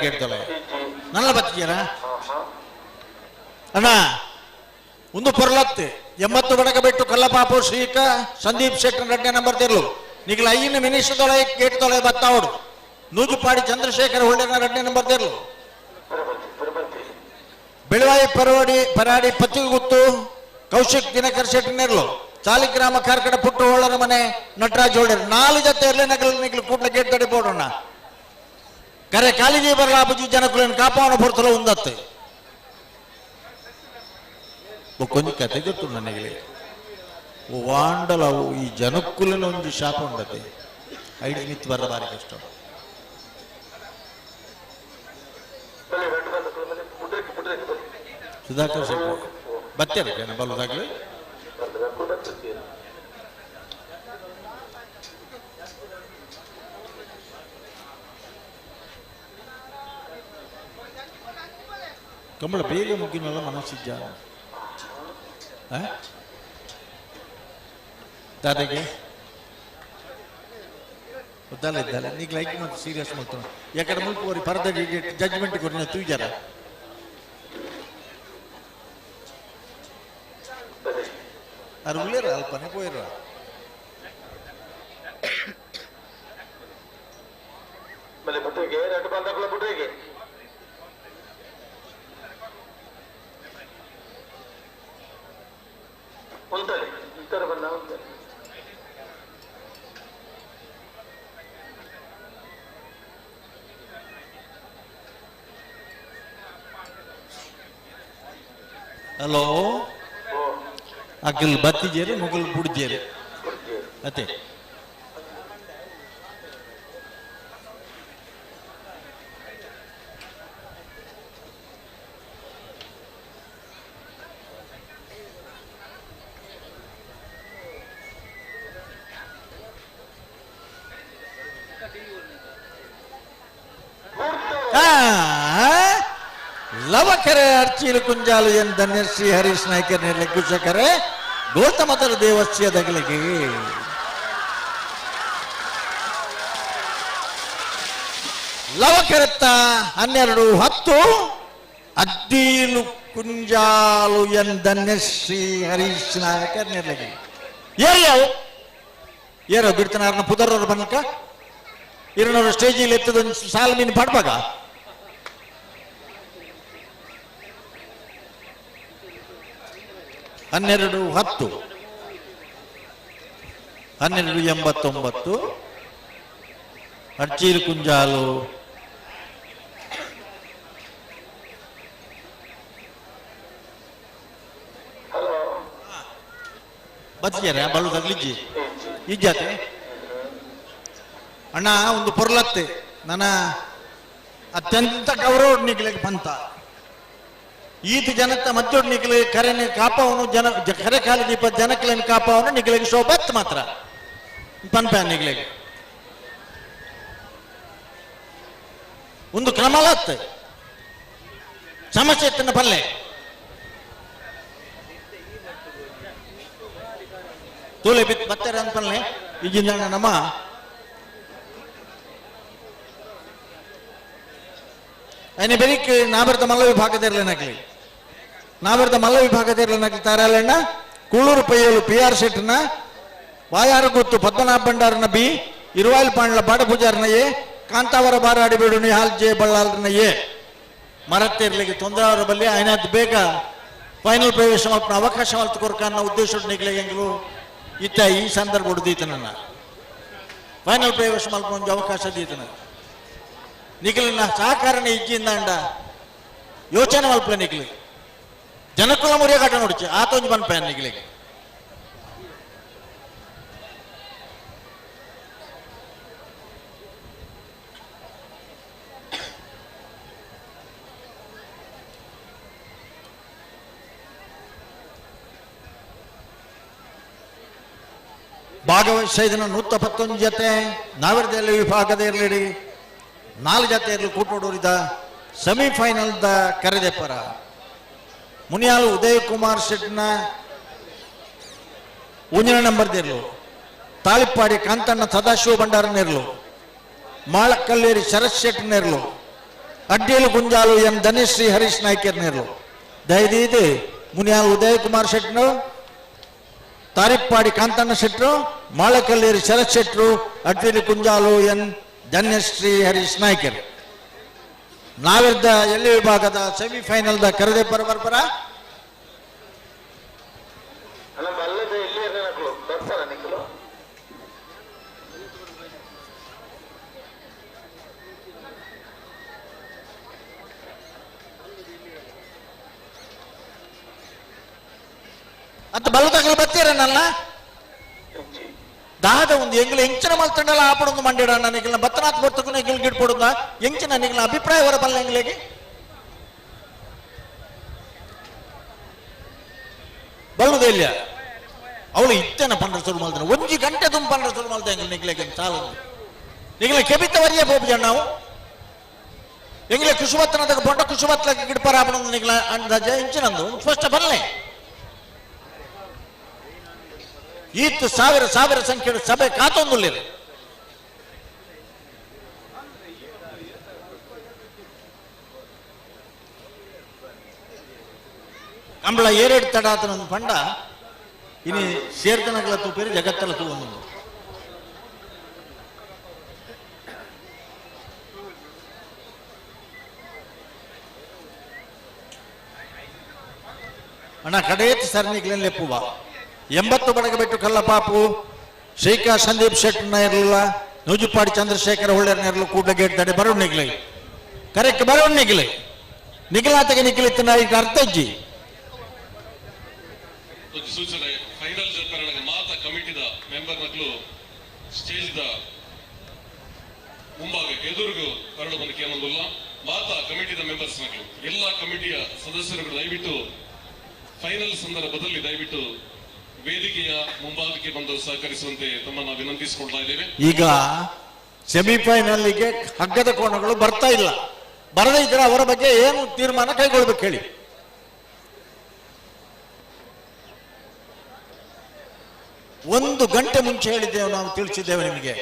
Gate. ನಲ್ಲ ಬತ್ತಿದ್ದೀರಾ ಅಣ್ಣ? ಒಂದು ಪೊರ್ಲತ್ತು 80 ಬಡಕ ಬಿಟ್ಟು ಕಲ್ಲಪಾಪು ಶ್ರೀಕ ಸಂದೀಪ್ ಶೆಟ್ಟರ್ 2ನೇ ನಂಬರ್ ತಿರ್ಲು. ನಿಗಲ 5 ನಿಮಿಷದೊಳಗೆ ಗೇಟ್ ತೊಳೆ ಬತ್ತಾವಡು. ನೂಜುಪಾಡಿ ಚಂದ್ರಶೇಖರ್ ಹೊಳ್ಳೆನ 2ನೇ ನಂಬರ್ ತಿರ್ಲು. ಬೆಳವಾಯಿ ಪರವಾಡಿ ಪರಾಡಿ ಪತ್ತಿಗುತ್ತು ಕೌಶಿಕ್ ದಿನಕರ್ ಶೆಟ್ಟರ್ ನೆರ್ಲು. ಸಾಲಿಗ್ರಾಮ ಕಾರ್ಕಡ ಪುಟ್ಟು ಹೊಳ್ಳರ ಮನೆ ನಟರಾಜ್ ಹೊಳ್ಳರ್. 4 ಜೊತೆ ಇರಲಿ ನಗಲು ನಿಗಲು ಕೂಡ್ಲ ಗೇಟ್ ತಡೆ ಬೋಡೋಣ. ಕರೆ ಕಾಲಿಜಿ ಬರಲಾಪುಜಿ ಜನಕುలను ಕಾಪಾವನ ಪೊರ್ತಲ ಉಂದತ್ತೆ. ಕೊಂಚ ಕತೆ ಗೊತ್ತು ನನಗೆ. ವಾಂಡಲವು ಈ ಜನಕ್ಕುಲಿನ ಒಂದು ಶಾಪ ಉಂಡತೆ. ಐದು ಮಿತ್ ಬರ ಬಾರಿ ಕಷ್ಟ. ಸುಧಾಕರ್ ಶೆಟ್ಟಿ ಬತ್ತಾರೆ ಬಲ್ಲದಾಗ್ಲಿ. ಕಂಬಳ ಬೇಗ ಮುಗ್ಗಿನಲ್ಲ ಮನಸ್ಸಿಜ್ಜ ದಾದಾಗೆ ಉದ್ದಾಲ ಇದ್ದಲ್ಲ. ನೀಗ ಲೈಕ್ ಮತ್ತು ಸೀರಿಯಸ್ ಮಾಡ್ತಾನೆ. ಯಾಕಂದ್ರೆ ಮುಲ್ಪ ಓರಿ ಪರದ ಜಡ್ಜ್ಮೆಂಟ್ ಕೊರಿನ ತೂಜಾರ. ಅರು ಉಳ್ಳೇರ ಅಲ್ಪನೆ ಪೋಯಿರ. ಬುಟ್ರಿಗೆ ಎರಡು ಬಂದಗಳ ಬುಟ್ರಿಗೆ. ಉಂತಲೆ ಇತರ ಬಂದ ಉಂತಲೆ. ಹಲೋ, ಅಗಿಲ್ ಬತ್ತಿಜೇರು ಮುಗುಲ್ ಬುಡ್ಜೇರು ಅತ್ತೆ. ಲವಕರೆ ಅರ್ಚೀಲು ಕುಂಜಾಲು ಎನ್ ಧನ್ಯಶ್ರೀ ಹರೀಶ್ ನಾಯ್ಕರ್ ಲೆಕ್ಕುಶಕರೆ ಗೌತಮತರ ದೇವಸ್ಯ ದಗಲಿಗೆ. ಲವಕರೆತ್ತ 12-10. ಅದ್ದೀಲು ಕುಂಜಾಲು ಎನ್ ಧನ್ಯಶ್ರೀ ಹರೀಶ್ ನಾಯಕರ್ ನಿರ್ಲಗಿ. ಏರಿಯಾವು ಏರೋ ಬಿಡ್ತನಾರನ ಪುದರ್ರವ್ರು ಬನ್ನಕ ಇರನವರು ಸ್ಟೇಜಿಲ್ ಎತ್ತದೊಂದು ಸಾಲು ಮೀನು ಪಾಡ್ಬಾಗ. 12-10, 12-89. ಅರ್ಚೀರು ಕುಂಜಾಲು. ಬತ್ತಿಯಾರ ಬಲ್ಲು ತಗ್ಲಿಜ್ಜಿ ಇಜ್ಜಾತೆ ಅಣ್ಣ. ಒಂದು ಪೊರ್ಲತ್ತೆ ನನ್ನ ಅತ್ಯಂತ ಗೌರವ ನಿಗ್ಲಿಗೆ ಪಂತ. ಈತ ಜನತ್ತ ಮಧ್ಯೋಡ್ ನಿಗ್ಲಿ ಕರೆನೆ ಕಾಪವನು ಜನ ಕರೆ ಕಾಲಿ ದೀಪ ಜನಕ್ಲೇನು ಕಾಪವನು ನಿಗ್ಲಿಗೆ ಶೋಭತ್ ಮಾತ್ರ ಪನ್ಪ ನಿಗ್ಲಿಗೆ. ಒಂದು ಕ್ರಮಲತ್ ಸಮಸ್ಯೆ ಎತ್ತನ ಪಲ್ಲೆ ತೂಲೆ ಬಿತ್ ಬತ್ತಾರೆ ಅಂತ ಪಲ್ಲೆ. ಈಗಿನ ನಮ್ಮ అయిన ಬೆರಿಕ್ ನಾಬರ್ದ ಮಲ್ಲ ವಿಭಾಗದಿರ್ಲೇನಾಗ್ಲಿ, ನಾಬರ್ದ ಮಲ್ಲ ವಿಭಾಗದಿರ್ಲೇನಾಗ್ಲಿ. ತಾರಾಲಣ್ಣ ಕೂಳೂರು ಪಯ್ಯಲು ಪಿ ಆರ್ ಶೆಟ್ನ, ಬಾಯಾರು ಗುತ್ತು ಪದ್ಮನಾಭ ಭಂಡಾರನ ಬಿ, ಇರುವಾಯಿಲ್ ಪಾಂಡ್ಲ ಬಾಡ ಪೂಜಾರನ ಎ, ಕಾಂತಾವರ ಬಾರಾಡಿ ಬೇಡು ನಿಹಾಲ್ ಜೆ ಬಳ್ಳಾಲ್ರನ ಎ. ಮರತ್ತಿರ್ಲಿಕ್ಕೆ ತೊಂದರೆ ಅವರ ಬಲ್ಲಿ ಆಯ್ನಾತ್ ಬೇಗ ಫೈನಲ್ ಪ್ರವೇಶ ಮಲ್ಪನ ಅವಕಾಶ ಮಲ್ತು ಕೊರ್ಕ ಅನ್ನೋ ಉದ್ದೇಶ ನಿಗ್ಲಿಗೆ ಇತ್ತ ಈ ಸಂದರ್ಭ ಹೊಡೆದೀತನ. ಫೈನಲ್ ಪ್ರವೇಶ ಮಲ್ಪನ ಒಂದು ಅವಕಾಶ ದೀತನ. ನಿಖಲಿನ ಸಹಕಾರನ ಇಜ್ಜಿಂದಾಂಡ ಯೋಚನೆ ಮಲ್ಪಲೆ ನಿಖಲಿ. ಜನಕುಲ ಮುರಿಯ ನೋಡಿಚಿ ಆತೊಂಜಿ ಪನ್ಪೆ ನಿಖಲಿಗೆ. ಭಾಗವಹಿಸಿದ 111 ಜೊತೆ ನಾವಿರದಲ್ಲಿ ವಿಭಾಗದ ಇರಲಿಡಿ 4 ಜೊತೆ ಇರಲಿ ಕೂಟೋಡೂರಿದ ಸೆಮಿಫೈನಲ್ the ಕರೆದೆಪ್ಪರ. ಮುನಿಯಾಲು ಉದಯ್ ಕುಮಾರ್ ಶೆಟ್ನ 1ನೇ ನಂಬರ್ ಇರಲು, ತಾಳಿಪ್ಪಾಡಿ ಕಾಂತಣ್ಣ ಸದಾಶಿವ ಭಂಡಾರನಿರ್ಲು, ಮಾಳಕಲ್ಲೇರಿ ಶರತ್ ಶೆಟ್ನಿರ್ಲು, ಅಡ್ಡೇಲು ಗುಂಜಾಲು ಎಂ ಧನೇಶ್ ಶ್ರೀ ಹರೀಶ್ ನಾಯ್ಕರ್ ನೇರ್ಲು. ದಯದೀದು ಮುನಿಯಾಲ್ ಉದಯ್ ಕುಮಾರ್ ಶೆಟ್ರು, ತಾರಿಪ್ಪಾಡಿ ಕಾಂತಣ್ಣ ಶೆಟ್ರು, ಮಾಳಕಲ್ಲೇರಿ ಶರತ್ ಶೆಟ್ರು, ಅಡ್ಡೇಲು ಕುಂಜಾಲು ಎನ್ ಧನ್ಯಶ್ರೀ ಹರೀಶ್ ನಾಯ್ಕರ್. ನಾವಿದ್ದ ಎಲ್ಲಿ ವಿಭಾಗದ ಸೆಮಿಫೈನಲ್ದ ಕರದೆ ಪರ ಬರ್ಪರ. ಅಲ್ಲ ಬಲ್ಲದ ಎಲ್ಲಿ ನಕಲು ಬರ್ತಾರ ನಿಕ್ಕಲು. ಅಂತ ಬಲ್ಲದಾಗಲು ಬತ್ತೀರನಲ್ಲ. ಇಜ್ಜಿ. ದಾದ ಒಂದು ಎಂಗ್ಲ ಎಂಚಿನ ಮಲ್ತಂಡಲ ಆಪಡೊಂದು ಮಂಡಿಡ ನಿಗಲ್ನ ಬತ್ತನಾಥ್ ಬರ್ತಕ್ಕೂ ಎಂಗ್ಲ ಗಿಡ್ಪೊಡುಂದ ಎಂಚಿನ ನಿಗಲ್ನ ಅಭಿಪ್ರಾಯ ಹೊರ ಬಲ್ಲ ಎಂಗ್ಲಿಗೆ. ಬಲ್ಲುದ ಇಲ್ಲ ಅವಳು ಇತ್ತೇನ ಪಂಡ್ರ ಸುರು ಮಲ್ತನ ಒಂಜಿ ಗಂಟೆ ತುಂಬ ಪಂಡ್ರ ಸುರು ಮಲ್ತ ಎಂಗ್ಲ ನಿಗ್ಲೆಗೆ ಚಾಲ ನಿಗ್ಲೆ ಕೆಬಿತ ವರಿಯ ಪೋಪು ನಾವು ಎಂಗ್ಲೆ ಕುಶುವತ್ತನದಾಗ ಬೊಂಡ ಕುಶುವತ್ಲಕ್ಕೆ ಗಿಡ್ಪರ ಆಪಡೊಂದು ನಿಗ್ಲ ಅಂದಾಜ ಎಂಚಿನಂದು ಸ್ಪಷ್ಟ ಬಲ್ಲೆ. ಈತ್ ಸಾವಿರ ಸಾವಿರ ಸಂಖ್ಯೆ ಸಭೆ ಕಾತೊಂದುಳ್ಳಿದೆ. ಕಂಬಳ ಏರೇಡ್ ತಡ ಆತನ ಪಂಡ ಇನಿ ಸೇರ್ತನಗಳ ತೂಪೇರಿ ಜಗತ್ತಲ ತೂವೊಂದು. ಅಣ್ಣ ಕಡೇತ್ ಸರಣಿಗ್ಲೇನ್ ಲೆಪ್ಪುವ 80 ಬಡಗಬೆಟ್ಟು ಕಲ್ಲಪಾಪು ಶ್ರೀಕಾ ಸಂದೀಪ್ ಶೆಟ್ಟರ್ನ ಇರಲಿಲ್ಲ, ನೂಜುಪಾಡಿ ಚಂದ್ರಶೇಖರ ಹೊಳ್ಳೆರ್ನ ಇರಲು ಕೂಡ್ಲ ಗೇಟ್ ತಡೆ ಬರೋಣ ನಿಗ್ಲಿ ಕರೆಕ್ಟ್ ಬರೋಣ ನಿಗ್ಲಿ ನಿಗಲಾತಗೆ ನಿಗ್ಲಿತ್ತು ಈಗ ಅರ್ಥ ಇಜ್ಜಿ. ಒಂಜಿ ಸೂಚನೆ, ಫೈನಲ್ ಜಲ್ಪರಣಗ ಮಾತ ಕಮಿಟಿದ ಮೆಂಬರ್ ನಕ್ಲು ಸ್ಟೇಜ್ ದ ಮುಂಭಾಗ ಎದುರುಗು ಬರಡು ಬಂದು ಕೇಳೊಂದುಲ್ಲ. ಮಾತ ಕಮಿಟಿದ ಮೆಂಬರ್ಸ್ ನಕ್ಲು ಎಲ್ಲ ಕಮಿಟಿಯ ಸದಸ್ಯರುಗಳು ದಯವಿಟ್ಟು ಫೈನಲ್ ಸಂದರ್ಭದಲ್ಲಿ ದಯವಿಟ್ಟು ವೇದಿಕೆಯ ಮುಂಭಾಗಕ್ಕೆ ಬಂದು ಸಹಕರಿಸುವಂತೆ ತಮ್ಮನ್ನ ವಿನಂತಿಸಿಕೊಳ್ತಾ ಇದ್ದೇವೆ. ಈಗ ಸೆಮಿಫೈನಲ್ಗೆ ಹಗ್ಗದ ಕೋಣಗಳು ಬರ್ತಾ ಇಲ್ಲ. ಬರದೇ ಇದ್ರೆ ಅವರ ಬಗ್ಗೆ ಏನು ತೀರ್ಮಾನ ಕೈಗೊಳ್ಬೇಕು ಹೇಳಿ. ಒಂದು ಗಂಟೆ ಮುಂಚೆ ಹೇಳಿದ್ದೇವೆ ನಾವು, ತಿಳಿಸಿದ್ದೇವೆ ನಿಮಗೆ.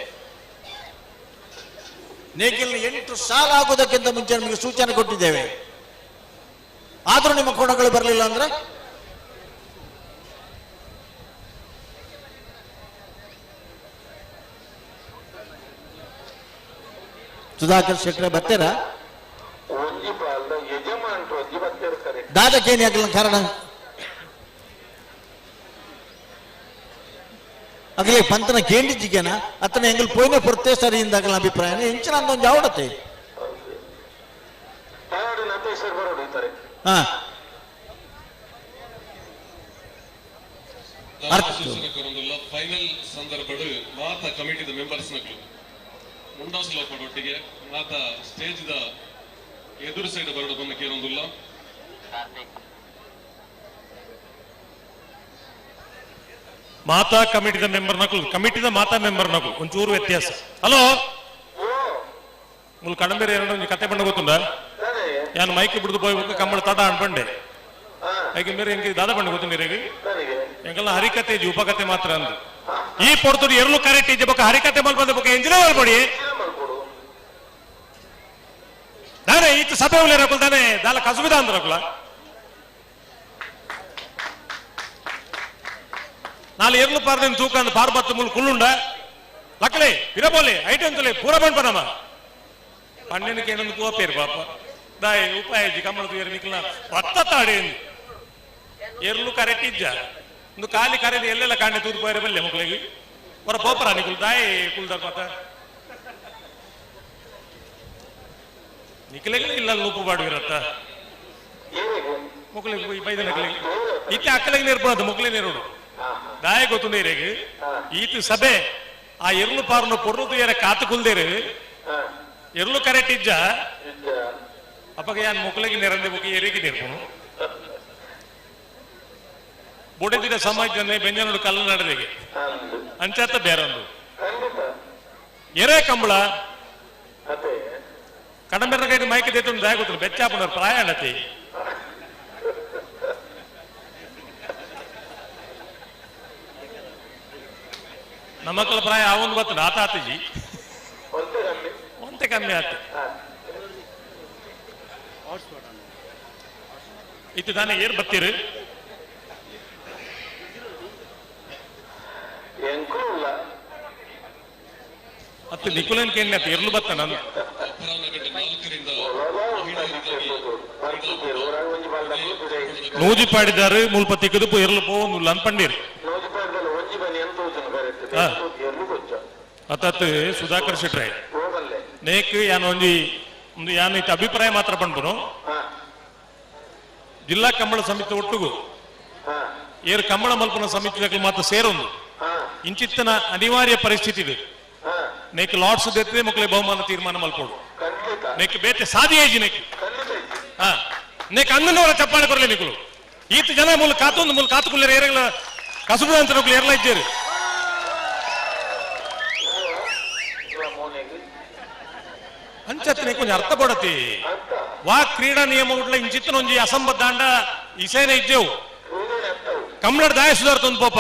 ನೇಗಿಲ್ 8 ಸಾಲ ಆಗುವುದಕ್ಕಿಂತ ಮುಂಚೆ ನಿಮಗೆ ಸೂಚನೆ ಕೊಟ್ಟಿದ್ದೇವೆ. ಆದರೂ ನಿಮ್ಮ ಕೋಣಗಳು ಬರಲಿಲ್ಲ ಅಂದ್ರೆ ಸುಧಾಕರ್ ಶೆಟ್ಟರೆ ಬರ್ತೀರಾ? ಒಂಜಿ ಬಾಲ್ದ ಯಜಮಾನ್ರು ಒಂಜಿ ಬತ್ತಿರ್ತಾರೆ. ದಾದಕೇನಿ ಆಗಲ ಕಾರಣ ಅಗಲೇ ಪಂತನ ಕೇಂಡಿಜಿಗೆನ ಅತನ ಎಂಗಲ್ ಪೋಯ್ನೆ ಪೊರ್ತೆ ಸರಿ ಇಂದಾಗಲ ಅಭಿಪ್ರಾಯ ಎಂಚಿನ ಅಂದೊಂದು ಜಾವಡತೆ. ಪಾಡು ನತೇಶ್ವರ್ ಬರೋಡು ಇದ್ದಾರೆ. ಹಾ. ದಾದ ಸೂಚನೆ ಕೊರೊಂದುಲ್ಲ, ಫೈನಲ್ ಸಂದರ್ಭಡ್ ಮಾತ ಕಮಿಟಿದ ಮೆಂಬರ್ಸ್ ನಕ್ಲು ಮುಂಡಾಸ್ ಲೋಪಡೊಟ್ಟಿಗೆ ಮಾತ ಸ್ಟೇಜ್ ದ ಎದುರು ಸೈಡ್ ಬರಡು ಬಂದು ಕೇಳೊಂದುಲ್ಲ. ಮಾತಾ ಕಮಿಟಿದ ಮೆಂಬರ್ ನಕಲು, ಕಮಿಟಿದ ಮಾತಾ ಮೆಂಬರ್ ನಕಲು ಒಂಚೂರು ವ್ಯತ್ಯಾಸ. ಹಲೋ. ಓ. ಮುಲ್ ಕಡಂಬೇರೆ ಎರಡು ಒಂಜಿ ಕತೆ ಬಂಡ ಗೊತ್ತುಂಡ? ತಾನೇ. ಯಾನ್ ಮೈಕ್ ಬಿಡ್ದು ಪೋಯ್ ಬೊಕ್ಕ ಕಂಬಳ ತಡ ಅನ್ಪಂಡೆ. ಹಾ. ಐಕೆ ಮೇರೆ ಎಂಕ್ ದಾದ ಬಂಡ ಗೊತ್ತುಂಡಿರೇಗ್? ನನಗೆ. ಎಂಕಲ್ನ ಹರಿಕತೆ ಇಜ್ಜಿ, ಉಪಕತೆ ಮಾತ್ರ ಅಂದು. ಈ ಪೊರ್ತುಡು ಎರ್ಲು ಕರೆಕ್ಟ್ ಇಜ್ಜಿ ಬೊಕ್ಕ ಹರಿಕತೆ ಮಲ್ಪಂದೆ ಬೊಕ್ಕ ಎಂಜಿನ ಮಲ್ಪಡಿ. ಮಲ್ಕೊಡು. ದಾನೆ ಈತ ಸಭೆ ಉಲ್ಲೇರಕುಲ್ ದಾನೆ ದಾಲ ಕಸುಬಿದ ಅಂದ್ರಕುಲ. ನಾಲ್ ಎರ್ಲು ಪಾರ್ದಿನ ತೂಕ ಅಂದ್ ಪಾರ್ಬತ್ತು ಮುಲ್ ಕುಳ್ಳುಂಡ ಲಕ್ಕಲೆ ಪಿರಬೋಲೆ ಐಟಂ ತುಲೆ ಪೂರ ಬಂಡ್ಪನಮ್ಮ ಪಣ್ಣೆನಕ್ಕೆ ಏನೊಂದು ಕೋಪೇರು ಪಾಪ ದಾಯ್ ಉಪಾಯ ಇಜ್ಜಿ. ಕಮ್ಮಳ ತೂಯರ್ ನಿಕ್ಲ ರಕ್ತ ತಾಡೇಂದು ಎರ್ಲು ಕರೆಕ್ಟ್ ಇಜ್ಜ ಒಂದು ಖಾಲಿ ಕರೆದು ಎಲ್ಲೆಲ್ಲ ಕಾಂಡೆ ತೂದು ಪೋಯರೆ ಬಲ್ಲೆ ಮಕ್ಕಳಿಗೆ ಹೊರ ಪೋಪರ ನಿಕುಲ್ ದಾಯ್ ಕುಲ್ದಾರ್ ಪಾತ ನಿಕ್ಲೆಗ್ಲ ಇಲ್ಲ ಲೂಪು ಬಾಡುವಿರತ್ತ. ಏನಿಗೆ? ಮಕ್ಕಳಿಗೆ ಬೈದ ನಕಲಿಗೆ ಇತ್ತೆ ಅಕ್ಕಲಿಗೆ ನೇರ್ಪಣದು ಮಕ್ಕಳೇ ನೇರುಡು. ಹಾ ಹಾ. ದಾಯ ಗೊತ್ತುಂಡೇರೆಗ್ ಈತ ಸಭೆ ಆ ಎರ್ಲು ಪಾರ್ನ ಪೊರ್ಲು ತುಯರ ಕಾತು ಕುಲ್ದೇರು. ಹಾ. ಎರ್ಲು ಕರೆಕ್ಟ್ ಇಜ್ಜ. ಇಜ್ಜ. ಅಪ್ಪಗ ಯಾನ್ ಮೊಕ್ಕಳಿಗೆ ನೆರಂದೆ ಬೊಕ್ಕ ಎರಿಗೆ ನೇರ್ಪುನು ಬೊಡೆದಿರ ಸಮಾಜ ಬೆಂಜನೋಡು ಕಲ್ಲು ನಡೆದಿಗೆ. ಅಂದು. ಅಂಚಾತ ಬೇರೊಂದು. ಖಂಡಿತ. ಎರೆ ಕಂಬಳ. ಅದೇ. ಕಡಂಬೆರ ಕೈ ಮೈಕ್ ದೇತು ದಾಯ ಗೊತ್ತು ಬೆಚ್ಚಾಪುನರು ಪ್ರಾಯ ಅಣ್ಣತಿ. ನಮ್ಮ ಮಕ್ಕಳ ಪ್ರಾಯ ಅವನು ಗೊತ್ತು ಆತ ಆತಜಿ. ಒಂದೇ ಕಮ್ಮಿ. ಒಂತೆ ಕಮ್ಮಿ ಆತು. ಹಾ. ಇತ್ತು ದಾನೆ ಏರ್ ಬತ್ತೀರು ಎಂಕೂ ಇಲ್ಲ. ಅತ್ತು ನಿಕುಲನ್ ಕೇಳಿ ಅತ್ತ ಎರ್ಲು ಬತ್ತ ನಾನು. ಅಪರಾಹ್ನ ಗಂಟೆ 4ರಿಂದ ಮಹಿಳೆಯರಿಗಾಗಿ ಬರ್ತಿದ್ದೀರು ಊರಾಗ ಒಂಜಿ ಬಾಲ್ ಪಿಡೈ. ನೂಜಿ ಪಾಡಿದಾರು ಮುಲ್ಪ ತಿಕ್ಕದು ಎರ್ಲು ಪೋವೊಂದುಲ್ಲ ಅಂದ್ ಪಂಡೀರ್. ನೂಜಿ ಪಾಡ್ದಲ್ಲ ಒಂಜಿ ಬನ್ನಿ ಅಂತ ಹೋಗ್ತಾನೆ ಕರೆಕ್ಟ್. ಹಾ. ಎರ್ಲು ಕೊಂಚ. ಅತ್ತತ್ ಸುಧಾಕರ್ ಶೆಟ್ರೆ. ಹೋಗಲ್ಲೇ. ನೇಕ್ ಯಾನ್ ಒಂಜಿ ಒಂದು ಯಾನ್ ಇತ್ತ ಅಭಿಪ್ರಾಯ ಮಾತ್ರ ಪನ್ಪುನು. ಹಾ. ಜಿಲ್ಲಾ ಕಂಬಳ ಸಮಿತಿ ಒಟ್ಟುಗು ಹಾ. ಏರ್ ಕಂಬಳ ಮಲ್ಪುನ ಸಮಿತಿ ಮಾತ್ರ ಸೇರೊಂದು ಹಾ. ಇಂಚಿತ್ತನ ಅನಿವಾರ್ಯ ಪರಿಸ್ಥಿತಿ ಇದು. ಹಾ. ನೇಕ್ ಲಾಟ್ಸ್ ದೆತ್ತೆ ಮಕ್ಕಳಿಗೆ ಬಹುಮಾನ ತೀರ್ಮಾನ ಮಲ್ಪೋಡು. ಖಂಡಿತ. ನೇಕ್ ಬೇತೆ ಸಾಧ್ಯ ಐಜಿ ನೇಕ್. ಖಂಡಿತ ಐತಿ. ಹಾ, ನೇಕ್ ಅಂದನವರ ಚಪ್ಪಾಳೆ ಕೊರಲಿ ನಿಕುಲು. ಈತ ಜನ ಮೂಲ ಕಾತೊಂದು ಮೂಲ ಕಾತುಕುಲ್ಲೇರು ಏರಗಳ ಕಸುಬು ಅಂತ ನಕುಲು ಏರ್ಲ ಇದ್ದೇರು. ಇಲ್ಲ ಮೋನೆಗೆ. ಅಂಚತ್ತನೆ ಕೊಂಚ ಅರ್ಥ ಪಡತಿ. ಅರ್ಥ. ವಾ ಕ್ರೀಡಾ ನಿಯಮ ಉಡ್ಲ ಇಂಚಿತ್ತನ ಒಂಜಿ ಅಸಂಬದ್ಧ ಅಂಡ ಇಸೇನೆ ಇಜ್ಜೆವು. ಕ್ರೀಡೆ ಅರ್ಥವು. ಕಮ್ಮಳಡ್ ದಾಯ ಸುಧಾರ್ತೊಂದು ಪೋಪ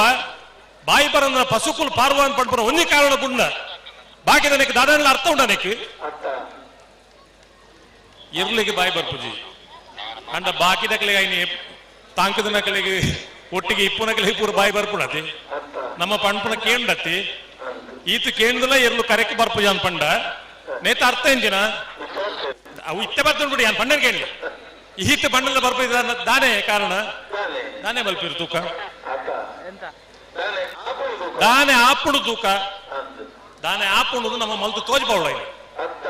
ಬಾಯಿ ಬರಂದ್ರ ಪಸುಕುಲ್ ಪಾರ್ವ ಅಂತ ಪಡ್ಪುರ ಒಂಜಿ ಕಾರಣ ಗುಂಡ ಬಾಕಿ ನನಗೆ ದಾದಾನ್ಲ ಅರ್ಥ ಉಂಡ ನೆಕ್. ಅರ್ಥ. ಎರ್ಲಿಗೆ ಬಾಯಿ ಬರ್ಪುಜಿ ಅಂಡ ಬಾಕಿ ದಕ್ಲಿಗೆ ಐನಿ ತಾಂಕದ ನಕಲಿಗೆ ಒಟ್ಟಿಗೆ ಇಪ್ಪು ನಕಲಿಗೆ ಪೂರ ಬಾಯಿ ಬರ್ಪುಣತಿ. ಅರ್ಥ. ನಮ್ಮ ಪಣ್ಪುಣ ಕೇಂಡತಿ ಈತ ಕೇಂದ್ರಲ ಎರ್ಲು ಕರೆಕ್ ಬರ್ಪುಜ ಅನ್ ಪಂಡ ನೇತ ಅರ್ಥ ಎಂಜಿನ ಅವು ಇತ್ತೆ ಬರ್ತುಂಡು ಬಿಡಿ ಅನ್ ಪಂಡನ್ ಕೇಳಿ ಈತ ಬಣ್ಣದ ಬರ್ಪುಜ ದಾನೆ ಕಾರಣ. ದಾನೆ. ದಾನೆ ಬಲ್ಪಿರು ತೂಕ. ಅರ್ಥ. ದಾನೆ ಆಪುಣು. ದಾನೆ ಆಪುಣು ತೂಕ. ಅಂದ್. ದಾನೆ ಆಪುಣದು ನಮ್ಮ ಮಲ್ತು ತೋಜ್ಬೌಳ ಇಲ್ಲಿ. ಅರ್ಥ.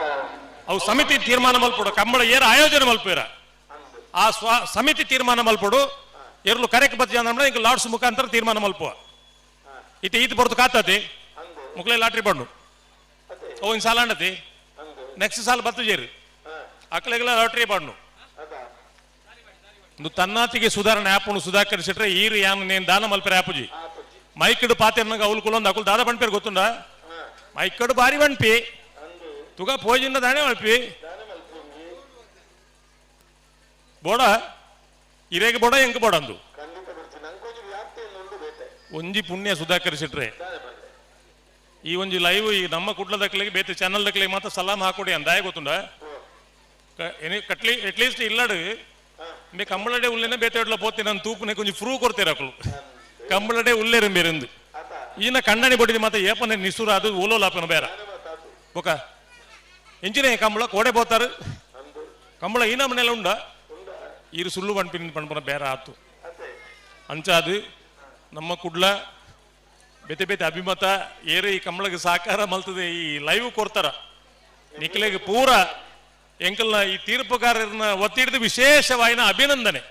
ಅವು ಸಮಿತಿ ತೀರ್ಮಾನ ಮಲ್ಪಡು ಕಂಬಳ ಏರ ಆಯೋಜನೆ ಮಲ್ಪೇರ ಆ ಸ್ವ ಸಮಿತಿ ತೀರ್ಮಾನ ಮಲ್ಪಡು ಎರ್ಲು ಕರೆಕ್ ಬಜ್ಜ ಅಂದ್ರೆ ಈಗ ಲಾಟ್ಸ್ ಮುಖಾಂತರ ತೀರ್ಮಾನ ಮಲ್ಪುವ ಇತ್ತ ಈತ ಬರ್ದು ಕಾತತಿ. ಅಂದ್. ಮುಕ್ಲೆ ಲಾಟ್ರಿ ಬಣ್ಣು. ಅದೇ. ಅವು ಇನ್ ಸಾಲ ಅಂಡತಿ. ಅಂದ್. ನೆಕ್ಸ್ಟ್ ಸಾಲ ಬತ್ತು ಜೇರು. ಹಾ. ಅಕ್ಲೆಗೆಲ್ಲ ಲಾಟ್ರಿ ಬಣ್ಣು. ಅದ. ಒಂದು ತನ್ನಾತಿಗೆ ಸುಧಾರಣೆ ಆಪುಣು ಸುಧಾಕರ್ ಶೆಟ್ರೆ ಈರು ಯಾನ್ ನೇನ್ ದಾನ ಮಲ್ಪೆರೆ ಆಪುಜಿ. ಆಪುಜಿ. ಮೈಕ್ಡ್ ಪಾತೆರ್ನಗ ಅವ್ಲು ಕುಲೊಂದು ಅಕುಲು ದಾದ ಪಣ್ಪೇರು ಗೊತ್ತುಂಡ? ಹಾ. ಮೈಕಡ್ ಬಾರಿ ಬಣ್ಪಿ. ಅಂದ್. ತುಗ ಪೋಜಿನ ದಾನೆ ಮಲ್ಪಿ. ದಾನೆ ಮಲ್ಪುಂಗಿ. ಬೋಡ ಇರೇಗ ಬೋಡ ಎಂಕ್ ಬೋಡ ಅಂದು. ಖಂಡಿತ ಬರ್ತೀನಿ ನಂಗೊಂಜಿ ವ್ಯಾಪ್ತಿಯನ್ನು ಉಂಡು ಬೇತೆ. ಒಂಜಿ ಪುಣ್ಯ ಸುಧಾಕರ್ ಶೆಟ್ರೆ. ದಾನೆ ಬಂದೆ. ಈ ಒಂಜಿ ಲೈವ್ ಈ ನಮ್ಮ ಕುಡ್ಲದಕ್ಲಿಗೆ ಬೇತೆ ಚಾನಲ್ ದಕ್ಲಿಗೆ ಮಾತ್ರ ಸಲಾಮ್ ಹಾಕೊಡಿ ಅಂದಾಯ ಗೊತ್ತುಂಡ? ಕಟ್ಲಿ ಅಟ್ಲೀಸ್ಟ್ ಇಲ್ಲಡು ಮೇ ಕಂಬಳಡೆ ಉಲ್ಲೇನ ಬೇತೆ ಎಡ್ಲ ಪೋತೆ ನಾನು ತೂಪುನೆ ಕೊಂಚ ಫ್ರೂ ಕೊಡ್ತೇನೆ ಅಕುಲು ಕಂಬಳಡೆ ಉಲ್ಲೇರು ಮೇರೆಂದು. ಅತ. ಈನ ಕಣ್ಣಣಿ ಬೊಡಿದ ಮಾತ್ರ ಏಪನೆ ನಿಸುರ ಅದು ಓಲೋಲಾಪನ ಬೇರ. ದಾನೆ ಮಾತಾತು. ಬೊಕ ಎಂಜಿನೇ ಕಂಬಳ ಕೋಡೆ ಬೋತಾರು. ಅಂದು. ಕಂಬಳ ಈನ ಮನೆಲ್ಲ ಉಂಡ. ಉಂಡ. ಈರು ಸುಳ್ಳು ಪಣ್ಪಿನ ಪಣ್ಪುನ ಬೇರ ಆತು. ಅತೆ. ಅಂಚಾದು ನಮ್ಮ ಕುಡ್ಲ ಬೇತೆ ಬೇತೆ ಅಭಿಮತ ಏರು ಈ ಕಂಬಳಗೆ ಸಹಕಾರ ಮಲ್ತದೆ ಈ ಲೈವ್ ಕೊಡ್ತಾರ ನಿಖಿಲೆಗೆ ಪೂರ ಎಂಕಲ್ನ ಈ ತೀರ್ಪುಗಾರರನ್ನ ಒತ್ತಿಡಿದು ವಿಶೇಷವಾಯಿನ ಅಭಿನಂದನೆ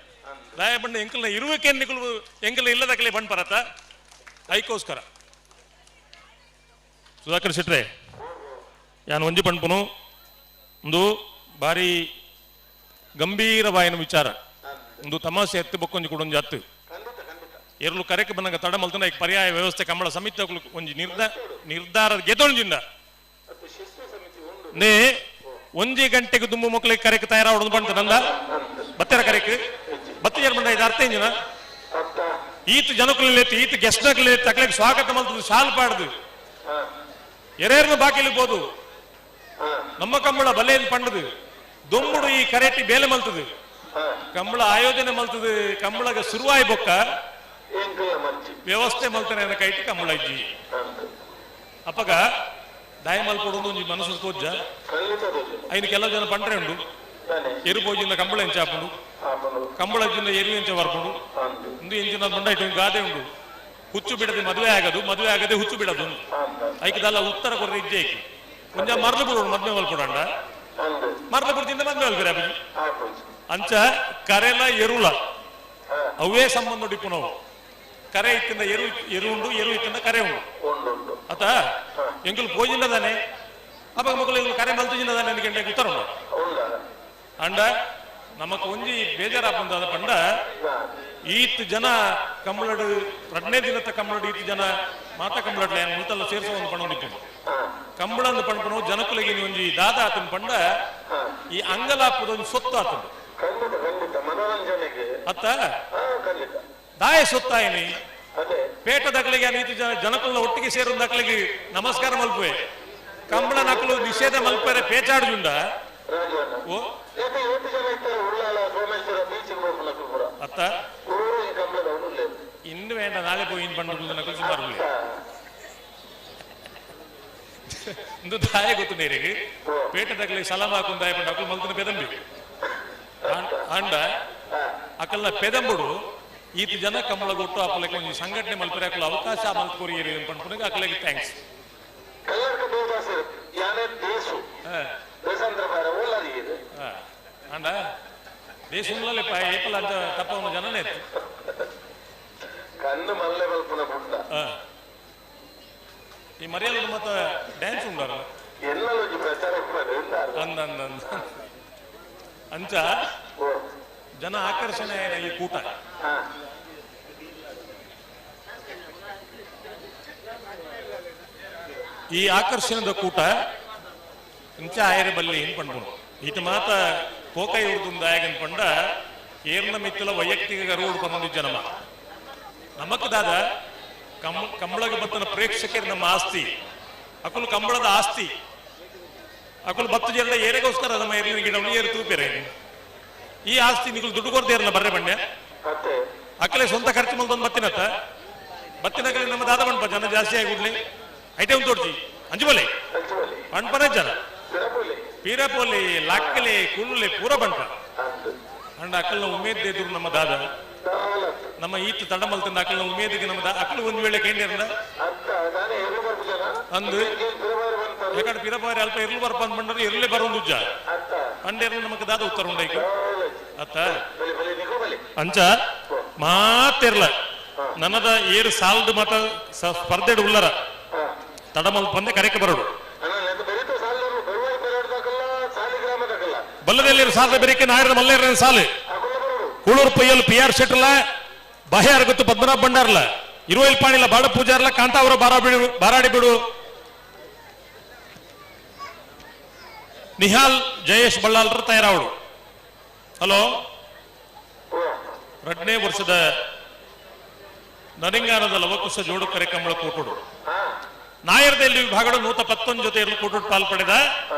ದಾಯ ಬಣ್ಣ ಎಂಕಲ್ನ ಇರುವಿಕೆ ನಿಕುಲು ಎಂಕಲ್ನ ಇಲ್ಲದಕಲೆ ಬಣ್ಣ ಪರತ ಐಕೋಸ್ಕರ ಸುಧಾಕರ್ ಶೆಟ್ರೆ ಯಾನ್ ಒಂಜಿ ಪಣ್ಪುನು ಒಂದು ಭಾರಿ ಗಂಭೀರವಾಯಿನ ವಿಚಾರ ಒಂದು ತಮಾಷೆ ಎತ್ತು ಬೊಕ್ಕೊಂಜಿ ಕೂಡ ಒಂಜಿ ಹತ್ತು. ಖಂಡಿತ ಖಂಡಿತ. ಎರ್ಲು ಕರೆಕ್ ಬಂದಾಗ ತಡ ಮಲ್ತನ ಈಗ ಪರ್ಯಾಯ ವ್ಯವಸ್ಥೆ ಕಂಬಳ ಸಮಿತಿ ಅಕುಲು ಒಂಜಿ ನಿರ್ಧಾರ ಗೆದೊಂಜಿಂದ. ಅತ್ತೆ ಶಿಸ್ತು ಸಮಿತಿ ಉಂಡು. ನೇ ಒಂಜಿ ಗಂಟೆಗೆ ದುಂಬು ಮಕ್ಕಳಿಗೆ ಕರೆಕ್ ತಯಾರಾವಡೋದು ಬಂತ ನಂದ ಬತ್ತೆರ ಕರೆಕ್ ಬತ್ತ ಜನ ಬಂದ ಇದು ಅರ್ಥ ಇಂಜಿನ. ಅರ್ಥ. ಈತ ಜನಕುಲು ಈತ ಗೆಸ್ಟ್ ನಕಲಿ ತಕ್ಲಿಗೆ ಸ್ವಾಗತ ಮಲ್ತದು ಶಾಲ್ ಪಾಡ್ದು. ಹಾ. ಎರೇರ್ನ ಬಾಕಿಲಿ ಬೋದು. ಹಾ. ನಮ್ಮ ಕಂಬಳ ಬಲೆಯನ್ನು ಪಂಡದು ದೊಂಬುಡು ಈ ಕರೆಟಿ ಬೇಲೆ ಮಲ್ತದು. ಹಾ. ಕಂಬಳ ಆಯೋಜನೆ ಮಲ್ತದು ಕಂಬಳಗ ಶುರುವಾಯಿ ಬೊಕ್ಕ ಎಂಕಲ್ಲ ಮರ್ಜಿ. ವ್ಯವಸ್ಥೆ ಮಲ್ತನೆ ಅನ್ನೋ ಕೈಟಿ ಕಂಬಳ ಇಜ್ಜಿ. ಅಂದ್. ಅಪ್ಪಗ ದಾಯ ಮಲ್ಪೊಡೊಂದು ಒಂಜಿ ಮನಸ್ಸು ತೋಜ್ಜ. ಖಂಡಿತ ತೋಜು. ಐನ ಕೆಲವು ಜನ ಪಂಡ್ರೆ ಉಂಡು. ದಾನೆ. ಎರು ಪೋಜಿಂದ ಕಂಬಳ ಎಂಚ ಆಪುಂಡು? ಆಪುಂಡು. ಕಂಬಳ ಜಿಂದ ಎರು ಎಂಚ ಬರ್ಪುಂಡು? ಅಂದ್. ಇಂದು ಎಂಚಿನ ಬಂಡ ಇಟ್ಟು ಗಾದೆ ಉಂಡು, ಹುಚ್ಚು ಬಿಡದೆ ಮದುವೆ ಆಗದು, ಮದುವೆ ಆಗದೆ ಹುಚ್ಚು ಬಿಡದು. ಅಂದ್. ಐಕದಲ್ಲ ಉತ್ತರ ಕೊರ್ರೆ ಇಜ್ಜೆ ಐಕಿ ಒಂಜ ಮರ್ಲು ಬಿಡೋಡು ಮದ್ಮೆ ಮಲ್ಪೊಡಂಡ. ಅಂದ್. ಮರ್ಲು ಬಿಡ್ತಿಂದ ಮದ್ಮೆ ಮಲ್ಪಿರ ಅಪ್ಪಿ. ಆಪುಜಿ. ಅಂಚ ಕರೆಲ ಎರುಲ ಹಾ. ಅವೇ ಸಂಬಂಧ ಇಪ್ಪು ನಾವು ಕರೆ ಇತ್ತಿಂದ ಎರು ಎರು ಉಂಡು, ಎರು ಇತ್ತಿಂದ ಕರೆ ಉಂಡು. ಉಂಡು ಉಂಡು. ಅತ ಎಂಕುಲು ಪೋಜಿಲ್ಲದಾನೆ ಅಪ್ಪ ಮಕ್ಕಳು ಎಂಕುಲು ಕರೆ ಮಲ್ತುಜಿಲ್ಲದಾನೆ ಗಂಟೆಗೆ ಉತ್ತರ ಉಂಡು. ಉಂಡ. ಅಂಡ ನಮಕ್ ಒಂಜಿ ಬೇಜಾರಾಪುಂದಾದ ಪಂಡ ಹಾ. ಈತ್ ಜನ ಕಂಬಳಡು ರಡ್ನೇ ದಿನದ ಕಂಬಳಡು ಈತ್ ಜನ ಮಾತಾ ಕಂಬಳಡ್ಲೆ ಮುಲ್ತಲ್ಲ ಸೇರಿಸೋ ಒಂದು ಪಣ ನಿಪ್ಪುಂಡು. ಹಾ. ಕಂಬಳಂದು ಪಣ್ಪುನು ಜನಕುಲಿಗೆ ಒಂಜಿ ದಾದ ಆತನ ಪಂಡ ಹಾ. ಈ ಅಂಗಲಾಪದ ಒಂಜಿ ಸೊತ್ತು ಆತುಂಡು. ಖಂಡಿತ ಖಂಡಿತ ಮನೋರಂಜನೆಗೆ. ಅತ್ತ ಹಾ ಖಂಡಿತ. ದಾಯ ಸೊತ್ತಾಯನಿ. ಅದೇ. ಪೇಟ ದಕ್ಕಲಿಗೆ ನೀತಿ ಜನ ಜನಕುಲ್ನ ಒಟ್ಟಿಗೆ ಸೇರುವ ದಕ್ಕಲಿಗೆ ನಮಸ್ಕಾರ ಮಲ್ಪುವೆ ಕಂಬಳ ನಕಲು ನಿಷೇಧ ಮಲ್ಪರೆ ಪೇಚಾಡುಜುಂಡ. ರಾಜಣ್ಣ. ಓ. ಯಾಕೆ ಇವತ್ತು ಜನ ಇರ್ತಾರೆ ಸೋಮೇಶ್ವರ ಬೀಚಿಗೆ ಹೋಗ್ಲ ಪೂರ. ಅತ್ತ. ಊರು ಕಂಬಳದ ಅವನು. ಇನ್ನು വേണ്ട, ನಾಳೆ പോയി ಇನ್ ಪಂಡ ಸುಮಾರು ಇಂದು ದಾಯ ಗೊತ್ತು ನೇರಿಗೆ ಪೇಟೆ ತಗಲಿ ಸಲಾಮ್ ಹಾಕುಂದಾಯ ಪಂಡ ಅಕಲ್ ಮಲ್ತನ ಪೆದಂಬಿ ಅಂಡ ಅಕಲ್ನ ಪೆದಂಬುಡು ಈತ ಜನ ಕಂಬಳ ಗೊಟ್ಟು ಅಪ್ಪಲಕ್ಕೆ ಒಂಜಿ ಸಂಘಟನೆ ಮಲ್ಪರೆ ಅಕಲ್ ಅವಕಾಶ ಮಲ್ಕೋರಿ ಪಂಡ್ಪುನಗ ಅಕಲೆಗೆ thanks. ಕಲ್ಲರ್ಕ ದೇವದಾಸರು ಯಾನೇ ದೇಸು ದೇಸಾಂತರ ಬಾರ ಓಲಾದಿ ಇದು. ಅಂಡ ದೇಶಂలో ಏಪಲ ಅಂತ ತಪ್ಪವನ ಜನನೇ ಇತ್ತು. ಕಣ್ಣು ಮಲ್ಲೆ ಬಲ್ಪುನ ಬುಡ್ಡ. ಈ ಮರ್ಯಾದ ಮತ್ತ ಡ್ಯಾನ್ಸ್ ಉಂಡಾರ. ಎಲ್ಲೊಂಜಿ ಪ್ರಚಾರ ಉಂಡಾರ. ಅಂದ ಅಂದ ಅಂದ ಅಂಚ ಜನ ಆಕರ್ಷಣೆ ಈ ಕೂಟ. ಈ ಆಕರ್ಷಣದ ಕೂಟ ಇಂಚ ಆಯರ ಬಲ್ಲಿ ಏನ್ ಪಂಡ್ಪುನು ಈತ ಮಾತ ಕೋಕೈ ಉರ್ದುಂದಾಯಗನ್ ಪಂಡ ಏರ್ನ ಮಿತ್ತಲ ವೈಯಕ್ತಿಕ ಗರ್ವಡು ಪನ್ನೊಂದು ಜನಮ ನಮಕ್ ದಾದ ಕಂಬಳಗ ಬತ್ತನ ಪ್ರೇಕ್ಷಕರು ನಮ್ಮ ಆಸ್ತಿ, ಅಕುಲು ಕಂಬಳದ ಆಸ್ತಿ, ಅಕುಲು ಬತ್ತು ಜನ ಏರೆಗೋಸ್ಕರ ನಮ್ಮ ಏರಿನ ಗಿಡ ಏರು ತೂಪೆರೆ. ಈ ಆಸ್ತಿ ನಿಕುಲು ದುಡ್ಡು ಕೊಡ್ತೇರಲ್ಲ ಬರ್ರೆ ಬಂಡೆ ಅಕ್ಕಲೆ ಸ್ವಂತ ಖರ್ಚು ಮಲ್ದೊಂದು ಬತ್ತಿನತ್ತ ಬತ್ತಿನಕಲೆ ನಮ್ಮ ದಾದ ಬಂಡ್ಪ ಜನ ಜಾಸ್ತಿ ಆಗಿಬಿಡ್ಲಿ ಐಟಮ್ ತೋಡ್ಜಿ ಅಂಜುಬಲೆ ಪಂಡ್ಪನೆ ಜನ ಪೀರಪೋಲಿ ಲಕ್ಕಲೆ ಕುಳ್ಳೆ ಪೂರ ಬಂಡ್ಪ ಅಂಡ ಅಕ್ಕಲ್ನ ಉಮೇದ್ ಎದುರು ನಮ್ಮ ದಾದ ನಮ್ಮ ಈತ ತಡ ಮಲ್ತಂದ ಅಕ್ಕಲ್ನ ಉಮೇದಿಗೆ ನಮ್ಮ ಅಕ್ಕಲು ಒಂದ್ ವೇಳೆ ಕೇಂದ್ರ ಅಂದು ಯಾಕಂದ್ರೆ ಪಿರಪಾರಿ ಅಲ್ಪ ಇರ್ಲು ಬರ್ಪ ಅಂದ್ ಬಂದ್ರೆ ಇರ್ಲಿ ಬರೋದು ಉಜ್ಜ ಪಂಡೇರ್ನ ನಮಕ್ ದಾದ ಉತ್ತರ ಉಂಡೈಕು ಅತ್ತ ಅಂಚ ಮಾತಿರ್ಲ ನನ್ನದ ಏರು ಸಾಲದ ಮತ ಸ್ಪರ್ಧೆಡ್ ಉಲ್ಲರ ತಡಮಲ್ ಪಂದೆ ಕರೆಕೆ ಬರೋಡು ಬಲ್ಲದಲ್ಲಿ ಸಾಲದ ಬೆರಿಕೆ ನಾಯರ ಮಲ್ಲೇರ ಸಾಲು ಕೂಳೂರು ಪೈಯಲ್ ಪಿ ಆರ್ ಶೆಟ್ಟರ್ಲ ಬಾಹ್ಯಾರ ಗೊತ್ತು ಪದ್ಮನಾಭ ಭಂಡಾರ್ಲ ಇರುವೈಲ್ ಪಾಣಿಲ ಬಾಡ ಪೂಜಾರ್ಲ ಕಾಂತಾವರ ಬಾರಾ ಬಿಡು ಬಾರಾಡಿ ಬಿಡು ನಿಹಾಲ್ ಜಯೇಶ್ ಬಳ್ಳಾಲ್ರ ತಯಾರಾವಡು. ಹಲೋ, ಎರಡನೇ ವರ್ಷದ ನರಿಂಗಾನದ ಲವಕುಶ ಜೋಡು ಕರೆಕಂಬಳ ಕೂಟುಡು ನಾಯರ್ದಲ್ಲಿ ವಿಭಾಗದ 111 ಜೊತೆ ಇರಲು ಕೂಟುಡು ಪಾಲ್ ಪಡೆದ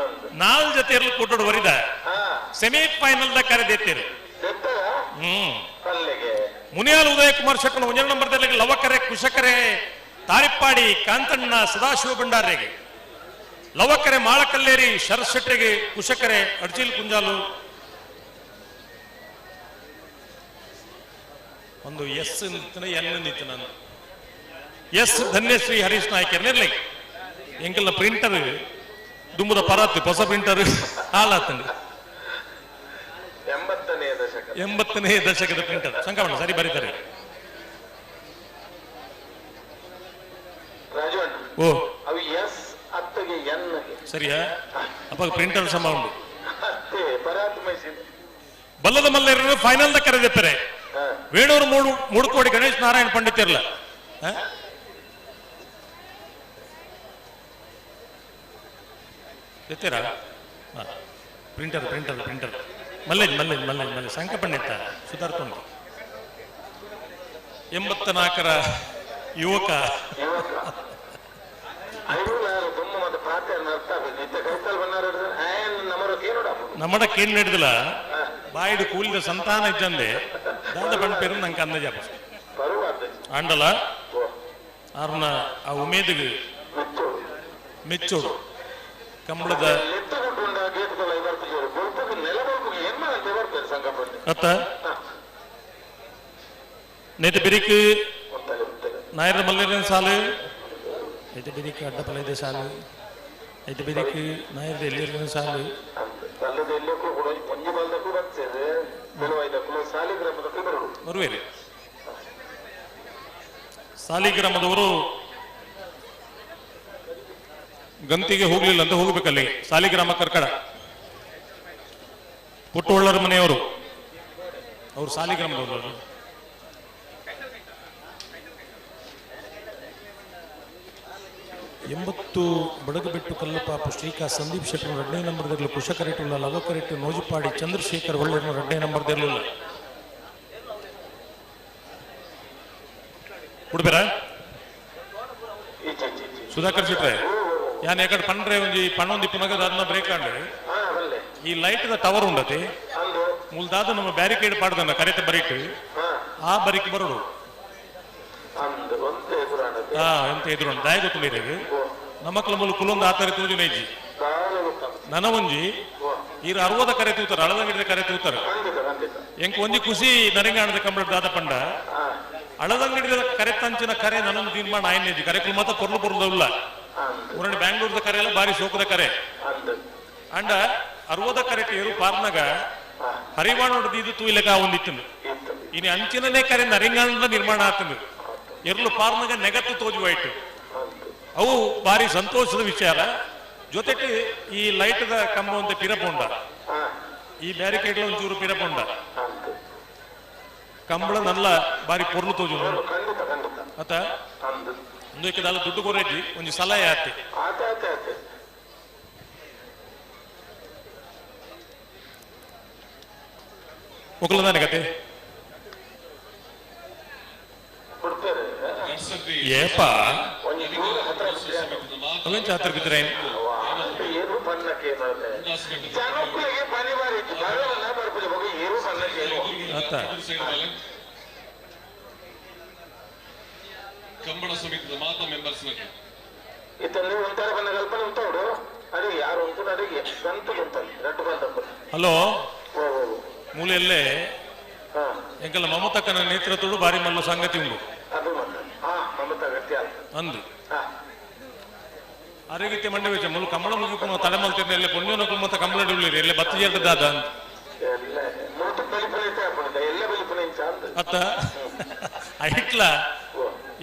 4 ಜೊತೆ ಇರಲು ಕೂಟುಡು ವರಿದ ಸೆಮಿಫೈನಲ್ the ಕರೆದೆತ್ತಿರು. ಮುನಿಯಾಲ್ ಉದಯ ಕುಮಾರ್ ಶೆಟ್ಟನ ಒಂಜನ ನಂಬರ್ ಲವಕರೆ ಕುಶಕರೆ ತಾರಿಪ್ಪಾಡಿ ಕಾಂತಣ್ಣ ಸದಾಶಿವ ಭಂಡಾರಿಗೆ ಲವಕರೆ ಮಾಳಕಲ್ಲೇರಿ ಶರತ್ ಶೆಟ್ಟರಿಗೆ ಕುಶಕರೆ ಅಡ್ಜಿಲ್ ಕುಂಜಾಲು ಒಂದು ಎಸ್ ನಿಂತಿನ ಎನ್ ನಿಂತಿನ ಎಸ್ ಧನ್ಯಶ್ರೀ ಹರೀಶ್ ನಾಯ್ಕ ಇರ್ಲಿ ಎಂಕಲ್ನ ಪ್ರಿಂಟರ್ ದುಂಬುದ ಪರಾತ್ ಹೊಸ ಪ್ರಿಂಟರ್ ಹಾಳಾತಂడి. 80ನೇ ದಶಕದ ಪ್ರಿಂಟರ್ ಸಂಕವಣ್ಣ ಸರಿ ಬರೀತಾರೆ. ಓ ಸರಿಯಾ ಅಪ್ಪ ಪ್ರಿಂಟರ್ ಸಮ ಉಂಟು. ಬಲ್ಲದ ಮಲ್ಲೇರರು ಫೈನಲ್ the ಕರೆದಿರ್ತಾರೆ. ವೇಣೂರು ಮೂಡುಕೋಡಿ ಗಣೇಶ್ ನಾರಾಯಣ ಪಂಡಿತ್ ಇರ್ಲ ಎತ್ತೀರಾ? ಪ್ರಿಂಟರ್ ಪ್ರಿಂಟರ್ ಪ್ರಿಂಟರ್ ಮಲ್ಲೇಜ್ ಮಲ್ಲೇಜ್ ಮಲ್ಲೇಜ್ ಮಲ್ಲೇಜ್ ಸಂಕ ಪಂಡಿತ ಸುಧಾರ್ತುಂಟು. 84ರ ಯುವಕ ನಮ್ಮಡ ಕೇಳಿ ನಡೆದಿಲ್ಲ ಬಾಯಿಡು ಕೂಲಿದ ಸಂತಾನ ಇದ್ದಂದೆ ದಾದ ಪಂಪೇರು ನಂಗೆ ಅಂದಾಜ ಆಂಡಲ ಆರ್ನ ಆ ಉಮೇದಿಗೆ ಮೆಚ್ಚೋಡು ಕಂಬಳದ ಅತ್ತ ನೇತ ಬಿರಿಕ್ ನಾಯರ ಮಲ್ಲೇರನ ಸಾಲು ಐತೆ ಬಿರಿಕ್ ಅಡ್ಡ ಪಲೈದೆ ಸಾಲು ಐತೆ ಬಿರಿಕ್ ನಾಯರದ ಎಲ್ಲಿರನ ಸಾಲು ಬರುವೇರಿ ಸಾಲಿಗ್ರಾಮದವರು ಗಂತಿಗೆ ಹೋಗ್ಲಿಲ್ಲ ಅಂತ ಹೋಗ್ಬೇಕಲ್ಲಿ ಸಾಲಿಗ್ರಾಮ ಕರ್ಕಡ ಪುಟ್ಟುಳ್ಳರ ಮನೆಯವರು ಅವರು ಸಾಲಿಗ್ರಾಮದವರು. 80 ಬಡಗಬೆಟ್ಟು ಕಲ್ಲಪಾಪು ಶ್ರೀಕಾ ಸಂದೀಪ್ ಶೆಟ್ಟರು ಎರಡನೇ ನಂಬರ್ದಿರಲು ಕುಶಕರೆಟ್ಟುಲ್ಲ ಲವಕರೆಟ್ಟು ನೋಜುಪಾಡಿ ಚಂದ್ರಶೇಖರ್ ಒಳ್ಳೆಯವರು ಎರಡನೇ ನಂಬರ್ದಿರಲಿಲ್ಲ. ಉಡ್ಬೇರ ಸುಧಾಕರ್ ಶೆಟ್ರೆ ಯಾನ್ ಎಕಡೆ ಪಂಡ್ರೆ ಒಂಜಿ ಪಣ್ಣೊಂದಿ ಪುನಗದ ಅದನ್ನ ಬ್ರೇಕ್ ಆಂಡ್ ಈ ಲೈಟ್ the tower ಉಂಡತಿ. ಮುಲ್ದಾದ ನಮ್ಮ ಬ್ಯಾರಿಕೇಡ್ ಪಾಡ್ದನ ಕರೆತ ಬರಿಟ್ ಆ ಬರಿಕ್ ಬರೋಡು ಎಂತ ಎದುರು ದಾಯ ಗೊತ್ತುಂಡಿರೇಗ ನಮ್ಮಕ್ಲ ಮೂಲು ಕುಲೊಂದು ಆತರ ತೂಜುನ ಇಜ್ಜಿ ನನ ಒಂಜಿ ಈರ್ 60 ಕರೆ ತೂತಾರ ಅಳದಂಗಡಿದ ಕರೆ ತೂತಾರ ಎಂಕ್ ಒಂಜಿ ಖುಷಿ ನರಿಂಗಾಣದ ಕಂಪ್ಲೀಟ್ ದಾದ ಪಂಡ ಅಳದಂಗಡಿದ ಕರೆ ತಂಚಿನ ಕರೆ ನನ್ನನ್ನು ತೀರ್ಮಾನ ಆಯ್ನೇಜಿ ಕರೆಕುಲು ಮಾತ್ರ ಪೊರ್ಲು ಪೊರ್ಲುಲ್ಲ ಊರಣ್ಣ ಬ್ಯಾಂಗ್ಳೂರ್ದ ಕರೆ ಎಲ್ಲ ಬಾರಿ ಸೋಕದ ಕರೆ ಅಂಡ 60 ಕರೆ ಏರು ಪಾರ್ನಾಗ ಹರಿವಾಣೋಡ್ ದೀದು ತೂಯಿಲೆಕ ಒಂದಿತ್ತು ಇನಿ ಅಂಚಿನನೇ ಕರೆ ನರಿಂಗಾಣದ ನಿರ್ಮಾಣ ಆತಂದು ಎರ್ಲು ಪಾರ್ನಾಗ ನೆಗತ್ತು ತೋಜುವಾಯ್ತು ಅವು ಬಾರಿ ಸಂತೋಷದ ವಿಚಾರ. ಜೊತೆಗೆ ಈ ಲೈಟ್ದ ಕಂಬ ಅಂತ ಪಿರಪೊಂಡ ಈ ಬ್ಯಾರಿಕೇಡ್ ಒಂಚೂರು ಪಿರಪೊಂಡ ಕಂಬಳ ನಲ್ಲ ಬಾರಿ ಪೊರ್ಲು ತೋಜು ಅತ ಒಂದು ದುಡ್ಡು ಕೊರೇಜಿ ಒಂಜಿ ಸಲಹೆ ಆತೆ ಒಕ್ಕಲದಾನೆ ಕತೆ ಏಪ ಅವೆಂಚ ಹತ್ರ ಬಿದ್ದರೆ ಕಂಬಳ ಸಮಿತಿದ ಮಾತಾ ಮೆಂಬರ್ಸ್ ಹಲೋ ಮೂಲೆಯಲ್ಲೇ ಎಂಕಲ್ಲ ಮಮತಕ್ಕನ ನೇತೃತ್ವಡು ಬಾರಿ ಮಲ್ಲ ಸಂಗತಿ ಉಂಡು ಅಂದು ಆರೋಗ್ಯ ಮಂಡೆ ವೆಚ್ಚ ಮುಲು ಕಂಬಳ ಮುಗಿಪುನ ತಲೆ ಮಲ್ತಿರ್ನ ಎಲ್ಲ ಪುಣ್ಯನ ಮತ್ತೆ ಕಂಬಳ ಉಳ್ಳಿರಿ ಎಲ್ಲ ಬತ್ತಿ ಜೇರ್ದ ಅಂತ ಅತ್ತ ಐಟ್ಲ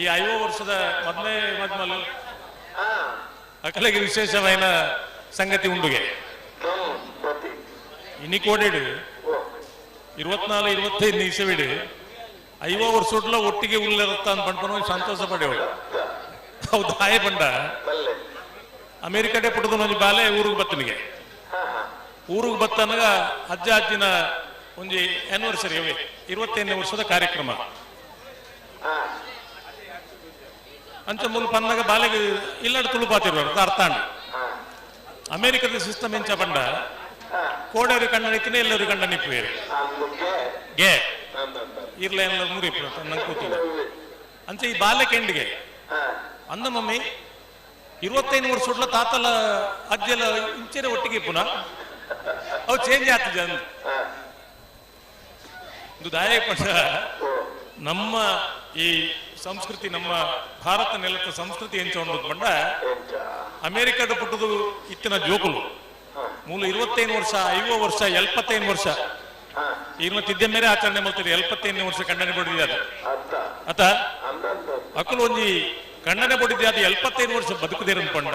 ಈ 50 ವರ್ಷದ ಮೊದಲೇ ಮದ್ಮಲು ಅಕಲೆಗೆ ವಿಶೇಷವಾದ ಸಂಗತಿ ಉಂಡುಗೆ ಇನಿ ಕೋಡೆಡು 24 25 ಇಸವಿಡು 50 ವರ್ಷ ಒಟ್ಟಿಗೆ ಉಳ್ಳಿರತ್ತ ಅಂತ ಪಂಡ್ಕೊಂಡು ಸಂತೋಷ ಪಡೆಯೋಳು. ಹೌದು ಆಯೆ ಪಂಡ ಅಮೇರಿಕಡೆ ಪುಟ್ಟದ ಒಂಜಿ ಬಾಲೆ ಊರಿಗೆ ಬತ್ತನಿಗೆ ಊರಿಗೆ ಬತ್ತನಗ ಅಜ್ಜ ಅಜ್ಜಿನ ಒಂಜಿ ಆನಿವರ್ಸರಿ ಅವೇ 25ನೇ ವರ್ಷದ ಕಾರ್ಯಕ್ರಮ ಅಂಚ ಮೂಲು ಪನ್ನಾಗ ಬಾಲೆಗೆ ಇಲ್ಲಡ ತುಳುಪಾತಿರುವ ಅರ್ಥ ಅಮೇರಿಕದ ಸಿಸ್ಟಮ್ ಎಂಚ ಪಂಡ ಕೋಡೇರು ಕಣ್ಣ ನಿತ್ತಿನ ಎಲ್ಲರೂ ಕಣ್ಣ ನಿಪ್ಪುವೇರು ಗೆ ಇರ್ಲ ಎಲ್ಲ ಮುರಿಪು ನಂಗೆ ಕೂತಿಲ್ಲ ಅಂಚ ಈ ಬಾಲೆ ಕೆಂಡಿಗೆ ಅಂದ ಮಮ್ಮಿ 25 ವರ್ಷ ತಾತಲ ಅಜ್ಜೆಲ್ಲ ಇಂಚೆರೆ ಒಟ್ಟಿಗೆ ಪುನಃ ಅವು ಚೇಂಜ್ ಆಗ್ತದೆ ಅಂದ ಇದು ದಾಯ ಪಂಡ ನಮ್ಮ ಈ ಸಂಸ್ಕೃತಿ ನಮ್ಮ ಭಾರತ ನೆಲದ ಸಂಸ್ಕೃತಿ ಎಂಚ ಉಂಡು ಪಂಡ ಅಮೇರಿಕದ ಪುಟ್ಟದು ಇತ್ತಿನ ಜೋಕುಲು ಮೂಲ 25 ವರ್ಷ 50 ವರ್ಷ 75 ವರ್ಷ ಈರ್ನ ತಿದ್ದೆ ಮೇರೆ ಆಚರಣೆ ಮಾಡ್ತಾರೆ 75ನೇ ವರ್ಷ ಕಣ್ಣನೆ ಬಡಿದೆ ಅದು ಅತ ಅಕ್ಕಲು ಒಂಜಿ ಕಣ್ಣನೆ ಬಡಿದೆ ಅದು 75 ವರ್ಷ ಬದುಕುದೇರ ಪಂಡ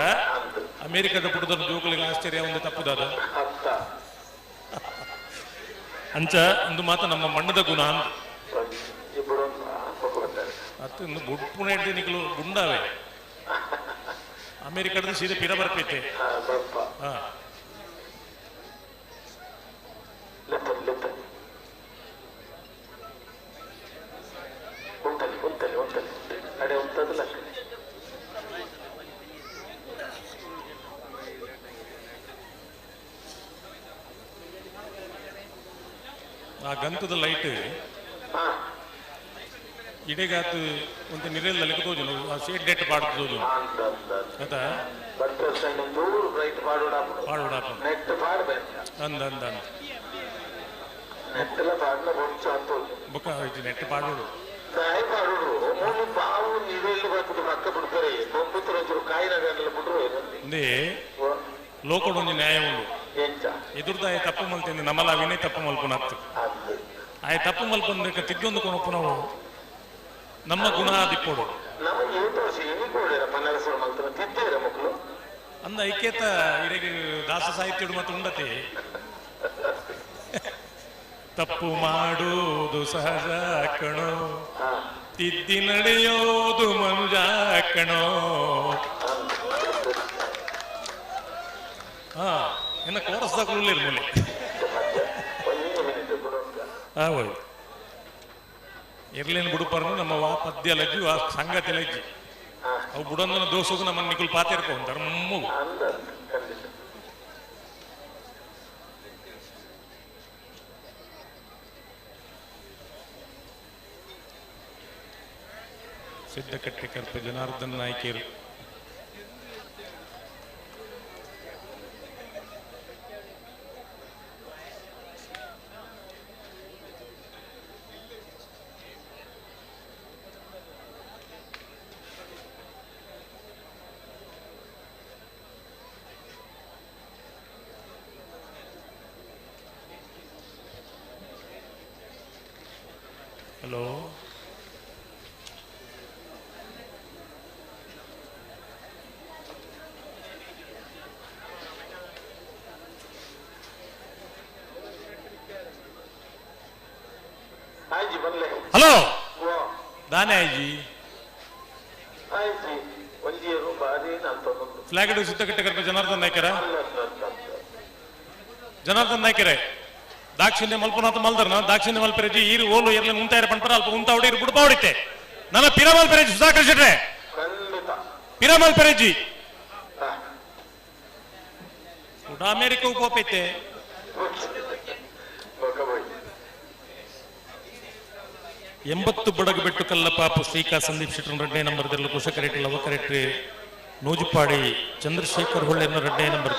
ಅಮೇರಿಕದ ಪುಟ್ಟದ ಜೋಕುಲಿಗೆ ಆಶ್ಚರ್ಯ ಒಂದು ತಪ್ಪುದಾದ ಅಂಚ ಒಂದು ಮಾತು ನಮ್ಮ ಮಣ್ಣದ ಗುಣ ಅಂತ ಅತ್ತು ಇನ್ನು ಬುಡ್ಪುಣ ನಿಕಲು ಗುಂಡಾವೆ ಅಮೇರಿಕದ ಸೀದಾ ಪಿರ ಬರ್ಪೈತೆ. ಆ ಗಂತದ ಲೈಟ್ ಇಡೀಗಾತು ಒಂದು ನಿರೆಲ್ಲ ತೋಜುನು ಆ ಸೇಡ್ ಡೇಟ್ ಪಾಡ್ದು ತೋಜುನು ಆತ ಪಾಡೋಡ ಅಂದ ಅಂದ ಅಂದ ಬೊಕ್ಕ ನೆಟ್ ಪಾಡೋಡು ಅಂದೇ ಲೋಕಡೊಂಜಿ ನ್ಯಾಯ ಉಂಡು ಎದುರ್ದಾಯ ತಪ್ಪು ಮಲ್ತಿಂದ ನಮ್ಮಲ ವಿನಯ್ ತಪ್ಪು ಮಲ್ಪುನ ಅತ್ತು ಆಯ ತಪ್ಪು ಮಲ್ಪಂದ ತಿದ್ದೊಂದು ಕೊನಪ್ಪು ನಾವು ನಮ್ಮ ಗುಣ ದಿಪ್ಪೋಡು ಅಂದ ಐಕ್ಯತ ಇರೆಗ್ ದಾಸ ಸಾಹಿತ್ಯಡು ಮತ್ತು ಉಂಡತೆ ತಪ್ಪು ಮಾಡೋದು ಸಹಜ ಕಣೋ ತಿದ್ದಿ ನಡೆಯೋದು ಮನುಜ ಕಣೋ. ಹಾ ಎನ್ನ ಕೋರಸ್ದಾಕುಲು ಮೂಲೆ ಓಯ್ ಇರ್ಲೇನು ಬುಡುಪರ್ನು ನಮ್ಮ ವಾ ಪದ್ಯ ಲಜ್ಜಿ ವಾ ಸಂಗತಿ ಲಜ್ಜಿ ಅವು ಬುಡಂದನ ದೋಸಗು ನಮ್ಮ ನಿಕುಲ್ ಪಾತಿರ್ಕೊ ಧರ್ಮಗು. ಸಿದ್ದಕಟ್ಟೆ ಕರ್ಪ ಜನಾರ್ದನ್ ನಾಯ್ಕೇರು. ಹಲೋ, ಆಯ್ಜಿ ಬನ್ಲೆ. ಹಲೋ. ಓ. ದಾನೆ ಆಯ್ಜಿ. ಆಯ್ಜಿ, ಒಂಜಿಯರು ಬಾರಿ ನಲ್ತೊಂದು. ಫ್ಲಾಗ್ ಸಿದ್ದಕಟ್ಟೆ ಕರ್ಪ ಜನಾರ್ದನ್ ನಾಯ್ಕರ. ಅಲ್ಲ ಅಲ್ಲ ಅಲ್ಲ. ಜನಾರ್ದನ್ ನಾಯ್ಕರೇ, ದಾಕ್ಷಿಣ್ಯ ಮಲ್ಪನಾಥ ಮಲ್ದರ್ನ ದಾಕ್ಷಿಣ್ಯ ಮಲ್ಪೆರೆಜಿ ಈರು ಓಲು ಎರ್ಲೆ ಉಂತಾಯಿರ ಪಂಪರ ಅಲ್ಪ ಉಂತ ಹೊಡಿ ಬುಡಪ ಹೊಡಿತೆ ನನ್ನ ಪಿರ ಮಲ್ಪೆರೆಜಿ ಸುಧಾಕರ್ ಶೆಟ್ರೆ. ಖಂಡಿತ. ಪಿರ ಮಲ್ಪೆರೆಜಿ. ಹಾ. ಕೂಡ ಅಮೇರಿಕ ಉಪೋಪೈತೆ. ಬೊಕ ಬೋಯ್. 80 ಬಡಗು ಬೆಟ್ಟು ಕಲ್ಲಪಾಪು ಶ್ರೀಕಾ ಸಂದೀಪ್ ಶೆಟ್ಟರ್ 2ನೇ ನಂಬರ್ ದೆಲ್ಲ ಕುಶಕರೆಟ್ಟಿ ಲವಕರೆಟ್ಟಿ ನೂಜುಪಾಡಿ ಚಂದ್ರಶೇಖರ್ ಹೊಳ್ಳೆನ 2ನೇ ನಂಬರ್.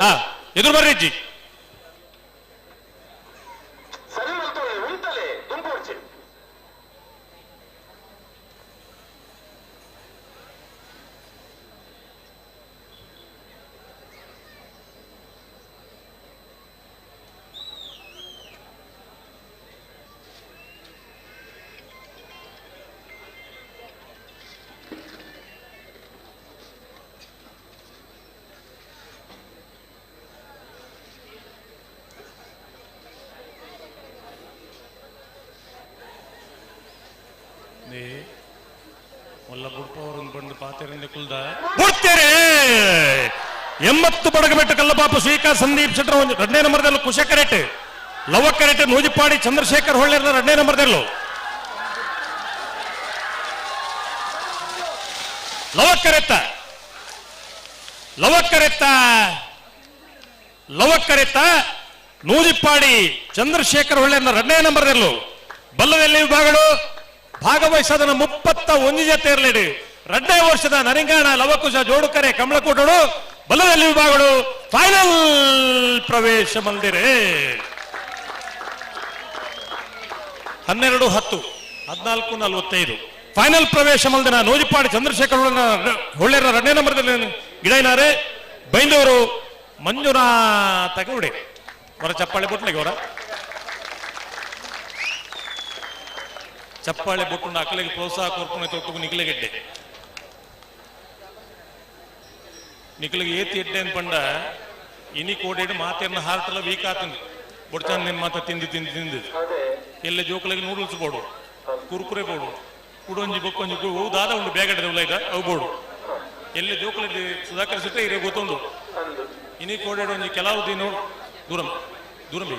ಹಾ, ಎದುರು ಬರ್ರಿಜ್ಜಿ. ಸರಿ ಮಲ್ತೋಳೆ ಉಂಟಲೆ ದುಂಪೋಡ್ಚಿ. ಮೊಲ್ಲ ಬುಡ್ಪವರನ್ನು ಬಂದು ಪಾತೆರಿಂದ ಕುಲ್ದ ಬುಡ್ತೇರೆ. 80 ಬಡಗಬೆಟ್ಟು ಕಲ್ಲಪಾಪು ಶ್ರೀಕಾ ಸಂದೀಪ್ ಶೆಟ್ಟರ್ ಒಂದು 2ನೇ ನಂಬರ್ದಲ್ಲೂ ಕುಶಕರೆಟ್ ಲವಕರೆಟ್ ನೂಜಿಪಾಡಿ ಚಂದ್ರಶೇಖರ್ ಹೊಳ್ಳೆರ್ನ 2ನೇ ನಂಬರ್ದಲ್ಲೂ ಲವಕರೆತ್ತ ಲವಕರೆತ್ತ ಲವಕರೆತ್ತ ನೂಜಿಪಾಡಿ ಚಂದ್ರಶೇಖರ್ ಹೊಳ್ಳೆರ್ನ 2ನೇ ನಂಬರ್ದಲ್ಲೂ ಬಲ್ಲದಲ್ಲಿ ವಿಭಾಗಗಳು ಭಾಗವಹಿಸೋದನ್ನ 31 ಜೊತೆ ಇರಲಿಡಿ. 2ನೇ ವರ್ಷದ ನರಿಂಗಾಣ ಲವಕುಶ ಜೋಡುಕರೆ ಕಮಲಕೋಟಡು ಬಲ್ಲದಲ್ಲಿ ವಿಭಾಗಗಳು ಫೈನಲ್ ಪ್ರವೇಶ ಮಂದಿರೆ. 12:10, 14:45 ಫೈನಲ್ ಪ್ರವೇಶ ಮಲ್ದಿನ ನೂಜಿಪಾಡಿ ಚಂದ್ರಶೇಖರ್ ಹೊಳ್ಳೆರ 2ನೇ ನಂಬರ್ದಲ್ಲಿ ಗಿಡೈನಾರೆ ಬೈಂದವರು ಮಂಜುನಾಥ ಗೌಡೆ ಅವರ ಚಪ್ಪಾಳೆ ಬೊಟ್ಲಿಗೆ ಅವರ ಚಪ್ಪಾಳೆ ಬೊಟ್ಟು ಅಕಲಿಗೆ ಪ್ರೋತ್ಸಾಹ ಕೊರ್ಪುನೆ ತೊಟ್ಟುಗು ನಿಖಿಲಗೆಡ್ಡೆ ನಿಖಲಿಗೆ ಏತಿ ಎಡ್ಡೆ ಅನ್ಪಂಡ ಇನಿ ಕೋಡೇಡು ಮಾತೆರ್ನ ಹಾರ್ತಲ ವೀಕ್ ಆತಂದು ಬೊಡ್ಚಾನ್ ನಿನ್ ಮಾತ ತಿಂದು ತಿಂದು ತಿಂದು. ಅದೇ. ಎಲ್ಲ ಜೋಕುಲಿಗೆ ನೂಡಲ್ಸ್ ಬೋಡು, ಕುರ್ಕುರೆ ಬೋಡು, ಕುಡೊಂಜಿ ಬೊಕ್ಕೊಂಜಿ ಅವು ದಾದ ಉಂಡು ಬೇಗಡೆ ಉಲ್ಲ ಅವು ಬೋಡು. ಎಲ್ಲ ಜೋಕುಲಲ್ಲಿ ಸುಧಾಕರ್ ಸಿಟ್ಟೆ ಇರೇ ಗೊತ್ತುಂಡು. ಅಂದು. ಇನಿ ಕೋಡೇಡು ಒಂಜಿ ಕೆಲವು ದಿನ ದೂರಂ ದೂರಂ.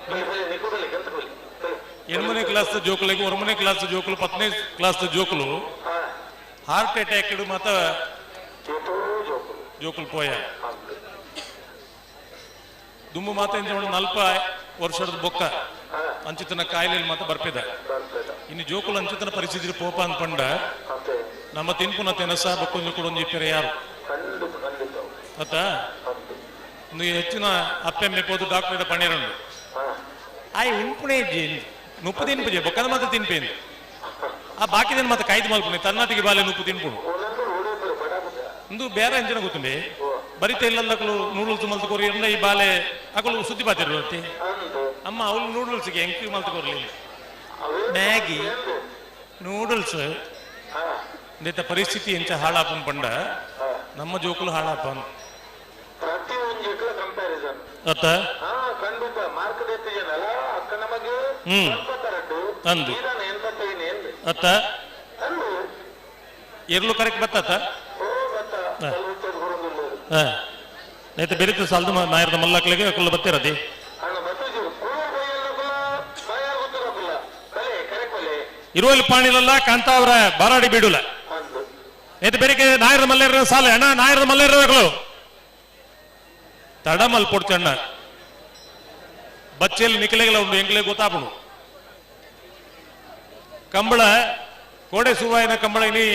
ಬಲೆ ಬಲೆ ನಿಕುಡಲೆ ಗಂತ ಬಲೆ ಬಲೆ. 8ನೇ ಕ್ಲಾಸ್ ಜೋಕುಲಿಗೆ 1ನೇ ಕ್ಲಾಸ್ ಜೋಕುಲು 10ನೇ ಕ್ಲಾಸ್ ಜೋಕುಲು ಹಾ. ಹಾರ್ಟ್ ಅಟ್ಯಾಕ್ ಮಾತ. ಏತೋ ಜೋಕುಲು. ಜೋಕುಲು ಪೋಯ. ಅಂದು. ದುಮ್ಮು ಮಾತ ಎಂಚ ನಲ್ಪ ವರ್ಷದ ಬೊಕ್ಕ ಹಾ. ಅಂಚಿತನ ಕಾಯಿಲೆಯಲ್ಲಿ ಮಾತ ಬರ್ಪಿದ. ಬರ್ಪೇದ. ಇನ್ನು ಜೋಕುಲು ಅಂಚಿತನ ಪರಿಸ್ಥಿತಿ ಪೋಪ ಅನ್ಪಂಡ ಅದೇ. ನಮ್ಮ ತಿನ್ಪುನ ತೆನಸ ಬೊಕ್ಕೊಂಜಿ ಕೊಡೊಂಜಿ ಪೆರೆ ಯಾರು. ಖಂಡಿತ ಖಂಡಿತ. ಅತ್ತ. ಅಂದು. ಒಂದು ಹೆಚ್ಚಿನ ಅಪ್ಪೆಮ್ಮೆ ಪೋದು ಡಾಕ್ಟರ್ ಪಣ್ಣೇರುಂಡು. ಹಾ. ಆಯ್ ಉಂಪುಣೆ ನುಪ್ಪು ತಿನ್ಪುಜೆ ಬೊಕ್ಕದ ಮಾತ್ರ ತಿನ್ಪೇನು ಆ ಬಾಕಿದೇನು ಮಾತ್ರ ಕಾಯ್ದು ಮಲ್ಪುಣೆ ತನ್ನಾಟಿಗೆ ಬಾಲೆ ನುಪ್ಪು ತಿನ್ಪುಣು. ಒಂದೊಂದು ಓಡೋದ್ರೆ ಬಡಾಬುದ. ಒಂದು ಬೇರೆ ಅಂಚನ ಗೊತ್ತುಂಡೆ ಬರಿತ ಇಲ್ಲದಕ್ಕಲು ನೂಡಲ್ಸ್ ಮಲ್ತು ಕೊರಿ ಈ ಬಾಲೆ ಅಕಲು ಸುದ್ದಿ ಬಾತಿರು ಅಂದು. ಅಮ್ಮ ಅವಳು ನೂಡಲ್ಸ್ಗೆ ಎಂಕಿ ಮಲ್ತು ಕೊರ್ಲಿ. ಅವೇ. ಮ್ಯಾಗಿ. ಅಂದು. ನೂಡಲ್ಸ್. ಹಾ. ಇಂತ ಪರಿಸ್ಥಿತಿ ಎಂಚ ಹಾಳಾಪನ್ ಪಂಡ ಹಾ. ನಮ್ಮ ಜೋಕುಲು ಹಾಳಾಪನ್. ಪ್ರತಿ ಒಂಜಿಕ್ಲ ಕಂಪ್ಯಾರಿಸನ್. ಅತ್ತ. ಹಾ, ಖಂಡಿತ ಮಾರ್ಕ್ ದೆತ್ತಿಜನಲ್ಲ ಅಕ್ಕ ನಮಗೆ. ಹ್ಮ್. 82. ಅಂದು. ಈದಾನ 85 ಅಂದು. ಅತ್ತ. ಅಂದು. ಎರ್ಲು ಕರೆಕ್ಟ್ ಬತ್ತತ್ತ. ಓ ಬತ್ತ. ಹಾ. ಗುರುಂದುಲ್ಲೇರು. ಹಾ ನೈತ ಬೆರಿತ ಸಾಲದು ನಾಯರ್ದ ಮಲ್ಲಕ್ಲಿಗೆ ಅಕುಲು ಬತ್ತಿರದಿ. ಅಣ್ಣ ಬತ್ತಜಿ ಕೂರು ಬೈಯಲ್ಲಕುಲ ಬಾಯಾರ್ ಗೊತ್ತಿರಕುಲ ಬಲೆ ಕರೆಕ್ಟ್ ಬಲೆ. ಇರುವಲ್ಲಿ ಪಾಣಿಲಲ್ಲ ಕಾಂತಾವರ ಬಾರಾಡಿ ಬೀಡುಲ. ಅಂದು. ನೇತ ಬೆರಿಕೆ ನಾಯರ್ದ ಮಲ್ಲೇರ ಸಾಲೆ ಅಣ್ಣ ನಾಯರ್ದ ಮಲ್ಲೇರಗಳು ತಡಮಲ್ ಪೊಡ್ಚಣ್ಣ ಬಚ್ಚೆಲ್ಲಿ ನಿಖಲೆಗಳ ಉಂಡು ಎಂಕ್ಲೆ ಗೊತ್ತಾಪುಣು ಕಂಬಳ. ಕೋಡೆ ಸುವಾಯಿನ ಕಂಬಳ ಇನಿ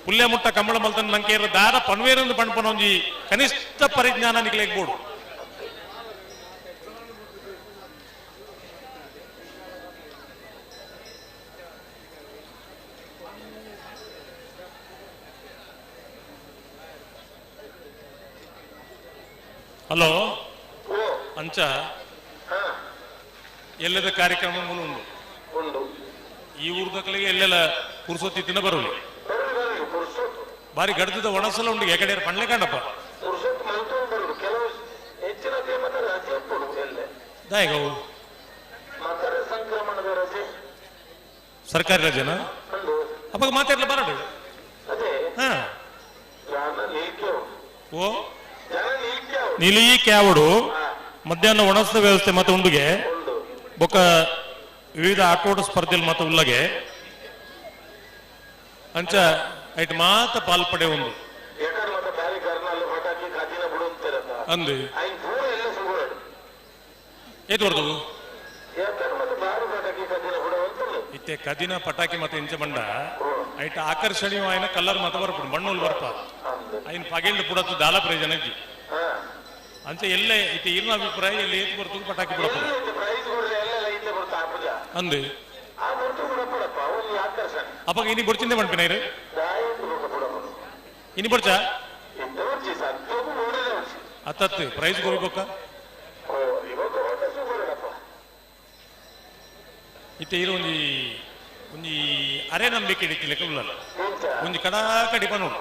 ಪುಲ್ಯ ಮುಟ್ಟ ಕಂಬಳ ಮಲ್ತನ ನಂಕೇರ ದಾರ ಪನ್ವೇರಂದು ಪಣ್ಪನ ಒಂಜಿ ಕನಿಷ್ಠ ಪರಿಜ್ಞಾನ ನಿಕ್ಲೆಗ್ ಬೋಡು. ಹಲೋ. ಓ. ಅಂಚ ಹಾ. ಎಲ್ಲದ ಕಾರ್ಯಕ್ರಮ ಮೂಲ ಉಂಡು. ಉಂಡು. ಈ ಊರ್ದಕ್ಲಿಗೆ ಎಲ್ಲೆಲ್ಲ ಪುರ್ಸೊತ್ತಿತ್ತಿನ ಬರೋಲಿ. ಬರಲಿ ಬರಲಿ ಪುರ್ಸೊತ್ತು. ಬಾರಿ ಗಡ್ದದ ಒಣಸಲ ಉಂಡು ಎಕಡೆ ಪಣ್ಲೆ ಕಂಡಪ್ಪ. ಪುರ್ಸೊತ್ತು ಮಲ್ತೊಂದು ಬರುಡು ಕೆಲವು ಹೆಚ್ಚಿನ ಮತ್ತೆ ರಜೆ ಉಪ್ಪುಡು ಎಲ್ಲೆ. ದಾಯಗ ಅವು? ಮಕರ ಸಂಕ್ರಮಣದ ರಜೆ. ಸರ್ಕಾರಿ ರಜೆನಾ? ಉಂಡು. ಅಪ್ಪಾಗ ಮಾತಾಡ್ಲ ಬರಡು. ಅದೇ. ಹಾ. ಜನ ನಿಲ್ಕ್ಯವು. ಓ. ಜನ ನಿಲ್ಕ್ಯವು. ನಿಲಿ ಕ್ಯಾವಡು. ಹಾ. ಮಧ್ಯಾಹ್ನ ಒಣಸದ ವ್ಯವಸ್ಥೆ ಮತ್ತೆ ಉಂಡುಗೆ. ಉಂಡು. ಬೊಕ್ಕ ವಿವಿಧ ಆಟೋಟ ಸ್ಪರ್ಧೆಲ್ ಮತ್ತೆ ಉಲ್ಲಗೆ ಅಂಚ ಐಟ್ ಮಾತ ಪಾಲ್ ಪಡೆ ಉಂಡು. ಎಕಡ್ ಮತ್ತೆ ಬ್ಯಾರಿ ಕರ್ನಲ್ಲಿ ಪಟಾಕಿ ಕದಿನ ಬಿಡು ಅಂತಿರತ್ತ. ಅಂದು. ಐನ್ ಪೂರ ಎಲ್ಲ ಸುಗುರಡು. ಏತ್ ಬರ್ತದು? ಎಕಡ್ ಮತ್ತೆ ಬಾರಿ ಪಟಾಕಿ ಕದಿನ ಬಿಡು ಅಂತಲ್ಲ. ಇತ್ತೆ ಕದಿನ ಪಟಾಕಿ ಮತ್ತೆ ಇಂಚ ಬಂಡ ಐಟ್ ಆಕರ್ಷಣೀಯವಾಯಿನ ಕಲರ್ ಮತ ಬರ್ಪುಂಡು ಬಣ್ಣುಲ್ ಬರ್ಪ. ಅಂದು. ಐನ್ ಪಗೆಲ್ಡ್ ಪುಡತ್ತು ದಾಲ ಪ್ರಯೋಜನ ಇಜ್ಜಿ. ಹಾ. ಅಂಚ ಎಲ್ಲೆ ಇತ್ತೆ ಇರ್ನ ಅಭಿಪ್ರಾಯ ಎಲ್ಲಿ ಏತ್ ಬರ್ತದೆ ಪಟಾಕಿ ಬಿಡಪ್ಪ. ಎಲ್ಲಿ ಐತೆ ಪ್ರೈಸ್ ಕೊಡ್ರೆ ಎಲ್ಲೆಲ್ಲ ಐತೆ ಬರ್ತಾ ಆಪುಜ. ಅಂದು. ಆ ಗುರ್ತು ಬಿಡಪ್ಪಡಪ್ಪ ಒಂದು ಆಕರ್ಷಣೆ. ಅಪ್ಪಾಗ ಇನಿ ಬೊಡ್ಚಿಂದೆ ಪಣ್ಪಿನ ಇರು. ದಾಯಿ ಬೊಕ್ಕ ಬಿಡಪ್ಪ. ಇನಿ ಬೊಡ್ಚ. ಇತ್ತೆ ಬರ್ಚಿ ಸತ್ಯಕ್ಕೂ ನೋಡಿದೆ ಬರ್ಚಿ. ಅತ್ತತ್ತು ಪ್ರೈಸ್ ಕೊಡ್ಬೇಕ. ಓ ಇವಾಗ ಓಟ ಸುಗುರಡಪ್ಪ. ಇತ್ತೆ ಇರು ಒಂಜಿ ಒಂಜಿ ಅರೆ ನಂಬಿಕೆ ಇಡಿತಿಲ್ಲ ಉಲ್ಲಲ್ಲ. ಎಂಚ? ಒಂಜಿ ಕಡಾಕಡಿ ಪನೋಡು.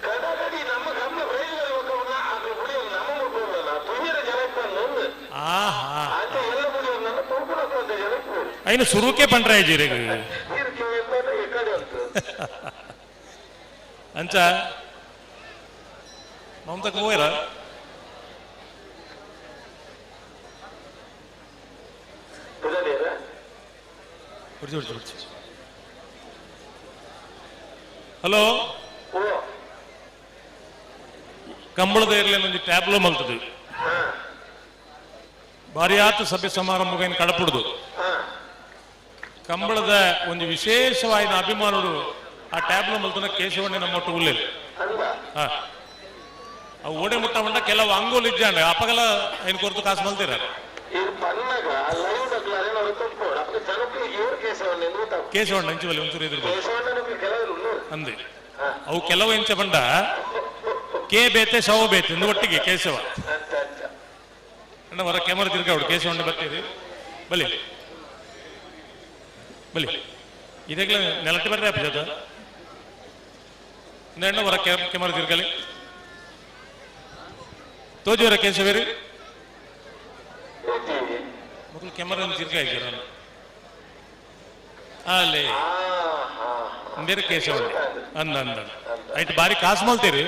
ಕಡಗಡಿ ನಮ್ಮ ಕಮ್ಮಿ ಪ್ರೈಸ್ ಆಕಳು ಬುಡಿಯಲ್ಲ ನಮ್ಮ ಮುಟ್ಟುವಲ್ಲ ತುವಿರ ಜನಕ್ಕೆ ಒಂದು. ಆಹಾ. ಆಚೆ ಎಲ್ಲ ಬುಡಿಯನ್ನ ತೂಕುಣಕ್ಕೆ ಒಂದು ಜನಕ್ಕೆ ಬೋಡು. ಐನ ಸುರುಕೆ ಪಂಡ್ರೆ ಜೀರೆಗ್. ನೀರು ಕಿವಿ ಈ ಕಡೆ ಉಂಟು. ಅಂಚ ಮಮತಕ್ಕೆ ಹೋಯ್ರ. ಬಿಡಲಿಯರ? ಬಿಡ್ಸಿ ಬಿಡ್ಸಿ ಬಿಡ್ಸಿ. ಹಲೋ. ಓ. ಕಂಬಳದ ಇರ್ಲಿ ಒಂಜಿ ಟ್ಯಾಬ್ಲೋ ಮಲ್ತದು. ಹಾ. ಬಾರಿ ಆತು ಸಭೆ ಸಮಾರಂಭ ಕಡಪುಡುದು. ಹಾ. ಕಂಬಳದ ಒಂದು ವಿಶೇಷವಾದ ಅಭಿಮಾನುಡು ಆ ಟ್ಯಾಬ್ಲೋ ಮಲ್ತನ ಕೇಶವಣ್ಣನ ಮೊಟ್ಟು ಉಲ್ಲೇಲಿ. ಅಂದ. ಹಾ ಅವು ಓಡೆ ಮುಟ್ಟ ಉಂಡ ಕೆಲವು ಅಂಗೋಲು ಇಜ್ಜಾಂಡ ಅಪ್ಪಗಲ ಐನ್ ಕೊರ್ತು ಕಾಸು ಮಲ್ತೀರ. ಇದು ಪನ್ನಗ ಲೈವ್ ಡಕ್ಲಾರೆ ನಾವು ತಪ್ಪೋಡು ಅಪ್ಪ ಜನಕ್ಕೆ ಇವ್ರ ಕೇಶವಣ್ಣ ಎಂದು ಗೊತ್ತಾಗ. ಕೇಶವಣ್ಣ ಇಂಚು ಒಂಚೂರು ಎದುರು ಕೇಶವಣ್ಣನ ಕೆಲವರು ಉಳ್ಳೋರು. ಅಂದೆ. ಹಾ. ಅವು ಕೆಲವು ಎಂಚ ಬಂಡ ಕೆ ಬೇತೆ ಶವ ಬೇತೆ ಇಂದು ಒಟ್ಟಿಗೆ ಕೇಶವ. ಅಚ್ಚ ಅಚ್ಚ. ಅಣ್ಣ ಹೊರ ಕ್ಯಾಮರಾ ತಿರ್ಗಾವಡು ಕೇಶವಣ್ಣ ಬರ್ತೀರಿ ಬಲಿ ಬಲಿ ಇದಾಗಲೇ ನೆಲಕ್ಕೆ ಬರ್ರಿ ಅಪ್ಪ ಜೊತೆ ಅಣ್ಣ ಹೊರ ಕ್ಯಾಮರಾ ತಿರ್ಗಲಿ ತೋಜುವರ ಕೇಶವೇರಿ. ಏತಿ? ಮೊದಲು ಕ್ಯಾಮರಾ ತಿರ್ಗಾ ಇದ್ದೀರ ಅಲ್ಲಿ. ಹಾ ಹಾ. ಬೇರೆ ಕೇಶವಣ್ಣ ಅಂದ ಅಂದ ಐಟ್ ಬಾರಿ ಕಾಸು ಮಲ್ತೀರಿ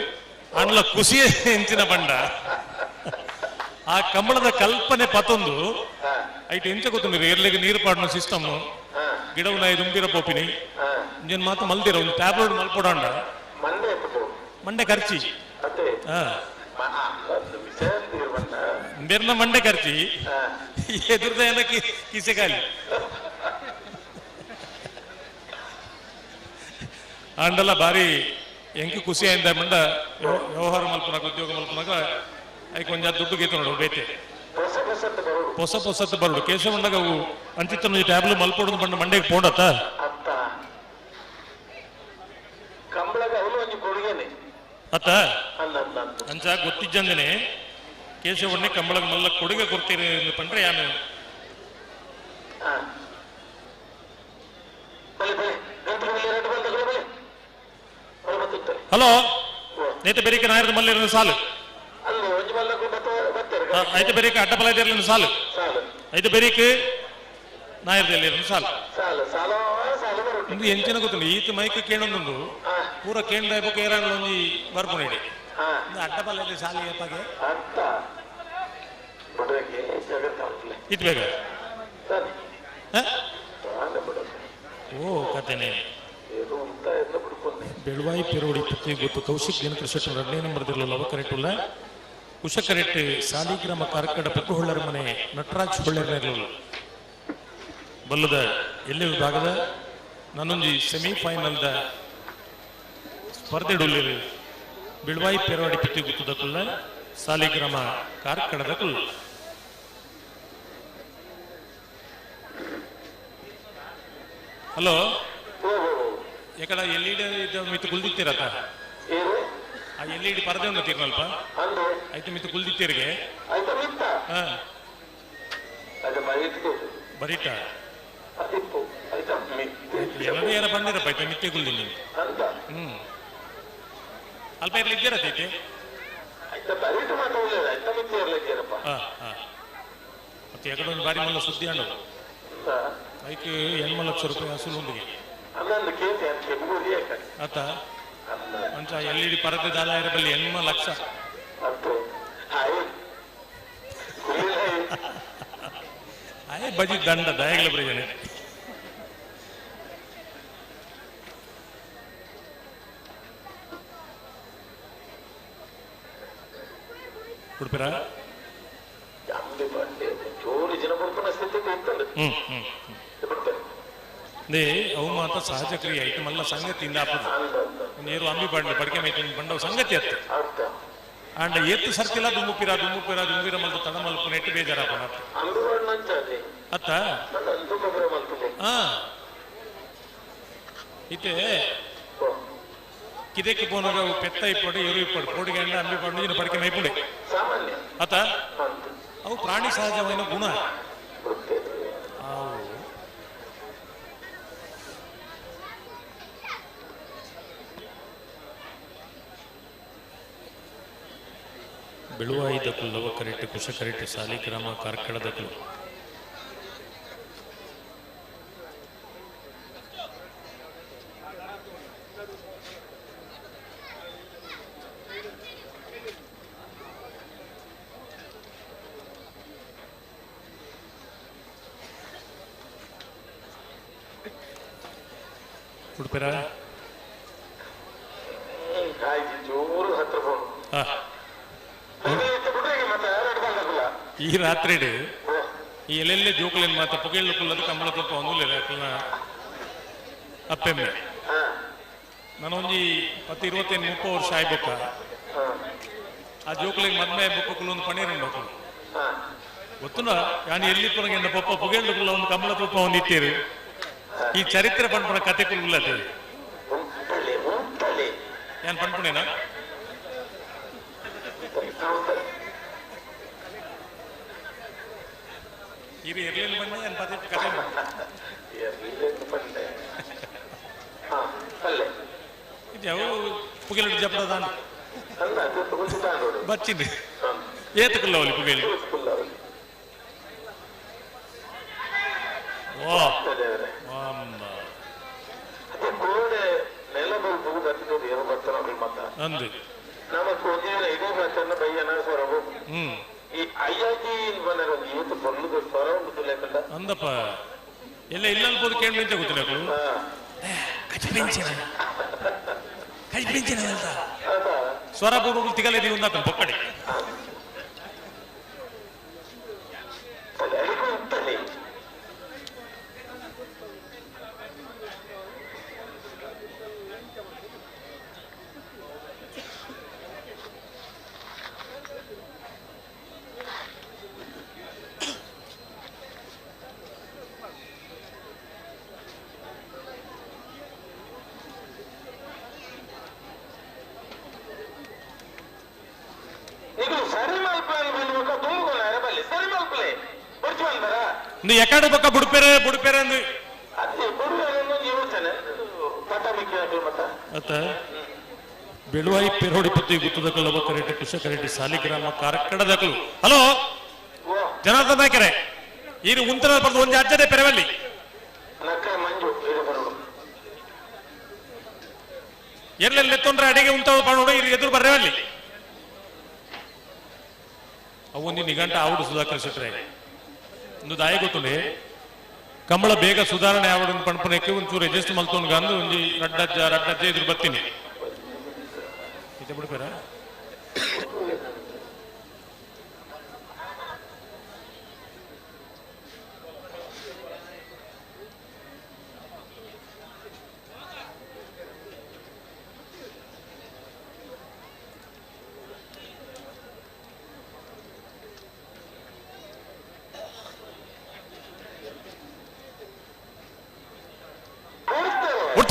ಅಣ್ಣ ಖುಷಿಯೇ ಹೆಂಚಿನ ಬಂಡ ಆ ಕಂಬಳದ ಕಲ್ಪನೆ ಪತೊಂದು. ಹಾ. ಐಟ್ ಎಂಚ ಗೊತ್ತುಂಡಿರಿ ಎರ್ಲಿಗೆ ನೀರು ಪಾಡುನ ಸಿಸ್ಟಮ್. ಹಾ. ಗಿಡವು ನಾಯಿ ದುಂಬಿರ ಪೋಪಿನಿ. ಹಾ. ಇಂಜಿನ್ ಮಾತ್ರ ಮಲ್ದಿರ ಒಂದು ಟ್ಯಾಬ್ಲೆಟ್ ಮಲ್ಪೊಡಂಡ. ಮಂಡೆ ಎಪ್ಪು. ಮಂಡೆ ಖರ್ಚಿ. ಅತ್ತೆ. ಹಾ. ಒಂದು ವಿಷಯ ಅಂತೀರ್ವಣ್ಣ. ಬೆರ್ನ ಮಂಡೆ ಖರ್ಚಿ. ಹಾ. ಎದುರ್ದ ಏನ ಕಿಸೆ ಖಾಲಿ ಆಂಡಲ ಬಾರಿ ಎಂಕ್ ಖುಷಿ ಆಯಿಂದ ಮಂಡ ವ್ಯವಹಾರ ಮಲ್ಪನಾಗ ಉದ್ಯೋಗ ಮಲ್ಪನಾಗ ಐಕ್ ಒಂಜ ದುಡ್ಡು ಗೀತ ನೋಡು ಬೇತೆ. ಹೊಸ ಹೊಸತ್ತು ಬರೋಡು. ಹೊಸ ಹೊಸತ್ತು ಬರಡು ಕೇಶವಣ್ಣಗ ಅವು ಅಂಚಿತ್ತನ ಟ್ಯಾಬ್ಲು ಮಲ್ಪೊಡು ಬಂಡ ಮಂಡೆಗೆ ಪೋಂಡತ್ತ. ಅತ್ತ ಕಂಬಳಗ ಅವನು ಒಂಜಿ ಕೊಡುಗೆನೆ. ಅತ್ತ. ಅಂದ ಅಂದ ಅಂದ. ಅಂಚ ಗೊತ್ತಿಜ್ಜಂದನೆ ಕೇಶವಣ್ಣೆ ಕಂಬಳಗ ಮಲ್ಲ ಕೊಡುಗೆ ಕೊಡ್ತೀರಿ ಪಂಡ್ರೆ ಯಾನು. ಹಾ ಬಲೆ ಬಲೆ ಗಂಟು ಬಲೆ ಎರಡು ಬಂದ ಬಲೆ ಬಲೆ ಬತ್ತಿತ್ತಲೆ. ಹಲೋ. ಓ. ನೇತ ಬೆರಿಕೆ ನಾಯರದ ಮಲ್ಲಿರ ಸಾಲು. ಅಲ್ಲಿ ಒಂಜಿ ಮಲ್ಲಕ್ಕೂ ಬತ್ತ ಬತ್ತಾರೆ. ಐತೆ ಬೆರಿಕೆ ಅಡ್ಡಪಲ ಇರಲಿಲ್ಲ ಸಾಲು. ಸಾಲು. ಐತೆ ಬೆರಿಕೆ ನಾಯರದಲ್ಲಿ ಸಾಲು. ಸಾಲು ಸಾಲ ಸಾಲು ಬರುಂಟು. ಇಂದು ಎಂಚಿನ ಗೊತ್ತಿಲ್ಲ ಈತ ಮೈಕ್ ಕೇಳೊಂದುಂಡು. ಹಾ. ಪೂರ ಕೇಂದ್ರ ಬೊಕ ಏರಾಂಡ್ಲ ಒಂಜಿ ಬರ್ಪುನೇಡಿ. ಹಾ. ಅಡ್ಡಪಲ ಸಾಲಿ ಏಪಾಗೆ. ಅತ್ತ ಬಿಡ್ರಕ್ಕೆ ಜಗತ್ತ ಉಂಟ್ಲೆ. ಇತ್ ಬೇಗ. ತಾನೆ. ಹ? ತಾನೆ ಬಿಡಕ್ಕೆ. ಓ ಕತೆನೆ. ಏನು ಅಂತ ಎಲ್ಲ ಬಿಡ್ಕೊಂಡೆ. ಬೆಳುವಾಯಿ ಪೆರೋಡಿ ಪತ್ತಿ ಗೊತ್ತು ಕೌಶಿಕ್ ದಿನಕರ ಶೆಟ್ಟಿ ಎರಡನೇ ನಂಬರ್ ದಿರಲು ಲವ ಕರೆಕ್ಟ್ ಕುಶ ಕರೆಕ್ಟ್ ಸಾಲಿಗ್ರಾಮ ಕಾರ್ಕಡ ಪುಕ್ಕುಹೊಳ್ಳರ ಮನೆ ನಟರಾಜ್ ಹೊಳ್ಳರ ಬಲ್ಲದ ಎಲ್ಲೆ ವಿಭಾಗದ ನಾನೊಂಜಿ ಸೆಮಿಫೈನಲ್ ದ ಸ್ಪರ್ಧೆಡುಲ್ಲೆರ್ ಬಿಳ್ವಾಯಿ ಪೆರವಾಡಿ ಪಿತ್ತಿ ಗುತ್ತುದಕುಲ್ಲ ಸಾಲಿಗ್ರಾಮ ಕಾರ್ಕಳದಕುಲ್ಲ. ಹಲೋ, ಎಕಡ ಎಲ್ ಇ ಡಿ ಮಿತ್ತು ಕುಲ್ದಿತ್ತೀರತ? ಆ ಎಲ್ ಇ ಡಿ ಪರದೆ ಉಂಡು ತೀರ್ನಲ್ಪ ಆಯ್ತು ಮಿತ್ತು ಕುಲ್ದಿತ್ತೀರಿಗೆ. ಬರೀಟ ಎಲ್ಲರೂ ಯಾರ ಬಂದಿರಪ್ಪ ಆಯ್ತಾ ಮಿತ್ತೆ ಕುಲ್ದಿನಿ. ಅಲ್ಪ ಇರ್ಲಿ ಇದ್ದೀರತ್ತ ಐತೆ. ಮತ್ತೆ ಎಕಡೆ ಒಂದು ಬಾರಿ ಮಲ್ಲ ಸುದ್ದಿ ಅಂಡು ಐಕ್ 8 ಲಕ್ಷ ರೂಪಾಯಿ ಹಸುಲು ಒಂದಿಗೆ ಆತ ಅಂಚ ಎಲ್ ಇ ಡಿ ಪರದೆ ದಾದಾಯರ ಬಲ್ಲಿ 8 ಲಕ್ಷ. ಆಯ್ ಬಜಿ ದಂಡ ದಯಗಳ ಪ್ರಯೋಜನ. ಉಡುಪಿರ they ಅವು ಮಾತ ಸಹಜ ಕ್ರಿಯೆ ಐತೆ ಮಲ್ಲ ಸಂಗತಿಯಿಂದ ಆಪದು ಒಂದು ಏರು ಅಂಬಿ ಬಂಡ ಬಡಿಕೆ ಮೈತು ಬಂಡವು ಸಂಗತಿ ಅತ್ತು ಆಂಡ ಏತ್ತು ಸರ್ತಿಲ್ಲ ದುಮ್ಮುಪಿರ ದುಮ್ಮುಪಿರ ದುಂಬಿರ ಮಲ್ತು ತಡ ಮಲ್ಪು ನೆಟ್ಟು ಬೇಜಾರಾಪಣ ಅತ್ತ ಹಾ ಇತ್ತೆ ಕಿದೆಕ್ಕೆ ಪೋನಾಗ ಪೆತ್ತ ಇಪ್ಪಡು ಎರು ಇಪ್ಪಡು ಪೋಡಿಗೆ ಅಂಡ ಅಂಬಿ ಪಂಡು ಇನ್ನು ಪಡಿಕೆ ಮೈಪುಂಡೆ ಅತ್ತ ಅವು ಪ್ರಾಣಿ ಸಹಜವಾದ ಗುಣ. ಬೆಳುವಾಯಿ ದಕ್ಕಲು ಲವಕರೆಟ್ಟು ಕುಶಕರೆಟ್ಟು ಸಾಲಿಗ್ರಾಮ ಕಾರ್ಕಳ ದಕ್ಕಲು. ಉಡುಪಿರ ಈ ರಾತ್ರಿ ಈ ಎಲ್ಲೆಲ್ಲೇ ಜೋಕುಲೇನು ಮಾತ ಪೊಗೆಳ್ಳು ಕುಲ್ಲದು ಕಂಬಳ ತುಪ್ಪ ಒಂದುಲ್ಲೆರ್ ಅಕ್ಲ್ನ ಅಪ್ಪೆಮ್ಮೆ. ನಾನೊಂಜಿ 10 25 30 ವರ್ಷ ಆಯ್ಬೊಕ್ಕ ಆ ಜೋಕುಲೆಗ್ ಮದ್ಮೆ ಬೊಕ್ಕ ಕುಲ್ಲೊಂದು ಪಣೀರ್ ಉಂಡು ಅಕುಲು ಗೊತ್ತುಂಡ ಯಾನ್ ಎಲ್ಲಿ ಪುನಗ ಎನ್ನ ಪೊಪ್ಪ ಪೊಗೆಳ್ಳು ಕುಲ್ಲ ಒಂದು ಕಂಬಳ ತುಪ್ಪ ಒಂದು ಇಟ್ಟೇರು. ಈ ಚರಿತ್ರೆ ಪನ್ಪುನ ಕತೆ ಕುಲ್ಲದೆ ಯಾನ್ ಪನ್ಪುಣೇನಾ? ಇದು ಎರ್ಲಿಲ್ಲ ಬಂದೆ ಯಾನ್ ಪದೇ ಕತೆ ಇದು ಯಾವ ಪುಗೆಲು ಜಪದ ಬಚ್ಚಿನಿ ಏತುಕುಲ್ಲ ಅವಲಿ ಪುಗೆಲು. ಓ ಅಂದು ಅಂದಪ್ಪ ಎಲ್ಲ ಇಲ್ಲ ಅನ್ಬೋದು ಕೇಳಿ ನಿಂತ ಗೊತ್ತಿಲ್ಲ ಸ್ವರ ಬೂಡುಗಳು ತಿಗಲೆ ನೀವು ಉಂದಾತನ ಪೊಕ್ಕಡೆ. ಎಕಡೆ ಪಕ್ಕ ಬುಡ್ಪೇರೆ ಬುಡ್ಪೇರೆ ಅಂದು ಅತ್ತ ಬೆಳುವಾಯಿ ಪೆರೋಡಿ ಪತ್ತಿ ಗುತ್ತದಕಲು ಲವಕರೆಡ್ಡಿ ಕುಶಕರೆಡ್ಡಿ ಸಾಲಿಗ್ರಾಮ ಕಾರ್ಕಡದಕಲು. ಹಲೋ ಜನಾರ್ದನ್ ನಾಯ್ಕರೆ, ಈರು ಉಂತರ ಬರೆದು ಒಂದು ಅಜ್ಜದೆ ಪೆರವಲ್ಲಿ ಎಲ್ಲೆಲ್ಲಿ ಎತ್ತೊಂಡ್ರೆ ಅಡಿಗೆ ಉಂತ ಪಾಡೋಡು ಇರು ಎದುರು ಬರ್ರೇವಲ್ಲಿ. ಅವು ಒಂದು ನಿಘಂಟ ಆವುಡು ಸುಧಾಕರ್ ಶೆಟ್ರೆ ಒಂದು ದಾಯಿ ಗೊತ್ತುಂಡೆ ಕಂಬಳ ಬೇಗ ಸುಧಾರಣೆ ಆವಡು ಪಣಪುನಕ್ಕೆ ಒಂಚೂರು ಅಡ್ಜಸ್ಟ್ ಮಲ್ತೊಂಡು ಅಂದು ಒಂಜಿ ರಡ್ಡಜ್ಜ ರಡ್ಡಜ್ಜ ಎದುರು ಬರ್ತೀನಿ ಇದೆ ಬಿಡ್ಬೇರ.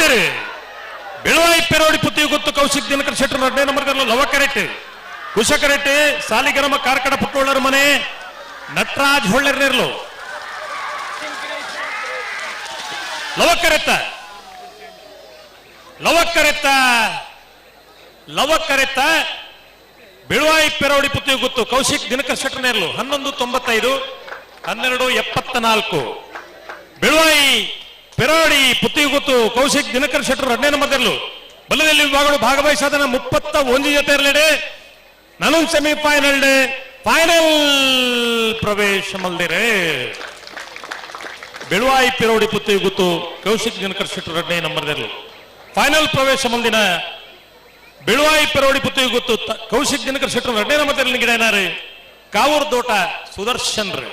ಮಲ್ದೇರು ಬೆಳವಾಯಿ ಪೆರೋಡಿ ಪುತ್ತಿ ಗೊತ್ತು ಕೌಶಿಕ್ ದಿನಕರ್ ಶೆಟ್ಟರ್ ಎರಡನೇ ನಂಬರ್ ಲವಕರೆಟ್ ಕುಶಕರೆಟ್ ಸಾಲಿಗ್ರಾಮ ಕಾರ್ಕಡ ಪುಟ್ಟೋಳರ ಮನೆ ನಟರಾಜ್ ಹೊಳ್ಳೆರ್ ನೇರ್ಲು ಲವಕರೆತ್ತ ಲವಕರೆತ್ತ ಲವಕರೆತ್ತ ಬೆಳುವಾಯಿ ಪೆರೋಡಿ ಪುತ್ತಿ ಗೊತ್ತು ಕೌಶಿಕ್ ದಿನಕರ್ ಶೆಟ್ಟರ್ ನೇರ್ಲು 11.95 12.74 ಬೆಳುವಾಯಿ ಪೆರೋಡಿ ಪುತ್ತಿಗುತ್ತು ಕೌಶಿಕ್ ದಿನಕರ್ ಶೆಟ್ಟರ್ ಎರಡನೇ ನಂಬರ್ದಲ್ಲೂ ಬಲ್ಲದಲ್ಲಿ ವಿಭಾಗಗಳು ಭಾಗವಹಿಸಾದನ 31 ಜೊತೆ ಇರಲಿಡೆ ನಾನು ಸೆಮಿಫೈನಲ್ ಫೈನಲ್ ಪ್ರವೇಶ ಮಲ್ದಿರೆ ಬೆಳುವಾಯಿ ಪಿರೋಡಿ ಪುತ್ತಿಗುತ್ತು ಕೌಶಿಕ್ ದಿನಕರ್ ಶೆಟ್ಟರ್ ಎರಡನೇ ನಂಬರ್ದಲ್ಲೂ ಫೈನಲ್ ಪ್ರವೇಶ ಮುಂದಿನ ಬೆಳುವಾಯಿ ಪೆರೋಡಿ ಪುತ್ತಿಗುತ್ತು ಕೌಶಿಕ್ ದಿನಕರ್ ಶೆಟ್ಟರ್ ಎರಡನೇ ನಂಬರ್ದಲ್ಲಿ ಗಿಡ ಏನಾರು ಕಾವೂರ್ ದೋಟ ಸುದರ್ಶನ್ ರೀ.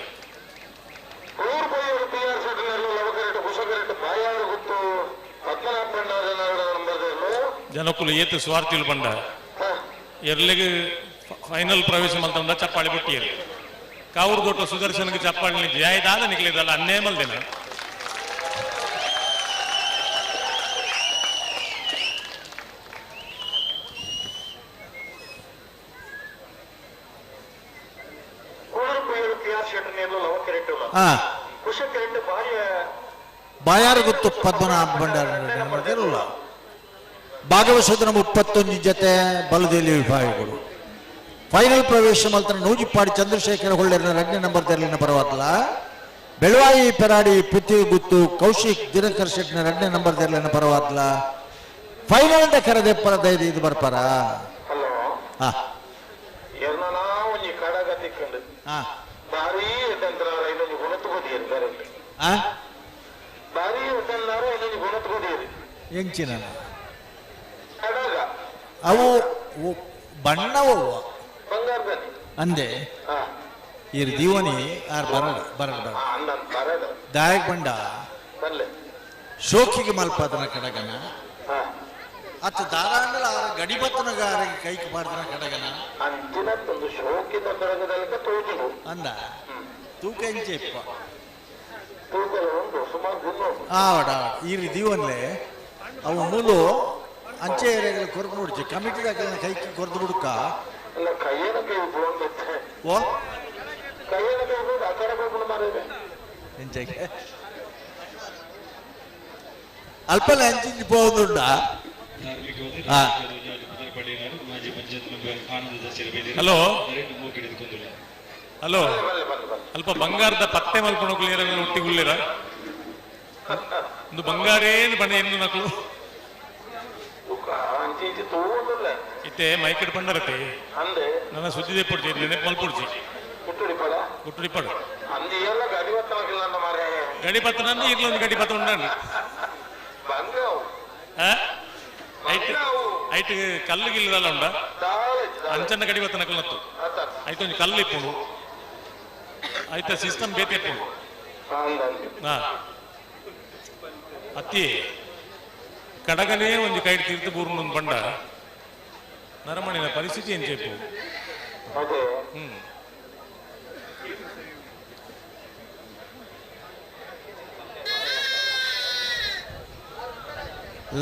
ಊರು ಪೈಯರು ಪಿ ಆರ್ ಶೆಟ್ಟರ್ನಲ್ಲಿ ಲವಕರೆಟ್ ಕುಶಕರೆಟ್ ಬಾಯಾರು ಗೊತ್ತು ಪದ್ಮನಾಭ ಭಂಡಾರ ನಂಬರ್ದಲ್ಲೂ. ಜನಕ್ಕುಲು ಏತು ಸ್ವಾರ್ಥಿಲು ಬಂಡ ಎರ್ಲಿಗೆ ಫೈನಲ್ ಪ್ರವೇಶ ಮಲ್ತಂದ ಚಪ್ಪಾಳಿ ಬುಟ್ಟಿಯರು ಕಾವೂರು ದೊಡ್ಡ ಸುದರ್ಶನ್ಗೆ ಚಪ್ಪಾಳಿ ಜಾಯ್ದಾದ ನಿಕ್ಲಿದಲ್ಲ ಅನ್ನೇ ಮಲ್ದಿನ. ಊರು ಪೈಯರು ಪಿ ಆರ್ ಶೆಟ್ಟರ್ನಲ್ಲಿ ಲವಕರೆಟ್ ಹಾ ಕುಶಕರೆಟ್ ಬಾಯ ಬಾಯಾರಗುತ್ತು ಪದ್ಮನಾಭ ಭಂಡಾರ ಇರಲ್ಲ. ಭಾಗವಹಿಸೋದನ 31 ಜೊತೆ ಬಲದೇಲಿ ವಿಭಾಗಗಳು ಫೈನಲ್ ಪ್ರವೇಶ ಮಲ್ತನ ನೂಜಿಪ್ಪಾಡಿ ಚಂದ್ರಶೇಖರ ಹೊಳ್ಳೆರ್ನ ಎರಡನೇ ನಂಬರ್ ತೆರಲಿನ ಪರವಾತ್ಲ ಬೆಳವಾಯಿ ಪೆರಾಡಿ ಪುತ್ತಿಗುತ್ತು ಕೌಶಿಕ್ ದಿನಕರ್ ಶೆಟ್ನ ಎರಡನೇ ನಂಬರ್ ತೆರಲಿನ ಪರವಾತ್ಲ ಫೈನಲ್ ಅಂತ ಕರೆದೆಪ್ಪರ ದಯದ ಇದು ಬರ್ಪಾರ. ಹಲೋ. ಹಾ. ಎರ್ನಾ ಒಂಜಿ ಕಡಗ ತಿಕ್ಕಂಡು ಹಾ. ಭಾರೀ ಎಡ್ಡಂತನಾರ ಇನ್ನೊಂದು ಗುಣತ್ಕೋದಿಯರು ಕರೆಕ್ಟ್. ಆ ಭಾರೀ ಎಡ್ಡನ್ನಾರ ಇನ್ನೊಂದು ಗುಣತ್ಕೋದಿಯರು. ಎಂಚಿನ? ಕಡಗ. ಅವು ಬಣ್ಣವು. ಬಂಗಾರದಾನಿ. ಅಂದೆ. ಹಾ. ಇರ್ ದೀವನಿ ಆರ್ ಬರಡ ಬರಡ ಬರಡ. ಅಂದ ಬರದ. ದಾಯಕ್ ಬಂಡ. ಬಲ್ಲೆ. ಶೋಕಿಗೆ ಮಲ್ಪಾದನ ಕಡಗನ. ಹಾ. ಅತ್ತ ದಾರಾಂಡಲ ಆರ ಗಡಿಬತ್ತನಗಾರ ಕೈಗೆ ಪಾಡ್ದನ ಕಡಗನ. ಅಂಚಿನತ್ತೊಂದು ಶೋಕಿದ ಕಡಗದಲ್ಲಕ ತೋಜುಂಡು. ಅಂದ ತೂಕ ಎಂಚೆಪ್ಪ. ತೂಕಲ ಉಂಟು ಸುಮಾರು ಗುಣ. ಆವಡ ಈರಿ ದೀವನ್ಲೆ ಅವು ಮೂಲು ಅಂಚೆ ಏರಿಯಾಗಳ ಕೊರದು ಬಿಡ್ಚಿ ಕಮಿಟಿ ದಾಖಲಿನ ಕೈಗೆ ಕೊರದು ಬಿಡುಕ. ಅಲ್ಲ ಕೈಯನ ಕೈ ಬೋಂಡಿತ್ತೆ. ಓ. ಕೈಯನ ಕೈ ಬೋದು ಆ ಕಡೆ ಹೋಗ್ಕೊಂಡು ಮಾರಿದೆ. ಎಂಚೆಗೆ ಅಲ್ಪಲ್ಲ ಅಂಚಿಂಚಿ ಪೋದುಂಡ. ಧಾರ್ಮಿಕವಾದ ಆ. ಮಾಜಿ ಪಂಚಾಯತ್ ಮೆಂಬರ್ ಆನಂದ ದಾಸರ. ಹಲೋ. ಮೂಗಿಡಿದುಕೊಂಡಿಲ್ಲ. ಹಲೋ. ಬಲ್ಲೆ ಬಲ್ಲೆ ಬಲ್ಲೆ. ಅಲ್ಪ ಬಂಗಾರದ ಪತ್ತೆ ಮಲ್ಕೊಂಡು ಹುಟ್ಟಿಗುಳ್ಳಿರ ಒಂದು ಬಂಗಾರೇನು ಬಣ್ಣ ಏನು ನಕಲು. ತೂಕ ಅಂಚಿ ಇಂಚಿ ತೂಗುದಿಲ್ಲ. ಇತ್ತೆ ಮೈಕಡ್ ಬಂಡರತೆ. ಅಂದೆ. ನನ್ನ ಸುದ್ದಿ ದೆಪ್ಪೊಡ್ಚಿ ನೆನಪು ಮಲ್ಪೊಡ್ಚಿ. ಕುಟ್ಟುಡಿ ಪಡ. ಗುಟ್ಟುಡಿ ಪಡು. ಅಂದಿ ಎಲ್ಲ ಗಡಿ ಬತ್ತವಾಗಿಲ್ಲ ಅಂದ ಮಾರೇ. ಗಡಿ ಪತ್ತ ನಂದು ಇರ್ಲೊಂದು ಗಡಿ ಪತ್ತ ಉಂಡಾನು. ಬಂಗಾವು. ಐಟ್ ಐಟ್ ಕಲ್ಲು ಗಿಲ್ಲದಲ್ಲ ಉಂಡ. ದಾಳೆ. ಅಂಚನ್ನ ಗಡಿ ಬತ್ತ ನಕಲು ನತ್ತು. ಆತ. ಐತೊಂಜಿ ಕಲ್ಲು ಇಪ್ಪುಂಡು ಐತ ಸಿಸ್ಟಮ್ ಬೇತೆ ಇಪ್ಪುಂಡು. ಅಂದಂದೆ. ಹಾ ಅತ್ತಿ ಕಡಗನೇ ಒಂದು ಕೈ ತೀರ್ಥ ಬೂರ್ನೊಂದು ಬಂಡ ನರಮಣಿನ ಪರಿಸ್ಥಿತಿ ಏನ್ చెప్పು. ಅದೇ. ಹ್ಮ್.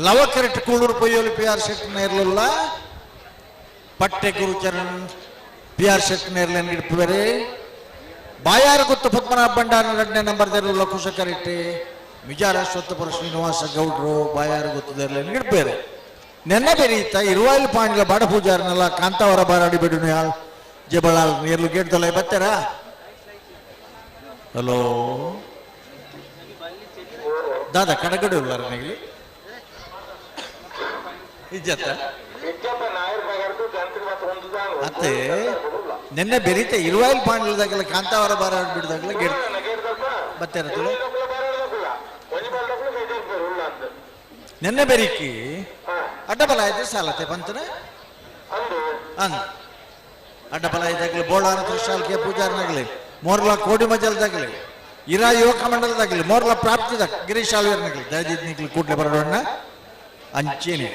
ಲವಕರೆಟ್ ಕೂಳೂರು ಪೊಯ್ಯೋಲು ಪಿ ಆರ್ ಶೆಟ್ ನೇರ್ಲುಲ್ಲ ಪಟ್ಟೆ ಗುರುಚರಣ್ ಪಿ ಆರ್ ಶೆಟ್ ನೇರ್ಲೆನ್ ಇಡ್ಪುವರೆ ಬಾಯಾರ ಗುತ್ತು ಪದ್ಮನಾಭ ಭಂಡಾರ ಎರಡನೇ ನಂಬರ್ ದೇರ್ಲುಲ್ಲ ಕುಶಕರೆಟ್ಟಿ ವಿಜಾರ ಸ್ವತ್ತಪುರ ಶ್ರೀನಿವಾಸ ಗೌಡ್ರು ಬಾಯಾರ ಗುತ್ತು ದೇರ್ಲೆನ್ ಇಡ್ಪೇರೆ ನೆನ್ನೆ ಬೆರೀತ ಇರುವಾಯಿಲ್ ಪಾಂಡ್ಲ ಬಾಡ ಪೂಜಾರನೆಲ್ಲ ಕಾಂತಾವರ ಬಾರಾಡಿ ಬಿಡುನು ಯಾಳ್ ಜಬಳಾಲ್ ನೇರ್ಲು ಗೇಟ್ ದೊಲೈ ಬತ್ತಾರಾ. ಹಲೋ ದಾದಾ ಕಡಗಡೆ ಉಳ್ಳಾರ ನೆಗಲಿ ಇಜ್ಜತ್ತ. ಇಜ್ಜಪ್ಪ ನಾಯರ್ ಬಗಾರ್ದು ಗಂತಿಗೆ ಮತ್ತೆ ಒಂದು. ಅತ್ತೆ ನಿನ್ನೆ ಬೆರೀತ ಇರುವಾಯಿಲ್ ಪಾಂಡ್ಲದಾಗಲ ಕಾಂತಾವರ ಬಾರ ಬಿಡ್ದಾಗಲ ಗೇಟ್ ಬತ್ತಾರ ತುಳು. ನಿನ್ನೆ ಬೆರಿಕಿ ಅಡ್ಡಬಲ ಆಯ್ತು ಸಾಲತೆ ಬಂತನೆ ಅಂದ ಅಡ್ಡಬಲ ಇದ್ದಾಗಲಿ ಬೋಳಾರ ಕೃಷ್ಣಾಲ್ಕೆ ಪೂಜಾರನಾಗಲಿ ಮೋರ್ಲ ಕೋಡಿ ಮಜಲ್ದಾಗಲಿ ಇರಾ ಯುವಕ ಮಂಡಲದಾಗಲಿ ಮೋರ್ಲ ಪ್ರಾಪ್ತಿದ ಗಿರೀಶ್ ಆಳ್ವೇರ್ನಾಗಲಿ ದಯದಿದ್ ನಿಗ್ಲಿ ಕೂಡ್ಲೆ ಬರೋಣ ಅಂಚೇನೆ.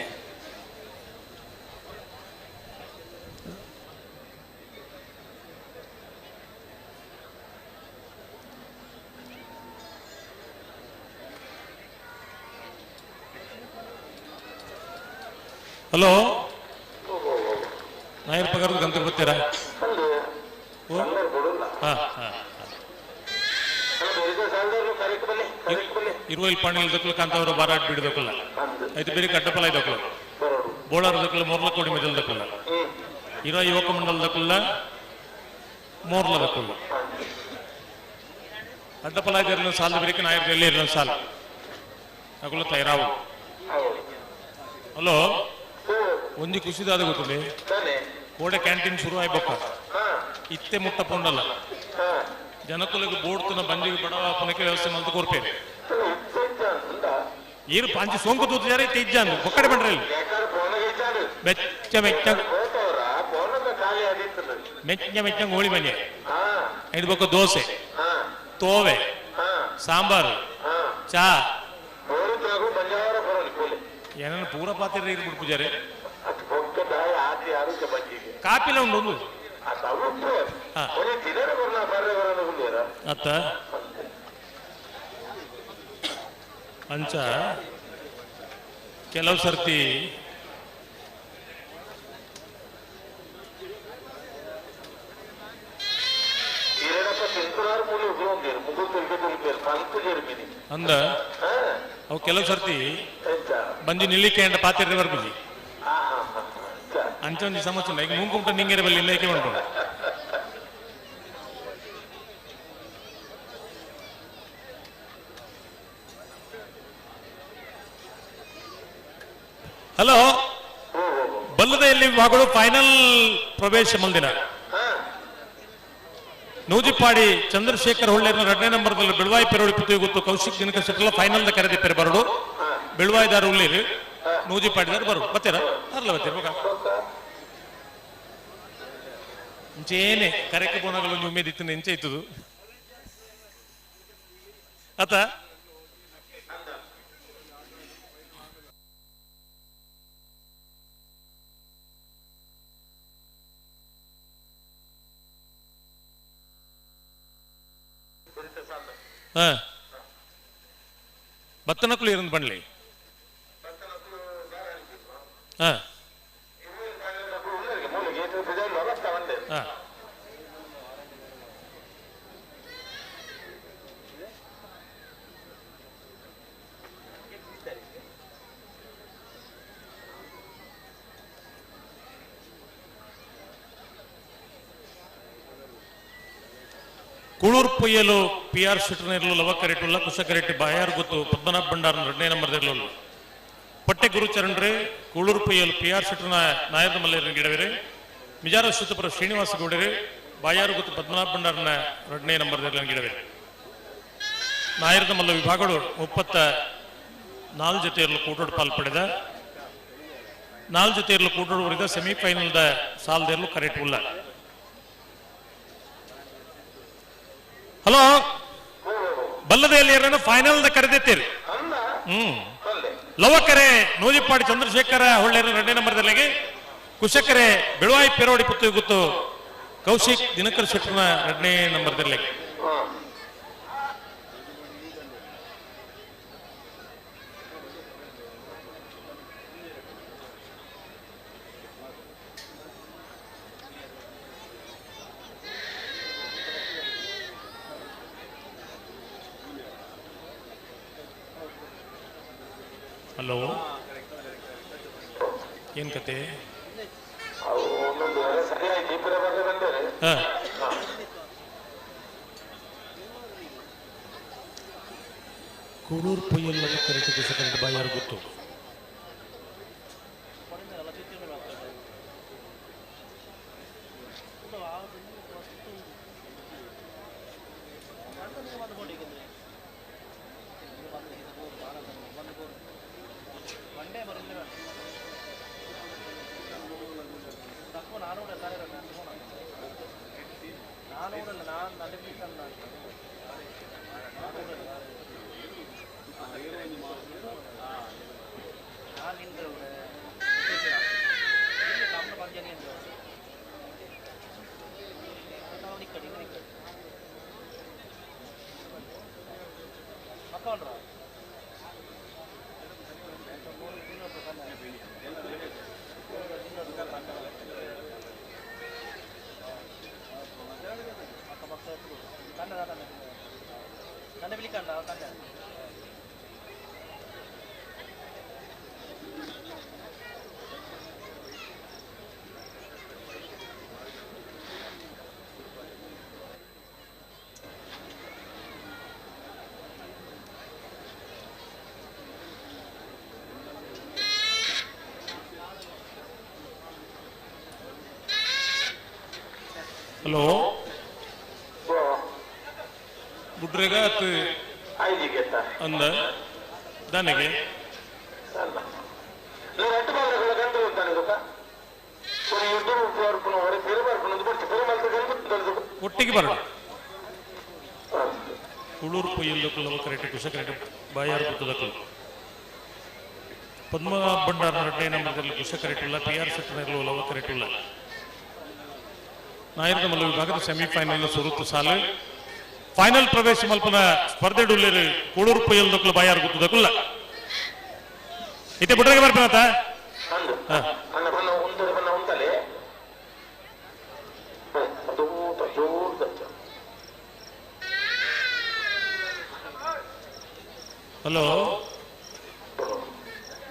ಹಲೋ ನಾಯರ್ ಪಗಾರದ ಗಂತ ಬರ್ತೀರಾ? ಹಾ ಹಾ ಇರುವಲ್ಲಿ ಪಾಣಿಲ್ ದಕ್ಕಲು ಕಾಂತಾವರ ಬಾರಾಟ್ ಬಿಡದಕ್ಕಲ್ಲ ಐದು ಬೇರೆ ಕಟ್ಟಪಲ ಇದಕ್ಕಲ್ಲ ಬೋಳಾರ ದಕ್ಕಲ ಮೋರ್ಲ ಕೋಡಿ ಮೆಜಲ್ ದಕ್ಕಲ್ಲ ಇರೋ ಯುವಕ ಮಂಡಲ ದಕ್ಕಲ್ಲ ಮೋರ್ಲ ದಕ್ಕಲ್ಲ ಅಡ್ಡಪಲ ಇರಲಿಲ್ಲ ಸಾಲ ಬೇರೆ ನಾಯರ್ ಎಲ್ಲಿ ಇರಲಿಲ್ಲ ಸಾಲ ಅಕುಲ ತಯಾರಾವು. ಹಲೋ ಒಂಜಿ ಖುಷಿದಾದ ಗೊತ್ತಿಲ್ಲ ಕೋಡೆ ಕ್ಯಾಂಟೀನ್ ಶುರು ಆಯ್ಬೇಕ ಇತ್ತೆ ಮುಟ್ಟ ಪೊಂಡಲ್ಲ ಜನಕುಲಿಗೆ ಬೋರ್ಡ್ ಬಂಜಿಗೆ ಬಡವ ಪುನಕ್ಕೆ ವ್ಯವಸ್ಥೆ ಮಲ್ತು ಕೊರ್ಪೇರು ಈರು ಪಾಂಚಿ ಸೋಂಕು ತೂತು ಇಜ್ಜಾನು ಒಕ್ಕಡೆ ಬಂಡ್ರೆ ಮೆಚ್ಚ ಮೆಚ್ಚ ಮೆಚ್ಚ ಮೆಚ್ಚ ಹೋಳಿ ಮನೆ ಐದು ಬೊಕ್ಕ ದೋಸೆ ತೋವೆ ಸಾಂಬಾರು ಚಾ ಏನೇನು ಪೂರ ಪಾತ್ರೆ ಇರು ಪೂಜಾರಿ ಕಾಪಿಲ ಉಂಡು ಒಂದು ಅತ್ತ ಅಂಚ ಕೆಲವು ಸರ್ತಿ ಅಂದ ಅವು ಕೆಲವು ಸರ್ತಿ ಬಂಜಿ ನಿಲ್ಲಿಕೆ ಅಂಡ ಪಾತ್ರೆ ಬರ್ಬುಜಿ ಅಂಚ ಒಂಜಿ ಸಮಸ್ಯೆ ಈಗ ಮುಂಕುಂಟ ನಿಂಗೆರೆ ಬಲ್ಲಿ ಇಲ್ಲ ಏಕೆ ಮಾಡ್ಕೊಂಡು. ಹಲೋ ಬಲ್ಲದೆಯಲ್ಲಿ ವಿಭಾಗಗಳು ಫೈನಲ್ ಪ್ರವೇಶ ಮುಂದಿನ ನೂಜಿಪ್ಪಾಡಿ ಚಂದ್ರಶೇಖರ್ ಹೊಳ್ಳೆಯನ್ನು ಎರಡನೇ ನಂಬರ್ದಲ್ಲಿ ಬೆಳವಾಯಿ ಪೆರೋಳಿ ಪೃಥ್ವಿ ಗೊತ್ತು ಕೌಶಿಕ್ ದಿನಕ ಶೆಟ್ಟಲ ಫೈನಲ್ ಕರೆದಿಪ್ಪರೆ ಬರಡು ಬೆಳವಾಯಿದಾರು ಉಳ್ಳೇರಿ ನೂಜಿಪ್ಪಾಡಿದಾರು ಬರು ಬತ್ತೀರ ಅರ್ಲ ಬತ್ತೀರ ಬೊಕ ಇಂಚೇನೆ ಕರೆಕ್ ಪೋನಗಳು ಒಂಜಿ ಉಮೇದ್ ಇತ್ತು ಇಂಚೆ ಇತ್ತದು ಅತ ಬತ್ತನಕುಲು ಇರಂದು ಬಣ್ಲಿ ಹಾ ಹಾ ಕುಳೂರ್ ಪೊಯ್ಯಲು ಪಿ ಆರ್ ಶೆಟ್ಟರ್ನಿರಲು ಲವ ಕರೆಟುಲ್ಲ ಕುಶಕರೆಟ್ಟಿ ಬಾಯಾರ್ ಗೊತ್ತು ಪದ್ಮನಾಭ ಭಂಡಾರ ಎರಡನೇ ನಂಬರ್ ಇರಲು ಪಟ್ಟೆ ಗುರುಚರಣ್ರೆ ಕೂಳೂರು ಪೊಯ್ಯಲು ಪಿ ಆರ್ ಶೆಟ್ಟರ್ನ ನಾಯರ್ದ ಮಲ್ಲೇರಿನ ಗಿಡವಿರೆ ಮಿಜಾರ ಶುತಪುರ ಶ್ರೀನಿವಾಸ ಗೌಡರೆ ಬಾಯಾರು ಗೊತ್ತು ಪದ್ಮನಾಭ ಭಂಡಾರನ ಎರಡನೇ ನಂಬರ್ ಗಿಡವಿರೆ ನಾಯರ್ದ ಮಲ್ಲ ವಿಭಾಗಗಳು 34 ಜೊತೆಯಲ್ಲೂ ಕೂಟೋಡು ಪಾಲ್ ಪಡೆದ 4 ಜೊತೆಯಲ್ಲೂ ಕೂಟೋಡು ಸೆಮಿಫೈನಲ್ದ ಸಾಲದಲ್ಲೂ ಕರೆಕ್ಟ್ ಉಲ್ಲ. ಹಲೋ ಬಲ್ಲದೆಯಲ್ಲಿ ಫೈನಲ್ ಕರೆದಿತ್ತೀರಿ. ಲವಕರೆ ನೂಜಿಪ್ಪಾಡಿ ಚಂದ್ರಶೇಖರ ಹೊಳ್ಳೆರ ಎರಡನೇ ನಂಬರ್ದಲ್ಲಿಗೆ ಕುಶಕರೆ ಬೆಳವಾಯಿ ಪೆರೋಡಿ ಪುತ್ತು ಗೊತ್ತು ಕೌಶಿಕ್ ದಿನಕರ್ ಶೆಟ್ಟರ್ನ ಎರಡನೇ ನಂಬರ್ದಲ್ಲಿಗೆ. ಹಲೋ ಏನ್ ಕತೆ? ಕೂಳೂರು ಪೊಯ್ಯಲ್ಲ ಕರೆಕ್ಟ್ ಕುಶಕರೆಟ್ಟಿ ಬಾಯಾರು ಗೊತ್ತು ಹಲೋ ಬುಡ್ರೆಗ ಅತ್ ಅಂದ ದಾನೆಗೆ ಒಟ್ಟಿಗೆ ಬರೋಣ. ಕುಳೂರು ಪೊಯ್ಯಲ್ಲು ಕುಲ್ಲವ ಕರೆಕ್ಟ್ ಕುಶ ಕರೆಕ್ಟ್ ಬಾಯಾರು ಗುತ್ತದಕ್ಕಲು ಪದ್ಮನಾಭ ಭಂಡಾರ ರಡ್ಡೆ ನಂಬರ್ದಲ್ಲಿ ಕುಶ ಕರೆಕ್ಟ್ ಇಲ್ಲ, ಪಿ ಆರ್ ಸೆಟ್ಟರ್ನಲ್ಲೂ ಲವ ಕರೆಕ್ಟ್ ಇಲ್ಲ. ನಾಯರದ ಮಲ್ಲ ವಿಭಾಗದ ಸೆಮಿಫೈನಲ್ ಸುರುತ್ತು ಸಾಲು ಫೈನಲ್ ಪ್ರವೇಶ ಮಲ್ಪನ ಸ್ಪರ್ಧೆ ಡುಲ್ಲೇರು ಕೂಳೂರು ಪೊಯ್ಯಲ್ದಕ್ಕಲು ಬಾಯಾರು ಗುತ್ತದಕ್ಕಲ್ಲ. ಇತ್ತೆ ಬುಡ್ರೆಗೆ ಬರ್ಪೇನತ. ಹಲೋ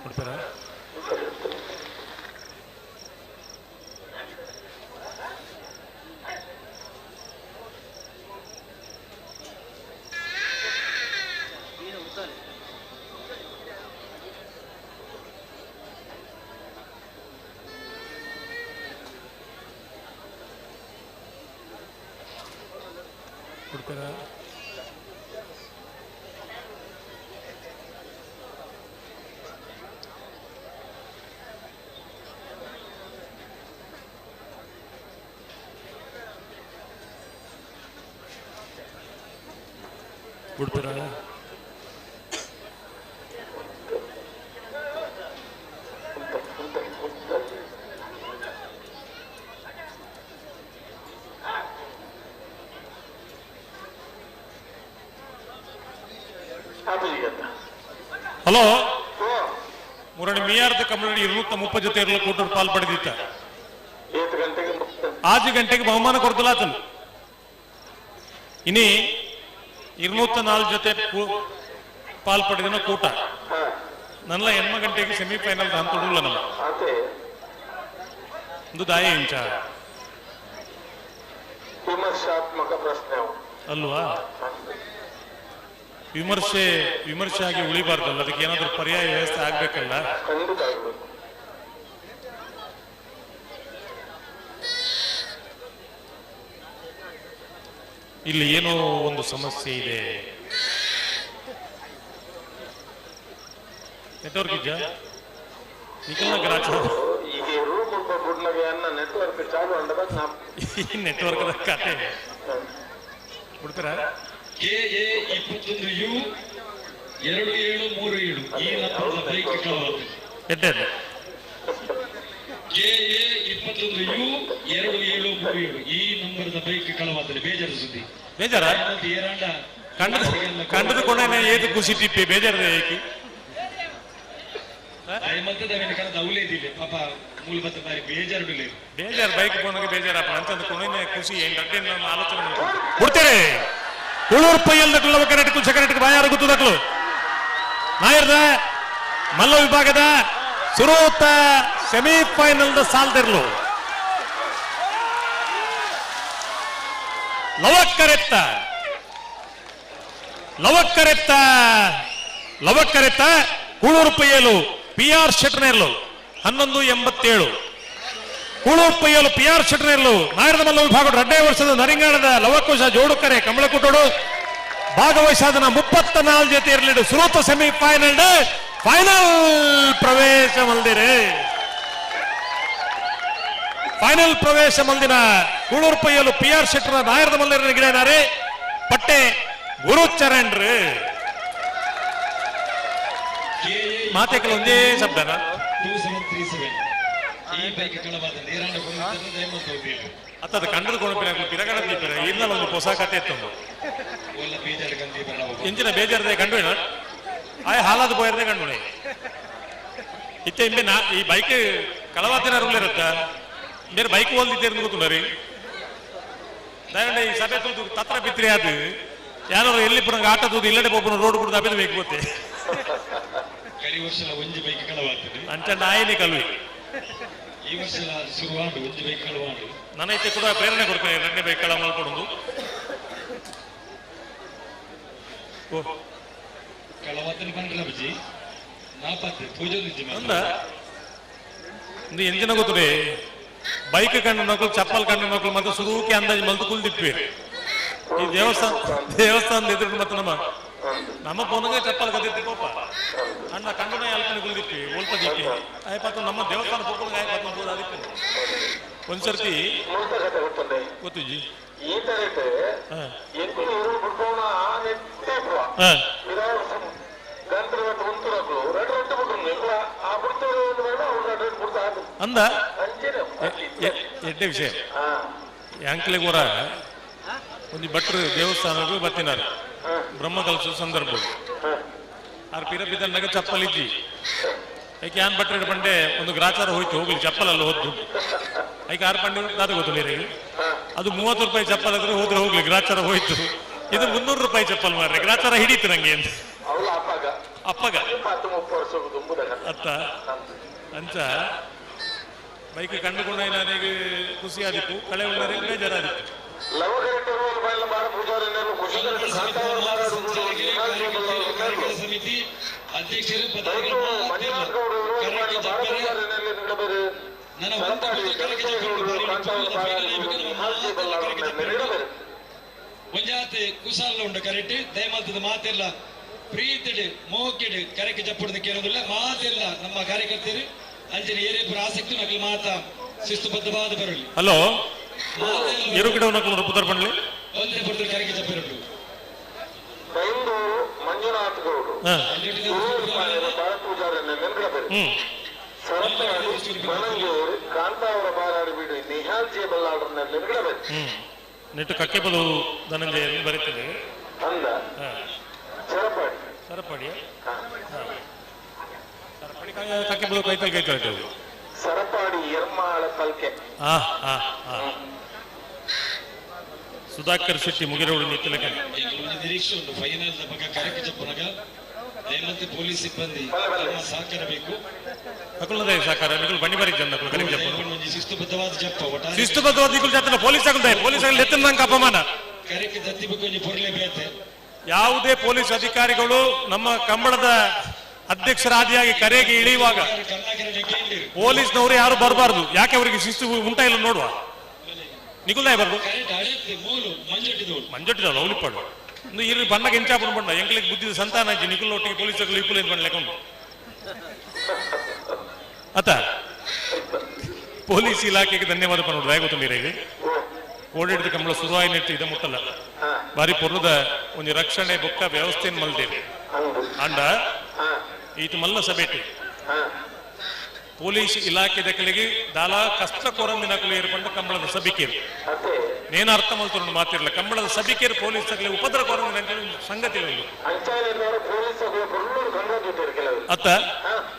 ಕೊಡ್ತಾರಾ? ಕೊಡ್ತಾರಾ? ಬಿಡ್ತೀರಾ? ಹಲೋ ಮುರಣಿ ಮಿಯಾರ್ದ ಕಮಲಡಿ 230 ಜೊತೆ ಇರಲು ಕೂಟರು ಪಾಲ್ ಪಡೆದಿತ್ತ. 5 ಗಂಟೆಗೆ ಬಹುಮಾನ ಕೊಡ್ತಲ್ಲ ಆತನು. ಇನಿ 204 ಜೊತೆ ಪಾಲ್ ಪಡೆದಿನ ಕೂಟ ನನ್ನ 8 ಗಂಟೆಗೆ ಸೆಮಿಫೈನಲ್ ಹಂತಡುಲ್ಲ ನಮ್ಮ ಒಂದು ದಾಯ ಇಂಚ ವಿಮರ್ಶಾತ್ಮಕ ಪ್ರಶ್ನೆ ಅಲ್ವಾ? ವಿಮರ್ಶೆ ವಿಮರ್ಶೆ ಆಗಿ ಉಳಿಬಾರ್ದಲ್ಲ, ಅದಕ್ಕೆ ಏನಾದ್ರೂ ಪರ್ಯಾಯ ವ್ಯವಸ್ಥೆ ಆಗ್ಬೇಕಲ್ಲ. ಖಂಡಿತ ಆಗಬೇಕು. ಇಲ್ಲಿ ಏನೋ ಒಂದು ಸಮಸ್ಯೆ ಇದೆ. ನೆಟ್ವರ್ಕ್ ಇದೆಯಾ? ನಿಖಲ್ನ ಗ್ರಾಚಾರ ಈಗ ರೂಮ್ ಬುಡ್ನಗೆ ಅನ್ನ ನೆಟ್ವರ್ಕ್ ಚಾಲು ಅಂದಾಗ ನಾ ಈ ನೆಟ್ವರ್ಕ್ ಕತೆ ಬಿಡ್ತೀರಾ? ಕೆಎ 21 you 2737 ಈ ನಂಬರ್ನ ಬೈಕ್ ಕಳವಾಗಿದೆ. ಎಡ್ಡೆ ಕೆಎ 21 you 2737 ಈ ನಂಬರ್ದ ಬೈಕ್ ಕಳವಾದರೆ ಬೇಜಾರು ಸುದ್ದಿ. ಬೇಜಾರ ಏರಾಂಡ ಕಂಡದ ಕಂಡದ ಕೊನೆ ಏದು ಖುಷಿ ಟಿಪ್ಪಿ ಬೇಜಾರದ ಏಕಿ ಮತ್ತೆ ಅವನ ಕಣದ ಅವಲೇ ಇದ್ದಿಲ್ಲ ಪಾಪ ಮೂಲ ಬತ್ತ ಬಾರಿ ಬೇಜಾರು ಬೇಜಾರು ಬೈಕ್ ಪೋನಾಗ ಬೇಜಾರಪ್ಪ ಅಂತಂದು ಕೊನೆ ಖುಷಿ ಏನ್ ರಡ್ಡೆ ನಮ್ಮ ಆಲೋಚನೆ ಬಿಡ್ತೀರಿ. ಕುಳೂರು ಪೈಯಲ್ ದಕ್ಕಲು ಕರೆಕ್ಟ್ ಕುಶ ಕರೆಕ್ಟ್ ಬಾಯಾರು ಗುತ್ತದಕ್ಕಲು ನಾಯರ್ದ ಮಲ್ಲ ವಿಭಾಗದ ಸುರೂತ ಸೆಮಿಫೈನಲ್ the ಸಾಲ್ದಿರ್ಲು ಲವಕ್ಕರೆತ್ತ ಲವಕ್ಕರೆತ್ತ ಲವಕ್ಕರೆತ್ತ ಕೂಳೂರು ಪೈಯಲು ಪಿ ಆರ್ ಶೆಟ್ನೇರ್ಲು 11.87. ಕೂಳೂರು ಪೈಯಲು ಪಿ ಆರ್ ಶೆಟ್ನೇರ್ಲು ನಾಯರದ ಮಲ್ಲ ವಿಭಾಗ ರಡ್ಡೇ ವರ್ಷದ ನರಿಂಗಾಣದ ಲವಕುಶ ಜೋಡುಕರೆ ಕಮಲಕುಟೋಡು ಭಾಗವಹಿಸಾದನ 34 ಜೊತೆ ಇರಲಿಡು ಸುರೂತ ಸೆಮಿಫೈನಲ್ ಫೈನಲ್ ಪ್ರವೇಶ ಮಲ್ದಿರಿ. ಫೈನಲ್ ಪ್ರವೇಶ ಮಲ್ದಿನ ಕೂಳೂರು ಪೈಯಲು ಪಿ ಆರ್ ಶೆಟ್ಟರ್ ನಾಯರದ ಮಲ್ಲರ ಗಿಡನಾರೆ ಪಟ್ಟೆ ಗುರುಚರಣ್ ಮಾತೆಕಲ ಒಂದೇ ಶಬ್ದನ 2737 ಈ ಬೈಕ್ ಕಳವಾದ ಏರಾಂಡ ಕೊನೆ ಅತ್ತದ ಕಂಡದ ಕೊಣಪಿನ ಪಿರಗಣ ದೀಪಿರ ಇರ್ನಲ್ಲ ಒಂದು ಹೊಸ ಕತೆ ಇತ್ತು. ಒಲ್ಲ ಬೇಜಾರು ಕಂದಿ ಬರಣ. ಎಂಚಿನ ಬೇಜಾರದೆ ಕಂಡು ಆಯ್ ಹಾಲಾದ ಪೋಯರ್ದೆ ಕಂಡು ಇತ್ತೆ ಇಂಬೆ ನಾ ಈ ಬೈಕ್ ಕಳವಾತಿನ ರೂಲ್ ಇರುತ್ತ ಬೇರೆ ಬೈಕ್ ಹೋಲ್ದಿದ್ದೇರು ಗೊತ್ತುಂಡರಿ. ದಯವಿಟ್ಟು ಈ ಸಭೆ ತುದು ತತ್ರ ಬಿತ್ರಿ ಅದು. ಯಾರು ಎಲ್ಲಿ ಪುರಂಗ ಆಟ ತೂದು ಇಲ್ಲಡೆ ಪೋಪುನ ರೋಡ್ ಕುಡ್ದು ಅಪಿದ ಬೇಕು ಗೊತ್ತೆ. ಕರಿ ವರ್ಷಲ ಒಂಜಿ ಬೈಕ್ ಕಳವಾಗ್ತದೆ. ಅಂಚ ನಾಯಿನಿ ಕಲ್ವಿ. ಈ ವರ್ಷಲ ಶುರುವಾಂಡು ಒಂಜಿ ಬೈಕ್ ಕಳವಾಂಡು. ನನೈತೆ ಕೂಡ ಪ್ರೇರಣೆ ಕೊಡ್ತೇನೆ ಎರಡನೇ ಬೈಕ್ ಕಳ ಮಲ್ಕೊಡುದು. ಓ. ಕಳವಾತನ ಪಂಡ್ರ ಬಜಿ ನಾಪತ್ತೆ ತೋಜೊಂದಿಜ್ಜಿ. ಅಂದ ಇಂದು ಎಂಜಿನ ಗೊತ್ತದೆ, ಬೈಕ್ ಕಂಡು ನಕಲು ಚಪ್ಪಲ್ ಕಂಡು ನಕಲು ಮತ್ತೆ ಸುರೂಕಿ ಅಂದಾಜು ಮಲ್ತು ಕುಲ್ದಿಪ್ಪಿ. ಈ ದೇವಸ್ಥಾನ ದೇವಸ್ಥಾನದ ಎದುರು ಮತ್ತೆ ನಮ್ಮ ನಮ್ಮ ಪೋನಗ ಚಪ್ಪಲ್ ಕದಿತ್ತು ಕೋಪ ಅಣ್ಣ ಕಂಡುನ ಅಲ್ಪನ ಕುಲ್ದಿಪ್ಪಿ ಒಲ್ಪ ದಿಪ್ಪಿ ಆಯ್ಪಾತ ನಮ್ಮ ದೇವಸ್ಥಾನ ಪೋಪುಗ ಆಯ್ಪಾತ ಹೋದ ಅದಕ್ಕೆ ಒಂದ್ಸರ್ತಿ ಮುಲ್ತ ಕತೆ ಗೊತ್ತುಂಡೆ? ಗೊತ್ತಿಜ್ಜಿ. ಈ ತರತೆ ಎಂಕುಲು ಇರು ಬಿಡ್ಬೋಣ ನೆಟ್ಟೆ ಪುವ ಗಂಟು ಉಂತುರಕ್ಲು ರಡ್ ರಡ್ಡು ಬಿಟ್ರು ಎಂಕುಲ ಆ ಬಿಡ್ತೇವೆ ಒಂದು ಬೇಡ ಅವ್ರು ರಡ್ ರಡ್ಡು ಬಿಡ್ತಾ ಆತು. ಅಂದ. ಅಂಚೆನೆ ಎಡ್ಡೆ ವಿಷಯ. ಯಾಂಕ್ಲಿಗೋರ ಒಂದು ಭಟ್ರು ದೇವಸ್ಥಾನಕ್ಕೆ ಬತ್ತಿನಾರು ಬ್ರಹ್ಮ ಕಲಸ ಸಂದರ್ಭ. ಆರ್ ಪಿರ ಬಿದ್ದನ್ನಾಗ ಚಪ್ಪಲ್ ಇದ್ದಿ. ಐಕೆ ಯಾನ್ ಭಟ್ರ ಪಂಡೆ ಒಂದು ಗ್ರಾಚಾರ ಹೋಯ್ತು, ಹೋಗ್ಲಿ ಚಪ್ಪಲ್ ಅಲ್ಲ ಹೋದ್ದು. ಐಕೆ ಆರ್ ಪಂಡೆ ದಾದ ಗೊತ್ತಿಲ್ಲ ಇರಗೆ. ಅದು 30 ರೂಪಾಯಿ ಚಪ್ಪಲ್ ಆದ್ರೆ ಹೋದ್ರೆ ಹೋಗ್ಲಿ, ಗ್ರಾಚಾರ ಹೋಯ್ತು. ಇದು 300 ರೂಪಾಯಿ ಚಪ್ಪಲ್ ಮಾರ್ರೆ, ಗ್ರಾಚಾರ ಹಿಡೀತು ನಂಗೆ ಅಂತ. ಅವಳು ಅಪ್ಪಾಗ ಅಪ್ಪಗ 10 30 ವರ್ಷ ತುಂಬುದ. ಅತ್ತ ಅಂಚ ಬೈಕ್ ಕಂಡುಕೊಂಡ ನನಗೆ ಖುಷಿ ಆದಿತ್ತು, ಕಳೆ ಉಳ್ಳರಿಗೆ ಬೇಜಾರಾದಿತ್ತು. ಲವಕರೆಟ್ಟ ಬಾಯಿಲ ಬಾರ ಪೂಜಾರಿ ಖುಷಿ ಕಾಂತಾವರ ಬಾರ. ಕಾರ್ಯಕ್ರಮ ಸಮಿತಿ ಅಧ್ಯಕ್ಷರು ಪದಾಧಿಕಾರಿಗಳು ಮಂಜುನಾಥ್ ಗೌಡರು ಕರೆಕ್ಟ್ ಬಾರ ಜಪ್ಪರೆ. ಪೂಜಾರಿನಲ್ಲಿ ನೀಡಬೇರು. ನನ್ನ ಒಂದು ಸರಪಾಡಿ ಕರೆಕ್ಟ್ ಜಪ್ಪರೆ. ಗೌಡರು ಕಾಂತಾವರ ಬಾರ ನೀಡಬೇರು. ಒಂಜಾತಿ ಕುಸಾಲ ಉಂಡು ಕರೆಕ್ಟ್ ದಯಮಾತದ ಮಾತಿಲ್ಲ. ಪ್ರೀತಿಡು ಮೋಕೆಡು ಕರೆಕ್ ಜಪ್ಪುಡದ ಕೇಳೋದಿಲ್ಲ ಮಾತಿಲ್ಲ. ನಮ್ಮ ಕಾರ್ಯಕರ್ತರು ಅಂಚನೆ ಏರೇಪುರ ಆಸಕ್ತಿ ನಕಲು ಮಾತ ಶಿಸ್ತುಬದ್ಧವಾದ ಬರಲಿ. ಹಲೋ. ಮಾತೆಲ್ಲ. ಎರು ಗಿಡ ನಕಲು ಪುದರ್ ಪಂಡ್ಲಿ. ಒಂದೇ ಪಡ್ತಾರೆ ಕರೆಕ್ ಜಪ್ಪಿರಡು. ಬೈಂದೂರು ಮಂಜುನಾಥ್ ಗೌಡರು ಬಾರ ಪೂಜಾರಿನಲ್ಲಿ ನೀಡಬೇರು. ಸರಪಾಡಿ ಬಣಂಗೇರು ಕಾಂತಾವರ ಬಾರಾಡಿ ಬೀಡು ನಿಹಾಲ್ ಜೆ ಬಲ್ಲಾಳರಲ್ಲಿ ನೀಡಬೇಕು. ನೆಟ್ಟು ಕಕ್ಕೆ ಬಲು ಧನಂಜಯ ಬರೀತದೆ. ಅಂದ. ಸರಪಾಡಿ. ಸರಪಡಿ ಸರಪಡಿ ಕಕ್ಕೆ ಬಲು ಕೈತಲ್ ಕೈತಲ್. ಸರಪಾಡಿ ಎರ್ಮಾಳ ಪಲ್ಕೆ. ಹಾ ಹಾ ಹಾ ಸುಧಾಕರ್ ಶೆಟ್ಟಿ ಮುಗಿರೋಡು ನಿತ್ತಲಕ. ಒಂದು ನಿರೀಕ್ಷೆ ಉಂಟು ಫೈನಲ್ ಪಕ್ಕ ಕರೆಕ್ ಜಪ್ಪುನಗ ದಯಮಂತೆ ಪೊಲೀಸ್ ಸಿಬ್ಬಂದಿ ತಮ್ಮ ಸಹಕಾರ ಬೇಕು. ಅಕುಲದೇ ಸಾಕಾರ ನಿಕುಲ್ ಬಣ್ಣಿ ಬರಿ ಜನ ಅಕುಲು ಕರೆಕ್ ಜಪ್ಪನು. ಒಂಜಿ ಶಿಸ್ತುಬದ್ಧವಾದ ಜಪ್ಪ ಒಟ್ಟಾರೆ. ಶಿಸ್ತುಬದ್ಧವಾದ ನಿಕುಲ್ ಜಾತನ ಪೊಲೀಸ್ ಆಗುಲ್ದಾಯ ಪೊಲೀಸ್ ಆಗಲಿ ಎತ್ತಂದಂಕ ಅಪಮಾನ. ಕರೆಕ್ ದತ್ತಿ ಬೇಕು ಒಂಜಿ ಪೊರ್ಲೆ ಬೇತೆ. ಯಾವುದೇ ಪೊಲೀಸ್ ಅಧಿಕಾರಿಗಳು ನಮ್ಮ ಕಂಬಳದ ಅಧ್ಯಕ್ಷರಾದಿಯಾಗಿ ಕರೆಗೆ ಇಳಿಯುವಾಗ ಕರ್ನಾಟಕ ಕೇಂದ್ರ. ಪೊಲೀಸ್ನವರು ಯಾರು ಬರಬಾರ್ದು. ಯಾಕೆ ಅವರಿಗೆ ಶಿಸ್ತು ಉಂಟಾ ಇಲ್ಲ ನೋಡುವ. ನಿಕುಲ್ದಾಯ ಬರ್ದು. ಕರೆಕ್ಟ್ ಅಡೆತ್ತೆ ಮೂಲು ಮಂಜಟ್ಟಿದವಳು. ಮಂಜೊಟ್ಟಿದವಳು ಅವಲಿಪಾಡು ಇನ್ನು ಇಲ್ಲಿ ಬಣ್ಣಗೆ ಇಂಚಾಪುನ ಬಣ್ಣ ಎಂಕ್ಲಿಗೆ ಬುದ್ಧಿ ಸಂತಾನ ಅಜ್ಜಿ ನಿಕುಲ್ ಒಟ್ಟಿಗೆ ಪೊಲೀಸ್ ಇಪ್ಪುಲ್ ಬಣ್ಣ ಲೆಕ್ಕೊಂಡು ಅತ್ತ. ಪೊಲೀಸ್ ಇಲಾಖೆಗೆ ಧನ್ಯವಾದ ಪನ್ನೋಡು ಹೇಗೆ ಕೋಡಿಡ್ದು ಕಂಬಳ ಸುರುವಾಯಿ ನೆಟ್ಟು ಇದ ಮುಟ್ಟಲ್ಲ ಬಾರಿ ಪೊರ್ಲದ ಒಂಜಿ ರಕ್ಷಣೆ ಬೊಕ್ಕ ವ್ಯವಸ್ಥೆಯನ್ನು ಮಲ್ದೇವೆ. ಅಂದು. ಅಂಡ ಈತ ಮಲ್ಲ ಸಭೆಟಿ ಪೊಲೀಸ್ ಇಲಾಖೆ ದಕ್ಕಲಿಗೆ ದಾಲಾ ಕಷ್ಟ ಕೊರಂದಿನ ಏರ್ಪಂಡ ಕಂಬಳದ ಸಭಿಕೇರು. ಅತ್ತೆ. ನೇನ ಅರ್ಥ ಮಲ್ತೊಂಡು ಮಾತಿರಲ್ಲ, ಕಂಬಳದ ಸಭಿಕೇರು ಪೊಲೀಸ್ ತಕಲೆ ಉಪದ್ರ ಕೊರಂದಿನ ಅಂತ ಹೇಳಿ ಸಂಗತಿ ಒಂದು. ಅಂಚಾಯಿನವರು ಪೊಲೀಸ್ ಪೊರ್ಲೂರು ಗಂಗಾಜಿದ್ದಾರೆ ಕೆಲವರು. ಅತ್ತ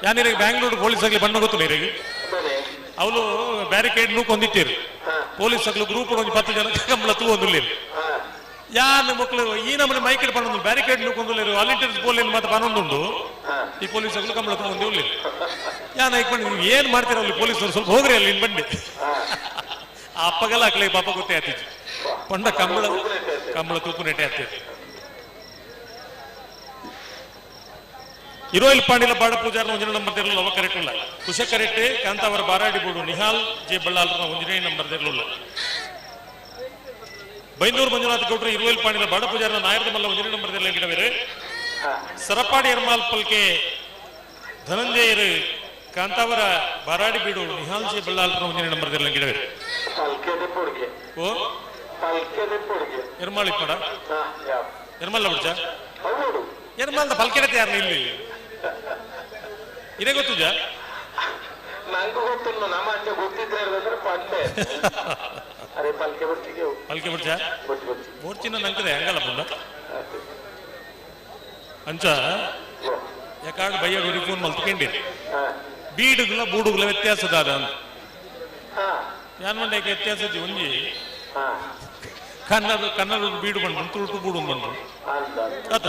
ಯಾನಿರಿಗೆ ಬ್ಯಾಂಗ್ಳೂರು ಪೊಲೀಸ್ ಆಗಲಿ ಬಣ್ಣ ಗೊತ್ತಿಲ್ಲ ಇರಿಗೆ. ಅದೇ. ಅವಳು ಬ್ಯಾರಿಕೇಡ್ ನೂಕೊಂದಿತ್ತೀರು ಪೊಲೀಸ್ ಆಗಲು ಗ್ರೂಪ್ ಒಂದು 10 ಜನ ಕಂಬಳ ತೂ ಒಂದುಲ್ಲೇರು. ಯಾನ್ ಮಕ್ಕಳು ಈ ನಮ್ಮನೆ ಮೈಕ್ ಪನ್ನೊಂದು ಬ್ಯಾರಿಕೇಡ್ ನೂಕೊಂದುಲ್ಲೇರು ವಾಲಂಟಿಯರ್ಸ್ ಪೊಲೀಸ್ ಮತ್ತೆ ಪನ್ನೊಂದುಂಡು. ಈ ಪೊಲೀಸ್ ಆಗಲು ಕಂಬಳ ತೂ ಒಂದೇ ಉಳ್ಳೇರು. ಯಾನ್ ಐಕ್ ನೀವು ಏನ್ ಮಾಡ್ತೀರ ಅಲ್ಲಿ ಪೊಲೀಸರು ಸ್ವಲ್ಪ ಹೋಗ್ರಿ ಅಲ್ಲಿ ಇನ್ ಬಂಡಿ. ಆ ಅಪ್ಪಗೆಲ್ಲ ಅಕ್ಲೆ ಪಾಪ ಗೊತ್ತೇ ಆತಿತ್ತು ಪಂಡ ಕಂಬಳ ಕಂಬಳ ತೂಪು ನೆಟ್ಟೆ ಆತಿತ್ತು. ಇರೋ ಪಾಂಡಿಲ ಬಾಡ ಪೂಜಾರನ ಒಂಜನೇ ನಂಬರ್ ತೆರಲು ಅವ ಕರೆಕ್ಟ್ ಉಲ್ಲ. ಕುಶ ಕರೆಕ್ಟ್ ಕಾಂತಾವರ ಬಾರಾಡಿ ಬೋಡು ನಿಹಾಲ್ ಜೆ ಬಳ್ಳಾಲ್ರ ಒಂಜನೇ ನಂಬರ್ ತೆರಲುಲ್ಲ. ಬೈಂದೂರು ಮಂಜುನಾಥ ಗೌಡ್ರು ಇರುವಲ್ ಪಾಂಡಿಲ ಬಾಡ ಪೂಜಾರನ ನಾಯರದ ಮಲ್ಲ ಒಂಜನೇ ನಂಬರ್ ತೆರಲ ಗಿಡವೇರು. ಸರಪಾಡಿ ಎರ್ಮಾಲ್ ಪಲ್ಕೆ ಧನಂಜಯರು ಕಾಂತಾವರ ಬಾರಾಡಿ ಬೀಡು ನಿಹಾಲ್ ಜೆ ಬಳ್ಳಾಲ್ರ ಒಂಜನೇ ನಂಬರ್ ತೆರಲ ಗಿಡವೇರು. ಪಲ್ಕೆ ಪೊಡಿಗೆ. ಓ. ಪಲ್ಕೆ ಪೊಡಿಗೆ. ಎರ್ಮಾಲ್ ಇಪ್ಪಡ. ಯಾ. ಎರ್ಮಲ್ಲ ಬಿಡ್ಚ. ಹೌದು. ಎರ್ಮಾಲ್ದ ಪಲ್ಕೆಡತೆ ಯಾರು ಇಲ್ಲಿ ಇದೇ ಗೊತ್ತುಜಾ? ನಂಗೂ ಗೊತ್ತಿಲ್ಲ, ನಮ್ಮ ಅಂಚೆ ಗೊತ್ತಿದ್ರೆ ಇರ್ಬೇಕಂದ್ರೆ ಪಂಡೆ ಅರೆ ಪಲ್ಕೆ ಬಿಡ್ತಿಗೆ. ಪಲ್ಕೆ ಬಿಡ್ಚ. ಗೊತ್ತು ಗೊತ್ತು. ಮೂರ್ಚಿನ ನಂಕದೆ ಹಂಗಲ್ಲ ಪುಂಡ ಅಂಚ ಯಾಕಾಡ್ ಬಯ್ಯ ಫೋನ್ ಮಲ್ತ್ಕೊಂಡಿ ಬೀಡುಗುಲ ಬೂಡುಗುಲ ವ್ಯತ್ಯಾಸ ದಾದ ಅಂತ. ಯಾನ್ ಮಂಡೆ ವ್ಯತ್ಯಾಸ ಇಜ್ಜಿ ಒಂಜಿ. Kannada Kannada ಬೀಡು ಬಂದು ತುಳುಟು ಬೂಡು ಬಂದು ಆತ.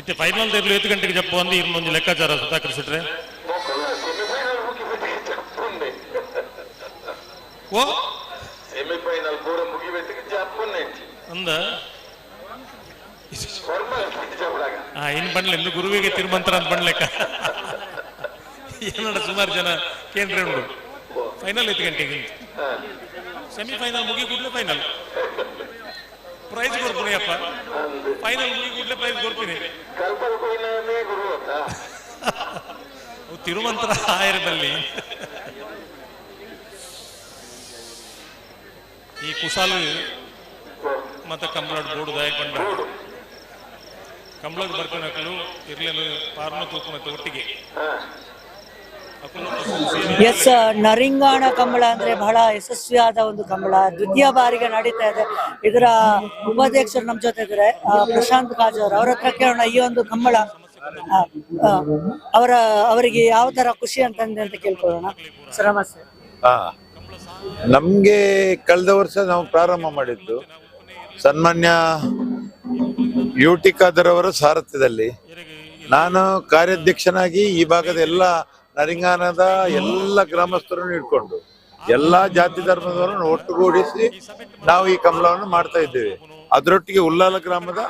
ಇತ್ತೆ ಫೈನಲ್ ದೇರ್ಲು 8 ಗಂಟೆಗೆ ಜಪ್ಪು ಅಂದು ಇನ್ನೊಂದು ಲೆಕ್ಕಾಚಾರ ಸುಧಾಕರ್ ಶೆಟ್ರೆ. ಓ ಸೆಮಿಫೈನಲ್ ಪೂರ ಮುಗಿಬೇಕಿಗೆ ಜಪ್ಪುಂಡೆ ಅಂದ ಇನ್ ಬಣ್ಲೆ ಇಂದು ಗುರುವಿಗೆ ತಿರುಮಂತ್ರ ಅಂತ ಬಣ್ಲೆಕ್ಕ ಏನಡ ಸುಮಾರು ಜನ ಕೇಂದ್ರ ಉಂಟು. ಫೈನಲ್ 8 ಗಂಟೆಗೆ, ಸೆಮಿಫೈನಲ್ ಮುಗಿ ಕೂಡಲೇ ಫೈನಲ್ ಪ್ರೈಸ್ ಕೊಡ್ತೀನಿ ಅಪ್ಪ. ಫೈನಲ್ ಮುಗಿ ಕೂಡಲೇ ಪ್ರೈಸ್ ಕೊಡ್ತೀನಿ. ತಿರುಮಂತ್ರ ಆಯರ ಬಲ್ಲಿ ಈ ಕುಸಾಲು ಮತ್ತೆ ಕಂಬಳಡ್ ಬೋರ್ಡ್ ದಾಯಕೊಂಡ ಕಂಬಳಗ್ ಬರ್ಕೊಳಕಲು ಇರ್ಲೇನು ಪಾರ್ನ ತೂಪುನ ಒಟ್ಟಿಗೆ. ಎಸ್, ನರಿಂಗಾಣ ಕಂಬಳ ಅಂದ್ರೆ ಬಹಳ ಯಶಸ್ವಿಯಾದ ಒಂದು ಕಂಬಳ, ದ್ವಿತೀಯ ಬಾರಿಗೆ ನಡೀತಾ ಇದೆ. ಇದರ ಉಪಾಧ್ಯಕ್ಷರು ನಮ್ಮ ಜೊತೆ ಇದ್ದಾರೆ, ಪ್ರಶಾಂತ್ ಕಾಜ್ ಅವರು. ಅವ್ರ ಹತ್ರ ಕೇಳೋಣ ಈ ಒಂದು ಕಂಬಳ ಅವರಿಗೆ ಯಾವ ತರ ಖುಷಿ ಅಂತಂದೆ ಅಂತ ಕೇಳ್ಕೊಳ್ಳೋಣ. ಸರ್ ನಮಸ್ತೆ. ನಮ್ಗೆ ಕಳೆದ ವರ್ಷ ನಾವು ಪ್ರಾರಂಭ ಮಾಡಿದ್ದು ಸನ್ಮಾನ್ಯ ಯು ಟಿ ಖಾದರ್ ಅವರ ಸಾರಥ್ಯದಲ್ಲಿ. ನಾನು ಕಾರ್ಯಾಧ್ಯಕ್ಷನಾಗಿ ಈ ಭಾಗದ ಎಲ್ಲ ನರಿಂಗಾನದ ಎಲ್ಲ ಗ್ರಾಮಸ್ಥರನ್ನು ಇಟ್ಕೊಂಡು ಎಲ್ಲಾ ಜಾತಿ ಧರ್ಮದವರನ್ನು ಒಟ್ಟುಗೂಡಿಸಿ ನಾವು ಈ ಕಂಬಳವನ್ನು ಮಾಡ್ತಾ ಇದ್ದೇವೆ. ಅದರೊಟ್ಟಿಗೆ ಉಲ್ಲಾಲ ಗ್ರಾಮದ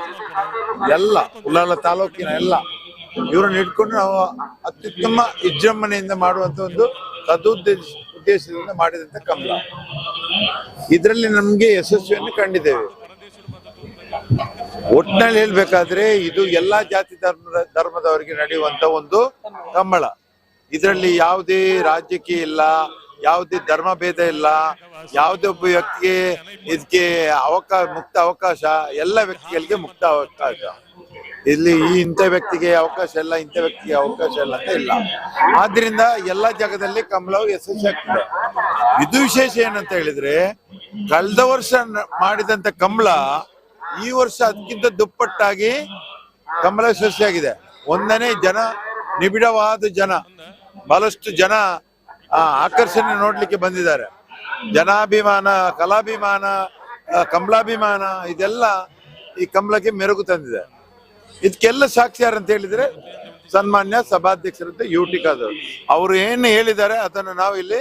ಎಲ್ಲ, ಉಲ್ಲಾಲ ತಾಲೂಕಿನ ಎಲ್ಲ ಇವರನ್ನು ಇಟ್ಕೊಂಡು ನಾವು ಅತ್ಯುತ್ತಮ ವಿಜೃಂಭಣೆಯಿಂದ ಮಾಡುವಂತ ಒಂದು ಸದುದ್ದೇಶ ಉದ್ದೇಶದಿಂದ ಮಾಡಿದಂತ ಕಂಬಳ. ಇದರಲ್ಲಿ ನಮ್ಗೆ ಯಶಸ್ವಿಯನ್ನು ಕಂಡಿದ್ದೇವೆ. ಒಟ್ಟಿನಲ್ಲಿ ಹೇಳ್ಬೇಕಾದ್ರೆ ಇದು ಎಲ್ಲಾ ಜಾತಿ ಧರ್ಮದವರಿಗೆ ನಡೆಯುವಂತ ಒಂದು ಕಂಬಳ. ಇದರಲ್ಲಿ ಯಾವುದೇ ರಾಜಕೀಯ ಇಲ್ಲ, ಯಾವುದೇ ಧರ್ಮ ಭೇದ ಇಲ್ಲ, ಯಾವುದೇ ಒಬ್ಬ ವ್ಯಕ್ತಿಗೆ ಇದಕ್ಕೆ ಮುಕ್ತ ಅವಕಾಶ, ಎಲ್ಲ ವ್ಯಕ್ತಿಗಳಿಗೆ ಮುಕ್ತ ಅವಕಾಶ. ಇಲ್ಲಿ ಈ ಇಂಥ ವ್ಯಕ್ತಿಗೆ ಅವಕಾಶ ಇಲ್ಲ, ಇಂಥ ವ್ಯಕ್ತಿಗೆ ಅವಕಾಶ ಇಲ್ಲ ಅಂತ ಇಲ್ಲ. ಆದ್ರಿಂದ ಎಲ್ಲ ಜಾಗದಲ್ಲಿ ಕಂಬಳವು ಯಶಸ್ವಿ ಆಗ್ತದೆ. ಇದು ವಿಶೇಷ ಏನಂತ ಹೇಳಿದ್ರೆ, ಕಳೆದ ವರ್ಷ ಮಾಡಿದಂತ ಕಂಬಳ ಈ ವರ್ಷ ಅದಕ್ಕಿಂತ ದುಪ್ಪಟ್ಟಾಗಿ ಕಂಬಳ ಯಶಸ್ವಿಯಾಗಿದೆ. ಒಂದನೇ ಜನ, ನಿಬಿಡವಾದ ಜನ, ಬಹಳಷ್ಟು ಜನ ಆಕರ್ಷಣೆ ನೋಡ್ಲಿಕ್ಕೆ ಬಂದಿದ್ದಾರೆ. ಜನಾಭಿಮಾನ, ಕಲಾಭಿಮಾನ, ಕಂಬಳಾಭಿಮಾನ ಇದೆಲ್ಲ ಈ ಕಂಬಳಕ್ಕೆ ಮೆರುಗು ತಂದಿದೆ. ಇದಕ್ಕೆಲ್ಲ ಸಾಕ್ಷಿ ಯಾರಂತ ಹೇಳಿದ್ರೆ ಸನ್ಮಾನ್ಯ ಸಭಾಧ್ಯಕ್ಷರಂತ ಯು ಟಿ ಖಾದರ್ ಅವರು ಏನು ಹೇಳಿದ್ದಾರೆ ಅದನ್ನು ನಾವು ಇಲ್ಲಿ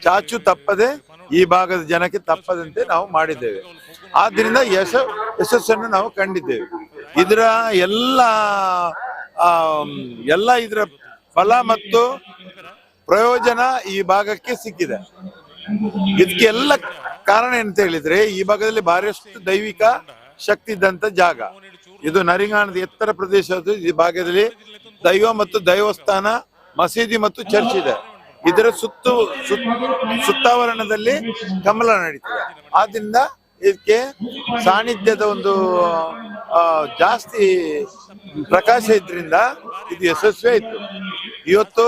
ಚಾಚು ತಪ್ಪದೆ ಈ ಭಾಗದ ಜನಕ್ಕೆ ತಪ್ಪದಂತೆ ನಾವು ಮಾಡಿದ್ದೇವೆ. ಆದ್ರಿಂದ ಯಶಸ್ಸನ್ನು ನಾವು ಕಂಡಿದ್ದೇವೆ. ಇದರ ಎಲ್ಲ ಎಲ್ಲ ಇದರ ಫಲ ಮತ್ತು ಪ್ರಯೋಜನ ಈ ಭಾಗಕ್ಕೆ ಸಿಕ್ಕಿದೆ. ಇದಕ್ಕೆಲ್ಲ ಕಾರಣ ಏನಂತ ಹೇಳಿದ್ರೆ, ಈ ಭಾಗದಲ್ಲಿ ಭಾರಿಷ್ಟು ದೈವಿಕ ಶಕ್ತಿ ಇದ್ದಂತ ಜಾಗ ಇದು. ನರಿಂಗಾಣದ ಎತ್ತರ ಪ್ರದೇಶ. ಈ ಭಾಗದಲ್ಲಿ ದೈವ ಮತ್ತು ದೈವಸ್ಥಾನ, ಮಸೀದಿ ಮತ್ತು ಚರ್ಚ್ ಇದೆ. ಇದರ ಸುತ್ತಾವರಣದಲ್ಲಿ ಕಮಲ ನಡೀತದೆ. ಆದ್ರಿಂದ ಇದಕ್ಕೆ ಸಾನ್ನಿಧ್ಯದ ಒಂದು ಜಾಸ್ತಿ ಪ್ರಕಾಶ ಇದ್ರಿಂದ ಇದು ಯಶಸ್ವಿ ಆಯ್ತು. ಇವತ್ತು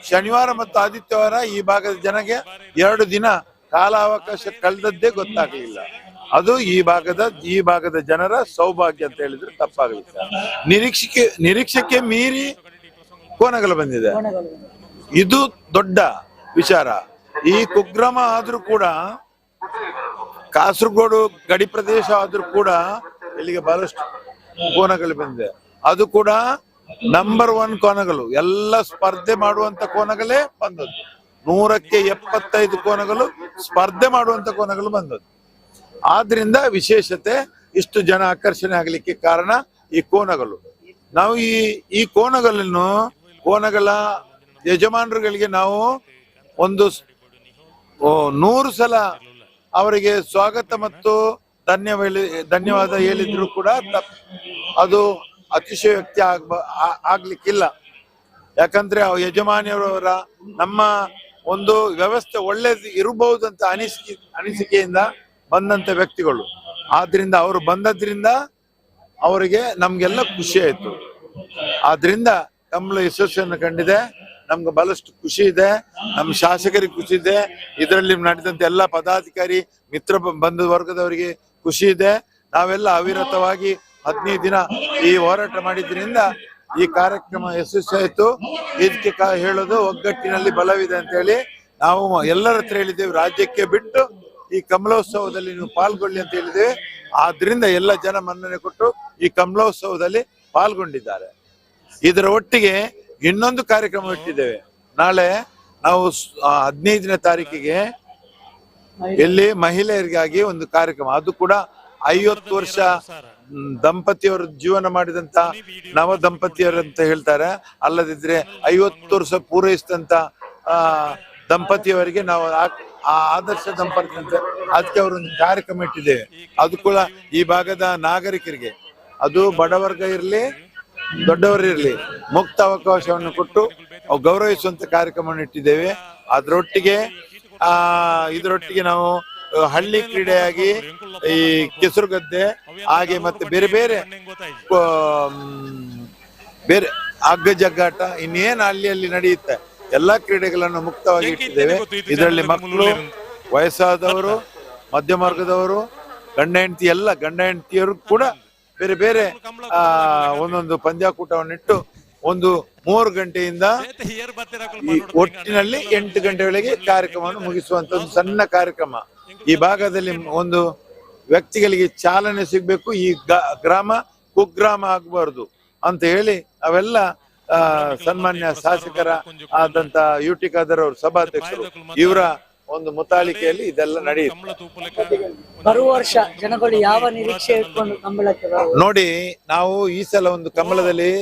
ಶನಿವಾರ ಮತ್ತು ಆದಿತ್ಯವಾರ ಈ ಭಾಗದ ಜನಗೆ 2 ದಿನ ಕಾಲಾವಕಾಶ ಕಳೆದದ್ದೇ ಗೊತ್ತಾಗ್ಲಿಲ್ಲ. ಅದು ಈ ಭಾಗದ ಜನರ ಸೌಭಾಗ್ಯ ಅಂತ ಹೇಳಿದ್ರೆ ತಪ್ಪಾಗಲಿಲ್ಲ. ನಿರೀಕ್ಷೆಗೆ ಮೀರಿ ಕೋನಗಲು ಬಂದಿದೆ. ಇದು ದೊಡ್ಡ ವಿಚಾರ. ಈ ಕುಗ್ರಾಮ ಆದ್ರೂ ಕೂಡ, ಕಾಸರಗೋಡು ಗಡಿ ಪ್ರದೇಶ ಆದ್ರೂ ಕೂಡ ಇಲ್ಲಿಗೆ ಬಹಳಷ್ಟು ಕೋನಗಳು ಬಂದಿದೆ. ಅದು ಕೂಡ ನಂಬರ್ 1 ಕೋನಗಳು, ಎಲ್ಲ ಸ್ಪರ್ಧೆ ಮಾಡುವಂತ ಕೋನಗಳೇ ಬಂದದ್ದು. 100ಕ್ಕೆ 75 ಕೋನಗಳು ಸ್ಪರ್ಧೆ ಮಾಡುವಂತ ಕೋನಗಳು ಬಂದದ್ದು. ಆದ್ರಿಂದ ವಿಶೇಷತೆ ಇಷ್ಟು ಜನ ಆಕರ್ಷಣೆ ಆಗ್ಲಿಕ್ಕೆ ಕಾರಣ ಈ ಕೋನಗಳು. ನಾವು ಈ ಕೋನಗಳನ್ನು, ಕೋನಗಳ ಯಜಮಾನರುಗಳಿಗೆ ನಾವು ಒಂದು 100 ಸಲ ಅವರಿಗೆ ಸ್ವಾಗತ ಮತ್ತು ಧನ್ಯವಾದ ಹೇಳಿದ್ರು ಕೂಡ ಅದು ಅತಿಶಯೋಕ್ತಿ ಆಗ್ಲಿಕ್ಕಿಲ್ಲ. ಯಾಕಂದ್ರೆ ಆ ಯಜಮಾನಿಯವರ ನಮ್ಮ ಒಂದು ವ್ಯವಸ್ಥೆ ಒಳ್ಳೇದು ಇರಬಹುದು ಅಂತ ಅನಿಸಿಕೆಯಿಂದ ಬಂದಂತ ವ್ಯಕ್ತಿಗಳು. ಆದ್ರಿಂದ ಅವರು ಬಂದದ್ರಿಂದ ಅವರಿಗೆ ನಮ್ಗೆಲ್ಲ ಖುಷಿ ಆಯ್ತು. ಆದ್ರಿಂದ ಕಂಬಳ ಯಶಸ್ಸನ್ನು ಕಂಡಿದೆ. ನಮ್ಗೆ ಬಹಳಷ್ಟು ಖುಷಿ ಇದೆ, ನಮ್ಮ ಶಾಸಕರಿಗೆ ಖುಷಿ ಇದೆ, ಇದರಲ್ಲಿ ನಡೆದಂತ ಎಲ್ಲ ಪದಾಧಿಕಾರಿ ಮಿತ್ರ ಬಂಧು ವರ್ಗದವರಿಗೆ ಖುಷಿ ಇದೆ. ನಾವೆಲ್ಲ ಅವಿರತವಾಗಿ 15 ದಿನ ಈ ಹೋರಾಟ ಮಾಡಿದ್ರಿಂದ ಈ ಕಾರ್ಯಕ್ರಮ ಯಶಸ್ವಿ ಆಯಿತು. ಇದಕ್ಕೆ ಹೇಳೋದು ಒಗ್ಗಟ್ಟಿನಲ್ಲಿ ಬಲವಿದೆ ಅಂತ ಹೇಳಿ ನಾವು ಎಲ್ಲರ ಹತ್ರ ಹೇಳಿದ್ದೇವೆ. ರಾಜ್ಯಕ್ಕೆ ಬಿಟ್ಟು ಈ ಕಮಲೋತ್ಸವದಲ್ಲಿ ನೀವು ಪಾಲ್ಗೊಳ್ಳಿ ಅಂತ ಹೇಳಿದ್ದೇವೆ. ಆದ್ರಿಂದ ಎಲ್ಲ ಜನ ಮನ್ನಣೆ ಕೊಟ್ಟು ಈ ಕಮಲೋತ್ಸವದಲ್ಲಿ ಪಾಲ್ಗೊಂಡಿದ್ದಾರೆ. ಇದರ ಒಟ್ಟಿಗೆ ಇನ್ನೊಂದು ಕಾರ್ಯಕ್ರಮ ಇಟ್ಟಿದ್ದೇವೆ. ನಾಳೆ ನಾವು 15ನೇ ತಾರೀಕಿಗೆ ಇಲ್ಲಿ ಮಹಿಳೆಯರಿಗಾಗಿ ಒಂದು ಕಾರ್ಯಕ್ರಮ, ಅದು ಕೂಡ 50 ವರ್ಷ ದಂಪತಿಯವರು ಜೀವನ ಮಾಡಿದಂತ ನವ ದಂಪತಿಯವರು ಅಂತ ಹೇಳ್ತಾರೆ. ಅಲ್ಲದಿದ್ರೆ 50 ವರ್ಷ ಪೂರೈಸಿದಂತ ದಂಪತಿಯವರಿಗೆ ನಾವು ಆ ಆದರ್ಶ ದಂಪತಿ ಅಂತ ಅದಕ್ಕೆ ಅವರೊಂದು ಕಾರ್ಯಕ್ರಮ ಇಟ್ಟಿದ್ದೇವೆ. ಅದು ಕೂಡ ಈ ಭಾಗದ ನಾಗರಿಕರಿಗೆ, ಅದು ಬಡವರ್ಗ ಇರಲಿ ದೊಡ್ಡವರು ಇರಲಿ, ಮುಕ್ತ ಅವಕಾಶವನ್ನು ಕೊಟ್ಟು ಗೌರವಿಸುವಂತ ಕಾರ್ಯಕ್ರಮವನ್ನು ಇಟ್ಟಿದ್ದೇವೆ. ಅದರೊಟ್ಟಿಗೆ ಇದರೊಟ್ಟಿಗೆ ನಾವು ಹಳ್ಳಿ ಕ್ರೀಡೆಯಾಗಿ ಈ ಕೆಸರುಗದ್ದೆ ಹಾಗೆ ಮತ್ತೆ ಬೇರೆ ಬೇರೆ ಬೇರೆ ಹಗ್ಗ ಜಗ್ಗಾಟ ಇನ್ನೇನು ಹಳ್ಳಿಯಲ್ಲಿ ನಡೆಯುತ್ತೆ ಎಲ್ಲಾ ಕ್ರೀಡೆಗಳನ್ನು ಮುಕ್ತವಾಗಿ ಇಟ್ಟಿದ್ದೇವೆ. ಇದರಲ್ಲಿ ಮಕ್ಕಳು, ವಯಸ್ಸಾದವರು, ಮಧ್ಯಮ ವರ್ಗದವರು, ಗಂಡ ಹೆಂಡತಿ ಎಲ್ಲ ಗಂಡ ಹೆಂಡತಿಯರು ಕೂಡ ಬೇರೆ ಬೇರೆ ಒಂದೊಂದು ಪಂದ್ಯಾಕೂಟವನ್ನಿಟ್ಟು ಒಂದು 3 ಗಂಟೆಯಿಂದ ಈ ಒಟ್ಟಿನಲ್ಲಿ 8 ಗಂಟೆವರೆಗೆ ಕಾರ್ಯಕ್ರಮವನ್ನು ಮುಗಿಸುವಂತ ಒಂದು ಸಣ್ಣ ಕಾರ್ಯಕ್ರಮ. ಈ ಭಾಗದಲ್ಲಿ ಒಂದು ವ್ಯಕ್ತಿಗಳಿಗೆ ಚಾಲನೆ ಸಿಗ್ಬೇಕು, ಈ ಗ್ರಾಮ ಕುಗ್ರಾಮ ಆಗಬಾರದು ಅಂತ ಹೇಳಿ ಅವೆಲ್ಲ ಸನ್ಮಾನ್ಯ ಶಾಸಕರ ಆದಂತ ಯು.ಟಿ. ಖಾದರ್ ಅವರು ಸಭಾಧ್ಯಕ್ಷರು ಇವರ ಒಂದು ಮುತಾಲಿಕೆಯಲ್ಲಿ ಇದೆಲ್ಲ ನಡೆಯುತ್ತೆ. ಬರುವ ವರ್ಷ ಜನಗಳು ಯಾವ ನಿರೀಕ್ಷೆ ಇಟ್ಕೊಂಡು ಕಂಬಳಕ್ಕೆ ನೋಡಿ, ನಾವು ಈ ಸಲ ಒಂದು ಕಂಬಳದಲ್ಲಿ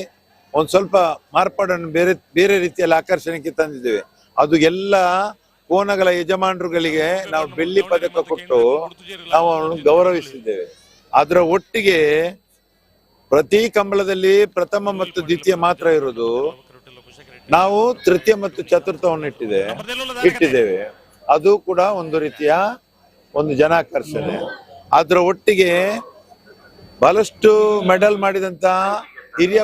ಒಂದ್ ಸ್ವಲ್ಪ ಮಾರ್ಪಾಡನ್ನು ಬೇರೆ ಬೇರೆ ರೀತಿಯಲ್ಲಿ ಆಕರ್ಷಣೆಗೆ ತಂದಿದ್ದೇವೆ. ಅದು ಎಲ್ಲ ಕೋನಗಳ ಯಜಮಾನರುಗಳಿಗೆ ನಾವು ಬೆಳ್ಳಿ ಪದಕ ಕೊಟ್ಟು ನಾವು ಅವರನ್ನು ಗೌರವಿಸಿದ್ದೇವೆ. ಅದರ ಒಟ್ಟಿಗೆ ಪ್ರತಿ ಕಂಬಳದಲ್ಲಿ ಪ್ರಥಮ ಮತ್ತು ದ್ವಿತೀಯ ಮಾತ್ರ ಇರುವುದು, ನಾವು ತೃತೀಯ ಮತ್ತು ಚತುರ್ಥವನ್ನು ಇಟ್ಟಿದ್ದೇವೆ. ಅದು ಕೂಡ ಒಂದು ರೀತಿಯ ಒಂದು ಜನಾಕರ್ಷಣೆ. ಅದರ ಒಟ್ಟಿಗೆ ಬಹಳಷ್ಟು ಮೆಡಲ್ ಮಾಡಿದಂತ ಹಿರಿಯ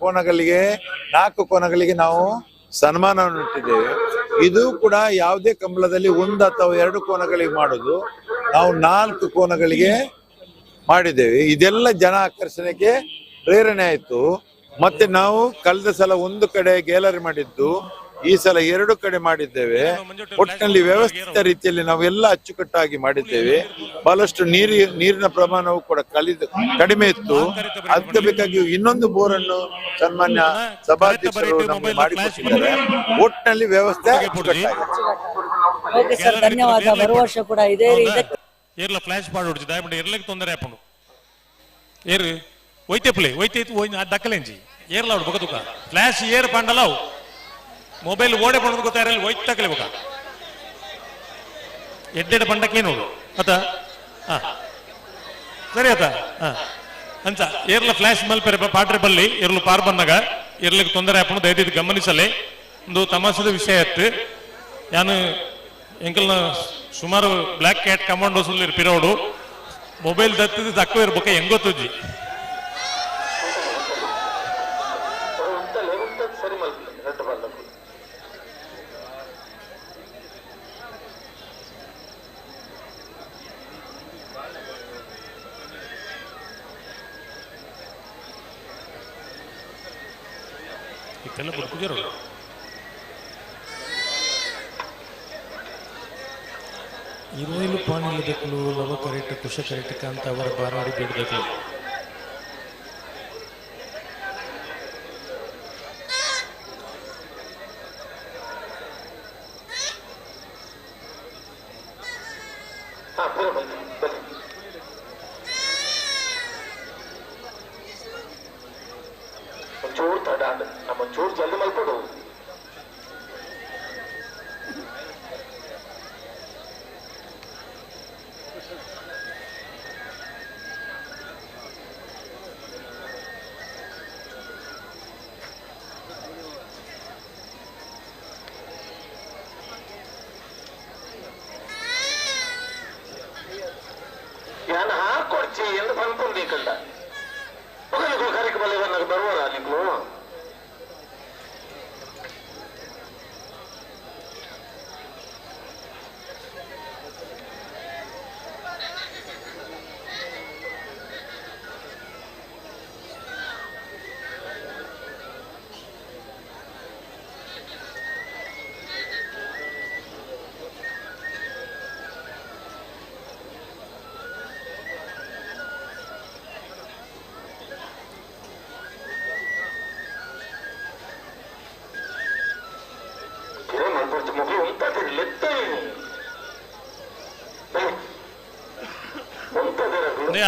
ಕೋನಗಳಿಗೆ 4 ಕೋನಗಳಿಗೆ ನಾವು ಸನ್ಮಾನವನ್ನು ಇಟ್ಟಿದ್ದೇವೆ. ಇದು ಕೂಡ ಯಾವುದೇ ಕಂಬಳದಲ್ಲಿ 1 ಅಥವಾ 2 ಕೋನಗಳಿಗೆ ಮಾಡೋದು, ನಾವು 4 ಕೋನಗಳಿಗೆ ಮಾಡಿದ್ದೇವೆ. ಇದೆಲ್ಲ ಜನ ಆಕರ್ಷಣೆಗೆ ಪ್ರೇರಣೆ ಆಯ್ತು. ಮತ್ತೆ ನಾವು ಕಳೆದ ಸಲ 1 ಕಡೆ ಗ್ಯಾಲರಿ ಮಾಡಿದ್ದು, ಈ ಸಲ 2 ಕಡೆ ಮಾಡಿದ್ದೇವೆ. ಒಟ್ಟಿನಲ್ಲಿ ವ್ಯವಸ್ಥಿತ ರೀತಿಯಲ್ಲಿ ನಾವೆಲ್ಲ ಅಚ್ಚುಕಟ್ಟಾಗಿ ಮಾಡಿದ್ದೇವೆ. ಬಹಳಷ್ಟು ನೀರಿನ ಪ್ರಮಾಣವು ಕೂಡ ಕಡಿಮೆ ಇತ್ತು. ಅದಕ್ಕೆ ಬೇಕಾಗಿ ಇನ್ನೊಂದು ಬೋರನ್ನು ಸನ್ಮಾನ್ಯ ಸಭಾಧ್ಯಕ್ಷರು ನಮಗೆ ಮಾಡಿಕೊಟ್ಟಿದ್ದಾರೆ. ಒಟ್ಟಿನಲ್ಲಿ ವ್ಯವಸ್ಥೆ ಅಚ್ಚುಕಟ್ಟಾಗಿದೆ. ಓಕೆ ಸರ್, ಧನ್ಯವಾದ. ಬರುವ ವರ್ಷ ಕೂಡ ಇದೇ ರೀತಿ ಏರ್ಲ ಫ್ಲಾಶ್ ಪಾಡ್ ಹೊಡ್ಚಿ ದಯಪಂಡ ಎರ್ಲಕ್ಕೆ ತೊಂದರೆ ಆಪುಂಡು. ಏರು ಒಯ್ತೆ ಪ್ಲೇ ಒಯ್ತೆ ದಕ್ಕಲೆಂಜಿ ಏರ್ಲ ಅವಡು ಬೊಕ ತುಕ ಫ್ಲಾಶ್ ಏರ್ ಪಾಂಡಲ ಅವು ಮೊಬೈಲ್ ಓಡೆ ಪಂಡದು ಗೊತ್ತಾಯಿರಲ್ಲ ಒಯ್ತು ತಕಲೆ ಬೊಕ ಎಡ್ಡೆಡ್ ಪಂಡಕ್ಕೆ ನೋಡು ಅತ ಹಾ ಸರಿ ಆತ ಹಾ ಅಂಚ ಏರ್ಲ ಫ್ಲಾಶ್ ಮಲ್ಪೆರೆ ಪಾಟ್ರೆ ಬಲ್ಲಿ ಏರ್ಲು ಪಾರ್ ಬಂದಾಗ ಏರ್ಲಿಕ್ಕೆ ತೊಂದರೆ ಆಪುಂಡು, ದಯದಿದ್ದು ಗಮನಿಸಲೆ. ಒಂದು ತಮಾಷೆದ ವಿಷಯ ಆಯ್ತು. ಯಾನು ಎಂಕಲ್ನ ಸುಮಾರು ಬ್ಲ್ಯಾಕ್ ಕ್ಯಾಟ್ ಕಮಾಂಡೋಸ್ ಪಿರೋಡು ಮೊಬೈಲ್ ದತ್ತಿದ್ದು ತಕ್ಕ ಇರ್ಬೇಕ ಹೆಂಗೊತ್ತುಜ್ಜಿ. ಇತ್ತೆಲ್ಲ ಬುಡ್ಕುಜರು. ಇರುವೈಲು ಪಾಣಿಲ್ಲದಕ್ಕಲು ಲವ ಕರೆಕ್ಟ್ ಕುಶ ಕರೆಕ್ಟ್ ಅಂತ ಅವರ ಬಾರಾಡಿ ಬೇಡದಕ್ಕಲು. ಒಂಚೂರು ತಡ ನಮ್ಮ ಒಂಚೂರು ಜಲ್ದಿ ಮಲ್ಕೊಡು. ಯಾನ್ ಹಾಕೊಡ್ಚಿ ಎಂದು ಪನ್ಕೊಂಡೀಕಂಡ ಮಗನಿಗೂ ಕರೆಕ್ ಬಲ್ಲೆ ಬನ್ನಾಗ ಬರುವರ ನಿಕ್ಲು.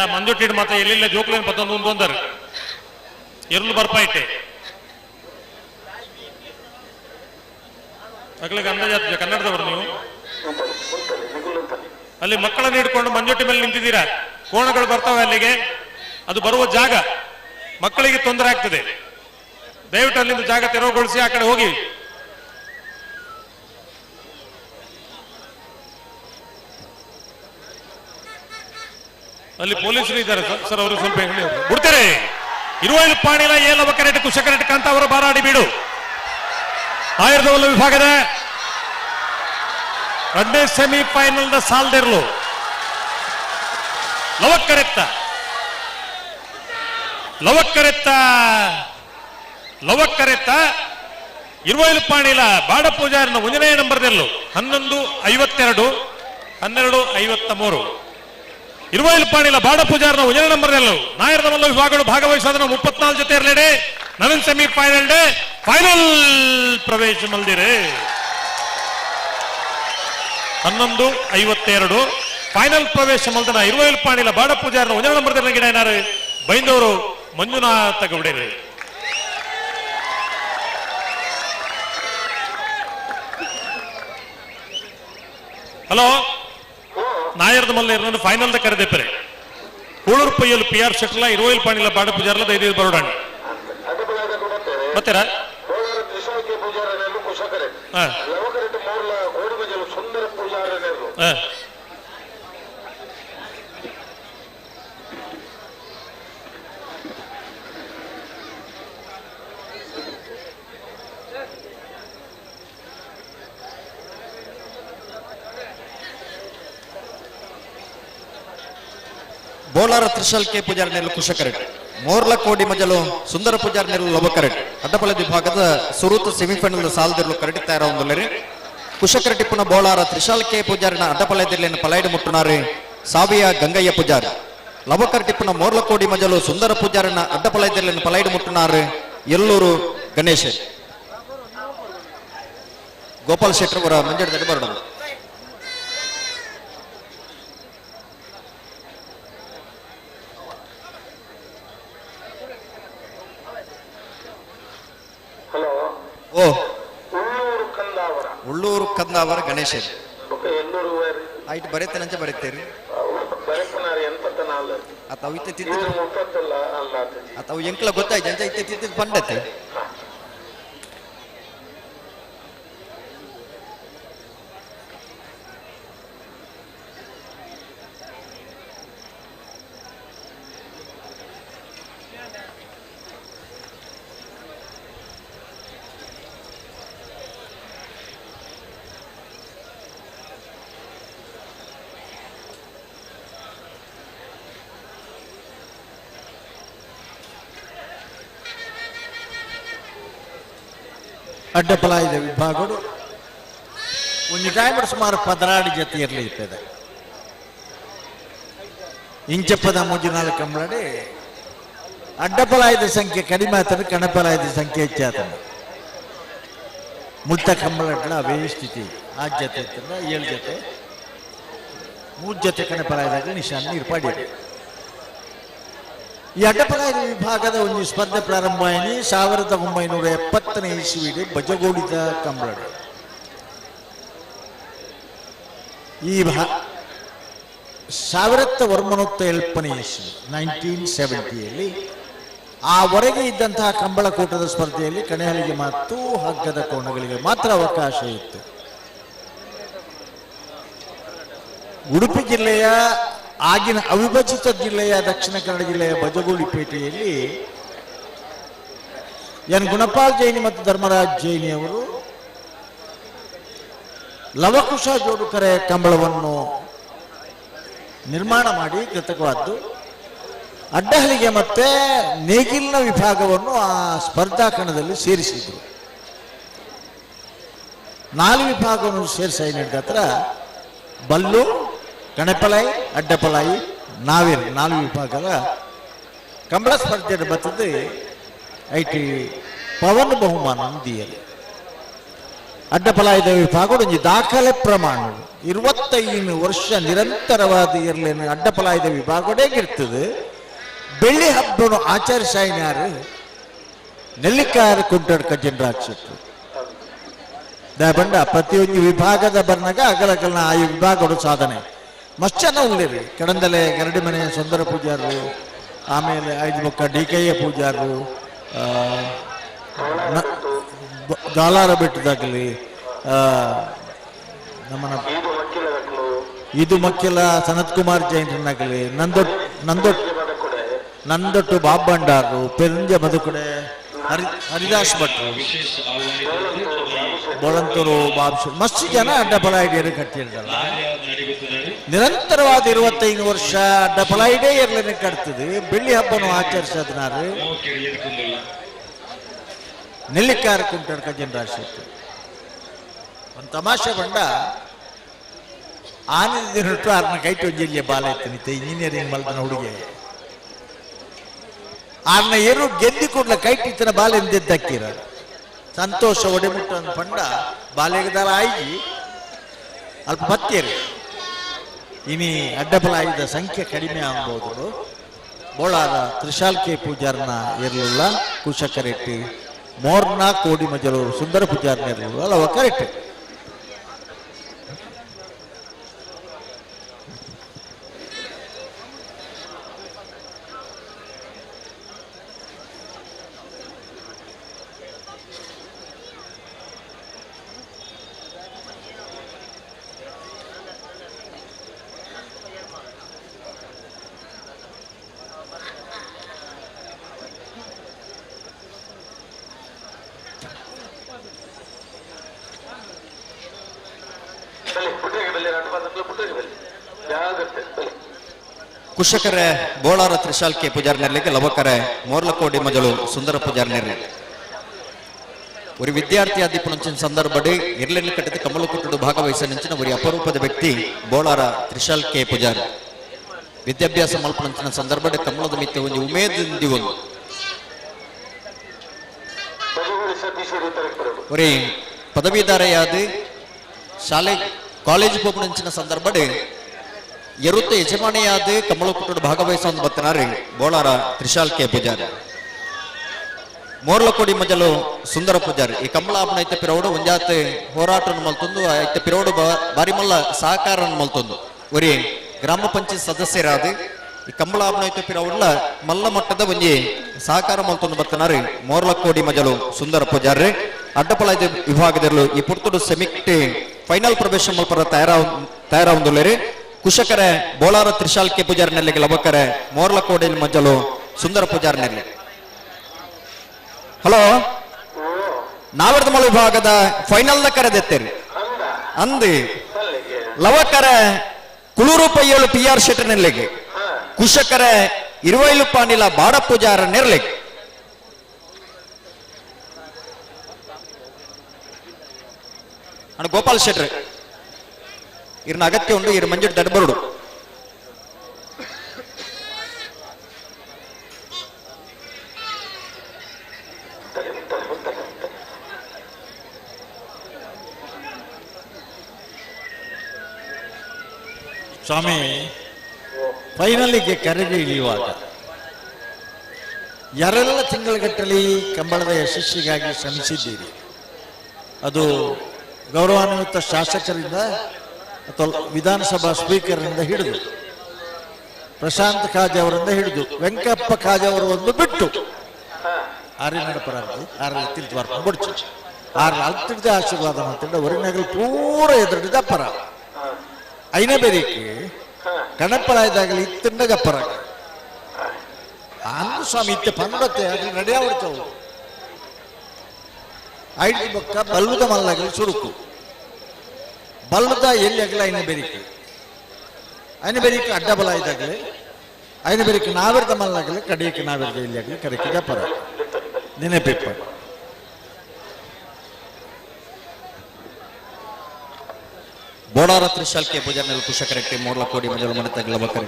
ಆ ಮಂಜೊಟ್ಟಿಡ್ ಮಾತ ಎಲ್ಲೆಲ್ಲ ಜೋಕ್ಲೇನ್ ಪತ್ತೊಂದು ಉಂದೊಂದರು ಎರ್ಲು ಬರ್ಪಾಯಿಟ್ಟೆ ಅಗ್ಲಿಗೆ ಅಂದಾಜು ಕನ್ನಡದವರು ನೀವು. ಅಲ್ಲಿ ಮಕ್ಕಳನ್ನು ಹಿಡ್ಕೊಂಡು ಮಂಜೊಟ್ಟಿ ಮೇಲೆ ನಿಂತಿದ್ದೀರಾ, ಕೋಣಗಳು ಬರ್ತಾವೆ ಅಲ್ಲಿಗೆ, ಅದು ಬರುವ ಜಾಗ ಮಕ್ಕಳಿಗೆ ತೊಂದರೆ ಆಗ್ತದೆ. ದಯವಿಟ್ಟು ಅಲ್ಲಿಂದ ಜಾಗ ತೆರವುಗೊಳಿಸಿ ಆ ಕಡೆ ಹೋಗಿ. ಅಲ್ಲಿ ಪೊಲೀಸರು ಇದ್ದಾರೆ ಸರ್, ಅವರು ಸ್ವಲ್ಪ ಹೇಳಿ ಬಿಡ್ತಾರೆ. ಇರುವೈಲು ಪಾಣಿಲ ಏಲವ ಕರೆಟ್ ಕುಶ ಕರೆಟ್ ಕಾಂತ ಅವರ ಬಾರಾಡಿ ಬೀಡು. ಆಯುರ್ದವಲ್ಲ ವಿಭಾಗದ ಎರಡನೇ ಸೆಮಿಫೈನಲ್ the ಸಾಲ್ದಿರ್ಲು ಲವಕ್ಕರೆತ್ತ ಲವಕ್ಕರೆತ್ತ ಲವಕ್ಕರೆತ್ತ ಇರುವೈಲು ಪಾಣಿಲ ಬಾಡ ಪೂಜಾರಿನ ಒಂದನೇ ನಂಬರ್ದೆಲ್ಲು 11:52 12:53. ಇರುವೈಲು ಪಾಣಿಲ ಬಾಡ ಪೂಜಾರಿನ ಒಂದನೇ ನಂಬರ್ದೆಲ್ಲು ನಾಯರ್ದ ವಿಭಾಗಗಳು ಭಾಗವಹಿಸೋದನ್ನು 34 ಜೊತೆ ಇರಲೇಡೆ ನವೀನ್ ಸೆಮಿ ಫೈನಲ್ ಡೇ ಫೈನಲ್ ಪ್ರವೇಶ ಮಲ್ದಿರೆ. 11:52 ಫೈನಲ್ ಪ್ರವೇಶ ಮಲ್ದನ ಇರುವೈಲು ಪಾಣಿಲ ಬಾಡ ಪೂಜಾರಿನ ಒಂದನೇ ನಂಬರ್ದಲ್ಲಿ ಗಿಡ ಏನಾರು ಬೈಂದವರು ಮಂಜುನಾಥ ಗೌಡೇರಿ. ಹಲೋ, ನಾಯರ್ದ ಮಲ್ಲ ಇರೋದು final the ಕರೆದೆಪ್ಪರೆ Kuloor Paiyalu P ಆರ್ ಶೆಟ್ಲ ಇರುವೈಲು ಪಾಣಿಲ ಬಾಡ ಪೂಜಾರ್ಲ ದೈದ ಬರೋಡಾಣಿ ಬರ್ತೀರಾ? ಬೋಲಾರ ತ್ರಿಶಾಲ್ ಕೆ ಪೂಜಾರಿ ನೆಲ್ಲು ಕುಶಕರೆಟ್, ಮೋರ್ಲ ಕೋಡಿ ಮಜಲು ಸುಂದರ ಪೂಜಾರಿ ನೆಲ್ಲು ಲೊಬಕರೆಟ್. ಅಡ್ಡಪಲ ವಿಭಾಗದ ಸುರೂತ ಸೆಮಿಫೈನಲ್ ಸಾಲದಿರಲು ಕರಡಿ ತಯಾರಾವೊಂದುಲ್ಲೆರ್. ಕುಶಕರೆಟಿಪ್ಪುನ ಬೋಳಾರ ತ್ರಿಶಾಲ್ ಕೆ ಪೂಜಾರಿನ ಅಡ್ಡಪಲದಿರ್ಲಿನ ಪಲೈಡು ಮುಟ್ಟುನಾರು ಸಾವಿಯ ಗಂಗಯ್ಯ ಪೂಜಾರಿ. ಲವಕರಟಿಪ್ಪುನ ಮೋರ್ಲ ಕೋಡಿ ಮಜಲು ಸುಂದರ ಪೂಜಾರಿನ ಅಡ್ಡಪಲದಿರ್ಲಿನ ಪಲೈಡು ಮುಟ್ಟುನಾರು ಎಲ್ಲೂರು ಗಣೇಶ್. ಗೋಪಾಲ್ ಶೆಟ್ಟರ್ ಅವರ ಮಂಜಡದಲ್ಲಿ ಬರೋಣ. ಹಲೋ, ಓ ಉಳ್ಳೂರು ಕಂದಾವರ, ಉಳ್ಳೂರು ಕಂದಾವರ ಗಣೇಶ್. ಎಲ್ಲೂರು ಆಯ್ತು, ಬರೀತೇನೆ ಬರೀತೇರಿ. ಬರೆಪನಾರು 84. ಆತ ಅವು ಇತ್ತೆ ತಿದ್ದ 30 ಅಲ್ಲ. ಆತ ಅವು ಎಂಕ್ಲ ಗೊತ್ತಾಯ್ತು ಅಂಚ ಇತ್ತೆ ತಿದ್ದ ಪಂಡತೆ. ಅಡ್ಡಪಲಾಯದ ವಿಭಾಗಗಳು ಒಂದು ಟೈಮ್ ಸುಮಾರು 16 ಜೊತೆ ಇರಲಿ ಇರ್ತದೆ. ಇಂಚಪ್ಪದ ಮೂಜಿನಾಲ್ಕು ಕಂಬಳಡಿ ಅಡ್ಡಪಲಾಯದ ಸಂಖ್ಯೆ ಕಡಿಮೆ ಆತನ, ಕಣಪಲಾಯದ ಸಂಖ್ಯೆ ಹೆಚ್ಚಾತನ. ಮುತ್ತ ಕಂಬಳಟ್ಲ ಅವೇ ಸ್ಥಿತಿ. ಆ ಜೊತೆ ಇತ್ತಂದ್ರೆ 7 ಜೊತೆ, 3 ಜೊತೆ ಕಣಪಲಾಯದಾಗ ನಿಶಾನ್ ನೀರ್ಪಾಡಿ. ಈ ಅಡ್ಡಪಲಾಯದ ವಿಭಾಗದ ಒಂದು ಸ್ಪರ್ಧೆ ಪ್ರಾರಂಭ ಆಯ್ನಿ 1970ನೇ ಇಸ್ವಿಗೆ ಬಜಗೋಳಿದ ಕಂಬಳಡಿ. ಈ 1970ನೇ ಇಸ್ವಿ 1970ಯಲ್ಲಿ ಆವರೆಗೆ ಇದ್ದಂತಹ ಕಂಬಳಕೂಟದ ಸ್ಪರ್ಧೆಯಲ್ಲಿ ಕಣೆಹಳಿಗೆ ಮತ್ತು ಹಗ್ಗದ ಕೋಣಗಳಿಗೆ ಮಾತ್ರ ಅವಕಾಶ ಇತ್ತು. ಉಡುಪಿ ಜಿಲ್ಲೆಯ ಆಗಿನ ಅವಿಭಜಿತ ಜಿಲ್ಲೆಯ ದಕ್ಷಿಣ ಕನ್ನಡ ಜಿಲ್ಲೆಯ ಬಜಗೋಳಿ ಪೇಟೆಯಲ್ಲಿ ಎನ್ ಗುಣಪಾಲ್ ಜೈನಿ ಮತ್ತು ಧರ್ಮರಾಜ್ ಜೈನಿ ಅವರು ಲವಕುಶ ಜೋಡುಕರೆ ಕಂಬಳವನ್ನು ನಿರ್ಮಾಣ ಮಾಡಿ ಕೃತಕವಾದ್ದು. ಅಡ್ಡಹಲಿಗೆ ಮತ್ತೆ ನೇಗಿಲಿನ ವಿಭಾಗವನ್ನು ಆ ಸ್ಪರ್ಧಾ ಕಣದಲ್ಲಿ ಸೇರಿಸಿದ್ರು. 4 ವಿಭಾಗವನ್ನು ಸೇರಿಸಿ ಹತ್ರ ಬಲ್ಲು, ಕಣಪಲಾಯಿ, ಅಡ್ಡಪಲಾಯಿ, ನಾವೇರು 4 ವಿಭಾಗದ ಕಂಬಳ ಸ್ಪರ್ಧೆಯನ್ನು ಬರ್ತದೆ. I T Pavan ಬಹುಮಾನ ದಿಯಲಿ ಅಡ್ಡಪಲಾಯದ ವಿಭಾಗ ಒಂಜಿ ದಾಖಲೆ ಪ್ರಮಾಣ. 25 ವರ್ಷ ನಿರಂತರವಾದ ಇರ್ಲೇನು ಅಡ್ಡಪಲಾಯದ ವಿಭಾಗಡೇಗಿರ್ತದೆ. ಬೆಳ್ಳಿ ಹಬ್ಬನು ಆಚರಿಸಾಯಿನಾರು ನೆಲ್ಲಿಕಾರ ಕುಂಟಡ್ಕ ಜನರಾಜ್ ಶೆಟ್ರು. ಬಂಡ ಪ್ರತಿಯೊಂದು ವಿಭಾಗದ ಬರ್ನಾಗ ಅಗಲಗಲ್ನ ಆ ವಿಭಾಗದ ಸಾಧನೆ ಮಸ್ತ್ ಜನ ಉಳ್ಳೇರಿ. ಕಡಂದಲೆ ಗರಡಿ ಮನೆ ಸುಂದರ ಪೂಜಾರರು, ಆಮೇಲೆ ಐದು ಮುಕ್ಕ ಡಿ ಕೆ ಎ ಪೂಜಾರರು, ಜಾಲಾರ ಬೆಟ್ಟದಾಗಲಿ, ನಮ್ಮನ ಇದು ಮಕ್ಕೆಲ ಸನತ್ ಕುಮಾರ್ ಜೈನನಾಗಲಿ, ನಂದೊಟ್ ನಂದೊಟ್ ನಂದೊಟ್ಟು ಬಾಬ್ ಭಂಡಾರರು, ಪೆರಂಜ ಮಧುಕಡೆ ಹರಿದಾಸ್ ಭಟ್ರು, ಬೋಳಂತೂರು ಬಾಬ್, ಮಸ್ತ್ ಜನ ಅಡ್ಡಫಲ ಐಡಿಯರು ಕಟ್ಟಿರ್ದಲ್ಲ. ನಿರಂತರವಾದ 25 ವರ್ಷ ಅಡ್ಡಫಲ ಐಡೇ ಇರ್ಲೇನೆ ಕಟ್ತದೆ. ಬೆಳ್ಳಿ ಹಬ್ಬನು ಆಚರಿಸೋದನಾರು ನೆಲ್ಲಿಕಾರ ಕುಂಟಡ್ಕ ಜನರಾಜ್ ಶೆಟ್ಟಿ. ಒಂದು ತಮಾಷೆ ಬಂಡ ಆನಂದ ದಿನ ಆರ್ನ ಕೈಟು ಜಿಲ್ಲೆ ಬಾಲ ಇತ್ತು ಇಂಜಿನಿಯರಿಂಗ್ ಮಲ್ದನ ಹುಡುಗಿ ಆರ್ನ ಏರು ಗೆದ್ದಿ ಕೂಡ್ಲ ಕೈಟಿತ್ತನ ಬಾಲೆ ಎಂದೆದ್ದಕ್ಕಿರ ಸಂತೋಷ ಒಡೆಮುಟ್ಟ ಪಂಡ ಬಾಲೆಗದಾರ ಆಯ್ಜಿ ಅಲ್ಪ ಬತ್ತೀರಿ. ಇನಿ ಅಡ್ಡಬಲ ಆಯ್ದ ಸಂಖ್ಯೆ ಕಡಿಮೆ ಆಗ್ಬೋದು. ಬೋಳಾರ ತ್ರಿಶಾಲ್ಕೆ ಪೂಜಾರ್ನ ಇರಲಿಲ್ಲ, ಕುಶಕರೆಟ್ಟಿ ಮೋರ್ನ ಕೋಡಿ ಮಜಲು ಸುಂದರ ಪೂಜಾರ್ನ ಇರಲಿಲ್ಲ ಅಲ್ಲ ಕರೆಕ್ಟ್. ಕುಶಕರೆ ಬೋಳಾರ ತ್ರಿಶಾಲ್ಕೆ ಪೂಜಾರ್ನೆರ್ಲಿಗೆ ಲವಕರೆ ಮೋರ್ಲಕೋಡಿ ಮಜಲು ಸುಂದರ ಪೂಜಾರ್ನೆರ್ಲಿ. ಒಂದು ವಿದ್ಯಾರ್ಥಿ ಆದಿಪ್ಪುನಂಚಿನ ಸಂದರ್ಭಡಿ ಇರ್ಲೆಲ್ಲಿ ಕಟ್ಟಿದ ಕಮಲಕುಟ್ಟುಡು ಭಾಗವಹಿಸ ನಿಂಚಿನ ಒರಿ ಅಪರೂಪದ ವ್ಯಕ್ತಿ ಬೋಳಾರ ತ್ರಿಶಾಲ್ಕೆ ಪೂಜಾರಿ. ವಿದ್ಯಾಭ್ಯಾಸ ಮಲ್ಪನಂಚಿನ ಸಂದರ್ಭಡಿ ಕಮಲದ ಮಿತ್ತೆ ಒಂದು ಉಮೇದಿಂದಿ ಒಂದು ಒರಿ ಪದವೀಧರೆಯಾದ ಶಾಲೆ ಕಾಲೇಜ್ ಪೋಪುನಂಚಿನ ಸಂದರ್ಭಡಿ ಎರುತ್ತ ಯಜಮಾನಿಯಾದ ಕಮಲಕುಟ್ಟುಡು ಭಾಗವಹಿಸ ಒಂದು ಬತ್ತನಾರಿ ಬೋಳಾರ ತ್ರಿಶಾಲ್ಕೆ ಪೂಜಾರಿ. ಮೋರ್ಲಕೋಡಿ ಮಜಲು ಸುಂದರ ಪೂಜಾರಿ. ಈ ಕಮಲ ಐತೆ ಪಿರೋಡು ಒಂಜಾತೆ ಹೋರಾಟ ಮಲ್ತೊಂದು ಐತೆ ಪಿರೋಡು ಬಾರಿ ಮಲ್ಲ ಸಹಕಾರ ಮಲ್ತೊಂದು ಒರಿ ಗ್ರಾಮ ಪಂಚಾಯತ್ ಸದಸ್ಯರಾದ ಈ ಕಮಲ ಐತೆ ಪಿರವುಡ್ಲ ಮಲ್ಲ ಮಟ್ಟದ ಒಂಜಿ ಸಹಕಾರ ಮಲ್ತೊಂದು ಬತ್ತನಾರಿ ಮೋರ್ಲಕೋಡಿ ಮಜಲು ಸುಂದರ ಪೂಜಾರಿ. ಅಡ್ಡಪಳ ವಿಭಾಗದಲ್ಲಿ ಈ ಪುರ್ತುಡು ಸೆಮಿಕ್ಟ್ ಫೈನಲ್ ಪ್ರವೇಶ ಮಲ್ಪರ ತಯಾರಾವಂದುಲ್ಲೇರಿ. ಕುಶಕರೆ ಬೋಳಾರ ತ್ರಿಶಾಲ್ಕೆ ಪೂಜಾರಿನಲ್ಲಿ ಲಬಕರೆ ಮೋರ್ಲಕೋಡಿ ಮಜ್ಜಲು ಸುಂದರ ಪೂಜಾರಿನಲ್ಲಿ. ಹಲೋ, ನಾವರ್ದಮಳ ವಿಭಾಗದ ಫೈನಲ್ ದ ಕರೆದೆತ್ತೇರಿ ಅಂದಿ ಲವಕರೆ ಕುಳೂರು ಪಯ್ಯೋಳು ಪಿ ಆರ್ ಶೆಟ್ಟರ್ನೆಲ್ಲಿಗೆ, ಕುಶಕರೆ ಇರುವೈಲು ಪಾನಿಲ ಬಾಡ ಪೂಜಾರ ನೆರ್ಲಿಗೆ. ಗೋಪಾಲ್ ಶೆಟ್ರ್ ಇರ್ನ ಅಗತ್ಯ ಉಂಡು ಇರ್ ಮಂಜುಡ್ ದಡ್ಬರುಡು. ಸ್ವಾಮಿ, ಫೈನಲಿಗೆ ಕರೆಗೆ ಇಳಿಯುವಾಗ ಯಾರೆಲ್ಲ ತಿಂಗಳಗಟ್ಟಲೆ ಕಂಬಳದ ಯಶಸ್ಸಿಗಾಗಿ ಶ್ರಮಿಸಿದ್ದೀರಿ, ಅದು ಗೌರವಾನ್ವಿತ ಶಾಸಕರಿಂದ ಅಥವಾ ವಿಧಾನಸಭಾ ಸ್ಪೀಕರ್ನಿಂದ ಹಿಡಿದು ಪ್ರಶಾಂತ್ ಖಾಜೆ ಅವರಿಂದ ಹಿಡಿದು ವೆಂಕಪ್ಪ ಖಾಜೆ ಅವರು ಒಂದು ಬಿಟ್ಟು ಆರಿನ ಪರಾರ್ತಿ ಆರ ತಿರ್ದು ಬರ್ಕೊಂಡು ಬಿಡ್ಚು ಆರ ಅಲ್ತಿಡ್ದ ಆಶೀರ್ವಾದ ಮಾಡ್ತಿದ್ದ ಒರಿನಗಲ್ ಪೂರ ಎದುರಿದ ಪರ ಐನ ಬೇರಿಕೆ ಕಣಪ್ಪರಾಯದಾಗಲಿ ಇತ್ತಂಡಗ ಪರ ಅಂದು ಸ್ವಾಮಿ ಇತ್ತೆ ಪಂಡತೆ ಅದು ನಡೆಯಾವಡ್ತವು ಐದು ಬೊಕ್ಕ ಬಲ್ವುದ ಮಲ್ಲಾಗಲಿ ಸುರುಕು ಬಲ್ವದ ಎಲ್ಲಿ ಆಗಲಿ ಐನ ಬೆರಿಕೆ ಐನ ಬೆರಿಕೆ ಅಡ್ಡ ಬಲ ಇದ್ದಾಗಲಿ ಐನ ಬೆರಿಕೆ ನಾವಿರ್ದ ಮಲ್ಲಾಗಲಿ ಕಡಿಯಕ್ಕೆ ನಾವಿರ್ದ ಎಲ್ಲಿ ಆಗಲಿ ಕರಿಕೆ ಪರ ನೆನಪಿಪ್ಪ. ಬೋಡಾರ ತ್ರಿಶಾಲ್ಕೆ ಪೂಜಾರ್ನಲ್ಲಿ ಕುಶಕರೆಟ್ಟಿ ಮೋರ್ಲಕೋಡಿ ಮಜಲು ಮನೆತಗಲ ಬಕರೆ.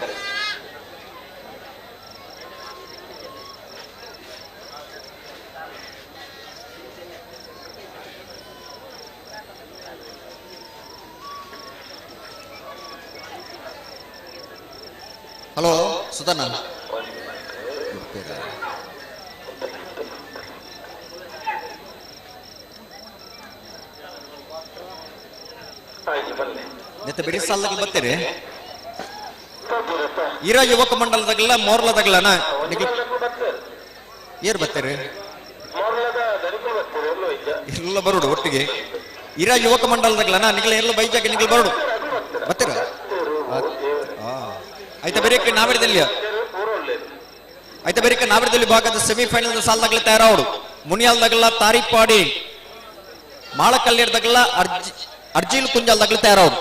ಹಲೋ ಸುಧನ ನೆತ್ತ ಬಿಡಿ ಸಾಲದಾಗ ಬತ್ತೀರಿ ಇರ ಯುವಕ ಮಂಡಲದಾಗಲ್ಲ ಮೋರ್ಲದಾಗಲ್ಲನ ಏರ್ ಬತ್ತೀರಿ? ಎಲ್ಲ ಬರೋಡು ಒಟ್ಟಿಗೆ. ಇರ ಯುವಕ ಮಂಡಲದಾಗಲನ ನಿಗಲ ಎಲ್ಲ ಬೈಜಾಗ ನಿಗಲ್ ಬರೋಡು ಬತ್ತೀರ? ಆಯ್ತಾ ಬೇರೆ ನಾವಿರದಲ್ಲಿ ಆಯ್ತಾ ಬೇರೆ ನಾವಿರದಲ್ಲಿ ಭಾಗದ ಸೆಮಿಫೈನಲ್ ಸಾಲದಾಗಲ ತಯಾರಾವಡು. ಮುನಿಯಾಲ್ದಾಗಲ್ಲ ತಾರಿಪಾಡಿ ಮಾಳಕಲ್ಲೇರ್ದಾಗಲ್ಲ ಅರ್ಜಿ ಅರ್ಜಿಲ್ ಕುಂಜಾಲ್ದಾಗಲ ತಯಾರಾವಡು.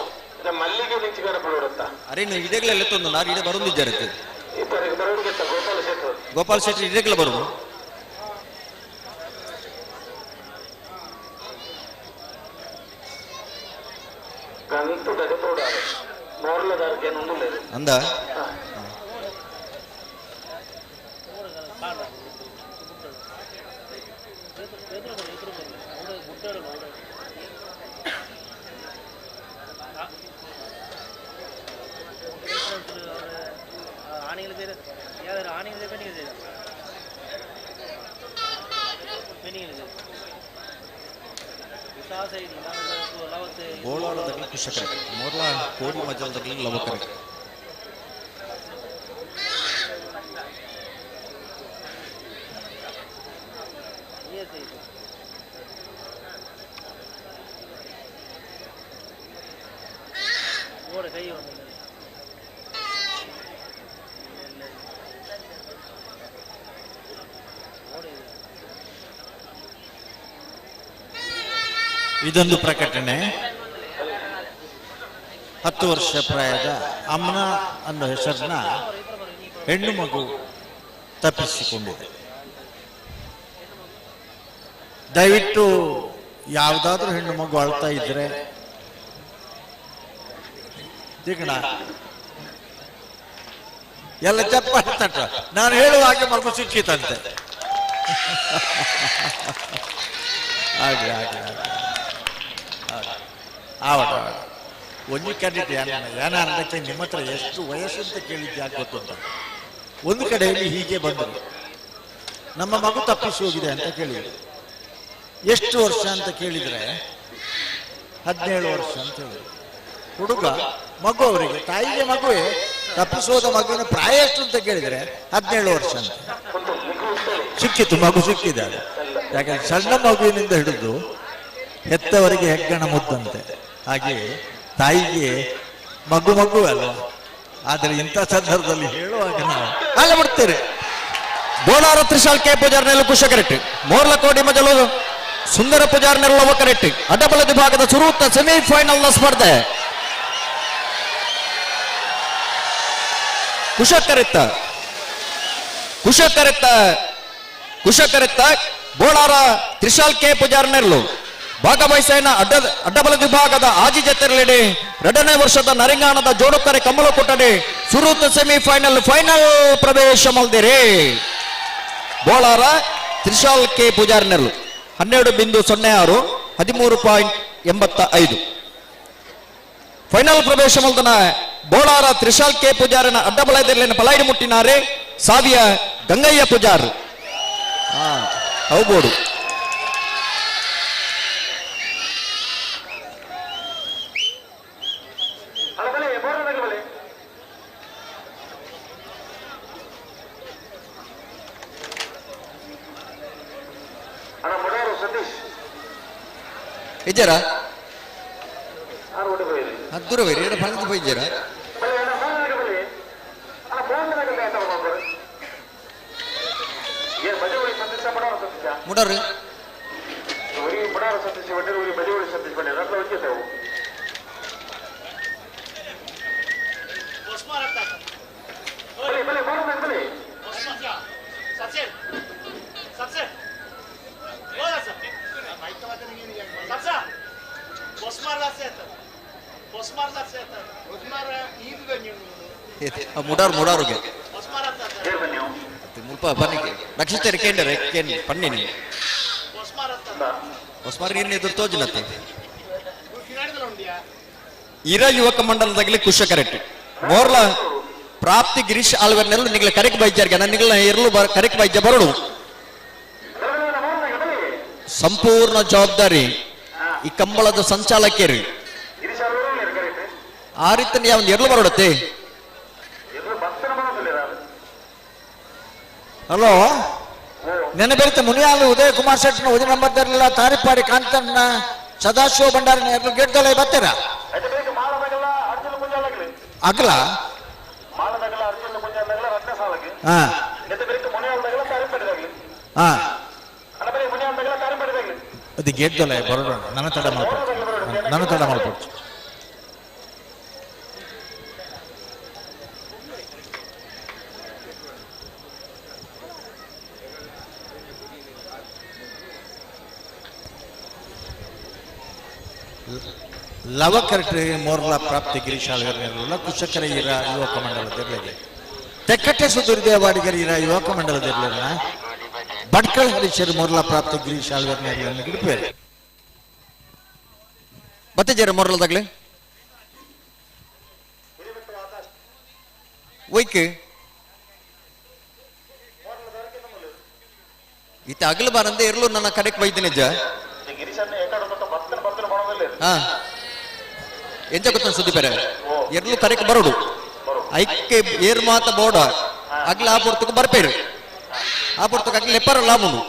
ಅರೆ ನೀವು ಇದೇಗಲೇ ಎತ್ತೊಂದು ನಾರು ಇದೇ ಬರೋದಿದ್ದಾರೆ. ಗೋಪಾಲ್ ಶೆಟ್ಟಿ ಇದೇಗಲೇ ಬರೋದು. ಅಂದ ಬೋಳಾಳದಾಗಲಿ ಕುಶಕರೆ ಮೋರ್ಲಾ ಕೋಡಿ ಮಜಲ್ದಾಗಲಿ ಲವಕರೆ. ಇದೊಂದು ಪ್ರಕಟಣೆ. 10 ವರ್ಷ ಪ್ರಾಯದ ಅಮ್ನ ಅನ್ನೋ ಹೆಸರಿನ ಹೆಣ್ಣು ಮಗು ತಪ್ಪಿಸಿಕೊಂಡಿದೆ. ದಯವಿಟ್ಟು ಯಾವುದಾದ್ರೂ ಹೆಣ್ಣು ಮಗು ಅಳ್ತಾ ಇದ್ರೆ ದಿಗಣ ಎಲ್ಲ ಚಪ್ಪಾಳೆ ತಟ್ಟ. ನಾನು ಹೇಳುವ ಹಾಗೆ ಮಗು ಸಿಕ್ಕಿತಂತೆ. ಆಗಲಿ ಆಗಲಿ ಆಗಲಿ ಆವಟ ಆವಟ ಒಂಜಿ ಕಡಿಟ್ ಏನಾರಕ್ಕೆ ನಿಮ್ಮ ಹತ್ರ ಎಷ್ಟು ವಯಸ್ಸು ಅಂತ ಕೇಳಿದ್ದೆ ಯಾಕೆ ಗೊತ್ತುಂಟ? ಒಂದು ಕಡೆಯಲ್ಲಿ ಹೀಗೆ ಬಂದರು, ನಮ್ಮ ಮಗು ತಪ್ಪಿಸಿ ಹೋಗಿದೆ ಅಂತ ಕೇಳಿದರು. ಎಷ್ಟು ವರ್ಷ ಅಂತ ಕೇಳಿದರೆ 17 ವರ್ಷ ಅಂತ ಹೇಳಿದರು. ಹುಡುಗ ಮಗು, ಅವರಿಗೆ ತಾಯಿಗೆ ಮಗುವೇ, ತಪ್ಪಿಸೋದ ಮಗುವಿನ ಪ್ರಾಯ ಎಷ್ಟು ಅಂತ ಕೇಳಿದರೆ 17 ವರ್ಷ ಅಂತ. ಸಿಕ್ಕಿತು, ಮಗು ಸಿಕ್ಕಿದೆ. ಯಾಕಂದ್ರೆ ಸಣ್ಣ ಮಗುವಿನಿಂದ ಹಿಡಿದು ಹೆತ್ತವರಿಗೆ ಹೆಗ್ಗಣ ಮುದ್ದಂತೆ, ಹಾಗೆ ತಾಯಿಗೆ ಮಗು ಮಗು ಅಲ್ವಾ. ಆದರೆ ಇಂಥ ಸಂದರ್ಭದಲ್ಲಿ ಹೇಳುವಾಗ ನಾವು ಅಲ್ಲ ಬಿಡ್ತೇವೆ. ಬೋಳಾರ ತ್ರಿಶಾಲ್ ಕೆ ಪೂಜಾರ್ನೆಲ್ಲ ಕುಶಕರೆಟ್ಟಿ, ಮೋರ್ಲ ಕೋಡಿ ಮಜಲು ಸುಂದರ ಪೂಜಾರ್ನೆಲ್ಲ ಒಕರೆಟ್ಟಿ. ಅಡ್ಡಬಲ ವಿಭಾಗದ ಸುರೂತ ಸೆಮಿಫೈನಲ್ ಸ್ಪರ್ಧೆ. ಕುಶಕರೆತ್ತ ಕುಶಕರೆತ್ತ ಕುಶಕರೆತ್ತ ಬೋಳಾರ ತ್ರಿಶಾಲ್ ಕೆ ಪೂಜಾರ್ನೆಲ್ಲು ಭಾಗವಹಿಸೈನ ಅಡ್ಡಬಲ ವಿಭಾಗದ ಆಜಿ ಜತೆರಲಿಡಿ 2ನೇ ವರ್ಷದ ನರಿಂಗಾಣದ ಜೋಡುಕರೆ ಕಮಲ ಕೊಟ್ಟಡೆ ಸುರೂತ ಸೆಮಿಫೈನಲ್ ಫೈನಲ್ ಪ್ರವೇಶ ಮಲ್ದಿರಿ. ಬೋಳಾರ ತ್ರಿಶಾಲ್ ಕೆ ಪೂಜಾರ್ನೆಲ್ಲು 12.06 13.85 ಫೈನಲ್ ಪ್ರವೇಶ ಮಲ್ದನ ಬೋಳಾರ ತ್ರಿಶಾಲ್ ಕೆ ಪೂಜಾರನ ಅಡ್ಡಬಲದಲ್ಲಿ ಪಲಾಯಿಡು ಮುಟ್ಟಿನಾರೆ ಸಾವಿಯ ಗಂಗಯ್ಯ ಪೂಜಾರ್. ಹೌಬೋಡು. ಇಜ್ಜಾರ ಹದ್ದುರ ಬೇರೆ ಎಡ ಪಣದ ಪೈಜಾರ. ಮುಡರು ಮುಡಾರು ಮುಡಾರುಗೆ ಮುಲ್ಪ ಬನ್ನಿ ರಕ್ಷಿತರು ಕೇಂದ್ರ ಕೇನ್ ಪನ್ನಿನಿ ಹೊಸ್ಮಾರ್ ನೀರಿನ ಎದುರು ತೋಜಿನತ್ತೆ. ಇರ ಯುವಕ ಮಂಡಲದಾಗಲಿ ಕುಶಕರೆಟ್ಟಿ ಮೋರ್ಲ ಪ್ರಾಪ್ತಿ ಗಿರೀಶ್ ಆಳ್ವೆರ್ನೆಲ್ಲ ನಿಗ್ಲ ಕರೆಕ್ ಬೈಜಾರ್ಗೆ ನಿಗ್ಲ ಎರ್ಲು ಕರೆಕ್ ಬೈಜ ಬರಡು. ಸಂಪೂರ್ಣ ಜವಾಬ್ದಾರಿ ಈ ಕಂಬಳದ ಸಂಚಾಲಕಿಯರು. ಆ ರೀತಿ ಯಾವ ಎರ್ಲು ಬರೋಡತ್ತೆ. ಹಲೋ, ನೆನೆ ಬೆರಿತ ಮುನಿಯಾಲು ಉದಯ ಕುಮಾರ್ ಶೆಟ್ಟನ ಉದಯ ನಂಬರ್ ಇರಲಿಲ್ಲ. ತಾರಿಪಾಡಿ ಕಾಂತಣ್ಣ ಸದಾಶಿವ ಭಂಡಾರನ ಎರಡು ಗೇಟ್ದಲ್ಲ ಬರ್ತೀರ ಅಗ್ಲ. ಹಾ ಹಾ, ಅದು ಗೇಟ್ದಲ್ಲ ಬರೋಣ. ನನ್ನ ತಡ ಮಾಡ್ಕೊಡ್ತು, ನನ್ನ ತಡ ಮಾಡ್ಕೊಡ್ತು. ಲವಕರಟಿ ಮೋರ್ಲಾ ಪ್ರಾಪ್ತಿ ಗಿರೀಶ್ ಆಳ್ವೆರ್ನೆಲ್ಲ ಕುಶಕರ ಇರ ಯುವಕ ಮಂಡಲದಿರಲಿದೆ. ತೆಕ್ಕಟ್ಟೆ ಸುಧೀರ್ದೇವಾಡಿಗರ ಇರ ಯುವಕ ಮಂಡಲದಿರಲಿಲ್ಲ. ಭಟ್ಕಳ ಹರೀಶರು ಮೋರ್ಲಾ ಪ್ರಾಪ್ತಿ ಗಿರೀಶ್ ಆಳ್ವೆರ್ನೆಲ್ಲ ಗಿಡಪೇರು. ಮತ್ತೆ ಜೇರ ಮೊರಲದಾಗ್ಲೆ ಒಯ್ಕ್ ಇತ್ತ ಅಗಲು ಬಾರಂದೆ ಇರ್ಲು ನನ್ನ ಕಡೆಕ್ ಬೈದಿನಿ ನಿಜ. ಹಾ, ಎಂಚ ಗೊತ್ತ ಸುದ್ದಿ ಬೇರೆ ಎರ್ಲು ಕರೆಕ್ ಬರೋಡು ಐಕ್ಕೆ ಏರ್ ಮಾತ ಬೋಡ ಅಗ್ಲ ಆ ಪೊರ್ತುಕು ಬರ್ಪೇರು ಆ ಪೊರ್ತುಕು ಅಗ್ಲ ಲೆಪ್ಪರ ಲಾಭುಂಡು.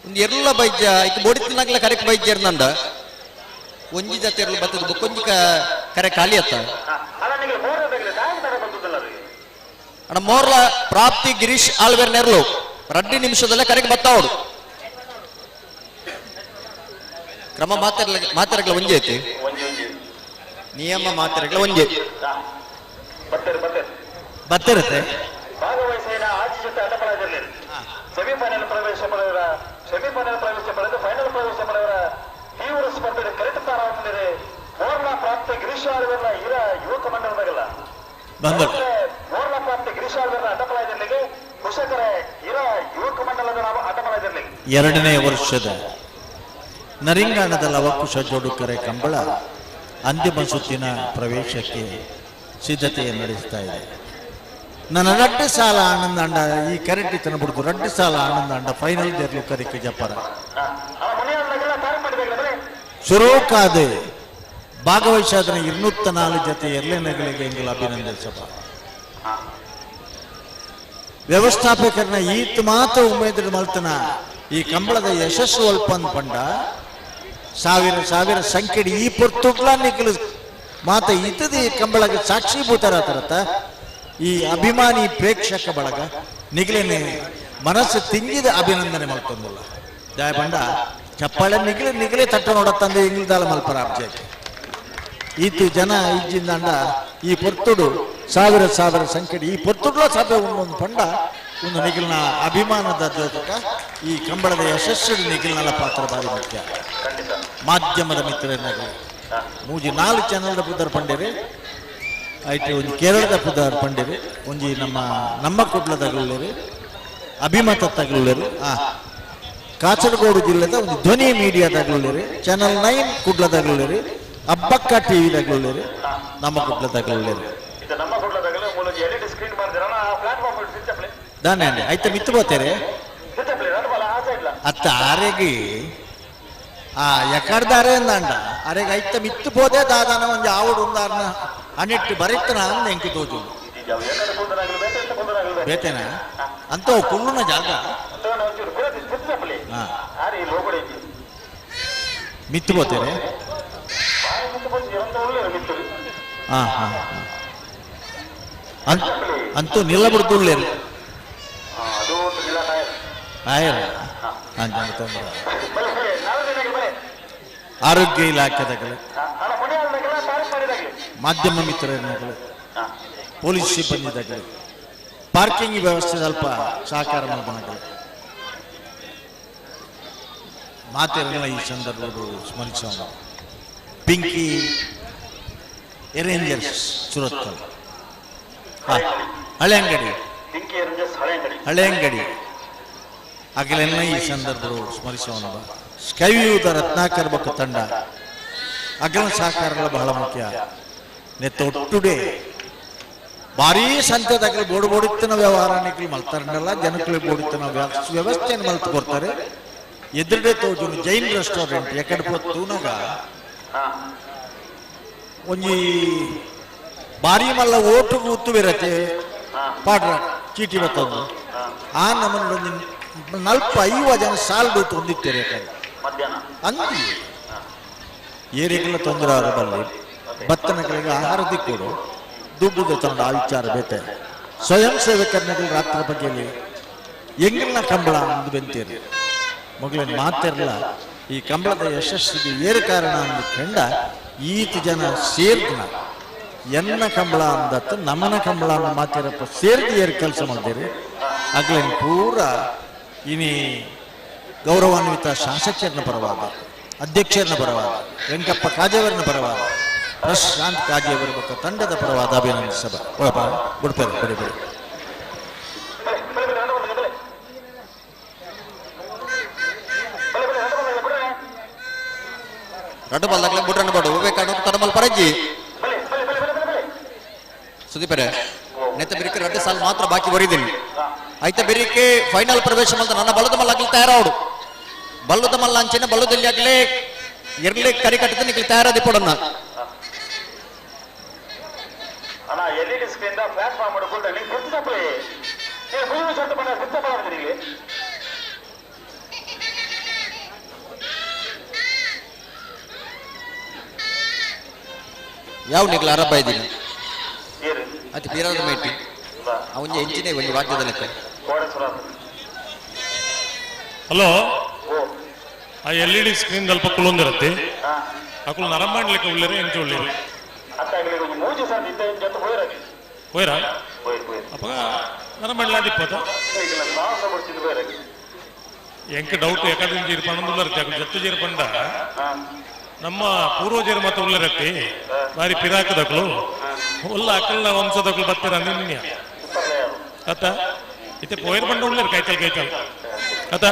ಒಂದು ಎರ್ಲ ಬೈಜ ಐಕ್ ಬೋಡಿತ್ತಿನಾಗ್ಲ ಕರೆಕ್ ಬೈಜ ನಂದ ಒಂಜಿ ಜಾತಿ ಎರ್ಲು ಬತ್ತದ ಬೊಕ್ಕೊಂಜಿ ಕರೆ ಖಾಲಿ ಅತ್ತ. ಅಣ್ಣ, ಮೋರ್ಲ ಪ್ರಾಪ್ತಿ ಗಿರೀಶ್ ಆಳ್ವೇರ್ ನೆರ್ಲು ರಡ್ಡಿ ನಿಮಿಷದಲ್ಲೇ ಕರೆಗೆ ಬತ್ತಾವಡು. ಕ್ರಮ ಮಾತಾಡ್ಲ ಮಾತಾಡಗ್ಲ ಒಂಜಿ ಐತಿ, ನಿಯಮ ಮಾತಾಡಗ್ಲ ಒಂಜಿ. ಬತ್ತಿರುತ್ತೆ. ಭಾಗವಹಿಸಿದ ಆಚೆ ಜೊತೆ ಅಡ್ಡಪಡಾಗಿರಲಿಲ್ಲ. ಸೆಮಿಫೈನಲ್ ಪ್ರವೇಶ ಪಡೆದವರ, ಸೆಮಿಫೈನಲ್ ಪ್ರವೇಶ ಪಡೆದು ಫೈನಲ್ ಪ್ರವೇಶ ಪಡೆದವರ ತೀವ್ರ ಸ್ಪರ್ಧೆ ಕರೆಕ್ಟ್ ತಾರಾಗುತ್ತಿದೆ. ಮೋರ್ಲಾ ಪ್ರಾಪ್ತಿ ಗಿರೀಶ್ ಆಳ್ವೆರ್ನ ಹಿರ ಯುವಕ ಮಂಡಲದಾಗಲ್ಲ ಬಂದರು. ಮೋರ್ಲಾ ಪ್ರಾಪ್ತಿ ಗಿರೀಶ್ ಆಳ್ವೆರ್ನ ಅಡ್ಡಪಡಾಗಿರಲಿಗೆ ಕುಶಕರ ಹಿರ ಯುವಕ ಮಂಡಲದ ನಾವು ಅಡ್ಡಪಡಾಗಿರಲಿ. ಎರಡನೇ ವರ್ಷದ ನರಿಂಗಾಣದ ಲವಕುಶ ಜೋಡುಕರೆ ಕಂಬಳ ಅಂತಿಮ ಸುತ್ತಿನ ಪ್ರವೇಶಕ್ಕೆ ಸಿದ್ಧತೆಯನ್ನು ನಡೆಸ್ತಾ ಇದೆ. ನನ್ನ ರಡ್ಡು ಸಾಲ ಆನಂದ ಅಂಡ ಈ ಕರೆಂಟ್ ತನ್ನ ಬಿಡ್ತು. ರಡ್ಡು ಸಾಲ ಆನಂದ ಅಂಡ ಫೈನಲ್ ದೇರ್ಲು ಕರಿಕ ಜಪ್ಪರ ಸುರೋಕಾದೆ ಭಾಗವಹಿಸಾದನ 204 ಜೊತೆ ಎಲ್ಲೆನಗಳಿಗೆ ಎಂಗಲ ಅಭಿನಂದಿಸಬ ವ್ಯವಸ್ಥಾಪಕರನ್ನ ಈತ ಮಾತ್ರ ಉಮೇದ್ರ ಮಲ್ತನ ಈ ಕಂಬಳದ ಯಶಸ್ಸು ಅಲ್ಪನ್ ಪಂಡ ಸಾವಿರ ಸಾವಿರ ಸಂಖ್ಯೆ ಈ ಪೊರ್ತುಗ್ಲ ನಿಖಲು ಮಾತ ಇತದಿ ಕಂಬಳಗೆ ಸಾಕ್ಷೀಭೂತರ ತರತ ಈ ಅಭಿಮಾನಿ ಪ್ರೇಕ್ಷಕ ಬಳಗ ನಿಗಲೇನೆ ಮನಸ್ಸು ತಿಂಗಿದ ಅಭಿನಂದನೆ ಮಲ್ತೊಂದಿಲ್ಲ. ಜಯ ಬಂಡ ಚಪ್ಪಾಳೆ ನಿಗಲೆ ನಿಗಲೆ ತಟ್ಟ ನೋಡತ್ತಂದೆ ಇಂಗ್ಲದಾಲ ಮಲ್ಪರ ಅಬ್ಜೆಕ್ಟ್ ಈತು ಜನ ಇಜ್ಜಿಂದಂಡ ಈ ಪೊರ್ತುಡು ಸಾವಿರ ಸಾವಿರ ಸಂಖ್ಯೆ ಈ ಪೊರ್ತುಡ್ಲ ಸಭೆ ಒಂದೊಂದು ಪಂಡ ಒಂದು ನಿಖಿಲ್ನ ಅಭಿಮಾನದ ಜೊತೆಗ ಈ ಕಂಬಳದ ಯಶಸ್ಸು ನಿಖಿಲ್ನಲ ಪಾತ್ರ ಭಾರಿ ಮುಖ್ಯ. ಮಾಧ್ಯಮದ ಮಿತ್ರನಾಗಲಿ ಮೂಜಿ ನಾಲ್ಕು ಚಾನಲ್ದ ಪುದರ್ ಪಂಡಿರಿ, ಐಟ್ ಒಂಜಿ ಕೇರಳದ ಪುದರ್ ಪಂಡಿರಿ, ಒಂಜಿ ನಮ್ಮ ನಮ್ಮ ಕುಡ್ಲದಗಲುಲ್ಲೆರ್, ಅಭಿಮತ ತಗಲುಲ್ಲೆರ್, ಕಾಸರಗೋಡು ಜಿಲ್ಲೆದ ಒಂದು ಧ್ವನಿ ಮೀಡಿಯಾದಾಗಲುಲ್ಲೆರ್, ಚಾನಲ್ 9 ಕುಡ್ಲದಾಗಲುಲ್ಲೆರ್, ಅಬ್ಬಕ್ಕ ಟಿವಿ ತಗಲುಲ್ಲೆರ್, ನಮ್ಮ ಕುಡ್ಲದಾಗಲುಲ್ಲೆರ್. ಇದು ನಮ್ಮ ಕುಡ್ಲದಾಗಲೇ ಮೂಲ ಎಲ್ಇಡಿ ಸ್ಕ್ರೀನ್ ಮಾಡ್ದಿರಲ್ಲ ಆ ಪ್ಲಾಟ್ಫಾರ್ಮ್ ಸಿಂಚಪ್ಲೆ. ದಾನೆ ಅಂడి ಐತ ಮಿತ್ತು పోతారే ಸಿಂಚಪ್ಲೆ రెండు ಬಲ ಆ ಸೈಡ್ಲ. ಅತ್ತ ಆರೆಗಿ ಆ ಎಕಡ್ದಾರೆ ಅಂದಂಡ ಅರೆಗೆ ಐತ ಮಿತ್ತು పోతే దాదాన ಒಂಜಿ ಆవుడు ఉంದಾರ್ನ ಅನಿಟ್ಟು ಬರೆತ್ತನ ಅಂದ್ ಎಂಕು ತೋಜು. ಎಕಡೆ ಕುಂದನಾಗಲಿ ಬೇತೆ ಎಂತ ಕುಂದನಾಗಲಿ ಬೇತೆ. ಬೇತೇನ ಅಂತ ಕುಳ್ಳುನ ಜಾಗ. ಅಂತ ಒಂಚೂರು ಪೂರ ಸಿಂಚಪ್ಲೆ. ಹಾ. ಆರೆ ಈ ಲೋಗಡೆ ಇಜ್ಜಿ. ಮಿತ್ತು పోతాರೆ. ಬಾಯಿ ಮಿತ್ತು ಬಂದು ಎಂತ ಒಳ್ಳೆ ಮಿತ್ತು. ಹಾ ಹಾ ಅಂತೂ ನಿಲ್ಲಬಿಡ್ದುಳ್ಳೇರು. ಹಾ, ಅದು ಒಂದು ನಿಲ್ಲ ಟೈರ್. ಆಯಲ್ಲ ಅಂಜ ತೊಂದರೆ. ಬಲೆ ಬಲೆ ನಾಲ್ಕು ದಿನಕ್ಕೆ ಬಲೆ. ಆರೋಗ್ಯ ಇಲಾಖೆದಾಗಲಿ ಅಲ್ಲ ಮುನಿಯಾಲ್ದಾಗೆಲ್ಲ ತಾರೀಫ್ ಮಾಡಿದಾಗಲಿ ಮಾಧ್ಯಮ ಮಿತ್ರರನ್ನಾಗಲಿ ಪೊಲೀಸ್ ಸಿಬ್ಬಂದಿದಾಗಲಿ ಪಾರ್ಕಿಂಗ್ ವ್ಯವಸ್ಥೆ ಸ್ವಲ್ಪ ಸಹಕಾರ ಮಾಡಬಾಗಲಿ ಮಾತೆಲ್ಲ ಈ ಸಂದರ್ಭದಲ್ಲಿ ಸ್ಮರಿಸೋಣ. ಪಿಂಕಿ ಎರೇಂಜರ್ಸ್ ಸುರತ್ಕಲ್, ಹಳೆ ಅಂಗಡಿ. ಪಿಂಕಿ ಎರೇಂಜರ್ಸ್ ಹಳೆ ಅಂಗಡಿ. ಹಳೆ ಅಂಗಡಿ ಅಗಲೆಲ್ಲ ಈ ಸಂದರ್ಭಗಳು ಸ್ಮರಿಸೋಣ. ಸ್ಕೈವ್ಯೂದ ರತ್ನಾಕರ್ ಬೊಕ್ಕ ತಂಡ ಅಗಲ ಸಹಕಾರಗಳ ಬಹಳ ಮುಖ್ಯ. ನೆತ್ತೊಟ್ಟುಡೆ ಭಾರೀ ಸಂತೆದಾಗಲಿ ಬೋಡು ಬೋಡಿತ್ತನ ವ್ಯವಹಾರ ನಿಕ್ಲು ಮಲ್ತಾರಂಡಲ್ಲ, ಜನಕ್ಕಳು ಬೋಡಿತ್ತನ ವ್ಯವಸ್ಥೆಯನ್ನು ಮಲ್ತು ಕೊಡ್ತಾರೆ. ಎದುರುಡೆ ತೋಜುನು ಜೈನ್ ರೆಸ್ಟೋರೆಂಟ್ ಎಕಡೆ ಪೋತೂನಗ ಒಂಜಿ ಭಾರಿ ಮಲ್ಲ ಓಟು ಕೂತು ಬಿರತೆ ಪಾಡ್ರ ಚೀಟಿ ಬತ್ತೊಂದು ಆ ನಮ್ಮನ್ನ ಒಂಜಿ 40-50 ಜನ ಸಾಲ್ ದೂತು ಹೊಂದಿತ್ತೇವೆ ಯಾಕಂದ್ರೆ ಅಂದಿ ಏರಿಗೆಲ್ಲ ತೊಂದರೆ ಆದ ಬಲ್ಲಿ ಬತ್ತನಗಳಿಗೆ ಆಹಾರ ದಿಕ್ಕೋಡು ದುಡ್ಡು ತಂಡ ಆ ವಿಚಾರ ಬೇತೆ. ಸ್ವಯಂ ಸೇವಕರನ್ನೆಲ್ಲ ರಾತ್ರಿ ಬಗ್ಗೆಯಲ್ಲಿ ಎಂಗಿನ ಕಂಬಳ ಅಂದು ಬೆಂತೀರಿ ಮಗಳಿನ ಮಾತಿರಲ್ಲ. ಈ ಕಂಬಳದ ಯಶಸ್ಸಿಗೆ ಏರು ಕಾರಣ ಅಂದ ಕಂಡ ಈತ ಜನ ಸೇರ್ದನ ಎನ್ನ ಕಂಬಳ ಅಂದತ್ತ ನಮನ ಕಂಬಳ ಅಂದ ಮಾತಿರಪ್ಪ ಸೇರ್ದು ಏರು ಕೆಲಸ ಮಾಡ್ತೀರಿ. ಅಗ್ಲೇನು ಪೂರ ಇನಿ ಗೌರವಾನ್ವಿತ ಶಾಸಕರನ್ನ ಪರವಾದ, ಅಧ್ಯಕ್ಷರನ್ನ ಪರವಾದ, ವೆಂಕಪ್ಪ ಕಾಜೆಯವರನ್ನ ಪರವಾದ, ಪ್ರಶಾಂತ್ ಕಾಜೆಯವರ ಮತ್ತು ತಂಡದ ಪರವಾದ ಅಭಿನಂದಿಸಬ ಬಿಡ್ತಾರೆ ಬಿಡಿ ಬಿಡಿ. ರಡ್ಡು ಬಲ್ದಾಗಲೇ ಬುಡ್ರಣ್ಣ ಬಾಡು ಬೇಕಾಡು ತಡಮಲ್ ಪರಜ್ಜಿ ಸುದೀಪರೆ ನೆತ್ತ ಬಿರಿಕೆ ರಡ್ಡು ಸಾಲ ಮಾತ್ರ ಬಾಕಿ ಬರೀದೀನಿ. ಐತ ಬಿರಿಕೆ ಫೈನಲ್ ಪ್ರವೇಶ ಮಲ್ತ ನನ್ನ ಬಲದ ಮಲ್ಲಾಗ್ಲಿ ತಯಾರಾವಡು ಬಲ್ಲದ ಮಲ್ಲ ಅಂಚಿನ ಬಲ್ಲದಲ್ಲಿ ಆಗ್ಲೇ ಇರ್ಲಿ ಕರಿ ಕಟ್ಟದ ನಿಕ್ಲಿ ತಯಾರಾದಿ ಪಡನ್ನ. ಅಣ್ಣ L E D screen platform ಮಾಡ್ಕೊಂಡು ನೀವು ಗುರ್ತಿಸಪ್ಪಳಿ ನೀವು ಮುಂದಿನ ಚೊಟ್ಟ ಬಣ್ಣ ಗುರ್ತಪ್ಪ ನಿಮಗೆ. ಯಾವ ನಿಗ್ಲ ಅರಬ್ಬ ಇದ್ದೀನಿ ಅತಿ ಬೀರಾದ ಮೇಟಿ ಅವನ ಎಂಜಿನೇ ಒಂದು ವಾದ್ಯದ ಲೆಕ್ಕ. ಹಲೋ, ಆ ಎಲ್ ಇ ಡಿ ಸ್ಕ್ರೀನ್ ಸ್ವಲ್ಪ ಕುಲೊಂದಿರತ್ತೆ ಅಕುಲು ನರಮಾಡ್ಲಿಕ್ಕೆ ಉಳ್ಳೇರಿ ಎಂಚ ಉಳ್ಳೇರಿ ಹೋಯ್ರಾ ಅಪ್ಪ ನರಮಾಡ್ಲಿ ಅದಿಪ್ಪತ್ತ ಎಂಕ್ ಡೌಟ್ ಯಾಕಂದ್ರೆ ಜೀರ್ಪಂಡ ಉಳ್ಳರತ್ತೆ ಅಕುಲು ಜತ್ತು ಜೀರ್ಪಂಡ ನಮ್ಮ ಪೂರ್ವಜರು ಮತ್ತೆ ಉಳ್ಳರತ್ತಿ ಬಾರಿ ಪಿರಾಕದಕ್ಳು ಉಲ್ಲ ಅಕಲ್ನ ವಂಶದಕ್ಳು ಬರ್ತೀರ ನಿನ್ನೆ ಅತ್ತ ಇತ್ತೆ ಪೋಯರ್ ಬಂಡ ಉಳ್ಳೇರು ಕೈತಲ್ ಕೈತಲ್ ಅತ್ತ.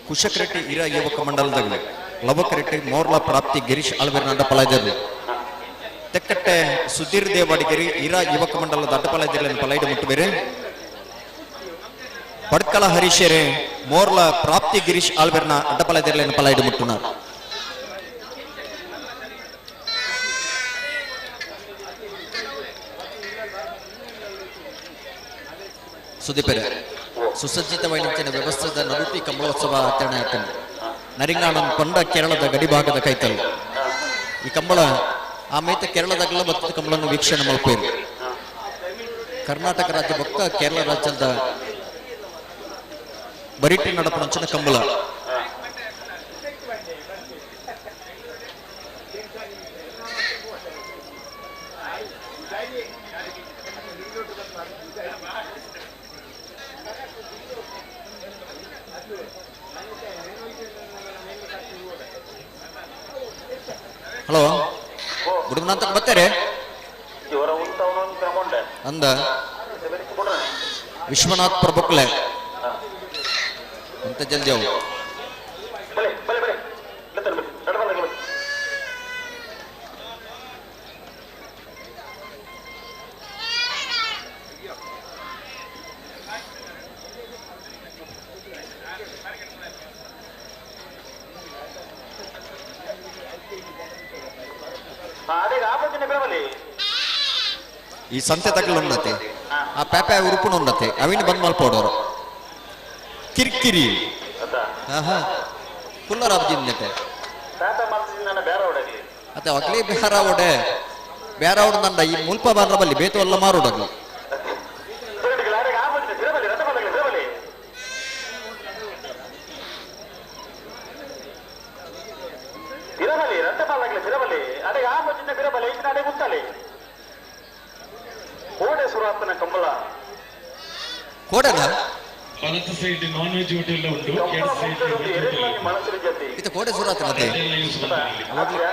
ಕುಶಕರೆಟ್ಟಿ ಇರ ಯುವಕ ಮಂಡಲದಾಗಲಿ ಲವಕರೆಟ್ಟಿ ಮೋರ್ಲಾ ಪ್ರಾಪ್ತಿ ಗಿರೀಶ್ ಆಳ್ವೇರ್ನ ಪಲಾಯದರು ತೆಕ್ಕಟ್ಟೆ ಸುಧೀರ್ ದೇವಾಡಿಗೆರಿ ಇರಾ ಯುವಕ ಮಂಡಲದ ಅಡ್ಡಪಲಾಯದಲ್ಲಿ ಪಲೈಡು ಮುಟ್ಟುಬೇರೆ ಪಡ್ಕಲ ಹರೀಶರೇ ಮೋರ್ಲ ಪ್ರಾಪ್ತಿ ಗಿರೀಶ್ ಆಳ್ವೇರ್ನ ಅಡ್ಡಪಲಾಯದಲ್ಲಿ ಪಲೈಡು ಮುಟ್ಟುನಾರ್. ಸುದೀಪರೆ ಸುಸಜ್ಜಿತವಾದ ವ್ಯವಸ್ಥೆದ ನಡುಟಿ ಕಂಬಳೋತ್ಸವ ಆಚರಣೆ ಆಗ್ತದೆ. ನರಿಂಗಾಣನ್ ಪಂಡ ಕೇರಳದ ಗಡಿಭಾಗದ ಕೈತಲ್ ಈ ಕಂಬಳ ಆ ಮೇತ ಕೇರಳದಾಗಲ ಮತ್ತು ಕಂಬಳನ್ನು ವೀಕ್ಷಣೆ ಮಲ್ಪೇರು. ಕರ್ನಾಟಕ ರಾಜ್ಯ ಬೊಕ್ಕ ಕೇರಳ ರಾಜ್ಯದ ಬರಿಟಿ ನಡಪನಂಚಿನ ಕಂಬಳ. ಹಲೋ ಗುಡುಮನಂತ ಬರ್ತಾರೆ ಅಂದ ವಿಶ್ವನಾಥ್ ಪ್ರಭುಕ್ಲೆ ಅಂತ ಜಲ್ದಿ ಅವು. ಈ ಸಂತೆ ತಗಲು ಉನ್ನತೆ ಆ ಪ್ಯಾಪೆ ಉರುಪುಣ ಉನ್ನತೆ ಅವಿನ ಬಂದ್ ಮಲ್ಪೋಡೋರು ಕಿರಿಕಿರಿ ಆಹಾ ಕುಲ್ಲರ್ ಅಬ್ಜಿನ್ನತೆ ಅತ್ತೆ ಅಗ್ಲೇ ಬೇರ ಓಡೆ ಬೇರ ಓಡ ನಂಡ ಈ ಮುಲ್ಪ ಬಾರ್ರ ಬಲ್ಲಿ ಬೇತು ಎಲ್ಲ ಮಾರೋಡಗ್ಲಿ. ಕೋಡೆನ ಬಲತ್ತ ಸೈಡ್ ನಾನ್ ವೆಜ್ ಹೋಟೆಲ್ ಉಂಟು, ಎಡ ಸೈಡ್ ವೆಜ್ ಹೋಟೆಲ್. ಇದು ಕೋಡೆ ಸುರಾತನತೆ ಅದೆಲ್ಲ ಯೂಸ್ ಮಾಡ್ತಾರೆ.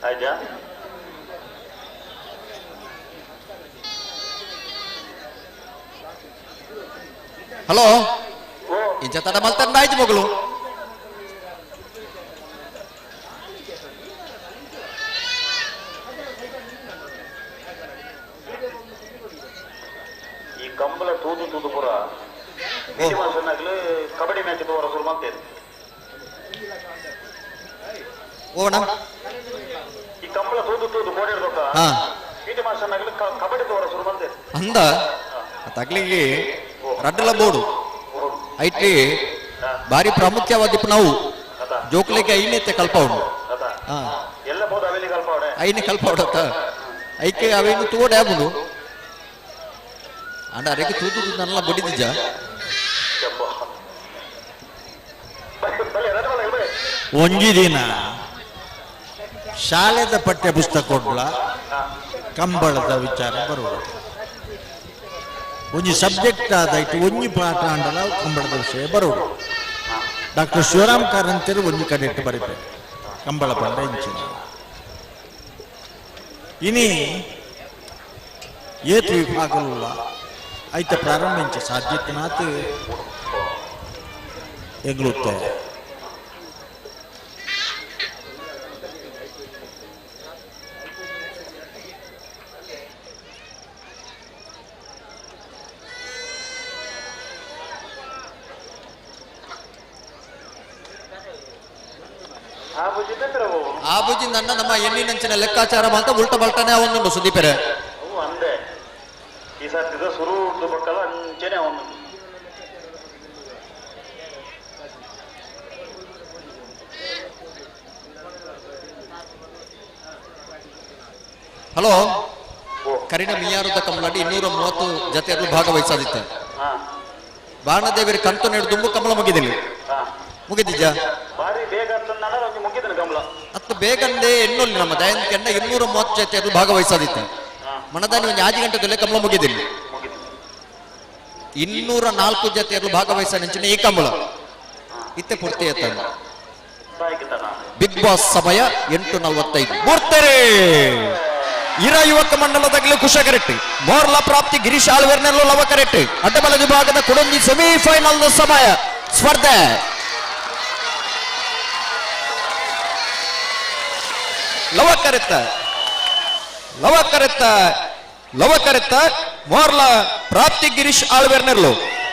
ಆಯ್ತಾ? ಹಲೋ, ಇಂಚ ತಡ ಮಲ್ತಂಡ ಆಯ್ತು ಮಗಳು. ಈ ಕಂಬಳ ತೂದು ತೂದು ಪುರ ಕಬಡ್ಡಿ ಮ್ಯಾಚ್ ತೋರ ಶುರು ಮಾಡ್ತೇನೆ. ಓಣ ಈ ಕಂಬಳ ತೂದು ತೂದು ಕೋಡಿಡ್ಬೇಕ ಪಿ ಟಿ ಮಾಸ್ಟರ್ನಾಗ್ಲಿ ಕಬಡ್ಡಿ ತೋರ ಶುರು ಮಾಡ್ತೇನೆ. ಅಂದ ತಗ್ಲಿಗೆ ರಡ್ಡಲ ಬೋರ್ಡು ಐಟಿ ಬಾರಿ ಪ್ರಾಮುಖ್ಯವಾದ ನಾವು ಜೋಕ್ಲಿಗೆ ಐನೇತೆ ಕಲ್ಪವನು. ಎಲ್ಲ ಬೋದು ಅವೇಲಿ ಕಲ್ಪವಡೆ ಐನೆ ಕಲ್ಪವಡತ್ತ ಐಕೆ ಅವೇನು ತೋಡೆ ಆಬುನು ಅಂಡ ಅರೆಗೆ ತೂದು ನನ್ನ ಬಡಿದಿಜ. ಒಂಜಿ ದಿನ ಶಾಲೆದ ಪಠ್ಯ ಪುಸ್ತಕ ಕೊಡ್ಲ ಕಂಬಳದ ವಿಚಾರ ಬರುವ ಒಂಜಿ ಸಬ್ಜೆಕ್ಟ್ ಆದಾಯ್ತು, ಒಂಜಿ ಪಾಠ ಅಂಡಲ ಕಂಬಳದ ವಿಷಯ ಬರುವುದು. ಡಾಕ್ಟರ್ ಶಿವರಾಮ್ ಕಾರಂತರು ಒಂಜಿ ಕಡೆ ಇಟ್ಟು ಬರೀತಾರೆ ಕಂಬಳ ಪಂಡ ಇಂಚಿನ. ಇನಿ ಏತು ವಿಭಾಗಲ್ಲ ಐತ ಪ್ರಾರಂಭಿಂಚ ಸಾಧ್ಯತೆನಾತ್ ಎಂಗ್ಲುತ್ತೆ. ಆ ಬುಜ್ಜಿ ನನ್ನ ನಮ್ಮ ಎಣ್ಣಿನಂಚಿನ ಲೆಕ್ಕಾಚಾರ ಅಂತ ಉಲ್ಟ ಬಲ್ಟನೆ ಅವನು ಸುದೀಪೆರೆ. ಅಂದೆ ಈ ಸರ್ತಿದ ಸುರು ಬಕ್ಕಲ ಅಂಚೆನೆ ಅವನು. ಹಲೋ, ಕರಿನ ಮಿಯಾರುದ ಕಮಲಾಡಿ 230 ಜತೆಯರು ಭಾಗವಹಿಸಾದಿತ್ತ. ಬಾಣದೇವಿರ ಕಂತು ನೆಡು ದುಂಬು ಕಮಲ ಮುಗಿದಿಲ್ಲ ಮುಗಿದಿಜ್ಜ ಅತ್ತು ಬೇಗಂದೇ ಎನ್ನೊಲ್ಲಿ ನಮ್ಮ ದಯನ್ ಕೆಂಡ 230 ಜತೆಯರು ಭಾಗವಹಿಸಾದಿತ್ತ. ಮನದಾನಿ ಒಂದು 5 ಗಂಟೆದಲ್ಲೇ ಕಮಲ ಮುಗಿದಿಲ್ಲ. 204 ಜತೆಯರು ಭಾಗವಹಿಸ ನೆಂಚಿನ ಈ ಕಮಲ ಇತ್ತೆ ಪೂರ್ತಿ ಆಯ್ತಾನೆ. ಬಿಗ್ ಬಾಸ್ ಸಮಯ 8:45. ಮೂರ್ತರೆ ಇರ ಯುವಕ ಮಂಡಲದಾಗಲೂ ಕುಶಕರೆಟ್ಟಿ ಮೋರ್ಲ ಪ್ರಾಪ್ತಿ ಗಿರೀಶ್ ಆಳ್ವೇರ್ನಲ್ಲೂ ಲವಕರೆಟ್ಟಿ ಅಡ್ಡಬಲ ವಿಭಾಗದ ಕುಡೊಂಜಿ ಸೆಮಿಫೈನಲ್ ಸಮಯ ಸ್ಪರ್ಧೆ. ಲವಕರೆತ್ತ ಲವಕರೆತ್ತ ಲವಕರೆತ್ತ ಮೋರ್ಲ ಪ್ರಾಪ್ತಿ ಗಿರೀಶ್ ಆಳ್ವೇರ್ನೆರ್ಲು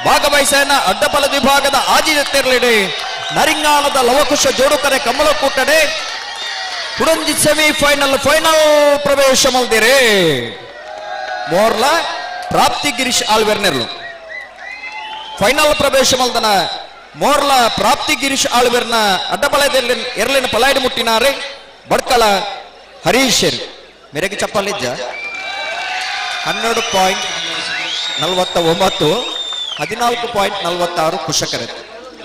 ಭಾಗವಹಿಸನ ಅಡ್ಡಬಲ ವಿಭಾಗದ ಆಜಿತೆರ್ಲಿಡೆ ನರಿಂಗಾಣದ ಲವಕುಶ ಜೋಡುಕರೆ ಕಮಲಕೂಟಡೆ ಕುಡಂಜಿ ಸೆಮಿಫೈನಲ್ ಫೈನಲ್ ಪ್ರವೇಶ ಮಲ್ದಿರೆ ಮೋರ್ಲ ಪ್ರಾಪ್ತಿ ಗಿರೀಶ್ ಆಳ್ವೇರ್ನೆರ್ಲು ಫೈನಲ್ ಪ್ರವೇಶ ಮಲ್ದನ ಮೋರ್ಲ ಪ್ರಾಪ್ತಿ ಗಿರೀಶ್ ಆಳ್ವೇರ್ನ ಅಡ್ಡಬಲದಲ್ಲಿ ಎರಲಿನ ಪಲಾಯ್ಡು ಮುಟ್ಟಿನಾರೆ ಬಡ್ಕಳ ಹರೀಶರ್ ಮೆರೆಗೆ ಚಪ್ಪಲಿಜ್ಜ 12.49 14.46 ಕುಶಕರೆ.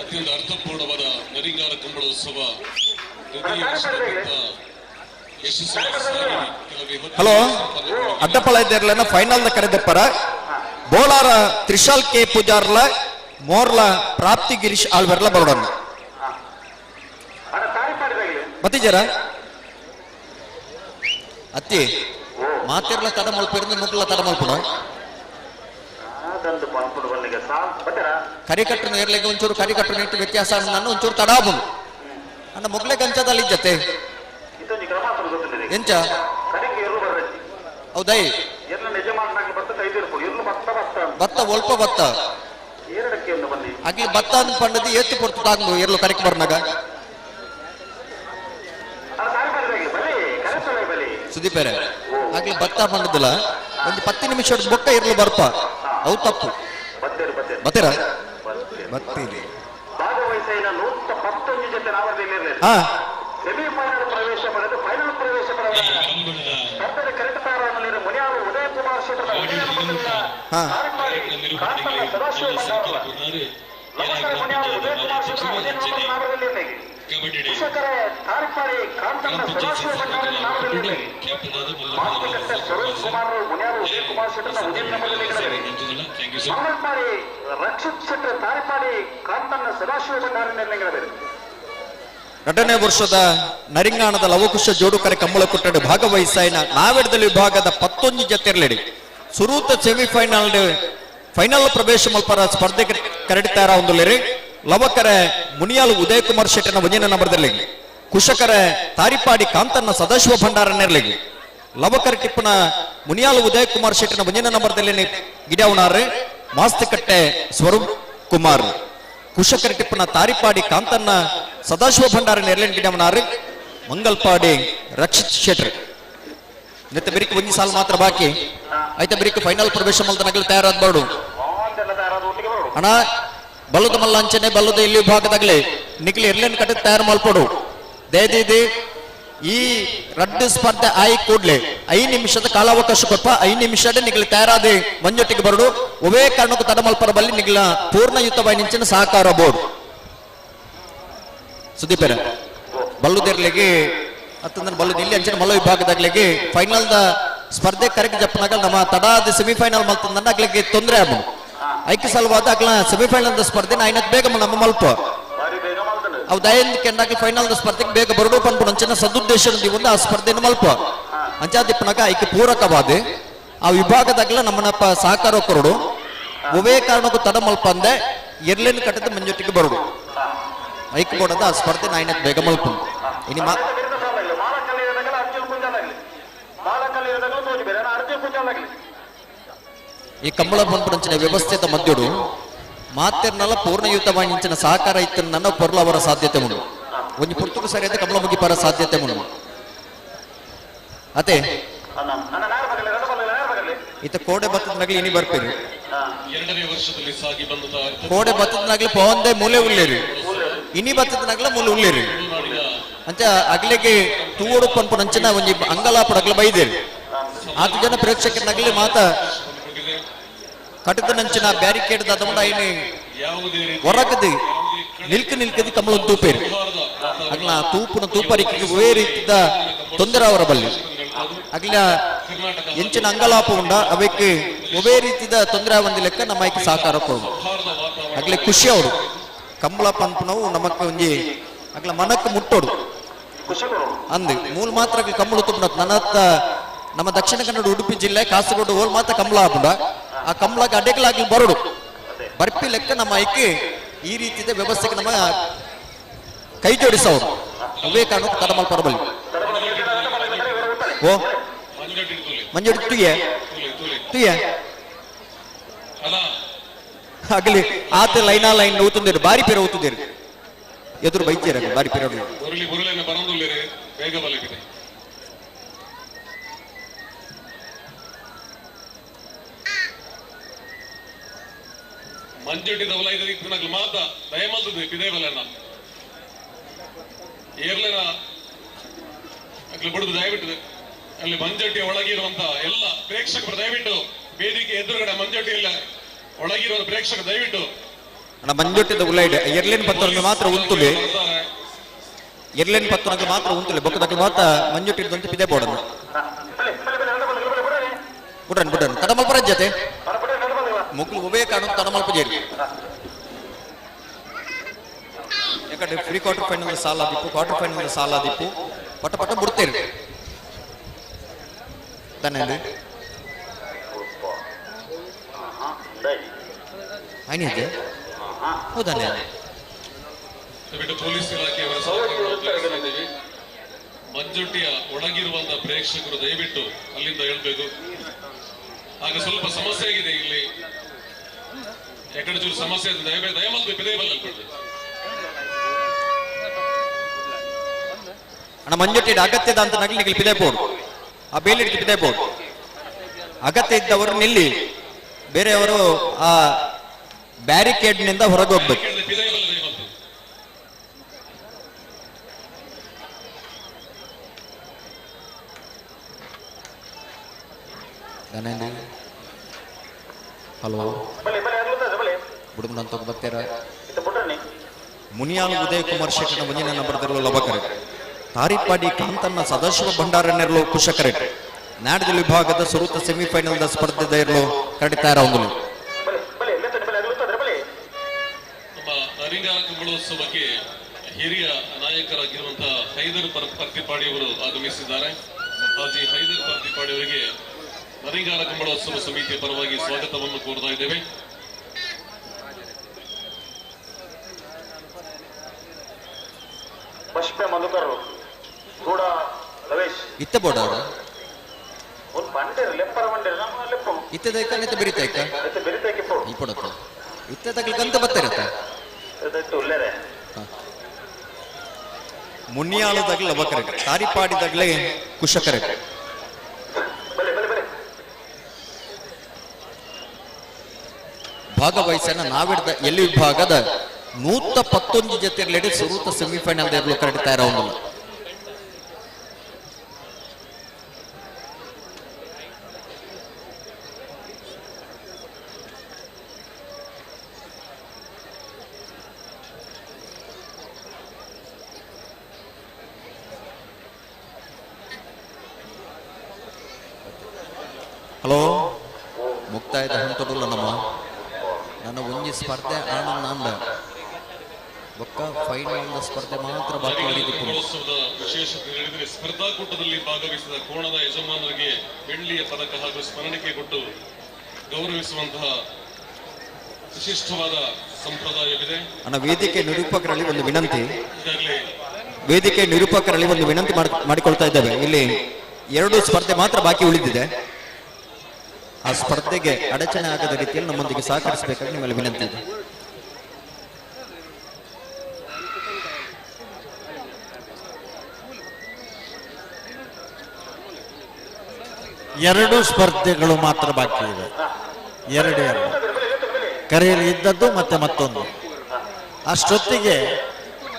ಅತ್ಯಂತ ಅರ್ಥಪೂರ್ಣವಾದ ನರಿಂಗಾರ ಕಂಬಳೋತ್ಸವ hello, ಅಡ್ಡಪಳ ಇದ್ದಿರ್ಲೇನ final ಕರೆದಪ್ಪರ Bolara Trishal K ಪೂಜಾರ್ಲ ಮೋರ್ಲ ಪ್ರಾಪ್ತಿ ಗಿರೀಶ್ ಆಳ್ವೆರ್ಲ ಬರೋಡನ್ನ ಮತ್ತಿಜರ ಅತ್ತಿ ಮಾತಿರ್ಲ ತಡ ಮಲ್ಪಿರ್ದು ಮುಗ್ಲ ತಡ ಮಲ್ಪುಣ ಕರಿಕಟ್ಟನು ಏರ್ಲಿಗೆ ಒಂಚೂರು ಕರಿಕಟ್ಟು ನಿಟ್ಟು ವ್ಯತ್ಯಾಸ ನಾನು ಒಂಚೂರು ತಡಾಬುನು ಅಣ್ಣ ಮೊಗ್ಲೆ ಗಂಚದಲ್ಲಿ ಇಜ್ಜತೆ ಎಂಚ ಹೌದೈ ಭತ್ತ ಒಲ್ಪ ಭತ್ತ ಅಗ್ಲಿ ಭತ್ತ ಅಂದ್ ಪಂಡದಿ ಏತ್ತು ಪೊರ್ತು ತಾಂಗು ಎರ್ಲು ಕರಿಕ್ ಬರ್ನಾಗ ಸುದೀಪೇರೆ ಆಗ್ಲಿ ಭತ್ತ ಪಂಡದಿಲ್ಲ ಒಂದು 10 ನಿಮಿಷ ಬೊಕ್ಕ ಇರ್ಲು ಬರ್ಪ ಅವು ತಪ್ಪು ಬತ್ತೀರಾ ಬತ್ತೀರಿ. ಸೆಮಿಫೈನಲ್ ಪ್ರವೇಶ ಪಡೆದು ಫೈನಲ್ ಪ್ರವೇಶ ಪಡೆದ ಉದಯ್ ಕುಮಾರ್ ರಕ್ಷಿತ್ ಶೆಟ್ಟರ್ ತಾರಿಪಾಡಿ ಕಾಂತಣ್ಣ ಸದಾಶಿವ ಭಂಡಾರ ನಿರ್ಣಯಗಳಿವೆ. ಎರಡನೇ ವರ್ಷದ ನರಿಂಗಾಣದ ಲವಕುಶ ಜೋಡುಕರೆ ಕಂಬಳ ಕೊಟ್ಟಡು ಭಾಗವಹಿಸಾಯಿನ ನಾವೆಡದಲ್ಲಿ ವಿಭಾಗದ 11 ಜತೆರ್ಲೆಡಿ ಸುರೂತ ಸೆಮಿಫೈನಲ್ ಫೈನಲ್ ಪ್ರವೇಶ ಮಲ್ಪರ ಸ್ಪರ್ಧೆ ಕರಡಿತಾರ ಒಂದುಲೇರಿ ಲವಕರೆ ಮುನಿಯಾಲು ಉದಯ್ ಕುಮಾರ್ ಶೆಟ್ಟನ ಒಂಜಿನ ನಂಬರ್ದಲ್ಲಿ ಕುಶಕರೆ ತಾರಿಪಾಡಿ ಕಾಂತನ್ನ ಸದಾಶಿವ ಭಂಡಾರ ನೆರ್ಲಿಗೆ ಲವಕರ ಟಿಪ್ಪನ ಮುನಿಯಾಲು ಉದಯ್ ಕುಮಾರ್ ಶೆಟ್ಟನ ಒಂಜಿನ ನಂಬರ್ದಲ್ಲಿ ಗಿಡವನಾರ್ ಮಾಸ್ತಿಕಟ್ಟೆ ಸ್ವರೂಪ್ ಕುಮಾರ್. ಕುಶಕರ ಟಿಪ್ಪನ ತಾರಿಪಾಡಿ ಕಾಂತನ್ನ ಸದಾಶಿವ ಭಂಡಾರ ನೆರ್ಲಿನ ಗಿಡವನಾರ್ ಮಂಗಲ್ಪಾಡಿ ರಕ್ಷಿತ್ ಶೆಟ್ರ್. ನೆತ್ತ ಬಿರಿಕ್ ಒಂಜಿ ಸಾಲ್ ಮಾತ್ರ ಬಾಕಿ. ಐತ ಬಿರಿಕ್ ಫೈನಲ್ ಪ್ರವೇಶ ಮಲ್ತ ನಗಲು ತಯಾರಾದ ಬಾಡು ಅಣ್ಣ. ಬಲ್ಲದ ಮಲ್ಲ ಅಂಚನೆ ಬಲ್ಲದ ಇಲ್ಲಿ ವಿಭಾಗದಾಗಲಿ ನಿಕ್ಲಿ ಎರ್ಲೆನ್ ಕಟ್ಟ ತಯಾರು ಮಲ್ಪಡು. ದಯದೀದಿ ಈ ರಡ್ಡು ಸ್ಪರ್ಧೆ ಆಯಿ ಕೂಡ್ಲೆ 5 ನಿಮಿಷದ ಕಾಲಾವಕಾಶ ಕೊಪ್ಪ. 5 ನಿಮಿಷ ನಿಗ್ಲಿ ತಯಾರಾದ ಮಂಜೊಟ್ಟಿಗೆ ಬರಡು. ಒವೇ ಕಾರಣಕ್ಕೂ ತಡಮಲ್ಪರ ಬಲ್ಲಿ. ನಿಗ್ಲ ಪೂರ್ಣಯುತವಾಗಿ ನಿಂಚಿನ ಸಹಕಾರ ಬೋರ್ಡ್ ಸುದೀಪರ ಬಲ್ಲುದೆರ್ಲಿಗೆ ಅತ್ತಂದ್ರೆ ಬಲ್ಲುದ ಇಲ್ಲಿ ಅಂಚಿನ ಮಲ್ಲ ವಿಭಾಗದಾಗ್ಲಿಗೆ ಫೈನಲ್ the ಸ್ಪರ್ಧೆ ಕರೆಕ್ಟ್ ಜಪ್ಪನಾಗ ನಮ್ಮ ತಡಾದ ಸೆಮಿಫೈನಲ್ ಮಲ್ತಂದ ಅಗ್ಲಿಗೆ ತೊಂದರೆ ಆಗ ಐಕೆ ಸಲುವಾದ ಅಗ್ಲ ಸೆಮಿಫೈನಲ್ the ಸ್ಪರ್ಧೆ ಐನತ್ ಬೇಗ ನಮ್ಮ ಮಲ್ಪ. ಅವು ದಯಂದ ಕೆಂಡಾಗಿ ಫೈನಲ್ the ಸ್ಪರ್ಧೆಗೆ ಬೇಗ ಬರಡು ಪನ್ಪುನ ಅಂಚಿನ ಸದುದ್ದೇಶ ಒಂದು ಆ ಸ್ಪರ್ಧೆನ ಮಲ್ಪ ಅಂಚಾದಿಪ್ಪನಾಗ ಐಕೆ ಪೂರಕವಾದ ಆ ವಿಭಾಗದಾಗ್ಲ ನಮ್ಮನಪ್ಪ ಸಹಕಾರ ಕೊರಡು. ಒವೇ ಕಾರಣಕ್ಕೂ ತಡ ಮಲ್ಪಂದೆ ಎರ್ಲೇನು ಕಟ್ಟದ ಮಂಜೊಟ್ಟಿಗೆ ಬರಡು. ಐಕ್ ಕೊಡದ ಆ ಸ್ಪರ್ಧೆ ನಾಯಿನತ್ ಬೇಗ ಮಲ್ಪ. ಇನಿ ಮಾ ಈ ಕಂಬಳ ಪನ್ಪುನಂಚಿನ ವ್ಯವಸ್ಥೆದ ಮಧ್ಯಡು ಮಾತೆರ್ನಲ ಪೂರ್ಣಯುತವಾయింಚಿನ ಸಹಕಾರ ಇತ್ತು ನನ್ನ ಪೊರ್ಲ ಅವರ ಸಾಧ್ಯತೆ ಉಂಡು. ಒಂಜಿ ಪುರ್ತುಕು ಸರಿಯಾದ ಕಮಲ ಮುಗಿಪರ ಸಾಧ್ಯತೆ ಉಂಡು. ಅತೆ ಇತ ಕೋಡೆ ಬತ್ತದ ನಗಲಿ ಇನಿ ಬರ್ಪೇರಿ. ಎರಡನೇ ವರ್ಷದಲ್ಲಿ ಸಾಗಿ ಬಂದಂತಹ ಕೋಡೆ ಬತ್ತದ ನಗಲಿ ಪವಂದೆ ಮೂಲೆ ಉಲ್ಲೇರಿ, ಇನಿ ಬತ್ತದ ನಗಲ ಮೂಲೆ ಉಲ್ಲೇರಿ. ಅಂಚ ಅಗ್ಲಿಗೆ ತೂವಡು ಪನ್ಪುನಂಚಿನ ಒಂಜಿ ಅಂಗಲಾಪುಡ ಅಗ್ಲ ಬೈದೇರಿ. ಆತ ಜನ ಪ್ರೇಕ್ಷಕರ ನಗಲಿ ಮಾತ ಕಟ್ಟದ ನಂಚಿನ ಬ್ಯಾರಿಕೇಡ್ ದಾದಮುಂಡ ಐನಿ ಹೊರಗದು ನಿಲ್ಕ ನಿಲ್ಕದಿ ಕಮಲ ತೂಪೇರಿ. ಅಗ್ಲ ತೂಪುನ ತೂಪರಿಕೆಗೆ ಒವೇ ರೀತಿದ ತೊಂದರೆ ಅವರ ಬಲ್ಲಿ. ಅಗ್ಲ ಎಂಚಿನ ಅಂಗಲಾಪ ಉಂಡ ಅವಕ್ಕೆ ಒವೇ ರೀತಿದ ತೊಂದರೆ ಒಂದಿ ಲೆಕ್ಕ ನಮ್ಮ ಐಕೆ ಸಹಕಾರ ಕೊಡು. ಅಗ್ಲೆ ಖುಷಿ ಅವರು ಕಂಬಳ ಪನ್ಪುನವು ನಮಕ್ ಒಂಜಿ ಅಗ್ಲ ಮನಕ್ ಮುಟ್ಟೋಡು ಅಂದ್ ಮೂಲ ಮಾತ್ರ ಅಗ್ಲ ಕಂಬಳ ತುಪ್ಪುನ. ನನ್ನತ್ತ ನಮ್ಮ ದಕ್ಷಿಣ ಕನ್ನಡ ಉಡುಪಿ ಜಿಲ್ಲೆ ಕಾಸರಗೋಡು ಹೋಲ್ ಮಾತ್ರ ಕಂಬಳ ಆಪುಂಡ. ಆ ಕಂಬಳಕ್ಕೆ ಅಡ್ಡೆಗಳಾಗಿ ಬರೋಡು ಬರ್ಪಿ ಲೆಕ್ಕ ನಮ್ಮ ಐಕೆ ಈ ರೀತಿಯ ವ್ಯವಸ್ಥೆಗೆ ನಮ್ಮ ಕೈ ಜೋಡಿಸೋರು. ಅವೇ ಕಾರಣಕ್ಕೂ ತಡಮಲ್ ಪರಬಲ್ಲಿ. ಓ ಮಂಜು ತುಯ್ಯ ತುಯ್ಯ ಆಗಲಿ ಆತ ಲೈನಾ ಲೈನ್ ಊತುಂದಿರು ಬಾರಿ ಪೇರ ಊತುಂದಿರು ಎದುರು ಬೈತೀರ ಬಾರಿ ಪೇರ. ಮುರಳಿ ಮುರಳಿನ ಬರಂದುಲ್ಲೇರಿ ಬೇಗ ಬಲಗಿದೆ. ಮಂಜುಟ್ಟಿದ ಉಲೈದ ಮಾತ ದಯಮಲ್ತದೆ ಪಿದೇ ಬಲಣ್ಣ ಏರ್ಲೆನ ಅಗ್ಲು ಬಿಡುದು. ದಯವಿಟ್ಟು ಅಲ್ಲಿ ಮಂಜೊಟ್ಟಿಯ ಒಳಗಿರುವಂತ ಎಲ್ಲ ಪ್ರೇಕ್ಷಕರು ದಯವಿಟ್ಟು ವೇದಿಕೆ ಎದುರುಗಡೆ ಮಂಜೊಟ್ಟಿಯಲ್ಲಿ ಒಳಗಿರುವ ಪ್ರೇಕ್ಷಕ ದಯವಿಟ್ಟು ಅಣ್ಣ ಮಂಜೊಟ್ಟಿದ ಉಲೈಡ್ ಎರ್ಲಿನ್ ಪತ್ರಕ್ಕೆ ಮಾತ್ರ ಉಂತುಲೆ, ಎರ್ಲಿನ್ ಪತ್ರಕ್ಕೆ ಮಾತ್ರ ಉಂತುಲೆ ಬೊಕ್ಕದಕ್ಕೆ ಮಾತ್ರ ಮಂಜೊಟ್ಟಿದಂತ ಪಿದೆ ಬೋಡನ್ನು ಬುಡ್ರನ್ ಬುಡ್ರನ್ ತಡಮಲ್ಪ ರಜ್ಜತೆ ಮುಗ್ಲು ಉಭಯ ಕಾರಣ ತಡಮಲ್ಪ ಜೇರಿ. ಯಾಕಂದ್ರೆ ಪ್ರೀ ಕ್ವಾರ್ಟರ್ ಫೈನಲ್ ಸಾಲ ದಿಪ್ಪು, ಕ್ವಾರ್ಟರ್ ಫೈನಲ್ ಸಾಲ ದಿಪ್ಪು, ಪಟ ಪಟ ಬಿಡ್ತೇರಿ ತಾನೆ. ಅದೇ ಹೌದಾನೆ. ದಯವಿಟ್ಟು ಪೊಲೀಸ್ ಇಲಾಖೆಯವರ ಸಹಕಾರವನ್ನು ಬಯಸ್ತಾ ಇದ್ದೀವಿ. ಮಂಜುಟ್ಟಿಯ ಒಳಗಿರುವಂತಹ ಪ್ರೇಕ್ಷಕರು ದಯವಿಟ್ಟು ಅಲ್ಲಿಂದ ಹೇಳ್ಬೇಕು. ಆಗ ಸ್ವಲ್ಪ ಸಮಸ್ಯೆ ಆಗಿದೆ ಇಲ್ಲಿ, ಯಾಕಂದ್ರೆ ಚೂರು ಸಮಸ್ಯೆ ಇದೆ. ದಯಮಾಡಿ ದಯಮಾಡಿ ಪಿದೇ ಬಲ್ಲ ಅಣ್ಣ ಮಂಜುಟ್ಟಿ ಅಗತ್ಯದ ಅಂತ ನಗಲಿಗೆ ಪಿದೆ ಬೋರ್ಡ್ ಆ ಬೇಲಿಗೆ ಪಿದೆ ಬೋರ್ಡ್ ಅಗತ್ಯ ಇದ್ದವರು ನಿಲ್ಲಿ, ಬೇರೆಯವರು ಆ ಬ್ಯಾರಿಕೇಡ್ ನಿಂದ ಹೊರಗೆ ಹೋಗ್ಬೇಕು. ಪಿದೇ ಬಲ್ಲ ದಯಮಾಡಿ. ಹಲೋ ಬುಡುಮನಂತ ಬರ್ತೀರ. ಮುನಿಯಾಲ್ ಉದಯ್ ಕುಮಾರ್ ಶೆಟ್ಟನ ಮುಂದಿನ ನಂಬರ್ದಲ್ಲೂ ಲಬಕರೆ ತಾರಿಪಾಡಿ ಕಾಂತನ್ನ ಸದಾಶಿವ ಭಂಡಾರನ್ನೆರಲು ಕುಶಕರೆ ನಾಡದ ವಿಭಾಗದ ಸುರೂತ ಸೆಮಿಫೈನಲ್ the ಸ್ಪರ್ಧೆ ಇರಲು ಕಡಿತಾರ ಒಂದು ನಮ್ಮ ನರಿಂಗಾರ ಕಂಬಳೋತ್ಸವಕ್ಕೆ ಹಿರಿಯ ನಾಯಕರಾಗಿರುವಂತಹ ಹೈದರ್ ಪರ್ತಿಪಾಡಿ ಅವರು ಆಗಮಿಸಿದ್ದಾರೆ. ಹಾಜಿ ಹೈದರ್ ಪರ್ತಿಪಾಡಿ ಅವರಿಗೆ ನರಿಂಗಾರ ಕಂಬಳೋತ್ಸವ ಸಮಿತಿಯ ಪರವಾಗಿ ಸ್ವಾಗತವನ್ನು ಕೋರ್ತಾ ಇದ್ದೇವೆ. ಪಶ್ಪೆ ಮಧುಕರ್ ಕೂಡ ರವೇಶ್ ಇತ್ತ ಬೋಡ ಒಂದು ಬಂಡೇರು ಲೆಪ್ಪರ ಬಂಡೇರು ನಮ್ಮ ಲೆಪ್ಪು ಇತ್ತದೈಕ ನಿತ್ತ ಬೆರಿತೈಕ ಇತ್ತೆ ಬೆರಿತೈಕೆ ಪೋ ಇಲ್ಪಡತ್ತ ಇತ್ತ ತಗ್ಲಿಕ್ಕಂತ ಬತ್ತಿರತ್ತ ಇತ್ತು ಉಲ್ಲೇರೆ. ಮುನ್ನಿಯಾಳು ತಗ್ಲ ಲವಕರೆ ತಾರಿಪಾಡಿ ತಗ್ಲೆ ಕುಶಕರೆ. ಬಲೆ ಬಲೆ ಬಲೆ. ಭಾಗವಹಿಸನ ನಾವಿಡ್ದ ಎಲ್ಲಿ ವಿಭಾಗದ 111 ಜೊತೆ ಸುರೂತ ಸೆಮಿಫೈನಲ್ ದೇರ್ಲು ಕರೆಕ್ಟ್ ತಯಾರಾವಲ್ಲ. ಹಲೋ, ಮುಕ್ತಾಯದ ಹಂತಡುಲ್ಲ ನಮ್ಮ ನನ್ನ ಒಂಜಿ ಸ್ಪರ್ಧೆ ಆನಂದ ಅಂದ ಬೊಕ್ಕ ಫೈನಲ್ ಸ್ಪರ್ಧೆ ಮಾತ್ರ ಬಾಕಿ ಉಳಿದಿತ್ತು. ಮಹೋತ್ಸವದ ವಿಶೇಷತೆ ಹೇಳಿದರೆ ಸ್ಪರ್ಧಾಕೂಟದಲ್ಲಿ ಭಾಗವಹಿಸಿದ ಕೋಣದ ಯಜಮಾನರಿಗೆ ಬೆಳ್ಳಿಯ ಪದಕ ಹಾಗೂ ಸ್ಮರಣಿಕೆ ಕೊಟ್ಟು ಗೌರವಿಸುವಂತಹ ವಿಶಿಷ್ಟವಾದ ಸಂಪ್ರದಾಯವಿದೆ. ಅಣ್ಣ, ವೇದಿಕೆ ನಿರೂಪಕರಲ್ಲಿ ಒಂದು ವಿನಂತಿ. ಈಗಾಗಲೇ ವೇದಿಕೆ ನಿರೂಪಕರಲ್ಲಿ ಒಂದು ವಿನಂತಿ ಮಾಡಿಕೊಳ್ತಾ ಇದ್ದೇವೆ. ಇಲ್ಲಿ 2 ಸ್ಪರ್ಧೆ ಮಾತ್ರ ಬಾಕಿ ಉಳಿದಿದೆ. ಆ ಸ್ಪರ್ಧೆಗೆ ಅಡಚಣೆ ಆಗದ ರೀತಿಯಲ್ಲಿ ನಮ್ಮೊಂದಿಗೆ ಸಹಕರಿಸಬೇಕಾಗಿ ನಿಮ್ಮಲ್ಲಿ ವಿನಂತಿ ಇದೆ. 2 ಸ್ಪರ್ಧೆಗಳು ಮಾತ್ರ ಬಾಕಿ ಇದೆ. 2 ಕರೆಯಲ್ಲಿ ಇದ್ದದ್ದು ಮತ್ತೆ ಮತ್ತೊಂದು. ಅಷ್ಟೊತ್ತಿಗೆ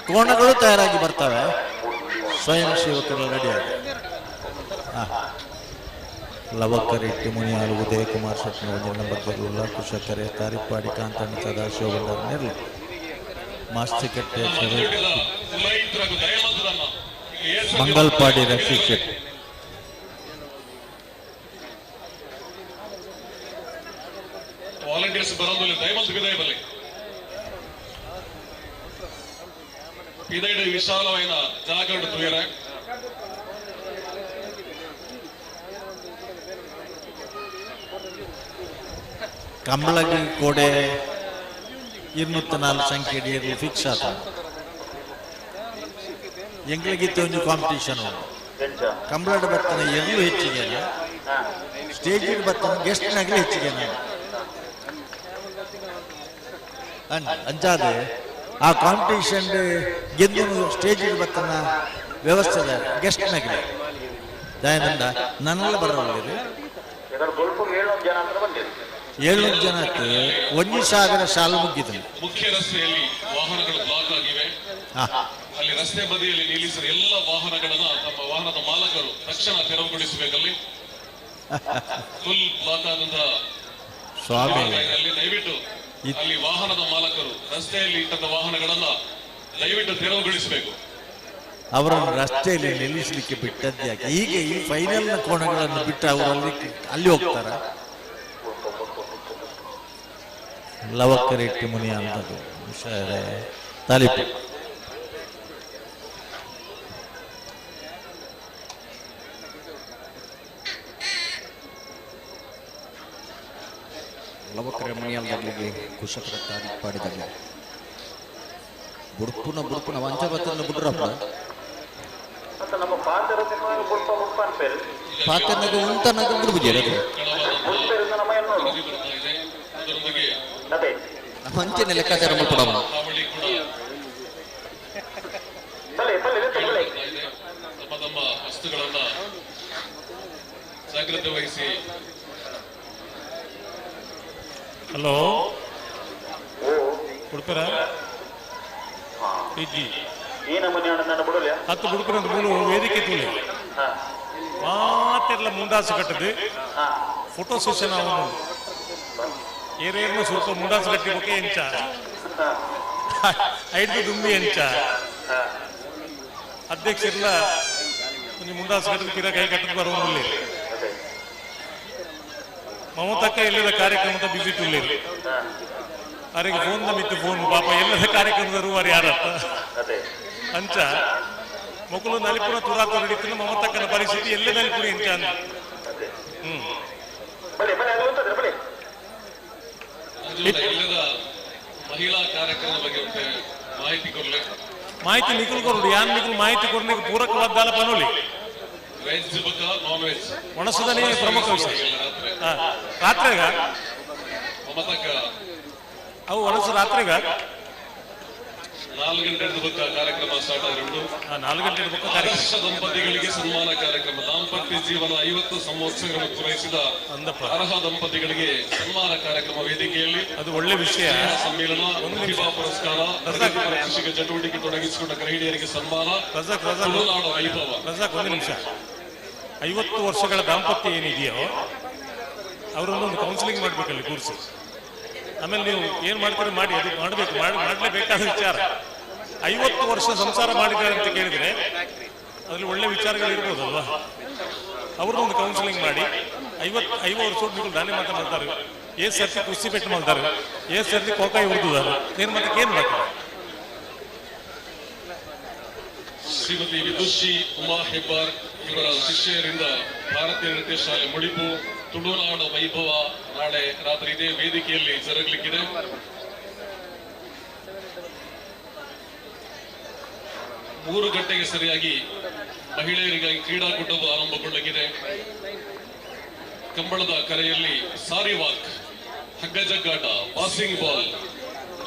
ಕೋಣಗಳು ತಯಾರಾಗಿ ಬರ್ತವೆ. ಸ್ವಯಂ ಸೇವಕರು ರೆಡಿಯಾಗಿ. ಲವಕರೆಟ್ಟಿ ಮುನಿಯಾಲು ಉದಯಕುಮಾರ್ ಶೆಟ್ಟಿ 1 ನಂಬರ್ ಬರುಲ್ಲ ಕುಶಕರೆ ತಾರಿಪಾಡಿ ಕಾಂತಣ್ಣ ಸದಾಶಿವ ಭಂಡಾರ ನೆರಳು ಮಾಸ್ತಿಕಟ್ಟೆ ಮಂಗಲ್ಪಾಡಿ ರಕ್ಷಿತ್ ಶೆಟ್ಟಿ. ವಾಲಂಟಿಯರ್ಸ್ ಬರೋದಿಲ್ಲ, ದಯಮಲ್ತು ಬಿದಾಯ ಬಲ್ಲಿ ಪಿದೈಡ್ ವಿಶಾಲమైన ಜಾಗರಣ ತುಯರ. ಕಂಬಳಗಿ ಕೋಡೆ 204 ಸಂಖ್ಯೆ ಇರಲಿ ಫಿಕ್ಸ್ ಆತ. ಎಂಗ್ಳಿಗಿತ್ತು ಒಂದು ಕಾಂಪಿಟಿಷನ್ ಉಂಟು. ಕಂಬಳದ ಬರ್ತನ ಎಲ್ಲೂ ಹೆಚ್ಚಿಗೆ ಸ್ಟೇಜ್ ಬರ್ತನ ಗೆಸ್ಟ್ನಾಗಲಿ ಹೆಚ್ಚಿಗೆ ನಾನು ಅಂಚಾದೆ ಆ ಕಾಂಪಿಟಿಷನ್ ಗೆದ್ದು ಸ್ಟೇಜ್ ಬರ್ತನ ವ್ಯವಸ್ಥೆ ಗೆಸ್ಟ್ನಾಗಲಿ ದಯಾನಂದ ನನ್ನೆಲ್ಲ ಬರೋಲ್ಲ. 700 ಜನಕ್ಕೆ 1,000 ಸಾಲು ಮುಗಿದ. ಮುಖ್ಯ ರಸ್ತೆಯಲ್ಲಿ ವಾಹನಗಳು ಬ್ಲಾಕ್ ಆಗಿವೆ. ಅಲ್ಲಿ ರಸ್ತೆ ಬದಿಯಲ್ಲಿ ನಿಲ್ಲಿಸಿದ ಎಲ್ಲ ವಾಹನಗಳನ್ನ ತಮ್ಮ ವಾಹನದ ಮಾಲಕರು ತಕ್ಷಣ ತೆರವುಗೊಳಿಸಬೇಕಲ್ಲಿ. ಫುಲ್ ಬ್ಲಾಕ್ ಆದಂತಹ ಸ್ವಾಮಿ ದಯವಿಟ್ಟು ಅಲ್ಲಿ ವಾಹನದ ಮಾಲಕರು ರಸ್ತೆಯಲ್ಲಿ ಇಟ್ಟಂತ ವಾಹನಗಳನ್ನ ದಯವಿಟ್ಟು ತೆರವುಗೊಳಿಸಬೇಕು. ಅವರನ್ನು ರಸ್ತೆಯಲ್ಲಿ ನಿಲ್ಲಿಸಲಿಕ್ಕೆ ಬಿಟ್ಟದ್ದು ಯಾಕೆ? ಈಗ ಈ ಫೈನಲ್ ನ ಕೋಣಗಳನ್ನು ಬಿಟ್ಟು ಅವರಲ್ಲಿ ಅಲ್ಲಿ ಹೋಗ್ತಾರ? ಲವಕರೆಟ್ಟಿ ಮುನಿ ಅಂತದ್ದು ತಾಲಿಪು. ಲವಕರೆ ಮುನಿಯಾಲ್ದಗ್ಲಿಗೆ ಕುಶಕರ ತಾರಿಪಾಡಿದಾಗಲಿ ಬುಡ್ಪುನ ಬುಡ್ಪುನ ವಂಚಬತ್ತನ ಬುಡ್ರಪ್ಪ ಪಾತನಗ ಉಂತನಗ ಬುಡ್ಬುಜೇರ ನಮ್ಮ ಅಂಚೆನೆ ಲೆಕ್ಕಾಚಾರ ಮಾಡ್ಕೊಡಮ್ಮ. ತಮ್ಮ ತಮ್ಮ ವಸ್ತುಗಳನ್ನ ಜಾಗ್ರತೆ ವಹಿಸಿ. ಹಲೋ, ಉಡುಪರ ಇಜ್ಜಿ ಹತ್ತು ಉಡುಪರ ಮೂಲು ವೇದಿಕೆ ತೂಲೆ ಮಾತೆಲ್ಲ ಮುಂದಾಸು ಕಟ್ಟದು ಫೋಟೋ ಸೆಷನ್ ಅವನು ಏರೇರ್ನ ಸ್ವಲ್ಪ ಮುಂಡಾಸು ಕಟ್ಟಿ ಬೊಕ್ಕೆ ಎಂಚ ಐದು ದುಂಬಿ ಎಂಚ ಅಧ್ಯಕ್ಷರೆಲ್ಲ ಒಂಜಿ ಮುಂಡಾಸು ಕಟ್ಟದ ಕಿರ ಕೈ ಕಟ್ಟದ ಬರುವ ಮಮತಕ್ಕ ಇಲ್ಲದ ಕಾರ್ಯಕ್ರಮದ ಬಿಸಿ ತುಳ್ಳಿರಿ. ಅರೆಗೆ ಫೋನ್ ಮಿತ್ತು ಫೋನ್ ಪಾಪ ಎಲ್ಲದ ಕಾರ್ಯಕ್ರಮದ ರೂವಾರಿ ಯಾರತ್ತ ಅಂಚ ಮೊಕಲು ನಲಿಪುರ ತುರಾ ತುರಡಿತ್ತು ಮಮತಕ್ಕನ ಪರಿಸ್ಥಿತಿ ಎಲ್ಲೇ ನಲಿಪುರಿ ಇಂಚ ಅಂದ. ಎಲ್ಲದ ಮಹಿಳಾ ಕಾರ್ಯಕ್ರಮದ ಬಗ್ಗೆ ಮಾಹಿತಿ ಕೊಡ್ಲಿ. ಮಾಹಿತಿ ನಿಖಲ್ ಕೊರಡು ಯಾನ್ ನಿಖಲ್ ಮಾಹಿತಿ ಕೊಡ್ಲಿಕ್ಕೆ ಪೂರಕವಾದ ಪನೋಲಿ. ವೆಜ್ ಬಕ್ಕ ನಾನ್ ವೆಜ್ ಒಣಸದನೇ ಪ್ರಮುಖ ವಿಷಯ. ರಾತ್ರಿಗ ಮಮತಕ್ಕ ಅವು ಒಣಸು ರಾತ್ರಿಗ 4 ಗಂಟೆ ಬಕ್ಕ ಕಾರ್ಯಕ್ರಮ ಸ್ಟಾರ್ಟ್ ಆಗಿರುವುದು. 4 ಗಂಟೆ ಬಕ್ಕ ಆದರ್ಶ ದಂಪತಿಗಳಿಗೆ ಸನ್ಮಾನ ಕಾರ್ಯಕ್ರಮ. ದಾಂಪತ್ಯ ಜೀವನ 50 ಸಂವತ್ಸರಗಳನ್ನು ಪೂರೈಸಿದ ಅರ್ಹ ದಂಪತಿಗಳಿಗೆ ಸನ್ಮಾನ ಕಾರ್ಯಕ್ರಮ ವೇದಿಕೆಯಲ್ಲಿ. ಅದು ಒಳ್ಳೆ ವಿಷಯ. ಸಮ್ಮೇಳನ, ಪ್ರತಿಭಾ ಪುರಸ್ಕಾರ, ಪ್ರಗತಿಪರ ಕೃಷಿಕ ಚಟುವಟಿಕೆ ತೊಡಗಿಸಿಕೊಂಡ ಗೃಹಿಣಿಯರಿಗೆ ಸನ್ಮಾನ. ತುಳುನಾಡ ವೈಭವ. ರಜಾಕ್, ಒಂದು ನಿಮಿಷ. 50 ವರ್ಷಗಳ ದಾಂಪತ್ಯ ಏನಿದೆಯೋ ಅವರನ್ನೊಂದು ಕೌನ್ಸಿಲಿಂಗ್ ಮಾಡ್ಬೇಕಲ್ಲಿ ಕೂರಿಸಿ. ಆಮೇಲೆ ನೀವು ಏನ್ ಮಾಡ್ತೀರಿ ಮಾಡಿ, ಅದು ಮಾಡಬೇಕು, ಮಾಡಲೇಬೇಕಾದ ವಿಚಾರ. 50 ವರ್ಷ ಸಂಸಾರ ಮಾಡಿದ್ದಾರೆ ಅಂತ ಕೇಳಿದ್ರೆ ಅದ್ರಲ್ಲಿ ಒಳ್ಳೆ ವಿಚಾರಗಳು ಇರ್ಬೋದಲ್ವಾ? ಅವ್ರನ್ನೊಂದು ಒಂದು ಕೌನ್ಸಿಲಿಂಗ್ ಮಾಡಿ. 50 ವರ್ಷ ನೀವು ದಾನಿ ಮಾತಾ ಮಾಡ್ತಾರೆ, ಏ ಸರ್ತಿ ಕುಸ್ತಿ ಪೆಟ್ಟು ಮಾಡ್ತಾರೆ, ಏ ಸರ್ತಿ ಕೋಕಾಯಿ ಉರ್ದುದಾರೆ, ಏನ್ ಮತ್ತೆ ಏನ್ ಮಾಡ್ತಾರೆ? ಶ್ರೀಮತಿ ವಿದುಷಿ ಉಮಾ ಹೆಬ್ಬಾರ್ ಇವರ ಶಿಷ್ಯರಿಂದ ಭಾರತೀಯ ನೃತ್ಯ ಶಾಲೆ ಮುಡಿಪು ತುಳುನಾಡ ವೈಭವ ನಾಳೆ ರಾತ್ರಿ ಇದೇ ವೇದಿಕೆಯಲ್ಲಿ ಜರುಗಲಿಕ್ಕಿದೆ. 3 ಗಂಟೆಗೆ ಸರಿಯಾಗಿ ಮಹಿಳೆಯರಿಗಾಗಿ ಕ್ರೀಡಾಕೂಟವು ಆರಂಭಗೊಳ್ಳಲಿದೆ. ಕಂಬಳದ ಕರೆಯಲ್ಲಿ ಸಾರಿ ವಾಕ್, ಹಗ್ಗಜಗ್ಗಾಟ, ಪಾಸಿಂಗ್ ಬಾಲ್,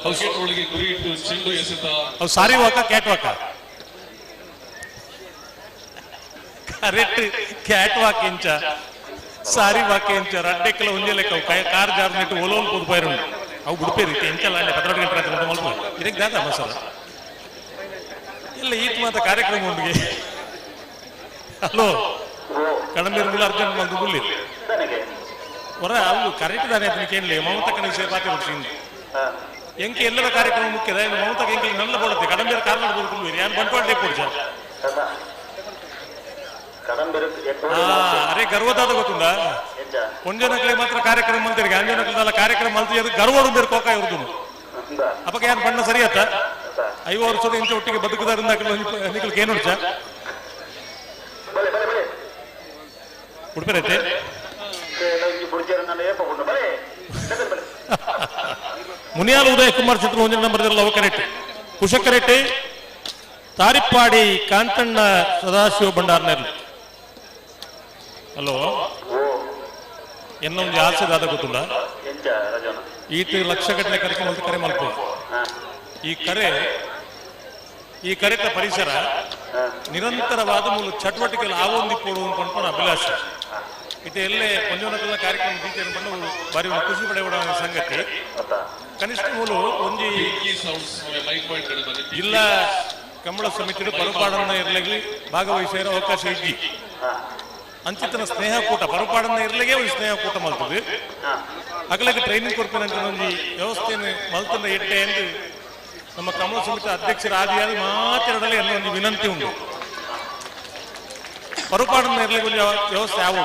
ಬಕೆಟ್ ಒಳಗೆ ಗುರಿಯಿಟ್ಟು ಚೆಂಡು ಎಸೆತ. ಸಾರಿ ವಾಕ, cat walk, correct. Cat walk ಎಂಚ, ಸಾರಿ ವಾಕ್ ಎಂಚ, ರಡ್ಡೆಕ್ಕಲ ಒಂಜೆ ಲೆಕ್ಕ. ಕಾರ್ ಜಾರ್ ನೆಟ್ಟು ಒಲೋಲ್ ಪೊದು ಅವು ಬಿಡ್ಪೇರಿ ಎಂಚಲ್ಲ ಅಂಡೆ 12 ಗಂಟೆ ರಾತ್ರಿ ಮಲ್ಪ ಇದಕ್ಕೆ ದಾದ ಮಸಾಲ ಇಲ್ಲ. ಈತ ಮಾತ ಕಾರ್ಯಕ್ರಮ ಉಂಡಿಗೆ. ಹಲೋ ಕಡಂಬೀರ್ ಅರ್ಜೆಂಟ್ ಬಂದು ಗುಲ್ಲಿ ಹೊರ ಅವು ಕರೆಕ್ಟ್ ದಾನೆ ಅದಕ್ಕೆ ಮಮತಕ್ಕನ ವಿಷಯ ಪಾತಿ ಕೊಡ್ತೀನಿ. ಎಂಕೆ ಎಲ್ಲರ ಕಾರ್ಯಕ್ರಮ ಮುಖ್ಯದ ಮಮತಕ್ಕ ಎಂಕೆ ನಲ್ಲ ಬೋಡುತ್ತೆ. ಕಡಂಬೀರ್ ಕಾರ್ ಮಾಡ್ಬೋದು ಕುಲ್ವೀರಿ ಯಾನ್ ಬಂಟ್ವಾಳ ಕೊಡ್ಸ. ಅರೆ ಗರ್ವದಾದ ಗೊತ್ತುಂಡ ಒಂಜನಕ್ಲೆ ಮಾತ್ರ ಕಾರ್ಯಕ್ರಮ ಮಲ್ತೀರಿ, ಅಂಜನಕ್ಲೆ ಕಾರ್ಯಕ್ರಮ ಮಲ್ತಿ ಗರ್ವಡು ಕೋಕ ಇರುದು. ಅಪ್ಪಕ್ಕೆ ಯಾನ್ ಬಣ್ಣ ಸರಿ ಆತ? 50 ವರ್ಷದ ಇಂಚ ಒಟ್ಟಿಗೆ ಬದುಕುದಾರಿಂದ ನಿಖಲ್ ಏನು ಉಡ್ಚ ಉಡುಪೇರೈತೆ. ಮುನಿಯಾಲ ಉದಯ ಕುಮಾರ್ ಚಿತ್ರ ಒಂದಿನ ನಂಬರ್ ಲವ ಕರೆಕ್ಟ್, ಕುಶಕರೆಟ್ಟಿ, ತಾರಿಪ್ಪಾಡಿ ಕಾಂತಣ್ಣ ಸದಾಶಿವ ಭಂಡಾರ್ನಲ್ಲಿ. ಹಲೋ, ಎನ್ನ ಒಂದು ಆಸೆ ದಾದ ಗೊತ್ತುಂಡ? ಈತ ಲಕ್ಷಗಟ್ಟಲೆ ಕರೆ ಕರೆ ಮಲ್ಪ. ಈ ಕರೆ, ಈ ಕರೆತ ಪರಿಸರ ನಿರಂತರವಾದ ಮೂಲ ಚಟುವಟಿಕೆ ಆವೊಂದಿಪ್ಪೋಡು ಪನ್ಪುನ ಅಭಿಲಾಷೆ. ಇದು ಎಲ್ಲೇ ಪಂಜೋನಕಲ್ನ ಕಾರ್ಯಕ್ರಮ ಟೀಚರ್ ಪಂಡ ಬಾರಿ ಒಂದು ಖುಷಿ ಪಡೆಯುವ ಸಂಗತಿ. ಕನಿಷ್ಠ ಮೂಲ ಒಂಜಿ ಜಿಲ್ಲಾ ಕಂಬಳ ಸಮಿತಿ ಪರಪಾಡನ್ನ ಇರಲಿ ಭಾಗವಹಿಸಿರೋ ಅವಕಾಶ ಇದ್ದಿ. ಅಂಚಿತನ ಸ್ನೇಹಕೂಟ ಪರಪಾಡನ್ನ ಇರಲಿಗೆ ಒಂದು ಸ್ನೇಹಕೂಟ ಮಲ್ತದೆ. ಅಗಲಕ್ಕೆ ಟ್ರೈನಿಂಗ್ ಕೊಡ್ತೇನೆ ಅಂತ ಒಂಜಿ ವ್ಯವಸ್ಥೆಯನ್ನು ಮಲ್ತಂದ ಎಟ್ಟೆ ಎಂದು ನಮ್ಮ ಕಮಲ ಸಮಿತಿ ಅಧ್ಯಕ್ಷರ ಆದಿಯಾದ ಮಾತೆರಡಲ್ಲಿ ಅನ್ನೋ ಒಂದು ವಿನಂತಿ ಉಂಟು. ಪರಪಾಡನ್ನ ಇರಲಿಕ್ಕೆ ಒಂದು ವ್ಯವಸ್ಥೆ ಯಾವುದು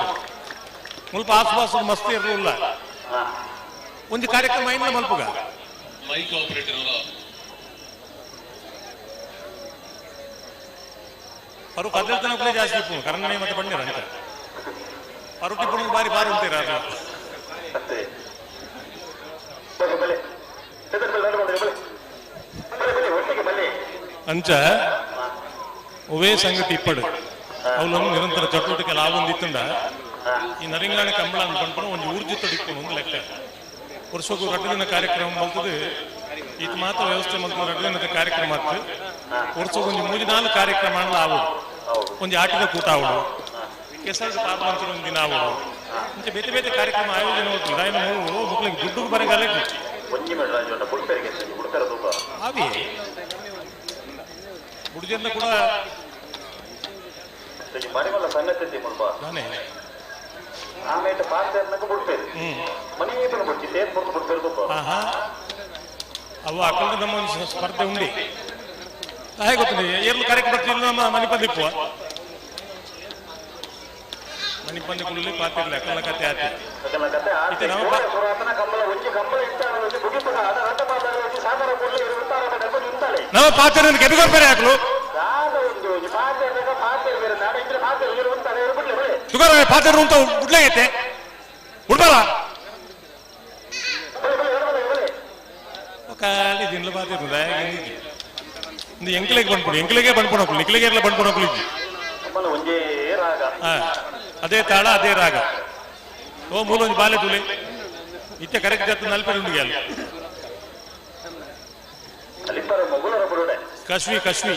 ಮುಲ್ಪ ಆಸುಪಾಸು ಮಸ್ತಿ ಇರಲಿಲ್ಲ. ಒಂದು ಕಾರ್ಯಕ್ರಮ ಐನ ಮಲ್ಪುಗ ಮೈಕ್ ಆಪರೇಟರ್ ಪರು ಕದಲ್ತನಕ್ಕಲೇ ಜಾಸ್ತಿ ಇಪ್ಪು ಕರ್ಣನೆ ಮತ್ತೆ ಬಣ್ಣಿರ ಅಂತ ಪರುಟಿ ಪುಣ ಬಾರಿ ಬಾರಿ ಉಂಟೀರ. ಅಂಚ ಒವೇ ಸಂಗತಿ ಇಪ್ಪಡು ಅವಳೊಂದು ನಿರಂತರ ಚಟುವಟಿಕೆ ಲಾಭ ಈ ನರಿಂಗಾಣ ಕಂಬಳ ಅಂತ ಪನ್ಪುನ ಒಂದು ಊರ್ಜಿತ ಒಂದು ಲೆಕ್ಕ. ವರ್ಷಕ್ಕೂ 2 ದಿನ ಕಾರ್ಯಕ್ರಮ ಮಲ್ತದೆ. ಈತ ಮಾತ್ರ ವ್ಯವಸ್ಥೆ ಮಲ್ತದೆ. 2 ದಿನದ ಕಾರ್ಯಕ್ರಮ ಆಗ್ತದೆ. ವರ್ಷಕ್ಕೆ ಒಂದು 3-4 ಕಾರ್ಯಕ್ರಮ ಆವಡು, ಒಂದು ಆಟದ ಕೂಟ ಆವಡು, ಕೆಸರು ಪಾರ್ವಂತರ ಒಂದು ದಿನ ಆವಡು, ಇಂಚ ಬೇತೆ ಬೇತೆ ಕಾರ್ಯಕ್ರಮ ಆಯೋಜನೆ ಹೋಗ್ತದೆ. ದಾಯನ ಮಕ್ಕಳಿಗೆ ದುಡ್ಡು ಬರಗಾಲ ಆವಿ ಬುಡ್ಜನ್ನ ಕೂಡ ಅವು ಅಕಲ್ದ ನಮ್ಮ ಒಂದು ಸ್ಪರ್ಧೆ ಉಂಡಿ ಹೇಗೆ ಗೊತ್ತಿದೆ. ಏರ್ಲು ಕಾರ್ಯಕ್ರಮ ಬರ್ತಿಲ್ಲ ನಮ್ಮ ಮನಿಪಂದಿಪ್ಪುವ ಮನಿಪಂದಿ ಕುಳ್ಳಿ ಪಾತಿರ್ಲಿ ಅಕಲ್ನ ಕತೆ ಆತಿ. ನಮ್ಮ ಪಾತ್ರ ಕೆಬಿಗೊರ್ಪರೆ ಹಾಕಲು ತುಗಾರ ಪಾತ್ರ ಅಂತ ಉಡ್ಲಾಗೈತೆ ಉಡ್ಬಾರ ಖಾಲಿ ದಿನ ಪಾತ್ರ ಎಂಕ್ಲೆಗೆ ಬಂದ್ಕೊಡು, ಎಂಕ್ಲೆಗೆ ಬಂದ್ಕೊಡು, ನಿಕ್ಲೆಗೆ ಎಲ್ಲ ಬಂದ್ಕೊಡು. ಅದೇ ತಾಳ ಅದೇ ರಾಗ. ಓ ಮೂಲ ಒಂದು ಬಾಲೆ ತುಲೆ ಇತ್ತೆ ಕರೆಕ್ಟ್ ಜಾತ ನಲ್ಪೆ ಉಂಡಿಗೆ ಅಲ್ಲ. ಕಶ್ವಿ ಕಶ್ವಿ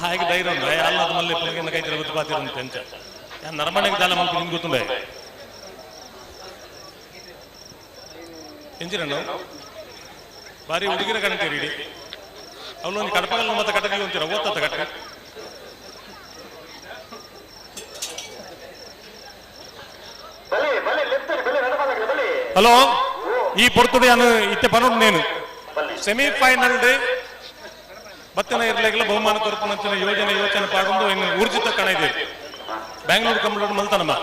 ಹಾಗೆ ಧೈರ್ಯ ಉಂಟು. ಅಲ್ಲ ಅದು ಮಲ್ಲೆ ಪುನಗಿನ ಕೈ ತಿರುಗುತ್ತೆ ಪಾತಿರುಂಟು ಅಂತ ನರಮಣೆಗೆ ದಾಲ ಮಲ್ಪು ನಿಮ್ಗೆ ಗೊತ್ತುಂಡ ಎಂಚಿರಣ್ಣ ಬಾರಿ ಹುಡುಗಿರ ಕಾಣ್ತೀರಿ ಇಡೀ ಅವಳು ಒಂದು ಕಡಪಗಲ್ಲ ಮತ್ತೆ ಕಟಕಿ ಅಂತೀರ ಓದ್ತ ಕಟ್ಟ. ಹಲೋ ಈ ಪೊರ್ತುಡು ನಾನು ಇತ್ತೆ ಪನೋಡು ನೇನು ಸೆಮಿಫೈನಲ್ ಡೇ ಬತ್ತಿನ ಇರ್ಲಿಕ್ಕೆಲ್ಲ ಬಹುಮಾನ ಕೊರಪುನಂಚಿನ ಯೋಜನೆ ಯೋಚನೆ ಪಾಡೊಂದು ಇನ್ನು ಊರ್ಜಿತ ಕಣ ಇದೆ. ಬ್ಯಾಂಗ್ಳೂರು ಕಂಬಳ ಮಲ್ತನಮ್ಮ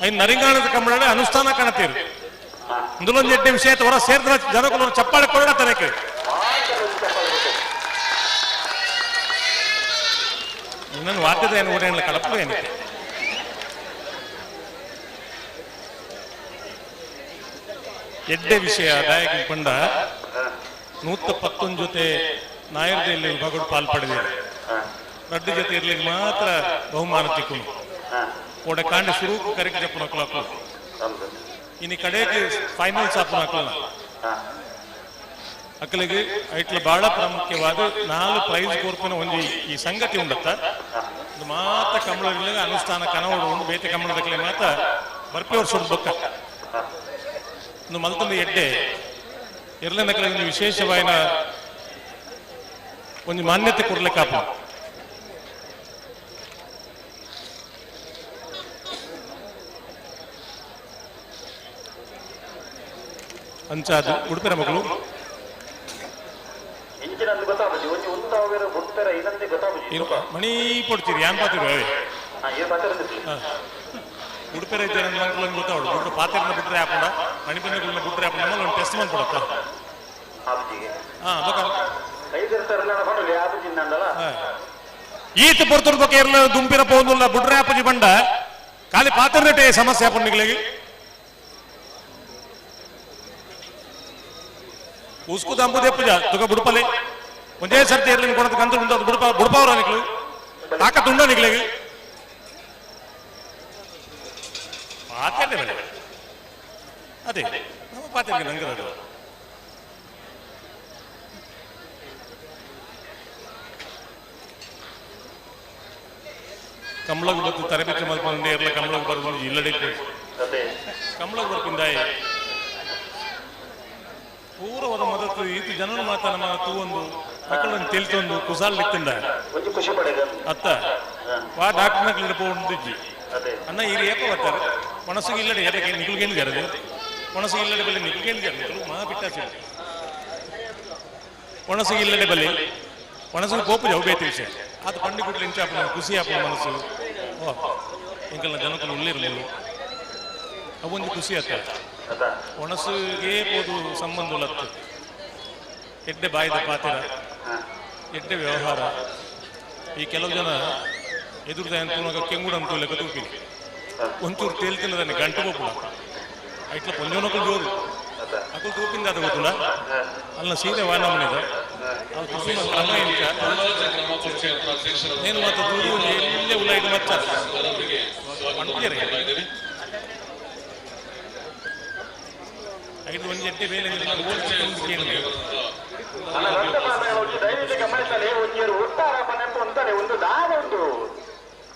ಐನ್ ನರಿಂಗಾಣದ ಕಂಬಳ ಅನುಷ್ಠಾನ ಕಾಣತೀರಿ. ಇಂದುಲೊಂದು ಎಡ್ಡೆ ವಿಷಯ ಹೊರ ಸೇರಿದ ಜನಕ್ಕೂ ಚಪ್ಪಾಳೆ ಕೊಡೋಣ ತನಕ್ಕೆ. ನನ್ನ ವಾದ್ಯದ ಏನು ಊಟ ಕಡಪು ಏನಿದೆ ಎಡ್ಡೆ ವಿಷಯ ದಾಯಕ ಪಂಡ 111 ಜೊತೆ ನಾಯರ್ದಲ್ಲಿ ವಿಭಾಗಗಳು ಪಾಲ್ ಪಡೆದಿದೆ. ರಡ್ಡು ಜೊತೆ ಇರ್ಲಿಕ್ಕೆ ಮಾತ್ರ ಬಹುಮಾನ ತಿಕ್ಕುನು ಕೋಡೆ ಕಾಂಡ ಶುರು ಕರೆಕ್ಟ್ ಜಪ್ಪನ ಕ್ಲಾಕ್ ಇನ್ನು ಕಡೆಗೆ ಫೈನಲ್ ಸಾಪನ ಹಾಕಲ್ಲ ಅಕ್ಕಲಿಗೆ ಐಟ್ಲ ಬಹಳ ಪ್ರಾಮುಖ್ಯವಾದ 4 ಪ್ರೈಸ್ ಕೋರ್ಪಿನ ಒಂದು ಈ ಸಂಗತಿ ಉಂಡತ್ತ. ಇದು ಮಾತ್ರ ಕಮಲಗಳಿಗೆ ಅನುಷ್ಠಾನ ಕನವಡು ಉಂಡು ಬೇತೆ ಕಮಲದಕ್ಕಲೆ ಮಾತ್ರ ಬರ್ಪಿ ವರ್ಷ ಬೊಕ್ಕ ಒಂದು ಮಲ್ತೊಂದು ಎಡ್ಡೆ ಇರ್ಲಿನ ಒಂದು ವಿಶೇಷವಾದ ಒಂದು ಮಾನ್ಯತೆ ಕೊಡ್ಲಿಕ್ಕಾಪ. ಅಂಚಾದು ಉಡುಪಿನ ಮಗಳು ಮಣಿ ಪೊಡ್ತೀರಿ ಯಾನ್ ಪಾತಿರು ಉಡುಪಿರ ಇದ್ದಾರೆ ಮಂಗಳಂಗೆ ಗೊತ್ತಾವಡು ಬಿಟ್ರೆ ಪಾತಿರನ್ನ ಬಿಟ್ರೆ ಹಾಕೊಂಡ ಮಣಿಪಂದಗಳನ್ನ ಬಿಟ್ರೆ ಹಾಕೊಂಡ ನಮ್ಮಲ್ಲಿ ಒಂದು ಟೆಸ್ಟ್ ಮಾಡ್ಕೊಡತ್ತ. ಈತ ಪೊರ್ತುರ್ ಬೊಕ್ಕ ಇರ್ಲ ದುಂಪಿನ ಪೋಂದುಲ್ಲ ಬುಡ್ರೆ ಆಪುಜಿ ಬಂಡ ಖಾಲಿ ಪಾತ್ರನಟೆ ಸಮಸ್ಯೆ ಆಪುಂಡು. ಉಸ್ಕು ದಂಬು ದೆಪ್ಪುಜ ತುಗ ಬುಡುಪಲೆ ಒಂದೇ ಸರ್ತಿ ಇರ್ಲಿನ ಕೊಡದ ಕಂತು ಉಂಟು ಅದು ಬುಡುಪ ಬುಡುಪವ್ರ ನಿಕ್ಲು ತಾಕತ್ತು ಉಂಡ ನಿಕ್ಲಿಗೆ ಪಾತ್ರೆ ಬೆಲೆ ಅದೇ ನಮ್ಮ ಪಾತ್ರೆಗೆ ನಂಗೆ ಅದು ಕಮಲಗ್ ಬತ್ತು ತರಬೇತಿ ಮಲ್ಪೊಂದು ಇರ್ಲ ಕಮಲಗ್ ಬರೋದು ಇಲ್ಲಡೆ ಕಮಲಗ್ ಬರ್ಪಿಂದಾಯ ಪೂರ್ವದ ಮದತ್ತು ಈತು ಜನನ ಮಾತ ನಮ್ಮ ತೂವೊಂದು ಮಕ್ಕಳನ್ನು ತೆಲ್ತೊಂದು ಕುಸಾಲ್ ಇತ್ತಿಂದ ಅತ್ತ ವಾ ಡಾಕ್ಟರ್ನ ಪೋಂದಿಜ್ಜಿ ಅಣ್ಣ ಇರು ಏಪ ಬರ್ತಾರೆ ಮನಸ್ಸಿಗೆ ಇಲ್ಲಡೆ ಏಪಕ್ಕೆ ನಿಕುಲ್ಗೇನು ಜರದು ಮನಸ್ಸಿಗೆ ಇಲ್ಲಡೆ ಬಲ್ಲಿ ನಿಕುಲ್ಗೇನು ಜರದು ಮಾ ಬಿಟ್ಟಾಸಿ ಒಣಸಿಗೆ ಇಲ್ಲಡೆ ಬಲ್ಲಿ ಒಣಸಿಗೆ ಕೋಪು ಜವು ಬೇತಿ ವಿಷಯ ಅದು ಪಂಡಿ ಗುಡ್ಲಿ ಇಂಚ ಆಪುನ ಖುಷಿ ಆಪುನ ಮನಸ್ಸು ಓ ಎಂಕಲ್ನ ಜನಕ್ಕೂ ಉಳ್ಳಿರಲಿಲ್ಲ ಅವೊಂದು ಖುಷಿ ಆತ ಒಣಸುಗೆ ಪೋದು ಸಂಬಂಧ ಉಳ್ಳತ್ತು ಎಡ್ಡೆ ಬಾಯಿದ ಪಾತಿರ ಎಡ್ಡೆ ವ್ಯವಹಾರ. ಈ ಕೆಲವು ಜನ ಎದುರುದ ಅಂತ ಕೆಂಗುಡ ಅಂತ ಲೆಕ್ಕ ತೂಪಿನಿ ಒಂಚೂರು ತೇಲ್ತಿಲ್ಲದಾನೆ ಗಂಟು ಬೋಪುಣ ಐಟ್ಲ ಪೊಂಜೋನಕುಲು ಜೋರು ಅಕುಲು ತೂಪಿಂದ ಅದು ಗೊತ್ತಿಲ್ಲ ಅಲ್ಲ ಸೀರೆ ವಾನಮನಿದ ಅದು ಕುಸುಮ ಕ್ರಮ ಇಂಚ ಏನು ಮಾತ್ರ ದೂರು ಎಲ್ಲೇ ಉಲ್ಲ ಇದು ಮಚ್ಚ ಪಂಡ್ಯರೆ ಐದು ಒಂದು ಎಡ್ಡೆ ಬೇಲೆ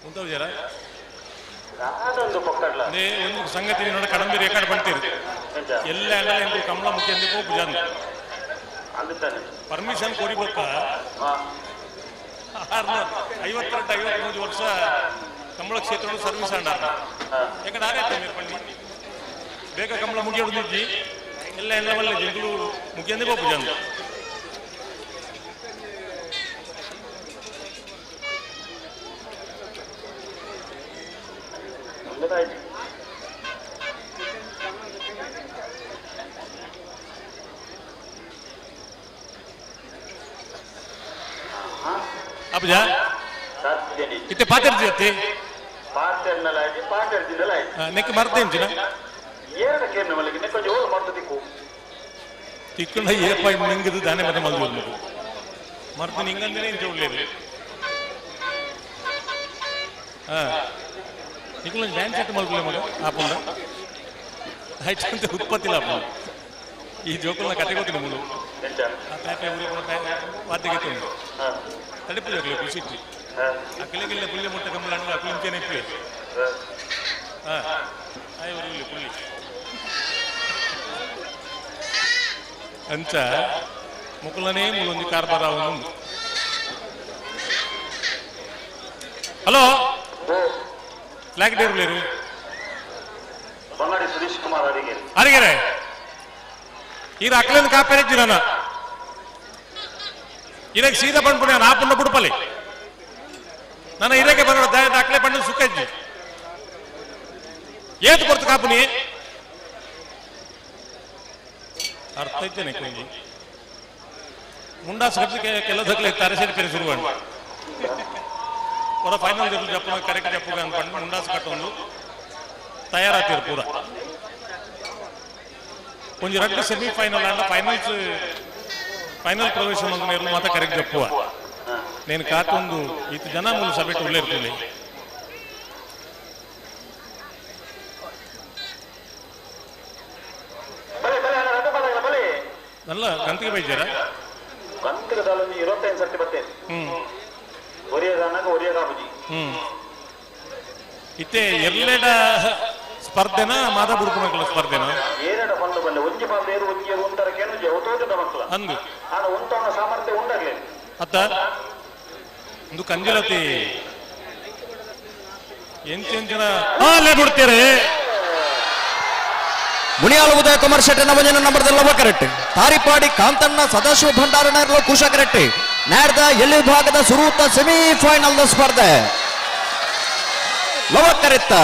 ಉಂಟು ಜರ ಅದೇ ಒಂದು ಸಂಗತಿ ನೋಡ ಕಡಂಬಿ ರೆಕಾರ್ಡ್ ಬಂತೀರಿ ಎಲ್ಲ ಎಂಕು ಕಮಲ ಮುಖ್ಯ ಪೋಪು ಜನ ಪರ್ಮಿಷನ್ ಕೊಡಿಬೇಕ 52 53 ವರ್ಷ ಕಮಲ ಕ್ಷೇತ್ರ ಸರ್ವಿಸ್ ಅಂಡ ಯಾಕಂದ್ರೆ ಆರೇ ಪಂಡಿ ಬೇಗ ಕಮಲ ಮುಗಿಯೋದು ಎಲ್ಲ ಎಲ್ಲ ಒಳ್ಳೆ ಜಿಂಗುಲು ಮುಗಿಯಂದೇ ಪೋಪು ಜನ. ಅಪ್ಪಜ ಇತ್ತೆ ಪಾತೆರ್ಜಿ ಅತ್ತೆ ನೆಕ್ ಮರ್ತೇಂಚಿನ ತಿಕ್ಕುಂಡ ಏಪ ನಿಂಗದು ದಾನೆ ಮತ್ತೆ ಮಲ್ದು ಮರ್ತು ನಿಂಗಂದನೆ ಇಂಚ ಉಳ್ಳೇದು. ನಿಕುಲ ಡ್ಯಾನ್ಸ್ ಸೆಟ್ ಮಲ್ಪುಲೆ ಮಗ ಆಪುಂಡ ಐಟ್ ಅಂತ ಉತ್ಪತ್ತಿ ಆಪುಂಡ ಈ ಜೋಕುಲ್ನ ಕತೆ ಗೊತ್ತಿಲ್ಲ ಮುಳು ಆ ಪ್ಯಾಪೆ ಊರು ವಾದ್ಯ ಗೆತ್ತುಂಡು ತಡಿಪು ಜೋಕುಲೆ ಖುಷಿ ಇತ್ತು ಆ ಕಿಲೆ ಕಿಲ್ಲೆ ಪುಲ್ಲೆ ಮುಟ್ಟ ಕಮ್ಮಲ ಅಣ್ಣ ಅಕುಲು ಇಂಚೆನೆ ಇಪ್ಪೆ. ಆಯ್ ಊರು ಪುಲ್ಲಿ ಅಂಚ ಮುಕುಲನೇ ಮುಲೊಂಜಿ ಕಾರ್ಬಾರ ಉಂಡು. ಹಲೋ ಫ್ಲಾಗ್ ಡೇರ್ಲೇರು ಬಂಗಾಡಿ ಸುರೇಶ್ ಕುಮಾರ್ ಅವರಿಗೆ ಅರಿಗೆರೆ ಈ ಅಕ್ಲೇನು ಕಾಪೇರಿದ್ದೀರ ಇರಕ್ಕೆ ಸೀದಾ ಬಂದ್ಬಿಡಿ ನಾನು ಆಪುಂಡ ಬುಡ್ಪಲ್ಲಿ ನನ್ನ ಇರಕ್ಕೆ ಬರೋಣ ಅಕ್ಲೆ ಪಣ್ಣು ಸುಖಜ್ಜಿ ಏತು ಕೊಡ್ತು ಕಾಪುನಿ ಅರ್ಥ ಇದ್ದೇನೆ ಕೊಂಜಿ ಮುಂಡಾಸ್ ಕಟ್ಟಿಗೆ ಕೆಲದಕ್ಲೆ ತರಸೆಡ್ ಪೇರು ಶುರು ಪೂರ ಫೈನಲ್ ಜಪ್ಪು ಕರೆಕ್ಟ್ ಜಪ್ಪು ಅನ್ಕೊಂಡು ಮುಂಡಾಸ್ ಕಟ್ಟೊಂದು ತಯಾರಾತಿರು ಪೂರ. ಒಂಜಿ ರಡ್ಡ್ ಸೆಮಿಫೈನಲ್ ಅಂಡ ಫೈನಲ್ಸ್ ಫೈನಲ್ ಪ್ರವೇಶ ಮಂದನೇರ್ಲು ಮಾತ ಕರೆಕ್ಟ್ ಜಪ್ಪುವ. నేను ಕಾತೊಂದು ಇತ್ತು ಜನ ಮೂಲ ಸಭೆಟ್ ಉಳ್ಳೇರ್ತದೆ. ನಲ್ಲ ಕಂತಿಗೆ ಬೈಜಾರ ಕಂತಿಗೆ ದಾಲೊಂದು 25 ಸರ್ತಿ ಬರ್ತೇನೆ. ಒರಿಯಗಾನಾಗ ಒರಿಯಗಾಬುಜಿ. ಇತ್ತೆ ಎಲ್ಲೆಡ ಸ್ಪರ್ಧೆನ ಮಾದ ಬುಡ್ಪುನಕಲ ಸ್ಪರ್ಧೆನ ಏರಡ ಬಂದು ಬಲ್ಲೆ ಒಂಜಿ ಪಾಲ್ ಏರು ಒಂಜಿ ಏರು ಒಂತರ ಕೇನು ಅವತೋಟದ ಮಕ್ಕಳ ಅಂದು ಆನ ಉಂಟವನ ಸಾಮರ್ಥ್ಯ ಉಂಡಾಗ್ಲಿ ಅತ್ತ ಒಂದು ಕಂಜಿಲತಿ ಎಂಚೆಂಚಿನ ಅಲ್ಲೇ ಬಿಡ್ತೀರಿ. ಮುನಿಯಾಳು ಉದಯ ಕುಮಾರ್ ಶೆಟ್ಟಿ ನವಜನ ನಂಬರ್ದಲ್ಲ ಕರೆಕ್ಟ್. ತಾರಿಪಾಡಿ ಕಾಂತಣ್ಣ ಸದಾಶಿವ ಭಂಡಾರನ ಕುಶ ಕರೆಕ್ಟ್. ನಾಡ್ದ ಎಲ್ಲಿ ವಿಭಾಗದ ಸುರೂತ ಸೆಮಿಫೈನಲ್ ಸ್ಪರ್ಧೆ. ಲವಕರೆತ್ತ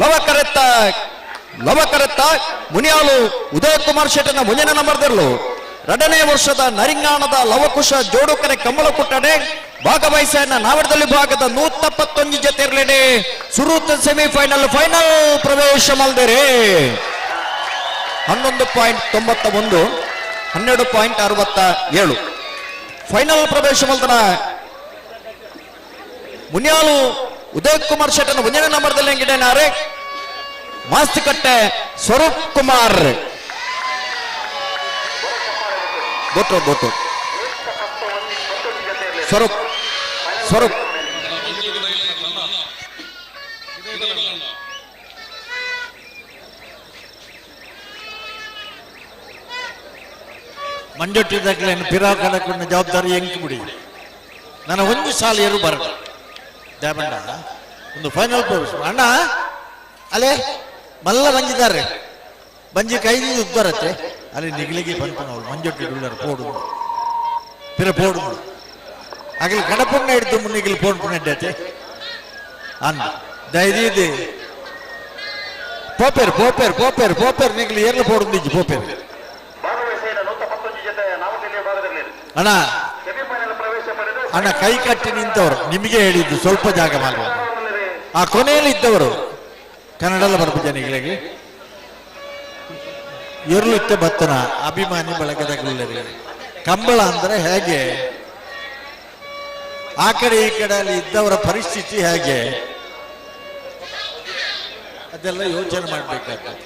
ಲವಕರೆತ್ತ ಲವಕರೆತ್ತ ಮುನಿಯಾಳು ಉದಯ ಕುಮಾರ್ ಶೆಟ್ಟಿನ ಮುಂದಿನ ನಂಬರ್ದಿರಲು ಎರಡನೇ ವರ್ಷದ ನರಿಂಗಾಣದ ಲವಕುಶ ಜೋಡುಕರೆ ಕಮಲ ಕುಟ್ಟಡೆ ಭಾಗವಹಿಸನ್ನ ನಾವಡದಲ್ಲಿ ಭಾಗದ 171 ಜೊತೆ ಇರಲೇನೆ ಸುರೂತ ಸೆಮಿಫೈನಲ್ ಫೈನಲ್ ಪ್ರವೇಶ ಮಲ್ದೇರೆ. 11.91 12.67 ಫೈನಲ್ ಪ್ರವೇಶ ಮಲ್ದನ ಮುನಿಯಾಳು ಉದಯ್ ಕುಮಾರ್ ಶೆಟ್ಟನ ಮುಂದಿನ ನಂಬರ್ದಲ್ಲಿ ಹೆಂಗಿದ್ದೇನಾರೆ ಮಾಸ್ತಿಕಟ್ಟೆ ಸ್ವರೂಪ್ ಕುಮಾರ್ ಬೋಟು ಬೋಟು ಸ್ವರೂಪ್ ಸ್ವರೂಪ್ ಮಂಜೊಟ್ಟಿದ್ದಕ್ಲೇನು ಪಿರಾವ್ ಕಡಕೊಂಡ ಜವಾಬ್ದಾರಿ ಎಂಕ್ ಬಿಡಿ. ನನ್ನ ಒಂದು ಸಾಲ ಏರು ಬರಲ್ಲ ದೇಬಣ್ಣ ಒಂದು ಫೈನಲ್ ಪ್ರವೇಶ ಅಣ್ಣ ಅಲ್ಲೇ ಮಲ್ಲ ಬಂದಿದ್ದಾರೆ ಬಂಜಿ ಕೈದಿ ಉದ್ದರತ್ತೆ ಅಲ್ಲಿ ನಿಗಲಿಗೆ ಬಂತು ನಾವು ಮಂಜೊಟ್ಟಿ ಉಳ್ಳರು ಪೋಡು ಪಿರ ಪೋಡು ಆಗಲಿ ಕಡಪುಣ್ಣ ಹಿಡಿದು ಮುನ್ನಿಗಿಲಿ ಫೋನ್ ಪುಣ್ಯ ಅಂದ ದಯದೀದಿ ಪೋಪೇರು ಪೋಪೇರು ಪೋಪೇರು ಪೋಪೇರು ನಿಗಲಿ ಏರ್ಲು ಪೋಡು ನಿಜ್ಜಿ ಪೋಪೇರು. ಭಾಗವಹಿಸಿದ 171 ಜೊತೆ ನಾಮತಿಲಿಯ ಭಾಗದಲ್ಲಿ ಅಣ್ಣ ಸೆಮಿಫೈನಲ್ ಪ್ರವೇಶ ಪಡೆದು ಅಣ್ಣ ಕೈ ಕಟ್ಟಿ ನಿಂತವರು ನಿಮಗೆ ಹೇಳಿದ್ದು ಸ್ವಲ್ಪ ಜಾಗ ಮಾಡುವ ಆ ಕೊನೆಯಲ್ಲಿ ಇದ್ದವರು ಕನ್ನಡಲ್ಲ ಬರ್ಬ ಜನಿಗಳಿಗೆ ಎರ್ಲುತ್ತೆ ಬತ್ತನ ಅಭಿಮಾನಿ ಬಳಗದ ಗುಲ್ಲರಿಗೆ ಕಂಬಳ ಅಂದ್ರೆ ಹೇಗೆ, ಆ ಕಡೆ ಈ ಕಡೆ ಅಲ್ಲಿ ಇದ್ದವರ ಪರಿಸ್ಥಿತಿ ಹೇಗೆ, ಅದೆಲ್ಲ ಯೋಚನೆ ಮಾಡಬೇಕಾಗ್ತದೆ.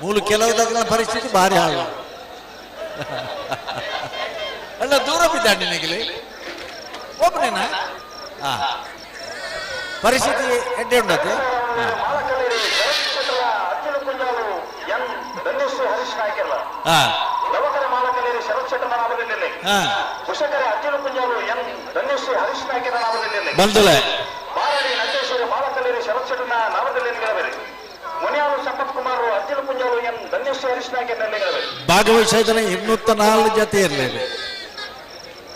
ಮೂಲ ಕೆಲವುದಾಗ ಪರಿಸ್ಥಿತಿ ಭಾರಿ ಹಾಳು. ಅಲ್ಲ ದೂರ ಬಿದ್ದಾನೆ ನಿನಗೆ ಒಬ್ಬನೇನಾ? ಹಾ ಪರಿಸ್ಥಿತಿ ಎಡ್ಡೆ ಉಂಡತೆ. ಹಾ ಹಾ ಬಂದಲೆ ಭಾಗವಹಿಸಿದ್ರೆ 204 ಜೊತೆ ಇರಲಿಲ್ಲ.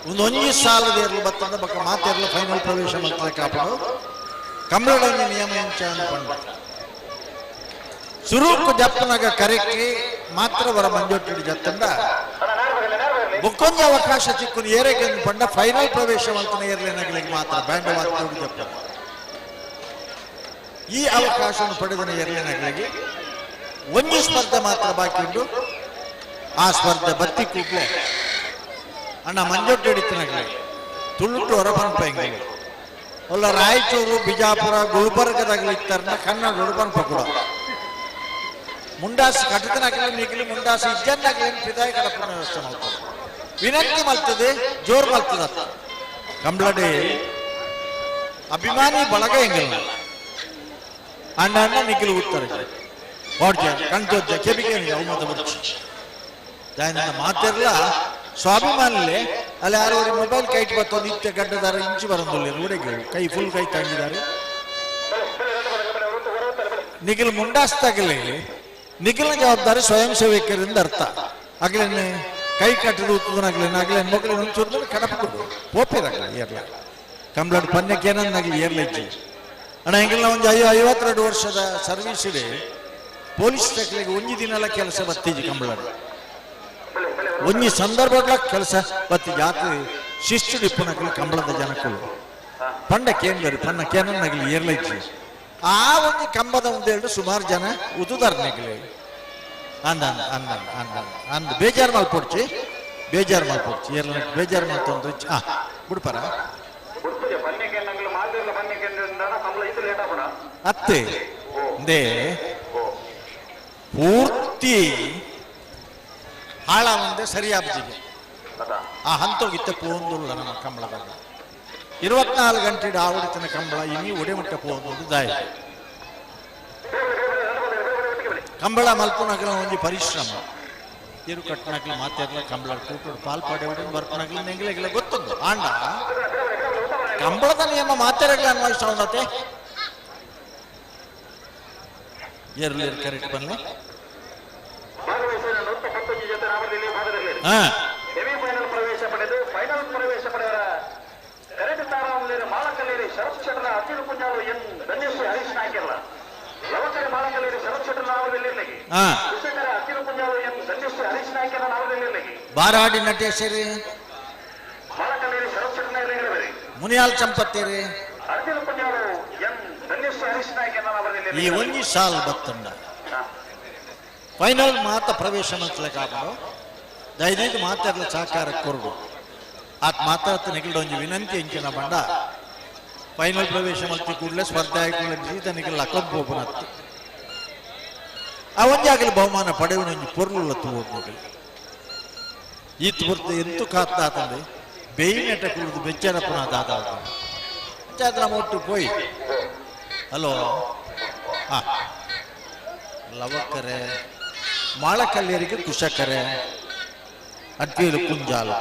ಒಂದು ಒಂಜಿ ಸಾಲದ ಇರಲು ಬತ್ತಂದ ಬಕ್ಕ ಮಾತಿರಲು ಫೈನಲ್ ಪ್ರವೇಶ ಮಾಡ್ತಾರೆ ಕಾಪಡು ಕಂಬಳದ ನಿಯಮ ಎಂಚ ಅನ್ಕೊಂಡು ಸುರೂಕು ಜಪ್ಪನಾಗ ಕರೆಕ್ಕಿ ಮಾತ್ರ ಬರ ಮಂಜೊಟ್ಟಿ ಜತ್ತಂದ ಬೊಕ್ಕೊಂಜಿ ಅವಕಾಶ ಚಿಕ್ಕುನು ಏರೆಗೆ ಪಂಡ ಫೈನಲ್ ಪ್ರವೇಶ ಮಲ್ತನ ಏರ್ಲೇನಗಲಿಗೆ ಮಾತ್ರ ಬ್ಯಾಂಡ್ ವಾದ್ಯ. ಈ ಅವಕಾಶವನ್ನು ಪಡೆದನ ಏರ್ಲೇನಗಲಿಗೆ ಒಂದು ಸ್ಪರ್ಧೆ ಮಾತ್ರ ಬಾಕಿ ಉಂಟು. ಆ ಸ್ಪರ್ಧೆ ಬತ್ತಿ ಕೂಡ್ಲೆ ಅಣ್ಣ ಮಂಜೊಟ್ಟು ಹಿಡಿತನಗಲಿ ತುಳುಟು ಹೊರಬನ್ಪ ಹೆಂಗೆ ಒಲ್ಲ ರಾಯಚೂರು, ಬಿಜಾಪುರ, ಗುಲ್ಬರ್ಗದಾಗಲಿ ಇತ್ತಾರನ ಕನ್ನಡ ಹೊರಬನ್ಪ ಕೂಡ. ಮುಂಡಾಸು ಕಟ್ಟತನಾಗಲಿ ನಿಗಲಿ ಮುಂಡಾಸು ಇಜ್ಜನ್ನಾಗಲಿ ಪಿದಾಯ ಕಡಪನ ವ್ಯವಸ್ಥೆ ಮಾಡ್ತದೆ. ವಿನಂತಿ ಮಲ್ತದೆ, ಜೋರ್ ಮಲ್ತದ. ಕಂಬ್ಳಡಿ ಅಭಿಮಾನಿ ಬಳಗ ಹೆಂಗಿಲ್ಲ. ಅಣ್ಣ ಅಣ್ಣ ನಿಖಿಲ್ ಉತ್ತರ ಓಡ್ಜ ಕಣ್ತೋಜ್ಜ ಕೆಬಿಗೆ ಅವಮತ ಬುರ್ಚಿ ದಾಯನ ಮಾತಿರ್ಲ ಸ್ವಾಭಿಮಾನಲೆ. ಅಲ್ಲಿ ಯಾರು ಮೊಬೈಲ್ ಕೈಟ್ ಬತ್ತೋ ನಿತ್ಯ ಗಡ್ಡದಾರ ಇಂಚು ಬರಂದಿಲ್ಲ. ರೂಢಿಗೆ ಕೈ ಫುಲ್ ಕೈ ತಂಗಿದ್ದಾರೆ. ನಿಖಿಲ್ ಮುಂಡಾಸ್ತಾಗಲಿ ನಿಖಿಲ್ನ ಜವಾಬ್ದಾರಿ ಸ್ವಯಂ ಸೇವಕರಿಂದ ಅರ್ಥ ಅಗ್ಲೇನೆ ಕೈ ಕಟ್ಟದು ಉತ್ತದನಾಗ್ಲೇನೆ ಅಗ್ಲೇನೆ ಮಗಲೇನು ಒಂಚೂರು ಕಡಪು ಪೋಪೇದಾಗಲಿ ಏರ್ಲ ಕಂಬ್ಳಡ್ ಪನ್ಯಕ್ಕೆ ಏನನ್ನಾಗಲಿ ಏರ್ಲೆಜ್ಜಿ ಅಣ್ಣ. ಹೆಂಗಿಲ್ಲ ಒಂದು 52 ವರ್ಷದ ಸರ್ವಿಸ್ ಇದೆ ಪೊಲೀಸ್ ತಕ್ಕಲಿಗೆ. ಒಂಜಿ ದಿನಲ ಕೆಲಸ ಬತ್ತೀಜಿ ಕಂಬಳಡ್, ಒಂಜಿ ಸಂದರ್ಭಗಳ ಕೆಲಸ ಬತ್ತಿ. ಜಾತಿ ಶಿಸ್ತು ಇಪ್ಪನಕಲು ಕಂಬಳದ ಜನಕ್ಕಳು ಪಂಡ ಕೇಂದ್ರ ಪನ್ನ ಕೇನನ್ನಾಗಲಿ ಏರ್ಲಜ್ಜಿ. ಆ ಒಂದು ಕಂಬದ ಒಂದೆರಡು ಸುಮಾರು ಜನ ಉದುದಾರ್ನೆಗಲಿ ಅಂದ ಅಂದ ಅಂದ ಅಂದ ಅಂದ. ಬೇಜಾರು ಮಲ್ಪೊಡ್ಚಿ, ಬೇಜಾರು ಮಲ್ಪೊಡ್ಚಿ, ಏರ್ಲ ಬೇಜಾರು ಮಲ್ತೊಂದು ಬಿಡ್ಪಾರ. ಅತ್ತೆ ಅಂದೇ ಪೂರ್ತಿ ಹಾಳ ಒಂದೇ ಸರಿಯಾಬ್ಜಿಗೆ ಆ ಹಂತೋಗಿತ್ತ ಪೋಂದುಲ್ಲ. ನಮ್ಮ ಕಂಬಳದಾಗ 24 ಗಂಟೆ ಆವಡಿತನ ಕಂಬಳ ಇನ್ನೀ ಒಡೆ ಮುಟ್ಟ ಪೋಂದು ದಾಯ. ಕಂಬಳ ಮಲ್ಪುನಗಲ ಒಂಜಿ ಪರಿಶ್ರಮ ಇರು ಕಟ್ಟನಾಗ್ಲಿ ಮಾತಾಡ್ಲ ಕಂಬಳ ಕೂಟೋಡು ಪಾಲ್ ಪಾಡೆ ಬರ್ಪನಾಗ್ಲಿ ನೆಂಗ್ಲೆಗ್ಲೆ ಗೊತ್ತೊಂದು. ಆಂಡ ಕಂಬಳದ ನಿಯಮ ಮಾತಾಡಗ್ಲ ಅನ್ವಯಿಸೋದತೆ. ಏರ್ಲಿ ಕರೆಕ್ಟ್ ಬನ್ನಿ. ಸೆಮಿಫೈನಲ್ ಪ್ರವೇಶ ಪಡೆದು ಫೈನಲ್ ಪ್ರವೇಶ ಪಡೆಯವರ ಕರೆಕ್ಟ್ ತಾರಾವಲ್ಲಿ ಮಾಳಕಲ್ಲೇರಿ ಶರತ್ ಶೆಟ್ಟರ ಅತಿರು ಕುಂಜಾಳು ಎನ್ ಧನ್ಯಶ್ರೀ ಹರೀಶ್ ನಾಯ್ಕೆರ್ಲ. ಲವಕರಿ ಮಾಳಕಲ್ಲೇರಿ ಶರತ್ ಶೆಟ್ಟರ್ ನಾವದಲ್ಲಿ ಕೃಷಿಕರ ಅತಿರು ಕುಂಜಾಳು ಎನ್ ಧನ್ಯಶ್ರೀ ಹರೀಶ್ ನಾಯ್ಕೆರ್ಲ ನಾವದಲ್ಲಿ. ಬಾರಾಡಿ ನಟೇಶರಿ. ಮಾಳಕಲ್ಲೇರಿ ಶರತ್ ಶೆಟ್ಟರ್. ಮುನಿಯಾಲ್ ಚಂಪತ್ತೇರಿ. ಅರ್ಜುನ ಕುಂಜಾಳು ಎನ್ ಧನ್ಯಶ್ರೀ ಹರೀಶ್ ನಾಯ್ಕೆರ್ಲ ನಾವದಲ್ಲಿ. ಈ ಒಂಜಿ ಸಾಲ್ ಬತ್ತಂಡ ಫೈನಲ್ ಮಾತ ಪ್ರವೇಶ ಮಲ್ತಲೆಕಾಪುಂಡು. ದಯದೀದು ಮಾತಾಡಲ ಸಹಕಾರ ಕೊರಡು. ಆತ್ ಮಾತಾಡ್ತ ನಿಗಲ್ಡ ಒಂಜಿ ವಿನಂತಿ ಎಂಚಿನ ಬಂಡ, ಫೈನಲ್ ಪ್ರವೇಶ ಮಲ್ತಿ ಕೂಡಲೇ ಸ್ಪರ್ಧೆ ಕೂಡಲೇ ಸೀತ ನಿಗಲ್ ಅಕ್ಕೊಂಪೋಪನತ್ತು. ಆ ಒಂಜಾಗಲಿ ಬಹುಮಾನ ಪಡೆಯುವ ಒಂಜಿ ಪೊರ್ಲುಲ್ಲ ತೂವೊಂದು ನಿಗಲ್. ಈತ್ ಪೊರ್ತು ಎಂತು ಕಾತ್ತಾತಂದೆ ಬೇಯಿನೆಟ ಕುಳಿದು ಬೆಚ್ಚರಪ್ಪನ ದಾದ ನಮ್ಮ ಒಟ್ಟು ಪೋಯ್. ಹಲೋ, ಹಾ ಲವಕರೆ ಮಾಳಕಲ್ಯರಿಗೆ ಕುಶಕರೆ ಅಡ್ಡೇಲು ಕುಂಜಾಲು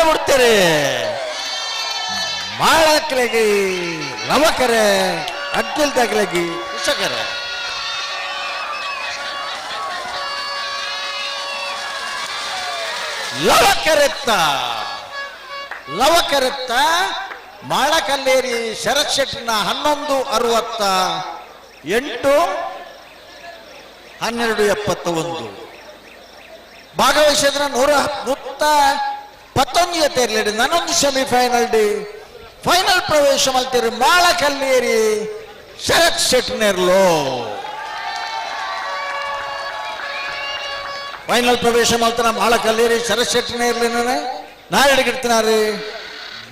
ಬಿಡ್ತಾರೆ. ಮಾಳಕಲೆಗೆ ಲವಕರೆ ಅಡ್ಡಲ್ ತಗಲಗಿ ಕುಶಕರೆ. ಲವಕರೆತ್ತ ಲವಕರೆತ್ತ ಮಾಳಕಲ್ಲೇರಿ ಶರತ್ ಶೆಟ್ಟಿನ 11:68, 12:71. ಭಾಗವಹಿಸಿದ್ರ 111 ಜೊತೆ ಇರಲಿ. ನಾನೊಂದು ಸೆಮಿಫೈನಲ್ ಡಿ ಫೈನಲ್ ಪ್ರವೇಶ ಮಲ್ತೀರಿ ಮಾಳಕಲ್ಲೇರಿ ಶರತ್ ಶೆಟ್ನೇರ್ಲು. ಫೈನಲ್ ಪ್ರವೇಶ ಮಲ್ತನ ಮಾಳಕಲ್ಲೇರಿ ಶರತ್ ಶೆಟ್ನೇರ್ಲಿ. ನಾಳೆಗಿರ್ತಿನಾರಿ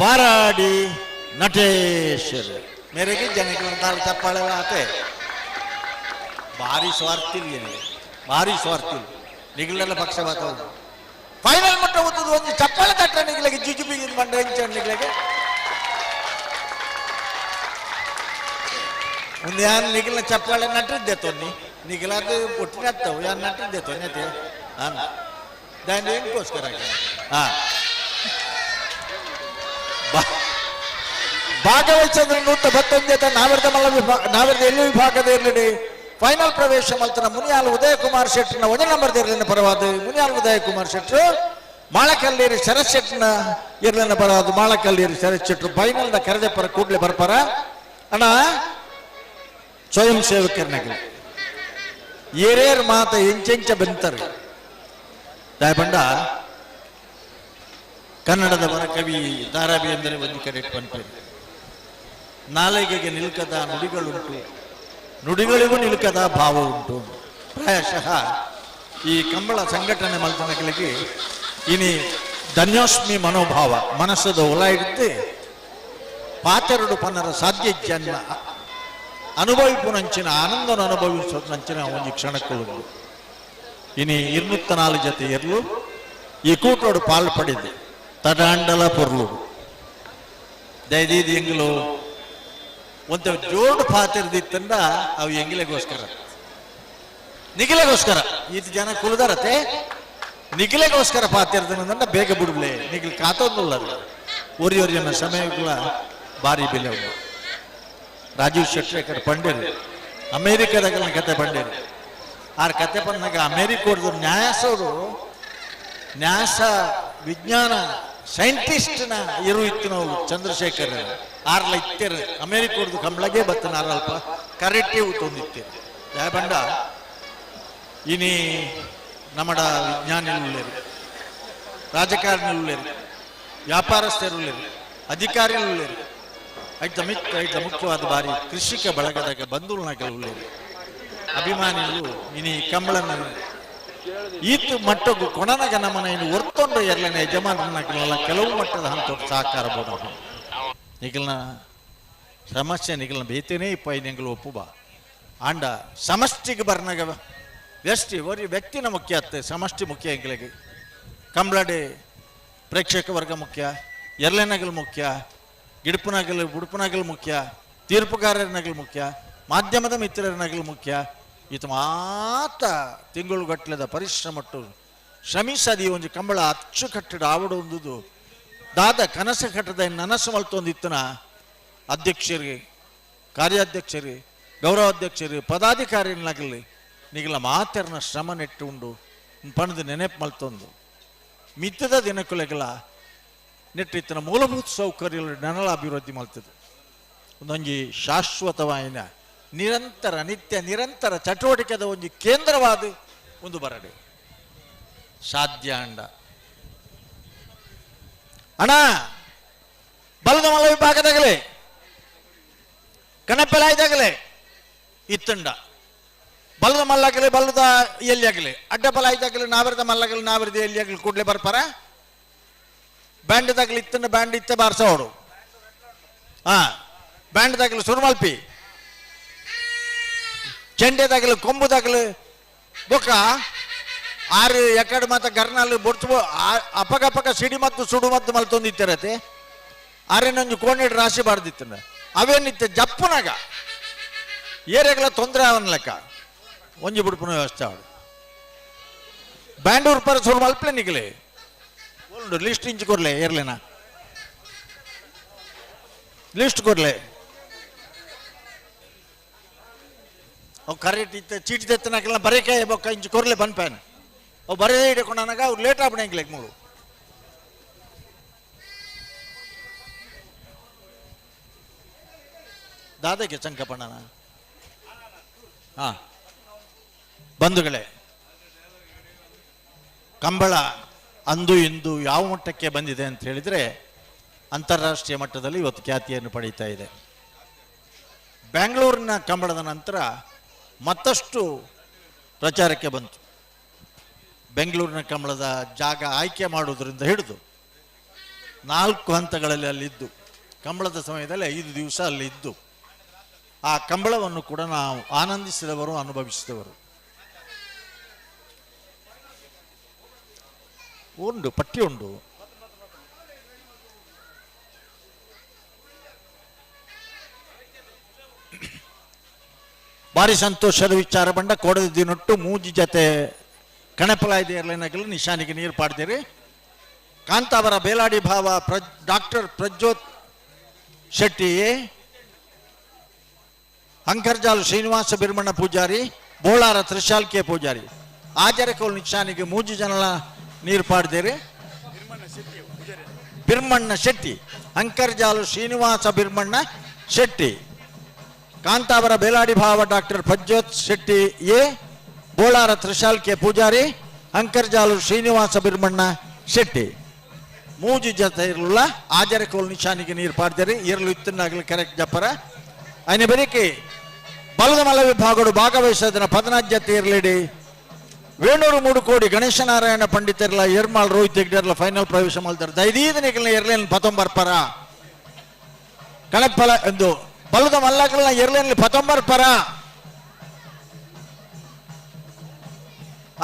ಬಾರಾಡಿ ನಟೇಶ್ವರ್ ಮೇರೆಗೆ ಜನಕ್ಕೆ ಒಂದು ಚಪ್ಪಾಳೆ ಆತೆ. ಭಾರಿ ಸ್ವಾರ್ಥಿಲ್ ಏನಿದೆ, ಭಾರಿ ಸ್ವಾರ್ಥಿಲ್ ನಿಗಲೆಲ್ಲ ಪಕ್ಷಪಾತ. ಫೈನಲ್ ಮಟ್ಟ ಓದೋದು ಒಂದು ಚಪ್ಪಾಳೆ ತಟ್ಟ ನಿಗಲಿಗೆ ಜುಜುಬಿ ಬಂಡ ಎಂಚ ನಿಗಲಿಗೆ. ಒಂದು ಯಾನ್ ನಿಗಲ್ನ ಚಪ್ಪಾಳೆ ನಟ್ಟಿದ್ದೆ ತೊನ್ನಿ ನಿಗಲಾದ ಒಟ್ಟಿನ ಹತ್ತವು ಯಾನ್ ನಟ್ಟಿದ್ದೆ ತೊನ್ನಿ ಅತ್ತೆ ಅನ್ ದಾನಿ ಎಂಕೋಸ್ಕರ. ಹಾ ಭಾಗವಹಿಸಿದ್ರೆ 111 ನಾವರ್ದ ಮಲ್ಲ ವಿಭಾಗ ನಾವರ್ದ ಎಲ್ಲಿ ವಿಭಾಗದ ಇರಲಿ. ಫೈನಲ್ ಪ್ರವೇಶ ಮಲ್ತನ ಮುನಿಯಾಲ್ ಉದಯಕುಮಾರ್ ಶೆಟ್ಟರ್ನ ಒಂದೇ ನಂಬರ್ ಇರ್ಲಿನ ಪರವಾದ ಮುನಿಯಾಲ್ ಉದಯಕುಮಾರ್ ಶೆಟ್ಟರು. ಮಾಳಕಲ್ಲೇರಿ ಶರತ್ ಶೆಟ್ಟರ್ನ ಇರ್ಲಿನ ಪರವಾದ ಮಾಳಕಲ್ಲೇರಿ ಶರತ್ ಶೆಟ್ಟರು ಫೈನಲ್ ದ ಕರೆದೆ ಪರ ಕೂಡ್ಲೆ ಬರ್ಪಾರ. ಅಣ್ಣ, ಸ್ವಯಂ ಸೇವಕರ್ನಗಲಿ ಏರೇರ್ ಮಾತ ಎಂಚೆಂಚ ಬೆಂತಾರೆ. ದಾಯಪಂಡ ಕನ್ನಡದ ವರಕವಿ ದಾರಾಬಿ ಎಂದರೆ ಒಂದು ಕಡೆ ಪನ್ಪೇರು. ನಾಲಿಗೆಗೆ ನಿಲ್ಕದ ನುಡಿಗಳುಂಟು, ನುಡಿಗಳಿಗೂ ನಿಲ್ಕದ ಭಾವ ಉಂಟು. ಪ್ರಾಯಶಃ ಈ ಕಂಬಳ ಸಂಘಟನೆ ಮಲ್ತನಗಳಿಗೆ ಇನಿ ಧನ್ಯೋಸ್ಮಿ ಮನೋಭಾವ ಮನಸ್ಸದ ಒಲ ಇರುತ್ತೆ. ಪಾತೆರಡು ಪನ್ನರ ಸಾಧ್ಯ ಜನ್ಮ ಅನುಭವಿಪುನಂಚಿನ ಆನಂದನ ಅನುಭವಿಸೋದಂಚಿನ ಒಂದು ಕ್ಷಣಕ್ಕುಂಡು. ಇನಿ 204 ಜೊತೆ ಎರ್ಲು ಈ ಕೂಟೋಡು ಪಾಲು ಪಡೆದು ತಡಾಂಡಲ ಪೊರ್ಲುಡು ದಯದೀದಿ ಎಂಗ್ಲು ಒಂತ ಜೋಡು ಪಾತಿರ್ದಿತ್ತಂದ ಅವು ಎಂಗಿಲೆಗೋಸ್ಕರ ನಿಗಿಲೆಗೋಸ್ಕರ ಈತ ಜನ ಕುಲದಾರತೆ ನಿಗಿಲೆಗೋಸ್ಕರ ಪಾತಿರ್ದನಂದ ಬೇಗ ಬಿಡ್ಲೆ ನಿಗಿಲ್ ಕಾತೊಂದುಳ್ಳದು ಒರಿ ಒರಿಯನ್ನ ಸಮಯಗಳ ಭಾರಿ ಬೆಲೆ ಉಂಟು. ರಾಜೀವ್ ಶೆಟ್ರೇಕರ್ ಪಂಡೇರು ಅಮೇರಿಕದಾಗಲ ಕತೆ ಪಂಡೇರು. ಆರ್ ಕತೆ ಬಂದಾಗ ಅಮೇರಿಕೋರ್ದು ನ್ಯಾಸೋರು ನ್ಯಾಸ ವಿಜ್ಞಾನ ಸೈಂಟಿಸ್ಟ್ನ ಇರು ಇತ್ತು ನಾವು ಚಂದ್ರಶೇಖರ್ ಆರ್ಲ ಇತ್ತೇರು ಅಮೇರಿಕೋರ್ದು ಕಂಬಳಗೆ ಬತ್ತನ ಆರಲ್ಪ ಕರೆಕ್ಟೇ ತೊಂದಿತ್ತೇರು. ಬಂಡ ಇನಿ ನಮ್ಮಡ ವಿಜ್ಞಾನಿಗಳು, ರಾಜಕಾರಣಿಗಳು, ವ್ಯಾಪಾರಸ್ಥರು, ಅಧಿಕಾರಿಗಳು, ಐತ ಮಿಕ್ಕ ಐತ ಮುಖ್ಯವಾದ ಬಾರಿ ಕೃಷಿಕ ಬಳಗದಾಗ ಬಂಧುಗಳನ್ನ ಅಭಿಮಾನಿಗಳು ಇನಿ ಕಂಬಳನ ಈತು ಮಟ್ಟಗು ಕೊಣನಗ ನಮನ ಇನ್ನು ಒರ್ತೊಂಡು ಎರಲನೆ ಯಜಮಾನರನ್ನ ಕೆಲವು ಮಟ್ಟದ ಹಂತ ಸಹಕಾರ ಬೋಡ. ನಿಗಲ್ನ ಸಮಸ್ಯೆ ನಿಗಲ್ನ ಬೇತೇನೆ ಇಪ್ಪ ಎಂಗಳು ಒಪ್ಪುಬ ಆಂಡ ಸಮಷ್ಟಿಗೆ ಬರ್ನಾಗ ವ್ಯಷ್ಟಿ ಒರಿ ವ್ಯಕ್ತಿನ ಮುಖ್ಯ ಅತ್ತೆ ಸಮಷ್ಟಿ ಮುಖ್ಯ. ಎಂಗಳಿಗೆ ಕಂಬಳಡೆ ಪ್ರೇಕ್ಷಕ ವರ್ಗ ಮುಖ್ಯ, ಎರಲೆನಗಲು ಮುಖ್ಯ, ಗಿಡಪುನಗಲು ಬುಡುಪುನಗಲು ಮುಖ್ಯ, ತೀರ್ಪುಗಾರರ ನಗಲು ಮುಖ್ಯ, ಮಾಧ್ಯಮದ ಮಿತ್ರರ ನಗಲು ಮುಖ್ಯ. ಈತ ಮಾತ ತಿಂಗಳುಗಟ್ಟಲೆದ ಪರಿಶ್ರಮಟ್ಟು ಶ್ರಮಿಸದಿ ಒಂಜಿ ಕಂಬಳ ಅಚ್ಚುಕಟ್ಟಡ ಆವಡು ಒಂದುದು ದಾದ ಕನಸು ಕಟ್ಟದ ನನಸು ಮಲ್ತೊಂದಿತ್ತನ ಅಧ್ಯಕ್ಷರಿಗೆ, ಕಾರ್ಯಾಧ್ಯಕ್ಷರಿಗೆ, ಗೌರವಾಧ್ಯಕ್ಷರಿಗೆ, ಪದಾಧಿಕಾರಿಗಳಾಗಲಿ ನಿಗಲ ಮಾತೆರ್ನ ಶ್ರಮ ನೆಟ್ಟು ಉಂಡು ಪಣದು ನೆನಪು ಮಲ್ತೊಂದು ಮಿತ್ತದ ದಿನಕ್ಕುಲೆಗಳ ನೆಟ್ಟಿತ್ತನ ಮೂಲಭೂತ ಸೌಕರ್ಯಗಳು ನೆನಲ ಅಭಿವೃದ್ಧಿ ಮಲ್ತದೆ. ಒಂದೊಂಜಿ ಶಾಶ್ವತವಾಯಿನ ನಿರಂತರ ನಿತ್ಯ ನಿರಂತರ ಚಟುವಟಿಕೆದ ಒಂಜಿ ಕೇಂದ್ರವಾದ ಒಂದು ಬರಡೆ ಸಾಧ್ಯ. ಅಂಡ ಅಣ್ಣ ಬಲದ ಮಲ ವಿಭಾಗದಾಗಲೇ ಕಣಪ್ಪಲಾಯ್ದಾಗಲೇ ಇತ್ತಂಡ ಬಲದ ಮಲ್ಲಾಗಲಿ ಬಲದ ಎಲ್ಲಿ ಆಗಲಿ ಅಡ್ಡ ಬಲ ಆಯ್ದಾಗಲಿ ನಾವರದ ಮಲ್ಲಾಗಲಿ ನಾವರದ ಎಲ್ಲಿ ಆಗಲಿ ಕೂಡಲೇ ಬರ್ಪಾರ. ಬ್ಯಾಂಡ್ ದಾಗಲಿ ಇತ್ತಂಡ ಬ್ಯಾಂಡ್ ಇತ್ತ ಬಾರ್ಸೋಡು. ಹಾ ಬ್ಯಾಂಡ್ ದಾಗಲಿ ಸುರುಮಲ್ಪಿ ಚೆಂಡೆದಾಗಲಿ ಕೊಂಬುದಾಗಲಿ ಬೊಕ್ಕ ಆರು ಎಕಡೆ ಮಾತ ಗರ್ನಾಲ್ ಬೊಡ್ಚು ಅಪಗಪಕ ಸಿಡಿ ಮತ್ತು ಸುಡು ಮತ್ತು ಮಲ್ತೊಂದಿತ್ತಿರತೆ ಆರೇನೊಂದು ಕೋಣಿಡ್ ರಾಶಿ ಬಾರ್ದಿತ್ತಂಡ ಅವೇನಿತ್ತ ಜಪ್ಪುನಾಗ ಏರಿಯಾಗಳ ತೊಂದರೆ ಅವನ ಲೆಕ್ಕ ಒಂಜಿ ಬುಡ್ಪುನ ವ್ಯವಸ್ಥೆ ಅವಳು ಬ್ಯಾಂಡ್ ಉರ್ಪರ ಸುರು ಮಲ್ಪ್ಲೆ ನಿಗಲೆ ಉಂಡು ಲಿಸ್ಟ್ ಇಂಚು ಕೊರ್ಲೆ ಏರ್ಲೆನಾ ಲಿಸ್ಟ್ ಕೊರ್ಲೆ ಅವು ಕರೆಕ್ಟ್ ಇತ್ತ ಚೀಟಿ ತೆತ್ತನಾಕಲ್ಲ ಬರೇಕಾಯ ಬೊಕ್ಕ ಇಂಚು ಕೊರ್ಲೆ ಬನ್ಪಾನ್ ಅವು ಬರೇ ಹಿಡ್ಕೊಂಡಾಗ ಅವ್ರು ಲೇಟ್ ಆಗ್ಬಿಡಂಗಿಲ್ಲ ಮೂಳು. ದಾದಕ್ಕೆ ಚಂಕಪಣ್ಣನ. ಹಾ ಬಂಧುಗಳೇ, ಕಂಬಳ ಅಂದು ಇಂದು ಯಾವ ಮಟ್ಟಕ್ಕೆ ಬಂದಿದೆ ಅಂತ ಹೇಳಿದರೆ ಅಂತಾರಾಷ್ಟ್ರೀಯ ಮಟ್ಟದಲ್ಲಿ ಇವತ್ತು ಖ್ಯಾತಿಯನ್ನು ಪಡೀತಾ ಇದೆ. ಬೆಂಗಳೂರಿನ ಕಂಬಳದ ನಂತರ ಮತ್ತಷ್ಟು ಪ್ರಚಾರಕ್ಕೆ ಬಂತು. ಬೆಂಗಳೂರಿನ ಕಂಬಳದ ಜಾಗ ಆಯ್ಕೆ ಮಾಡುವುದರಿಂದ ಹಿಡಿದು 4 ಹಂತಗಳಲ್ಲಿ ಅಲ್ಲಿದ್ದು ಕಂಬಳದ ಸಮಯದಲ್ಲಿ 5 ದಿವಸ ಅಲ್ಲಿದ್ದು ಆ ಕಂಬಳವನ್ನು ಕೂಡ ನಾವು ಆನಂದಿಸಿದವರು, ಅನುಭವಿಸಿದವರು. ಉಂಡು ಪಟ್ಟಿ ಉಂಡು. ಭಾರಿ ಸಂತೋಷದ ವಿಚಾರ ಬಂಡ ಕೊಡದ ದಿನೊಟ್ಟು ಮೂಜಿ ಜತೆ ಕಣಪಲಾಯ್ದೆ ಏರ್ಲೈನಾಗಲು ನಿಶಾನಿಗೆ ನೀರು ಪಾಡ್ದಿರಿ. ಕಾಂತಾವರ ಬೇಲಾಡಿ ಭಾವ ಡಾಕ್ಟರ್ ಪ್ರಜ್ಯೋತ್ ಶೆಟ್ಟಿ, ಅಂಕರ್ಜಾಲ್ ಶ್ರೀನಿವಾಸ ಬಿರ್ಮಣ್ಣ ಪೂಜಾರಿ, ಬೋಳಾರ ತ್ರಿಶಾಲ್ಕೆ ಪೂಜಾರಿ ಆಜರಕೋಲ್ ನಿಶಾನಿಗೆ ಮೂಜಿ ಜನಲ ನೀರು ಪಾಡ್ದಿರಿ. ಬಿರ್ಮಣ್ಣ ಶೆಟ್ಟಿ, ಅಂಕರ್ಜಾಲು ಶ್ರೀನಿವಾಸ ಬಿರ್ಮಣ್ಣ ಶೆಟ್ಟಿ, ಕಾಂತಾವರ ಬೇಲಾಡಿ ಭಾವ ಡಾಕ್ಟರ್ ಪ್ರಜ್ಯೋತ್ ಶೆಟ್ಟಿ ಎ, ಬೋಳಾರ ತ್ರಿಶಾಲ್ಕೆ ಪೂಜಾರಿ, ಅಂಕರ್ಜಾಲು ಶ್ರೀನಿವಾಸ ಬಿರ್ಮಣ್ಣ ಶೆಟ್ಟಿ. ಮೂಜಿ ಜತೆ ಇರಲಿಲ್ಲ ಆಜರಕೋಲ್ ನಿಶಾನಿಗೆ ನೀರು ಪಾಡ್ತಾರೆ ಇರಲು ಇತ್ತನ್ನಾಗಲಿ ಕರೆಕ್ಟ್ ಜಪ್ಪರ. ಅಯ್ನ ಬೆರಿಕೆ ಬಲದ ಮಲ ವಿಭಾಗಡು ಭಾಗವಹಿಸೋದನ್ನ 14 ಜತೆ ಇರಲಿಡಿ. ವೇಣೂರು 3 ಕೋಡಿ ಗಣೇಶನಾರಾಯಣ ಪಂಡಿತರ್ಲ ಎರ್ಮಾಳ್ ರೋಹಿತ್ ಹೆಗ್ಡೆರ್ಲ ಫೈನಲ್ ಪ್ರವೇಶ ಮಾಡ್ತಾರೆ. ದೈದೀದ ನಿಗಲ್ನ ಎರ್ಲೇನ್ ಪತೊಂಬರ್ ಪರ ಕಣಪ್ಪಲ ಎಂದು ಬಲದ ಮಲ್ಲಗಳನ್ನ ಎರ್ಲೇನ್ ಪತೊಂಬರ್ ಪರ.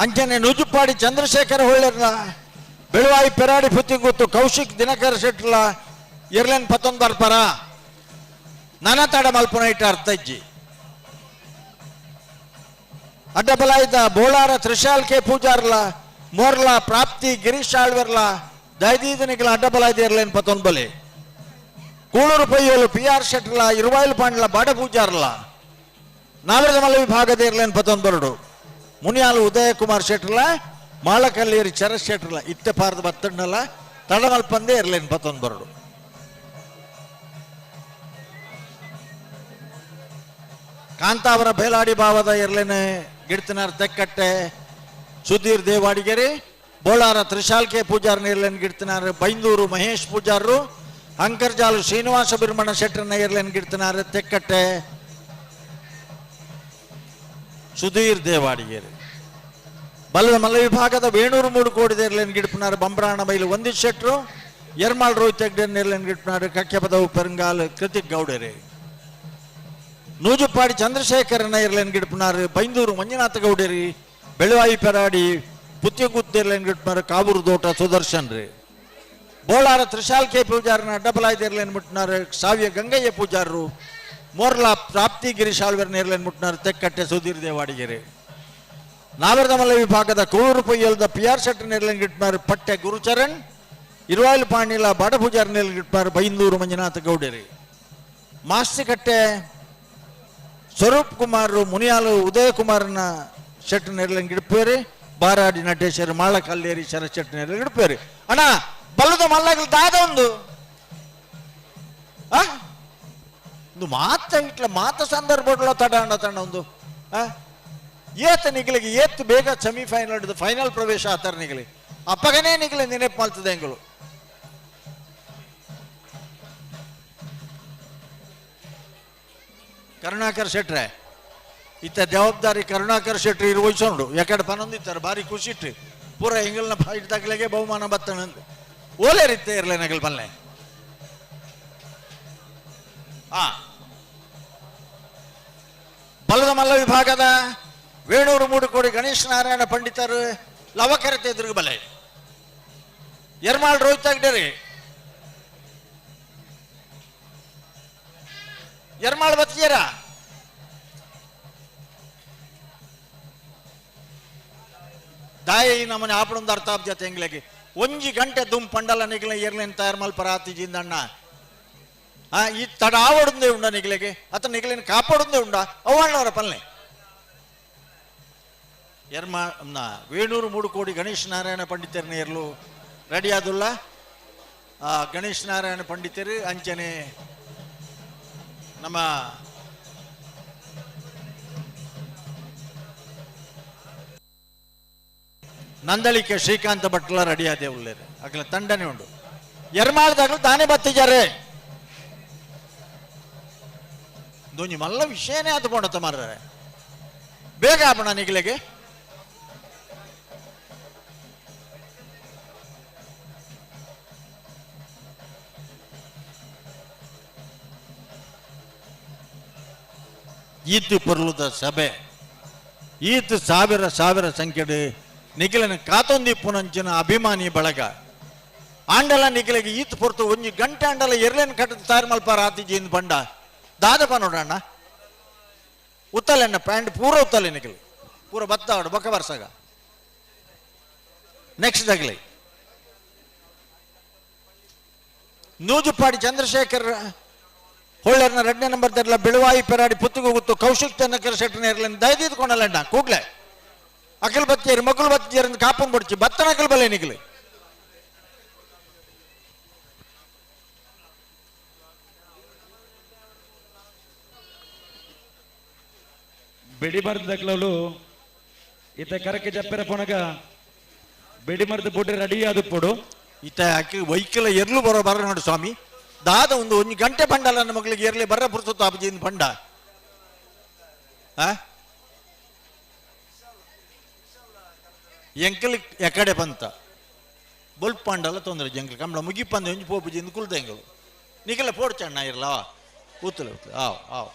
ಅಂಚನೆ ನುಜುಪಾಡಿ ಚಂದ್ರಶೇಖರ ಹೊಳ್ಳೆರ್ಲ ಬೆಳುವಾಯಿ ಪೆರಾಡಿ ಪುತ್ತಿಗುತ್ತು ಕೌಶಿಕ್ ದಿನಕರ ಶೆಟ್ಲ ಎರ್ಲೇನ್ ಪತೊಂಬರ್ ಪರ. ನಾನಾ ತಾಡ ಮಲ್ಪುನ ಇಟ್ಟ ಅರ್ಥ ಇಜ್ಜಿ. ಅಡ್ಡಬಲಾಯ್ದ ಬೋಳಾರ ತ್ರಿಶಾಲ್ ಕೆ ಪೂಜಾರ್ಲ ಮೋರ್ಲಾ ಪ್ರಾಪ್ತಿ ಗಿರೀಶ್ ಆಳ್ವೆರ್ಲ ದೈದೀದನಿಗಳ ಅಡ್ಡಬಲಾಯ್ದ ಎರ್ಲೇನ್ ಪತೊಂಬಲಿ. ಕೂಳೂರು ಪೊಯ್ಯೋಲು ಪಿ ಆರ್ ಶೆಟ್ಲ ಇರುವಾಯಿಲ್ ಪಾಂಡ್ಲ ಬಾಡ ಪೂಜಾರ್ಲ ನಾಲ್ವರ ವಿಭಾಗದ ಎರ್ಲೇನ್ ಪತೊಂಬರಡು. ಮುನಿಯಾಲು ಉದಯ ಕುಮಾರ್ ಶೆಟ್ಲ ಮಾಳಕಲ್ಲೇರಿ ಚರಸ್ ಶೆಟ್ಲ ಇತ್ತೆ ಪಾರದ ಬತ್ತಣ್ಣಲ ತಡಮಲ್ಪಂದೇ ಎರ್ಲೇನ್ ಪತೊಂಬರಡು. ಕಾಂತಾವರ ಬೇಲಾಡಿ ಭಾವದ ಎರ್ಲೇನೆ ಗಿಡ್ತನಾರ್ ತೆಕ್ಕಟ್ಟೆ ಸುಧೀರ್ ದೇವಾಡಿಗೆರೆ ಬೋಳಾರ ತ್ರಿಶಾಲ್ಕೆ ಪೂಜಾರ್ ಎರ್ಲೇನ್ ಗಿಡ್ತನಾರ್ ಬೈಂದೂರು ಮಹೇಶ್ ಪೂಜಾರರು ಅಂಕರ್ಜಾಲು ಶ್ರೀನಿವಾಸ ಬಿರ್ಮಣ್ಣ ಶೆಟ್ಟರ್ನ ಎರ್ಲೇನ್ ಗಿಡ್ತನಾರ್ ತೆಕ್ಕಟ್ಟೆ ಸುಧೀರ್ ದೇವಾಡಿಗೆರೆ. ಬಲದ ಮಲ್ಲ ವಿಭಾಗದ ವೇಣೂರು 3 ಕೋಡಿ ಎರ್ಲೇನ್ ಗಿಡ್ಪನಾರ್ ಬಂಬ್ರಾಣ ಬೈಲು ಒಂದಿತ್ ಶೆಟ್ರು ಎರ್ಮಾಳ್ ರೋಹಿತ್ ಹೆಗ್ಡೆ ಎರ್ಲೇನ್ ಗಿಡ್ಪನಾರ್ ಕಕ್ಕೆಪದವು ಪೆರಂಗಾಲ್ ಕೃತಿಕ್ ಗೌಡರೆ. ನೂಜುಪಾಡಿ ಚಂದ್ರಶೇಖರನ ಎರ್ಲೇನ್ ಗಿಡ್ಪನಾರ್ ಬೈಂದೂರು ಮಂಜುನಾಥ ಗೌಡರಿ ಬೆಳುವಾಯಿ ಪೆರಾಡಿ ಪುತ್ತಿಗುತ್ತು ಎರ್ಲೇನ್ ಗಿಡ್ಪನಾರ್ ಕಾವೂರು ದೋಟ ಸುದರ್ಶನ್ ರೀ. ಬೋಳಾರ ತ್ರಿಶಾಲ್ ಕೆ ಪೂಜಾರನ ಅಡ್ಡಬಲಾಯ್ದ ಎರ್ಲೇನ್ ಮುಟ್ನಾರ್ ಸಾವ್ಯ ಗಂಗಯ್ಯ ಪೂಜಾರರು ಮೋರ್ಲಾ ಪ್ರಾಪ್ತಿ ಗಿರೀಶ್ ಆಳ್ವೆರ್ನ ಎರ್ಲೇನ್ ಮುಟ್ನಾರ್ ತೆಕ್ಕಟ್ಟೆ ಸುಧೀರ್ ದೇವಾಡಿಗೆರೆ. ನಾವರ್ದಮಲ್ಲ ವಿಭಾಗದ ಕೂಳೂರು ಪೊಯ್ಯಲ್ದ ಪಿ ಆರ್ ಶೆಟ್ಟರ್ ಎರ್ಲೇನ್ ಗಿಟ್ನಾರ್ ಪಟ್ಟೆ ಗುರುಚರಣ್ ಇರುವಾಯಿಲ್ ಪಾಣಿಲ ಬಾಡ ಪೂಜಾರ್ ಎರ್ಲೇನ್ ಗಿಟ್ನಾರ್ ಬೈಂದೂರು ಮಂಜುನಾಥ ಗೌಡರಿ. ಮಾಸ್ತಿಕಟ್ಟೆ ಸ್ವರೂಪ್ ಕುಮಾರ್ ಮುನಿಯಾಲು ಉದಯ ಕುಮಾರ್ನ ಶೆಟ್ಟರ್ ಎರ್ಲೇನ್ ಗಿಡ್ಪೇರಿ ಬಾರಾಡಿ ನಟೇಶ್ವರ ಮಾಳಕಲ್ಲೇರಿ ಶರತ್ ಶೆಟ್ಟರ್ ಎರ್ಲೇನ್ ಗಿಡ್ಪೇರಿ. ಅಣ್ಣ ಬಲ್ಲದ ಮಲ್ಲಗಲ್ ದಾದ ಒಂದು ಒಂದು ಮಾತ ಇಟ್ಲ ಮಾತ ಸಂದರ್ಭಗಳ ತಡ ಅಣ್ಣ ತಣ್ಣ ಒಂದು ಏತ ನಿಗಲಿಗೆ ಏತ್ ಬೇಗ ಸೆಮಿಫೈನಲ್ ಹಿಡಿದು ಫೈನಲ್ ಪ್ರವೇಶ ಆತರ ನಿಗಲಿ ಅಪ್ಪಗನೇ ನಿಗಲಿ ನೆನಪು ಮಾಡ್ತದೆ ಎಂಗಳು. ಕರುಣಾಕರ್ ಶೆಟ್ರೆ ಇತ್ತ ಜವಾಬ್ದಾರಿ ಕರುಣಾಕರ್ ಶೆಟ್ರಿ ಇರು ವಹಿಸೋಂಡು ಯಾಕಡೆ ಪನೊಂದಿತ್ತಾರೆ ಭಾರಿ ಖುಷಿ ಇಟ್ರಿ ಪೂರ ಎಂಗಲ್ನ ಫೈಟ್ ಬಹುಮಾನ ಬತ್ತಣಂದು ಓಲೆ ರೀತಿ ಇರಲಿ ನಗಲ್ ಬಲ್ಲೆ. ಬಲದ ಮಲ್ಲ ವಿಭಾಗದ ವೇಣೂರು 3 ಕೋಡಿ ಗಣೇಶ್ ನಾರಾಯಣ ಪಂಡಿತರು ಲವಕರತೆ ಎದುರು ಬಲೆ ಎರ್ಮಾಳ್ ರೋಹಿತ್ ಅಗ್ಡರಿ ಎರ್ಮಾಳ್ ಬತ್ತಿಯರ ದಾಯಿ ನಮ್ಮನೆ ಆಪಣೊಂದು ಅರ್ಥ ಆಬ್ಜತೆ ಎಂಗ್ಲೆಗೆ ಒಂಜಿ ಗಂಟೆ ದುಮ್ ಪಂಡಲ ನಿಗಲ ಎರ್ಲೇನ್ ತಯಾರು ಮಲ್ಪರ ಆತಿಜಿಂದಣ್ಣ ಈ ತಡ ಆವಡುಂದೇ ಉಂಡ ನಿಗಲೆಗೆ ಅತ ನಿಗಲಿನ ಕಾಪಾಡುಂದೇ ಉಂಡ ಅವಣ್ಣವರ ಪಲ್ಲೆ. ಎರ್ಮಾ ವೇಣೂರು 3 ಕೋಡಿ ಗಣೇಶ್ ನಾರಾಯಣ ಪಂಡಿತರನ್ನ ಎರ್ಲು ರೆಡಿ ಆದುಲ್ಲ. ಗಣೇಶ್ ನಾರಾಯಣ ಪಂಡಿತರು ಅಂಚನೆ ನಮ್ಮ ನಂದಳಿಕೆ ಶ್ರೀಕಾಂತ ಭಟ್ಲ ರೆಡಿ ಆದೆ ಉಳ್ಳೇರು ಅಗಲ ತಂಡನೆ ಉಂಡು ಎರ್ಮಾಳ್ದಾಗಲು ತಾನೇ ಬತ್ತಿಜಾರೆ ದೊಂಜಿ ಮಲ್ಲ ವಿಷಯನೇ ಅದು ಪೋಂಡತ್ತ ಮಾರ್ರೆ ಬೇಗ ಆಪಣ ನಿಗಲೆಗೆ. ಈತು ಪೊರ್ಲುದ ಸಭೆ ಈತು ಸಾವಿರ ಸಾವಿರ ಸಂಖ್ಯೆಡು ನಿಖಿಲನ ಕಾತೊಂದಿಪ್ಪುನಂಚಿನ ಅಭಿಮಾನಿ ಬಳಗ ಆಂಡಲ ನಿಖಿಲಿಗೆ ಈತು ಪೊರ್ತು ಒಂಜಿ ಗಂಟೆ ಆಂಡಲ ಎರ್ಲೇನ್ ಕಟ್ಟದ ತಯಾರು ಮಲ್ಪಾರ ಆತಿಜಿ ಬಂಡ ದಾದಪ್ಪ ನೋಡಣ್ಣ ಉತ್ತಲೆಣ್ಣ ಪ್ಯಾಂಟ್ ಪೂರ ಉತ್ತಲೆ ನಿಖಿಲ್ ಪೂರ ಬತ್ತ ಆಡು ಬೊಕ್ಕ ಬರ್ಸಾಗ ನೆಕ್ಸ್ಟ್ ತಗಲಿ ನೂಜುಪಾಡಿ ಚಂದ್ರಶೇಖರ್ ಹೊಳ್ಳರ್ನ 2ನೇ ನಂಬರ್ ತರಲ ಬೆಳುವಾಯಿ ಪೆರಾಡಿ ಪುತ್ತುಗು ಗುತ್ತು ಕೌಶಿಕ್ ತನ್ನಕರ ಶೆಟ್ಟನ ಇರಲಿನ ದಯದಿದ್ಕೊಂಡಲ್ಲಣ್ಣ ಕೂಗ್ಲೆ ಅಕಲ್ ಬತ್ತಿಯರು ಮಕ್ಕಳು ಬತ್ತಿಯರು ಕಾಪನ್ ಬಡ್ಚಿ ಬತ್ತನ ಅಕಲ್ ಬಲೆ ನಿಗಲಿ ಬಿಡಿ ಬರ್ದಕ್ಲವಳು ಇತ್ತ ಕರಕ್ಕೆ ಜಪ್ಪೆರ ಪೊನಗ ಬೆಡಿಮರ್ದ ಬೊಡ್ಡೆ ರೆಡಿ ಆದ ಪೊಡು. ಇತ್ತ ಅಕ್ಕಿ ವೈಕಲ ಎರ್ಲು ಬರೋ ಬರ ನೋಡು ಸ್ವಾಮಿ. ದಾದ ಒಂದು ಒಂದು ಗಂಟೆ ಬಂಡಲ್ಲ ನನ್ನ ಮಗಳಿಗೆ ಎರ್ಲೆ ಬರ್ರ ಪುರ್ಸೊತ್ತು ಅಪ್ಪಾಜಿಯಿಂದ ಬಂಡ. ಆ ಎಂಕಲ್ ಎಕಡೆ ಬಂತ ಬೊಲ್ಪ್ ಪಾಂಡಲ್ಲ ತೊಂದರೆ ಜಂಕಲ್ ಕಂಬಳ ಮುಗಿಪಂದ ಒಂಜಿ ಪೋಪುಜಿಂದ ಕುಲ್ದ ಎಂಗಳು ನಿಕಲ ಪೋಡ್ಚಣ್ಣ ಇರ್ಲ ಕೂತಲೆ ಕೂತಲೆ ಆವ್ ಆವ್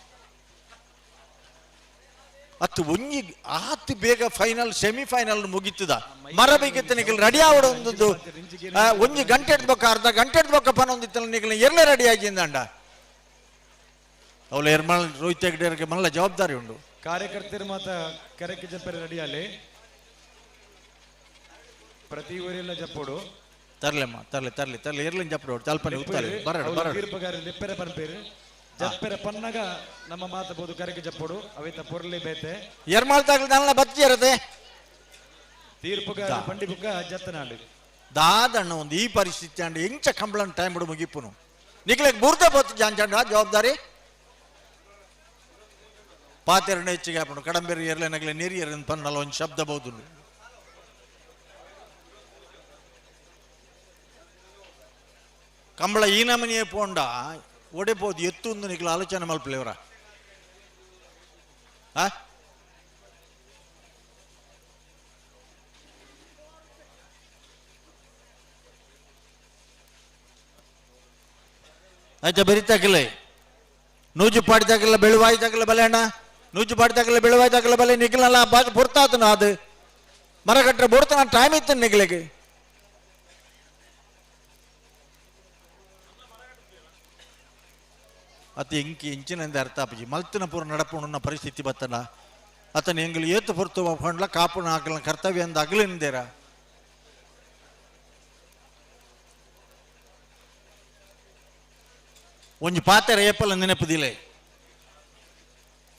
ಅತ್ತು ಒಂಜಿ ಆತ್ ಬೇಗ ಫೈನಲ್ ಸೆಮಿಫೈನಲ್ ಮುಗಿತದ ಮರ ಬೇಕಿತ್ತು ನಿಕಲ್ ರೆಡಿ ಆವಡ ಒಂದು ಒಂಜಿ ಗಂಟೆ ಎಡ್ಬೇಕ ಅರ್ಧ ಗಂಟೆ ಎಡ್ಬೇಕ ಪನೊಂದಿತ್ತಲ್ಲ ನಿಕಲ್ ಎರ್ಲೆ ರೆಡಿ ಆಗಿಂದಂಡ ಅವಳು ಎರ್ಮಲ್ ರೋಹಿತ್ ಹೆಗ್ಡೆಗೆ ಮಲ್ಲ ಜವಾಬ್ದಾರಿ ಉಂಡು. ಕಾರ್ಯಕರ್ತರು ಮಾತ ಕರೆಕ್ಕೆ ಜಪ್ಪರೆ ರೆಡಿ ಆಲೆ ಪ್ರತಿ ಊರೆಲ್ಲ ಜಪ್ಪೋಡು. ತರ್ಲೆಮ್ಮ ತರ್ಲೆ ತರ್ಲೆ ತರ್ಲೆ ಎರ್ಲಿನ ಜಪ್ಪಡು ತಲ್ಪನೆ ಉತ್ತಲೆ ಬರಡು ಬರಡು ತೀರ್ಪುಗಾರ ಲಿಪ್ಪೆರೆ ಪನ್ಪೇರು ಜಪ್ಪೆರೆ ಪನ್ನಗ ನಮ್ಮ ಮಾತಬಹುದು ಕರೆಕ್ಕೆ ಜಪ್ಪೋಡು ಅವಿತ ಪೊರ್ಲೆ ಬೇತೆ ಎರ್ಮಾಲ್ ತಾಗಲಿ ನನ್ನ ಬತ್ತಿ ಇರತ್ತೆ ತೀರ್ಪುಗಾರ ಬಂಡಿ ಬುಕ್ಕ ಜತ್ತನಾಡು ದಾದಣ್ಣ ಒಂದು ಈ ಪರಿಸ್ಥಿತಿ ಅಂಡ್ ಎಂಚ ಕಂಬಳನ್ ಟೈಮ್ ಬಿಡು ಮುಗಿಪುನು ನಿಕ್ಲೆಗ್ ಬೂರ್ದ ಬತ್ತು ಜಾಂಚಂಡ ಜವಾಬ್ದಾರಿ ಪಾತೆರಣ ಹೆಚ್ಚಿಗೆ ಹಾಪುಂಡು ಕಡಂಬೇರಿ ಎರ್ಲೆ ನಗಲೆ ನೀರು ಎರ್ಲಿನ ಪನ್ನಲ್ಲ ಒಂದು ಶಬ್ದ ಬಹುದು. ಕಂಬಳ ಈ ನಮನಿಯೇ ಪೋಂಡ ಒಡೆಬೋದು ಎತ್ತು ನಿಕ್ಲ ಆಲೋಚನೆ ಮಲ್ಪಲೇವರ ಆ ಆಯ್ತಾ ಬರಿತಾಕಿಲ್ಲ ನೂಜು ಪಾಡಿದಾಗಲ್ಲ ಬೆಳುವಾಯ್ದಾಗಲ್ಲ ಬಲೆ ಅಣ್ಣ ನೂಜು ಪಾಡಿದಾಗಲ್ಲ ಬೆಳುವಾಯ್ದಾಗಲ್ಲ ಬಲೆ ನಿಖಲಲ್ಲ ಬಾಜು ಪೊರ್ತಾತನು ಅದು ಮರ ಕಟ್ಟರೆ ಬೋಡ್ತಾನ ಟೈಮ್ ಇತ್ತು ನಿಖಲಿಗೆ. ಅತಿ ಎಂಕಿ ಎಂಚಿನಂದ ಅರ್ಥ ಆಪುಜಿ ಮಲ್ತಿನ ಪೂರ ನಡಪುಣ ಪರಿಸ್ಥಿತಿ ಬತ್ತನ ಅತನ ಎಂಗಲು ಏತು ಪೊರ್ತು ಪಂಡ್ಲ ಕಾಪುಣ ಹಾಕಲ ಕರ್ತವ್ಯ ಅಂದ ಅಗಲಿಂದೇರ ಒಂಜಿ ಪಾತೆರ ಏಪಲ ನೆನಪುದಿಲೆ.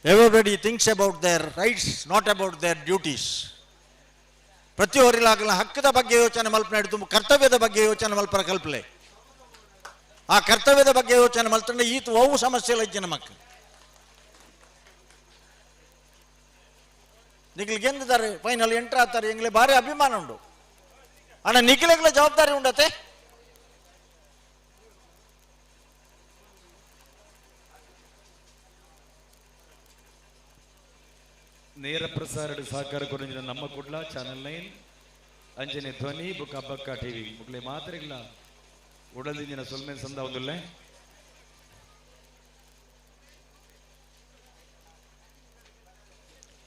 Everybody thinks about their rights, not about their duties. ಪ್ರತಿಯೊರಿಲಾಗಲ ಹಕ್ಕದ ಬಗ್ಗೆ ಯೋಚನೆ ಮಲ್ಪನ ಹಿಡಿದು ಕರ್ತವ್ಯದ ಬಗ್ಗೆ ಯೋಚನೆ ಮಲ್ಪರ ಕಲ್ಪಲೆ. ಆ ಕರ್ತವ್ಯದ ಬಗ್ಗೆ ಯೋಚನೆ ಮಲ್ತಂಡೆ ಈತ ಅವು ಸಮಸ್ಯೆ ಇಲ್ಲ ನಮಕ್. ನಿಖಿಲ್ ಗೆಂದಿದ್ದಾರೆ ಫೈನಲ್ ಎಂಟರ್ ಆಗ್ತಾರೆ ಎಂಗ್ಲೆ ಭಾರಿ ಅಭಿಮಾನ ಉಂಡು ಅಣ್ಣ ನಿಖಿಲೆಗ್ಲ ಜವಾಬ್ದಾರಿ ಉಂಡತೆ. ನೇರ ಪ್ರಸಾರ ಸಹಕಾರ ಕೊರಂಜಿನ ನಮ್ಮ ಕುಡ್ಲ ಚಾನೆಲ್ 9 ಅಂಜನೆ ಧ್ವನಿ ಬುಕ್ಕ ಬಕ್ಕ ಟಿವಿ ಮುಗ್ಲೆ ಮಾತ್ರ ಇಲ್ಲ ಉಡಲಿಂಜಿನ ಸೊಲ್ಮೆನ್ ಸಂದ ಒಂದುಲ್ಲೆ.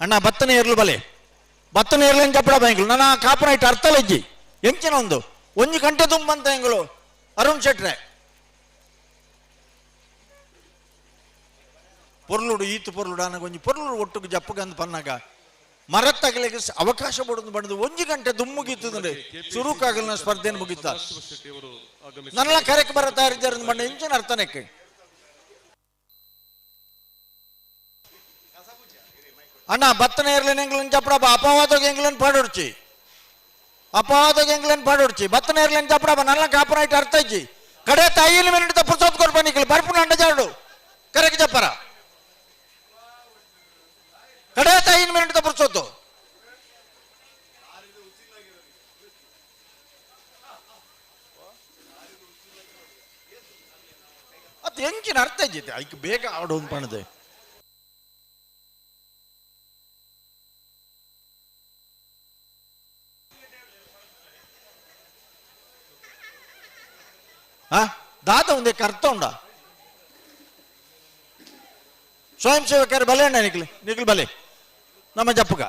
ಅಣ್ಣ ಬತ್ತನೆ ಇರ್ಲು ಬಲೆ ಬತ್ತನೆ ಇರ್ಲಿ ಚಪ್ಪಡ ಬ್ಯಾಂಕ್ಲು ನನ್ನ ಕಾಪುನ ಇಟ್ಟು ಅರ್ಥ ಲಜ್ಜಿ ಎಂಚಿನ ಒಂದು ಒಂಜಿ ಗಂಟೆ ತುಂಬಂತ ಎಂಗಳು ಅರುಣ್ ಶೆಟ್ರೆ ಪೊರ್ಲುಡು ಈತು ಪೊರ್ಲುಡು ಅನಗ ಒಂಜಿ ಪೊರ್ಲುಡು ಒಟ್ಟುಗು ಜಪ್ಪುಗಂದು ಪನ್ನಾಗ ಮರತ್ತಗಲಿಗೆ ಅವಕಾಶ ಬಡದು ಬಡದು ಒಂಜಿ ಗಂಟೆ ದುಮ್ಮುಗಿತ್ತಂದ್ರೆ ಚುರುಕಾಗಲಿನ ಸ್ಪರ್ಧೆಯನ್ನು ಮುಗಿತ ನನ್ನ ಕರೆಕ್ ಬರ ತಯಾರಿದ್ದಾರೆ ಬಣ್ಣ ಇಂಚಿನ ಅರ್ಥನಕ್ಕೆ. ಅಣ್ಣ ಬತ್ತನ ಇರ್ಲಿನ ಎಂಗ್ಲನ್ ಚಪ್ಪಡ ಅಪವಾದಕ್ಕೆ ಎಂಗ್ಲನ್ ಪಾಡೊಡ್ಚಿ ಅಪವಾದಕ್ಕೆ ಎಂಗ್ಲನ್ ಪಾಡೊಡ್ಚಿ ಬತ್ತನ ಇರ್ಲಿನ ಚಪ್ಪಡ ನನ್ನ ಕಾಪುನ ಇಟ್ಟು ಅರ್ಥ ಇಜ್ಜಿ ಕಡೆ ತಾಯಿನ ಮಿನಿಟ್ ಪುರ್ಸೊತ್ತು ಕೊಡ್ಪ ನಿಕ್ಲಿ ಬರ್ಪುನ ಅಂಡ ಜಾಡು ಕರೆಕ್ ಚಪ್ಪರ ಕಡೆ ಐದು ಮಿನಿಟ್ ಪುರ್ಸೊತ್ತು. ಅದು ಎಂಚಿನ ಅರ್ಥ ಇಜ್ಜಿತೆ ಐಕ್ ಬೇಗ ಆಡು ಪಣದೆ. ದಾದ ಒಂದೇ ಅರ್ಥ ಉಂಡ ಸ್ವಯಂ ಸೇವಕರು ಬಲೆ ಅಣ್ಣ ನಿಖಿಲ್ ನಿಖಿಲ್ ಬಲೆ ನಮ್ಮ ಜಪ್ಪುಗ.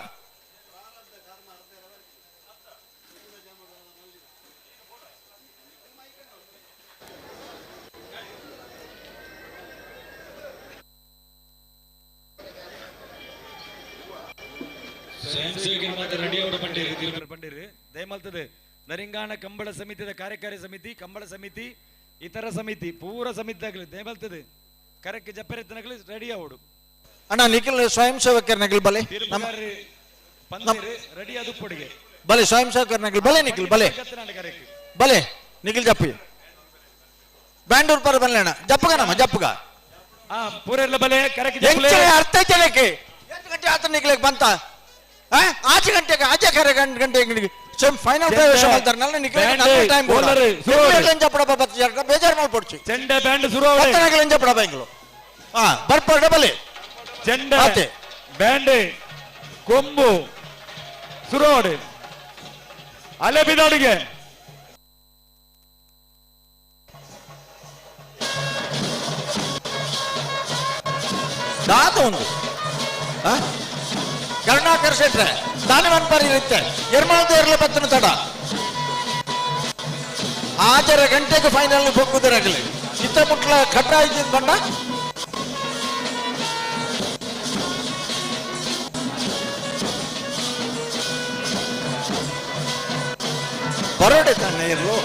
ಸ್ವಯಂ ಸೇವಕರು ಮಾತ್ರ ರೆಡಿ ಅವರ ಬಂಡಿರಿ ಬಂಡಿರಿ ದಯಮಲ್ತದೆ. ನರಿಂಗಾಣ ಕಂಬಳ ಸಮಿತಿಯ ಕಾರ್ಯಕಾರಿ ಸಮಿತಿ ಕಂಬಳ ಸಮಿತಿ ಇತರ ಸಮಿತಿ ಪೂರ ಸಮಿತಿ ಆಗಲಿ ದಯಮಲ್ತದೆ ಕರೆಕ್ಟ್ ಜಪ್ಪರೆತ್ತನಗಲಿ ರೆಡಿ ಅವಡು. ಅಣ್ಣ ನಿಖಿಲ್ ಸ್ವಯಂ ಸೇವಕರ ನಗಲ್ ಬಲೆ ರೆಡಿ ಅದು ಪೊಡಿಗೆ ಬಲೆ ಸ್ವಯಂ ಸೇವಕರ ನಗಲ್ ಬಲೆ ನಿಖಿಲ್ ಬಲೆ ಬಲೆ ನಿಖಿಲ್ ಜಪ್ಪಿ ಬ್ಯಾಂಡೂರ್ ಪರ ಬಲ್ಲೆ ಅಣ್ಣ ಜಪ್ಪಗ ನಮ್ಮ ಜಪ್ಪಗ ಪೂರೆಲ್ಲ ಬಲೆ ಕರೆಕ್ಟ್ ಅರ್ಥ ಜನಕ್ಕೆ ಎಂಟು ಗಂಟೆ ಆತ ನಿಖಿಲಿಗೆ ಬಂತ ಆಚೆ ಗಂಟೆಗೆ ಆಚೆ ಕರೆ ಗಂಟೆ ಸೆಮ್ ಫೈನಲ್ ಪ್ರವೇಶ ಮಲ್ತಾರ ನಲ್ಲ ನಿಕ್ಲೆ ಟೈಮ್ ಜಪ್ಪಡ ಬೇಜಾರು ಮಲ್ಪೊಡ್ಚಿ. ಚೆಂಡೆ ಬ್ಯಾಂಡ್ ಶುರು ಆವಡೆ. ಪತ್ತನಗಲ ಜಪ್ಪಡ ಬ್ಯಾಂಗ್ಲು ಹಾ ಬರ್ಪ ಡಬಲ್ ಚೆಂಡೆ ಆತೆ. ಬ್ಯಾಂಡ್ ಕೊಂಬು ಶುರು ಆವಡೆ. ಅಲೆ ಬಿದಾಡಿಗೆ. ದಾತ ಒಂದು ಆ? ಕರುಣಾಕರ್ ಶೆಟ್ರೆ ದಾನ ಮನ್ಪರಿ ಇರುತ್ತೆ ಎರ್ಮಾಳ್ದ ಇರಲಿ ಬತ್ತನ ತಡ ಆಚರ ಗಂಟೆಗೆ ಫೈನಲ್ ಪೊಕ್ಕುದರಾಗಲಿ ಇತ್ತ ಮುಟ್ಲ ಕಟ್ಟ ಇದ್ದಿದ್ ಬಣ್ಣ. ಬರೋಡೆ ತಾನೆ ಇರಲು.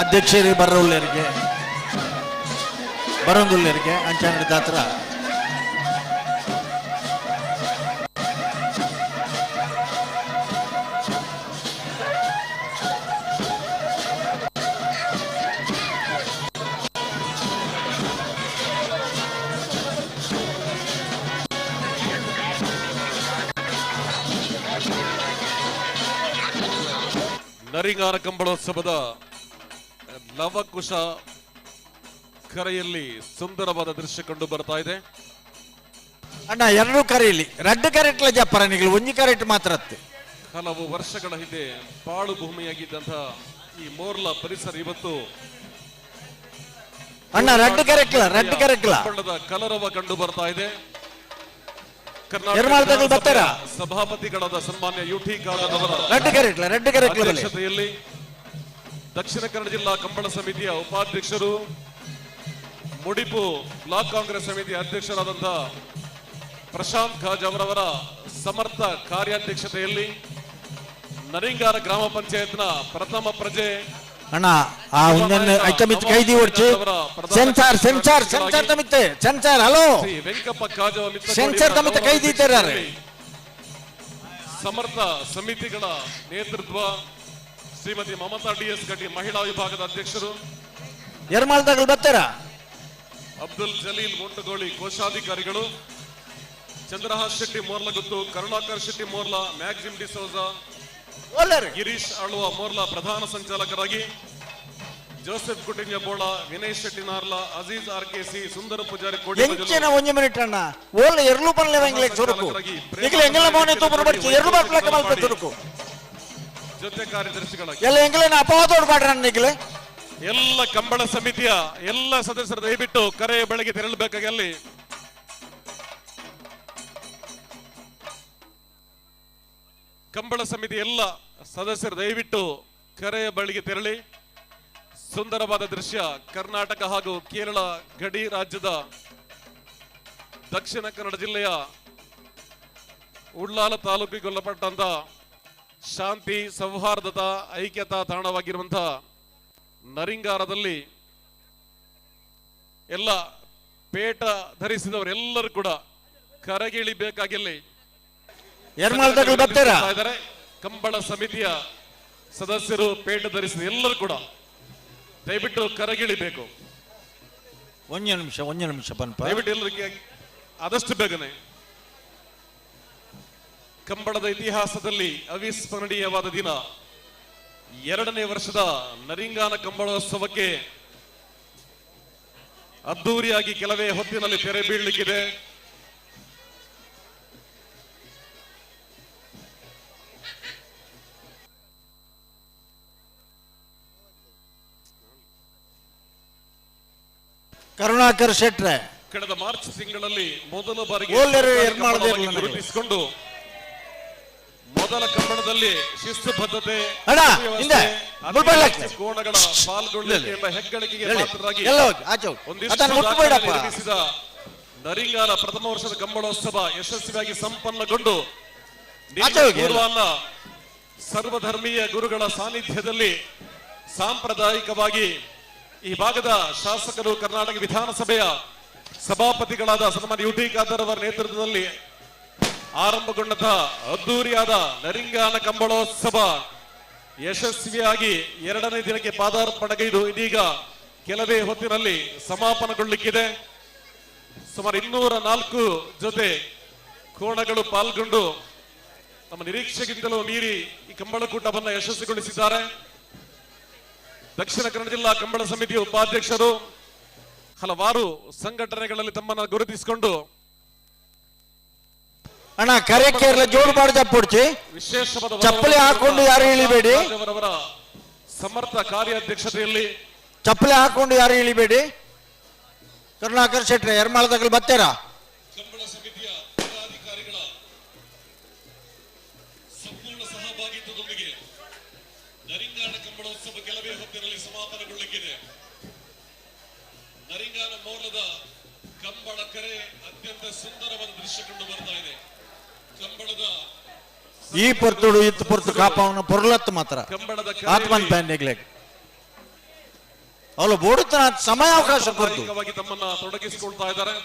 ಅಧ್ಯಕ್ಷರಿಗೆ ಬರೋಲ್ಲರಿಗೆ ಬರೋಂದುಲ್ಲರಿಗೆ ಅಂಚಾನಡ ದಾತ್ರ ನರಿಗಾರ ಕಂಬಳೋತ್ಸವದ ಲವಕುಶ ಕರೆಯಲ್ಲಿ ಸುಂದರವಾದ ದೃಶ್ಯ ಕಂಡು ಬರ್ತಾ ಇದೆ. ಅಣ್ಣ ಎರಡು ಕರೆಯಲ್ಲಿ ರಡ್ಡು ಕರೆಟ್ಲ ಜಪ್ಪರನಿಗಳು ಒಂಜಿ ಕರೆಟ್ ಮಾತ್ರ ಅತ್ತೆ. ಹಲವು ವರ್ಷಗಳ ಹಿಂದೆ ಪಾಳು ಭೂಮಿಯಾಗಿದ್ದಂತಹ ಈ ಮೋರ್ಲ ಪರಿಸರ ಇವತ್ತು ಅಣ್ಣ ರಡ್ಡು ಕರೆಕ್ಲ ರಡ್ಡು ಕರೆಕ್ಲ ಕಂಬಳದ ಕಲರವ ಕಂಡು ಬರ್ತಾ ಇದೆ. ಎರ್ಮಾಳ್ದಗಳು ಬರ್ತಾರಾ? ಸಭಾಪತಿಗಳಾದ ಸನ್ಮಾನ್ಯ ಯು ಟಿ ಖಾದರ್ ಅವರ ರಡ್ಡು ಕರೆಟ್ಲ ರಡ್ಡು ಕರೆಕ್ಲ ಬಲೆ. ಅಧ್ಯಕ್ಷತೆಯಲ್ಲಿ ದಕ್ಷಿಣ ಕನ್ನಡ ಜಿಲ್ಲಾ ಕಂಬಳ ಸಮಿತಿಯ ಉಪಾಧ್ಯಕ್ಷರು, ಮುಡಿಪು ಬ್ಲಾಕ್ ಕಾಂಗ್ರೆಸ್ ಸಮಿತಿಯ ಅಧ್ಯಕ್ಷರಾದಂತಹ ಪ್ರಶಾಂತ್ ಖಾಜ್ ಅವರವರ ಸಮರ್ಥ ಕಾರ್ಯಾಧ್ಯಕ್ಷತೆಯಲ್ಲಿ ನರಿಂಗಾರ ಗ್ರಾಮ ಪಂಚಾಯತ್ನ ಪ್ರಥಮ ಪ್ರಜೆ ಅಣ್ಣ ಆ ಒಂದನ್ನು ಐತ ಮಿತ್ ಕೈದಿ ಓಡ್ಚಿ ಸೆನ್ಸಾರ್ ಸೆನ್ಸಾರ್ ಸೆನ್ಸಾರ್ ತಮಿತ್ತೆ ಸೆನ್ಸಾರ್ ಹಲೋ ಶ್ರೀ ವೆಂಕಪ್ಪ ಕಾಜವ ಮಿತ್ರ ಸೆನ್ಸಾರ್ ತಮಿತ ಕೈದಿ ಇದ್ದಾರೆ. ಸಮರ್ಥ ಸಮಿತಿಗಳ ನೇತೃತ್ವ ಶ್ರೀಮತಿ ಮಮತಾ ಡಿ ಎಸ್ ಗಡ್ಡಿ ಮಹಿಳಾ ವಿಭಾಗದ ಅಧ್ಯಕ್ಷರು, ಎರ್ಮಾಳ್ದಗಳು ಬರ್ತಾರಾ? ಅಬ್ದುಲ್ ಜಲೀಲ್ ಮೋಟಗೋಳಿ ಕೋಶಾಧಿಕಾರಿಗಳು, ಚಂದ್ರಹಾಸ್ ಶೆಟ್ಟಿ ಮೋರ್ಲಗುತ್ತು, ಕರುಣಾಕರ್ ಶೆಟ್ಟಿ ಮೋರ್ಲಾ, ಮ್ಯಾಕ್ಸಿಮ್ ಡಿಸೋಜಾ, ಓಲರ್ ಗಿರೀಶ್ ಆಳ್ವ ಮೋರ್ಲಾ ಪ್ರಧಾನ ಸಂಚಾಲಕರಾಗಿ, Joseph Kutinja Bola, Vinay Shetty Narla, Aziz R K C, Sundara Pujari Kodi ಎಂಚಿನ ಒಂಜಿ ಮಿನಿಟ್ ಅಣ್ಣ ಓಲ್ ಎರ್ಲು ಪನ್ಲೆ ವೆಂಗ್ಲೆ ಸುರುಕು ನಿಕ್ಲೆ ಎಂಗಲ ಮೌನೆ ತೂಪುನ ಬಡ್ಚಿ ಎರ್ಲು ಬರ್ಪ್ಲಕ ಮಲ್ಪ ತುರುಕು ಜೊತೆ ಕಾರ್ಯದರ್ಶಿಗಳಾಗಿ ಎಲ್ಲ ಎಂಗಲೇನ ಅಪವಾದೋಡ್ ಬಾಡ್ರ ನಿಕ್ಲೆ. ಎಲ್ಲ ಕಂಬಳ ಸಮಿತಿಯ ಎಲ್ಲ ಸದಸ್ಯರು ದಯವಿಟ್ಟು ಕರೆ ಬೆಳಗ್ಗೆ ತೆರಳಬೇಕಾಗಿ ಅಲ್ಲಿ ಕಂಬಳ ಸಮಿತಿ ಎಲ್ಲ ಸದಸ್ಯರು ದಯವಿಟ್ಟು ಕರೆಯ ಬಳಿಗೆ ತೆರಳಿ. ಸುಂದರವಾದ ದೃಶ್ಯ ಕರ್ನಾಟಕ ಹಾಗೂ ಕೇರಳ ಗಡಿ ರಾಜ್ಯದ ದಕ್ಷಿಣ ಕನ್ನಡ ಜಿಲ್ಲೆಯ ಉಳ್ಳಾಲ ತಾಲೂಕಿಗೊಳಪಟ್ಟಂತ ಶಾಂತಿ ಸೌಹಾರ್ದತಾ ಐಕ್ಯತಾ ತಾಣವಾಗಿರುವಂತಹ ನರಿಂಗಾರದಲ್ಲಿ ಎಲ್ಲ ಪೇಟ ಧರಿಸಿದವರೆಲ್ಲರೂ ಕೂಡ ಕರಗಿಳಿಬೇಕಾಗಿಲ್ಲಿ ಎರ್ಮಾಳ್ದಗಳು ಬರ್ತಾರಾ? ಇದ್ದಾರೆ. ಕಂಬಳ ಸಮಿತಿಯ ಸದಸ್ಯರು ಪೇಟ ಧರಿಸಿದ ಎಲ್ಲರೂ ಕೂಡ ದಯವಿಟ್ಟು ಕರಗಿಳಿಬೇಕು. ಒಂಜಿ ನಿಮಿಷ ಒಂಜಿ ನಿಮಿಷ ಪನ್ಪ ದಯವಿಟ್ಟು ಎಲ್ಲರಿಗೆ ಆದಷ್ಟು ಬೇಗನೆ. ಕಂಬಳದ ಇತಿಹಾಸದಲ್ಲಿ ಅವಿಸ್ಮರಣೀಯವಾದ ದಿನ, 2ನೇ ವರ್ಷದ ನರಿಂಗಾನ ಕಂಬಳೋತ್ಸವಕ್ಕೆ ಅದ್ದೂರಿಯಾಗಿ ಕೆಲವೇ ಹೊತ್ತಿನಲ್ಲಿ ತೆರೆ ಬೀಳಲಿಕ್ಕಿದೆ. ಕರುಣಾಕರ್ ಶೆಟ್ರೆ ಕಳೆದ ಮಾರ್ಚ್ ತಿಂಗಳಲ್ಲಿ ಮೊದಲ ಬಾರಿಗೆ ಓಲ್ಲೆರು ಸರ್ಕಾರಿ ಎರ್ಮಾಳ್ದೆ ಕಂಬಳವಾಗಿ ಇರ್ಲಿಲ್ಲ. ಗುರುತಿಸಿಕೊಂಡು ಮೊದಲ ಕಂಬಳದಲ್ಲಿ ಶಿಸ್ತು ಬದ್ಧತೆ, ಅಣ್ಣ, ಸುವ್ಯವಸ್ಥೆ, ಹಿಂದೆ, ಅತಿ ಮುಳ್ಬಳ್ಳ ಹೆಚ್ಚು ಕೋಣಗಳ ಪಾಲ್ಗೊಳ್ಳುವಿಕೆ ಎಂಬ ಹೆಗ್ಗಳಿಕೆಗೆ ಹೇಳಿ. ಪಾತ್ರರಾಗಿ ಎಲ್ಲ ಹೋಗಿ, ಆಚೆ ಹೋಗಿ. ಒಂದಿಷ್ಟು ಅದನ್ನು ಮುಟ್ಬೇಡಪ್ಪ. ದಾಖಲೆ ನಿರ್ಮಿಸಿದ ನರಿಂಗಾಲ ಪ್ರಥಮ ವರ್ಷದ ಕಂಬಳೋತ್ಸವ ಯಶಸ್ವಿಯಾಗಿ ಸಂಪನ್ನಗೊಂಡು ನಿನ್ನೆ ಆಚೆ ಹೋಗಿ, ಎಲ್ಲ. ಪೂರ್ವಾಹ್ನ ಸರ್ವಧರ್ಮೀಯ ಗುರುಗಳ ಸಾನ್ನಿಧ್ಯದಲ್ಲಿ ಸಾಂಪ್ರದಾಯಿಕವಾಗಿ ಈ ಭಾಗದ ಶಾಸಕರು ಕರ್ನಾಟಕ ವಿಧಾನಸಭೆಯ ಸಭಾಪತಿಗಳಾದ ಸನ್ಮಾನ್ಯ ಯು ಟಿ ಖಾದರ್ ಅವರ ನೇತೃತ್ವದಲ್ಲಿ ಆರಂಭಗೊಂಡಂತಹ ಅದ್ದೂರಿಯಾದ ನರಿಂಗಾನ ಕಂಬಳೋತ್ಸವ ಯಶಸ್ವಿಯಾಗಿ ಎರಡನೇ ದಿನಕ್ಕೆ ಪಾದಾರ್ಪಣೆಗೈದು ಇದೀಗ ಕೆಲವೇ ಹೊತ್ತಿನಲ್ಲಿ ಸಮಾಪನಗೊಳ್ಳಲಿಕ್ಕಿದೆ. ಸುಮಾರು 204 ಜೊತೆ ಕೋಣಗಳು ಪಾಲ್ಗೊಂಡು ನಮ್ಮ ನಿರೀಕ್ಷೆಗಿಂತಲೂ ಮೀರಿ ಈ ಕಂಬಳಕೂಟವನ್ನು ಯಶಸ್ವಿಗೊಳಿಸಿದ್ದಾರೆ. ದಕ್ಷಿಣ ಕನ್ನಡ ಜಿಲ್ಲಾ ಕಂಬಳ ಸಮಿತಿಯ ಉಪಾಧ್ಯಕ್ಷರು, ಹಲವಾರು ಸಂಘಟನೆಗಳಲ್ಲಿ ತಮ್ಮನ್ನು ಗುರುತಿಸಿಕೊಂಡು ಅಣ್ಣ ಕರೆ ಕೇರಳ ಜೋಡು ಬಾಡು ಚಪ್ಪುಡ್ಚಿ ವಿಶೇಷವಾದ ಚಪ್ಪಲಿ ಹಾಕೊಂಡು ಯಾರು ಇಳಿಬೇಡಿ. ಅವರವರ ಸಮರ್ಥ ಕಾರ್ಯಾಧ್ಯಕ್ಷತೆಯಲ್ಲಿ ಚಪ್ಪಲಿ ಹಾಕೊಂಡು ಯಾರು ಇಳಿಬೇಡಿ. ಕರುಣಾಕರ್ ಶೆಟ್ರೆ ಎರ್ಮಾಳದಾಗಲಿ ಬತ್ತೀರಾ? ಕಂಬಳ ಸಮಿತಿಯ ಪದಾಧಿಕಾರಿಗಳ ಸಂಪೂರ್ಣ ಸಹಭಾಗಿತ್ವದೊಂದಿಗೆ ನರಿಂಗಾನ ಕಂಬಳೋತ್ಸವ ಕೆಲವೇ ಹೊತ್ತಿನಲ್ಲಿ ಸಮಾಪನಗೊಳ್ಳಲಿಕ್ಕಿದೆ. ನರಿಂಗಾನ ಮೌಲದ ಕಂಬಳ ಕರೆ ಅತ್ಯಂತ ಸುಂದರವಾದ ದೃಶ್ಯ ಕಂಡು ಬರ್ತಾ ಇದೆ. ಕಂಬಳದ ಈ ಪೊರ್ತುಡು ಇತ್ತು ಪೊರ್ತು ಕಾಪವನ ಪೊರ್ಲತ್ತು ಮಾತ್ರ ಕಂಬಳದ ಆತ್ಮನ್ ಪ್ಯಾನ್ ನೆಗ್ಲೆಕ್ ಅವಳು ಬೋಡುತ್ತ ಸಮಯಾವಕಾಶ ಕೊಡ್ತು ಸಾಂಪ್ರದಾಯಿಕವಾಗಿ ತಮ್ಮನ್ನ ತೊಡಗಿಸಿಕೊಳ್ತಾ ಇದ್ದಾರೆ.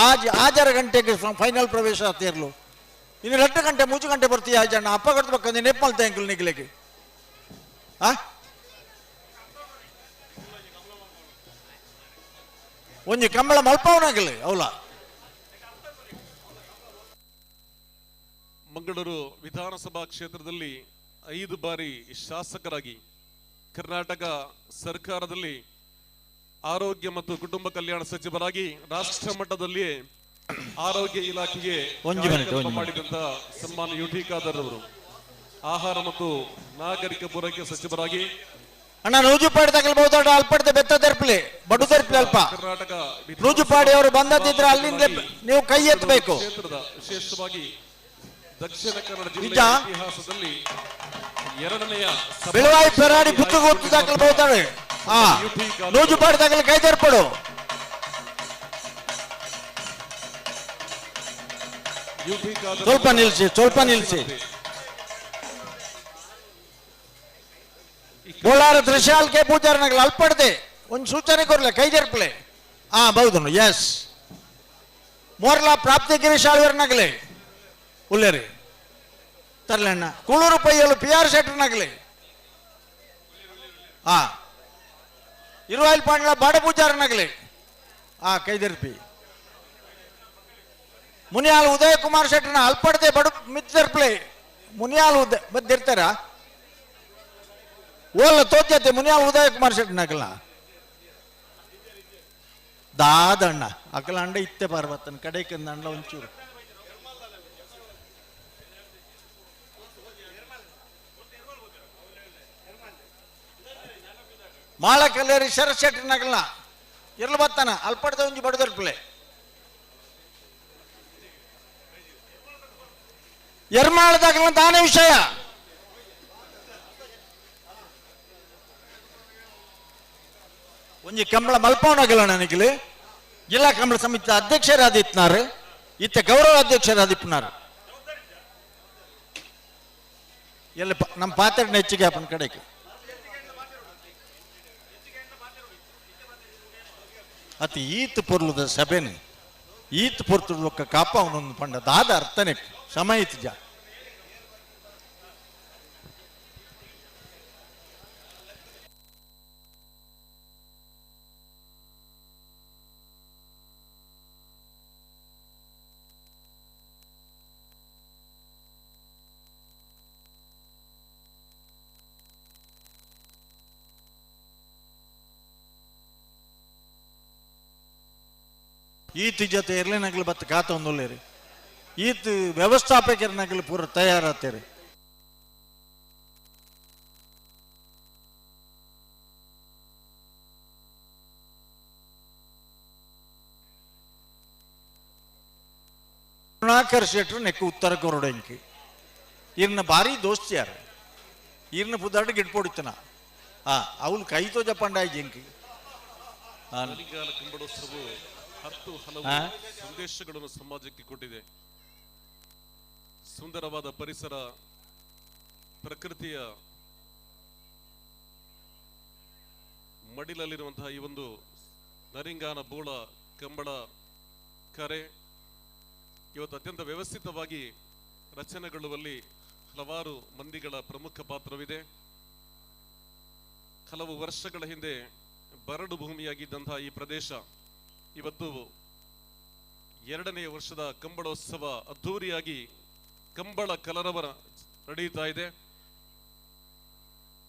ಆಜ್ ಆಜರ ಗಂಟೆಗೆ ಫೈನಲ್ ಪ್ರವೇಶ ಆಗ್ತಿರ್ಲು. ಇನ್ನು 2 ಗಂಟೆ 3 ಗಂಟೆ ಬರ್ತೀಯ ಆಜಣ್ಣ ಅಪ್ಪ ಕೊಡ್ಬೇಕಂದ್ರೆ ನೆಪ್ಪಲ್ thank ನಿಗ್ಲಿಕ್ಕೆ. ಆ ಒಂಜಿ ಕಂಬಳ ಮಲ್ಪವನಾಗಲಿ ಅವಲ. ಮಂಗಳೂರು ವಿಧಾನಸಭಾ ಕ್ಷೇತ್ರದಲ್ಲಿ 5 ಬಾರಿ ಶಾಸಕರಾಗಿ ಕರ್ನಾಟಕ ಸರ್ಕಾರದಲ್ಲಿ ಆರೋಗ್ಯ ಮತ್ತು ಕುಟುಂಬ ಕಲ್ಯಾಣ ಸಚಿವರಾಗಿ ರಾಷ್ಟ್ರ ಮಟ್ಟದಲ್ಲಿಯೇ ಆರೋಗ್ಯ ಇಲಾಖೆಗೆ ಒಂದು ಮಿನಿಟ್, ಒಂದು ಮಿನಿಟ್. ಮಾಡಿದಂತಹ ಸನ್ಮಾನ್ಯ ಯು ಟಿ ಖಾದರ್ ಅವರು ಆಹಾರ ಮತ್ತು ನಾಗರಿಕ ಪೂರೈಕೆ ಸಚಿವರಾಗಿ ಅಣ್ಣ ನೂಜುಪಾಡಿ ತಗಲ್ಬಹುದಾಡ ಅಲ್ಪಡ್ದೆ ಬೆತ್ತ ತೆರ್ಪಲಿ ಬಡು ತೆರ್ಪಲಿ ಅಲ್ಪ ಕರ್ನಾಟಕ ನೂಜುಪಾಡಿ ಅವರು ಬಂದದ್ದಿದ್ರೆ ಅಲ್ಲಿಂದಲೇ ನೀವು ಕೈ ಎತ್ತಬೇಕು. ಕ್ಷೇತ್ರದ ವಿಶೇಷವಾಗಿ ದಕ್ಷಿಣ ಕನ್ನಡ ನಿಜ? ಜಿಲ್ಲೆಯ ಇತಿಹಾಸದಲ್ಲಿ ಎರಡನೆಯ ಬೆಳವಾಯಿ ಪೆರಾಡಿ ಪುತ್ತು ಗೊತ್ತು ತಗಲ್ಬಹುದಾಳೆ. ಹಾ ನೂಜುಪಾಡಿ ತಗಲಿ ಕೈ ತೆರ್ಪಡು. ಸ್ವಲ್ಪ ನಿಲ್ಸಿ, ಸ್ವಲ್ಪ ನಿಲ್ಸಿ. ಬೋಳಾರ ತ್ರಿಶಾಲ್ಕೆ ಪೂಜಾರನಗಲ ಅಲ್ಪಡ್ದೆ ಒಂದು ಸೂಚನೆ ಕೊರ್ಲೆ ಕೈ ಜರ್ಪಲೆ. ಹಾ ಬೌದನು ಎಸ್ ಮೋರ್ಲಾ ಪ್ರಾಪ್ತಿ ಗಿರೀಶ್ ಆಳ್ವರ್ನಗಲೆ ಉಲ್ಲೇರಿ ತರ್ಲಣ್ಣ ಕುಳೂರು ಪೈಯಲು ಪಿ ಆರ್ ಶೆಟ್ಟರ್ನಗಲೆ. ಹಾ ಇರುವಾಯಿಲ್ ಪಾಂಡ್ಲ ಬಾಡ ಪೂಜಾರನಗಲೆ. ಹಾ ಕೈದರ್ಪಿ ಮುನಿಯಾಲ್ ಉದಯ ಕುಮಾರ್ ಶೆಟ್ಟರ್ನ ಅಲ್ಪಡ್ದೆ ಬಡು ಮಿತ್ತರ್ಪ್ಲೆ ಮುನಿಯಾಲ್ ಉದಯ ಮದ್ದಿರ್ತಾರ ಓಲ್ಲ ತೋಚತೆ ಮುನಿಯಾಲ್ ಉದಯ ಕುಮಾರ್ ಶೆಟ್ಟರ್ನಗಲ ದಾದಣ್ಣ ಅಕಲ ಅಂಡ ಇತ್ತೆ ಪಾರ್ವತನ ಕಡೆಕಂದ ಅಂಡ ಒಂಚೂರು. ಮಾಳ ಕಲ್ಲೇರಿ ಶರತ್ ಶೆಟ್ಟರ್ನಗಲ್ನ ಇರ್ಲು ಬತ್ತಾನ ಅಲ್ಪಡ್ದ ಒಂಜಿ ಬಡದರ್ಪಲೆ ಎರ್ಮಾಳದಾಗಲ ತಾನೇ ವಿಷಯ. ಒಂಜಿ ಕಂಬಳ ಮಲ್ಪವನಾಗಲ್ಲ ನನಗಿಲ್ಲಿ ಜಿಲ್ಲಾ ಕಂಬಳ ಸಮಿತಿ ಅಧ್ಯಕ್ಷರಾದಿತ್ನಾರು ಇತ್ತ ಗೌರವ ಅಧ್ಯಕ್ಷರಾದಿಪ್ಪನಾರು ಎಲ್ಲ ನಮ್ಮ ಪಾತ್ರನ ಹೆಚ್ಚಿಗೆ ಅಪ್ಪನ ಕಡೆಗೆ ಅತಿ ಈತ್ ಪೊರ್ಲುದ ಸಭೆನೆ ಈತ್ ಪೊರ್ತುದ ಕಾಪ ಅವನೊಂದು ಪಂಡ ದಾದ ಅರ್ಥನೆ ಸಮಯ ಇತ್ತು ಜ. ಈತ ಜೊತೆ ಎರ್ಲೆನಗಲು ಬತ್ತ ಕಾತ ಒಂದುಲ್ಲೇರಿ ಈತ ವ್ಯವಸ್ಥಾಪಕರನಗಲು ಪೂರ ತಯಾರಾತೇರಿ. ಕರುಣಾಕರ್ ಶೆಟ್ರು ನೆಕ್ಕು ಉತ್ತರ ಕೊರಡಂಕಿ ಇರ್ನ ಭಾರಿ ದೋಸ್ತಿಯಾರ ಇರ್ನ ಪುದಾಡು ಗಿಡ್ಪೊಡಿತನ ಆ ಅವಳು ಕೈ ತೋಜ ಪಂಡಾಯಿ ಜಿಂಕಿ. ನಲಿಗಾಲ ಕಂಬಳೋತ್ಸವವು 10 ಹಲವು ಸಂದೇಶಗಳನ್ನು ಸಮಾಜಕ್ಕೆ ಕೊಟ್ಟಿದೆ. ಸುಂದರವಾದ ಪರಿಸರ, ಪ್ರಕೃತಿಯ ಮಡಿಲಲ್ಲಿರುವಂತಹ ಈ ಒಂದು ನರಿಂಗಾನ ಬೋಳ ಕಂಬಳ ಕರೆ ಇವತ್ತು ಅತ್ಯಂತ ವ್ಯವಸ್ಥಿತವಾಗಿ ರಚನೆಗೊಳ್ಳುವಲ್ಲಿ ಹಲವಾರು ಮಂದಿಗಳ ಪ್ರಮುಖ ಪಾತ್ರವಿದೆ. ಹಲವು ವರ್ಷಗಳ ಹಿಂದೆ ಬರಡು ಭೂಮಿಯಾಗಿದ್ದಂತಹ ಈ ಪ್ರದೇಶ ಇವತ್ತು ಎರಡನೆಯ ವರ್ಷದ ಕಂಬಳೋತ್ಸವ ಅದ್ಧೂರಿಯಾಗಿ ಕಂಬಳ ಕಲರವರ ನಡೆಯುತ್ತಾ ಇದೆ.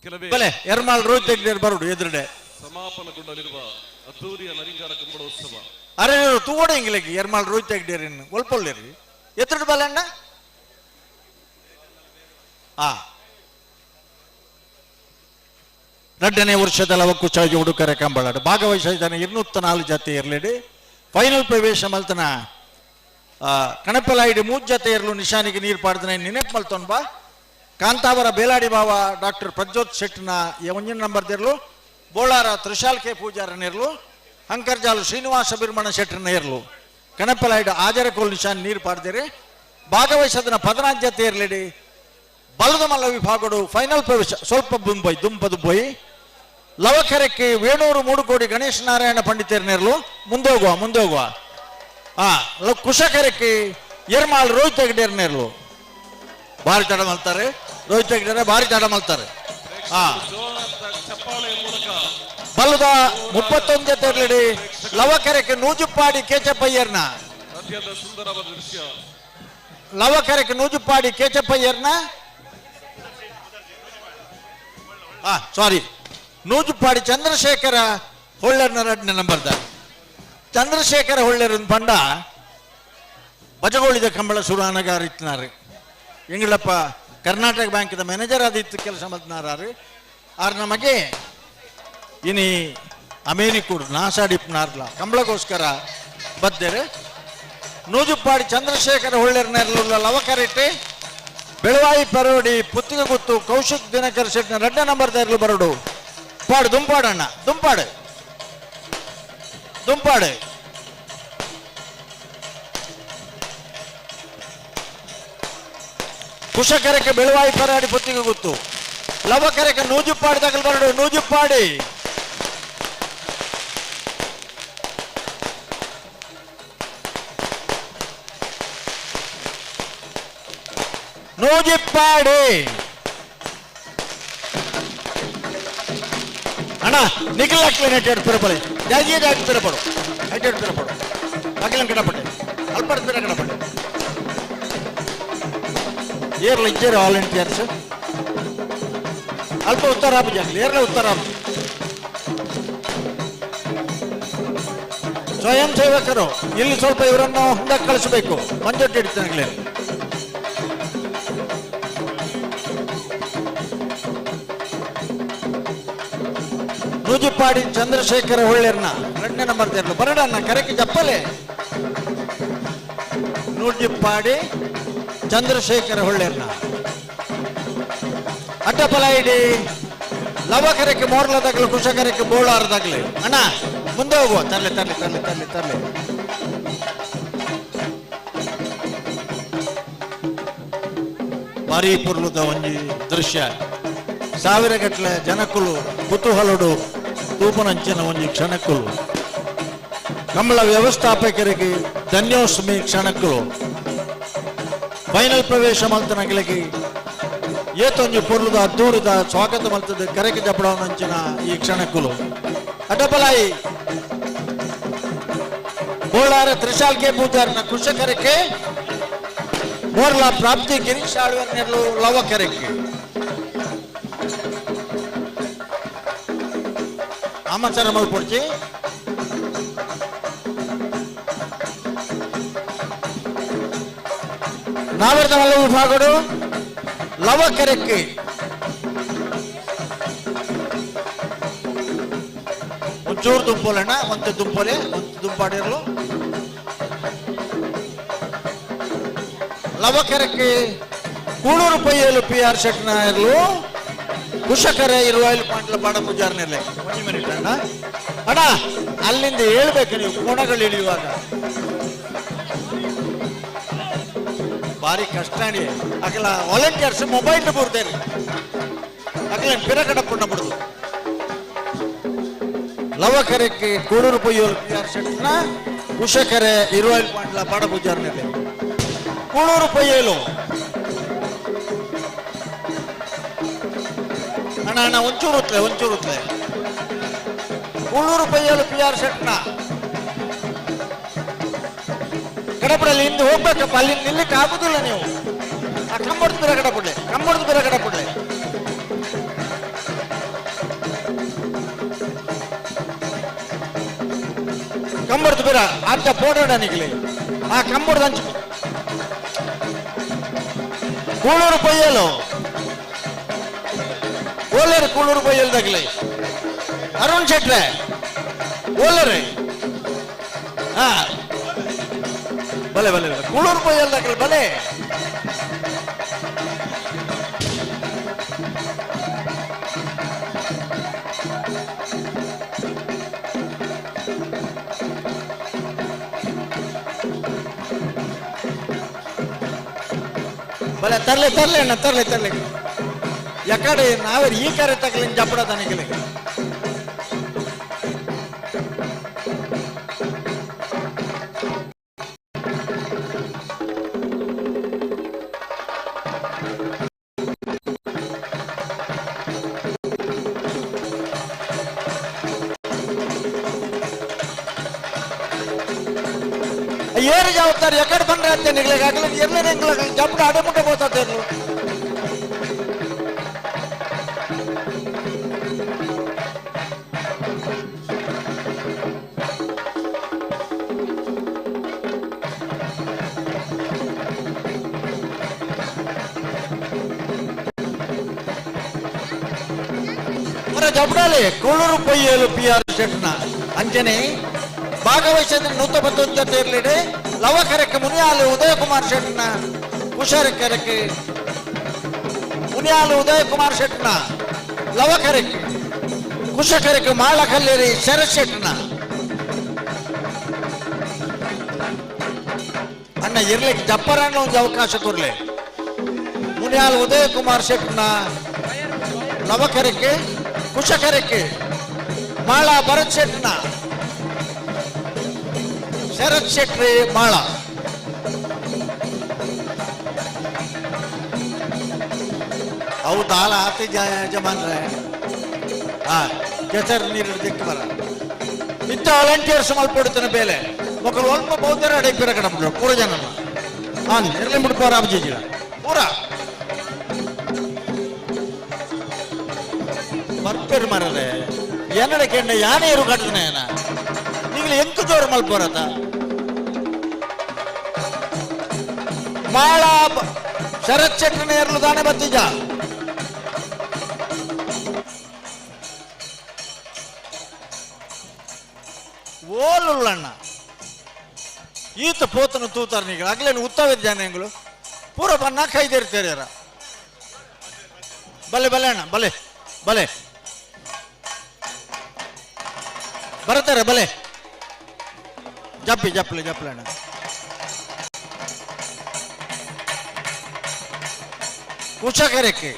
ಕೆಲವೇ ಎರ್ಮಾಲ್ ರೋಹಿತ್ ಹೆಗ್ಡೆ ಬರುಡು ಎದುರುಡೆ ಸಮಾಪನಗೊಳ್ಳಲಿರುವ ಅದ್ಧೂರಿಯ ನರಿಂಗಾರ ಕಂಬಳೋತ್ಸವ. ಅರೆ ತೂಗೋಡ ಇಂಗ್ಲಿಗೆ ಎರ್ಮಾಲ್ ರೋಹಿತ್ ಹೆಗ್ಡೆ ಒಲ್ಪೊಳ್ಳಿರಿ ಎದುರುಡು ಬಲಣ್ಣ. ಆ ರಡ್ಡನೇ ವರ್ಷದ ಲವಕುಶ ಉಡುಕರೆ ಕಂಬಳಾಡು ಭಾಗವಹಿಸಿದ್ದಾನೆ 204 ಜಾತಿ ಇರಲಿಡಿ. ಫೈನಲ್ ಪ್ರವೇಶ ಮಲ್ತನ ಕಣಪಲಾಯಿಡಿ ಮೂರು ಜತೆ ಇರಲು ನಿಶಾನಿಗೆ ನೀರು ಪಾಡ್ದನೆ ನೆನಪು ಮಲ್ತೊನ್ ಬಾ. ಕಾಂತಾವರ ಬೇಲಾಡಿ ಬಾವ ಡಾಕ್ಟರ್ ಪ್ರಜ್ಯೋತ್ ಶೆಟ್ನ ಒಂಜಿನ ನಂಬರ್ ದಿರ್ಲು, ಬೋಳಾರ ತ್ರಿಶಾಲ್ ಕೆ ಪೂಜಾರನಿರ್ಲು, ಅಂಕರ್ಜಾಲು ಶ್ರೀನಿವಾಸ ಬಿರ್ಮಣ ಶೆಟ್ಟರ್ನ ಇರ್ಲು. ಕಣಪಲಾಯಿಡು ಆಜರಕೋಲ್ ನಿಶಾನ್ ನೀರು ಪಾಡ್ದಿರಿ. ಭಾಗವಹಿಸದನ 14 ಜತೆ ಇರಲಿಡಿ. ಬಲದ ಮಲ್ಲ ವಿಭಾಗಡು ಫೈನಲ್ ಪ್ರವೇಶ ಸ್ವಲ್ಪ ದುಂಬೈ ದುಂಪದು ಪೋಯಿ ಲವಕರಕ್ಕೆ ವೇಣೂರು ಮೂಡುಕೋಡಿ ಗಣೇಶ ನಾರಾಯಣ ಪಂಡಿತರ್ನೇರ್ಲು ಮುಂದೆ ಹೋಗುವ ಮುಂದೆ ಹೋಗುವ. ಆ ಕುಶಕರಕ್ಕೆ ಎರ್ಮಾಲ್ ರೋಹಿತ್ ಹೆಗ್ಡೇರ್ನೇರ್ಲು ಭಾರಿ ತಡ ಮಲ್ತಾರೆ. ರೋಹಿತ್ ಹೆಗ್ಡೇರ ಭಾರಿ ತಡ ಮಲ್ತಾರೆ. ಆ ಬಲದ 31 ಜತೆ ಇರ್ಲಿಡಿ. ಲವಕರಕ್ಕೆ ನೂಜುಪ್ಪಾಡಿ ಕೇಚಪ್ಪಯ್ಯರ್ನ ಅತ್ಯಂತ ಸುಂದರವಾದ ದೃಶ್ಯ. ಲವಕರಕ್ಕೆ ನೂಜುಪ್ಪಾಡಿ ಕೇಚಪ್ಪಯ್ಯರ್ನ ಸಾರಿ ನೂಜುಪ್ಪಾಡಿ ಚಂದ್ರಶೇಖರ ಹೊಳ್ಳರ್ನ ಎರಡನೇ ನಂಬರ್ದ ಚಂದ್ರಶೇಖರ ಹೊಳ್ಳೇರನ್ ಪಂಡ ಬಜಗೋಳಿದ ಕಂಬಳ ಸುರಾನಗಾರ ಇತ್ನಾರು. ಎಂಗಳಪ್ಪ ಕರ್ನಾಟಕ ಬ್ಯಾಂಕ್ದ ಮ್ಯಾನೇಜರ್ ಆದಿತ್ತು ಕೆಲಸ ಮಲ್ತನಾರು. ಆರ್ ನಮಗೆ ಇನಿ ಅಮೇರಿಕೂಡ್ ನಾಸಾಡಿಪ್ನಾರ್ಲ ಕಂಬಳಗೋಸ್ಕರ ಬದ್ದೇರೆ. ನೂಜುಪ್ಪಾಡಿ ಚಂದ್ರಶೇಖರ ಹೊಳ್ಳೇರ್ನೆರ್ಲುಲ್ಲ ಲವಕರೆಟ್ಟೆ ಬೆಳವಾಯಿ ಪರೋಡಿ ಪುತ್ತಿಗೆ ಗುತ್ತು ಕೌಶಿಕ್ ದಿನಕರ್ ಶೆಟ್ನ ರಡ್ಡ ನಂಬರ್ ಇರಲು ಬರಡು. ಪಾಡು ದುಂಪಾಡಣ್ಣ ದುಂಪಾಡು ದುಂಪಾಡು. ಕುಶಕರಕ್ಕೆ ಬೆಳವಾಯಿ ಪರಾಡಿ ಪುತ್ತಿಗೆ ಗುತ್ತು ಲವಕರಕ್ಕೆ ನೂಜುಪ್ಪಾಡಿ ತಗಲ್ ಬರಡು ನೂಜುಪ್ಪಾಡಿ. ನೂಜಿಪ್ಪಾಡಿ ಅಣ್ಣ ನಿಖಿಲ್ ಹಾಕ್ಲಿ ನೆಟ್ ಪಿರಪಳೆ ಜಾಜಿಯ ಜಾತಿ ಪಿರಪಡು ಐಟೆಡ್ ಪಿರಪಡು ಅಖಿಲಂ ಕಿಡಪಟ್ಟೆ ಅಲ್ಪಡ್ ಪಿರ ಕಿಡಪಟ್ಟೆ ಏರ್ಲ ಇಜ್ಜೇರು ವಾಲಂಟಿಯರ್ಸ್ ಅಲ್ಪ ಉತ್ತರ ಆಪುಜಿ ಏರ್ಲ ಉತ್ತರ ಆಪುಜಿ. ಸ್ವಯಂ ಸೇವಕರು ಇಲ್ಲಿ ಸ್ವಲ್ಪ ಇವರನ್ನು ಹಿಂದಕ್ಕೆ ಕಳಿಸಬೇಕು. ಮಂಜೊಟ್ಟಿ ಹಿಡಿತಾನೆ. ನೂಜುಪ್ಪಾಡಿ ಚಂದ್ರಶೇಖರ ಹೊಳ್ಳೇರ್ನ ಎರಡನೇ ನಂಬರ್ ತೇರ್ಲು ಬರಡನ್ನ ಕರೆಕ್ಕೆ ಜಪ್ಪಲೆ. ನೂಜುಪ್ಪಾಡಿ ಚಂದ್ರಶೇಖರ ಹೊಳ್ಳೇರ್ನ ಅಡ್ಡಪಲ ಇಡಿ ಲವಕರಕ್ಕೆ ಮೋರ್ಲದಾಗಲಿ ಕುಶಕರಕ್ಕೆ ಬೋಳಾರದಾಗಲಿ. ಅಣ್ಣ ಮುಂದೆ ಹೋಗುವ ತರ್ಲೆ ತರ್ಲೆ ತರ್ಲೆ ತರ್ಲೆ ತರ್ಲೆ. ಭಾರಿ ಪುರ್ಲುದ ಒಂಜಿ ದೃಶ್ಯ. ಸಾವಿರಗಟ್ಟಲೆ ಜನಕುಲು ಕುತೂಹಲಡು ತೂಪನಂಚಿನ ಒಂಜಿ ಕ್ಷಣಕ್ಕುಲು. ಕಂಬಳ ವ್ಯವಸ್ಥಾಪಕರಿಗೆ ಧನ್ಯೋಸ್ಮಿ ಕ್ಷಣಕ್ಕುಲು. ಫೈನಲ್ ಪ್ರವೇಶ ಮಲ್ತನಗಲಿಗೆ ಏತೊಂಜಿ ಪೊರ್ಲುದ ಅದ್ದೂರಿದ ಸ್ವಾಗತ ಮಲ್ತದ ಕರೆಗೆ ಜಪಡವನಂಚಿನ ಈ ಕ್ಷಣಕ್ಕುಲು. ಅಡ್ಡಬಲಾಯಿ ಬೋಳಾರ ತ್ರಿಶಾಲ್ಕೆ ಪೂಜಾರನ ಕುಶಕರಕ್ಕೆ ಮೋರ್ಲಾ ಪ್ರಾಪ್ತಿ ಗಿರೀಶ್ ಆಳ್ವರ್ನೆರ್ಲು ಲವಕರಕ್ಕೆ. ಆಮಚಾರ ಮಲ್ಪೊಡ್ಚಿ. ನಾವರ್ದ ಮಲ್ಲ ವಿಭಾಗಡು ಲವಕರಕ್ಕೆ ಒಂಚೂರು ದುಂಪೋಲಣ್ಣ ಒಂದು ದುಂಪೋಲೆ ಒಂದು ದುಂಪಾಡಿರ್ಲು. ಲವಕರಕ್ಕೆ ಕೂಳೂರು ಪೈಯಲು ಪಿ ಆರ್ ಶೆಟ್ನ ಇರ್ಲು ಕುಶಕರೆ ಇರುವಾಯಿಲ್ ಪಾಂಡ್ಲ ಬಾಡ ಪೂಜಾರ್ನಿರ್ಲೆ. ಒಂದು ಮಿನಿಟ್ ಅಣ್ಣ. ಅಣ್ಣ ಅಲ್ಲಿಂದ ಹೇಳ್ಬೇಕು ನೀವು ಕೋಣಗಳು ಇಳಿಯುವಾಗ. ಭಾರಿ ಕಷ್ಟ ಅಣಿ ಅಕಲ ವಾಲಂಟಿಯರ್ಸ್ ಮೊಬೈಲ್ ಬರ್ತೇನೆ ಅಕಲ ಪಿರಕಡ ಪುಣ್ಣ ಬಿಡುದು. ಲವಕರೆಕ್ಕೆ ಕೂಳೂರು ಪೊಯ್ಯೋಲು ಪಿ ಆರ್ ಶೆಟ್ನ ಕುಶಕರೆ ಇರುವೈಲ್ ಪಾಂಡ್ಲ ಪಾಡ ಪೂಜಾರ್ನಿದೆ ಕೂಳೂರು ಪೊಯ್ಯೇಲು. ಅಣ್ಣ ಅಣ್ಣ ಒಂಚೂರು ಉತ್ಲೆ, ಒಂಚೂರು ಉತ್ಲೆ. ಕೂಳೂರು ಪೊಯ್ಯೇಲು ಪಿ ಆರ್ ಶೆಟ್ನ ಕಡಪಡಲ್ಲಿ ಹಿಂದೆ ಹೋಗ್ಬೇಕಪ್ಪ, ಅಲ್ಲಿ ನಿಲ್ಲಿಕ್ಕೆ ಆಗುದಿಲ್ಲ ನೀವು. ಆ ಕಂಬಡ್ದು ಬೇರೆ ಕಡಪಡ್ಲೆ, ಕಂಬಡ್ದು ಬೇರೆ ಕಡಪಡ್ಲೆ. ಕಂಬಡ್ದು ಬೇರೆ ಅರ್ಧ ಪೋಡೋಣ ನಿಗ್ಲಿ ಆ ಕಂಬಡ್ದು ಹಂಚು. ಕೂಳೂರು ಪೊಯ್ಯಲು ಓಲರು, ಕೂಳೂರು ಪೊಯ್ಯಲ್ದಾಗ್ಲಿ ಅರುಣ್ ಶೆಟ್ರೆ ಓಲರಿ. ಹಾ ಬಲೆ ಬಲೆ ಬಲೆ, ಕೂಳೂರು ಪೊಯ್ಯಲ್ದಾಗ್ಲಿ ಬಲೆ. ಬಲೆ ತರ್ಲೆ ತರ್ಲೆ ಅಣ್ಣ, ತರ್ಲೆ ತರ್ಲೆ. ಎಕಡೆ ನಾವೇ ಈ ಕರೆ ತಗಲಿನ ಜಪ್ಪಡ ತನಿಖೆ. ಏರು ಜಾವತ್ತಾರೆ ಎಕಡೆ ಬಂದ್ರೆ ಅತ್ತೆ ನಿಗ್ಲಿಗೆ ಎರ್ಲೆ ಜಪ್ಪಡ ಅಡೆ ಮುಟ್ಟ ಬೋತಾತೇರ್ಲು. ಜಬಡಾಲೆ ಕೂಳೂರು ಪೊಯ್ಯೇಲು ಪಿ ಆರ್ ಶೆಟ್ನ ಅಂಜನೆ ಭಾಗವಹಿಸಿದ ನೂತ ತೇರ್ಲಿಡೆ ಲವಕರಕ್ಕೆ ಮುನಿಯಾಲು ಉದಯಕುಮಾರ್ ಶೆಟ್ನ ಕುಶರಕರಕ್ಕೆ ಮುನಿಯಾಲು ಉದಯಕುಮಾರ್ ಶೆಟ್ನ ಲವಕರಕ್ಕೆ ಕುಶಕರಕ್ಕೆ ಮಾಳಕಲ್ಲೇರಿ ಶರತ್ ಶೆಟ್ನ. ಅಣ್ಣ ಇರ್ಲಿಕ್ಕೆ ಜಪ್ಪರಣ್ಣ ಒಂದು ಅವಕಾಶ ಕೊರ್ಲೆ. ಮುನಿಯಾಲು ಉದಯಕುಮಾರ್ ಶೆಟ್ನ ಲವಕರಕ್ಕೆ ಕುಶಕರಕ್ಕೆ ಮಾಳ ಭರತ್ ಶೆಟ್ನ ಶರತ್ ಶೆಟ್ರಿ ಮಾಳ. ಅವು ದಾಲ ಆತಿ ಯಜಮಾನ್ರೆ. ಹಾ ಕೆಸರು ನೀರು ದಿಕ್ಕು ಬರ ಇತ್ತ ವಾಲಂಟಿಯರ್ಸ್ ಮಲ್ಪೊಡ್ತಾನೆ ಬೇಲೆ ಮೊಕಲು ಒಲ್ಪ ಬೌದ್ಧರ ಅಡೆ ಪಿರ ಕಡಪಡು ಪೂರ ಜನ ಹಾಂ ಇರ್ಲಿ ಮುಡ್ಪೋರ ಅಬ್ಜಿಜಿರ ಪೂರ ಬರ್ಪೇರು ಮರದೆ ಎನ್ನಡ ಕೆಂಡ ಯಾನೆ ಇರು ಕಟ್ಟನೆ ಈಗಲೇ ಎಂತ ಜೋರು ಮಲ್ಪೋರತ ಮಾಳ ಶರತ್ ಶೆಟ್ಟನ ಏರ್ಲು ದಾನೆ ಬತ್ತಿಜ. ಓಲುಳ್ಳಣ್ಣ ಈತ ಪೋತನ ತೂತಾರ ನೀಗ ಅಗ್ಲೇನು ಉತ್ತವಿದ್ದ ಜನ ಪೂರ ಬನ್ನ ಕೈದಿರ್ತಾರೆ. ಬಲೆ ಬಲೆ ಅಣ್ಣ, ಬಲೆ ಬಲೆ ಬರ್ತಾರೆ ಬಲೆ. ಜಪ್ಪಿ ಜಪ್ಪಲೆ ಜಪ್ಪಲೆ ಅಣ್ಣ. ಕುಶಕರಕ್ಕೆ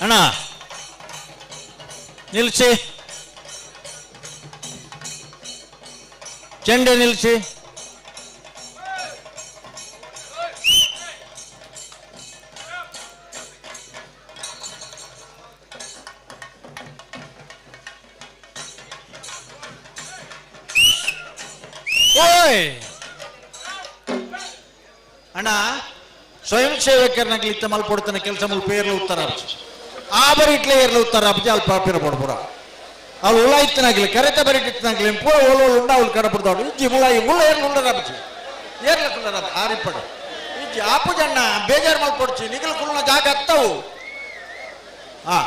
ಅಣ್ಣ ನಿಲ್ಸಿ, ಚೆಂಡೆ ನಿಲ್ಸಿ. ಓಯ್ ಅಣ್ಣ, ಸ್ವಯಂ ಸೇವಕರನ್ನಾಗಲಿ ಇತ್ತ ಮಲ್ಪೊಡ್ತಾನೆ ಕೆಲಸ ಮುಲ್ಪ ಏರ್ಲು ಉತ್ತರ ಆ ಬರಿ ಇಟ್ಲೆ ಏರ್ಲು ಉತ್ತರ ಅಬ್ಜಿ ಅಲ್ಪ ಪಿರ ಪೂರ ಅವಳು ಉಳ ಇತ್ತನಾಗ್ಲಿ ಕರೆತ ಬರಿ ಇತ್ತನಾಗ್ಲಿ ಪೂರ ಓಲ ಉಂಡ ಅವಳು ಕಡಪಡ್ದವಳು ಇಜ್ಜಿ ಮುಳ ಮುಳ್ಳ ಏರ್ಲು ಉಂಡರ ಅಬ್ಜಿ ಏರ್ಲ ಕುಲ್ಲರ ಆರಿಪ್ಪಡು ಇಜ್ಜಿ ಆಪು ಜಣ್ಣ ಬೇಜಾರು ಮಲ್ಪೊಡ್ಚಿ ನಿಗಲ್ ಕುಲ್ಲನ ಜಾಗ ಹತ್ತವು. ಹಾ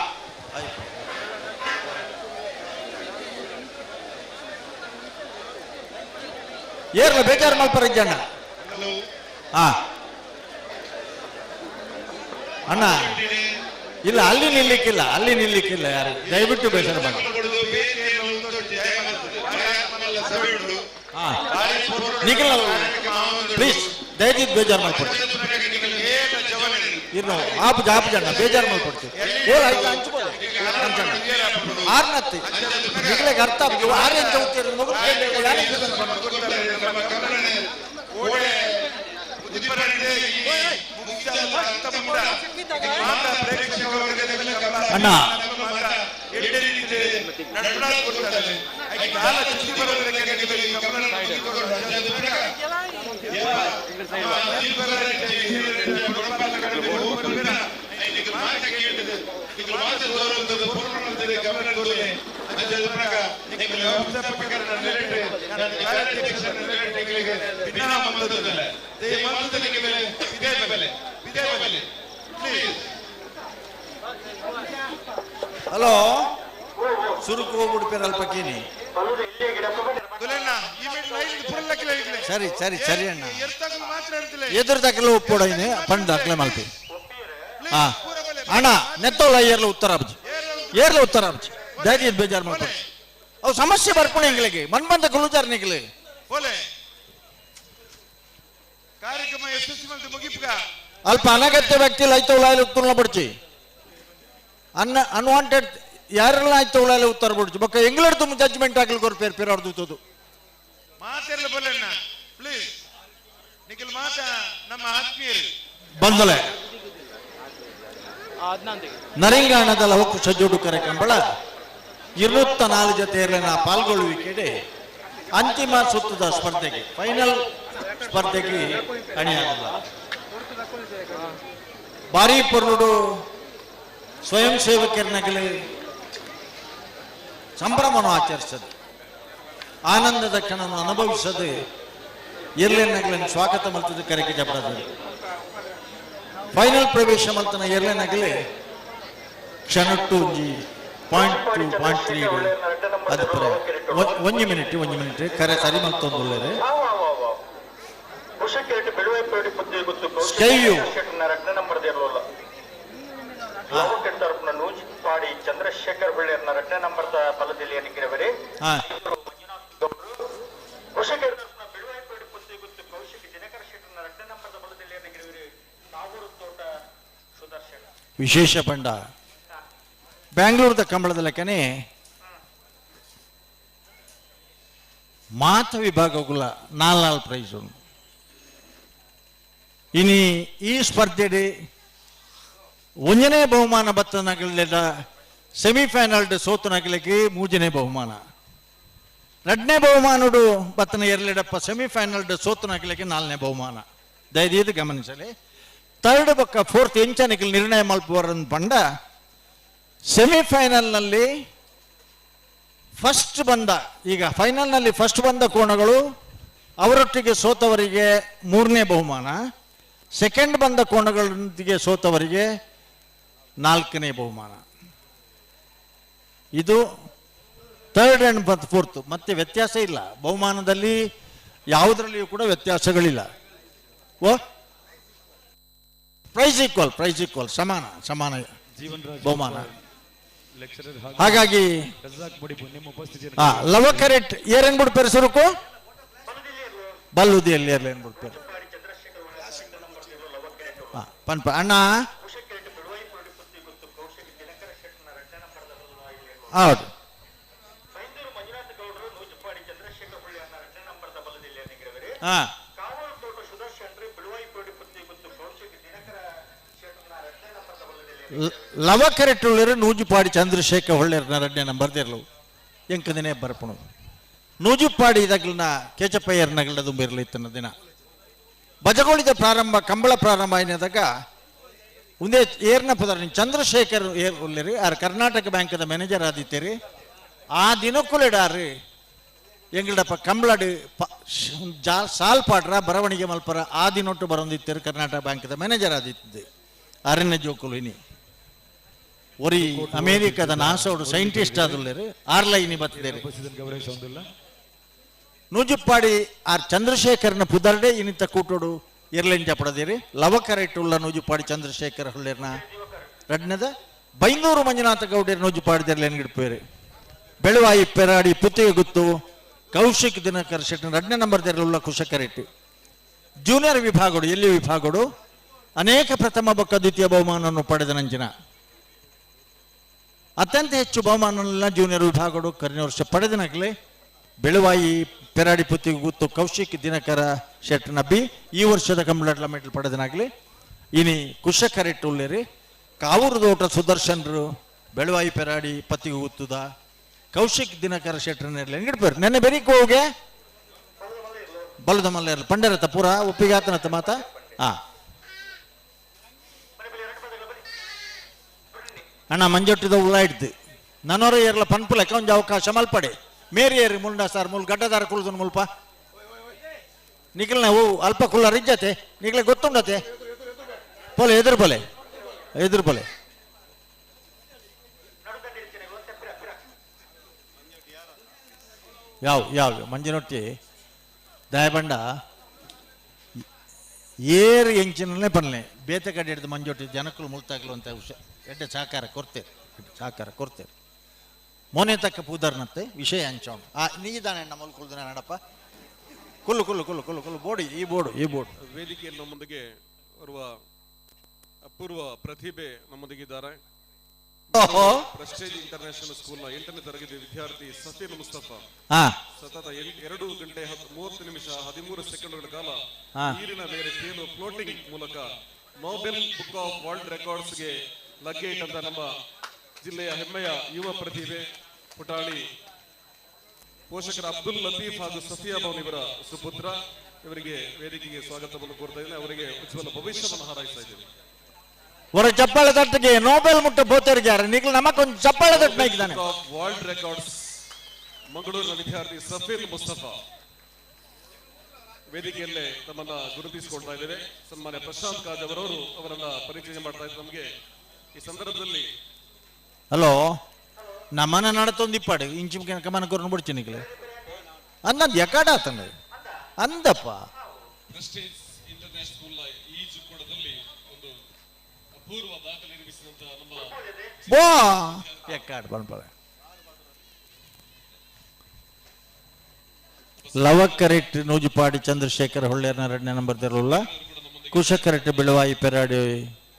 ಏರ್ಲ ಬೇಜಾರು ಮಲ್ಪರ ಇಜ್ಜಣ್ಣ. ಹಾ ಅಣ್ಣ ಇಲ್ಲ, ಅಲ್ಲಿ ನಿಲ್ಲಿಕ್ಕಿಲ್ಲ, ಅಲ್ಲಿ ನಿಲ್ಲಿಕ್ಕಿಲ್ಲ ಯಾರು, ದಯವಿಟ್ಟು ಬೇಸರ ಮಾಡಿ. ಹಾ ನಿಖಿಲ್ ಪ್ಲೀಸ್ ದಯವಿಟ್ಟು ಬೇಜಾರು ಮಾಡ್ಕೊಡ್ತೀವಿ. ಇನ್ನು ಆಪು ಆಪು ಜನ ಬೇಜಾರು ಮಾಡ್ಕೊಡ್ತೀವಿ. ಓ ಆಯ್ತು ಹಂಚ್ಕೊಳ್ಳಿ. ಅಂಚಣ್ಣ ಆರ್ನತ್ತಿ ನಿಗ್ಲೆಗ್ ಅರ್ಥ ಆಪುಜಿ ಆರ್ ಎಂಚ ಉತ್ತೇರು ಮೊಗಲು ಕೇಂದ್ರ ಯಾರ್ ಎಂಚ ಅಣ್ಣ. ಹಲೋ, ಸುರುಕು ಹೋಗ್ಬಿಡ್ಪೇರ ಅಲ್ಪ ಕೀನಿ. ಸರಿ ಸರಿ ಸರಿ ಅಣ್ಣ, ಎದುರು ದಾಖಲೆ ಒಪ್ಪೋಡೈನೆ ಪಂಡ್ ದಾಖಲೆ ಮಲ್ಪಿ. ಹಾ ಅಣ್ಣ, ನೆತ್ತೋಳ ಏರ್ಲ ಉತ್ತರ ಅಬ್ಜಿ, ಏರ್ಲ ಉತ್ತರ ಅಬ್ಜಿ, ದಾದಿ ಬೇಜಾರು ಮಾಡ್ಕೊಂಡು ಅವು ಸಮಸ್ಯೆ ಬರ್ಪುಣ ಎಂಗ್ಲಿಗೆ ಮನ್ ಬಂದ ಕುಲುಜಾರ್ ನಿಗ್ಲಿ. ಕಾರ್ಯಕ್ರಮ ಯಶಸ್ವಿ ಮಲ್ತು ಮುಗಿಪ್ಗ. ಅಲ್ಪ ಅನಗತ್ಯ ವ್ಯಕ್ತಿ ಐತೋಳ ಉತ್ತರ ಬಡ್ಚಿ ಅನ್ನ ಅನ್ವಾಂಟೆಡ್ ಯಾರೆಲ್ಲ ಆಯ್ತು ಉಳಾಲೆ ಉತ್ತರ ಬಿಡ್ಚಿ ಬೊಕ್ಕ ಎಂಗ್ಲಡ್ದು ಜಡ್ಜ್ಮೆಂಟ್ ಆಗ್ಲಿ ಕೊರ್ ಪೇರ್ ಪೇರ್ ಅವ್ರದ್ದು. ಮಾತೆಲ್ಲ ಬಲ್ಲಣ್ಣ ಪ್ಲೀಸ್, ನಿಖಿಲ್ ಮಾತ ನಮ್ಮ ಆತ್ಮೀಯರು. ಬಂದಲೆ ನರಿಂಗಾಣದ ಲವಕುಶ ಜೋಡು ಕರೆ ಕಂಬಳ 204 ಜೊತೆಯಲ್ಲಿನ ಪಾಲ್ಗೊಳ್ಳುವಿಕೆಡೆ ಅಂತಿಮ ಸುತ್ತದ ಸ್ಪರ್ಧೆಗೆ, ಫೈನಲ್ ಸ್ಪರ್ಧೆಗೆ ಅಣಿಯಾಗಲ್ಲ. ಬಾರಿ ಪೊರ್ಲುಡು ಸ್ವಯಂ ಸೇವಕರನಗಲಿ ಸಂಭ್ರಮವನ್ನು ಆಚರಿಸದು, ಆನಂದದ ಕ್ಷಣವನ್ನು ಅನುಭವಿಸದೆ ಎರ್ಲೆನಗಲನ್ನು ಸ್ವಾಗತ ಮಲ್ತದ ಕರೆಗೆ ಜಪಡದು. ಫೈನಲ್ ಪ್ರವೇಶ ಮಲ್ತನ ಎರ್ಲೆನಗಲಿ ಕ್ಷಣಟ್ಟು ಒಂಜಿ 0.2 0.3 ಅದು ಪರ ಒಂಜಿ ಮಿನಿಟ್, ಒಂಜಿ ಮಿನಿಟ್ ಕರೆ ಸರಿ ಮಲ್ತೊಂದುಲ್ಲೆರ್. Sky view. ನೂಜಿಪಾಡಿ ಚಂದ್ರಶೇಖರ್ ಹೊಳ್ಳೆಯರ್ನ 2ನೇ ನಂಬರ್ದ ಬಲದಲ್ಲಿ ನಿಂಗಿರವರೆ. ಕೃಷಿಕರ ತರಪುನ ಬೆಳುವಾಯಿಪೇಟೆ ಪುತ್ತಿಗುತ್ತು ಕೌಶಿಕ್ ದಿನಕರ ಶೆಟ್ಟರ್ನ 2ನೇ ನಂಬರ್ದ ಬಲದಲ್ಲಿ ನಿಂಗಿರವರೆ ಕಾವೂರು ತೋಟ ಸುದರ್ಶನ. ವಿಶೇಷ ಪಂಡ ಬ್ಯಾಂಗ್ಳೂರ್ದ ಕಂಬಳದ ಲೆಕ್ಕನೆ ಮಾತ ವಿಭಾಗಗುಲ ನಾಲ್ ಪ್ರೈಸ್. ಇನಿ ಈ ಸ್ಪರ್ಧೆಡೆ ಒಂಜನೇ ಬಹುಮಾನ ಬತ್ತನಗಲೆದ ಸೆಮಿಫೈನಲ್ ಸೋತನಗಲಿಗೆ ಮೂಜನೇ ಬಹುಮಾನ, ಎರಡನೇ ಬಹುಮಾನಡು ಬತ್ತನ ಎರಲೆಡಪ್ಪ ಸೆಮಿಫೈನಲ್ ಸೋತನಗಲಿಗೆ ನಾಲ್ನೇ ಬಹುಮಾನ. ದಯದೀದು ಗಮನಿಸಲಿ, ಥರ್ಡ್ ಬೊಕ್ಕ ಫೋರ್ತ್ ಎಂಚನಿಗೆ ನಿರ್ಣಯ ಮಲ್ಪುವರನ್ ಪಂಡ ಸೆಮಿಫೈನಲ್ನಲ್ಲಿ ಫಸ್ಟ್ ಬಂದ, ಈಗ ಫೈನಲ್ನಲ್ಲಿ ಫಸ್ಟ್ ಬಂದ ಕೋಣಗಳು ಅವರೊಟ್ಟಿಗೆ ಸೋತವರಿಗೆ ಮೂರನೇ ಬಹುಮಾನ, ಸೆಕೆಂಡ್ ಬಂದ ಕೋಣಗಳೊಂದಿಗೆ ಸೋತವರಿಗೆ ನಾಲ್ಕನೇ ಬಹುಮಾನ. ಇದು ಥರ್ಡ್ ಆ್ಯಂಡ್ ಮತ್ತು ಫೋರ್ತ್, ಮತ್ತೆ ವ್ಯತ್ಯಾಸ ಇಲ್ಲ ಬಹುಮಾನದಲ್ಲಿ, ಯಾವುದರಲ್ಲಿಯೂ ಕೂಡ ವ್ಯತ್ಯಾಸಗಳಿಲ್ಲ. ಓ ಪ್ರೈಸ್ ಈಕ್ವಲ್, ಪ್ರೈಸ್ ಈಕ್ವಲ್, ಸಮಾನ ಸಮಾನ ಬಹುಮಾನ. ಹಾಗಾಗಿ ಲವಕರೆಟ್ ಏರೇನ್ ಬಿಡ್ಪೇರು ಸುರುಕು ಬಲ್ಲುದಿಯಲ್ಲಿ ಏರ್ಲೇನ್ ಬಿಡ್ಪೇರು ಪನ್ಪ ಅಣ್ಣ. ಹೌದು, ಹಾ ಲವಕರೆಟ್ಟುಳ್ಳರು ನೂಜುಪಾಡಿ ಚಂದ್ರಶೇಖರ್ ಹೊಳ್ಳೆರ್ ನರಡ್ನೇ ನಂಬರ್ ದೇರ್ಲು ಎಂಕದಿನೇ ಬರ್ಪಣು ನೂಜುಪಾಡಿ ಇದಗ್ಲನ ಕೇಚಪ್ಪಯ್ಯರ್ ನಗಲ ದುಂಬಿರ್ಲಿ ಇತ್ತನ ದಿನ ಬಜಗೋಳಿದ ಪ್ರಾರಂಭ ಕಂಬಳ ಪ್ರಾರಂಭ అయినದಾಗ ಒಂದೇ ಏರ್ನ ಪದರ ಚಂದ್ರಶೇಖರ್ ಏರ್ ಉಲ್ಲೇರಿ ಆರ್ ಕರ್ನಾಟಕ ಬ್ಯಾಂಕದ ಮ್ಯಾನೇಜರ್ ಆದಿತ್ತೀರಿ. ಆ ದಿನಕ್ಕುಲೆಡಾರಿ ಎಂಗಳಪ್ಪ ಕಂಬಳಡು ಜಾ ಸಾಲ್ ಪಾಡ್ರ ಬರವಣಿಗೆ ಮಲ್ಪರ ಆ ದಿನೊಟ್ಟು ಬರೊಂದಿತ್ತೇರು ಕರ್ನಾಟಕ ಬ್ಯಾಂಕದ ಮ್ಯಾನೇಜರ್ ಆದಿತ್ತಿದ್ದೆ ಅರಣ್ಯ ಜೋಕುಲು ಇನಿ ಒರಿ ಅಮೇರಿಕದ ನಾಸೋಡು ಸೈಂಟಿಸ್ಟ್ ಆದುಲ್ಲೇರು ಆರ್ಲ ಇನಿ ಬತ್ತಿದ್ದೇರೆ ನೂಜುಪ್ಪಾಡಿ ಆರ್ ಚಂದ್ರಶೇಖರ್ನ ಪುದರ್ಡೆ ಇನಿತ ಕೂಟೋಡು ಇರ್ಲೆಂಜ ಪಡದಿರಿ ಲವಕರೆಟ್ಟುಳ್ಳ ನೂಜುಪಾಡಿ ಚಂದ್ರಶೇಖರ್ ಹೊಳ್ಳಿರ್ನ ರಡ್ನದ ಬೈಂದೂರು ಮಂಜುನಾಥ ಗೌಡರ್ ನೂಜುಪಾಡಿದಿರ್ಲೇನ್ ಗಿಡ್ಪೇರು ಬೆಳುವಾಯಿ ಪೆರಾಡಿ ಪುತ್ತಿಗೆ ಗುತ್ತು ಕೌಶಿಕ್ ದಿನಕರ್ ಶೆಟ್ಟಿ ರಡ್ನೇ ನಂಬರ್ ದೇರಲುಳ್ಳ ಕುಶಕರೆಟ್ಟಿ. ಜೂನಿಯರ್ ವಿಭಾಗಡು ಎಲ್ಲಿ ವಿಭಾಗಡು ಅನೇಕ ಪ್ರಥಮ ಬೊಕ್ಕ ದ್ವಿತೀಯ ಬಹುಮಾನವನ್ನು ಪಡೆದ ನಂಚಿನ ಅತ್ಯಂತ ಹೆಚ್ಚು ಬಹುಮಾನ ಜೂನಿಯರ್ ವಿಭಾಗಡು ಕರಿನ ವರ್ಷ ಪಡೆದಿನಕ್ಲೆ ಬೆಳುವಾಯಿ ಪೆರಾಡಿ ಪುತ್ತಿಗೆ ಗುತ್ತು ಕೌಶಿಕ್ ದಿನಕರ ಶೆಟ್ಟನ ಬಿ ಈ ವರ್ಷದ ಕಂಬಳಟ್ಲ ಮೆಟ್ಲು ಪಡೆದನಾಗ್ಲಿ. ಇನಿ ಕುಶಕರೆಟ್ಟುಲ್ಲೇರಿ ಕಾವೂರು ತೋಟ ಸುದರ್ಶನ್ರು ಬೆಳುವಾಯಿ ಪೆರಾಡಿ ಪತ್ತಿಗೆ ಗುತ್ತುದ ಕೌಶಿಕ್ ದಿನಕರ ಶೆಟ್ಟರ್ನ ಇಡ್ಬೇರು ನೆನ್ನೆ ಬೆರಿಕ್ ಹೋಗೆ ಬಲದ ಮಲ್ಲ ಪಂಡರತ್ತ ಪೂರ ಒಪ್ಪಿಗೆ ಆತನತ್ತ ಮಾತಾ. ಆ ಅಣ್ಣ ಮಂಜೊಟ್ಟಿದ ಉಳ್ಳ ಇಡ್ದು ನನೋರ ಏರ್ಲ ಪನ್ಪುಲೆಕ್ಕ ಒಂಜಿ ಅವಕಾಶ ಮಲ್ಪಡೆ ಮೇರಿ ಏರಿ ಮುಲ್ಡ ಸಾರ್ ಮುಲ್ ಗಡ್ಡದಾರ ಕುಳ್ದು ಮುಲ್ಪ ನಿಖಲ್ನ ಓ ಅಲ್ಪ ಕುಲ್ಲ ರಿಜ್ಜತೆ ನಿಖಲೆ ಗೊತ್ತುಂಡತೆ ಪೋಲೆ ಎದುರು ಪೋಲೆ ಎದುರು ಪೋಲೆ. ಯಾವ ಯಾವ ಮಂಜಿನೊಟ್ಟಿ ದಯಬಂಡ ಏರ್ ಎಂಚಿನಲ್ಲೇ ಪನ್ಲೆ ಬೇತೆ ಕಡೆ ಹಿಡಿದು ಮಂಜೊಟ್ಟಿ ಜನಕ್ಕಳು ಮುಲ್ತಾಗ್ಲು ಅಂತ ಹುಷ ಎಡ್ಡೆ ಸಹಕಾರ ಕೊಡ್ತೇವೆ ಸಹಕಾರ ಕೊಡ್ತೇವೆ. ಮೋನೆ ತಕ್ಕ ಪೂದರ್ನತ್ತೆ ವಿಷಯ ಅಂಚೋಣ. ಆ ನೀದಾನೆ ನಮ್ಮ ಕುಲ್ದನ ನಡಪ್ಪ ಕುಲ್ಲು ಕುಲ್ಲು ಕುಲ್ಲು ಕುಲ್ಲು ಕುಲ್ಲು ಬೋಡಿ ಈ ಬೋರ್ಡು ಈ ಬೋರ್ಡು. ವೇದಿಕೆಯಲ್ಲಿ ನಮ್ಮೊಂದಿಗೆ ಬರುವ ಅಪೂರ್ವ ಪ್ರತಿಭೆ ನಮ್ಮೊಂದಿಗಿದ್ದಾರೆ. ಪ್ರೆಸ್ಟೇಜ್ ಇಂಟರ್ನ್ಯಾಷನಲ್ ಸ್ಕೂಲ್ನ 8ನೇ ತರಗತಿ ವಿದ್ಯಾರ್ಥಿ ಸಫೀನ್ ಮುಸ್ತಫಾ ಸತತ 2 ಗಂಟೆ 30 ನಿಮಿಷ 13 ಸೆಕೆಂಡ್ಗಳ ಕಾಲ ನೀರಿನ ಮೇಲೆ ತೇಲು ಫ್ಲೋಟಿಂಗ್ ಮೂಲಕ ನೋಬೆಲ್ ಬುಕ್ ಆಫ್ ವರ್ಲ್ಡ್ ರೆಕಾರ್ಡ್ಸ್ಗೆ ಲಗ್ಗೆ ಇಟ್ಟಂತ ನಮ್ಮ ಜಿಲ್ಲೆಯ ಹೆಮ್ಮೆಯ ಯುವ ಪ್ರತಿಭೆ ಪುಟಾಣಿ ಪೋಷಕರ ಅಬ್ದುಲ್ ಲತೀಫ್ ಹಾಗೂ ಸಫಿಯಾ ಭವನ್ ಇವರ ಸುಪುತ್ರ. ಇವರಿಗೆ ವೇದಿಕೆಗೆ ಸ್ವಾಗತವನ್ನು ಕೋರ್ತಾ ಇದ್ದೇನೆ. ಅವರಿಗೆ ಉಜ್ವಲ ಭವಿಷ್ಯವನ್ನು ಹಾರೈಸ್ತಾ ಇದ್ದೇನೆ. ಹೊರ ಚಪ್ಪಾಳೆ ತಟ್ಟಿಗೆ ನೋಬೆಲ್ ಮುಟ್ಟ ಬೋತರಿಗೆ ನಿಖಲ್ ನಮಕ್ಕೊಂದು ಚಪ್ಪಾಳೆ ತಟ್ಟನಾಗಿದ್ದಾನೆ. ವರ್ಲ್ಡ್ ರೆಕಾರ್ಡ್ಸ್ ಮಂಗಳೂರಿನ ವಿದ್ಯಾರ್ಥಿ ಸಫೀನ್ ಮುಸ್ತಫಾ ವೇದಿಕೆಯಲ್ಲೇ ತಮ್ಮನ್ನ ಗುರುತಿಸಿಕೊಳ್ತಾ ಇದ್ದೇವೆ. ಸನ್ಮಾನ್ಯ ಪ್ರಶಾಂತ್ ಕಾಜ್ ಅವರವರು ಅವರನ್ನ ಪರಿಚಯ ಮಾಡ್ತಾ ಇದ್ದಾರೆ ನಮಗೆ ಈ ಸಂದರ್ಭದಲ್ಲಿ. ಹಲೋ ನಮ್ಮನ ನಡತೊಂದು ಇಪ್ಪಾಡು ಇಂಚು ಕಮನ ಕೊರನು ಬಿಡ್ತೀನಿ ನಿಖಲ್ ಅಂದಂದು ಎಕಾಡ ಆತಂಗ ಅಂದಪ್ಪ. ಪ್ರೆಸ್ಟೇಜ್ ಇಂಟರ್ನ್ಯಾಷನಲ್ ಸ್ಕೂಲ್ನ ಈಜುಕೊಳದಲ್ಲಿ ಒಂದು ಅಪೂರ್ವ ದಾಖಲೆ ನಿರ್ಮಿಸಿದಂತಹ ನಮ್ಮ ಬೋ ಎಕ್ಕಾಡ್ ಪನ್ಪಳ ಲವಕರೆಟ್ ನೂಜುಪಾಡಿ ಚಂದ್ರಶೇಖರ್ ಹೊಳ್ಳೆರ್ನ ಎರಡನೇ ನಂಬರ್ ತೆರಳುಲ್ಲ. ಕುಶಕರೆಟ್ ಬೆಳವಾಯಿ ಪೆರಾಡಿ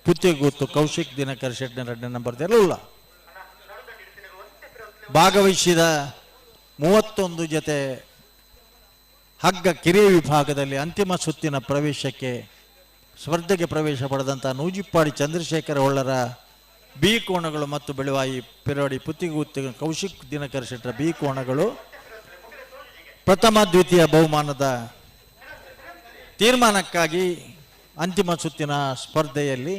ಪುತ್ತಿಗೂತು ಕೌಶಿಕ್ ದಿನಕರ್ ಶೆಟ್ನ ಎರಡನೇ ನಂಬರ್ ತೆರಳುಲ್ಲ. ಭಾಗವಹಿಸಿದ 31 ಜೊತೆ ಹಗ್ಗ ಕಿರಿಯ ವಿಭಾಗದಲ್ಲಿ ಅಂತಿಮ ಸುತ್ತಿನ ಪ್ರವೇಶಕ್ಕೆ ಸ್ಪರ್ಧೆಗೆ ಪ್ರವೇಶ ಪಡೆದಂಥ ನೂಜಿಪ್ಪಾಡಿ ಚಂದ್ರಶೇಖರ ಹೊಳ್ಳರ ಬಿ ಕೋಣಗಳು ಮತ್ತು ಬೆಳವಾಯಿ ಪೆರಾಡಿ ಪುತ್ತಿಗೂತು ಕೌಶಿಕ್ ದಿನಕರ್ ಶೆಟ್ಟರ ಬಿ ಕೋಣಗಳು ಪ್ರಥಮ ದ್ವಿತೀಯ ಬಹುಮಾನದ ತೀರ್ಮಾನಕ್ಕಾಗಿ ಅಂತಿಮ ಸುತ್ತಿನ ಸ್ಪರ್ಧೆಯಲ್ಲಿ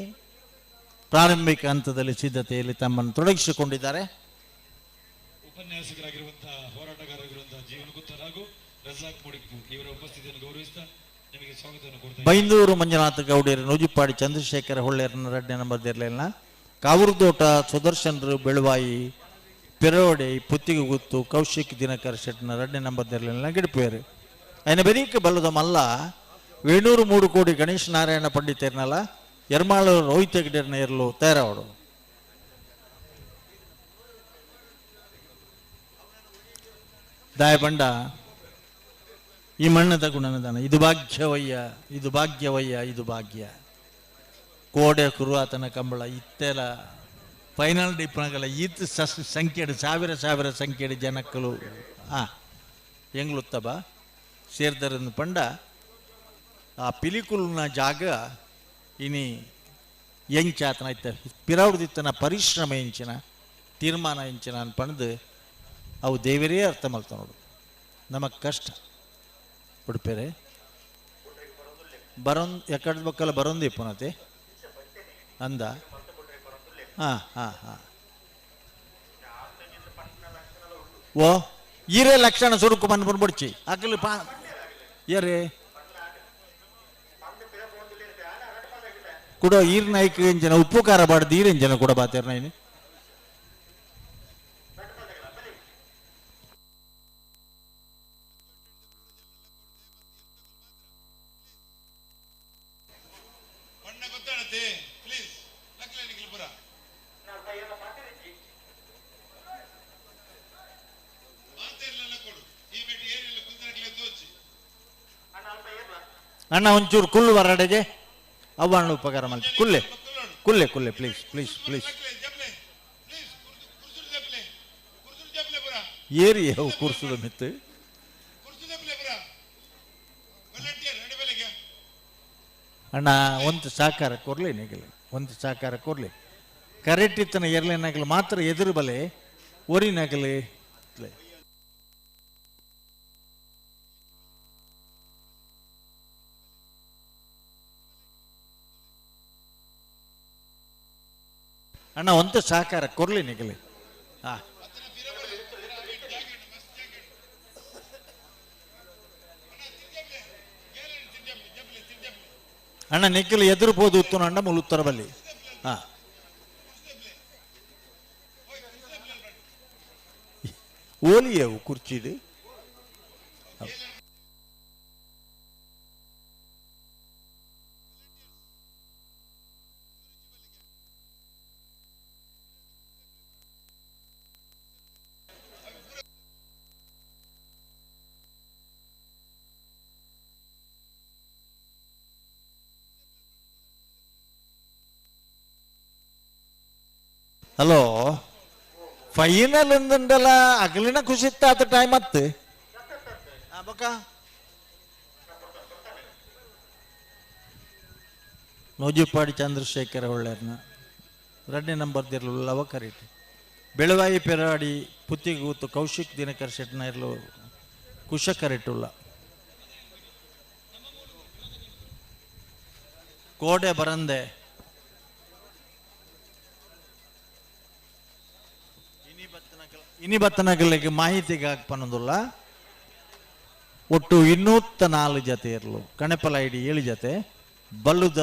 ಪ್ರಾರಂಭಿಕ ಹಂತದಲ್ಲಿ ಸಿದ್ಧತೆಯಲ್ಲಿ ತಮ್ಮನ್ನು ತೊಡಗಿಸಿಕೊಂಡಿದ್ದಾರೆ. ಉಪನ್ಯಾಸಕರಾಗಿರುವಂತಹ ಹೋರಾಟಗಾರರಾಗಿರುವಂತಹ ಜೀವನ ಗುತ್ತರ್ ಹಾಗೂ ರಜಾಕ್ ಮುಡಿಪು ಇವರ ಉಪಸ್ಥಿತಿಯನ್ನು ಗೌರವಿಸ್ತಾ ನಿಮಗೆ ಸ್ವಾಗತವನ್ನು ಕೋರ್ತಾ ಬೈಂದೂರು ಮಂಜುನಾಥ ಗೌಡಿಯರು ನೂಜಿಪ್ಪಾಡಿ ಚಂದ್ರಶೇಖರ ಹೊಳ್ಳೆಯರನ್ನ ಎರಡನೇ ನಂಬರ್ ಇರಲಿಲ್ಲ. ಕಾವೂರುದೋಟ ಸುದರ್ಶನ್ರು ಬೆಳುವಾಯಿ ಪೆರೋಡೆ ಪುತ್ತಿಗೆಗುತ್ತು ಕೌಶಿಕ್ ದಿನಕರ್ ಶೆಟ್ನ ಎರಡನೇ ನಂಬರ್ ಇರಲಿಲ್ಲ ಗಿಡಪೇರು. అయిన ಬೆರೀಕ ಬಲ್ಲದ ಮಲ್ಲ ವೇಣೂರು 3 ಕೋಡಿ ಗಣೇಶ್ ನಾರಾಯಣ ಪಂಡಿತರ್ನಲ್ಲ ಎರ್ಮಾಳು ರೋಹಿತ್ ಹೆಗ್ಡೆರ್ನ ಇರಲು ತಯಾರಾವಡು. ದಾಯಬಂಡ ಈ ಮಣ್ಣದ ಗುಣನದಾನ ಇದು ಭಾಗ್ಯವಯ್ಯ ಇದು ಭಾಗ್ಯವಯ್ಯ ಇದು ಭಾಗ್ಯ ಕೋಡೆ ಕುರುವಾತನ ಕಂಬಳ ಇತ್ತೆಲ ಫೈನಲ್ ಡಿಪ್ನಾಗಲ್ಲ ಈತ್ ಸಂಖ್ಯೆಡು ಸಾವಿರ ಸಾವಿರ ಸಂಖ್ಯೆಡು ಜನಕ್ಕಲು ಎಂಗ್ಲುತ್ತಬ ಸೇರ್ದರನ್ನು ಪಂಡ ಆ ಪಿಲಿಕುಲ್ನ ಜಾಗ ಇನಿ ಎಂಚಾತನ ಇತ್ತ ಪಿರೌಡ್ದಿತ್ತನ ಪರಿಶ್ರಮ ಎಂಚಿನ ತೀರ್ಮಾನ ಎಂಚಿನ ಅನ್ಪಂದು ಅವು ದೇವರೇ ಅರ್ಥ ಮಲ್ತ ನೋಡು. ನಮಗೆ ಕಷ್ಟ ಉಡುಪೇರೆ ಬರೋನ್ ಎಕಡ್ ಬಕ್ಕಲ್ಲ ಬರೋಂದು ಇಪ್ಪನತೆ ಅಂದ ಹಾಂ ಹಾಂ ಹಾಂ ಓ ಈರೇ ಲಕ್ಷಣ ಸುರುಕು ಬಂದು ಬಂದ್ಬಿಡ್ಚಿ ಅಕಲು ಪಾ ಏರೇ ಕೂಡ ಈರ್ ನಾಯ್ಕ ಎಂಜನ ಉಪ್ಪು ಖಾರ ಬಾಡ್ದು ಈರೆಂಜನ ಕೂಡ ಬಾತೇರ್ ನೈನ್. ಅಣ್ಣ ಒಂಚೂರು ಕುಲ್ಲು ಹೊರಡೆಗೆ ಅವ್ವ ಅಣ್ಣ ಉಪಕಾರ ಮಾಡಿ ಕುಲ್ಲೆ ಕುಲ್ಲೆ ಕುಲ್ಲೆ ಪ್ಲೀಸ್ ಪ್ಲೀಸ್ ಪ್ಲೀಸ್. ಏರಿ ಅವು ಕುರ್ಸುದ ಮಿತ್ತು. ಅಣ್ಣ ಒಂದು ಸಹಕಾರ ಕೊರ್ಲಿ ನಿಗಲಿ, ಒಂದು ಸಹಕಾರ ಕೊರ್ಲಿ. ಕರೆಕ್ಟ್ ಇತ್ತನ ಎರ್ಲೆನಾಗಲಿ ಮಾತ್ರ ಎದುರು ಬಲೆ ಒರಿನಾಗಲಿ. ಅಣ್ಣ ಒಂದು ಸಹಕಾರ ಕೊರ್ಲಿ ನಿಗಲಿ. ಹಾ ಅಣ್ಣ ನಿಖಿಲ್ ಎದುರು ಪೋದು ಉತ್ತನ ಅಣ್ಣ ಮುಲ್ ಉತ್ತರ ಬಲ್ಲಿ. ಹಾ ಓಲಿಯವು ಕುರ್ಚಿಡು. ಹಲೋ ಫೈನಲ್ ಎಂದುಂಡಲ್ಲ ಅಗಲಿನ ಖುಷಿತ್ತ ಟೈಮ್ ಅತ್ತು ಬೊಕ್ಕ ನೂಜುಪಾಡಿ ಚಂದ್ರಶೇಖರ ಒಳ್ಳೆಯರ್ನ ಎರಡನೇ ನಂಬರ್ ದಿರ್ಲು ಲವಕರಿಟ್ ಬೆಳವಾಯಿ ಪೆರಾಡಿ ಪುತ್ತಿಗೂತು ಕೌಶಿಕ್ ದಿನಕರ್ ಶೆಟ್ನ ಇರ್ಲು ಕುಶಕರಿಟ್ಟುಲ್ಲ ಕೋಡೆ ಬರಂದೆ ಇನಿ ಬತ್ತನಗಲಿಗೆ ಮಾಹಿತಿಗೆ ಪನ್ನೊಂದುಲ್ಲ. ಒಟ್ಟು 204 ಜತೆ ಇರಲು ಕಣಪಲ ಐಡಿ 7 ಜತೆ, ಬಲ್ಲುದ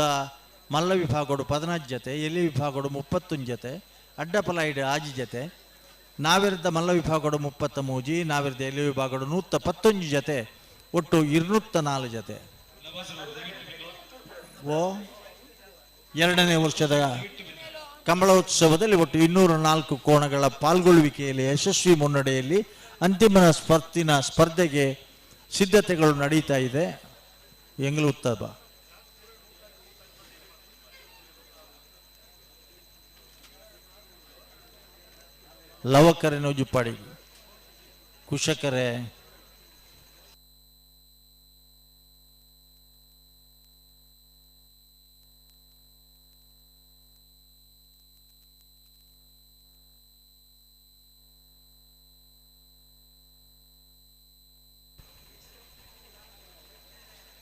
ಮಲ್ಲ ವಿಭಾಗಡು 14 ಜತೆ, ಎಲಿ ವಿಭಾಗಡು 31 ಜತೆ, ಅಡ್ಡಪಲ ಐಡಿ 6 ಜತೆ, ನಾವಿರದ ಮಲ್ಲ ವಿಭಾಗಡು 33, ನಾವಿರದ ಎಲಿ ವಿಭಾಗಡು 111 ಜತೆ, ಒಟ್ಟು 204 ಜತೆ. ಓ ಎರಡನೇ ವರ್ಷದ ಕಂಬಳೋತ್ಸವದಲ್ಲಿ ಒಟ್ಟು 204 ಕೋಣಗಳ ಪಾಲ್ಗೊಳ್ಳುವಿಕೆಯಲ್ಲಿ ಯಶಸ್ವಿ ಮುನ್ನಡೆಯಲ್ಲಿ ಅಂತಿಮ ಸ್ಪರ್ಧೆಗೆ ಸಿದ್ಧತೆಗಳು ನಡೀತಾ ಇದೆ. ಎಂಗ್ಲು ಉತ್ತಮ ಲವಕರೆ ನೂಜುಪಾಡಿ ಕುಶಕರೆ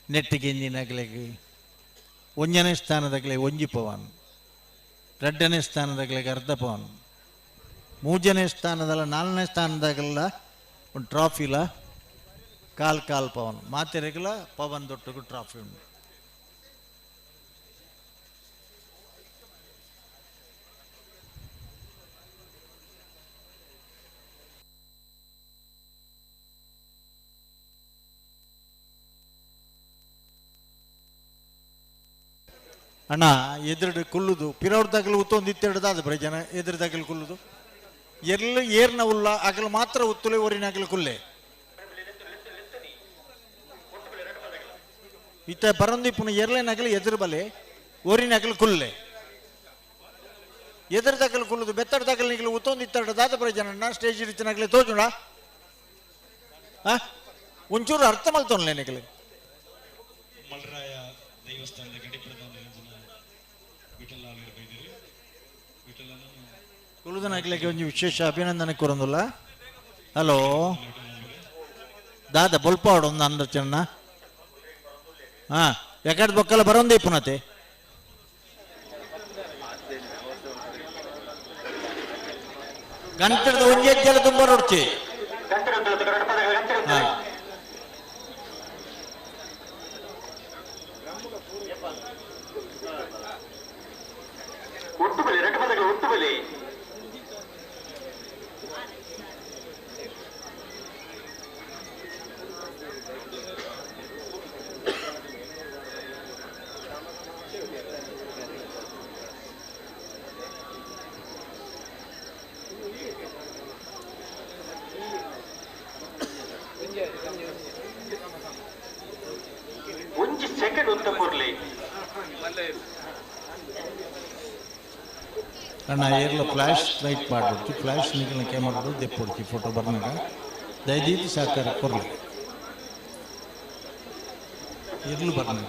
ನೆಟ್ಟಿಗೆಂಜಿನಗಲೆಗೆ ಒಂಜನೇ ಸ್ಥಾನದಾಗಲೇ ಒಂಜಿ ಪವನ್, ಎರಡನೇ ಸ್ಥಾನದಾಗಲೆಗೆ ಅರ್ಧ ಪವನ್, ಮೂರನೇ ಸ್ಥಾನದಲ್ಲ ನಾಲ್ಕನೇ ಸ್ಥಾನದಾಗಲ್ಲ ಒಂದು ಟ್ರಾಫಿಲ ಕಾಲ್ ಕಾಲ್ ಪವನ್, ಮಾತೆರೆಗಲ ಪವನ್ ದೊಟ್ಟಗೂ ಟ್ರಾಫಿ ಉಂಟು. ಅಣ್ಣ ಎದುರು ಕುಲ್ಲುದು ಪಿರವ್ರದಾಗಲು ಉತ್ತೊಂದು ಇತ್ತೆರಡು ಬರೀ ಜನ ಎದುರುದಾಗಲು ಕುಲ್ಲುದು ಎಲ್ಲ ಏರ್ನ ಉಲ್ಲ ಅಗಲು ಮಾತ್ರ ಉತ್ತುಲೆ ಒರಿನಾಗಲು ಕುಲ್ಲೆ ಇತ್ತ ಬರಂದಿಪ್ಪುನ ಎರ್ಲೆನಾಗಲು ಎದುರು ಬಲೆ ಒರಿನಾಗಲು ಕುಲ್ಲೆ ಎದುರುದಾಗಲು ಕುಲ್ಲುದು ಬೆತ್ತಡ್ದಾಗಲು ನಿಗಲು ಉತ್ತೊಂದು ಇತ್ತೆರಡು ದಾದ ಬರೀ ಜನ ಸ್ಟೇಜ್ ಇರಿತನಾಗಲೇ ತೋಜುಣ ಆ ಒಂಚೂರು ಅರ್ಥ ಮಲ್ತೊನ್ಲೆ ನಿಗಲು. ಮಲರಾಯ ದೇವಸ್ಥಾನದ ಗಡಿ ಪ್ರಧಾನ ಕುಲುದನಾಗ್ಲಿಕ್ಕೆ ಒಂದು ವಿಶೇಷ ಅಭಿನಂದನೆ ಕೊರೊಂದುಲ್ಲ. ಹಲೋ ದಾದ ಬೊಲ್ಪಾಡು ಒಂದು ಅಂದ ಚೆನ್ನ ಹಾ ಯಾಕಡೆ ಬೊಕ್ಕಲ್ಲ ಬರೋಂದೇ ಪುನತೆ ಗಂಟದ ಒಂಜಿ ಹೆಜ್ಜೆಲ್ಲ ತುಂಬ ನೋಡ್ಚಿ. ಹಾ ಅಣ್ಣ ಏರ್ಲ ಫ್ಲ್ಯಾಶ್ ಲೈಟ್ ಮಾಡ್ಬಿಡ್ತಿ ಫ್ಲ್ಯಾಶ್ ನಿಗಲ ಕ್ಯಾಮರಾ ದೆಪ್ಪೊಡ್ತಿ ಫೋಟೋ ಬರ್ನಾಗ ದಯದೀತಿ ಸಹಕಾರ ಕೊರ್ಲಿ ಇರ್ಲು ಬರ್ನಾಗ.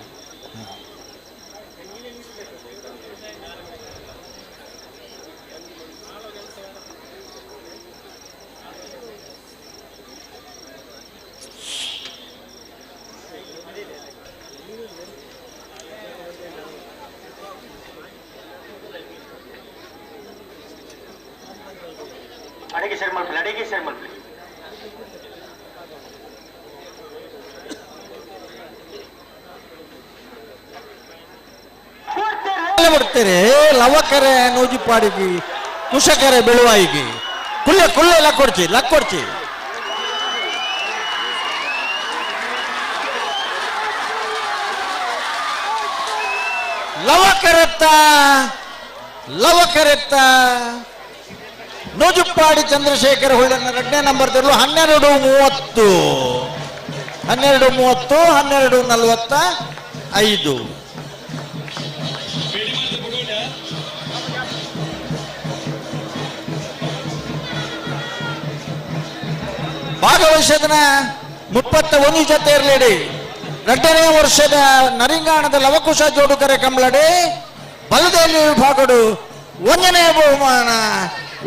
ಅಡಿಗೆ ಶೇರ್ ಮಾಡ್ಲಿ, ಅಡಿಗೆ ಶೇರ್ ಮಾಡ್ಲಿ. ಬಿಡ್ತೀರಿ ಲವಕರೆ ನೂಜಿಪಾಡಿಗೆ ಕುಶಕರೆ ಬೆಳುವಾಯಿಗೆ ಕುಲ್ಲೆ ಕುಲ್ಲೆ ಲಕ್ಕೊಡ್ಚಿ ಲಕ್ಕೊಡ್ಚಿ. ಲವಕರೆತ್ತ ಲವಕರೆತ್ತ ನೂಜುಪ್ಪಾಡಿ ಚಂದ್ರಶೇಖರ ಹೊಳ್ಳನ ಎರಡನೇ ನಂಬರ್ ತರಲು 12:30 12:30 12:45. ಭಾಗವಹಿಸದನ 31 ಜೊತೆ ಇರಲಿಡಿ. ಎರಡನೇ ವರ್ಷದ ನರಿಂಗಾಣದ ಲವಕುಶ ಜೋಡುಕರೆ ಕಂಬಳಡಿ ಬಲದಲ್ಲಿ ವಿಭಾಗಡು ಒಂದನೇ ಬಹುಮಾನ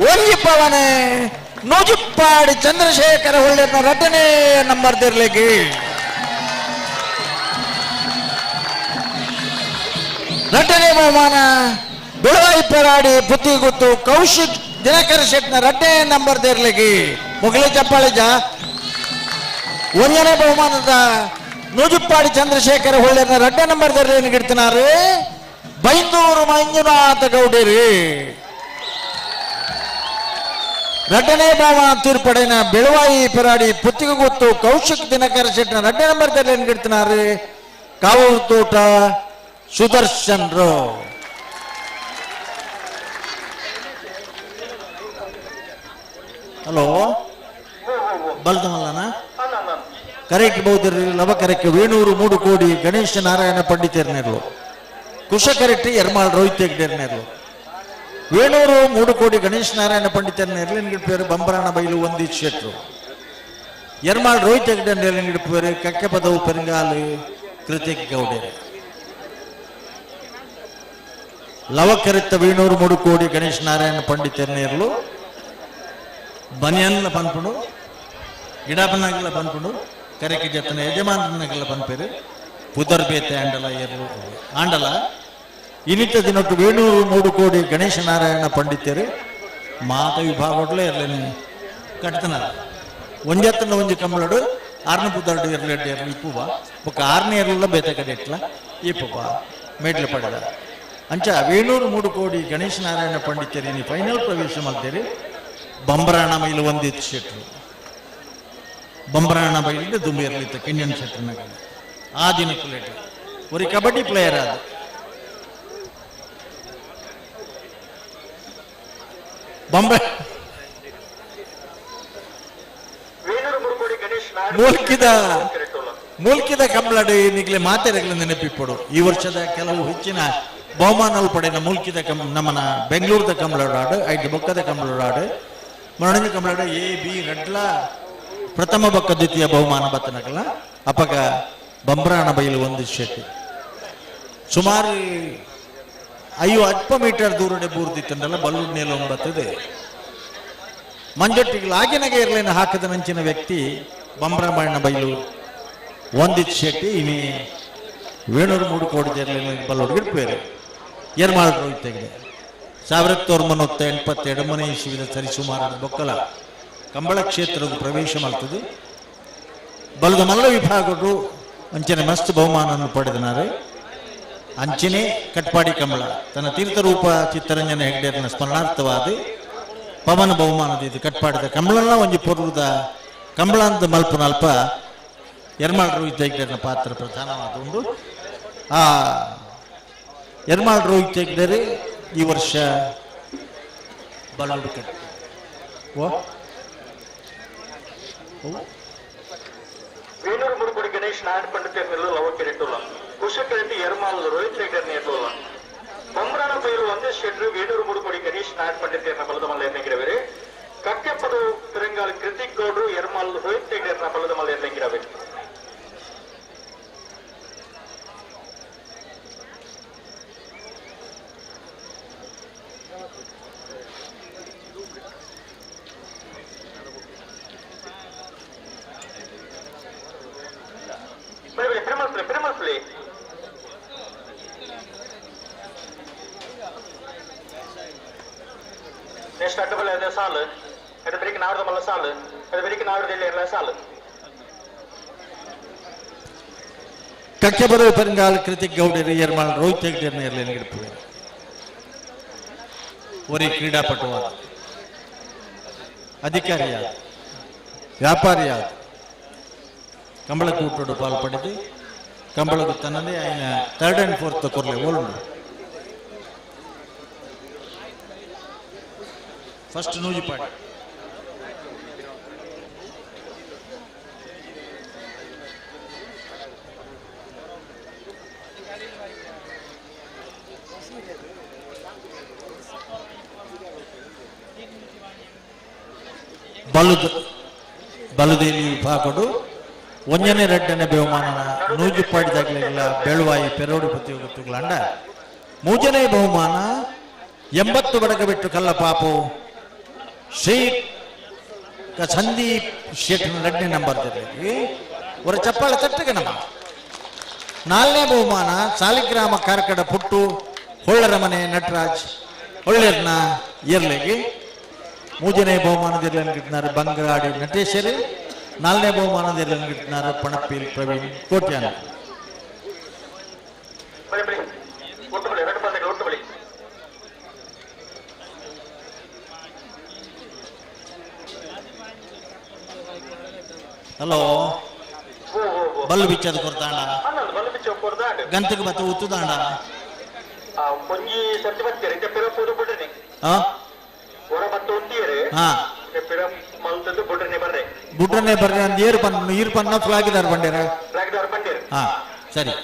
ಒಂಜಿ ಪವನೆ ನೂಜುಪ್ಪಾಡಿ ಚಂದ್ರಶೇಖರ ಹೊಳ್ಳೆನ ಎರಡನೇ ನಂಬರ್ ದಿರ್ಲಿಗೆ. ಎರಡನೇ ಬಹುಮಾನ ಬೆಳವಾಯಿ ಪೆರಾಡಿ ಪುತ್ತಿಗುತ್ತು ಕೌಶಿಕ್ ದಿನಕರ ಶೆಟ್ನ ಎರಡನೇ ನಂಬರ್ ದಿರ್ಲಿಗೆ. ಮುಗಲಿ ಚಪ್ಪಾಳಿಜ. ಒಂದನೇ ಬಹುಮಾನದ ನೂಜುಪ್ಪಾಡಿ ಚಂದ್ರಶೇಖರ ಹೊಳ್ಳೆನ ಎರಡನೇ ನಂಬರ್ ದಿರ್ಲಿಗೆ ಗಿಡ್ತಿನಾರು ಬೈಂದೂರು ಮಂಜುನಾಥ ಗೌಡರಿ. ಎರಡನೇ ಬಹುಮಾನ ತೀರ್ಪಡೆನ ಬೆಳವಾಯಿ ಪೆರಾಡಿ ಪುತ್ತಿಗುತ್ತು ಕೌಶಿಕ್ ದಿನಕರ ಶೆಟ್ನ ಎರಡನೇ ನಂಬರ್ ದಿರ್ಲಿಗೆ ಗಿಡ್ತಿನಾರು ಕಾವೂರು ತೋಟ ಸುದರ್ಶನ್ರು. ಹಲೋ ಬಲ್ದಮಲ್ಲನ ಕರೆಕ್ಟ್ ಬಹುದಿರ್ರಿ ಲವ ಕರೆಕ್ಟ್ ವೇಣೂರು ಮೂಡುಕೋಡಿ ಗಣೇಶ ನಾರಾಯಣ ಪಂಡಿತರ್ನೆರ್ಲು ಕುಶ ಕರೆಕ್ಟ್ ಎರ್ಮಾಳ್ ರೋಹಿತ್ ಹೆಗ್ಡೆರ್ನೆರ್ಲು ವೇಣೂರು ಮೂಡುಕೋಡಿ ಗಣೇಶ ನಾರಾಯಣ ಪಂಡಿತರ್ನೆರ್ಲು ಪೇರು ಬಂಬರಾಣ ಬೈಲು ಒಂದಿ ಶೆಟ್ರು ಎರ್ಮಾಳ್ ರೋಹಿತ್ ಹೆಗ್ಡೆ ಪೇರು ಕಕ್ಕೆಪದವು ಪೆರಂಗಾಲು ಕೃತಿಕ್ ಗೌಡರು. ಲವಕರಿತ್ತ ವೇಣೂರು ಮೂಡುಕೋಡಿ ಗಣೇಶ ನಾರಾಯಣ ಪಂಡಿತರ್ನೆರ್ಲು ಬನಿಯನ್ಲ ಪನ್ಪುಂಡು ಗಿಡಪನಾಗಲ ಪನ್ಪುಂಡು ಕರೆಕ್ಕೆ ಜತ್ತನ ಯಜಮಾನನಾಗಲ ಪನ್ಪೇರು ಪುದರ್ ಬೇತೆ ಆಂಡಲ ಎರ್ಲು ಆಂಡಲ ಇನ್ನಿತ ದಿನಟ್ಟು ವೇಣೂರು ಮೂಡುಕೋಡಿ ಗಣೇಶ ನಾರಾಯಣ ಪಂಡಿತರು ಮಾತ ವಿಭಾಗಡ್ಲೇ ಇರಲೇನೆ ಕಟ್ತನ ಒಂಜತ್ತನ ಒಂಜಿ ಕಂಬಳಡು ಆರ್ನ ಪುದರ್ಡು ಎರ್ಲೆಡ್ಡು ಎರ್ಲು ಇಪ್ಪುವ ಬೊಕ್ಕ ಆರನೇ ಎರ್ಲ ಬೇತೆ ಕಡೆ ಇಟ್ಲ ಇಪ್ಪುವ ಮೇಡ್ಲು ಪಡೆದ ಅಂಚ ವೇಣೂರು ಮೂಡುಕೋಡಿ ಗಣೇಶ ನಾರಾಯಣ ಪಂಡಿತರು ಇನಿ ಫೈನಲ್ ಪ್ರವೇಶ ಮಾಡ್ತೀರಿ. ಬಂಬರಾಣ ಮೈಲು ಒಂದಿತ್ತು ಶೆಟ್ರು ಬಂಬರಾಣ ಬೈಲಿಂದ ದುಂಬಿ ಇರಲಿತ್ತು ಕಿಂಜನ್ ಶೆಟ್ಟರ್ನಾಗ ಆ ದಿನಕ್ಕೂ ಒರಿ ಕಬಡ್ಡಿ ಪ್ಲೇಯರ್ ಅದು. ಬೊಂಬೆ ಮೂಲ್ಕಿದ ಮೂಲ್ಕಿದ ಕಂಬಳಡಿ ನಿಗ್ಲೆ ಮಾತೆರೆಗಳ ನೆನಪಿಪ್ಪಡು. ಈ ವರ್ಷದ ಕೆಲವು ಹೆಚ್ಚಿನ ಬಹುಮಾನಗಳು ಪಡೆದ ಮೂಲ್ಕಿದ ಕಂ ನಮ್ಮನ ಬೆಂಗಳೂರದ ಕಂಬಳಾಡು ಐದು ಬೊಕ್ಕದ ಕಂಬಳಾಡು ಮನೋರಂಜನೆ ಕಂಬಳಾಡು ಎ ಬಿ ರಡ್ಲ ಪ್ರಥಮ ಬೊಕ್ಕ ದ್ವಿತೀಯ ಬಹುಮಾನ ಬತ್ತನಕಲ ಅಪಗ ಬಂಬ್ರಾಣ ಬೈಲು ಒಂದು ಶೆಟ್ಟಿ ಸುಮಾರು 50 ಮೀಟರ್ ದೂರಡೆ ಬೂರ್ದಿತ್ತಂದಲ್ಲ ಬಲ್ಲೂರ್ ನೇಲ ಒಂಬತ್ತದೆ ಮಂಜೊಟ್ಟಿಗೆ ಆಗಿನಗೆ ಇರಲೇನು ಹಾಕದ ನಂಚಿನ ವ್ಯಕ್ತಿ ಬಂಬ್ರಮಣ್ಣ ಬೈಲು ಒಂದಿತ್ ಶೆಟ್ಟಿ ಇನಿ ವೇಣೂರು ಮೂಡು ಕೋಡಿ ಬಲ್ಲೋಡು ಗಿಡ್ಪೇರು ಏರ್ಮಾಳು ರೋಹಿತ್ ತೆಗೆದೆ 1982 ಇಸುವಿನ ಸರಿಸುಮಾರು ಬೊಕ್ಕಲ ಕಂಬಳ ಕ್ಷೇತ್ರದ ಪ್ರವೇಶ ಮಾಡ್ತದೆ ಬಲದ ಮಲ್ಲ ವಿಭಾಗಗಳು ಅಂಚನೆ ಮಸ್ತ್ ಬಹುಮಾನವನ್ನು ಪಡೆದನಾರೆ ಅಂಚನೆ ಕಟ್ಪಾಡಿ ಕಂಬಳ ತನ್ನ ತೀರ್ಥರೂಪ ಚಿತ್ತರಂಜನ ಹೆಗ್ಡೆಯರ್ನ ಸ್ಮರಣಾರ್ಥವಾದ ಪವನ ಬಹುಮಾನದ ಇದು ಕಟ್ಪಾಡಿದ ಕಂಬಳನ್ನ ಒಂಜಿ ಪೊರ್ಲುದ ಕಂಬಳ ಅಂತ ಮಲ್ಪನಲ್ಪ ಎರ್ಮಾಳ್ ರೋಹಿತ್ ಹೆಗ್ಡೆಯರ್ನ ಪಾತ್ರ ಪ್ರಧಾನವಾದ ಉಂಡು. ಆ ಎರ್ಮಾಳ್ ರೋಹಿತ್ ಹೆಗ್ಡೆರೆ ಈ ವರ್ಷ ಬಲೂರು ಕಟ್ಟ ಓ ವೇಣೂರು ಮುಡುಕುಡಿ ಗಣೇಶ್ ನಾಯಕ್ ಪಂಡಿತ ಲವ ಕೆರೆಟುಲ್ಲ ಕುಶ ಕೆರೆಟಿ ಎರ್ಮಾಲ್ ರೋಹಿತ್ ಹೆಗ್ಡೆರ್ನ ಇರ್ಲಿಲ್ಲ. ಬೊಮ್ರಾನ ಪೈರು ಒಂದೇ ಶೆಟ್ರು ವೇಣೂರು ಮುಡುಕೊಡಿ ಗಣೇಶ್ ನಾಯಕ್ ಪಂಡಿತೇರ್ನ ಬಲದ ಮಲ್ಲ ಎನ್ನಗಿರವರು. ಕಕ್ಕೆಪ್ಪದು ತಿರಂಗಾಲ್ ಕೃತಿಕ್ ಗೌಡ್ರು ಎರ್ಮಾಲ್ ರೋಹಿತ್ ಹೆಗ್ಡೆರ್ನ ಬಲದ ಮಲ್ಲ ಎನ್ನಗಿರವರು. ನೆಕ್ಸ್ಟ್ ಅಡ್ಡಬಲ್ಲ ಸಾಲು ಅದು ಬೆಳಿಗ್ಗೆ ನಾಡ್ದ ಮಲ್ಲ ಸಾಲು ಅದು ಬೆಳಿಗ್ಗೆ ನಾಡ್ದ ಸಾಲು. ಕಕ್ಕೆಬರು ಪೆರಂಗಾಲ್ ಕೃತಿಕ್ ಗೌಡರು ಎರ್ಮಾಲ್ ರೋಹಿತ್ ಹೆಗ್ಡೆರ್ನ ಇರಲಿ ಗಿಡಪುವೆ ಒರಿ ಕ್ರೀಡಾಪಟುವಾದ ಅಧಿಕಾರಿಯಾದ ವ್ಯಾಪಾರಿಯಾದ ಕಂಬಳಕೂಟೋಡು ಪಾಲ್ ಪಡೆದು ಕಂಬಳకు ತನ್ನದೇ ఆయన ಥರ್ಡ್ ಅಂಡ್ ಫೋರ್ತ್ ಕೊರ್ಲೆ ಓಲ್ಡ್ ಫಸ್ಟ್ ನೂಜಿಪಾಡಿ. ಬಲುದೇಲಿ ವಿಭಾಗಡು ಒಂಜನೇ ರಡ್ಡನೆ ಬಹುಮಾನನ ನೂಜುಪಾಡಿದಾಗಲೆಲ್ಲ ಬೆಳುವಾಯಿ ಪೆರೋಡು ಪ್ರತಿಯೋಗತ್ತುಗಳಂಡ ಮೂಜನೇ ಬಹುಮಾನ 80 ಬಡಗ ಬಿಟ್ಟು ಕಲ್ಲ ಪಾಪು ಶ್ರೀ ಸಂದೀಪ್ ಶೆಟ್ನ ಎರಡನೇ ನಂಬರ್ ஒரு ಚಪ್ಪಾಳೆ ತಟ್ಟಗೆ ನಮ್ಮ. ನಾಲ್ನೇ ಬಹುಮಾನ ಸಾಲಿಗ್ರಾಮ ಕಾರ್ಕಡ ಪುಟ್ಟು ಹೊಳ್ಳರ ಮನೆ ನಟರಾಜ್ ಹೊಳ್ಳರ್ನ ಇರ್ಲೆಗೆ. ಮೂಜನೇ ಬಹುಮಾನದಿರ್ಲನ್ಗಿಟ್ಟಿನಾರು ಬಂಗಾಡಿ ನಟೇಶ್ವರಿ. ನಾಲ್ನೇ ಬಹುಮಾನದಿರ್ಲನ್ಗಿಟ್ಟಿನಾರು ಪಣಪೀಲ್ ಪ್ರವೀಣ್ ಕೋಟ್ಯಾನ. ಹಲೋ ಬಲ್ಲು ಬಿಚ್ಚದ ಕೊರ್ತಾಂಡ ಗಂತಕ್ಕೆ ಬತ್ತ ಉತ್ತುದಾಂಡ ಒಂಜಿ ಸರ್ತಿ ಬತ್ತೀರಿ ಇತ್ತೆ ಪಿರ ಪೂದು ಬಿಡ್ರಿ ಹೊರ ಬತ್ತ ಉತ್ತೀರಿ ಪಿರ ಮಲ್ತದ್ದು ಬುಡ್ರನೆ ಬರ್ರಿ ಬುಡ್ರನೆ ಬರ್ರಿ ಅಂದ್ ಏರು ಪನ್ ಈರು ಪನ್ನ ಫ್ಲಾಗಿದಾರ್ ಬಂಡೇರ ಫ್ಲಾಗಿದಾರ್ ಬಂಡೇರ. ಹಾ ಸರಿ.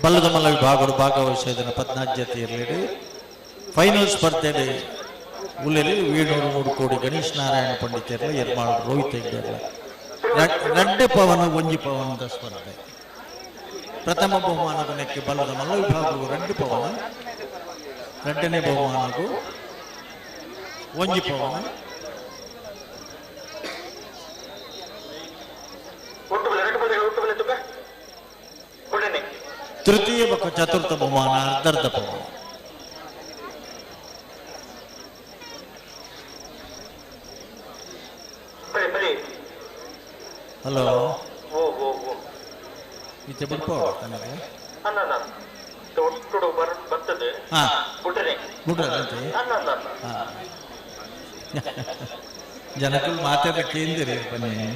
ಬಲ್ಲದಮಲ್ಲ ವಿಭಾಗಗಳು ಭಾಗವಹಿಸಿದ ಪದ್ನಾಜ್ಯತೆ ಇರಲಿ ಫೈನಲ್ ಸ್ಪರ್ಧೆಯಲ್ಲಿ ಉಲ್ಲೇರಿ ವೇಣೂರು ಮೂರು ಕೋಡಿ ಗಣೇಶ್ ನಾರಾಯಣ ಪಂಡಿತರ್ಲ ಎರ್ಮಾಳ್ ರೋಹಿತ್ ಹೆಗ್ಡೆರ್ಲ ರಡ್ಡೆ ಪವನ ಒಂಜಿ ಪವನದ ಸ್ಪರ್ಧೆ. ಪ್ರಥಮ ಬಹುಮಾನದ ನೆಕ್ಕೆ ಬಲ್ಲದ ಮಲ್ಲ ವಿಭಾಗವು 2 ಪವನ, ಎರಡನೇ ಬಹುಮಾನಗೂ ಒಂಜಿ ಪವನ. ತೃತೀಯ ಬಕ ಚತುರ್ಥ ಬಹುಮಾನ ಅರ್ಧರ್ಧ ಪವನ. ಹಲೋ ಇತ್ತೆ ಬುಡ್ಪೋಡು ತನಗೆ ಹಾ ಬುಡ್ರೆ ಹಾ ಜನಕ್ಕೂ ಮಾತಾಡ ಕೇಂದಿರಿ ಬನ್ನಿ.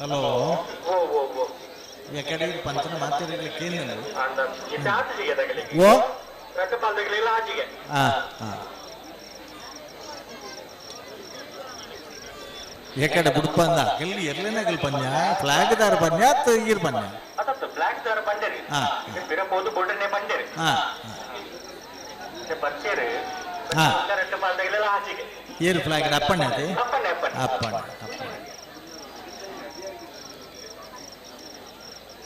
ಹಲೋ ಯಾಕಡೆ ಪಂಚನ ಮಾತಾಡಲಿಕ್ಕೆ ಓ ಹಾ ಹಾ. ಏಕಡೆ ಬುಡ್ಪಂದ ಅಗಲ್ ಎರ್ಲೆನಗಲ್ ಪನ್ಯ ಫ್ಲಾಗ್ ದಾರ ಪನ್ಯ ಈರ್ ಪನ್ಯ ಅತ್ತ ಫ್ಲಾಗ್ ದಾರ ಪಂಡೇರಿ ಹಾ. ಪಿರ ಪೋದು ಬೊಡ್ಡನೆ ಪಂಡೇರಿ ಹಾ ಬತ್ತೇರು ಹಾ. ரெண்டு பால் ಆಚೆಗೆ ಏರು ಫ್ಲಾಗ್ ಅಪ್ಪಣ್ಣ ಅದೇ ಅಪ್ಪಣ್ಣೆ ಅಪ್ಪಣ್ಣೆ ಅಪ್ಪಣ್ಣ ಅಪ್ಪಣ್ಣ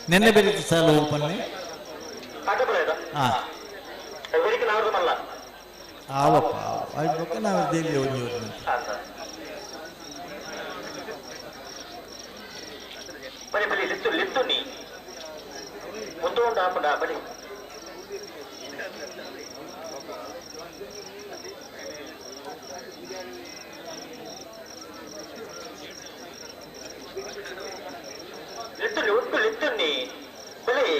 ನಿನ್ನೆ ಬೆರೀತು ಸಾಲ ಓಪನ್ನೆ ಅಡ್ಡ ಹಾ ಬೆಳಿಗ್ಗೆ ನಾವ್ದು ಮಲ್ಲ ಆವಪ್ಪ ಆಯ್ತು ನಾವು ದೇಲಿ ಒಂಜಿ ಬರೀ ಬರೀ ಲಿತ್ತು ಲಿತ್ತು ನೀ ಮುಂದೆ ಉಂಟು ಹಾಪುಂಡ ಬರೀ ಲಿತ್ತು ಒಟ್ಟು ಲಿತ್ತು ನೀ ಬಲಿ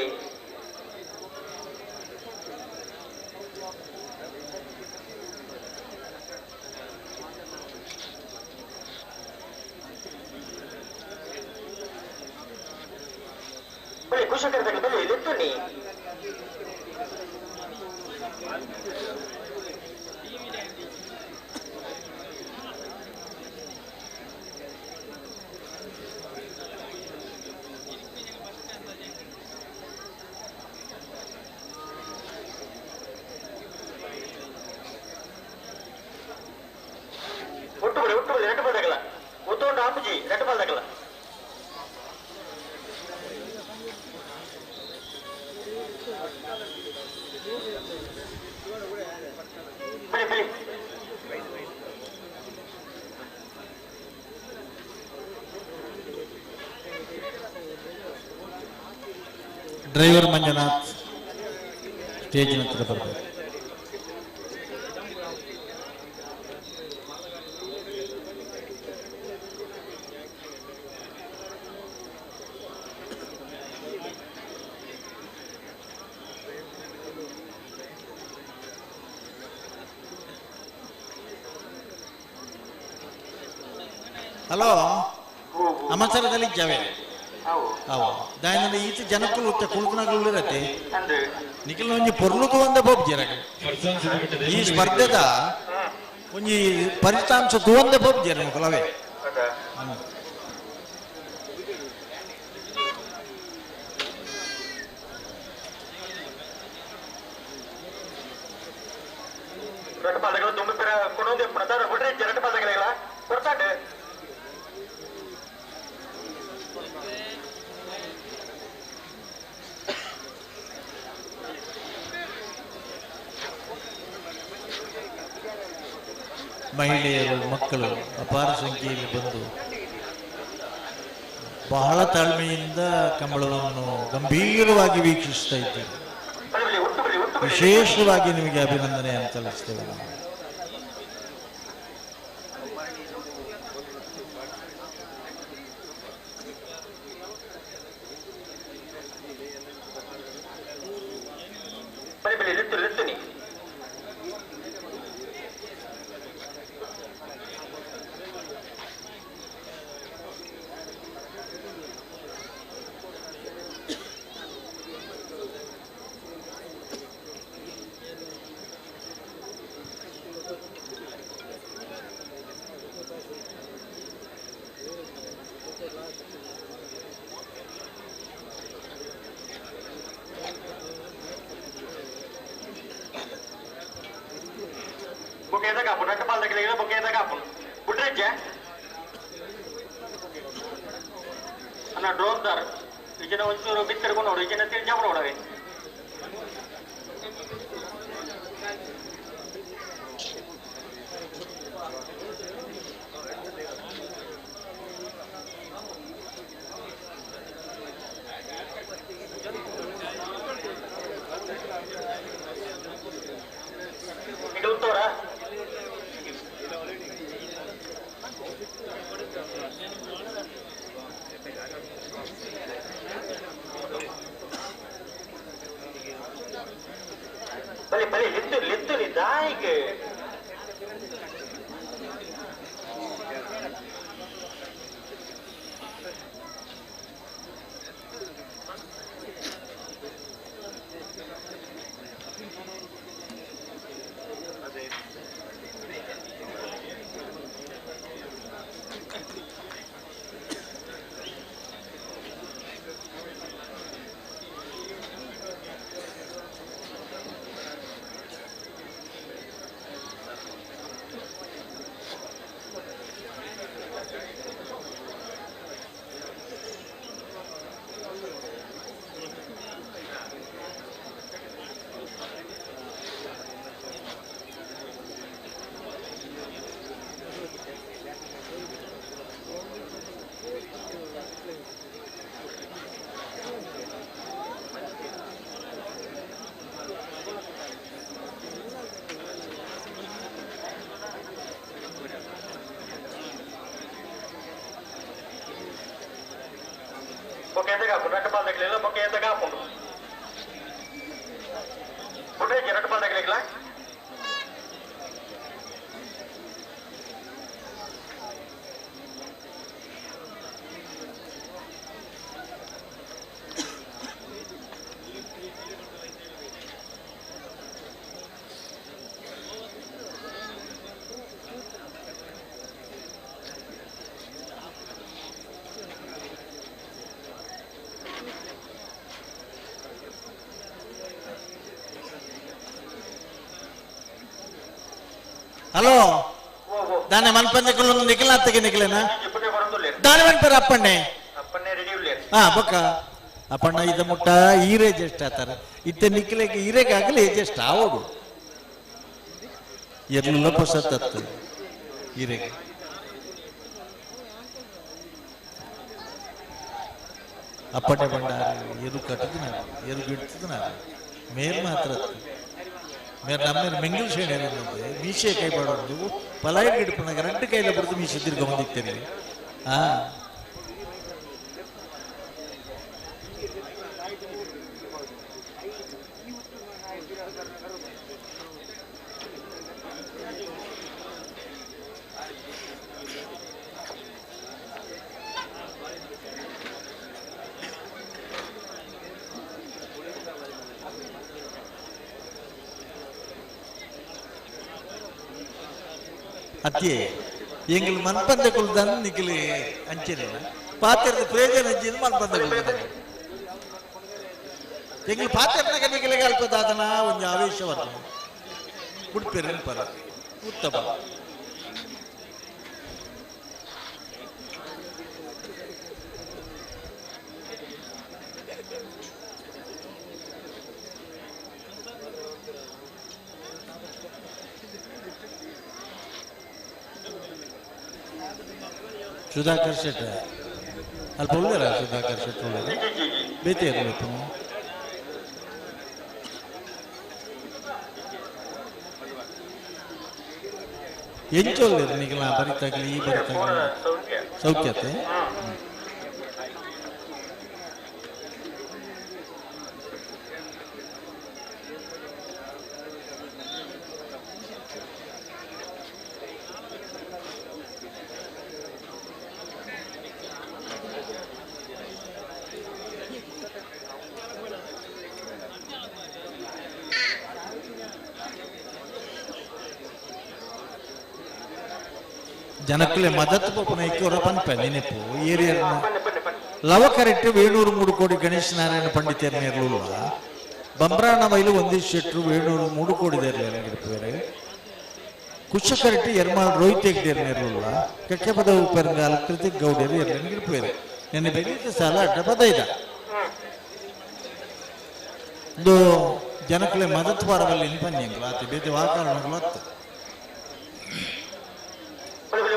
ಬಲಿ ಕುಶಕರ ಬಲಿ ಲಿತ್ತು ನೀ ಒಟ್ಟು ಬಳಿ ಒಟ್ಟು ಬಳಿ ரெண்டு பால் தகல ஒத்தோண்டு ஆப்புஜி ரெண்டு பால் தகல ಬಲಿ ಬಲಿ ಡ್ರೈವರ್ ಮಂಜುನಾಥ್ ಸ್ಟೇಜಿನ ಹತ್ರ ಬರಬೇಕು. ಹಲೋ, ಅಮಸರದಲ್ಲಿ ಇದ್ದಾವೆ ಅವ ದಾಯನ ಈಚೆ ಜನಕ್ಕೂ ಉತ್ತ ಕುಳ್ಕುನಗಳು ಇರತ್ತೆ ನಿಖಿಲ್ ಒಂಜಿ ಪೊರ್ಲುಕು ಒಂದ ಪೋಪ್ಜೆರಗ ಈ ಸ್ಪರ್ಧೆದ ಒಂಜಿ ಫಲಿತಾಂಶ ತೂವಂದೆ ಪೋಪ್ಜೆರ ಮುಕಲವೇ. ரெண்டு பால் தகல தும்பு பிற கொண்டு வந்து பிரதான விடுறேன் ரெண்டு பால் தகல கொடுத்தாண்டு ಮಹಿಳೆಯರು ಮಕ್ಕಳು ಅಪಾರ ಸಂಖ್ಯೆಯಲ್ಲಿ ಬಂದು ಬಹಳ ತಾಳ್ಮೆಯಿಂದ ಕಂಬಳವನ್ನು ಗಂಭೀರವಾಗಿ ವೀಕ್ಷಿಸ್ತಾ ಇದ್ದಾರೆ. ವಿಶೇಷವಾಗಿ ನಿಮಗೆ ಅಭಿನಂದನೆ ಅಂತ ಸಲ್ಲಿಸ್ತೇವೆ ನಾವು. ಬಲಿ ಬಲಿ ಲಿತ್ತು ಲಿತ್ತು ನೀ ಬೊಕ್ಕೆ ಕಾಪು ரெண்டு பால் தக்கல ಬೊಕ್ಕೆ ಕಾಪು ಬಿಟ್ರೆಜ್ಜೆ ಅಣ್ಣ ಡ್ರೋನ್ ದಾರ್ ಈಚಿನ ಒಂಚೂರು ಬಿತ್ತಿರ್ಕೊಂಡು ನೋಡು ಈಚಿನ ತಿರ್ಜಾ ಬಿಡೋಡವೆ. ಈಗ ಉತ್ತೋರ ಬಲಿ ಬಲಿ ಲಿತ್ತು ಲಿತ್ತು ನೀ ದಾಯಿಗೆ ರಡ್ಡ್ ಬಾಲ್ ದಗಲಿಲ್ಲ ಬೊಕ್ಕ ಏತ ಕಾಪುಂಡು ಬುಡ್ರೆಜ್ಜಿ ರಡ್ಡ್ ಬಾಲ್ ದಗಲಿಲ್ಲ ಹಲೋ ದಾನೆ ಮನ್ಪಂದೆ ಕುಲ್ಲೊಂದು ನಿಖಿಲ ಅತ್ತಗೆ ನಿಖಿಲೇನಾ ದಾನೆ ಮನ್ಪರ ಅಪ್ಪಣ್ಣೆ ಹಾ ಬೊಕ್ಕ ಅಪ್ಪಣ್ಣ ಇದ ಮುಟ್ಟ ಈರೇ ಜಸ್ಟ್ ಆತಾರ ಇತ್ತ ನಿಖಿಲೆಗೆ ಈರೆಗೆ ಆಗಲಿ ಜಸ್ಟ್ ಆವೋಡು ಎಲ್ಲ ಪಸತ್ತತ್ತು ಈರೆಗೆ ಅಪ್ಪಣ್ಣೆ ಬಂಡಾರ ಎರು ಕಟ್ಟದ ಎರು ಗಿಡ್ತದ ಮೇಲ್ ಮಾತ್ರ ಮೇರ್ ನಮ್ಮ ಮೆಂಗಲ್ ಶೇಣಿ ಮೀಸೆ ಕೈ ಬಾಡೋದು ಪಲಾಯ ಗಿಡಪನಾಗ రెండు ಕೈಲ ಬಿಡ್ದು ಮೀಸೆ ತಿರ್ಗ ಬಂದಿತ್ತೇನೆ ಆ ಅತ್ತೆ ಎಂಗ್ಲು ಮನ್ಪಂದೆ ಕುಲ್ದನ್ ನಿಖಿಲಿ ಅಂಚೆನೆ ಪಾತ್ರದ ಪ್ರಯೋಜನ ಅಂಚಿನ ಮನ್ಪಂದೆ ಕುಲ್ದನ್ ಎಂಗ್ಲು ಪಾತ್ರೆನಾಗ ನಿಖಿಲಿಗೆ ಅಲ್ಪ ದಾದನ ಒಂದು ಆವೇಶವನ್ನು ಉಡುಪಿರ ಪರ ಉತ್ತಮ. ಸುಧಾಕರ್ ಶೆಟ್ಟ ಅಲ್ಪ ಉಳ್ಳಾರ ಸುಧಾಕರ್ ಶೆಟ್ಟಿ ಉಳ್ಳಾರ ಬೇತೆ ಇರಬೇಕು ಎಂಚೊಲ್ಲೇರು ನಿಗಲ ಬರಿತಾಗಲಿ ಈ ಬರಿತಾಗಲಿ ಸೌಖ್ಯತೆ. ಜನಕ್ಕಲೆ ಮದತ್ ಪೋಪುನ ಇಕ್ಕೋರ ಪನ್ಪೆ ನೆನಪು ಏರಿಯಾ ಲವಕರೆಟ್ಟಿ ವೇಣೂರು ಮೂಡು ಕೋಡಿ ಗಣೇಶ ನಾರಾಯಣ ಪಂಡಿತೇರ್ ನೇರ್ಲುಲ್ಲ ಬಂಬ್ರಾಣ ಮೈಲು ಒಂದಿಷ್ಟು ಶೆಟ್ರು ವೇಣೂರು ಮೂಡು ಕೋಡಿ ದೇರ್ಲೇರು ಕುಶಕರೆಟ್ಟಿ ಎರ್ಮಾಳ್ ರೋಹಿತ್ ಹೆಗ್ಡೇರ್ ನೇರ್ಲುಲ್ಲ ಕೆಕ್ಕೆಪದ ಉಪರಂಗಾಲ ಕೃತಿಕ್ ಗೌಡೇರು ಎರ್ಲೇನು ನೆನ್ನೆ ಬೆಳಗ್ಗೆ ಸಾಲ ಅಡ್ಡ ಪದ ಇದ ಇದು ಜನಕ್ಕಲೆ ಮದತ್ ಪಾರವಲ್ಲಿ ಪನ್ಯಂಗ್ಲ ಆತೆ ಬೇತೆ ವಾಕಾರಣಗಳು ಅತ್ತು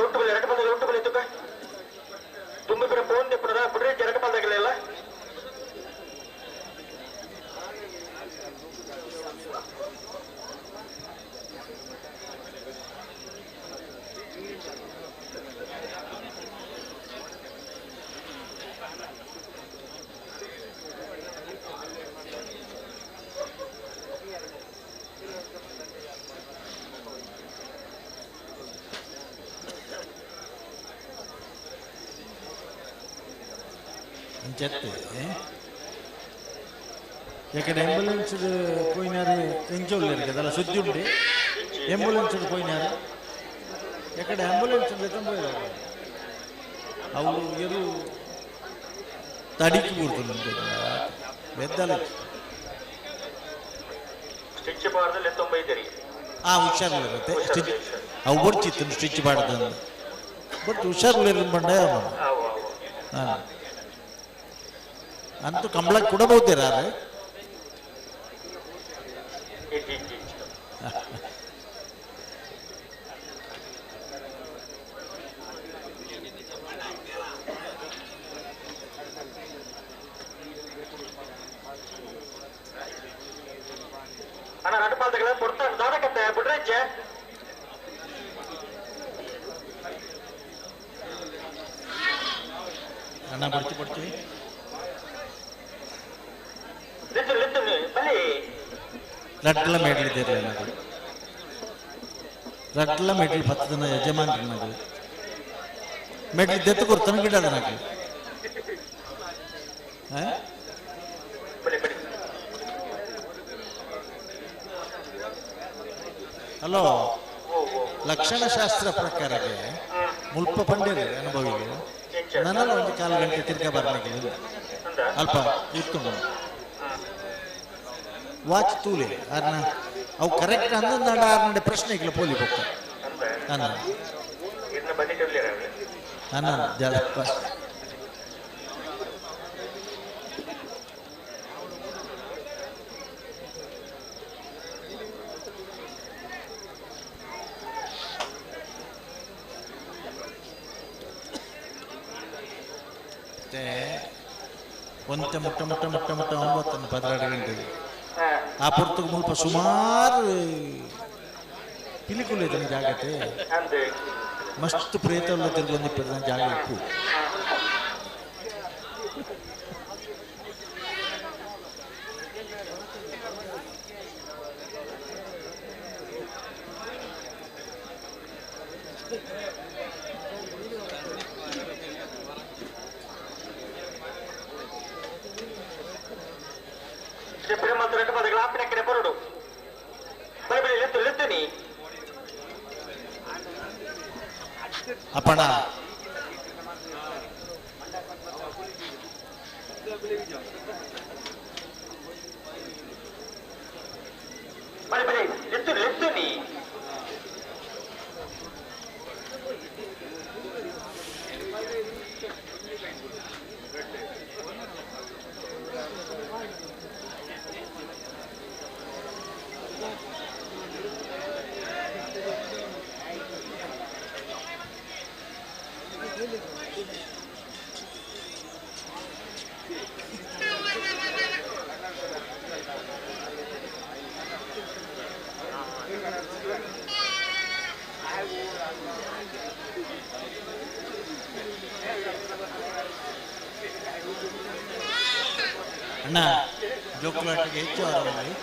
ಒಟ್ಟು ಬಲ್ಲಿ ಎರಡು ಬಂದ ಒಟ್ಟು ಬಲ್ಲಿ ತುಕ ತುಂಬ ಬಿಡ ಫೋನ್ ದೆಪ್ಪದ ಬಿಡ್ರಿ ಎರಡು ಬಂದಾಗಲಿಲ್ಲ ಅಂಚತ್ತೆ ಯಾಕಂದ್ರೆ ಆಂಬ್ಯುಲೆನ್ಸ್ ಪೋಯಿನಾರು ಎಂಚೊಲ್ಲೇರು ಕದಲ್ಲ ಸುದ್ದಿ ಉಂಟು ಆಂಬ್ಯುಲೆನ್ಸ್ ಪೋಯಿನಾರು ಯಾಕಡೆ ಆಂಬ್ಯುಲೆನ್ಸ್ ಲೆತ್ತೊಂದು ಅವು ಎರು ತಡಿக்கு ಬರ್ತದೆ ಬೆದ್ದಲ ಸ್ಟಿಚ್ ಬಾರ್ದು ಲೆತ್ತೊಂಬೈದರಿ ಆ ಹುಷಾರಿರುತ್ತೆ ಸ್ಟಿಚ್ ಅವು ಬರ್ಚಿತ್ತು ಸ್ಟಿಚ್ ಬಾರ್ದು ಬಟ್ ಹುಷಾರಿಲ್ಲ ಬಂಡ ಹಾಂ ಅಂತೂ ಕಂಬಳಕ್ಕೆ ಕೊಡಬಹುದಿರಾರೆ ಅಣ್ಣ ನಟಪಾಲ್ದಗಳ ಕೊಡ್ತಾ ದಾದಕತ್ತೆ ಬಿಡ್ರೆಜ್ಜೆ ಅಣ್ಣ ಬರ್ತಿ ಬರ್ತೀವಿ. ರಡ್ಲ ಮೆಡ್ಲ್ ದೇರ್ಲೆ ರಡ್ಲ ಮೆಡ್ಲ್ ಪತ್ತದನ ಯಜಮಾನ್ರನಗು ಮೆಡ್ಲ್ ದೆತ್ತು ಕೊಡ್ತಾನೆ ಗಿಡದನಗು. ಹಲೋ, ಲಕ್ಷಣಶಾಸ್ತ್ರ ಪ್ರಕಾರಕ್ಕೆ ಮುಲ್ಪ ಪಂಡಿರು ಅನುಭವಿಗೆ ನನ್ನ ಒಂದು ಕಾಲು ಗಂಟೆ ತಿರ್ಗ ಬರ್ಲಿಕ್ಕೆ ಅಲ್ಪ ಇತ್ತು ವಾಚ್ ತೂಲೆ ಅರ್ನ ಅವು ಕರೆಕ್ಟ್ ಅಂದಂದಾಂಡ ಆರ್ನಡೆ ಪ್ರಶ್ನೆ ಇಗ್ಲ ಪೋಲಿ ಬೊಕ್ಕ ಅನ್ನ ಅನ್ನ ಜಾಸ್ತಿ. ಮತ್ತೆ ಒಂತೆ ಮುಟ್ಟ ಮುಟ್ಟ ಮುಟ್ಟ ಮುಟ್ಟ 9 12 ಗಂಟೆಗೆ ಆ ಪೊರ್ತುಗು ಮುಲ್ಪ ಸುಮಾರು ಪಿಲಿಕುಲು ಇದನ್ನ ಜಾಗತೆ ಮಸ್ತ್ ಪ್ರೇತ ತಿರ್ಗೊಂದು ಜಾಗ ಇಪ್ಪು. ಅಪ್ಪಣ ಅಣ್ಣ ಜೋಕುಲಾಟಿಗೆ ಹೆಚ್ಚು ಆರಾಮಾಗಿ.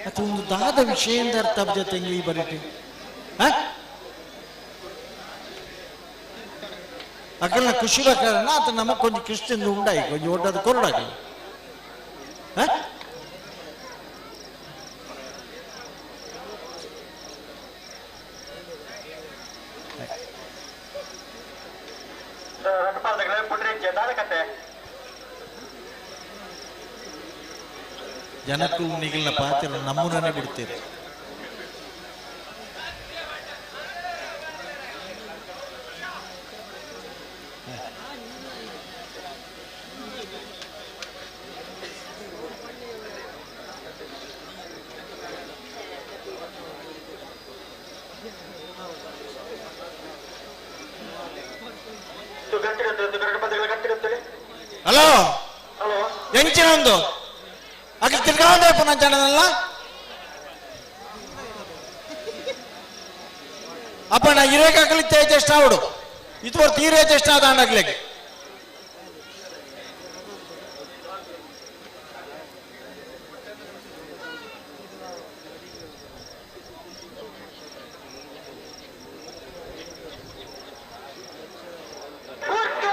ಅದು ಒಂದು ದಾದ ವಿಷಯದಿಂದ ಅರ್ಥ ಜೊತೆ ಈ ಬರೀಟಿ ಅಕಲ್ನ ಖುಷಿ ಕಾರಣ ಆತ ನಮಗ್ ಕೊಂಚ ಕ್ರಿಶ್ಚಿಯನ್ ಉಂಡಾಯಿ ಕೊಂಚ ಒಡ್ಡದು ಕೊರಡಾಗಿ. ಜನಕ್ಕೂ ನಿಗಲ್ನ ಪಾತ್ರ ನಮ್ಮೂರನ್ನೇ ಬಿಡ್ತೀರಿ. ಹಲೋ, ಎಂಚಿನ ಒಂದು ಅక్కడ ತಿರ್ಗಾಂದ್ರೆ ಪುನಃ ಜನನಲ್ಲ ಅಪ್ಪ ನಾ ಇರೇಕಾಗಲಿತ್ತೆ ಚೇಷ್ಟ ಅವಡು ಇದುವರೆಗೆ ತೀರೇ ಚೇಷ್ಟ ಆದಾಂಡಗ್ಲಿಕ್ಕೆ.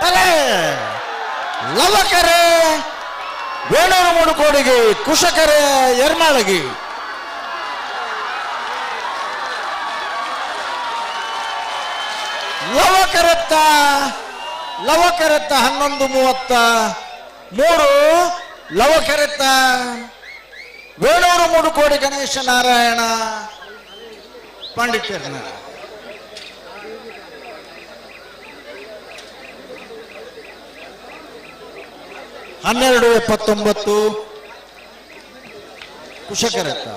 ಅರೆ ಲವಕರೆ ವೇಣೂರು ಮುಡುಕೋಡಿಗೆ ಕುಶಕರೆ ಎರ್ಮಾಳಗಿ. ಲವಕರತ್ತ ಲವಕರತ್ತ 11:33 ಲವಕರತ್ತ ವೇಣೂರು ಮುಡುಕೋಡಿ ಗಣೇಶ ನಾರಾಯಣ ಪಾಂಡಿತ್ಯರ್ನ. 12:79 ಕುಶಕರತ್ತ.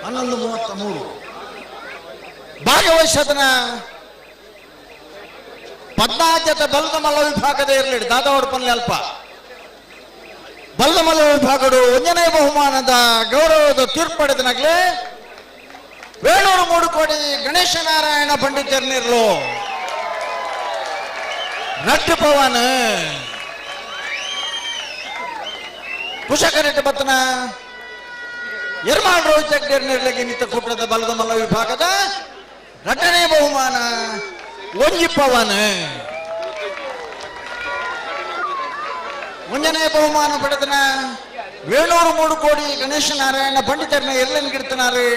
11:33 ಭಾಗವಹಿಸದನ ಪದ್ನಾಜತ ಬಲದ ಮಲ್ಲ ವಿಭಾಗದ ಇರಲಿ ದಾದಾವಡ ಪಲ್ಲೆ ಅಲ್ಪ ಬಲದ ಮಲ್ಲ ವಿಭಾಗಡು ಒಂಜನೇ ಬಹುಮಾನದ ಗೌರವದ ತೀರ್ಪು ಪಡೆದನಗ್ಲೆ ವೇಣೂರು ಮೂಡುಕೋಡಿ ಗಣೇಶ ನಾರಾಯಣ ಪಂಡಿತರ್ನಿರ್ಲು ನಟ್ಟು ಪವನ್ ಕುಶಕರೆಟ್ಟ ಬತ್ತನ ಎರ್ಮಾಳ್ ರೋಹಿತ್ ನಿರ್ಲಗಿ ನಿತ್ತ ಕೂಟದ ಬಲದ ಮಲ್ಲ ವಿಭಾಗದ ರಡ್ಡನೇ ಬಹುಮಾನ ಒಂಜಿ ಪವನ್. ಒಂಜನೇ ಬಹುಮಾನ ಪಡೆದನ ವೇಣೂರು ಮೂಡುಕೋಡಿ ಗಣೇಶ ನಾರಾಯಣ ಪಂಡಿತರನ್ನ ಎಲ್ಲನ್ ಗಿಡ್ತನಾರು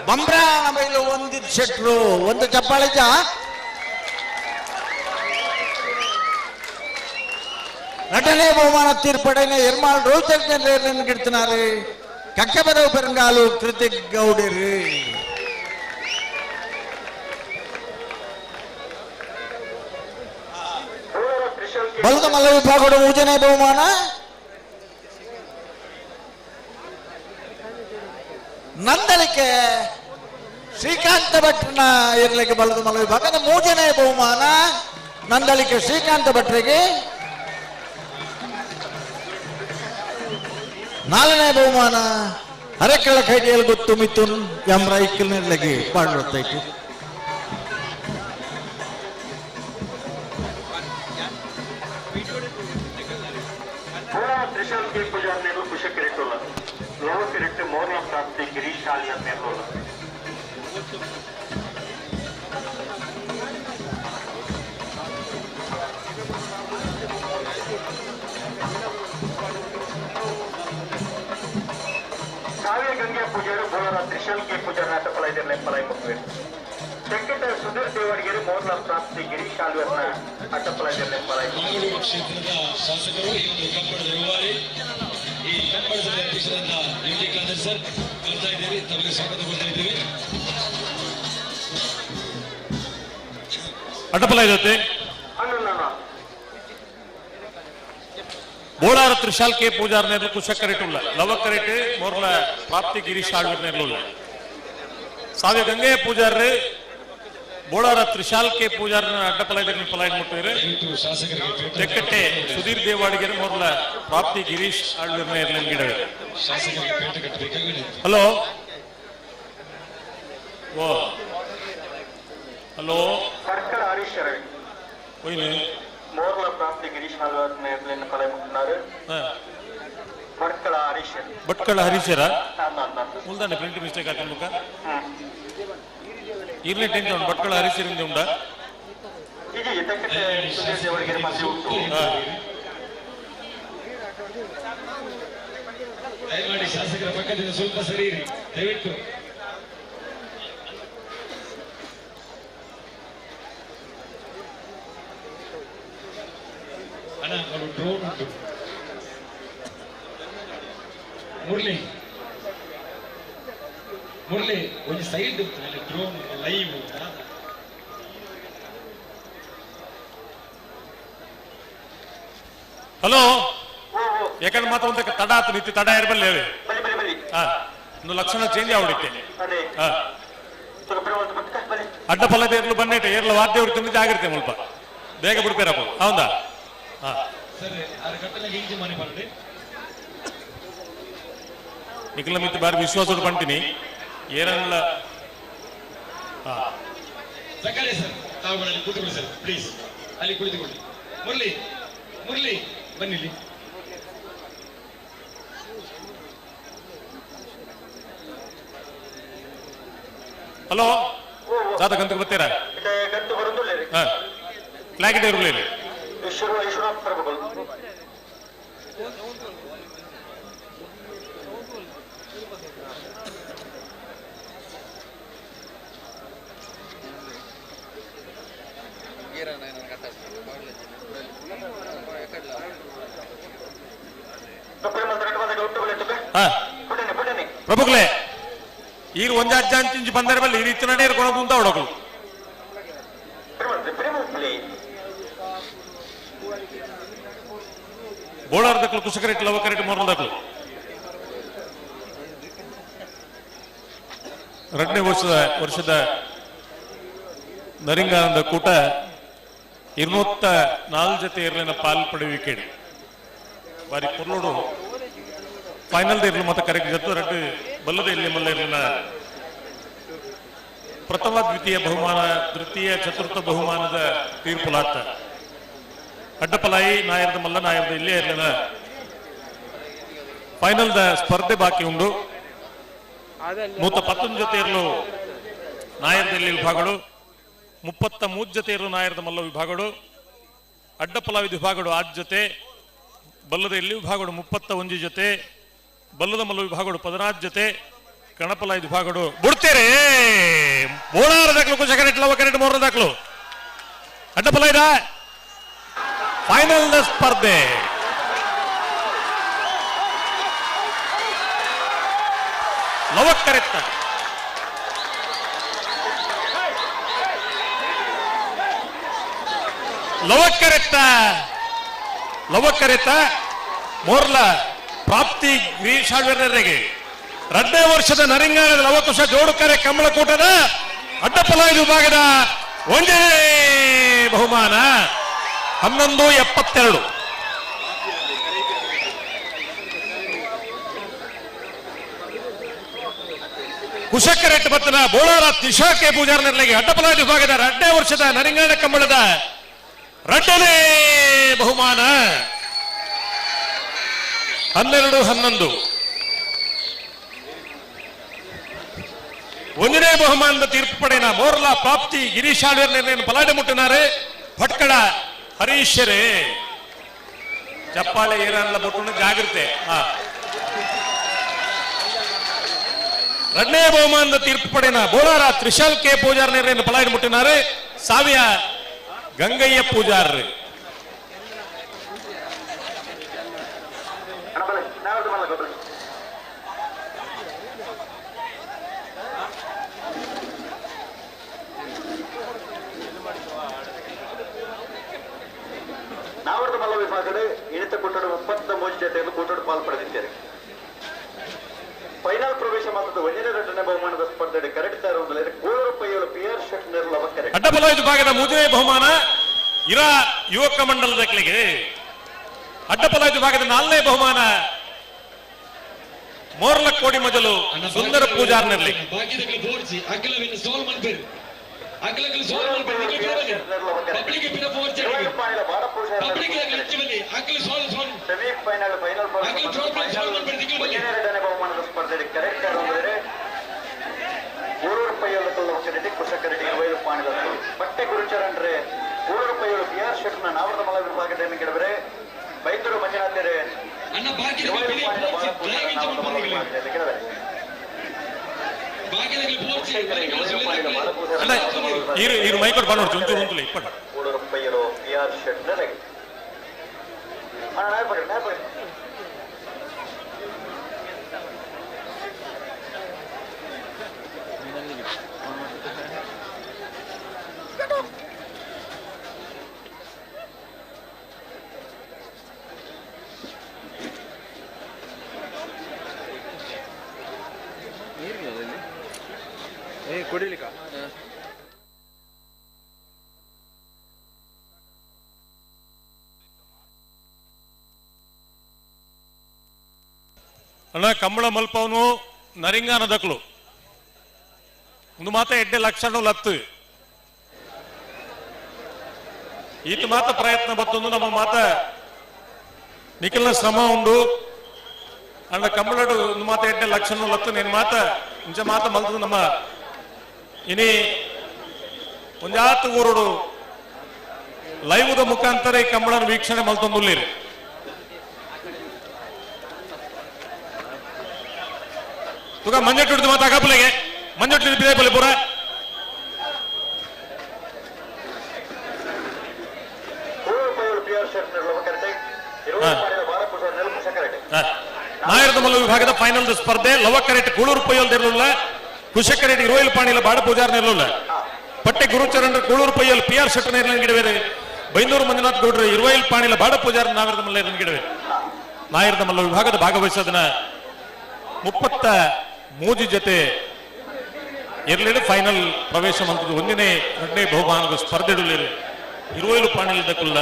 ಬಂಬ್ರಾಣ ಬೈಲು ಒಂದು ಶೆಟ್ರು ಒಂದು ಚಪ್ಪಾಳಿಜ. ನಟನೆ ಬಹುಮಾನ ತೀರ್ಪಡೆನ ಎರ್ಮಾಳ್ ರೋಹಿತ್ ಗಿಡ್ತನಾರು ಕಕ್ಕಬದವು ಪೆರಂಗಾಲು ಕೃತಿಕ್ ಗೌಡರು. ಬಲದ ಮಲ್ಲ ವಿಭಾಗದ ಮೂರನೇ ಬಹುಮಾನ ನಂದಳಿಕೆ ಶ್ರೀಕಾಂತ ಭಟ್ರನ ಇರ್ಲಿಕ್ಕೆ ಬಲದ ಮಲ್ಲ ವಿಭಾಗದ ಮೂರನೇ ಬಹುಮಾನ ನಂದಳಿಕೆ ಶ್ರೀಕಾಂತ ಭಟ್ರಿಗೆ. ನಾಲ್ಕನೇ ಬಹುಮಾನ ಅರೆಕಳ ಕೈಟಿಯಲ್ಲಿ ಗೊತ್ತು ಮಿಥುನ್ ಎಂ ರೈಕಲ್ ನಿರ್ಲಗಿ ಪಾಡುತ್ತೈತಿ. ತ್ರಿಶಾಲ್ ಕೆ ಪೂಜಾರ್ ನೇರ್ಲು ಕುಶ ಕಿರಿಟುಲ್ಲ ಲೋಹ ಕಿರಿಟ್ಟು ಮೋರ್ಲ ಪ್ರಾಪ್ತಿ ಗಿರೀಶ್ ಆಲಿಯರ್ ನೇರ್ಲುಲ್ಲ. ಕಾವ್ಯ ಗಂಗೆ ಪೂಜಾರು ಬೋಳರ ತ್ರಿಶಾಲ್ ಕೆ ಪೂಜಾರ್ ನಾಟಕಲ ಇದರಲ್ಲಿ ಪಲಾಯಿ ಮುಕ್ಕುವೆ. ತೆಕ್ಕಟ ಸುಧೀರ್ ದೇವಡಿಗೆರೆ ಮೋರ್ಲ ಪ್ರಾಪ್ತಿ ಗಿರೀಶ್ ಆಲ್ವರ್ನ ಅಟ್ಟಪಲ ಇದರಲ್ಲಿ ಪಲಾಯಿ. ಮಾಗಡಿ ಕ್ಷೇತ್ರದ ಶಾಸಕರು, ಈ ಒಂದು ಕಂಬಳದ ರೂವಾರಿ, ಈ ಕಂಬಳ ಸಭೆ ಅಧ್ಯಕ್ಷರಾದ ಎಂ ಟಿ ಖಾದರ್ ಸರ್ ಬರ್ತಾ ಇದ್ದೀವಿ, ತಮಗೆ ಸ್ವಾಗತ ಕೊಡ್ತಾ ಇದ್ದೀವಿ. ಅಡ್ಡಪಲ ಇದತ್ತೆ ಬೋಳಾರ ತ್ರಿಶಾಲ್ ಕೆ ಪೂಜಾರ್ ನೇರ್ಲು ಕುಶ ಕರೆಟುಲ್ಲ ಲವ ಕರೆಟ್ ಮೋರ್ಲ ಪ್ರಾಪ್ತಿ ಗಿರೀಶ್ ಆಳ್ವರ್ ನೇರ್ಲುಲ್ಲ. ಸಾವ್ಯ ಗಂಗೆಯ ಪೂಜಾರ್ರು ಬೋಳಾರ ತ್ರಿಶಾಲ್ ಕೆ ಪೂಜಾರ್ನ ಅಡ್ಡಪಲ ಇದನ್ನು ಪಲಾಯ್ ಮುಟ್ಟಿದ್ರೆ ದಯವಿಟ್ಟು ಶಾಸಕರಿಗೆ ಪೇಟ ತೆಕ್ಕಟ್ಟೆ ಸುಧೀರ್ ದೇವಾಡಿಗೆರೆ ಮೋರ್ಲ ಪ್ರಾಪ್ತಿ ಗಿರೀಶ್ ಆಳ್ವರ್ ನೇರ್ಲಿನ ಗಿಡವೆ. ಶಾಸಕರಿಗೆ ಪೇಟೆ ಕಟ್ಟಬೇಕಾಗಿ ವಿನಂತಿ. ಹಲೋ ಓ ಹಲೋ ಪರ್ಕಳ ಹರೀಶ್ ರವಿ ಹೋಯ್ನೆ ಮೋರ್ಲ ಪ್ರಾಪ್ತಿ ಗಿರೀಶ್ ಆಳ್ವರ್ ನೇರ್ಲಿನ ಪಲಾಯಿ ಮುಟ್ಟಿನಾರು. ಪರ್ಕಳ ಹರೀಶ್ ಭಟ್ಕಳ ಹರೀಶರ ಅಂದ ಮುಲ್ದಾನೆ ಪ್ರಿಂಟ್ ಮಿಸ್ಟೇಕ್ ಆತ ಮುಖ ಇರ್ಲಿ ಟೆನ್ಷನ್ ಭಟ್ಕಳ ಹರೀಶರಿಂದ ಉಂಡ. ಈಗ ತೆಕ್ಕಟ್ಟೆ ಸುಧೀರ್ ದೇವಡಿಗೆರೆ ಮಂದಿ ಉಂಟು. ದಯಮಾಡಿ ಶಾಸಕರ ಪಕ್ಕದಿಂದ ಸ್ವಲ್ಪ ಸರಿಯಿರಿ ದಯವಿಟ್ಟು. ಅಣ್ಣ ಅವರು ಡ್ರೋನ್ ಉಂಟು. ಮುರಳಿ ಮುರಳಿ ಒಂದು ಸೈಡ್ ಅಲ್ಲಿ ಡ್ರೋನ್ ಲೈವ್. ಹಲೋ ಯಾಕಂದ್ರೆ ಮಾತ್ರ ಒಂದು ತಡ ಆತು ನಿತ್ಯ ತಡ ಇರಬಲ್ಲೆ ಬಲಿ ಬಲಿ ಬಲಿ. ಹಾ ಒಂದು ಲಕ್ಷಣ ಚೇಂಜ್ ಆಗ್ಬಿಡುತ್ತೆ. ಅದೇ ಹಾ ಬಲಿ. ಅಡ್ಡ ಪಲ್ಲದ ಏರ್ಲು ಬನ್ನೇಟ ಏರ್ಲು ವಾದ್ಯ ಅವ್ರು ತುಂಬ ಜಾಗಿರುತ್ತೆ ಮುಲ್ಪ ಬೇಗ ಬಿಡ್ಪೇರಪ್ಪ ಹೌದಾ? ಹಾ ಸರ್ ಆರು ಕಟ್ಟಲೆ ಇಂಜಿ ಮನೆ ಮಾಡಿ ನಿಖಿಲ ಮಿತ್ತು ಬಾರಿ ವಿಶ್ವಾಸ ಪಂಟಿನಿ ಏರಲ್ಲ. ಹಾ ಸಕ್ಕರೆ ಸರ್ ತಾವುಗಳಲ್ಲಿ ಕೂತ್ಕೊಳ್ಳಿ ಸರ್ ಪ್ಲೀಸ್ ಅಲ್ಲಿ ಕುಳಿತುಕೊಳ್ಳಿ. ಮುರಳಿ ಮುರಳಿ ಬನ್ನಿ ಇಲ್ಲಿ. ಹಲೋ ಜಾತ ಗಂತಕ್ಕೆ ಬರ್ತೀರಾ? ಗಂತು ಬರೋದಿಲ್ಲ. ಹಾ ಫ್ಲಾಗ್ ಇರಲಿ. ಈಶ್ವರ ವಿಶ್ವನಾಥ್ ಪ್ರಭುಗಳು ಹಾ ಪ್ರಭುಗಳೇ ಈಗ ಒಂಜ ಅಜ್ಜ ಅಂಚಿಂಚಿ ಬಂದರೆ ಬಲ್ಲಿ ಈ ರೀತಿ ನಡೆಯರು ಕೊಣ ಮುಂದ ಹೊಡಗಳು. ಬೋಳಾರ್ ದಕ್ಕಲು ಕುಶಕರೆಟ್ ಲವಕರೆಟ್ ಮೊರಲ್ ದಕ್ಕಲು ಎರಡನೇ ವರ್ಷದ ನರಿಂಗಾನಂದ ಕೂಟ 204 ಜೊತೆ ಇರಲಿನ ಪಾಲ್ ಪಡೆಯುವಿಕೆ ಬಾರಿ ಪೊರ್ಲೋಡು. ಫೈನಲ್ ಇರ್ಲು ಮತ್ತೆ ಕರೆಕ್ಟ್ ಜೊತೆ ರಡ್ಡು ಬಲ್ಲದ ಇಲ್ಲಿ ಮಲ್ಲ ಇರ್ಲಿನ ಪ್ರಥಮ ದ್ವಿತೀಯ ಬಹುಮಾನ, ತೃತೀಯ ಚತುರ್ಥ ಬಹುಮಾನದ ತೀರ್ಪುಲಾತ. ಅಡ್ಡಪಲಾಯಿ ನಾಯರದ ಮಲ್ಲ ನಾಯರದ ಇಲ್ಲೇ ಇರ್ಲಿನ ಫೈನಲ್ the ಸ್ಪರ್ಧೆ ಬಾಕಿ ಉಂಡು. ಮೂತ ಪತ್ತೊಂದು ಜೊತೆ ಇರಲು ನಾಯರದ ಇಲ್ಲಿ ವಿಭಾಗಗಳು, 33 ಜೊತೆ ಇರಲು ನಾಯರದ ಮಲ್ಲ ವಿಭಾಗಗಳು, ಅಡ್ಡಪಲಾವಿದ ವಿಭಾಗಗಳು ಆರು ಜೊತೆ, ಬಲ್ಲದ ಇಲ್ಲಿ ವಿಭಾಗಗಳು 31 ಜೊತೆ, ಬಲ್ಲದ ಮಲ್ಲ ವಿಭಾಗಗಳು 16 ಜೊತೆ, ಕಣಪಲಾಯ್ದ ವಿಭಾಗಗಳು ಬಿಡ್ತೇರೆ. ಬೋಳಾರ ದಾಖಲು, ಕುಶ ಕರೆಕ್ಟ್, ಲವ ಕರೆಕ್ಟ್, ಮೂರರ ದಾಖಲು. ಅಡ್ಡಪಲಾಯ್ದ ಫೈನಲ್ ಸ್ಪರ್ಧೆ. ಲವಕ್ಕರೆತ್ತ ಲವಕ್ಕರೆತ್ತ ಲವಕ್ಕರೆತ್ತ ಮೋರ್ಲ ಪ್ರಾಪ್ತಿ ಗಿರೀಶಾಳ್ವೆರ್ರೆಗೆ 2ನೇ ವರ್ಷದ ನರಿಂಗಾಣದ ಲವಕುಶ ಜೋಡುಕರೆ ಕಮಲಕೂಟದ ಅಡ್ಡಪಲಾಯ ವಿಭಾಗದ ಒಂದೇ ಬಹುಮಾನ 11.72. ಕುಶಕರೆಟ್ ಬತ್ತನ ಬೋಳಾರ ತಿಶಾಕೆ ಪೂಜಾರ್ನರ್ಲೆಗೆ ಅಡ್ಡಪಲಾಯ ವಿಭಾಗದ 2ನೇ ವರ್ಷದ ನರಿಂಗಾಣ ಕಂಬಳದ 2ನೇ ಬಹುಮಾನ 12-11. ಒಂದನೇ ಬಹುಮಾನದ ತೀರ್ಪು ಪಡೆಯನ ಮೋರ್ಲಾ ಪ್ರಾಪ್ತಿ ಗಿರೀಶಾಳ್ವೇರ್ ನಿರ್ಣಯ ಪಲಾಡೆ ಮುಟ್ಟಿನಾರೆ ಭಟ್ಕಳ ಹರೀಶರೇ. ಚಪ್ಪಾಳೆ ಏರಲ್ಲ ಬಿಟ್ಟು ಜಾಗೃತೆ. 2ನೇ ಬಹುಮಾನದ ತೀರ್ಪು ಪಡೆಯನ ಬೋಳಾರ ತ್ರಿಶಾಲ್ ಕೆ ಪೂಜಾರ್ ನಿರ್ಣಯ ಪಲಾಡೆ ಮುಟ್ಟಿನಾರೆ ಸಾವಿಯ ಗಂಗಯ್ಯ ಪೂಜಾರ್ರಿ. ನಾವರ್ದ ಮಲ್ಲ ವಿಭಾಗದ ಇಣಿತ ಕೂಟಡು 33 ಜೊತೆಯನ್ನು ಕೂಟಡು ಪಾಲ್ ಪಡೆದಿದ್ದಾರೆ. ಫೈನಲ್ ಪ್ರವೇಶ ಮಾತ್ರ ಒಂದನೇ ಎರಡನೇ ಬಹುಮಾನದ ಸ್ಪರ್ಧೆ ಕರೆಕ್ಟ್ ತರುವುದಿಲ್ಲ. ಕೂಳೂರು ಪೈಯಲು ಪಿ ಆರ್ ಶೆಟ್ ಲವಕರೆ. ಅಡ್ಡಬಲ ವಿಭಾಗದ ಮೂರನೇ ಬಹುಮಾನ ಇರಾ ಯುವಕ ಮಂಡಲದ ಕಲಿಗೆ. ಅಡ್ಡಪಲ ವಿಭಾಗದ 4ನೇ ಬಹುಮಾನ ಮೋರ್ಲ ಕೋಡಿ ಮೊದಲು ಸುಂದರ ಪೂಜಾರ್ನಲ್ಲಿ. ಸೆಮಿಫೈನಲ್ ಫೈನಲ್ ಎರಡನೇ ಬಹುಮಾನದ ಸ್ಪರ್ಧೆ ಕರೆಕ್ಟ್ ಅಂದರೆ ಊರೂರು ಪೈಯಲು ಕರೆಡಿ ಕುಶಕರೆಡಿ ಇರುವೈಲು ಪಾಣಿಲತ್ತು ಬಟ್ಟೆ ಗುರುಚರಣ್ರೆ ಊರೂರು ಪೈಯಲು ಪಿ ಆರ್ ಶೆಟ್ನ ನಾವರದ ಮಲ ವಿಭಾಗದ ಗೆಡಬರೆ ಬೈಂದೂರು ಮಂಜುನಾಥರೇ ಇರು ಮೈಕೊಟ್ಟು ಬಂದು ಒಂಚೂರು ಉಂಟುಲೆ ಇಪ್ಪಡು. ಊರೂರು ಪೈಯಲು ಪಿ ಆರ್ ಶೆಟ್ನ ಅಣ್ಣ ನಾಯ್ ನಾಯ್. ಕುಡಿಲಿಕ್ಕ ಅಣ್ಣ ಕಂಬಳ ಮಲ್ಪವನು ನರಿಂಗಾನ ದಕ್ಲು ಒಂದು ಮಾತ ಎಡ್ಡೆ ಲಕ್ಷಣ ಲತ್ತು ಈತ ಮಾತ ಪ್ರಯತ್ನ ಬತ್ತೊಂದು ನಮ್ಮ ಮಾತ ನಿಖಿಲ್ನ ಶ್ರಮ ಉಂಡು. ಅಣ್ಣ ಕಂಬಳಡು ಒಂದು ಮಾತ ಎಡ್ಡೆ ಲಕ್ಷಣ ಲತ್ತು ನಿನ್ ಮಾತ ಇಂಚ ಮಾತ ಮಲ್ತದು ನಮ್ಮ ಇನಿ ಒಂಜಾತ್ ಊರುಡು ಲೈವ್ದ ಮುಖಾಂತರ ಈ ಕಂಬಳನ ವೀಕ್ಷಣೆ ಮಲ್ತೊಂದುಲ್ಲಿರಿ. ತುಗ ಮಂಜಟ್ಟು ಮಾತ ಅಗಪಲೆಗೆ ಮಂಜಟ್ಟು ಬಿದೆ ಪೂರ. ನಾಯರದ ವಿಭಾಗದ ಫೈನಲ್ ಸ್ಪರ್ಧೆ ಲವ ಕರೆಟ್ ಕೂಳೂರು ಪೈಯಲ್ ಕುಶಕರೆಟ್ ಇರುವೈಲ್ ಪಾಣಿಲ ಬಾಡ ಪೂಜಾರ್ ನೆರಳುಲ್ಲ ಪಟ್ಟೆ ಗುರುಚರಣ್ ಕೂಳೂರು ಪೈಯಲ್ ಪಿ ಆರ್ ಶೆಟ್ಟರ್ ಗಿಡವೇರೆ ಬೈಂದೂರು ಮಂಜುನಾಥ್ ಗೌಡ್ರು ಇರುವೈಲ್ ಪಾಣಿಲ ಬಾಡ ಪೂಜಾರ್ ನಾಯರದ ಮಲ್ಲ ಗಿಡವೆ. ನಾಯರದ ಮಲ್ಲ ವಿಭಾಗದ ಭಾಗವಹಿಸೋದನ್ನ 33 ಜೊತೆ ಎರಡೆರಡು ಫೈನಲ್ ಪ್ರವೇಶ ಮಂತದ್ದು ಒಂದನೇ ಎರಡನೇ ಬಹುಮಾನದ ಸ್ಪರ್ಧೆಡುಳ್ಳೇರು ಇರುವೈಲು ಪಾಣಿಲ ದಕುಲ್ಲ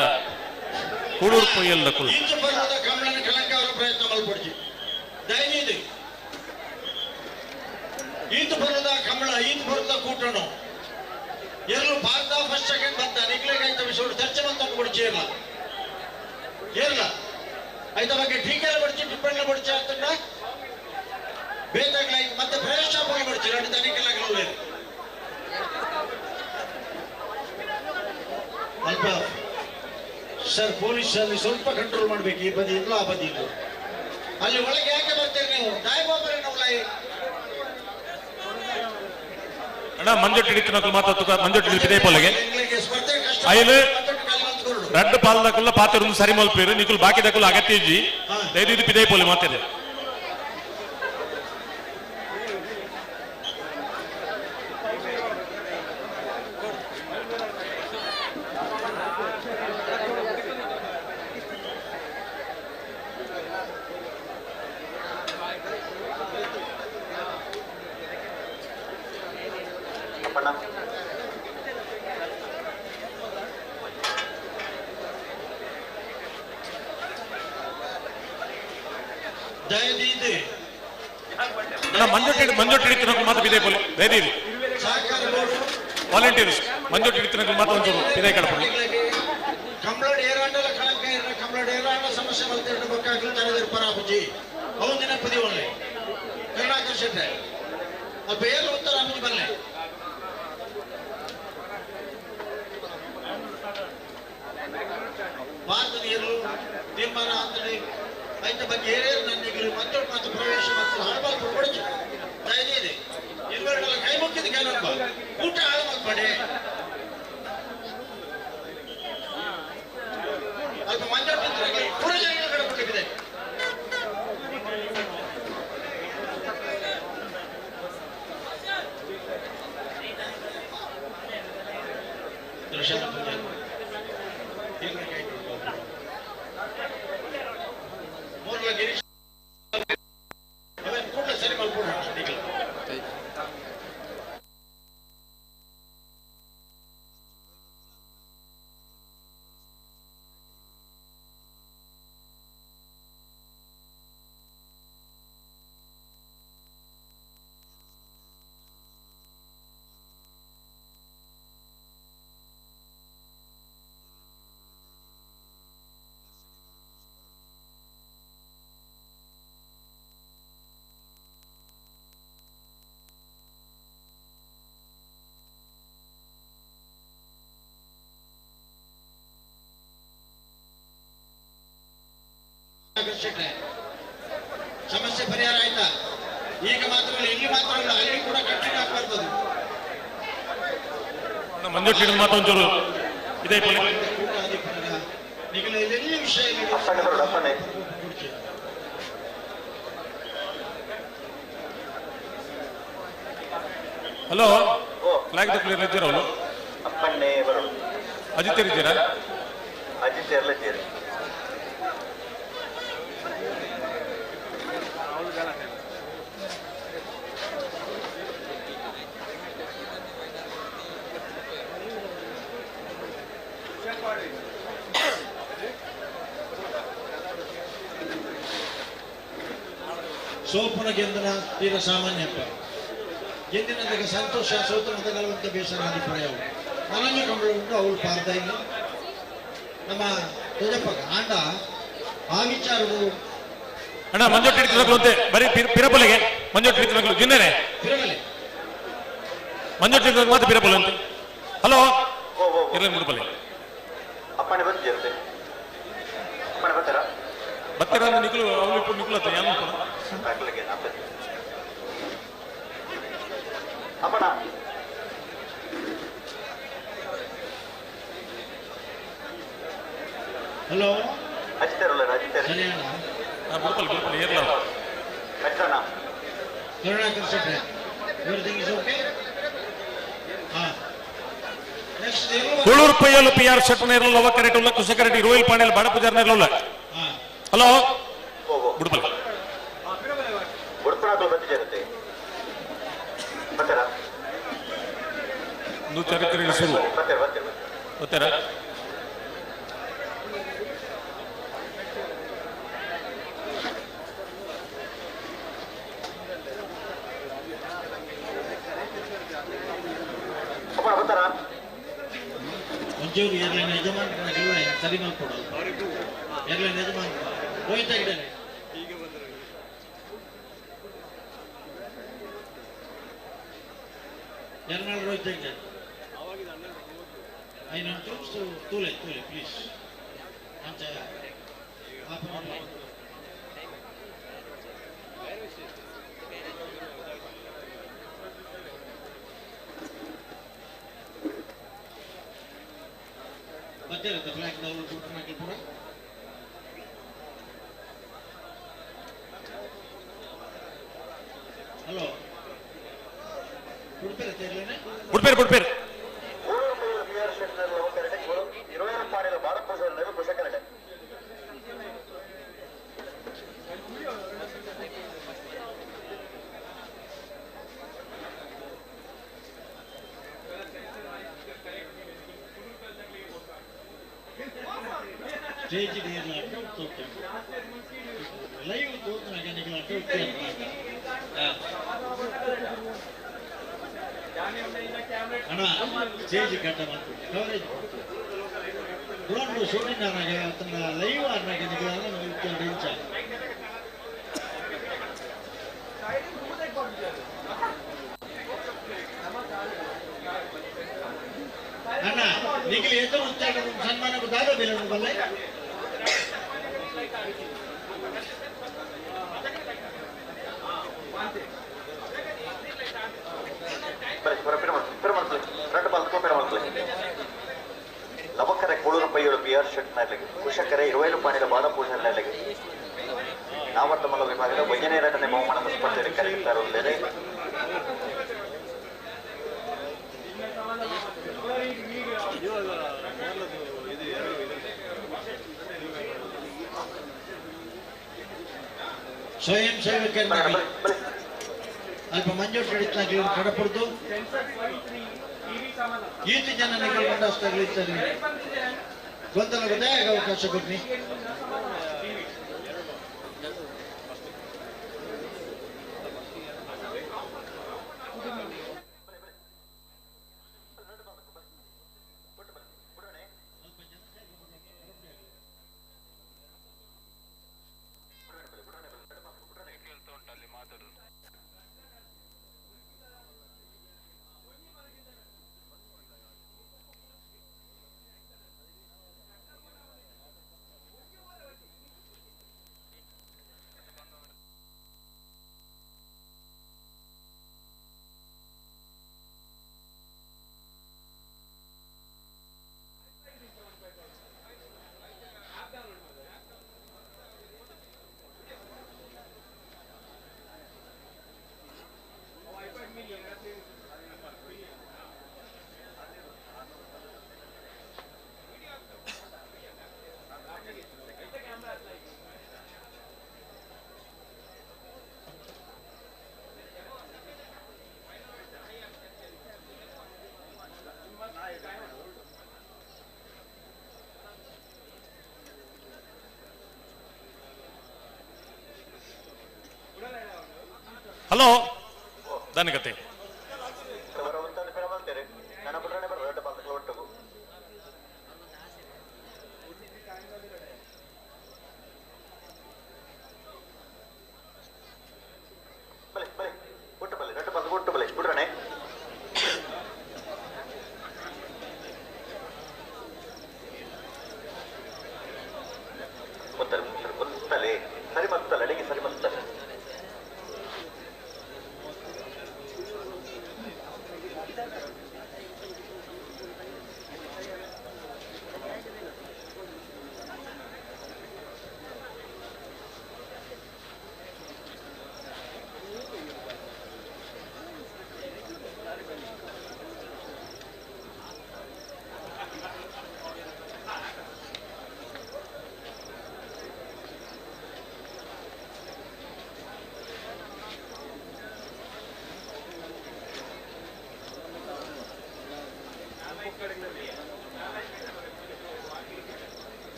ಕೂಳೂರು ಪೈಯಲ್ ದಕುಲ್ಲ. ಪ್ರಯತ್ನ ಮಲ್ಪೊಡ್ಚಿ. ದಯವಿದು ಈತ ಬರದ ಕಮಲ ಈತ ಬರದ ಕೂಟನು ಎಲ್ಲರೂ ಭಾರತ ಫಸ್ಟ್ ಸೆಕೆಂಡ್ ಬಂತ ನಿಗ್ಲೇಗಾಯ್ತ ವಿಷಯ ಚರ್ಚೆ ಬಂತ ಕೊಡ್ಚೇರ್ಲ ಏರ್ಲ ಐತ ಬಗ್ಗೆ ಟೀಕೆಲ್ಲ ಬಡ್ಚಿ ಟಿಪ್ಪಣಿಲ ಬಡ್ಚಿ ಅಂತಂಡ ಬೇಕಾಗ್ಲ ಮತ್ತೆ ಪ್ರವೇಶ ಬಡ್ಚಿ ಎರಡು ತನಿಖೆಲ್ಲ ಅಲ್ಪ ಸರ್ ಪೊಲೀಸ್ ಅಲ್ಲಿ ಸ್ವಲ್ಪ ಕಂಟ್ರೋಲ್ ಮಾಡ್ಬೇಕು, ಈ ಬದಿ ಇಲ್ಲ ಆ ಬದಿ ಇಲ್ಲ. ಅಲ್ಲಿ ಒಳಗೆ ಯಾಕೆ ಬರ್ತೀರಿ ನೀವು? ದಾಯಬಾಬರೇ ನಾವು ಅಣ್ಣ ಮಂಜೊಟ್ಟಿ ಹಿಡಿತನಕುಲು ಮಾತಾಡ್ತು ಮಂಜೊಟ್ಟಿ ಹಿಡಿತಿದೆ ಪೊಲೆಗೆ ಐಲು ರಡ್ಡು ಪಾಲ್ದಕುಲ್ಲ ಪಾತ್ರ ಸರಿ ಮಲ್ಪೇರು ನಿಕುಲ್ ಬಾಕಿ ದಕುಲ್ ಅಗತ್ಯ ಇಜ್ಜಿ ದಯದಿದ್ದು ಪಿದೇ ಪೊಲೆ ಮಾತಾಡ. ಮಂಜೊಟ್ಟಿ ಹಿಡಿತನಕುಲು ಮಾತ್ರ ಪಿದೇ ಪೊಲೆ ದಯದಿದ್ದು ವಾಲಂಟಿಯರ್ಸ್ ಮಂಜೊಟ್ಟಿ ಹಿಡಿತನಕುಲು ಮಾತ್ರ ಒಂಚೂರು ಪಿದೇ ಕಡಪಡು. ಕಂಪ್ಲೇಂಟ್ ಏರಾಂಡಲ ಕಳಂಕ ಇರ ಕಂಪ್ಲೇಂಟ್ ಏರಾಂಡ ಸಮಸ್ಯೆ ಬಲ್ತಿರಡ ಬೊಕ್ಕಾಗ್ಲು ತಲೆದಿರ್ ಪರಾಪುಜಿ ಅವು ದಿನ ಪದಿ ಒಳ್ಳೆ ಕರುಣಾಕರ್ ಶೆಟ್ಟೆ ಅಲ್ಪ ಏರು ಉತ್ತರ ಅಮ್ಮಿ ಬಲ್ಲೆ ಭಾರತದ ಏರು ತೀರ್ಮಾನ ಅಂತೇಳಿ ಐತ ಬಗ್ಗೆ ಏರೇರು ನನ್ನಿಗರು ಮತ್ತೊಂದು ಮಾತು ಪ್ರವೇಶ ಮತ್ತು ಹಳಬಾಲ್ ಕೊಡಚು ದಯದಿದೆ ಇಲ್ವರೆಲ್ಲ ಕೈ ಮುಕ್ಕಿದ ಕೆಲವೊಬ್ಬ ಊಟ ಹಾಳು ಮಲ್ಪಡೆ ಅಲ್ಪ ಮಂಜಾಟ ಪೂರ ಜನಗಳ ಕಡೆ ಕೊಟ್ಟಿದೆ. ಸರಿ ಮಲ್ಪೋಣ. ಸಮಸ್ಯೆ ಪರಿಹಾರ ಆಯ್ತಾ? ಈಗ ಮಾತ್ರ ಅಲ್ಲ, ಇಲ್ಲಿ ಮಾತ್ರ ಅಲ್ಲ, ಅಲ್ಲಿ ಕೂಡ ಕಂಟಿನ್ಯೂ ಆಗಬಾರ್ದು. ಮಂಜೊಟ್ಟಿ ಮಾತ್ರ ಒಂಚೂರು ಇದೇ ಪೊಲೆ. ಎಲ್ಲಿ ವಿಷಯ ಹಲೋ ಫ್ಲಾಗ್ ದಕ್ಕಲು ಇದ್ದೀರಾ ಅವಳು ಅಜಿತ್ ಇದ್ದೀರಾ? ಅಜಿತ್ ಎಲ್ಲ ಸೇರಿ ಸೋಪನ ಗೆಂದನ ತೀರ ಸಾಮಾನ್ಯಪ್ಪ ಗೆಂದಿನದಕ್ಕೆ ಸಂತೋಷ ಸೋತನದ ಗಲವಂತ ಬೇಸರ ಅಭಿಪ್ರಾಯವು ಮನವಿ ಕಂಬಳ ಉಂಟು ಅವಳು ಪಾರ್ದ ಇಲ್ಲ ನಮ್ಮ ತೊಜಪ್ಪ ಆಂಡ ಆ ವಿಚಾರವು ಅಣ್ಣ ಮಂಜೊಟ್ಟಿ ಹಿಡಿತನಕುಲು ಅಂತೆ ಬರೀ ಪಿರಪೊಲೆಗೆ ಮಂಜೊಟ್ಟಿ ಹಿಡಿತನಕುಲು ಜಿನ್ನೇನೆ ಪಿರಮಲೆ ಮಂಜೊಟ್ಟಿ ಹಿಡಿತನಕುಲು ಮಾತ್ರ ಪಿರಪೊಲೆ ಅಂತೆ. ಹಲೋ ಇರಲಿ ಮುಡುಪಲೆ ಅಪ್ಪಣೆ ಬರ್ತೀರಂತೆ ಅಪ್ಪಣೆ ಬರ್ತಾರಾ? ಬತ್ತೀರ ಅಂದ್ರೆ ನಿಕುಲು ಅವಳು ಇಪ್ಪು ನಿಕುಲು ಅತ್ತ ಯಾನು ಅಪ್ಪಣ ಹಲೋ ಅಜಿತರಲ್ಲ ಅಜಿತರ್ ಸರಿ ಅಣ್ಣ ಬುಡುಪಲ್ ಬುಡುಪಲ್ ಏರ್ಲ ಅಜಿತಣ್ಣ Karunakar Shetty everything is okay. ಹಾ next Kuloor Paiyalu P R ಶೆಟ್ಟನ ಇರಲ್ಲ ಲವ ಕರೆಟ್ ಉಲ್ಲ ಕುಶ ಕರೆಟ್ ಇರುವೈಲ್ ಪಾಣೆಲ್ ಬಡ ಪೂಜಾರ್ನ ಇರಲ್ಲ. ಹಲೋ ಬುಡುಪಲ್ ಉಡುಪನಾಕಲು ಬರ್ತಿದ್ದೀರಂತೆ ಬರ್ತಾರಾ? ಒಂದು ಚರಿತ್ರೆ ಶುರು ಬರ್ತಾರೆ ಬರ್ತಾರೆ ಗೊತ್ತಾರ? ಮಂಜೂರು ಏರ್ಲೈನ್ ಯಜಮಾನರನ್ನಾಗಿಲ್ಲ ಸರಿ ಮಾಡ್ಕೊಡು ಏರ್ಲೈನ್ ಯಜಮಾನ ಹೋಯ್ತಾ ಇದ್ದಾರೆ. ಎರನಾಳು ರೋಹಿತ್ ಇದ್ದಾರೆ. ಐನೂರು ತೂಲೆ ತೂಲೆ ಪ್ಲೀಸ್ ಅಂತ ಬತ್ತಿರುತ್ತೆ ಫ್ಲಾಗ್ ದೌಲು ಪೂರ. ಹಲೋ ಬುಡ್ಪೇರು ಬುಡ್ಪೇರು ಸ್ಟೇಜ್ ಲೈವ್ ತೋರ್ನಾಗ ಅಣ್ಣ ಸ್ಟೇಜ್ ಕಟ್ಟ ಮಾಡ್ಕೊಂಡು ಕವರೇಜ್ ಡ್ರೋನ್ ಶೂಟಿಂಗ್ ಆನಾಗ ಅದನ್ನ ಲೈವ್ ಆನಾಗ ಇಂಚ ಅಣ್ಣ ನಿಖಿಲ್ ಎದುರು ಉಚ್ಚಾಟ ಸನ್ಮಾನ ದಾದ ಬೆಲೆ ಬಲ್ಲೆ. ಲವಕರೆ ಕೋಳೂರು ಪೈಯೋಳು ಬಿ ಆರ್ ಶೆಟ್ನಲ್ಲಿಗೆ ಕುಶಕರೆ ಇರುವೈಲು ಪಾಣಿಲ ಬಾಲಪೂಜನಲ್ಲಿಗೆ ನಾವರ್ತಮಲ್ಲ ವಿಭಾಗದ ವೈಜನೇರಟನೆ ಬಹುಮಾನದ ಸ್ಪರ್ಧೆಯಲ್ಲಿ ಕರೆಯುತ್ತಾ ಸ್ವಯಂ ಸೇವಕರನ್ನಾಗಲಿ ಅಲ್ಪ ಮಂಜೂರು ಕಡಿತಾಗಲಿ ಕಡಪುರ್ದು ಈತ ಜನ ನಿಗಲ್ ಇರ್ತಾರೆ ಗೊಂದಲ ಗೊತ್ತಾಗ ಅವಕಾಶ ಕೊಡ್ನಿ. ಹಲೋ ಧನ್ಯಕತೆ.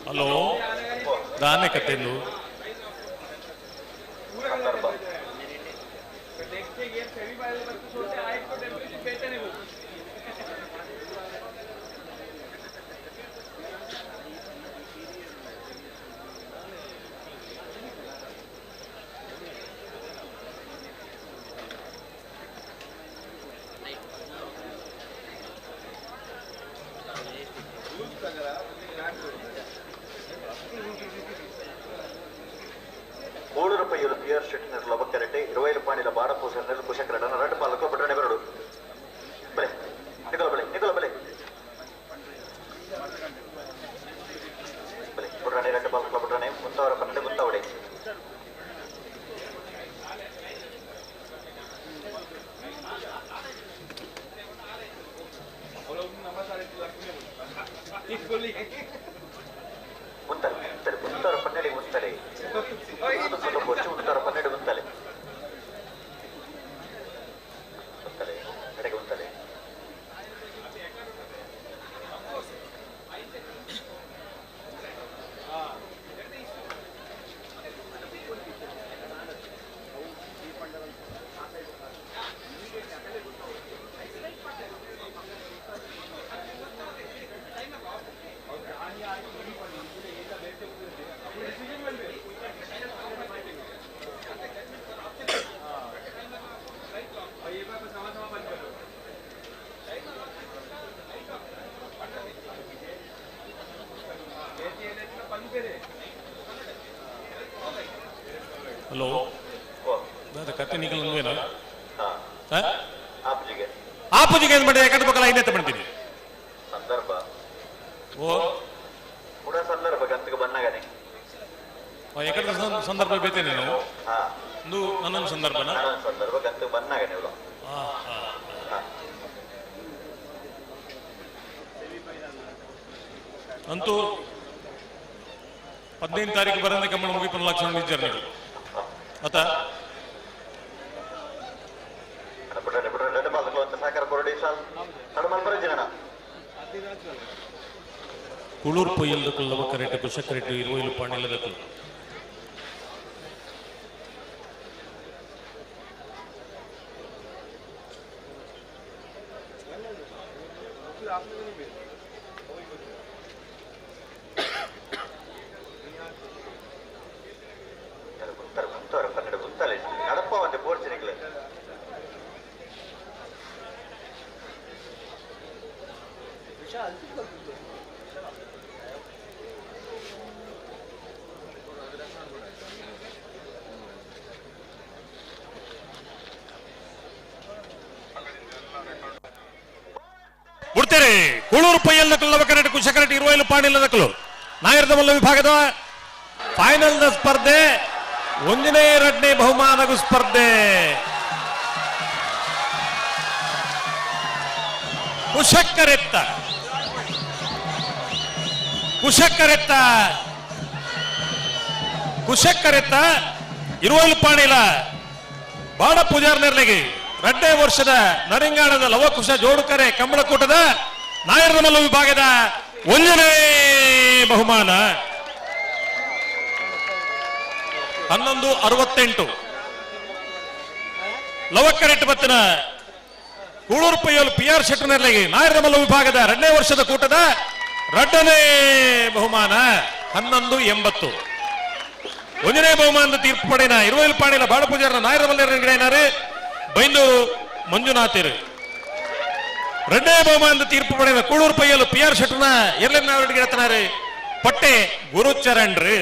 ಹಲೋ ದಾನೆ ಕತೆಂದು ಕೋಳೂರು ಪೈಯಲು ಪಿ ಆರ್ ಶೆಟ್ಟಿನ ಲಬಕ್ಕರೆಟ್ಟೆ ಇರುವೈಲು ಪಾಣಿಲ ಬಾಡಪೂಸರ ಕುಶಕರಡ ರಡ್ಡು ಪಾಲಕ ಬಡ್ರಣೆ ಬರಡು ಬಲೆ ನಿಕಲ ಬಲೆ ನಿಕಲ ಬಲೆ ಬಲೆ ಬಡ್ರಣೆ ರಡ್ಡು ಪಾಲಕ ಬಡ್ರಣೆ ಮುಂತಾವರ ಪನ್ನಡೆ ಮುಂತಾವಡೆ ಮುಂತಲೆ ಮುಂತಲೆ ಮುಂತಾರ ಪನ್ನಡೆ ಮುಂತಲೆ ಮುಂತಾರ ಪನ್ನಡೆ ಮುಂತಲೆ ಮುಂತಲೆ ಕಡೆಗೆ ಮುಂತಲೆ ಹಲೋ ಕತ್ತೆ ನಿಕಲ್ ಒಂದೇನಾ ಆ ಪೂಜೆಗೆ ಏನು ಮಾಡಿದೆ ಯಾಕಂದ್ರೆ ಪಕ್ಕಲ ಐನೇ ತಗೊಂಡಿದ್ದೀನಿ ಸಂದರ್ಭ ಓ ಕೂಡ ಸಂದರ್ಭ ಗಂತಕ್ಕೆ ಬಂದಾಗನೆ ಯಾಕಂದ್ರೆ ಸಂದರ್ಭ ಬೇತೇನೆ ನಾವು ಒಂದು ನನ್ನೊಂದು ಸಂದರ್ಭನ ಸಂದರ್ಭ ಗಂತಕ್ಕೆ ಬಂದಾಗನೆ ಇವ್ರು ಅಂತೂ 15 ತಾರೀಕು ಬರಂದ ಕಮ್ಮಳ ಮುಗಿಪನ ಲಕ್ಷಣ ನಿಜ ನೀವು ಅತ ಕುಳೂರ್ ಪೊಯ್ಯಲ್ದಕ್ಕೂ ಲವಕರೆಟ್ಟು ಕುಶಕರೆಟ್ಟು ಇರುವೈಲು ಪಾಣಿಲ್ಲದಕ್ಕೂ ಬಿಡ್ತೇನೆ ಕೂಳೂರು ಪೈಯಲ್ಲದಕ್ಕಲು ಲವಕರೆಟ್ಟು ಕುಶಕರೆಟ್ಟು ಇರುವೈಲು ಪಾಣಿಲ್ಲದಕ್ಕಲು ನಾಯರ್ದಮಲ್ಲ ವಿಭಾಗದ ಫೈನಲ್ ಸ್ಪರ್ಧೆ ಒಂದನೇ ಎರಡನೇ ಬಹುಮಾನಗೂ ಸ್ಪರ್ಧೆ ಕುಶಕ್ಕರೆತ್ತ ಕುಶಕ್ಕರೆತ್ತ ಕುಶಕ್ಕರೆತ್ತ ಇರುವೈಲು ಪಾಣಿಲ ಬಾಡ ಪೂಜಾರ್ನೆರ್ಲಿಗೆ ರಡ್ಡೇ ವರ್ಷದ ನರಿಂಗಾಣದ ಲವಕುಶ ಜೋಡುಕರೆ ಕಂಬಳಕೂಟದ ನಾಯರ್ನಮಲ್ಲ ವಿಭಾಗದ ಒಂದನೇ ಬಹುಮಾನ 11:68 ಲವಕ್ಕರೆಟ್ಟು ಬತ್ತಿನ ಕೂಳೂರು ಪೈಯಲು ಪಿ ಆರ್ ಶೆಟ್ಟರ್ನೆರ್ಲಿಗೆ ನಾಯರ್ನಮಲ್ಲ ವಿಭಾಗದ ಎರಡನೇ ವರ್ಷದ ಕೂಟದ ರಡ್ಡನೇ ಬಹುಮಾನ 11:80 ಒಂದನೇ ಬಹುಮಾನದ ತೀರ್ಪು ಪಡೆಯನ ಇರುವೈಲು ಪಾಣಿಲ ಬಾಡಪೂಜಾರನ ನಾಯರಮಲ್ಲ ಬೈಂದೂರು ಮಂಜುನಾಥರು ಎರಡನೇ ಬಹುಮಾನದ ತೀರ್ಪು ಪಡೆದ ಕೂಳೂರು ಪೈಯಲು ಪಿ ಆರ್ ಶೆಟ್ಟರ್ನ ಎರಡನೇ ಪಟ್ಟೆ ಗುರುಚರಣ್ರಿ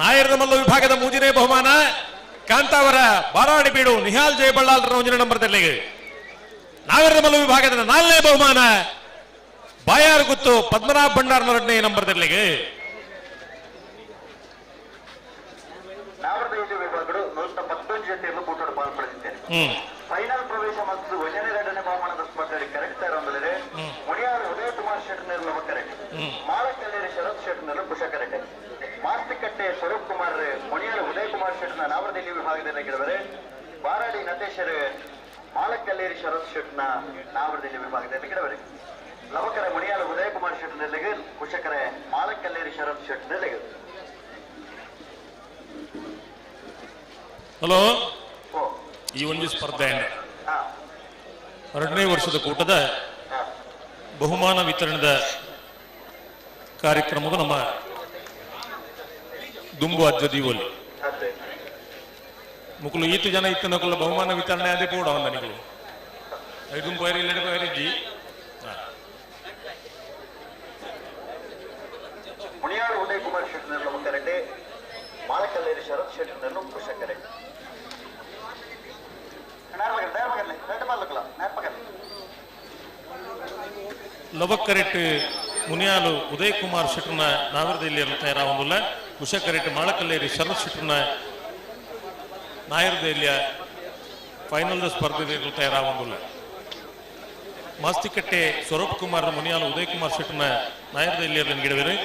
ನಾಯರ್ನಮಲ್ಲ ವಿಭಾಗದ ಮೂರನೇ ಬಹುಮಾನ ಕಾಂತಾವರ ಬಾರಾಡಿ ಬೀಡು ನಿಹಾಲ್ ಜಯಬಳ್ಳಾಲ್ರ ಒಂದನೇ ನಂಬರ್ದಲ್ಲಿ ನಾಗರಮಲ್ಲ ವಿಭಾಗದ ನಾಲ್ಕನೇ ಬಹುಮಾನ ಬಾಯಾರಗುತ್ತು ಪದ್ಮನಾಭ ಭಂಡಾರ್ನ ಎರಡನೇ ನಂಬರ್ದಲ್ಲಿಗೆ ಫೈನಲ್ ಪ್ರವೇಶ ಮತ್ತು ಒಂದನೇ ಎರಡನೇ ಬಹುಮಾನದ ಸ್ಪರ್ಧೆ ಕರೆಕ್ಟ್ ಅಂದರೆ ಮುಡಿಯಾರು ಉದಯ ಕುಮಾರ್ ಶೆಟ್ಟರ್ ಲವಕರೆಡ್ಡಿ, ಮಾಳಕಲ್ಲೇರಿ ಶರತ್ ಶೆಟ್ಟರ್ ಕುಶಕರೆಡ್ಡಿ, ಮಾಸ್ತಿಕಟ್ಟೆ ಸ್ವರೂಪ್ ಕುಮಾರ್ ಮುಣಿಯಾರು ಉದಯ ಕುಮಾರ್ ಶೆಟ್ಟರ್ನ ನಾವರದಿಲ್ಲಿ ವಿಭಾಗದಲ್ಲಿ ಗೆಲುವರೆ, ಬಾರಾಡಿ ನತೇಶರ್ ಮಾಳಕಲ್ಲೇರಿ ಶರತ್ ಶೆಟ್ಟರ್ನ ನಾವರದಿಲ್ಲಿ ವಿಭಾಗದಲ್ಲಿ ಗೆಲುವರೆ, ಲವಕರೆ ಮುಣಿಯಾರು ಉದಯ ಕುಮಾರ್ ಶೆಟ್ಟರ್ನೆಲ್ಲಿಗೆ, ಕುಶಕರೆ ಮಾಳಕಲ್ಲೇರಿ ಶರತ್ ಶೆಟ್ಟರ್ನೆಲ್ಲಿಗೆ. ಹಲೋ, ಈ ಒಂದು ಸ್ಪರ್ಧೆ ಎರಡನೇ ವರ್ಷದ ಕೂಟದ ಬಹುಮಾನ ವಿತರಣದ ಕಾರ್ಯಕ್ರಮವು ನಮ್ಮ ದುಂಬು ಅಜ್ಜ ದೀವೊಲಿ ಮುಕುಲು ಈತು ಜನ ಇತ್ತು ನಕುಲ ಬಹುಮಾನ ವಿತರಣೆ ಅದೇ ಪೋಡ ನಿಕಲು ಐದು ಪೈರಿ ಇಲ್ಲ ಪೈರಿಜ್ಜಿ. ಮುನಿಯಾಳು ಉದಯ್ ಕುಮಾರ್ ಶೆಟ್ಟರ್ ಕರೆಂಟೆ. ಲವಕ್ಕರೆಟ್ ಮುನಿಯಾಲು ಉದಯ್ ಕುಮಾರ್ ಶೆಟ್ಟರ್ನ ನಾಗರದಲ್ಲಿ ತಯಾರಾವೊಂದುಲ್ಲ. ಕುಶಕರೆಟ್ ಮಾಳಕಲ್ಲೇರಿ ಶರತ್ ಶೆಟ್ಟರ್ನ ನಾಯರದೆಲ್ಲಿಯ ಫೈನಲ್ ಸ್ಪರ್ಧೆ ತಯಾರಾವೊಂದುಲ್ಲ. ಮಾಸ್ತಿಕಟ್ಟೆ ಸ್ವರೂಪ್ ಕುಮಾರ್ ಮುನಿಯಾಲು ಉದಯ್ ಕುಮಾರ್ ಶೆಟ್ಟರ್ನ ನಾಯರದೆಲ್ಲಿ ಗಿಡವೇರು.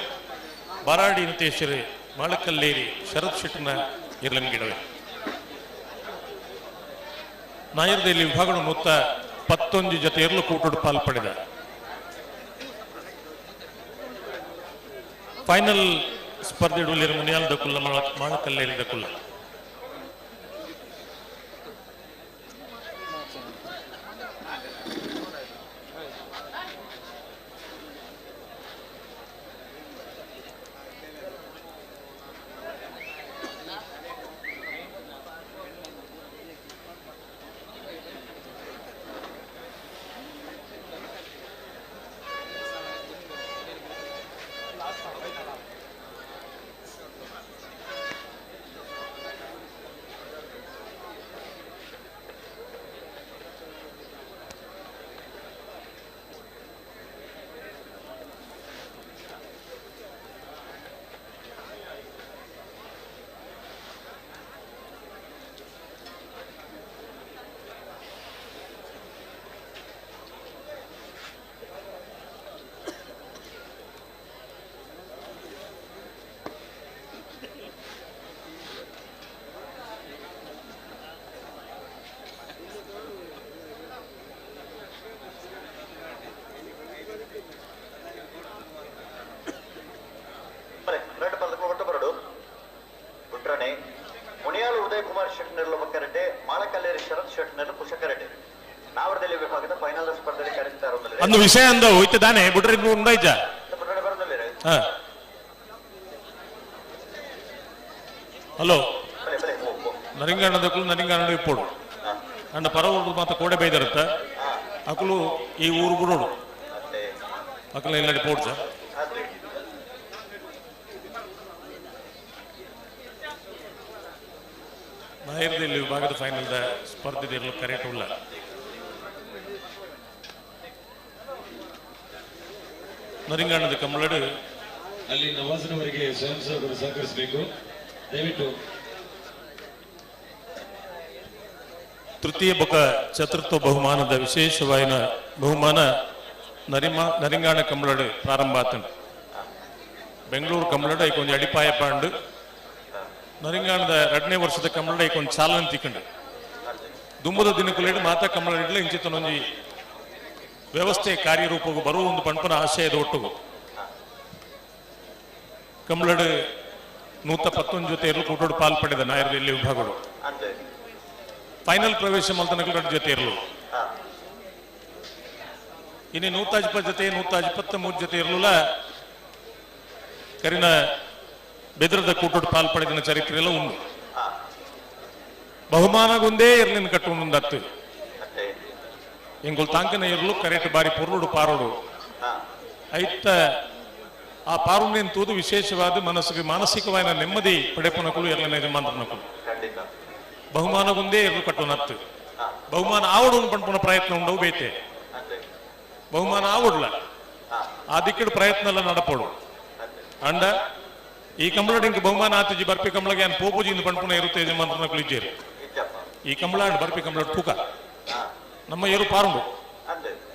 ಬಾರಾಡಿ ನಿತೇಶ್ವರಿ ಮಾಳಕಲ್ಲೇರಿ ಶರತ್ ಶೆಟ್ಟರ್ನ ಇರ್ಲನ್ ಗಿಡವೆ. ನಾಯರದಲ್ಲಿ ವಿಭಾಗಗಳು ಮೊತ್ತ 11 ಜೊತೆ ಎರಲು ಕೂಟೋಡು ಪಾಲ್ಪಡೆದ. ಫೈನಲ್ ಸ್ಪರ್ಧೆ ಮುನಿಯಾಲ್ ದಕುಲ್ಲ ಮಾಳಕಲ್ಲೇರಿ ದಕುಲ್ಲ. ಮುನಿಯಾಲು ಉದಯ್ ಕುಮಾರ್ ಶೆಟ್ನರ್ಲು ಬಕ್ಕರೆಡ್ಡೆ, ಮಾಳಕಲ್ಲೇರಿ ಶರತ್ ಶೆಟ್ನರ್ಲು ಕುಶಕರೆಡ್ಡೆ. ನಾವರದಲ್ಲಿ ವಿಭಾಗದ ಫೈನಲ್ ಸ್ಪರ್ಧೆ ಕರೆಯುತ್ತಾರೆ. ಒಂದು ವಿಷಯ ಅಂದ ಹೋಯ್ತದಾನೆ ಬಿಡ್ರಿ ಉಂಡಾಯ್ತ. ಹಲೋ ನರಿಂಗಣ್ಣದಕ್ಕೂ ನರಿಂಗಣ್ಣ ಇಪ್ಪೋಡು ಅಂಡ ಪರ ಊರು ಮಾತ ಕೋಡೆ ಬೈದರತ್ತ ಅಕಲು ಈ ಊರು ಬಿಡೋಡು ಅಕಲ ಇಲ್ಲಡಿ ಪೋಡು ಸರ್. ನಾಯರದಲ್ಲಿ ವಿಭಾಗದ ಫೈನಲ್ ಸ್ಪರ್ಧೆ ಕರೆಕ್ಟ್ ಉಳ್ಳ. ನರಿಂಗಣ್ಣದ ಕಮ್ಮಳಡು ಅಲ್ಲಿ ನವಾಜನವರಿಗೆ ಸ್ವಯಂ ಸೇವಕರು ಸಹಕರಿಸಬೇಕು ದಯವಿಟ್ಟು. ತೃತೀಯ ಬೊಕ ಚತುರ್ಥ ಬಹುಮಾನದ ವಿಶೇಷವಾಯಿನ ಬಹುಮಾನ ನರಿಂಗಾಣ ಕಮ್ಮಳಡು ಪ್ರಾರಂಭ ಆತಂಡು. ಬೆಂಗಳೂರು ಕಮ್ಮಳಡು ಐಕೊಂದು ಅಡಿಪಾಯ ಪಾಂಡು. ನರಿಂಗಾಣದ 2ನೇ ವರ್ಷದ ಕಮ್ಮಳಡು ಐಕೊಂದು ಚಾಲನೆ ತಿಕ್ಕಂಡು. ದುಂಬದ ದಿನಕುಲೇಡು ಮಾತಾ ಕಮ್ಮಳಡಿಡ್ಲ ಇಂಚಿತನೊಂಜಿ ವ್ಯವಸ್ಥೆ ಕಾರ್ಯರೂಪಗೂ ಬರುವ ಒಂದು ಪಂಪನ ಆಶಯದ ಒಟ್ಟುಗು ಕಮ್ಮಳಡು 111 ಜೊತೆ ಇರಲು ಕೂಟೋಡು ಪಾಲ್ ಪಡೆದ ನಾಯರದಲ್ಲಿ ವಿಭಾಗಗಳು. ಫೈನಲ್ ಪ್ರವೇಶ ಮಲ್ತನಕಲು 2 ಜೊತೆ ಇರಲು. ಇನ್ನು 120 ಜೊತೆ 123 ಜೊತೆ ಇರಲಿಲ್ಲ. ಕರಿನ ಬೆದ್ರದ ಕೂಟೋಡು ಪಾಲ್ ಪಡೆದಿನ ಚರಿತ್ರೆ ಎಲ್ಲ ಉಂಡು. ಬಹುಮಾನಗೊಂದೇ ಇರ್ಲಿನ ಕಟ್ಟುಂದತ್ತು. ಎಂಗುಲ್ ತಾಂಕನ ಇರಲು ಕರೆಕ್ಟ್ ಬಾರಿ ಪೊರ್ಲುಡು ಪಾರೋಡು ಐತ ಆ ಪಾರುಣ್ಯನ್ ತೂದು ವಿಶೇಷವಾದ ಮನಸ್ಸಿಗೆ ಮಾನಸಿಕವಾದ ನೆಮ್ಮದಿ ಪಡೆಪುನಕುಲು ಇರ್ಲಿನ ಯಜಮಾನ್ರನಕುಲು. ಬಹುಮಾನಗೊಂದೇ ಇರಲು ಕಟ್ಟುನತ್ತು. ಬಹುಮಾನ ಆವಡು ಪಂಪುನ ಪ್ರಯತ್ನ ಉಂಡವು ಬೇತೆ. ಬಹುಮಾನ ಆವಡ್ಲ ಆ ದಿಕ್ಕಿಡು ಪ್ರಯತ್ನ ಎಲ್ಲ ನಡಪೋಡು. ಅಂಡ ಈ ಕಂಬಳಡಿಂಕ ಬಹುಮಾನ ಆತುಜಿ ಬರ್ಪಿ ಕಂಬಳಗೆ ಅನ್ ಪೋಪುಜಿ ಇಂದು ಪಂಪುನ ಇರುತ್ತೆ ಯಜಮಾನ್ರನಕುಲು ಇಜ್ಜೇರು. ಈ ಕಂಬಳ ಬರ್ಪಿ ಕಂಬಳ ತೂಕ ನಮ್ಮ ಏರು ಪಾರುಂಡು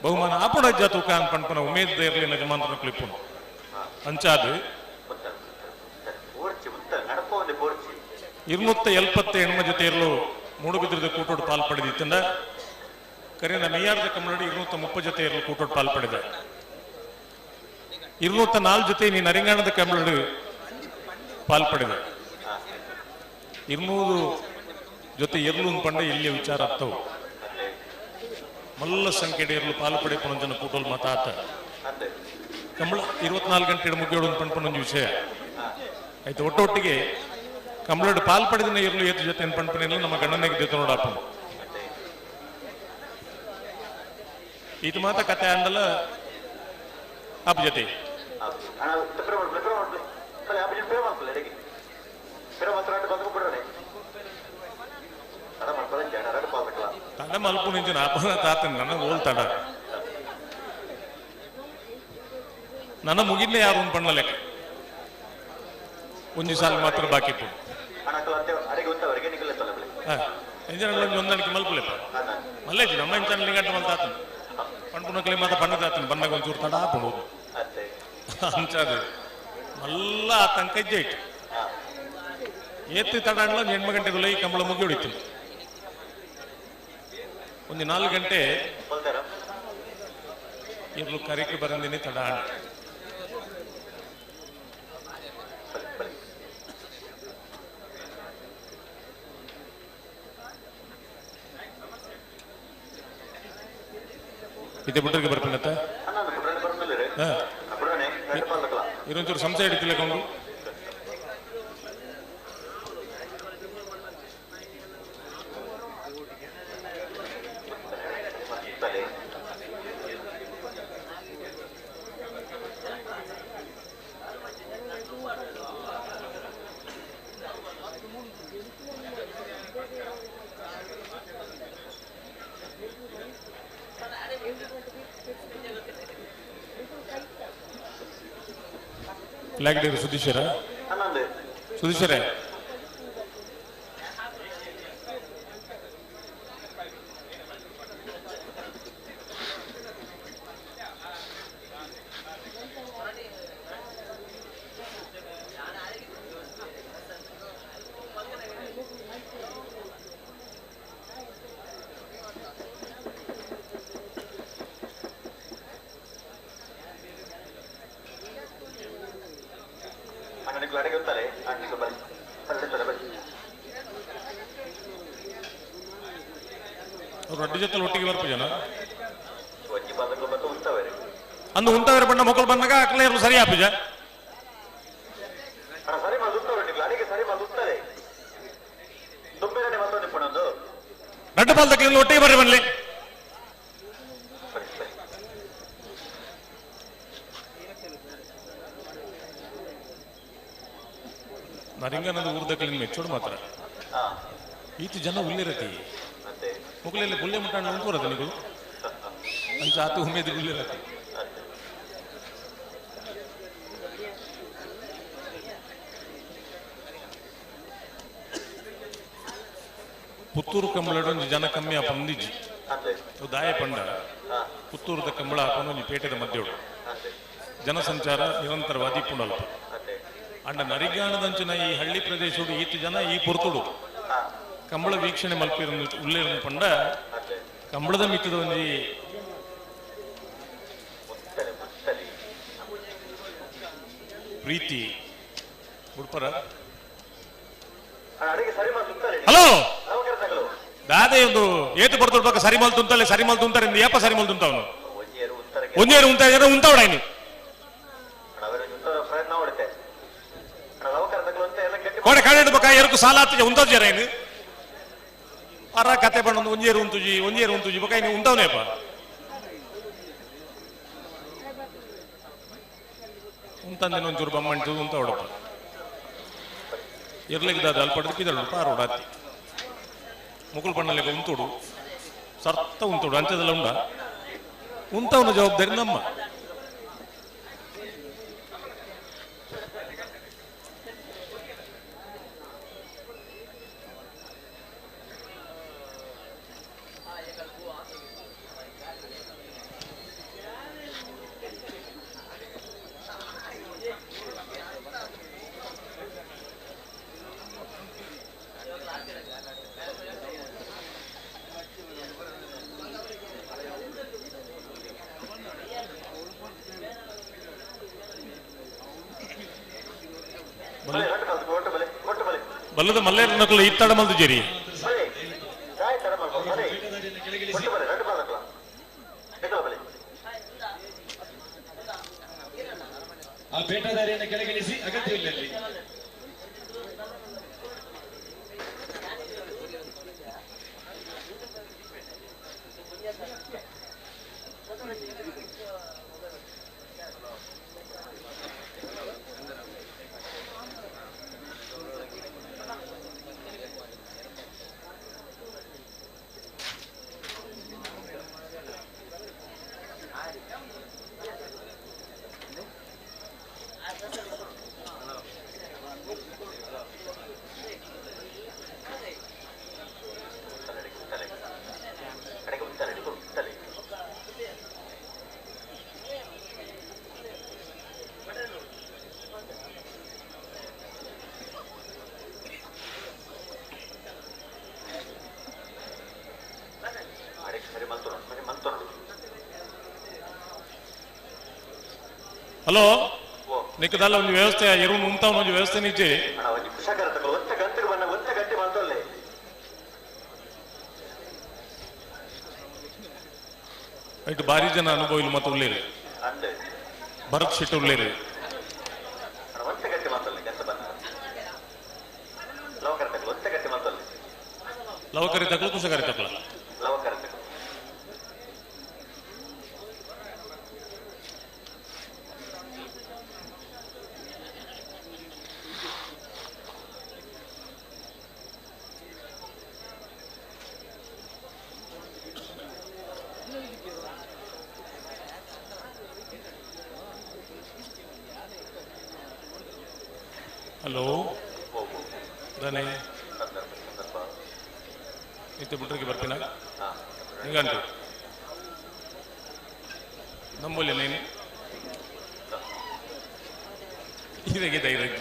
ಬಹುಮಾನ ಆಪುಣ ಅಜ್ಜ ತೂಕ ಅನ್ ಪಂಪುನ ಉಮೇದ್ ಇರಲಿ ಯಜಮಾನ್ರನಕುಲು ಇಪ್ಪುನು. ಅಂಚಾದು 278 ಜೊತೆ ಇರಲು ಮೂಡುಬಿದ್ರದ ಕೂಟೋಡು ಪಾಲ್ ಪಡೆದಿತ್ತಂದ. ಕರಿನ ಮೆಯ್ಯಾರದ ಕಮ್ಮಳಡಿ 230 ಜೊತೆ ಇರಲು ಕೂಟೋಡು ಪಾಲ್ ಪಡೆದ. 204 ಜೊತೆ ನೀ ನರಿಂಗಾಣದ ಕಮ್ಮಳಡು ಪಾಲ್ ಪಡೆದ. 200 ಜೊತೆ ಇರಲು ಪಂಡ ಇಲ್ಲಿಯ ವಿಚಾರ ಆಗ್ತವು. ಮಲ್ಲ ಸಂಖ್ಯೆ ಇರಲು ಪಾಲು ಪಡೆ ಪುನಂಜನ ಕೂಟೋಲ್ ಮಾತಾತ ಕಂಬಳ 24 ಗಂಟೆ ಮುಗಿಯೋಡು ಪಂಪನೊಂದು ವಿಷಯ ಆಯ್ತು. ಒಟ್ಟೊಟ್ಟಿಗೆ ಕಂಬಳಡು ಪಾಲ್ ಪಡೆದಿನ ಇರಲು ಏತು ಜೊತೆ ಪಂಪನಿಲ್ಲ ನಮ್ಮ ಗಣನೆಗೆ ದೇತ ನೋಡಪ್ಪ. ಇದು ಮಾತ ಕತೆ ಅಂದಲ್ಲ ಅಪ್ಪ ಜೊತೆ ತಡ ಮಲ್ಪು ನಿಂಚು ನಾಪನ ತಾತನ ನನ್ನ ಓಲ್ ತಡ. ನನ್ನ ಮುಗಿದ್ಲೆ ಯಾರು ಒಂದು ಪಣ್ಣಲೆಕ್ಕ ಒಂಜಿ ಸಾಲ ಮಾತ್ರ ಬಾಕಿ ಇಪ್ಪು ಒಂದಣಿಕೆ ಮಲ್ಪುಲೆಪ್ಪ ಮಲ್ಲೇಜಿ ನಮ್ಮ ಇಂಚಾನ ಗಂಟೆ ಮಲ್ತಾತನು ಪಣ್ಪುನಕ್ಲೆ ಮಾತ್ರ ಪಣ್ಣದಾತನು ಬಣ್ಣಗ ಒಂಚೂರು ತಡ ಹಾಕೊಂಡು ಅಂಚಾದು ಮಲ್ಲ ಆತಂಕ ಇಜ್ಜೆ ಇಟ್ಟು ಏತ್ತು ತಡ ಅಣ್ಣ ಎಂಟು ಗಂಟೆಗುಲ್ಲ ಈ ಕಂಬಳ ಮುಗಿ ಹೊಡಿತು. ಒಂದು 4 ಗಂಟೆ ಇರ್ಲು ಕರೆಗೆ ಬರಂದಿನಿ ತಡ ಅಣ್ಣ. ಇದೆ ಬಿಟ್ಟರಿಗೆ ಬರ್ಪಿನತ್ತ ಇದೊಂಚೂರು ಸಂಶಯ ಹಿಡಿತಿಲ್ಲ ಕೊಂಡು. ಸುಧೀಶ್ವರ ಸುಧೀಶ್ವರ ರೊಟ್ಟಿ ಜೊತೆ ಒಟ್ಟಿಗೆ ಬರ್ಪ ಜನ ಅಂದು ಉಂಟವರ ಬಣ್ಣ ಮಕ್ಕಳು ಬಂದಾಗ ಅಕ್ಲೆ ಇರಲು ಸರಿ ಆಪುಜ. ರಡ್ಡು ಪಾಲ್ದಕ್ಕೆ ಒಟ್ಟಿಗೆ ಬರ್ರಿ ಬನ್ಲಿ. ನರಿಂಗನದ ಊರ್ದಕ್ಕಲಿನ ಮೆಚ್ಚೋಡು ಮಾತ್ರ ಈತ ಜನ ಉಲ್ಲಿರತಿ ಮುಗುಲೆಲ್ಲ ಗುಳ್ಳೆ ಮುಟ್ಟಾಣ ಉಂಟುರದ ನೀವು ಅಂಚ ಆತು ಉಮೇದು ಗುಳ್ಳಿರತಿ. ಪುತ್ತೂರು ಕಂಬಳ ಒಂಜಿ ಜನ ಕಮ್ಮಿ ಆಪಂದಿಜ್ಜಿ ದಾಯ ಪಂಡ ಪುತ್ತೂರದ ಕಂಬಳ ಹಾಕೊಂಡು ಒಂಜಿ ಪೇಟೆದ ಮಧ್ಯೋಡು ಜನಸಂಚಾರ ನಿರಂತರವಾದಿ ಪುಂಡಲ್ಪ. ಅಂಡ ನರಿಗಾಣದಂಚಿನ ಈ ಹಳ್ಳಿ ಪ್ರದೇಶಡು ಈತ ಜನ ಈ ಪೊರ್ತುಡು ಕಂಬಳ ವೀಕ್ಷಣೆ ಮಲ್ಪಿರ ಉಲ್ಲೇರ ಪಂಡ ಕಂಬಳದ ಮಿತ್ತದ ಒಂಜಿ ಪ್ರೀತಿ ಉಡ್ಪರ. ಹಲೋ ದಾದೆ ಒಂದು ಏತು ಬರ್ತುಡ್ ಪಕ್ಕ ಸರಿ ಮಲ್ ತುಂತಲೆ ಸರಿ ಮಲ್ ತುಂತಾರೆ ಏಪ ಸರಿ ಮಲ್ ತುಂತವನು ಒಂಜೇರು ಉಂತ ಉಂತಾವಡ ಇನ್ನು ಕೋಡೆ ಕಾಡೆ ಪಕ್ಕ ಎರಕು ಸಾಲ ಆತ ಉಂತಾವ್ ಜರ ಏನು ಅರ ಕತೆ ಬಣ್ಣ ಒಂಜೇರು ಉಂತುಜಿ ಒಂಜೇರು ಉಂತುಜಿ ಬೊಕ ಇನ್ನು ಉಂತಾವನೇಪ. ಉಂತಂದಿನ ಒಂಚೂರು ಬಮ್ಮಂಟು ಉಂತ ಹೊಡಪ್ಪ ಇರ್ಲಿಕ್ಕೆ ದಾದ ಅಲ್ಲಿ ಪಡೆದು ಪಿದಳು ಪಾರೋಡ ಅತ್ತಿ ಮುಕುಲ್ ಬಣ್ಣಲೆಗ ಉಂತುಡು ಸರ್ತ ಉಂತುಡು ಅಂಚದೆಲ್ಲ ಉಂಡ ಉಂತವನ ಜವಾಬ್ದಾರಿ ನಮ್ಮ. ಬಲ್ಲದ ಮಲ್ಲೇರ ನಕಲು ಇತ್ತಡ ಮಲ್ದು ಜೇರಿ ಆ ಪೇಟದಾರಿಯನ್ನು ಕೆಳಗಿಳಿಸಿ ಅಗತ್ಯವಿಲ್ಲ ಅಲ್ಲಿ. ಹಲೋ ನಿಕ್ಕದಲ್ಲ ಒಂದು ವ್ಯವಸ್ಥೆ ಎರು ಉಂತಾವನ ಒಂದು ವ್ಯವಸ್ಥೆ ನಿಜ್ಜೆ. ಇಟ್ಟು ಭಾರಿ ಜನ ಅನುಭವ ಇಲ್ಲ ಮತ್ತೆ ಉಳ್ಳೇರಿ ಭರತ್ ಶೆಟ್ಟಿ ಉಳ್ಳೇರಿ. ಲವಕರಿ ತಕ್ಕಲು ಕುಶಕರಿ ತಕ್ಕಲ ಹಲೋ ದಾನೆ ಇತ್ತೆ ಬಿಟ್ರಿಗೆ ಬರ್ತೀನ ಹಿಂಗಂಟು ನಂಬಲ್ಲಿ ನೀನು ಇದಾಗಿದೆ ಧೈರ್ಯ.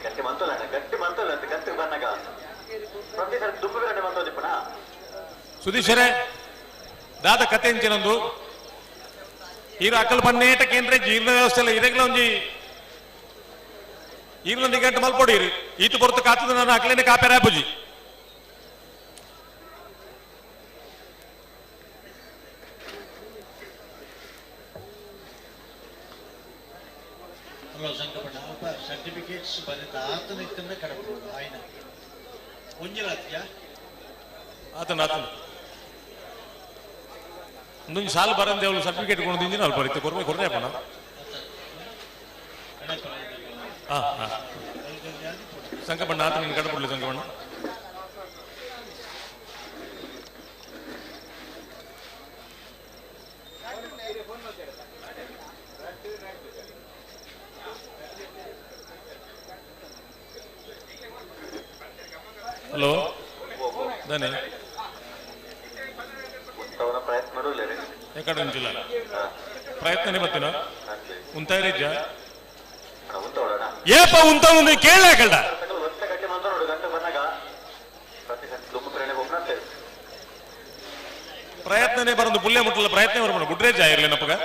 ಗಟ್ಟಿ ಮಂತಲ್ಲ ಗಟ್ಟಿ ಮಂತಲ್ಲ ಅಂತ ಗಟ್ಟಿ ಬನ್ನಾಗ ಪ್ರತಿ ಸಲ ದುಂಬು ಗಂಟೆ ಮಂತೋದಿಪ್ಪಣ. ಸುಧೀಶ್ವರೇ ದಾದ ಕತೆ ಎಂಚಿನೊಂದು ಈರು ಅಕಲ್ ಪನ್ನೇಟ ಕೇಂದ್ರ ಜೀರ್ಣ ವ್ಯವಸ್ಥೆ ಇಲ್ಲ ಇದೆಗ್ಲ ಒಂಜಿ ಈರ್ನ ಗಂಟೆ ಮಲ್ಪೊಡಿರಿ ಈತು ಬೊರ್ತು ಕಾತದ ನಾನು ಅಕ್ಲೇನೆ ಕಾಪೇರ ಬುಜಿ. ಹಲೋ ಸಂಕಪಣ್ಣ ಅಲ್ಪ ಸರ್ಟಿಫಿಕೇಟ್ಸ್ ಬರೆದ ಆತನ ಇತ್ತಂದ್ರೆ ಕಡಪಡು ಆಯ್ನ ಒಂಜಿಲಾತ್ಯ ಆತನ ಆತನ ಒಂದೊಂದು ಸಾಲು ಬರಂದೆ ಅವಳು ಸರ್ಟಿಫಿಕೇಟ್ ಕೊಂಡು ಇಂಜಿನ ಅಲ್ಪ ಬರೀತೆ ಕೊರ್ಮೆ ಕೊರ್ನೆ ಅಪ್ಪಣ. ಹಾ ಹಾ ಸಂಕಪಣ್ಣ ಆತನ ನಿನ್ನ ಕಡಪಡ್ಲಿ ಸಂಕಪಣ್ಣ. ಹಲೋ ದಾನೆ ಎಕಡೆ ఉంಚಿಲ್ಲ ಪ್ರಯತ್ನನೇ ಬರ್ತೀನ ಉಂತಾಯಿರಿಜ್ಜ ಏಪ ಉಂತ ಒಂದು ಕೇಳ ಕಳ್ಳ ಪ್ರಯತ್ನನೇ ಬರಂದು ಪುಲ್ಲೆ ಮುಟ್ಟಲ್ಲ ಪ್ರಯತ್ನ ಬರಬೇಡ ಗುಡ್ರೇಜ್ ಆಗಿರ್ಲಿ ನಪ್ಪಗ.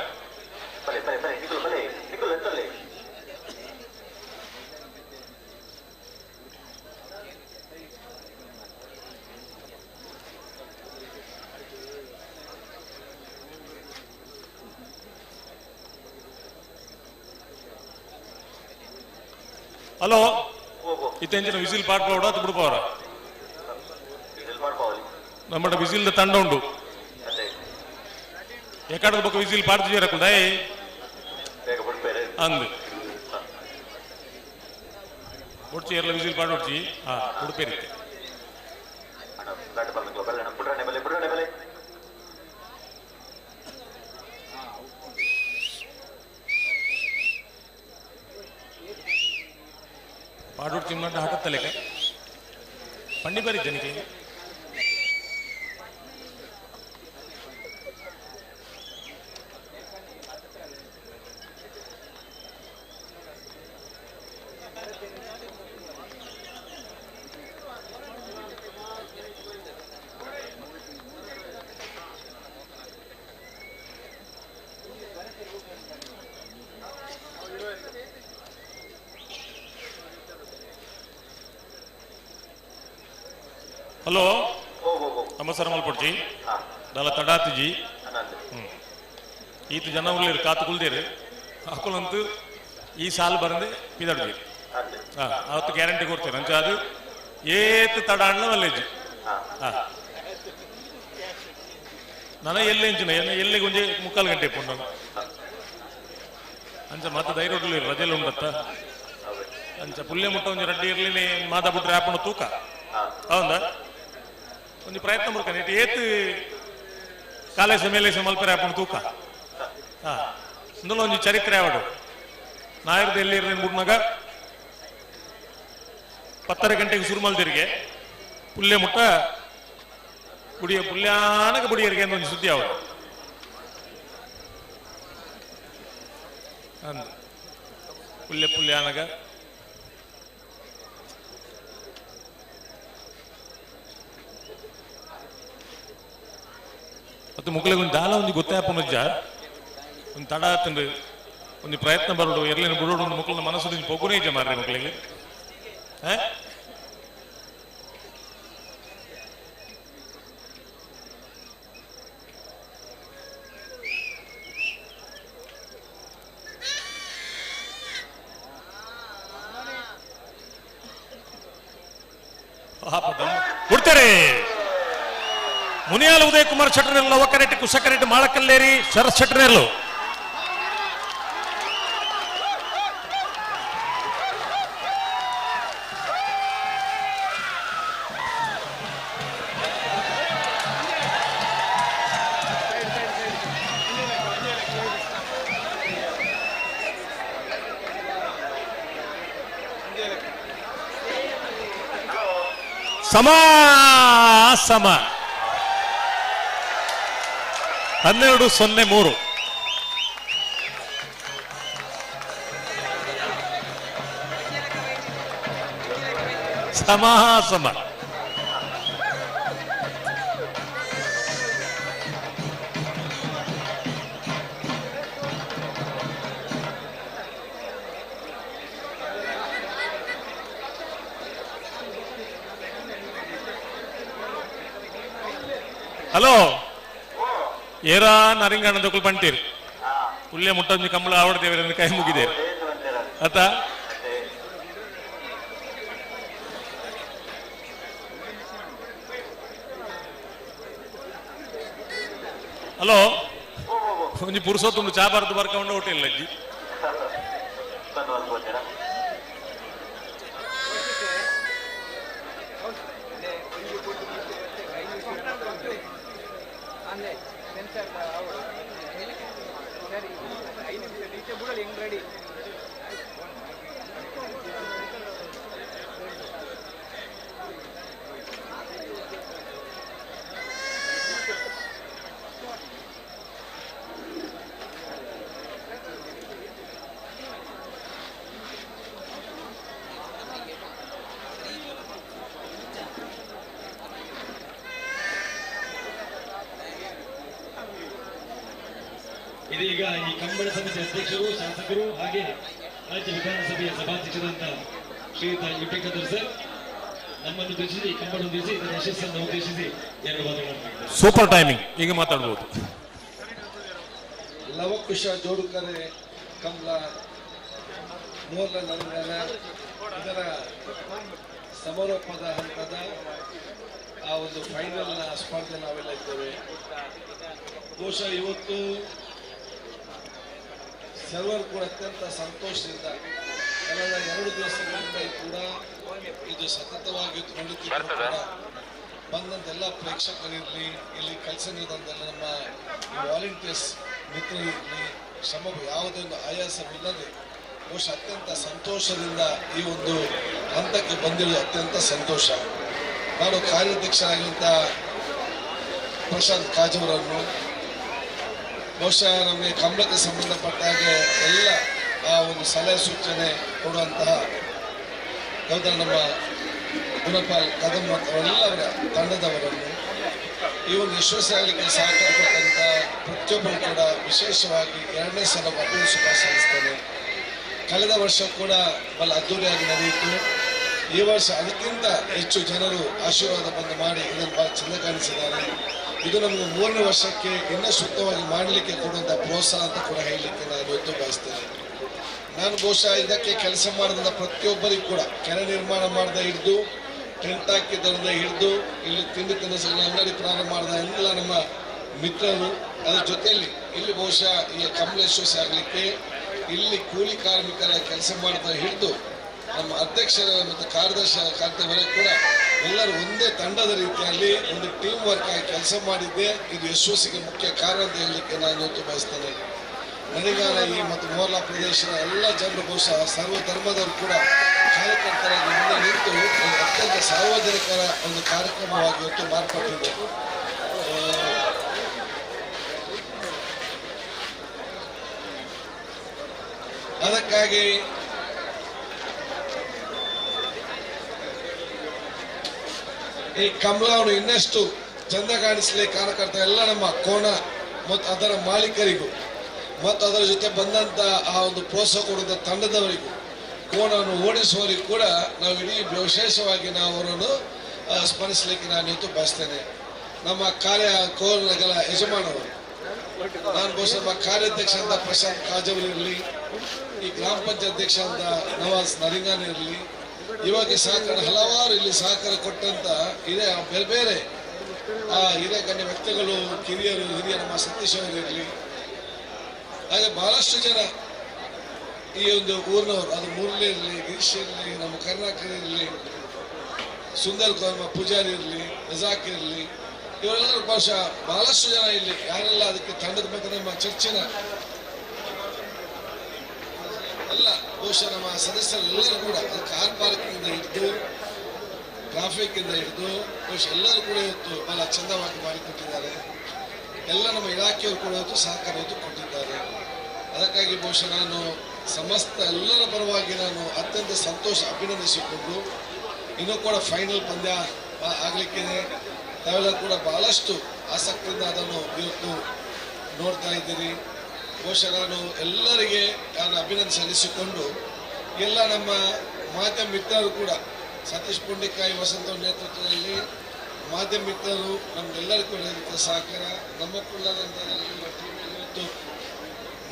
ಹಲೋ ಇತ್ತೆಂಚಿನ ವಿಸಿಲ್ ಪಾಟ್ ಪೌಡ ಅದು ಬಿಡ್ಪವರ ನಮ್ಮಡ ವಿಸಿಲ್ದ ತಂಡ ಉಂಡು ಎಕಡದ ಬೊಕ್ಕ ವಿಸಿಲ್ ಪಾಡ್ದು ചേರಕ್ಕುಂಡ ಅಂದು ಒಡ್ಚಿ ಎಲ್ಲ ವಿಸಿಲ್ ಪಾಡ್ ಒಡ್ಚಿ ಹಾ ಉಡುಪೇರಿತ್ತೆ. ಪಾಡೋಡ್ ತಿಮ್ಮಂಡ ಹಾಕತ್ತಲೇಕ ಪಂಡಿ ಬರಿ ಜನಕ್ಕೆ ಹಲೋ ನಮಸ್ಕಾರ ಮಲ್ಪೊಡ್ಚಿ ದಾಲ ತಡಾತಿಜಿ ಈತ ಜನ ಉಳ್ಳೇರು ಕಾತು ಕುಲ್ದೇರು ಅಕುಲಂತೂ ಈ ಸಾಲು ಬರಂದೆ ಪಿದಾಡ್ಜಿ ಹಾಂ ಅವತ್ತು ಗ್ಯಾರಂಟಿ ಕೊಡ್ತೇನೆ ಅಂಚ ಅದು ಏತ್ ತಡ ಅಣ್ಣ ಮಲ್ಲೇಜಿ ಹಾಂ ನಾನು ಎಲ್ಲೆ ಇಂಚಿನ ಎಲ್ಲಿಗೆ ಒಂಜಿ ಮುಕ್ಕಾಲು ಗಂಟೆ ಇಪ್ಪುಂಡು ಅಂಚ ಮತ್ತೆ ಧೈರ್ಯ ಉಳ್ಳೇರು ರಜೆಲ್ಲ ಉಂಡತ್ತ ಅಂಚ ಪುಲ್ಯ ಮುಟ್ಟ ಒಂಜಿ ರಡ್ಡಿ ಇರ್ಲಿ ಮಾತಾ ಬಿಟ್ರೆ ಆಪಣ ತೂಕ ಹೌದಾ ಒಂದು ಪ್ರಯತ್ನ ಮಾಡ್ತಾನೆ ಇಟ್ಟು ಏತ್ ಕಾಲೇಜ ಮೇಲೆ ಮಲ್ಪರೆ ಆಪಣ ತೂಕ ಹಾ ಇಂದುಲ ಒಂಜಿ ಚರಿತ್ರೆ ಆವಡು ನಾಯರ್ದ ಎಲ್ಲಿ ಇರ್ಲಿ ಮುಡ್ನಾಗ 10:30 ಗಂಟೆಗೆ ಶುರು ಮಲ್ದಿರಿಗೆ ಪುಲ್ಯ ಮುಟ್ಟ ಬುಡಿಯ ಪುಲ್ಯಾನಕ ಬುಡಿಯರಿಗೆ ಅಂತ ಒಂದು ಸುದ್ದಿ ಆವಡು ಅಂದು ಪುಲ್ಯ ಪುಲ್ಯಾನಗ ಮತ್ತು ಮುಕ್ಲೆಗ್ ಒಂದು ದಾಲ ಒಂದು ಗೊತ್ತಾಪುನಜ್ಜ ಒಂದು ತಡ ಆತಂದು ಒಂದು ಪ್ರಯತ್ನ ಬರೋಡು ಎರ್ಲಿನ ಬಿಡೋಡು ಒಂದು ಮುಕ್ಲನ ಮನಸ್ಸು ಪೊಗುನೇ ಇಜ್ಜ ಮಾರ್ರೆ ಮುಕ್ಲೆಗ್. ಕೊಡ್ತಾರೆ ಮುನಿಯಾಲ ಉದಯ್ ಕುಮಾರ್ ಶೆಟ್ಟರ್ನೆಲ್ಲ ಲವಕರೆಟ್ಟಿ ಕುಶಕರೆಟ್ಟಿ ಮಾಳಕಲ್ಲೇರಿ ಶರತ್ ಶೆಟ್ಟರ್ನೆಲ್ಲು. ಸಮ ಸಮ 12-03. ಸಮ ಸಮ. ಹಲೋ ಏರಾ ನರಿಂಗಣ್ಣದಕ್ಕೂ ಬಂಟೀರ್ ಪುಲ್ಯ ಮುಟ್ಟೊಂದು ಕಂಬಳ ಆವಡ ದೇವರನ್ನು ಕೈ ಮುಗಿದೆ ಆತ. ಹಲೋ ಒಂಜಿ ಪುರುಸೊತ್ತುಂಡು ಚಾ ಬಾರ್ದು ಬರ್ಕೊಂಡು ಹೋಟೆಲ್ ಅಜ್ಜಿ. ಇದೀಗ ಈ ಕಂಬಳ ಸಮಿತಿ ಅಧ್ಯಕ್ಷರು, ಶಾಸಕರು ಹಾಗೆ ರಾಜ್ಯ ವಿಧಾನಸಭೆಯ ಸಭಾಧ್ಯಕ್ಷರಾದಂತಹ ಶ್ರೀಯುತ ಯು ಟಿ ಖಾದರ್ ಸರ್ ನಮ್ಮನ್ನು ಉದ್ದೇಶಿಸಿ, ಈ ಕಂಬಳ ಉದ್ದೇಶಿಸಿ, ಇದರ ಯಶಸ್ಸನ್ನು ಉದ್ದೇಶಿಸಿ ಎರಡು ಮಾತುಗಳನ್ನು. ಸೂಪರ್ ಟೈಮಿಂಗ್, ಈಗ ಮಾತಾಡಬಹುದು. ಲವಕುಶ ಜೋಡುಕರೆ ಕಂಬಳ ಮೂರ್ಲ ನರಂಗನ ಇದರ ಸಮಾರೋಪದ ಹಂತದ ಆ ಒಂದು ಫೈನಲ್ನ ಸ್ಪರ್ಧೆ ನಾವೆಲ್ಲ ಇದ್ದೇವೆ. ಬಹುಶಃ ಇವತ್ತು ಸರ್ವರು ಕೂಡ ಅತ್ಯಂತ ಸಂತೋಷದಿಂದ ಕಳೆದ 2 ದಿವಸಗಳಿಂದ ಕೂಡ ಇದು ಸತತವಾಗಿ ನಡೀತಿದ್ರು ಕೂಡ ಬಂದಂತೆಲ್ಲ ಪ್ರೇಕ್ಷಕರಿರಲಿ, ಇಲ್ಲಿ ಕೆಲಸ ನೀಡಿದಂತೆಲ್ಲ ನಮ್ಮ ವಾಲಂಟಿಯರ್ಸ್ ಮಿತ್ರರಿರಲಿ, ಶ್ರಮ ಯಾವುದೇ ಒಂದು ಆಯಾಸವಿಲ್ಲದೆ ಬಹುಶಃ ಅತ್ಯಂತ ಸಂತೋಷದಿಂದ ಈ ಒಂದು ಹಂತಕ್ಕೆ ಬಂದಿರುವುದು ಅತ್ಯಂತ ಸಂತೋಷ. ನಾನು ಕಾರ್ಯಾಧ್ಯಕ್ಷರಾಗಿದ್ದ ಪ್ರಶಾಂತ್ ಕಾಜವರನ್ನು ಬಹುಶಃ ನಮಗೆ ಕಂಬಳಕ್ಕೆ ಸಂಬಂಧಪಟ್ಟ ಹಾಗೆ ಎಲ್ಲ ಆ ಒಂದು ಸಲಹೆ ಸೂಚನೆ ಕೊಡುವಂತಹ ಗೌತಮ ನಮ್ಮ ಗುಣಪಾಲ್ ಕದಂ ಮತ್ತು ಅವರೆಲ್ಲವರ ತಂಡದವರನ್ನು ಈ ಒಂದು ಯಶಸ್ವಿಯಾಗಲಿಕ್ಕೆ ಸಹಕಾರ ಕೊಟ್ಟಂಥ ಪ್ರತಿಯೊಬ್ಬರು ಕೂಡ ವಿಶೇಷವಾಗಿ 2ನೇ ಸಲ ಅಭಿನಂದಿಸುತ್ತಾ ಸಲ್ಲಿಸ್ತೇನೆ. ಕಳೆದ ವರ್ಷ ಕೂಡ ಬಹಳ ಅದ್ದೂರಿಯಾಗಿ ನಡೆಯಿತು. ಈ ವರ್ಷ ಅದಕ್ಕಿಂತ ಹೆಚ್ಚು ಜನರು ಆಶೀರ್ವಾದ ಬಂದು ಮಾಡಿ ಇದನ್ನು ಬಹಳ ಚೆಂದ ಕಾಣಿಸಿದ್ದಾರೆ. ಇದು ನಮಗೆ 3ನೇ ವರ್ಷಕ್ಕೆ ಇನ್ನಷ್ಟು ಉತ್ತಮವಾಗಿ ಮಾಡಲಿಕ್ಕೆ ಕೊಡುವಂಥ ಪ್ರೋತ್ಸಾಹ ಅಂತ ಕೂಡ ಹೇಳಲಿಕ್ಕೆ ನಾನು ಇವತ್ತು ಬಯಸ್ತೇನೆ. ನಾನು ಬಹುಶಃ ಇದಕ್ಕೆ ಕೆಲಸ ಮಾಡಿದಂಥ ಪ್ರತಿಯೊಬ್ಬರಿಗೂ ಕೂಡ ಕೆರೆ ನಿರ್ಮಾಣ ಮಾಡದೆ ಹಿಡಿದು, ಟೆಂಟ್ ಹಾಕಿದ್ದರಿಂದ ಹಿಡಿದು, ಇಲ್ಲಿ ತಿಂಡಿ ತಿನಿಸುಗಳ ಅಂಗಡಿ ಪ್ರಾರಂಭ ಮಾಡಿದ ಎಲ್ಲ ನಮ್ಮ ಮಿತ್ರರು, ಅದರ ಜೊತೆಯಲ್ಲಿ ಇಲ್ಲಿ ಬಹುಶಃ ಈ ಕಂಬಳ ಯಶಸ್ವಿ ಆಗಲಿಕ್ಕೆ ಇಲ್ಲಿ ಕೂಲಿ ಕಾರ್ಮಿಕರ ಕೆಲಸ ಮಾಡ್ತಾ ಹಿಡಿದು ನಮ್ಮ ಅಧ್ಯಕ್ಷರ ಮತ್ತು ಕಾರ್ಯದರ್ಶಿ ಕಾರ್ಯದವರೆಗೆ ಕೂಡ ಎಲ್ಲರೂ ಒಂದೇ ತಂಡದ ರೀತಿಯಲ್ಲಿ ಒಂದು ಟೀಮ್ ವರ್ಕ್ ಆಗಿ ಕೆಲಸ ಮಾಡಿದ್ದೆ. ಇದು ಯಶಸ್ಸಿಗೆ ಮುಖ್ಯ ಕಾರಣ ಅಂತ ಹೇಳಲಿಕ್ಕೆ ನಾನು ಇವತ್ತು ಬಯಸ್ತೇನೆ. ನರಿಗಾಲ ಈ ಮತ್ತು ಮೋರ್ಲಾ ಪ್ರದೇಶದ ಎಲ್ಲ ಜನರು ಬಹುಶಃ ಸರ್ವ ಧರ್ಮದವರು ಕೂಡ ಕಾರ್ಯಕರ್ತರಾಗಿ ಮುಂದೆ ನಿಂತು ಒಂದು ಅತ್ಯಂತ ಸಾರ್ವಜನಿಕರ ಒಂದು ಕಾರ್ಯಕ್ರಮವಾಗಿ ಇವತ್ತು ಮಾರ್ಪಟ್ಟಿದೆ. ಅದಕ್ಕಾಗಿ ಈ ಕಂಬಳವನ್ನು ಇನ್ನಷ್ಟು ಚಂದ ಕಾಣಿಸಲಿ ಕಾರಣಕರ್ತ ಎಲ್ಲ ನಮ್ಮ ಕೋಣ ಮತ್ತು ಅದರ ಮಾಲೀಕರಿಗೂ ಮತ್ತು ಅದರ ಜೊತೆ ಬಂದಂಥ ಆ ಒಂದು ಪ್ರೋತ್ಸಾಹ ಕೊಡುವಂಥ ತಂಡದವರಿಗೂ ಕೋಣವನ್ನು ಓಡಿಸುವವರಿಗೂ ಕೂಡ ನಾವು ಇಡೀ ವಿಶೇಷವಾಗಿ ನಾವು ಅವರನ್ನು ಸ್ಮರಿಸಲಿಕ್ಕೆ ನಾನು ಇವತ್ತು ಬಯಸ್ತೇನೆ. ನಮ್ಮ ಕಾರ್ಯ ಕೋಣಗಳ ಯಜಮಾನವರು, ನಾನು ಬಹುಶಃ ನಮ್ಮ ಕಾರ್ಯಾಧ್ಯಕ್ಷ ಅಂತ ಪ್ರಶಾಂತ್ ಕಾಜವರ್ ಇರಲಿ, ಈ ಗ್ರಾಮ ಪಂಚಾಯತ್ ಅಧ್ಯಕ್ಷ ಅಂತ ನವಾಜ್ ನರಿಂಗಾನ್ ಇರಲಿ, ಇವಾಗ ಸಹಕಾರ ಹಲವಾರು ಇಲ್ಲಿ ಸಹಕಾರ ಕೊಟ್ಟಂತ ಹಿರಿಯ ಬೇರೆ ಬೇರೆ ಆ ಹಿರಿಯ ಗಣ್ಯ ವ್ಯಕ್ತಿಗಳು, ಕಿರಿಯರು, ಹಿರಿಯ ನಮ್ಮ ಸತೀಶ್ ಅವರು ಇರಲಿ, ಹಾಗೆ ಬಹಳಷ್ಟು ಜನ ಈ ಒಂದು ಊರಿನವರು, ಅದು ಮುರಳಿ ಇರಲಿ, ಗಿರೀಶ್ ಇರಲಿ, ನಮ್ಮ ಕರ್ನಾಟಕ ಇರಲಿ, ಸುಂದರ್ ನಮ್ಮ ಪೂಜಾರಿ ಇರಲಿ, ನಜಾಕ್ ಇರಲಿ, ಇವರೆಲ್ಲರೂ ಬಹುಶಃ ಬಹಳಷ್ಟು ಜನ ಇಲ್ಲಿ ಯಾರೆಲ್ಲ ಅದಕ್ಕೆ ತಂಡದ ಬಗ್ಗೆ ನಮ್ಮ ಚರ್ಚಿನ ಎಲ್ಲ ಬಹುಶಃ ನಮ್ಮ ಸದಸ್ಯರೆಲ್ಲರೂ ಕೂಡ ಅದು ಕಾರ್ ಪಾರ್ಕಿಂಗ್ ಹಿಡಿದು ಟ್ರಾಫಿಕ್ ಇಂದ ಹಿಡಿದು ಬಹುಶಃ ಎಲ್ಲರೂ ಕೂಡ ಇವತ್ತು ಬಹಳ ಚಂದವಾಗಿ ಮಾಡಿಕೊಟ್ಟಿದ್ದಾರೆ. ಎಲ್ಲ ನಮ್ಮ ಇಲಾಖೆಯವರು ಕೂಡ ಇವತ್ತು ಸಹಕಾರ ಇವತ್ತು ಕೊಟ್ಟಿದ್ದಾರೆ. ಅದಕ್ಕಾಗಿ ಬಹುಶಃ ನಾನು ಸಮಸ್ತ ಎಲ್ಲರ ಪರವಾಗಿ ನಾನು ಅತ್ಯಂತ ಸಂತೋಷ ಅಭಿನಂದಿಸಿಕೊಂಡು, ಇನ್ನೂ ಕೂಡ ಫೈನಲ್ ಪಂದ್ಯ ಆಗಲಿಕ್ಕಿದೆ. ತಾವೆಲ್ಲ ಕೂಡ ಬಹಳಷ್ಟು ಆಸಕ್ತಿಯಿಂದ ಅದನ್ನು ಇವತ್ತು ನೋಡ್ತಾ ಇದ್ದೀರಿ. ಬಹುಶಃ ನಾನು ಎಲ್ಲರಿಗೆ ನಾನು ಅಭಿನಂದನೆ ಸಲ್ಲಿಸಿಕೊಂಡು, ಎಲ್ಲ ನಮ್ಮ ಮಾಧ್ಯಮ ಮಿತ್ರರು ಕೂಡ ಸತೀಶ್ ಪುಂಡಿಕಾಯಿ ವಸಂತ ನೇತೃತ್ವದಲ್ಲಿ ಮಾಧ್ಯಮ ಮಿತ್ರರು ನಮಗೆಲ್ಲರಿಗೂ ಕೂಡ ಸಹಕಾರ. ನಮ್ಮ ಕುಳ್ಳದಂತ ಇವತ್ತು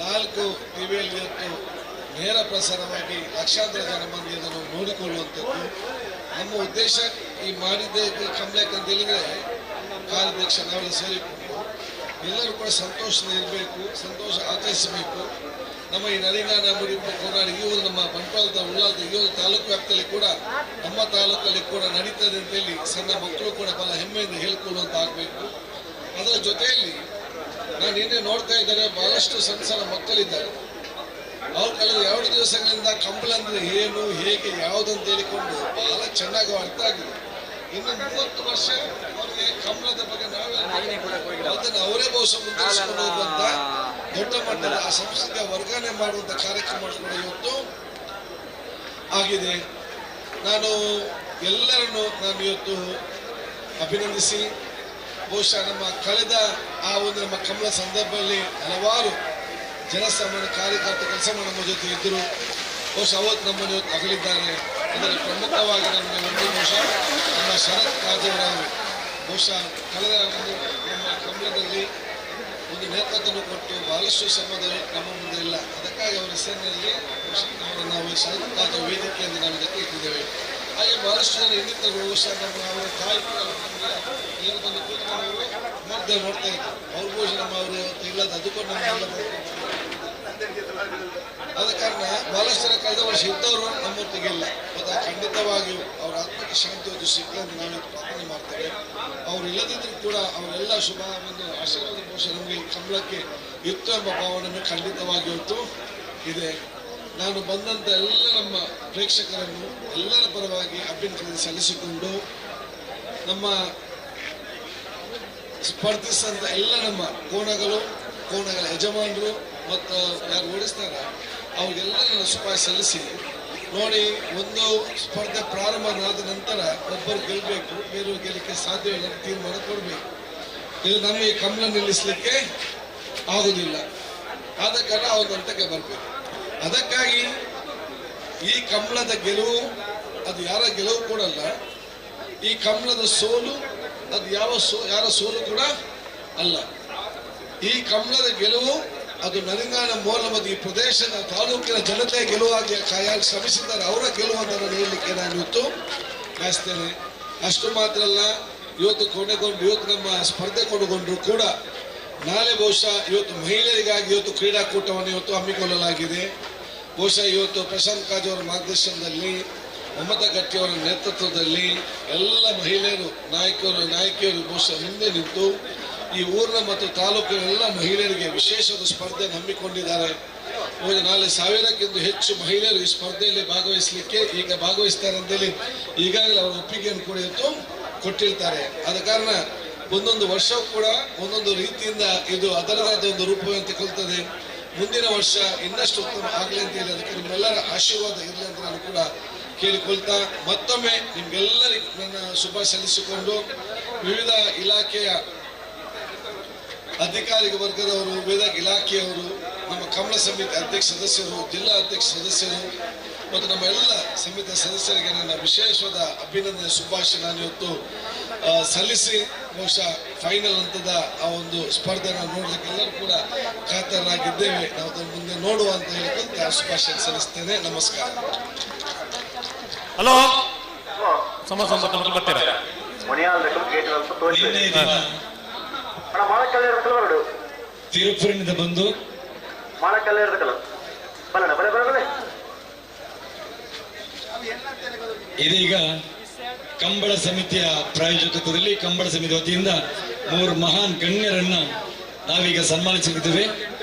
4 ಟಿವಿಯಲ್ಲಿ ಇವತ್ತು ನೇರ ಪ್ರಸಾರವಾಗಿ ಲಕ್ಷಾಂತರ ಜನ ಮಂದಿ ಅದನ್ನು ನೋಡಿಕೊಳ್ಳುವಂಥದ್ದು ನಮ್ಮ ಉದ್ದೇಶ. ಈ ಮಾಡಿದ್ದೆ ಕಮಲಕ್ಕೆ ಅಂತ ಹೇಳಿದರೆ ಕಾರ್ಯಾಧ್ಯಕ್ಷ ನಾವೆಲ್ಲ ಸೇರಿಕೊಂಡು ಎಲ್ಲರೂ ಕೂಡ ಸಂತೋಷದಿಂದ ಇರಬೇಕು, ಸಂತೋಷ ಆಚರಿಸಬೇಕು. ನಮ್ಮ ಈ ನರಿಂಗಾನ ಮುಡಿಪು ಕೋನಾಡಿ ಈ ಒಂದು ನಮ್ಮ ಬಂಟ್ವಾಳದ ಉಳ್ಳಾಲದ ಈ ಒಂದು ತಾಲೂಕು ವ್ಯಾಪ್ತಿಯಲ್ಲಿ ಕೂಡ ನಮ್ಮ ತಾಲೂಕಲ್ಲಿ ಕೂಡ ನಡೀತದೆ ಅಂತೇಳಿ ಸಣ್ಣ ಮಕ್ಕಳು ಕೂಡ ಬಹಳ ಹೆಮ್ಮೆಯಿಂದ ಹೇಳಿಕೊಳ್ಳುವಂತ ಆಗಬೇಕು. ಅದರ ಜೊತೆಯಲ್ಲಿ ನಾನು ನಿನ್ನೆ ನೋಡ್ತಾ ಇದ್ದೇನೆ, ಬಹಳಷ್ಟು ಸಣ್ಣ ಸಣ್ಣ ಮಕ್ಕಳಿದ್ದಾರೆ. ಅವ್ರು ಕಳೆದ 2 ದಿವಸಗಳಿಂದ ಕಂಬಳ ಅಂದ್ರೆ ಏನು, ಹೇಗೆ, ಯಾವುದಂತ ಹೇಳಿಕೊಂಡು ಬಹಳ ಚೆನ್ನಾಗಿ ಅರ್ಥ ಆಗಿದೆ. ಇನ್ನು 30 ವರ್ಷ ಅವರಿಗೆ ಕಂಬಳದ ಬಗ್ಗೆ ನಾವೇ ಅದನ್ನು ಅವರೇ ಬಹುಶಃ ಮುಂದುವರಿಸಿಕೊಂಡು ಹೋಗುವಂತ ದೊಡ್ಡ ಮಟ್ಟದ ಆ ಸಂಸ್ಕೃತಿಯ ವರ್ಗಾವಣೆ ಮಾಡುವಂತ ಕಾರ್ಯಕ್ರಮ ಕೂಡ ಇವತ್ತು ಆಗಿದೆ. ನಾನು ಎಲ್ಲರನ್ನು ನಾನು ಇವತ್ತು ಅಭಿನಂದಿಸಿ, ಬಹುಶಃ ನಮ್ಮ ಕಳೆದ ಆ ಒಂದು ನಮ್ಮ ಕಂಬಳ ಸಂದರ್ಭದಲ್ಲಿ ಹಲವಾರು ಜನಸಾಮಾನ್ಯ ಕಾರ್ಯಕರ್ತ ಕೆಲಸ ನಮ್ಮ ಜೊತೆ ಇದ್ದರು. ಬಹುಶಃ ಅವತ್ತು ನಮ್ಮನ್ನು ಇವತ್ತು ಅಗಲಿದ್ದಾರೆ. ಅದರಲ್ಲಿ ಪ್ರಮುಖವಾಗಿ ನಮಗೆ ಒಂದು ಬಹುಶಃ ನಮ್ಮ ಶರತ್ ಕಾಜವರವರು ಬಹುಶಃ ಕಳೆದ ಒಂದು ನಮ್ಮ ಕಂಬಳದಲ್ಲಿ ಒಂದು ನೇತೃತ್ವವನ್ನು ಕೊಟ್ಟು ಬಹಳಷ್ಟು ಶ್ರಮದ ನಮ್ಮ ಮುಂದೆ ಇಲ್ಲ. ಅದಕ್ಕಾಗಿ ಅವರ ಹೆಸರಿನಲ್ಲಿ ಬಹುಶಃ ನಾವು ಶರತ್ ಕಾಜವ ವೇದಿಕೆಯನ್ನು ನಾವು ಇದಕ್ಕೆ ಇಟ್ಟಿದ್ದೇವೆ. ಹಾಗೆ ಬಹಳಷ್ಟು ಜನ ಇನ್ನಿತರು ಬಹುಶಃ ನಮ್ಮ ಅವರ ತಾಯಿ ಕೂಡ ಎಲ್ಲರೂ ಬಂದು ಕೂತ್ಕೊಂಡವರು ನೋಡ್ತಾ ನೋಡ್ತಾ ಇದ್ರು. ಅವ್ರ ಬಹುಶಃ ನಮ್ಮ ಅವರು ಇವತ್ತು ಇಲ್ಲದ ಅದಕ್ಕೂ ನಮಗೆಲ್ಲ ಆದ ಕಾರಣ ಬಹಳಷ್ಟು ಜನ ಕಳೆದ ವರ್ಷ ಇದ್ದವರು ನಮ್ಮೊಟ್ಟಿಗೆ ಇಲ್ಲ. ಮತ್ತು ಖಂಡಿತವಾಗಿಯೂ ಅವರ ಆತ್ಮಕ್ಕೆ ಶಾಂತಿ ಒಂದು ಸಿಗಲಿ ಅಂತ ನಾವು ಪ್ರಾರ್ಥನೆ ಮಾಡ್ತೇವೆ. ಅವ್ರು ಇಲ್ಲದಿದ್ದರೂ ಕೂಡ ಅವರೆಲ್ಲ ಶುಭ ಒಂದು ಆಶೀರ್ವಾದ ಬಹುಶಃ ನಮಗೆ ಕಂಬಳಕ್ಕೆ ಇತ್ತು ಎಂಬ ಭಾವನೆ ಖಂಡಿತವಾಗಿ ಇವತ್ತು ಇದೆ. ನಾನು ಬಂದಂಥ ಎಲ್ಲ ನಮ್ಮ ಪ್ರೇಕ್ಷಕರನ್ನು ಎಲ್ಲರ ಪರವಾಗಿ ಅಭಿನಂದನೆ ಸಲ್ಲಿಸಿಕೊಂಡು, ನಮ್ಮ ಸ್ಪರ್ಧಿಸಿದಂಥ ಎಲ್ಲ ನಮ್ಮ ಕೋಣಗಳು, ಕೋಣಗಳ ಯಜಮಾನರು ಮತ್ತು ಯಾರು ಓಡಿಸ್ತಾರ ಅವ್ರಿಗೆಲ್ಲ ನಾನು ಶುಭಾಶಯ ಸಲ್ಲಿಸಿ, ನೋಡಿ ಒಂದು ಸ್ಪರ್ಧೆ ಪ್ರಾರಂಭ ಆದ ನಂತರ ಒಬ್ಬರು ಗೆಲ್ಲಬೇಕು, ಬೇರೆಯವರು ಗೆಲ್ಲಕ್ಕೆ ಸಾಧ್ಯವಿಲ್ಲ ಅಂತ ತೀರ್ಮಾನ ಕೊಡಬೇಕು. ಇದು ನಮ್ಮ ಈ ಕಮಲ ನಿಲ್ಲಿಸಲಿಕ್ಕೆ ಆಗುವುದಿಲ್ಲ. ಆದ ಕಾರಣ ಆ ಒಂದು ಹಂತಕ್ಕೆ ಬರಬೇಕು. ಅದಕ್ಕಾಗಿ ಈ ಕಮಲದ ಗೆಲುವು ಅದು ಯಾರ ಗೆಲುವು ಕೂಡ ಅಲ್ಲ, ಈ ಕಮಲದ ಸೋಲು ಅದು ಯಾರ ಸೋಲು ಕೂಡ ಅಲ್ಲ. ಈ ಕಮಲದ ಗೆಲುವು ಅದು ನರಿಂಗಾನ ಮೂಲ ಮತ್ತು ಈ ಪ್ರದೇಶದ ತಾಲೂಕಿನ ಜನತೆಯ ಗೆಲುವಾಗಿ ಯಾರು ಶ್ರಮಿಸಿದ್ದಾರೆ ಅವರ ಗೆಲುವು ಅಂತ ನಾನು ಹೇಳಲಿಕ್ಕೆ ನಾನು ಇವತ್ತು ಬಯಸ್ತೇನೆ. ಅಷ್ಟು ಮಾತ್ರ ಅಲ್ಲ, ಇವತ್ತು ಕೊನೆಗೊಂಡು ಇವತ್ತು ನಮ್ಮ ಸ್ಪರ್ಧೆ ಕೊನೆಗೊಂಡರೂ ಕೂಡ ನಾಳೆ ಬಹುಶಃ ಇವತ್ತು ಮಹಿಳೆಯರಿಗಾಗಿ ಇವತ್ತು ಕ್ರೀಡಾಕೂಟವನ್ನು ಇವತ್ತು ಹಮ್ಮಿಕೊಳ್ಳಲಾಗಿದೆ. ಬಹುಶಃ ಇವತ್ತು ಪ್ರಶಾಂತ್ ಕಾಜ್ ಅವರ ಮಾರ್ಗದರ್ಶನದಲ್ಲಿ, ಮಮತಾ ಗಟ್ಟಿಯವರ ನೇತೃತ್ವದಲ್ಲಿ ಎಲ್ಲ ಮಹಿಳೆಯರು, ನಾಯಕಿಯರು ಬಹುಶಃ ಹಿಂದೆ ನಿಂತು ಈ ಊರಿನ ಮತ್ತು ತಾಲೂಕಿನ ಎಲ್ಲ ಮಹಿಳೆಯರಿಗೆ ವಿಶೇಷವಾದ ಸ್ಪರ್ಧೆಯನ್ನು ಹಮ್ಮಿಕೊಂಡಿದ್ದಾರೆ. ನಾಳೆ 1000ಕ್ಕಿಂತ ಹೆಚ್ಚು ಮಹಿಳೆಯರು ಈ ಸ್ಪರ್ಧೆಯಲ್ಲಿ ಭಾಗವಹಿಸಲಿಕ್ಕೆ ಈಗ ಭಾಗವಹಿಸ್ತಾರೆ ಅಂತೇಳಿ ಈಗಾಗಲೇ ಅವರ ಒಪ್ಪಿಗೆಯನ್ನು ಕೂಡ ಇವತ್ತು ಕೊಟ್ಟಿರ್ತಾರೆ. ಆದ ಕಾರಣ ಒಂದೊಂದು ವರ್ಷವೂ ಕೂಡ ಒಂದೊಂದು ರೀತಿಯಿಂದ ಇದು ಅದರದಾದ ಒಂದು ರೂಪವನ್ನು ಕೊಲ್ತದೆ. ಮುಂದಿನ ವರ್ಷ ಇನ್ನಷ್ಟು ಉತ್ತಮ ಆಗಲಿ ಅಂತ ಹೇಳಿ ಅದಕ್ಕೆ ನಿಮ್ಮೆಲ್ಲರ ಆಶೀರ್ವಾದ ಇರಲಿ ಅಂತ ನಾನು ಕೂಡ ಕೇಳಿಕೊಳ್ತಾ ಮತ್ತೊಮ್ಮೆ ನಿಮ್ಗೆಲ್ಲರಿಗೂ ನನ್ನ ಶುಭ ಸಲ್ಲಿಸಿಕೊಂಡು ವಿವಿಧ ಇಲಾಖೆಯ ಅಧಿಕಾರಿ ವರ್ಗದವರು, ವಿವಿಧ ಇಲಾಖೆಯವರು, ನಮ್ಮ ಕಮಲ ಸಮಿತಿ ಅಧ್ಯಕ್ಷ ಸದಸ್ಯರು, ಜಿಲ್ಲಾ ಅಧ್ಯಕ್ಷ ಸದಸ್ಯರು ಮತ್ತು ನಮ್ಮ ಎಲ್ಲ ಸಮಿತಿಯ ಸದಸ್ಯರಿಗೆ ನನ್ನ ವಿಶೇಷವಾದ ಅಭಿನಂದನೆ ಶುಭಾಶಯ ನಾನು ಇವತ್ತು ಸಲ್ಲಿಸಿ ಬಹುಶಃ ಫೈನಲ್ ಹಂತದ ಆ ಒಂದು ಸ್ಪರ್ಧೆ ನಾವು ನೋಡಲಿಕ್ಕೆ ಎಲ್ಲರೂ ಕೂಡ ಕಾತರರಾಗಿದ್ದೇವೆ. ನಾವು ಅದನ್ನು ಮುಂದೆ ನೋಡುವ ಅಂತ ಹೇಳಿಕೊಂತ ಶುಭಾಶಯ ಸಲ್ಲಿಸ್ತೇನೆ. ನಮಸ್ಕಾರ. ಹಲೋ, ಬರ್ತೀರಾ? ತಿರುಪುರಿನಿಂದ ಬಂದು ಇದೀಗ ಕಂಬಳ ಸಮಿತಿಯ ಪ್ರಾಯೋಜಕತ್ವದಲ್ಲಿ ಕಂಬಳ ಸಮಿತಿ ವತಿಯಿಂದ ಮೂರು ಮಹಾನ್ ಗಣ್ಯರನ್ನ ನಾವೀಗ ಸನ್ಮಾನಿಸಲಿದ್ದೇವೆ.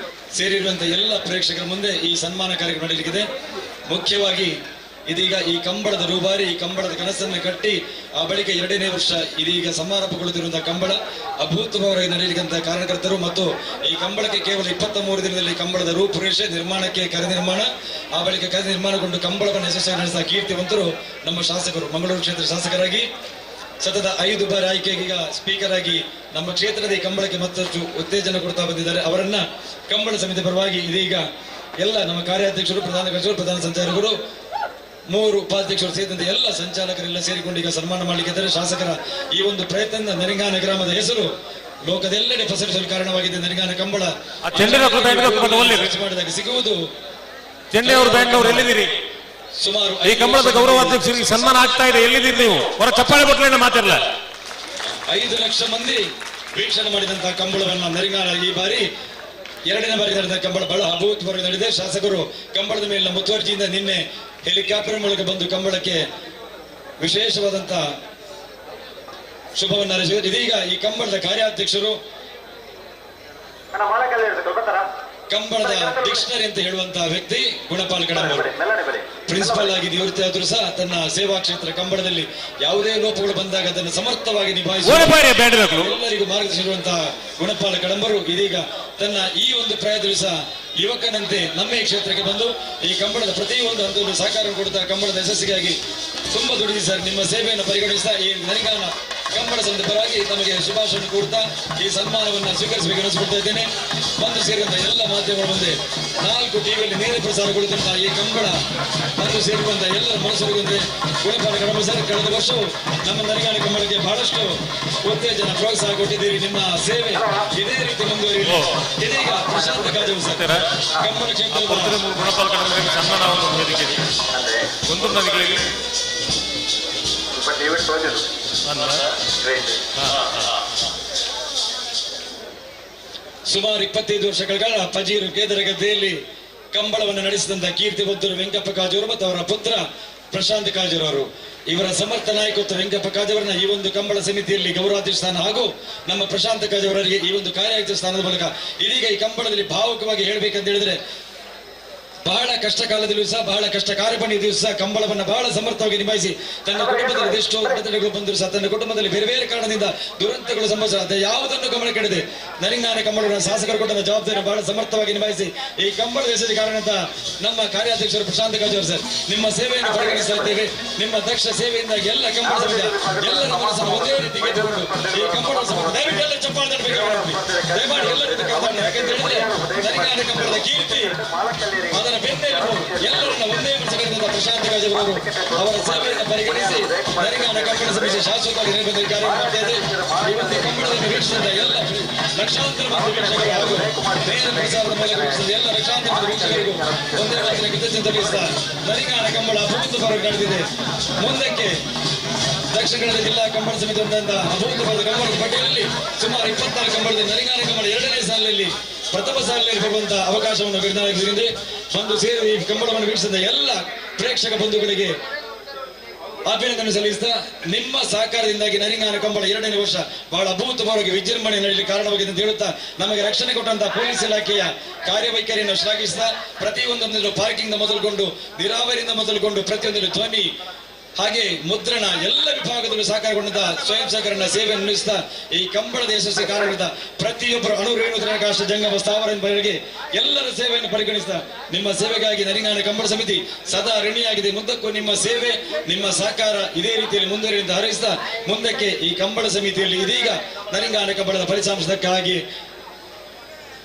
ಸೇರಿರುವಂತಹ ಎಲ್ಲ ಪ್ರೇಕ್ಷಕರ ಮುಂದೆ ಈ ಸನ್ಮಾನ ಕಾರ್ಯಕ್ರಮ ನಡೆಯಲಿದೆ. ಮುಖ್ಯವಾಗಿ ಇದೀಗ ಈ ಕಂಬಳದ ರೂಬಾರಿ, ಈ ಕಂಬಳದ ಕನಸನ್ನು ಕಟ್ಟಿ ಆ ಬಳಿಕ ಎರಡನೇ ವರ್ಷ ಇದೀಗ ಸಮಾರಂಭಗೊಳ್ಳುತ್ತಿರುವಂತಹ ಕಂಬಳ ಅಭೂತಪೂರ್ವವಾಗಿ ನಡೆಯಲಿಕ್ಕಂತಹ ಕಾರಣಕರ್ತರು ಮತ್ತು ಈ ಕಂಬಳಕ್ಕೆ ಕೇವಲ 23 ದಿನದಲ್ಲಿ ಕಂಬಳದ ರೂಪುರೇಷೆ ನಿರ್ಮಾಣಕ್ಕೆ ಕರೆ ನಿರ್ಮಾಣ, ಆ ಬಳಿಕ ಕರೆ ನಿರ್ಮಾಣಗೊಂಡು ಕಂಬಳವನ್ನು ಯಶಸ್ವಿಯಾಗಿ ನಡೆಸಿದ ಕೀರ್ತಿವಂತರು ನಮ್ಮ ಶಾಸಕರು. ಮಂಗಳೂರು ಕ್ಷೇತ್ರ ಶಾಸಕರಾಗಿ ಸತತ 5 ಬಾರಿ ಆಯ್ಕೆಗೆ ಈಗ ಸ್ಪೀಕರ್ ಆಗಿ ನಮ್ಮ ಕ್ಷೇತ್ರದ ಈ ಕಂಬಳಕ್ಕೆ ಮತ್ತಷ್ಟು ಉತ್ತೇಜನ ಕೊಡ್ತಾ ಬಂದಿದ್ದಾರೆ. ಅವರನ್ನ ಕಂಬಳ ಸಮಿತಿ ಪರವಾಗಿ ಇದೀಗ ಎಲ್ಲ ನಮ್ಮ ಕಾರ್ಯಾಧ್ಯಕ್ಷರು, ಪ್ರಧಾನ ಕಾರ್ಯದರ್ಶಿಗಳು, ಪ್ರಧಾನ ಸಂಚಾಲಕರು, 3 ಉಪಾಧ್ಯಕ್ಷರು ಸೇರಿದಂತೆ ಎಲ್ಲ ಸಂಚಾಲಕರೆಲ್ಲ ಸೇರಿಕೊಂಡು ಈಗ ಸನ್ಮಾನ ಮಾಡಲಿಕ್ಕಿದ್ದಾರೆ. ಶಾಸಕರ ಈ ಒಂದು ಪ್ರಯತ್ನದಿಂದ ನರಿಂಗಾನ ಗ್ರಾಮದ ಹೆಸರು ಲೋಕದೆಲ್ಲೆಡೆ ಪಸರಿಸಲು ಕಾರಣವಾಗಿದೆ. ನರಿಂಗಾನ ಕಂಬಳ ಮಾಡಿದಾಗ ಸಿಗುವುದು. ಎಲ್ಲಿದ್ದೀರಿ? ಸುಮಾರು ಈ ಕಂಬಳದ ಗೌರವಾಧ್ಯಕ್ಷರಿಗೆ ಸನ್ಮಾನ ಆಗ್ತಾ ಇದೆ, ಎಲ್ಲಿದ್ದೀರಿ ನೀವು? ಹೊರ ಚಪ್ಪಾಳೆ ಕೊಟ್ಟರೆ ಮಾತಿರಲ್ಲ. 5 ಲಕ್ಷ ಮಂದಿ ವೀಕ್ಷಣೆ ಮಾಡಿದಂತಹ ಕಂಬಳವನ್ನ ನರಿಂಗಾನ ಈ ಬಾರಿ ಎರಡನೇ ಬಾರಿ ನಡೆದ ಕಂಬಳ ಬಹಳ ಅಭೂತಪೂರ್ವವಾಗಿ ನಡೆದಿದೆ. ಶಾಸಕರು ಕಂಬಳದ ಮೇಲಿನ ಮುತುವರ್ಜಿಯಿಂದ ನಿನ್ನೆ ಹೆಲಿಕಾಪ್ಟರ್ ಮೂಲಕ ಬಂದು ಕಂಬಳಕ್ಕೆ ವಿಶೇಷವಾದಂತಹ ಶುಭವನ್ನು ಹಾರೈಸಿದರು. ಇದೀಗ ಈ ಕಂಬಳದ ಕಾರ್ಯಾಧ್ಯಕ್ಷರು, ಕಂಬಳದ ಡಿಕ್ಷನರಿ ಅಂತ ಹೇಳುವಂತಹ ವ್ಯಕ್ತಿ ಗುಣಪಾಲ್ ಕಡಂಬ ಪ್ರಿನ್ಸಿಪಾಲ್ ಆಗಿ ನಿವೃತ್ತಿ ಆದರೂ ಸಹ ತನ್ನ ಸೇವಾ ಕ್ಷೇತ್ರ ಕಂಬಳದಲ್ಲಿ ಯಾವುದೇ ಲೋಪಗಳು ಬಂದಾಗ ಅದನ್ನು ಸಮರ್ಥವಾಗಿ ನಿಭಾಯಿಸುವ ಎಲ್ಲರಿಗೂ ಮಾರ್ಗದರ್ಶಿರುವಂತಹ ಗುಣಪಾಲ ಕಡಂಬರು ಇದೀಗ ತನ್ನ ಈ ಒಂದು ಪ್ರಾಯದಲ್ಲೂ ಸಹ ಯುವಕನಂತೆ ನಮ್ಮ ಈ ಕ್ಷೇತ್ರಕ್ಕೆ ಬಂದು ಈ ಕಂಬಳದ ಪ್ರತಿಯೊಂದು ಹಂತದಲ್ಲೂ ಸಹಕಾರ ಕೊಡುತ್ತಾ ಕಂಬಳದ ಯಶಸ್ಸಿಗಾಗಿ ತುಂಬಾ ದುಡಿದಿ ಸರ್. ನಿಮ್ಮ ಸೇವೆಯನ್ನು ಪರಿಗಣಿಸ್ತಾ ಈ ನರಿಗಾನ ಕಂಬಳ ಸಂಘದ ಪರವಾಗಿ ತಮಗೆ ಶುಭಾಶಯ ಕೋರ್ತಾ ಈ ಸನ್ಮಾನವನ್ನು ಸ್ವೀಕರಿಸಬೇಕು ಅನಿಸಿಕೊಳ್ತಾ ಇದ್ದೇನೆ. ಬಂದು ಸೇರಿದಂತಹ ಎಲ್ಲ ಮಾಧ್ಯಮಗಳ ಮುಂದೆ 4 ಟಿವಿಯಲ್ಲಿ ನೇರ ಪ್ರಸಾರಗೊಳ್ಳುತ್ತಿರುವ ಈ ಕಂಬಳ ಬಂದು ಸೇರಿರುವಂತಹ ಎಲ್ಲರ ಮನಸ್ಸುರುವಂತೆ ಗುಣಪಾಲ ಕಡಂಬ ಸರ್, ಕಳೆದ ವರ್ಷವೂ ನಮ್ಮ ನರಿಗಾನ ಕಂಬಳಕ್ಕೆ ಬಹಳಷ್ಟು ಉತ್ತೇಜನ ಪ್ರೋತ್ಸಾಹ ಕೊಟ್ಟಿದ್ದೀರಿ. ನಿಮ್ಮ ಸೇವೆ ಇದೇ ರೀತಿ ಮುಂದುವರಿಯಲಿ. ಇದೀಗ ಪ್ರಶಾಂತ ಕಾಜವು ಸರ್ ಕಂಬಳ ಕ್ಷೇತ್ರದ ಗುಣಪಾಲ ಕಡಂಬರಿಗೆ ಸನ್ಮಾನ ವೇದಿಕೆ ಒಂದು ನದಿಗಳಿಗೆ ಸುಮಾರು 25 ವರ್ಷಗಳ ಕಾಲ ಪಜೀರು ಕೇದರಗದ್ದೆಯಲ್ಲಿ ಕಂಬಳವನ್ನು ನಡೆಸಿದಂತಹ ಕೀರ್ತಿವಂತರು ವೆಂಕಪ್ಪ ಕಾಜೂರು ಮತ್ತು ಅವರ ಪುತ್ರ ಪ್ರಶಾಂತ್ ಕಾಜೂರು ಅವರು. ಇವರ ಸಮರ್ಥ ನಾಯಕತ್ವ ವೆಂಕಪ್ಪ ಕಾಜೂರವರನ್ನ ಈ ಒಂದು ಕಂಬಳ ಸಮಿತಿಯಲ್ಲಿ ಗೌರವಾಧ್ಯಕ್ಷ ಸ್ಥಾನ ಹಾಗೂ ನಮ್ಮ ಪ್ರಶಾಂತ್ ಕಾಜೂರವರಿಗೆ ಈ ಒಂದು ಕಾರ್ಯಾಧ್ಯಕ್ಷ ಸ್ಥಾನದ ಮೂಲಕ ಇದೀಗ ಈ ಕಂಬಳದಲ್ಲಿ ಭಾವುಕವಾಗಿ ಹೇಳಬೇಕಂತ ಹೇಳಿದ್ರೆ ಬಹಳ ಕಷ್ಟ ಕಾಲದಲ್ಲಿಯೂ ಸಹ, ಬಹಳ ಕಷ್ಟ ಕಾರ್ಯಪಣಿಯಲ್ಲಿಯೂ ಸಹ ಕಂಬಳವನ್ನು ಬಹಳ ಸಮರ್ಥವಾಗಿ ನಿಭಾಯಿಸಿ ತನ್ನ ಕುಟುಂಬದಲ್ಲಿ ಎಷ್ಟೋ ಅಡೆತಡೆಗಳು ಬಂದರೂ ಸಹ, ತನ್ನ ಕುಟುಂಬದಲ್ಲಿ ಬೇರೆ ಬೇರೆ ಕಾರಣದಿಂದ ದುರಂತಗಳು ಸಂಭವಿಸ ಅದ ಯಾವುದನ್ನು ಗಮನ ಕೆಡದೆ ನರಿಂಗಾನ ಕಂಬಳವನ್ನು ಶಾಸಕರು ಕೊಟ್ಟ ಜವಾಬ್ದಾರಿಯನ್ನು ಬಹಳ ಸಮರ್ಥವಾಗಿ ನಿಭಾಯಿಸಿ ಈ ಕಂಬಳದ ಯಶಸ್ಸಿಗೆ ಕಾರಣ ನಮ್ಮ ಕಾರ್ಯಾಧ್ಯಕ್ಷರು ಪ್ರಶಾಂತ್ ಕಾಜೂರು ಸರ್, ನಿಮ್ಮ ಸೇವೆಯನ್ನು ಪರಿಗಣಿಸ್ತಾ ಇದ್ದೇವೆ. ನಿಮ್ಮ ದಕ್ಷ ಸೇವೆಯಿಂದ ಎಲ್ಲ ಕಂಬಳ ಸಮಿತಿಯ ಎಲ್ಲರ ಮನಸ್ಸನ್ನು ಒಂದೇ ರೀತಿ ಗೆದ್ದುಕೊಂಡು ಈ ಕಂಬಳ ಸಮಿತಿ ದಯವಿಟ್ಟು ಎಲ್ಲ ಚಪ್ಪಾಳೆ ತಟ್ಟಬೇಕು. ದಯಮಾಡಿ ಎಲ್ಲರೂ ಯಾಕಂತ ಹೇಳಿದ್ರೆ ನರಿಂಗಾನ ಕಂಬಳದ ಕೀರ್ತಿ ಅದರ ಬೆನ್ನೆಲುಬು ಎಲ್ಲರನ್ನ ಒಂದೇ ಮನಸ್ಸಿಗೆ ಪ್ರಶಾಂತ್ ಕಾಜೂರವರು ಅವರ ಸೇವೆಯನ್ನು ಪರಿಗಣಿಸಿ ನರಿಂಗಾನ ಕಂಬಳ ಸಮಿತಿ ಶಾಶ್ವತವಾಗಿ ನಿರ್ಬಂಧ ಕಾರ್ಯ ಮಾಡ್ತಾ ಇದೆ. ಇವತ್ತು ಕಂಬಳದಲ್ಲಿ ವೀಕ್ಷಿಸಿದ ಎಲ್ಲ ಲಕ್ಷಾಂತರ ಮಂದಿ ವೀಕ್ಷಕರು ಹಾಗೂ ನೇರ ಪ್ರಸಾರದ ಮೂಲಕ ವೀಕ್ಷಿಸಿದ ಎಲ್ಲ ಲಕ್ಷಾಂತರ ಮಂದಿ ವೀಕ್ಷಕರಿಗೂ ಒಂದೇ ಮಾತಿನ ಕೃತಜ್ಞತೆ ತಿಳಿಸಿದ ನರಿಂಗಾನ ಕಂಬಳ ಅಭೂತಪೂರ್ವವಾಗಿ ನಡೆದಿದೆ. ಮುಂದಕ್ಕೆ ದಕ್ಷಿಣ ಕನ್ನಡ ಜಿಲ್ಲಾ ಕಂಬಳ ಸಮಿತಿ ಅಭೂತಪೂರ್ವ ಕಂಬಳದ ಪಟ್ಟಿಯಲ್ಲಿ ಸುಮಾರು 24 ಕಂಬಳದ ನರಿಂಗಾನ ಕಂಬಳ ಎರಡನೇ ಸಾಲಿನಲ್ಲಿ ಪ್ರಥಮ ಸಾಲಿನಲ್ಲಿ ಬರುವಂತಹ ಅವಕಾಶವನ್ನು ಬಿರುದಾಗಿದೆ. ಬಂದು ಸೇರಿ ಈ ಕಂಬಳವನ್ನು ವೀಕ್ಷಿಸಿದ ಎಲ್ಲ ಪ್ರೇಕ್ಷಕ ಬಂಧುಗಳಿಗೆ ಅಭಿನಂದನೆ ಸಲ್ಲಿಸ್ತಾ ನಿಮ್ಮ ಸಹಕಾರದಿಂದಾಗಿ ನರಿಂಗಾನ ಕಂಬಳ ಎರಡನೇ ವರ್ಷ ಬಹಳ ಅಭೂತಪೂರ್ವವಾಗಿ ವಿಜೃಂಭಣೆ ನಡೆಯಲು ಕಾರಣವಾಗಿದೆ ಅಂತ ಹೇಳುತ್ತಾ ನಮಗೆ ರಕ್ಷಣೆ ಕೊಟ್ಟಂತಹ ಪೊಲೀಸ್ ಇಲಾಖೆಯ ಕಾರ್ಯವೈಖರಿಯನ್ನು ಶ್ಲಾಘಿಸ್ತಾ ಪ್ರತಿಯೊಂದೊಂದರಲ್ಲೂ ಪಾರ್ಕಿಂಗ್ ಮೊದಲುಗೊಂಡು ನೀರಾವರಿಯಿಂದ ಮೊದಲುಗೊಂಡು ಪ್ರತಿಯೊಂದರಲ್ಲೂ ಧ್ವನಿ ಹಾಗೆ ಮುದ್ರಣ ಎಲ್ಲ ವಿಭಾಗದಲ್ಲೂ ಸಹಕಾರಗೊಂಡಂತ ಸ್ವಯಂ ಸಹಕರಣ ಸೇವೆಯನ್ನು ನಡೆಸಿದ ಈ ಕಂಬಳದ ಯಶಸ್ವಿ ಕಾರಣದ ಪ್ರತಿಯೊಬ್ಬರು ಅಣು ರೇಣು ಕಾಷ್ಟ ಜಂಗಮ ಸ್ಥಾವರ ಬಗೆಗೆ ಎಲ್ಲರ ಸೇವೆಯನ್ನು ಪರಿಗಣಿಸಿದ ನಿಮ್ಮ ಸೇವೆಗಾಗಿ ನರಿಂಗಾಣ ಕಂಬಳ ಸಮಿತಿ ಸದಾ ಋಣಿಯಾಗಿದೆ. ಮುಂದಕ್ಕೂ ನಿಮ್ಮ ಸೇವೆ ನಿಮ್ಮ ಸಹಕಾರ ಇದೇ ರೀತಿಯಲ್ಲಿ ಮುಂದುವರಿಯುವಂತ ಹಾರೈಸಿದ ಮುಂದಕ್ಕೆ ಈ ಕಂಬಳ ಸಮಿತಿಯಲ್ಲಿ ಇದೀಗ ನರಿಂಗಾಣ ಕಂಬಳದ ಫಲಿತಾಂಶಕ್ಕಾಗಿ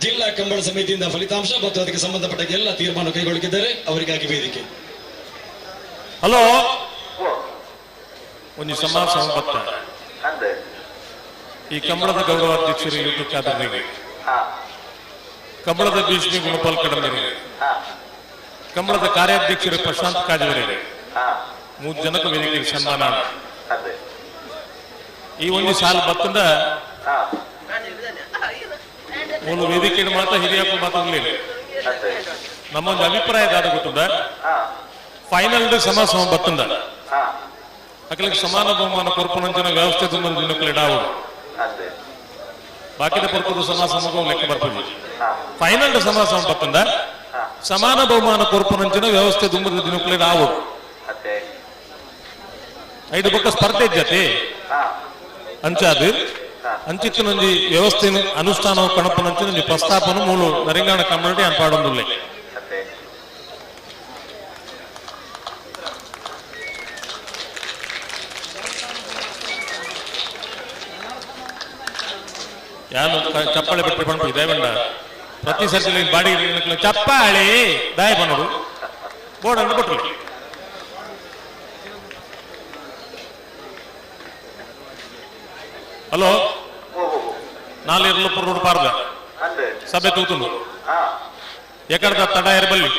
ಜಿಲ್ಲಾ ಕಂಬಳ ಸಮಿತಿಯಿಂದ ಫಲಿತಾಂಶ ಮತ್ತು ಅದಕ್ಕೆ ಸಂಬಂಧಪಟ್ಟ ಎಲ್ಲ ತೀರ್ಮಾನ ಕೈಗೊಳ್ಳುತ್ತಿದ್ದಾರೆ. ಅವರಿಗಾಗಿ ವೇದಿಕೆ. ಹಲೋ, ಒಂದು ಸಮಾಸ ಬತ್ತ ಈ ಕಂಬಳದ ಗೌರವಾಧ್ಯಕ್ಷರು ಯುದ್ಧ ಖಾದರ್ನಿಗೆ, ಕಂಬಳದ ಭೀಷ್ಮಿ ಗುಣಪಾಲ್ ಕಡಂಬರಿಗೆ, ಕಂಬಳದ ಕಾರ್ಯಾಧ್ಯಕ್ಷರು ಪ್ರಶಾಂತ್ ಕಾಜವರಿಗೆ, 3 ಜನಕ್ಕೆ ವೇದಿಕೆ ಸನ್ಮಾನ. ಈ ಒಂದು ಸಾಲ ಬತ್ತಂದ ಒಂದು ವೇದಿಕೆ ಮಾತ್ರ ಹಿರಿಯಪ್ಪ ಮಾತಾಡಲಿಲ್ಲ. ನಮ್ಮೊಂದು ಅಭಿಪ್ರಾಯ ದಾದ ಗೊತ್ತದ, ಫೈನಲ್ ಸಮ ಸಮ ಬತ್ತಂದ ಅಕಲಿಗೆ ಸಮಾನ ಬಹುಮಾನ ಕೊರ್ಪುನಂಚಿನ ವ್ಯವಸ್ಥೆ ತುಂಬ ದಿನಕ್ಕೂ ಇಡಾವು. ಬಾಕಿದ ಪೊರ್ತದ ಸಮ ಸಮಗೂ ಲೆಕ್ಕ ಬರ್ತದೆ. ಫೈನಲ್ ಸಮ ಸಮ ಬತ್ತಂದ ಸಮಾನ ಬಹುಮಾನ ಕೊರ್ಪುನಂಚಿನ ವ್ಯವಸ್ಥೆ ದುಂಬದ ದಿನಕ್ಕೂ ಇಡಾವು. ಐದು ಪಕ್ಕ ಸ್ಪರ್ಧೆ ಜೊತೆ ಅಂಚಾದು ಅಂಚಿತ್ತಿನೊಂಜಿ ವ್ಯವಸ್ಥೆ ಅನುಷ್ಠಾನ ಕಣಪನಂಚಿನ ಪ್ರಸ್ತಾಪನ ಮೂಲ ನರಿಂಗಾಣ ಕಮ್ಮಡಿ ಅನ್ಪಾಡೊಂದುಲ್ಲೆ. ಯಾನು ಚಪ್ಪಾಳೆ ಬಿಟ್ಟರೆ ಪಣಪು ಇದೇ ಬಂಡ ಪ್ರತಿ ಸರ್ತಿ ಬಾಡಿ ಚಪ್ಪಾಳೆ ದಾಯ ಬನ್ನೋಡು ಬೋರ್ಡ್ ಅನ್ನು ಕೊಟ್ಟರು. ಹಲೋ, ನಾಲ್ ಇರ್ಲಪ್ಪು ರೋಡ್ ಪಾರ್ದ ಸಭೆ ತೂತುಂಡು ಎಕಡದ ತಡ ಇರಬಲ್ಲಿ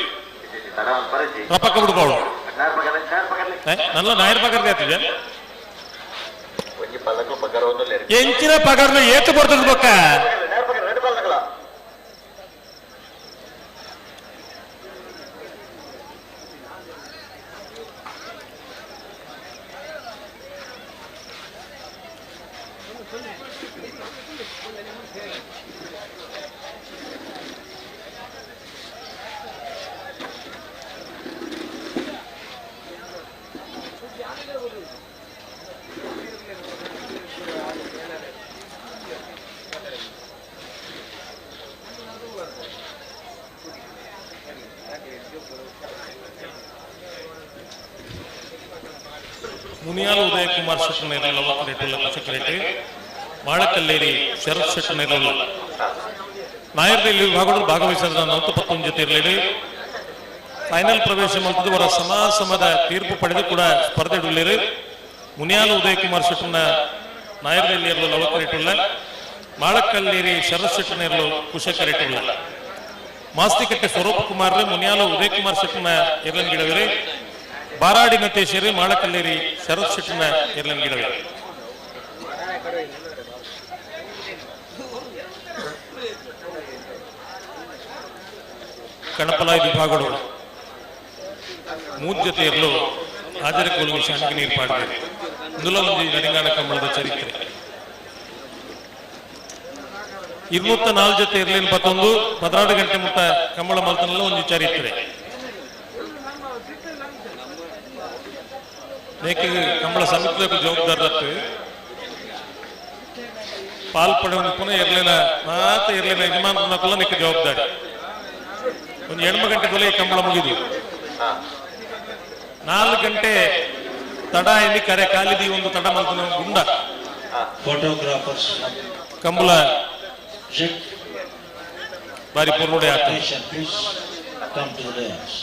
ರಪಕ್ಕ ಬಿಡ್ಕೋಳು ನಲ್ಲ ನಾಯರ್ ಪಗರ್ದೆ ಆತಿದೆ. ಎಂಚಿನ ಪಗರ್ನ ಏತು ಬರ್ತದ ಬೊಕ್ಕ ಮುನಿಯಾಲ ಉದಯ ಕುಮಾರ್ ಶೆಟ್ಟನೇರಲ್ಲ ಸೆಕ್ರೆಟರಿ, ಮಾಳಕಲ್ಲೇರಿ ಶರತ್ ಶೆಟ್ಟನೇರಲ್ಲ ನಾಯರ್ದಲ್ಲಿ ವಿಭಾಗಗಳು ಭಾಗವಹಿಸಿದ 41 ಜೊತೆ ಇರಲಿ. ಫೈನಲ್ ಪ್ರವೇಶ ಮಲ್ತದ್ದು ಅವರ ಸಮಾಸಮದ ತೀರ್ಪು ಪಡೆದು ಕೂಡ ಸ್ಪರ್ಧೆ ಇಡಲಿರು. ಮುನಿಯಾಲ ಉದಯ ಕುಮಾರ್ ಶೆಟ್ಟನ ನಾಯರ್ದಲ್ಲಿ ಇರಲು ಲವಕರಿಟ್ಟುಲ್ಲ, ಮಾಳಕಲ್ಲೇರಿ ಶರತ್ ಶೆಟ್ಟನೇರಲು ಕುಶಕರಿಟ್ಟುಲ್ಲ. ಮಾಸ್ತಿಕಟ್ಟೆ ಸ್ವರೂಪ್ ಕುಮಾರ್ ಮುನಿಯಾಲ ಉದಯ ಕುಮಾರ್ ಶೆಟ್ಟನ ಇರ್ಲನ್ ಗಿಡವಿರಿ, ಬಾರಾಡಿ ನತೇಶ್ವರಿ ಮಾಳಕಲ್ಲೇರಿ ಶರತ್ ಶೆಟ್ಟನ ಇರ್ಲನ್ ಗಿಡವಿರಿ. ಕಣಪಲಾಯ ವಿಭಾಗಗಳು 3 ಜೊತೆ ಇರಲು ಹಾಜರ ಕೋಲು ಶಾಂತಿ ನೀರು ಪಾಡಿದೆ. ಇಂದುಲ ಒಂದು ನರಿಂಗಾಣ ಕಂಬಳದ ಚರಿತ್ರೆ. 204 ಜೊತೆ ಇರಲಿಲ್ಲ ಪತ್ತೊಂದು 16 ಗಂಟೆ ಮುಟ್ಟ ಕಂಬಳ ಮಲ್ತನಲ್ಲ ಒಂದು ಚರಿತ್ರೆ. ಕಂಬಳ ಸಮಿತಿ ಜವಾಬ್ದಾರತ್ತು ಪಾಲ್ ಪಡೆಯುವ ಪುನಃ ಇರಲಿಲ್ಲ ಮಾತ ಇರಲಿಲ್ಲ ಯಜಮಾನ ನಿಕ್ಕ ಜವಾಬ್ದಾರಿ. ಒಂದು 8 ಗಂಟೆ ತೊಲೆ ಕಂಬಳ ಮುಗಿದು 4 ಗಂಟೆ ತಡ ಎಲ್ಲಿ ಕರೆ ಕಾಲಿದಿ ಒಂದು ತಡ ಮಲ್ತನ ಗುಂಡ ಫೋಟೋಗ್ರಾಫರ್ಸ್ ಕಂಬಳ ಬಾರಿ ಪೂರ್ಣೋಡೆ ಆತ. Please come to the dais.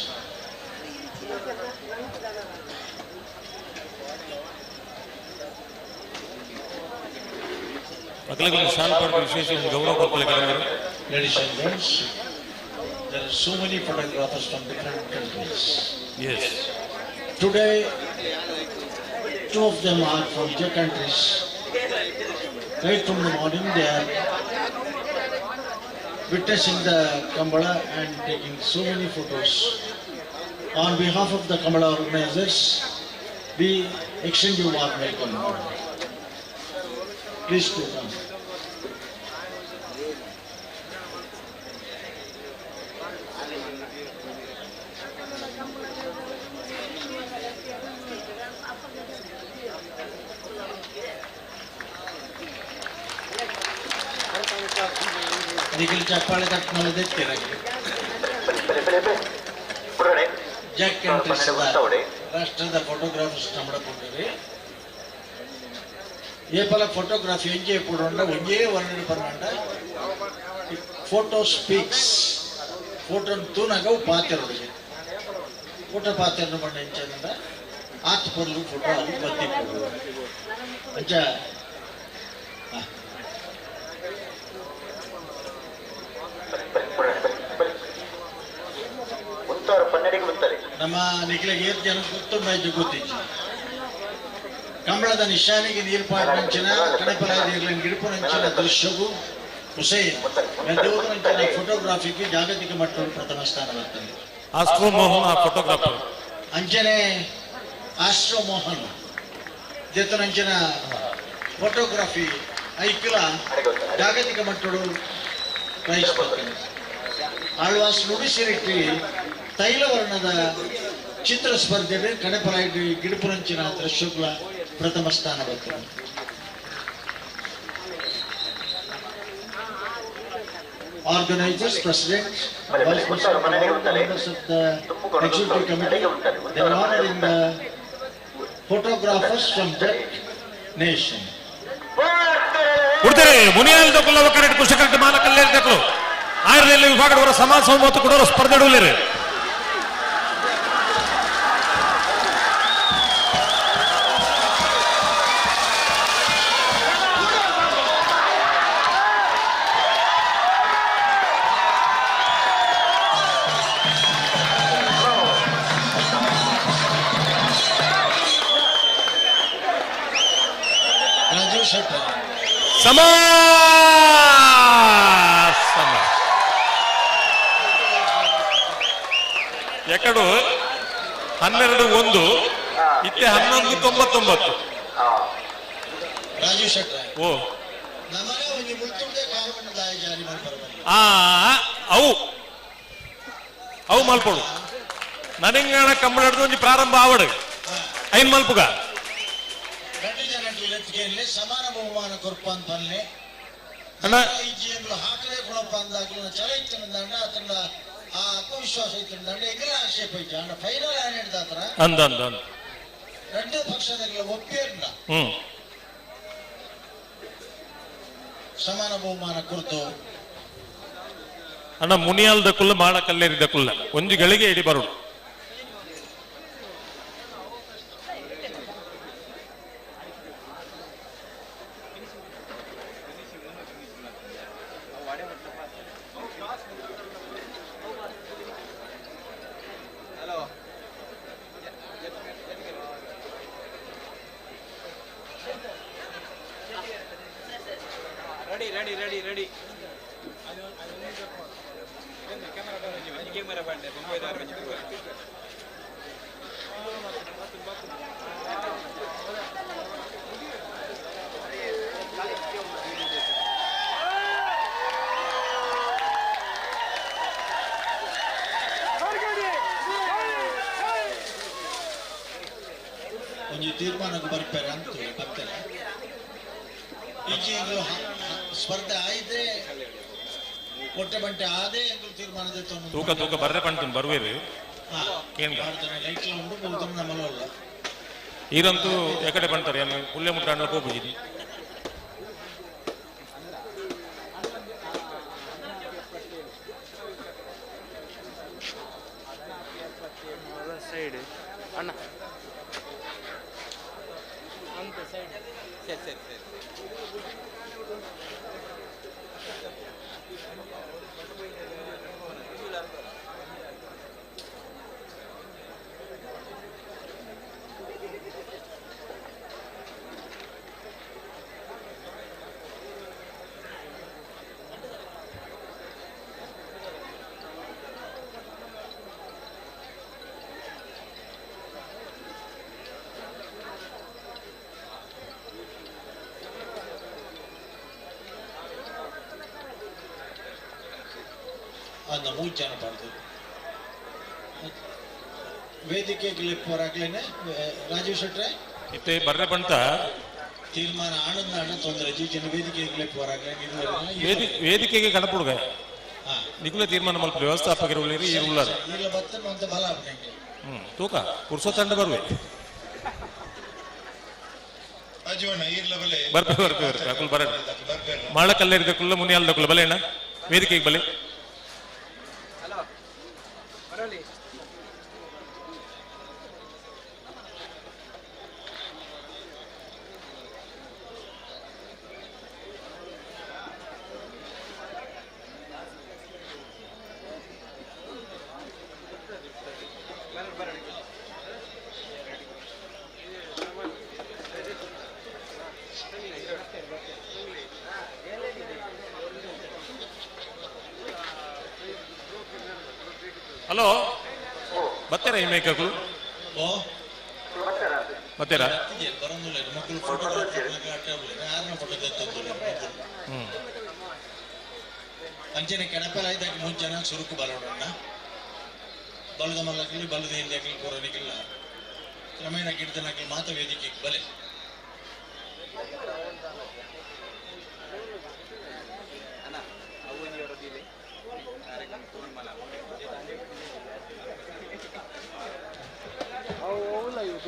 ಮಕ್ಕಳಿಗೆ ಒಂದು ಶಾಲು ಪಡೆದ ವಿಶೇಷ ಒಂದು ಗೌರವ ಕೊಡ್ಕೊಳ್ಳಿ. Ladies and gents, there are so many photographers from different countries. Yes. Today, 2 of them are from their countries. Right from the morning, they are witnessing the Kambala and taking so many photos. On behalf of the Kambala organizers, we extend you warm welcome. Please do come. Nikhil ಚಪ್ಪಾಳೆ ತಟ್ಟನಲ್ಲಿ ದೆತ್ತಿರಾಗಿ ಜೆಕ್ countries ರಾಷ್ಟ್ರದ photographers ನಮ್ಮಡಕೊಂಡಿರಿ ಏಪಲ photography MJ ಪೂಡೊಂಡ ಒಂಜೇ ವರ್ಣನೆ ಪನ್ನಂಡ photo speaks photo ತೂನಾಗ ಅವು ಪಾತೆರೊಡು photo ಪಾತೆರನು ಪಂಡ ಎಂಚಂಡ ಆತ್ ಪೊರ್ಲು photo ಅದು ಬತ್ತಿ ಅಂಚ ನಮ್ಮ ನಿಖಿಲಿಗೆ ಏತ್ ಜನ ಗೊತ್ತುಂಡ ಗೊತ್ತಿಜ್ಜಿ ಕಂಬಳದ ನಿಶಾನಿಗೆ ನೀರು ಪಾಡ್ನಂಚಿನ ಕಣಪರಾದಿರ್ಲಿನ ಗಿಡಪುನಂಚಿನ ದೃಶ್ಯವು ಹುಸೈನ್ ಮೆದೂರಿನಂಚಿನ ಫೋಟೋಗ್ರಾಫಿಗೆ ಜಾಗತಿಕ ಮಟ್ಟದ ಪ್ರಥಮ ಸ್ಥಾನ ಬರ್ತದೆ. ಆಸ್ಟ್ರೋ ಮೋಹನ್ ಆ ಫೋಟೋಗ್ರಾಫರ್ ಅಂಚನೆ ಆಸ್ಟ್ರೋ ಮೋಹನ್ ಜೊತೆನಂಚಿನ ಫೋಟೋಗ್ರಫಿ ಐಕ್ಲ ಜಾಗತಿಕ ಮಟ್ಟದ ಪ್ರೈಸ್ ಬರ್ತದೆ. ಆಳ್ವಾಸ್ ನುಡಿಸಿರಿಟ್ಟಿ ತೈಲವರ್ಣದ ಚಿತ್ರ ಸ್ಪರ್ಧೆ ಕಣಪರಾಯಿ ಗಿಡಪುರಂಚಿನ ದೃಶ್ಯಗಳ ಪ್ರಥಮ ಸ್ಥಾನ ಬರ್ತದೆ. Organizers, President, Vice President, all the members of the Executive Committee, they are honoring the photographers from that nation. ಕೊಡ್ತಾರೆ ಮುನಿಯಾಲ್ದ ಕುಲ್ಲವ ಕರೆಕ್ಟ್ ಕುಶ ಕರೆಕ್ಟ್ ಮಾಲಕಲ್ಲೇರ್ದಕ್ಲು ಆಯ್ರದಲ್ಲಿ ವಿಭಾಗದವರ ಸಮಾಜ ಮತ್ತು ಕೊಡೋರು ಸ್ಪರ್ಧೆ ಇಡಲಿರಿ. ರಾಜೀವ್ ಶೆಟ್ಟರ್ ಸಮ ಸಮ ಎಕಡು 12-1 ಇತ್ತೆ 11-99. ರಾಜೀವ್ ಶೆಟ್ಟರ್ ಓ ನಮಗ ಒಂಜಿ ಮುಲ್ತುಂಡೆ ಕಾನೂನು ದಾಯ ಜಾರಿ ಮಾಡ್ಬಾರ್ದು. ಆ ಅವು ಅವು ಮಲ್ಪಡು ನನಂಗಾಣ ಕಂಬಳಡ್ದು ಒಂಜಿ ಪ್ರಾರಂಭ ಆವಡು ಐನ್ ಮಲ್ಪುಗ రెండు ಜನ ಲೆತ್ತಿಗೆಯಲ್ಲಿ ಸಮಾನ ಬಹುಮಾನ ಕೊರ್ಪ ಅಂತ ಪನ್ಲೆ ಅಣ್ಣ. ಇಜ್ಜಿಯನ್ನು ಹಾಕಲೇ ಕೊಡಪ್ಪ ಅಂದಾಗಲೂ ಚಲ ಇತ್ತಿನಂಡ ಆತನ ಆ ಆತ್ಮವಿಶ್ವಾಸ ಇತ್ತಿನಂಡ ಎಂಗಲ ಆಕ್ಷೇಪ ಇಜ್ಜಿ ಅಣ್ಣ ಫೈನಲ್ ಆನ್ ಹಿಡ್ದಾತ್ರ ಅಂದ ಅಂದ ಅಂದ రెండు ಪಕ್ಷದಾಗಲ ಒಪ್ಪಿರ್ನ ಹ್ಮ್ ಸಮಾನ ಬಹುಮಾನ ಕುರಿತು ಅಣ್ಣ ಮುನಿಯಾಲ್ದ ಕುಲ್ಲ ಮಾಡ ಕಲ್ಲೇರಿದ ಕುಲ್ಲ ಒಂಜಿ ಗಳಿಗೆ ಇಡಿ ಬರುಡು. Ready ready ready ready camera ಬಂಡೆ ಬೊಂಬೈದಾರ ಒಂಜಿ ತೀರ್ಮಾನಕ್ಕೆ ಬರ್ಪೇರೆ ಅಂತ ಬರ್ತಾರೆ ಈಚೆ ಸ್ಪರ್ಧೆ ಆಯ್ದೆ ಕೊಟ್ಟೆ ಬಂಟೆ ಆದೇ ಎಂದು ತೀರ್ಮಾನದ ತೂಕ ತೂಕ ಬರ್ರೆ ಪಂಟು ಬರುವೇರು ಕೇಂದ್ರ ಲೈಟ್ಲ ಉಂಡು ಬಹುತಮ ನಮ್ಮಲ್ಲ ಈರಂತೂ ಎಕಡೆ ಪಂತಾರೆ ಏನು ಪುಲ್ಲೆ ಮುಟ್ಟಾಂಡ್ಲ ಹೋಗುಜಿನಿ. ಸೈಡ್ ಅಣ್ಣ ಅಂತ ಸೈಡ್ ಸರಿ ಸರಿ ಸರಿ ಅಂದ ಮೂರು ಜನ ಪಡೆದು ವೇದಿಕೆ ಹೊರಾಗ್ಲೇನೆ ರಾಜೀವ್ ಶೆಟ್ರೆ ಇತ್ತೆ ಬರ್ರೆ ಪಂತ ತೀರ್ಮಾನ ಆನಂದ ತೊಂದರೆ ಜೀಜನ ವೇದಿಕೆ ವೇದಿಕೆಗೆ ಕಡಪುಡುಗ ನಿಕುಲ ತೀರ್ಮಾನ ಮಲ್ಪ ವ್ಯವಸ್ಥಾಪಕರು ಉಳ್ಳೇರಿ ಈ ಉಳ್ಳಾರ ಇಲ್ಲ ಬತ್ತನ ಅಂತ ಬಲ ಆಪಣೆಗೆ ತೂಕ ಪುರುಷೋತ್ತಂಡ ಬರುವೆ ಬರ್ಪೆ ಬರ್ಪೆ ಬರ್ಪೆ ಅಕುಲ್ ಬರಣ ಮಾಳಕಲ್ಲೇರಿದ ಕುಲ್ಲ ಮುನಿಯಾಲ್ದ ಕುಲ್ಲ ಬಲೆ ಅಣ್ಣ ವೇದಿಕೆಗೆ ಬಲೆ ಹಲೋ ಬರೋಲಿ. ಹಲೋ ಬತ್ತೀರಾ ಈ ಮೇಕಗಳು ಓ ಬತ್ತೀರಾ ಬರೋದಿಲ್ಲ ಮಕ್ಕಳು ಫೋಟೋ ಯಾರನ್ನ ಫೋಟೋ ತೆತ್ತಂದಿಲ್ಲ ಹ್ಮ್ ಅಂಚನೆ ಕೆಣಪೆಲ್ಲ ಆಯ್ತಾಕಿ ಮುಂಚೆ ಜನ ಸುರುಕು ಬಲೋಣ ಬಲದ ಮಲ್ಲಕಲಿ ಬಲದ ಹಿಂದೆ ಹಾಕಲಿ ಕೊರೋನಿಗಿಲ್ಲ ಕ್ರಮೇಣ ಗಿಡದನಾಗಲಿ ಮಾತ ವೇದಿಕೆಗೆ ಬಲೆ ಅಣ್ಣ ಅವನಿಯವರದಿಲ್ಲ ಕಾರ್ಯಕ್ರಮ ಫೋನ್ ಮಲ.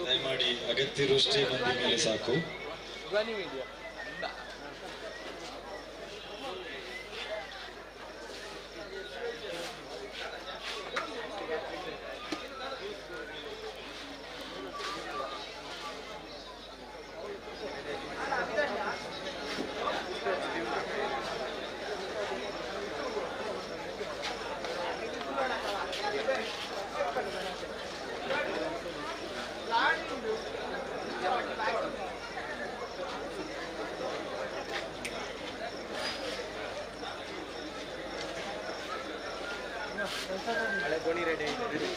ದಯಮಾಡಿ ಅಗತ್ಯರುಷ್ಟೇ ಮಂದಿ ಮೇಲೆ ಸಾಕು. ಹಳೆ ಗೋಣಿ ರೆಡಿ ರೆಡಿ.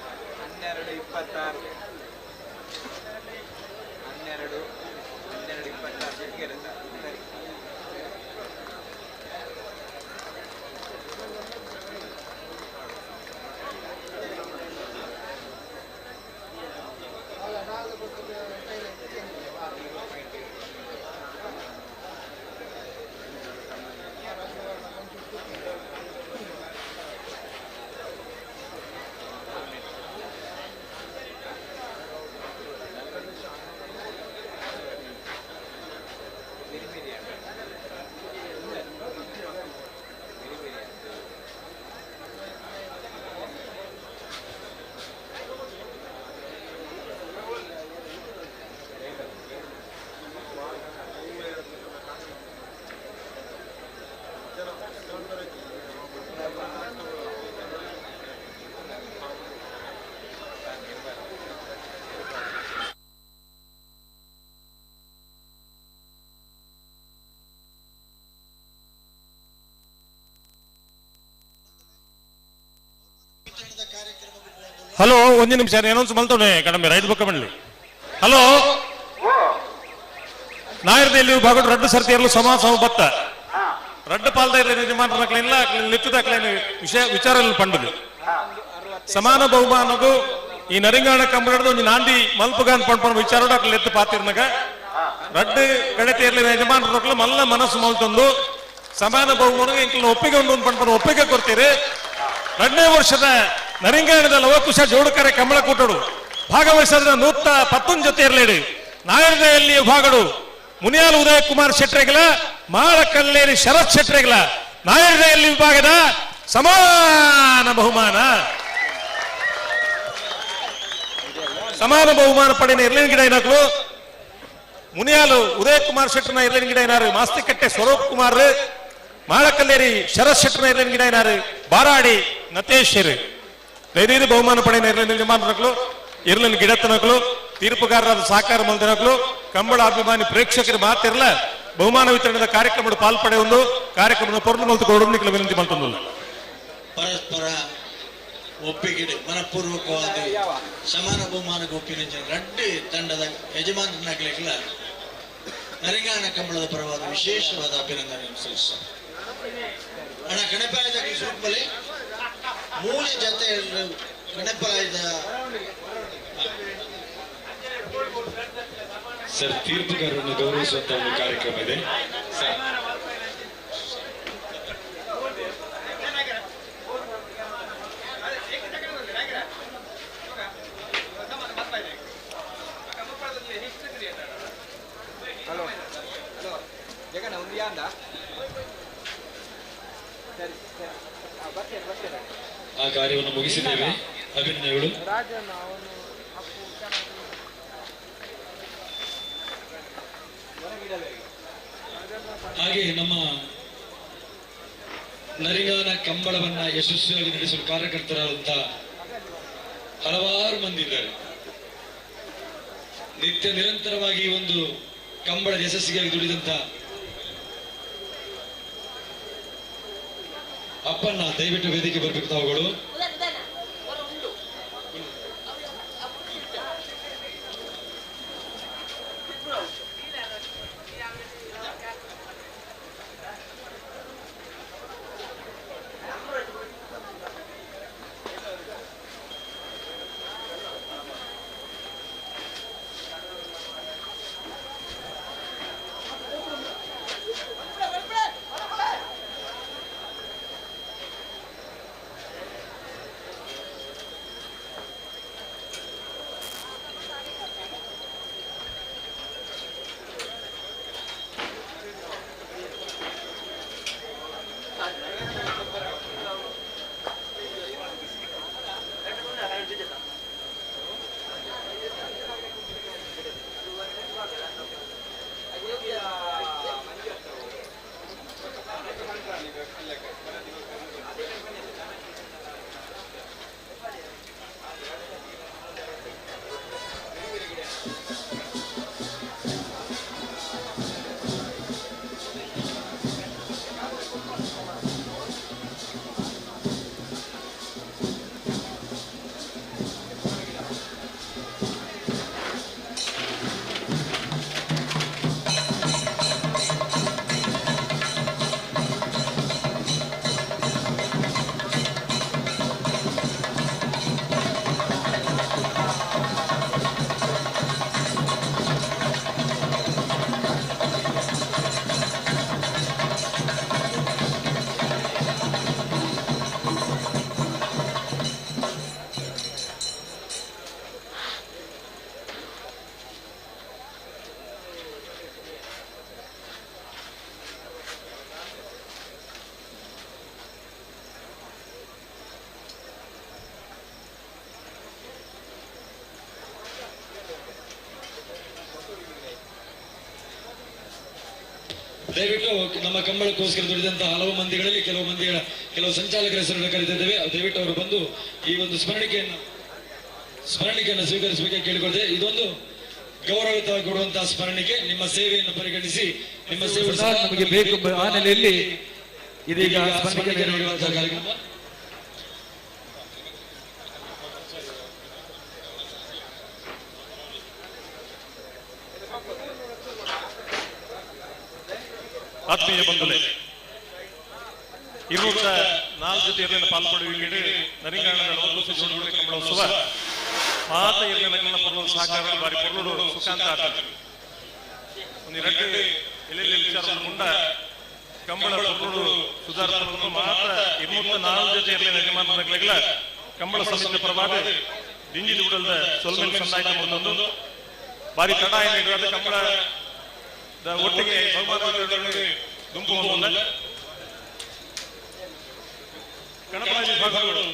12:26 12 12:26 ಇರುತ್ತೆ. ಸರಿ. ಹಲೋ, ಒಂಜಿ ನಿಮಿಷ ಅನೌನ್ಸ್ ಮಲ್ತೋನೆ ಕಡಮೆ ರೈಟ್ ಬೊಕ್ಕ ಬಣ್ಲಿ. ಹಲೋ, ನಾಯರ್ದಲ್ಲಿ ವಿಭಾಗ ರಡ್ಡು ಸರ್ತಿ ಇರಲು ಸಮ ಸಮ ಬತ್ತ ರಡ್ಡು ಪಾಲ್ದ ಇರಲಿ ಯಜಮಾನರ ಲಿತ್ತದ ವಿಷಯ ವಿಚಾರ ಪಂಡದು ಸಮಾನ ಬಹುಮಾನಗು ಈ ನರಿಂಗಾಣ ಕಂಬಳದ ಒಂಜಿ ನಾಂದಿ ಮಲ್ಪುಗಾನ್ ಪಂಡ್ಪನ ವಿಚಾರ ಅಕ್ಲೆ ಎತ್ತು ಪಾತಿರ್ನಗ ರಡ್ಡು ಕಡೆ ತೇರ್ಲಿ ಯಜಮಾನರ ಮಲ್ಲ ಮನಸ್ಸು ಮಲ್ತೊಂದು ಸಮಾನ ಬಹುಮಾನ ಎಂಕ್ಲ ಒಪ್ಪಿಗೆ ಉಂಡು ಪಂಡ್ಪನ ಒಪ್ಪಿಗೆ ಕೊಡ್ತೀರಿ. 2ನೇ ವರ್ಷದ ನರಿಂಗಾಣದ ಲವಕುಶ ಜೋಡುಕರೆ ಕಂಬಳ ಕೂಟಡು ಭಾಗವಹಿಸಿದ 111 ಜೊತೆ ಇರಲೇಡು. ನಾಯರ್ದೆಯಲ್ಲಿ ವಿಭಾಗಡು ಮುನಿಯಾಲ್ ಉದಯ ಕುಮಾರ್ ಶೆಟ್ರೆಗಲ, ಮಾಳಕಲ್ಲೇರಿ ಶರತ್ ಶೆಟ್ರೆಗಲ ನಾಯರ್ದೆಯಲ್ಲಿ ವಿಭಾಗದ ಸಮಾನ ಬಹುಮಾನ. ಸಮಾನ ಬಹುಮಾನ ಪಡೆದ ಇರ್ಲಿನ ಗಿಡ ಏನಾಕ್ಲು ಮುನಿಯಾಲು ಉದಯ ಕುಮಾರ್ ಶೆಟ್ಟರ್ನ ಇರ್ಲಿನ ಗಿಡ ಏನಾರು ಮಾಸ್ತಿಕಟ್ಟೆ ಸ್ವರೂಪ್ ಕುಮಾರ್, ಮಾಳಕಲ್ಲೇರಿ ಶರತ್ ಶೆಟ್ಟರ್ನ ಇರ್ಲಿನ ಗಿಡ ಏನಾರು ಬಾರಾಡಿ ನತೇಶ್ವರ್. ದೈದೈದು ಬಹುಮಾನ ಪಡೆದ ಇರ್ಲಿನ ಯಜಮಾನರಕ್ಲು, ಇರ್ಲಿನ ಗಿಡತನಕ್ಲು, ತೀರ್ಪುಗಾರರಾದ ಸಹಕಾರ ಮಲ್ದಿನಕ್ಲು, ಕಂಬಳ ಅಭಿಮಾನಿ ಪ್ರೇಕ್ಷಕರು ಮಾತಿರಲ ಬಹುಮಾನ ವಿತರಣೆದ ಕಾರ್ಯಕ್ರಮದ ಪಾಲ್ಪಡೆ ಒಂದು ಕಾರ್ಯಕ್ರಮದ ಪೊರ್ಲು ಮಲ್ತು ಕೊಡೋನಿಕ್ಲ ವಿನಂತಿ ಮಲ್ತೊಂದುಲ್ಲ. ಪರಸ್ಪರ ಒಪ್ಪಿಗೆ ಮನಪೂರ್ವಕವಾದ ಸಮಾನ ಬಹುಮಾನ ಒಪ್ಪಿನ ರಡ್ಡು ತಂಡದ ಯಜಮಾನನಾಗಲಿಲ್ಲ ನರಿಂಗಾಣ ಕಂಬಳದ ಪರವಾದ ವಿಶೇಷವಾದ ಅಭಿನಂದನೆ ಸಲ್ಲಿಸ್ತಾರೆ. ಅಣ್ಣ ಗಣಪಾಯದ ಸುರುಪಲ್ಲಿ ಮೂಲ ಜೊತೆ ಗಣಪರಾಯದ ಸರ್ ತೀರ್ಪುಗಾರರನ್ನು ಗೌರವಿಸುವಂತ ಒಂದು ಕಾರ್ಯಕ್ರಮ ಇದೆ ಸರ್. ಹಲೋ ಹಲೋ ಜಗಣ್ಣ ಒಂದು ಯಾಂದ ಸರಿ ಸರಿ ಬರ್ತೇನೆ ಬರ್ತೇನೆ. ಆ ಕಾರ್ಯವನ್ನು ಮುಗಿಸಿದ್ದೇವೆ. ಅಭಿನಂದನೆಗಳು. ಹಾಗೆ ನಮ್ಮ ನರಿಂಗಾನ ಕಂಬಳವನ್ನ ಯಶಸ್ವಿಯಾಗಿ ನಡೆಸಲು ಕಾರ್ಯಕರ್ತರಾದಂತಹ ಹಲವಾರು ಮಂದಿ ಇದ್ದಾರೆ. ನಿತ್ಯ ನಿರಂತರವಾಗಿ ಒಂದು ಕಂಬಳದ ಯಶಸ್ಸಿಗಾಗಿ ದುಡಿದಂತ ಅಪ್ಪಣ್ಣ ದಯವಿಟ್ಟು ವೇದಿಕೆ ಬರಬೇಕು ತಾವುಗಳು. ದಯವಿಟ್ಟು ನಮ್ಮ ಕಂಬಳಕ್ಕೋಸ್ಕರ ದುಡಿದಂತಹ ಹಲವು ಮಂದಿಗಳಲ್ಲಿ ಕೆಲವು ಸಂಚಾಲಕರ ಹೆಸರನ್ನು ಕರೀತಿದ್ದೇವೆ. ದಯವಿಟ್ಟು ಅವರು ಬಂದು ಈ ಒಂದು ಸ್ಮರಣಿಕೆಯನ್ನು ಸ್ವೀಕರಿಸಬೇಕಾಗಿ ಕೇಳಿಕೊಳ್ತೇವೆ. ಇದೊಂದು ಗೌರವಯುತವಾಗಿ ಕೊಡುವಂತಹ ಸ್ಮರಣಿಕೆ. ನಿಮ್ಮ ಸೇವೆಯನ್ನು ಪರಿಗಣಿಸಿ ನಿಮ್ಮ ಸೇವೆ ನಮಗೆ ಬೇಕು. ಆ ನೆಲೆಯಲ್ಲಿ ಇದೀಗ ಸ್ಮರಣಿಕೆ ನೀಡುವಂತಹ ಕಾರ್ಯಕ್ರಮ. ಆತ್ಮೀಯ ಬಂಧುಲೆ, 204 ಜೊತೆ ಇರಲಿನ ಪಾಲ್ಪಡುವಿಕೆ ನರಿಂಗಾಣದ ಲವಕುಶ ಜೋಡುಗಳ ಕಂಬಳೋತ್ಸವ ಮಾತ ಇರಲಿನ ನಗಲ ಪೊರ್ಲು ಸಹಕಾರ ಬಾರಿ ಪೊರ್ಲುಡು ಸುಖಾಂತ ಆಟ. ಒಂದು ಎರಡು ಎಲ್ಲೆಲ್ಲಿ ವಿಚಾರ ಮುಂಡ ಕಂಬಳ ಪೊರ್ಲುಡು ಸುಧಾರಣೆ ಮಾತ್ರ 204 ಜೊತೆ ಇರಲಿನ ಯಜಮಾನರ ಕಂಬಳ ಸಮಿತಿ ಪರವಾದ ದಿಂಜಿದ ಉಡಲ್ದ ಸೊಲ್ಮೆಲ್ ಸಂದಾಯತ ಮುಂದೊಂದು ಬಾರಿ ತಡ ಏನಿದೆ ಕಂಬಳ ಒಟ್ಟಿಗೆ ಬಹುಮಾನ ಗುಂಪು ಒಂದೊಂದ ಗಣಪತಿ ವಿಭಾಗಗಳು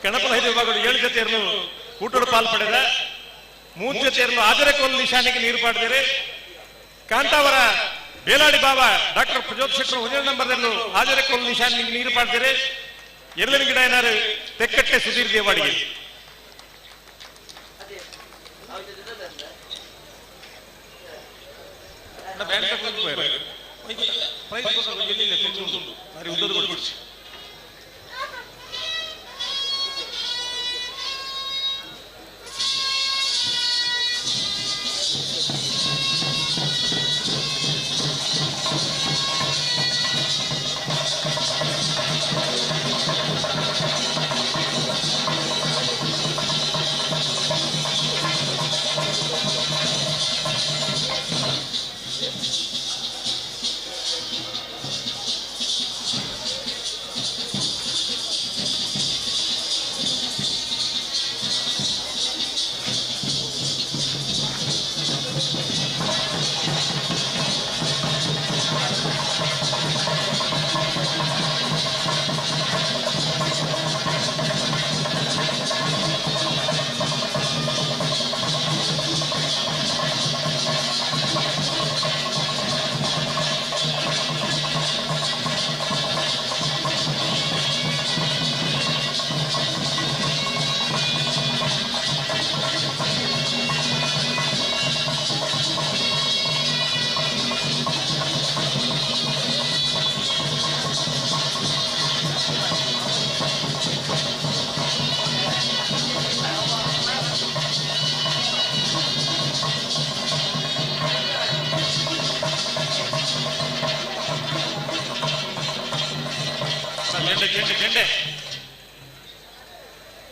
ಗಣಪನ ಐದು ವಿಭಾಗಗಳು 7 ಜೊತೆಯರನ್ನು ಕೂಟೋಡು ಪಾಲ್ ಪಡೆದ 3 ಜೊತೆಯರನ್ನು ಆಜರಕೋಲ್ ನಿಶಾನೆಗೆ ನೀರು ಪಾಡಿದರೆ ಕಾಂತಾವರ ಬೇಲಾಡಿ ಬಾಬಾ ಡಾಕ್ಟರ್ ಪ್ರಜೋತ್ ಶೆಟ್ಟರು 1 ನಂಬರ್ದಲ್ಲೂ ಹಾಜರಕೋಲ್ ನಿಶಾನೆಗೆ ನೀರು ಪಾಡಿದರೆ ಎರಡನೇ ಗಿಡ ಏನಾರು ತೆಕ್ಕಟ್ಟೆ ಸುಧೀರ್ ದೇವಾಡಿಗೆ.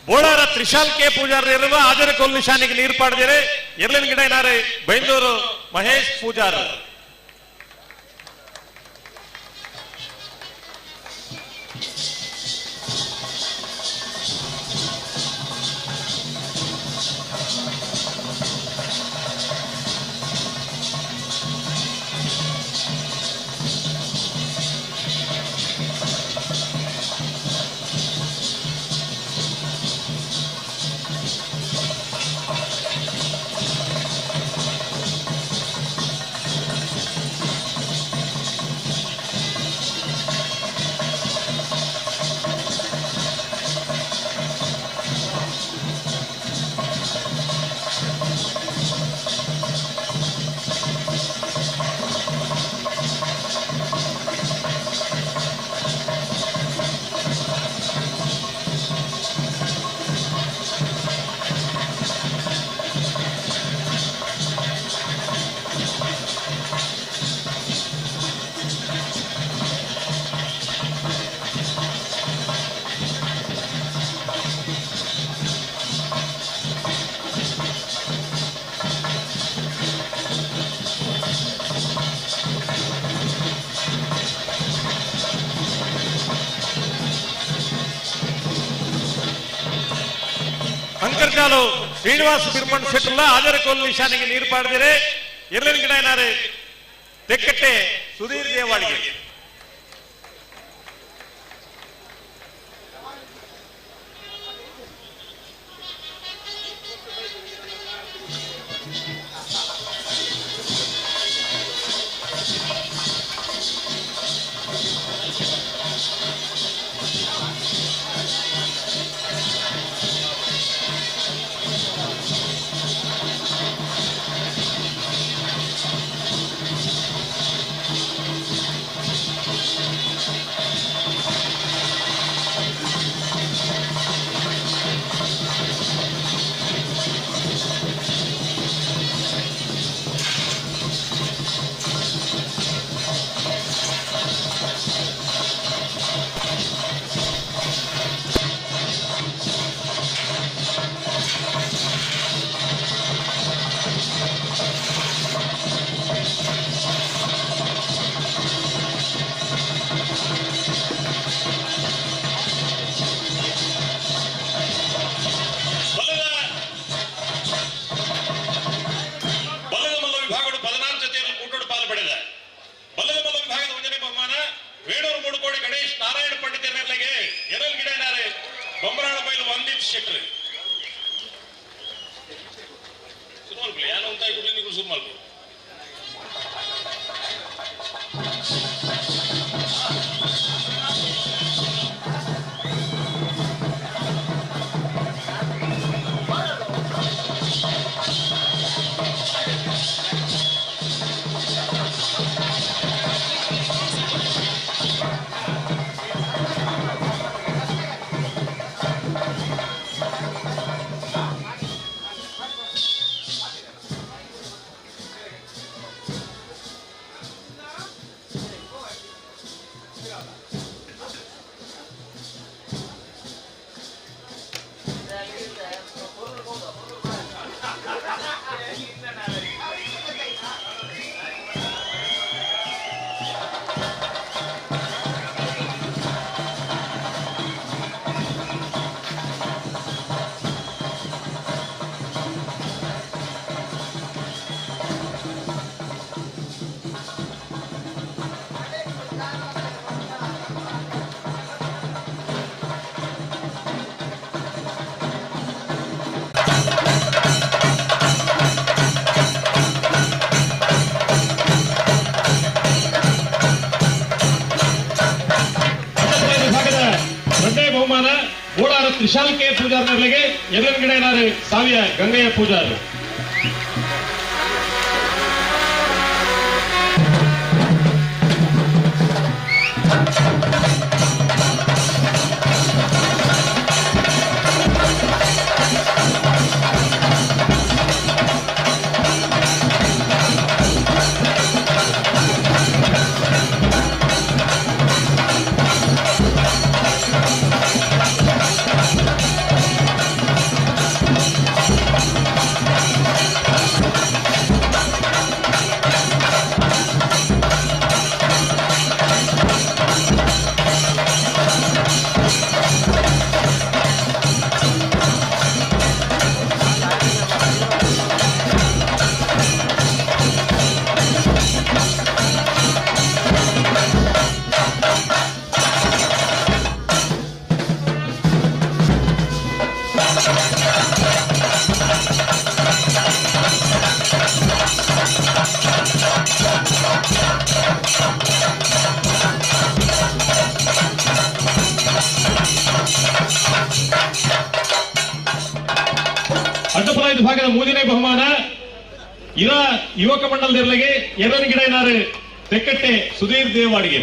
ಬೋಳಾರ ತ್ರಿಶಾಲ್ ಕೆ ಪೂಜಾರ್ ಇರುವ ಆಜರಕೋಲ್ ನಿಶಾನಿಗೆ ನೀರು ಪಾಡಿದರೆ ಎರಲಿನ ಗಿಡ ಏನಾರೆ ಬೈಂದೂರು ಮಹೇಶ್ ಪೂಜಾರ್. ಅಂಕರ್ಜಾಲು ಶ್ರೀನಿವಾಸ ಬಿರ್ಮಣ್ ಶೆಟ್ಟರ್ಲ ಆಜರಕೋಲ್ ನಿಶಾನಿಗೆ ನೀರು ಪಾಡಿದರೆ ಎರಲಿನ ಗಿಡ ಏನಾರೆ ತೆಕ್ಕಟ್ಟೆ ಸುಧೀರ್ ದೇವಾಡಿಗೆ. ತ್ರಿಶಾಲ್ ಕೆ ಪೂಜಾರ್ನರ್ಲೆಗೆ ಎರಡನೇ ಸಾವಿಯ ಗಂಗಯ್ಯ ಪೂಜಾರ್. ವಿಭಾಗದ ಮೂರನೇ ಬಹುಮಾನ ಇರಾ ಯುವಕ ಮಂಡಲದರ್ಲೆಗೆ ಎರಡನೇ ಗಿಡ ತೆಕ್ಕಟ್ಟೆ ಸುಧೀರ್ ದೇವಾಡಿಗೆ.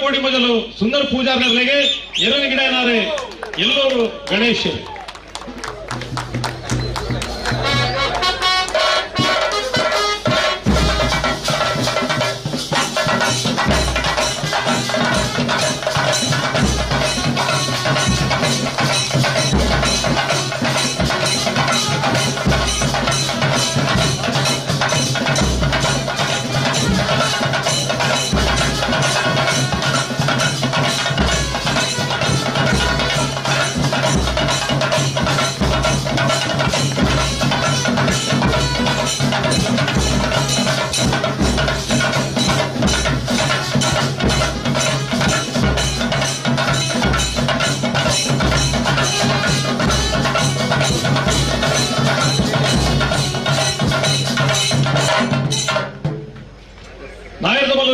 ಕೋಡಿ ಮೊದಲು ಸುಂದರ್ ಪೂಜಾರ್ನರ್ಲೆಗೆ ಎರಡನೇ ಗಿಡ ಎಲ್ಲೋರು ಗಣೇಶ್.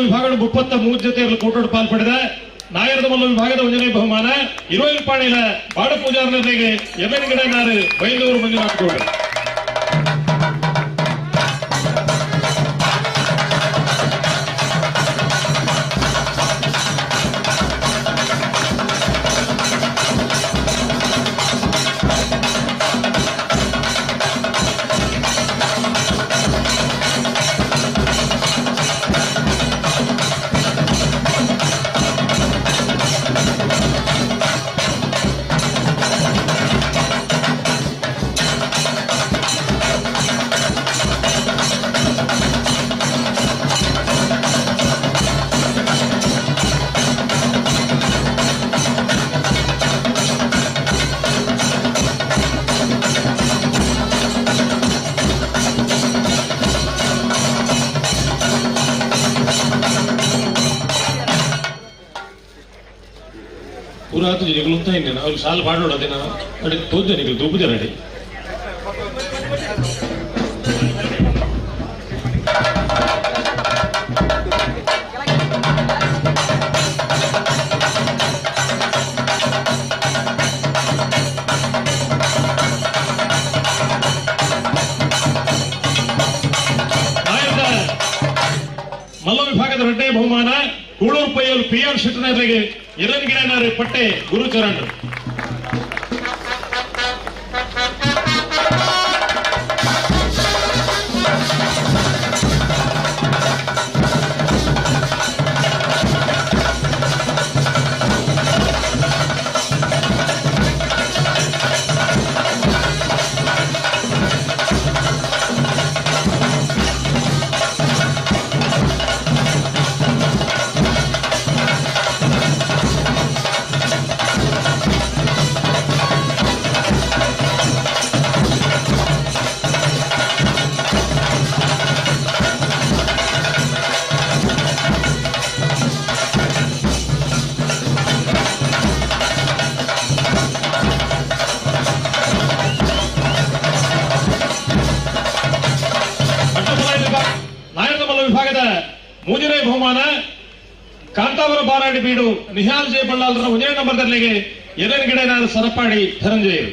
ವಿಭಾಗಗಳು 33 ಜೊತೆಯಲ್ಲಿ ಕೂಟೋಡು ಪಾಲ್ಪಡೆದ ನಾಯರದಮಲ್ಲ ವಿಭಾಗದ ಒಂದನೇ ಬಹುಮಾನ ಇರುವೈಲ್ ಪಾಣಿಲ ಬಾಡ ಪೂಜಾರ್ನರಿಗೆ ಎರಡನೇ ಗಿಡ ಬೈಂದೂರು ಮಂಜುನಾಥ್ ಗೌಡ. ಪೂರಾತು ನಿಗಲು ಅಂತ ಇನ್ನೇನು ಅವ್ರು ಸಾಲು ಪಾಡೋಡು ಅದೇನ ಅಡಿ ತೋದ್ದೆ ನಿಗಲು ದೂಪುಜ ರೆಡಿ. ಮಲ್ಲ ವಿಭಾಗದ ಎರಡನೇ ಬಹುಮಾನ ಕೂಳೂರು ಪೈಯಲ್ ಪಿ ಆರ್ ಶೆಟ್ಟನವರಿಗೆ ಎರಡನೇ ಪಟ್ಟೆ ಗುರುಚರಣ್. ನಾಯಕಮಲ್ಲ ವಿಭಾಗದ ಮೂಜನೇ ಬಹುಮಾನ ಕಾಂತಾವರ ಬಾರಾಡಿ ಬೀಡು ನಿಹಾಲ್ ಜೆ ಬಳ್ಳಾಲ್ರ ಒಂಜನೇ ನಂಬರ್ ದರ್ಲಿಗೆ ಎರಡನೇ ಗಿಡನಾದ ಸರಪಾಡಿ ಧನಂಜಯರು.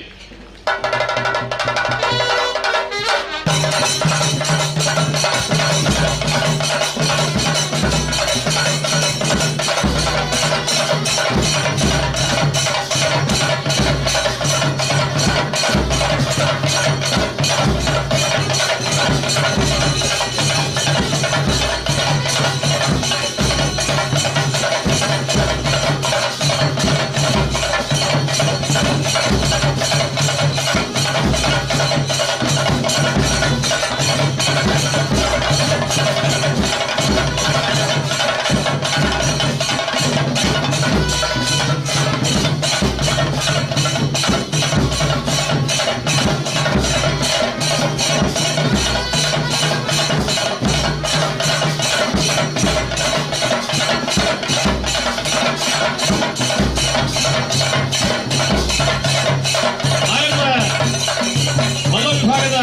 ವಿಭಾಗದ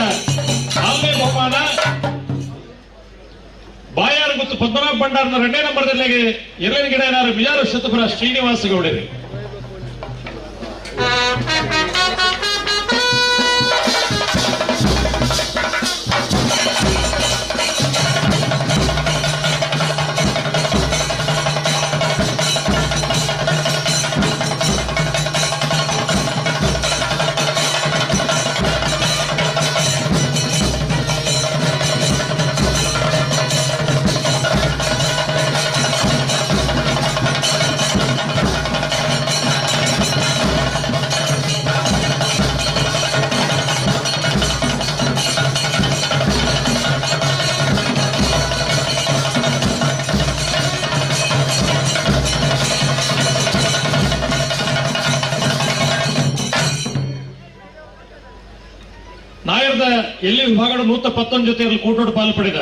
ನಾಲ್ಕನೇ ಬಹುಮಾನ ಬಾಯಾರು ಮತ್ತು ಪದ್ಮನಾಭ ಭಂಡಾರನ ಎರಡನೇ ನಂಬರ್ದಲ್ಲಿ ಎರಡನೇ ಗಿಡ ಏನಾರು ಬಿಜಾರು ಶತಪುರ ಶ್ರೀನಿವಾಸ ಗೌಡರು. ನಾಯರ್ದ ಎಲ್ಲಿ ವಿಭಾಗಗಳು 111 ಜೊತೆಯಲ್ಲಿ ಕೂಟೋಡು ಪಾಲು ಪಡೆದ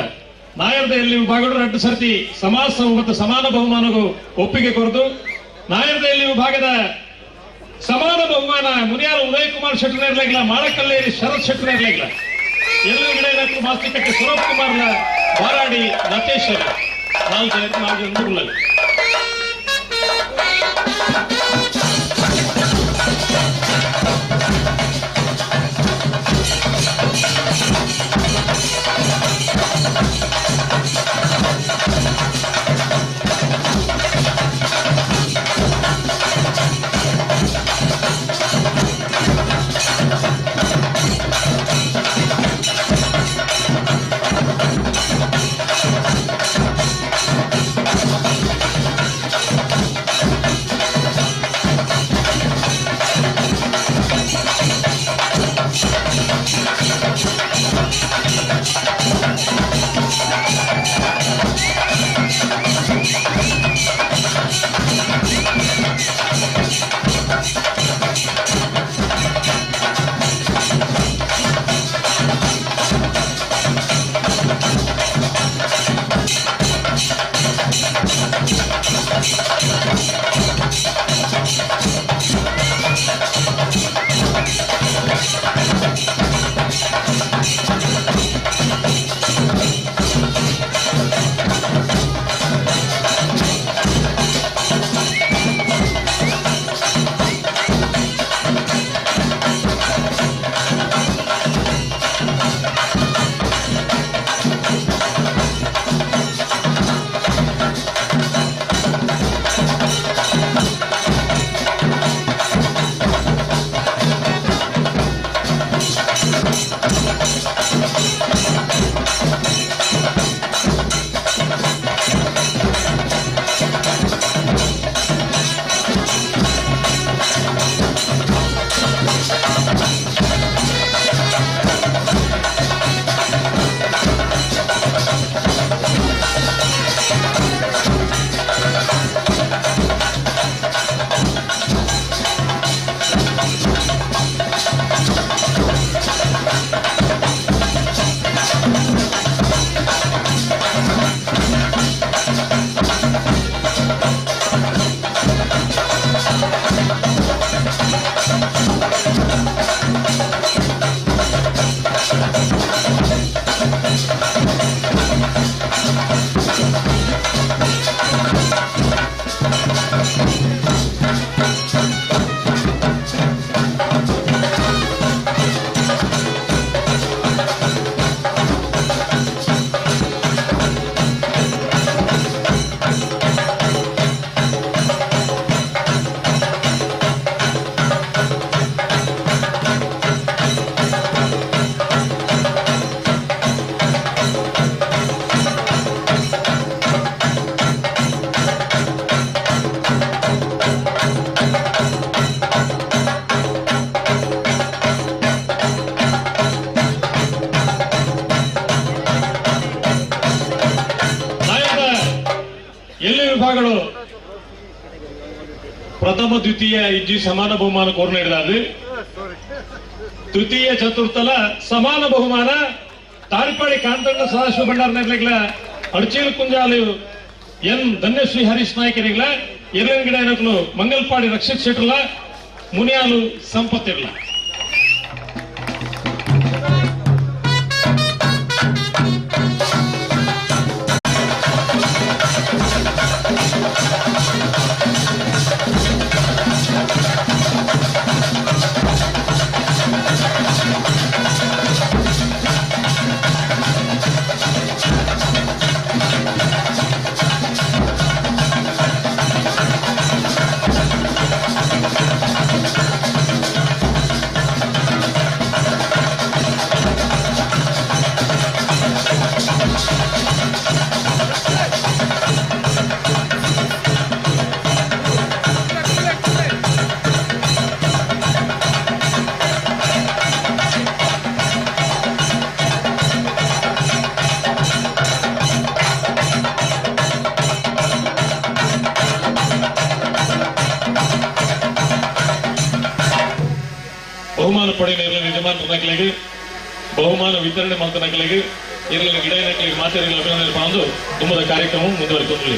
ನಾಯರ್ದ ಎಲ್ಲಿ ವಿಭಾಗಗಳು 2 ಸರ್ತಿ ಸಮಾಜ ಮತ್ತು ಸಮಾನ ಬಹುಮಾನಗೂ ಒಪ್ಪಿಗೆ ಕೊರದು ನಾಯರ್ದ ಎಲ್ಲಿ ವಿಭಾಗದ ಸಮಾನ ಬಹುಮಾನ ಮುನಿಯಾರ ಉದಯ್ ಕುಮಾರ್ ಶೆಟ್ಟರ್ ಇರಲಿಲ್ಲ, ಮಾಳಕಲ್ಲೇರಿ ಶರತ್ ಶೆಟ್ಟರ್ ಇರಲಿಲ್ಲ. ಎಲ್ಲ ಗಿಡ ಮಾಸ್ತಿಕಟ್ಟೆ ಸ್ವರೂಪ್ ಕುಮಾರ್ನ ಬಾರಾಡಿ ಲತೇಶ್ವರ 4 4 ಜನ. ವಿಭಾಗಗಳು ಪ್ರಥಮ ದ್ವಿತೀಯ ಇಜ್ಜಿ ಸಮಾನ ಬಹುಮಾನ ಕೋರ್ನ ಹಿಡಿದಾದು. ತೃತೀಯ ಚತುರ್ಥಲ ಸಮಾನ ಬಹುಮಾನ ತಾರಿಪಾಡಿ ಕಾಂತಣ್ಣ ಸದಾಶಿವ ಭಂಡಾರ ನೆರ್ಲಿಗ್ಲ, ಅಡ್ಚೀಲ್ ಕುಂಜಾಲು ಎನ್ ಧನ್ಯಶ್ರೀ ಹರೀಶ್ ನಾಯ್ಕರಿಗ್ಲ, ಎರಡನೇ ಗಿಡ ಏನಕ್ಲು ಮಂಗಲ್ಪಾಡಿ ರಕ್ಷಿತ್ ಶೆಟ್ಟರ್ಲ, ಮುನಿಯಾಲು ಸಂಪತ್ತಿರ್ಲ. ಬಹುಮಾನ ಪಡೆಯುವ ಇರಲಿಲ್ಲ ಯಜಮಾನ ನಕಲಿಗೆ ಬಹುಮಾನ ವಿತರಣೆ ಮಾಡ್ತ ನಕಲಿಗೆ ಇರಲಿಲ್ಲ ಗಿಡ ನಕಲಿಗೆ ಮಾತಾಡಿದ ಅಭಿನಂದನೆ ಪಡೆದು ತುಂಬದ ಕಾರ್ಯಕ್ರಮ ಮುಂದುವರಿಕೊಂಡು.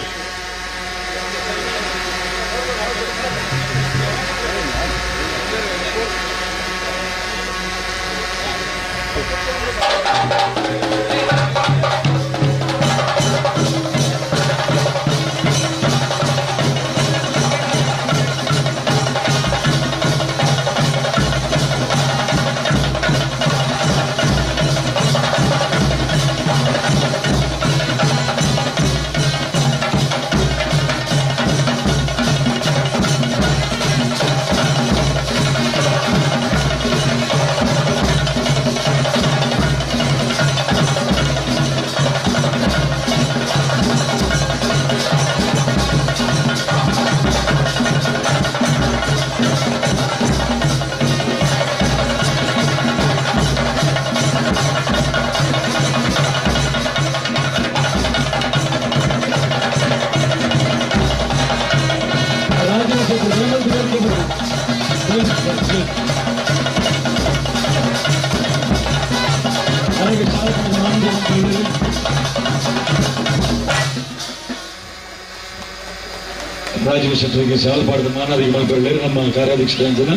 ರಾಜೀವ ಶೆಟ್ಟರಿಗೆ ಶಾಲ್ಪಾಡದ ಮಾನವಿಗೆ ಮಲ್ಪೆರಳೇರು ನಮ್ಮ ಕಾರ್ಯಾಧ್ಯಕ್ಷ ಅಂಜನ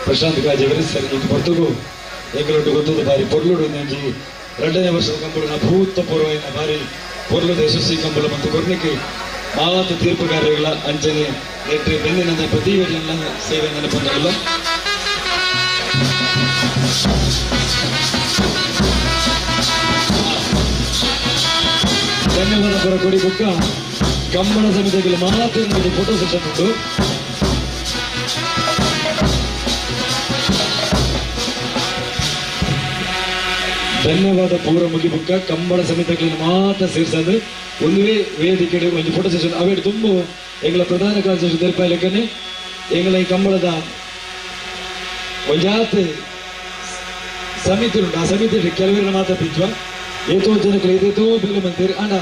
ಪ್ರಶಾಂತ್ ಕಾಜೇವರಿ ಸರ್ ಇದು ಪರ್ತುಗು ಎಂಗಲೊಟ್ಟು ಗೊತ್ತದ ಬಾರಿ ಪೊರ್ಲುಡು ಒಂಜಿ ಎರಡನೇ ವರ್ಷದ ಕಂಬಳನ ಭೂತಪೂರ್ವ ಬಾರಿ ಪೊರ್ಲುದ ಯಶಸ್ವಿ ಕಂಬಳ ಮತ್ತು ಕೊರ್ನಿಕೆ ಮಾತು ತೀರ್ಪುಗಾರಗಳ ಅಂಚನೆ ನೆಟ್ಟು ಬೆನ್ನಿನ ಪ್ರತಿ ಸೇವೆ ನೆನಪೊಂದಿಲ್ಲ. ಧನ್ಯವಾದ ಪುರ ಕೊಡಿ ಬುಕ್ಕ ಕಂಬಳ ಸಮಿತಿಗಳ ಮಾತಿನ ಫೋಟೋ ಸೆಷನ್ ಉಂಟು. ಧನ್ಯವಾದ ಪೂರ ಮುಗಿಬುಕ್ಕ ಕಂಬಳ ಸಮಿತಿಗಳ ಮಾತ್ರ ಸೇರ್ಸದು ಒಂದುವೇ ವೇದಿಕೆ ಒಂದು ಫೋಟೋ ಸೆಷನ್ ಅವೇಡು ತುಂಬ ಎಂಗಳ ಪ್ರಧಾನ ಕಾರ್ಯದರ್ಶಿ ತೆರಪಾಯಲೆಕ್ಕನೆ ಎಂಗಳ ಈ ಕಂಬಳದ ಒಂಜಾತ್ ಸಮಿತಿ ಉಂಟು. ಆ ಸಮಿತಿ ಕೆಲವರ ಮಾತ್ರ ಪಿಂಚುವ ಏತೋ ಜನಗಳು ಏತೇತೋ ಬೇಲೆ ಮಂತೀರಿ ಅಂಡ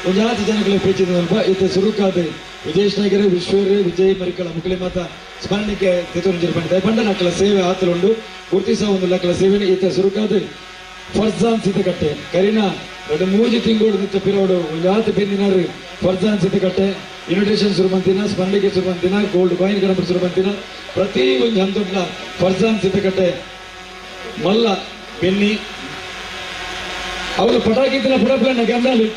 ಒಂಜಾತಿ ಜನಗಳ ಪೇಚಿದ ಸ್ವಲ್ಪ ಇತ್ತ ಸುರುಕಾದ ವಿಜೇಶ್ ನಾಯಕರ ವಿಶ್ವರೇ ವಿಜಯ್ ಮರಿಕಳ ಮುಕ್ಕಳಿ ಮಾತ ಸ್ಮರಣಕ್ಕೆ ತಿರುಂಜರು ಪಂಡಿತ ಪಂಡ ನಕ್ಕಲ ಸೇವೆ ಆತಲುಂಡು ಗುರ್ತಿಸ ಒಂದು ಲಕ್ಕಲ ಸೇವೆ ಇತ್ತ ಸುರುಕಾದ ಫರ್ಜಾನ್ ಸಿದ್ದಕಟ್ಟೆ ಕರಿನಾ ಎರಡು ಮೂಜಿ ತಿಂಗಳು ನಿತ್ತ ಪಿರೋಡು ಒಂಜಾತಿ ಬೆಂದಿನಾರು ಫರ್ಜಾನ್ ಸಿದ್ದಕಟ್ಟೆ ಇನ್ವಿಟೇಷನ್ ಶುರು ಬಂತಿನ ಸ್ಮರಣಿಕೆ ಶುರು ಬಂತಿನ ಗೋಲ್ಡ್ ಕಾಯಿನ್ ಗಣಪತಿ ಶುರು ಬಂತಿನ ಪ್ರತಿ ಒಂದು ಹಂತದ ಫರ್ಜಾನ್ ಸಿದ್ದಕಟ್ಟೆ ಮಲ್ಲ ಬೆನ್ನಿ ಅವರು ಪಟಾಕಿ ಪುಡಪ್ಲನ್ನ ಗಂಡಾಲಿ.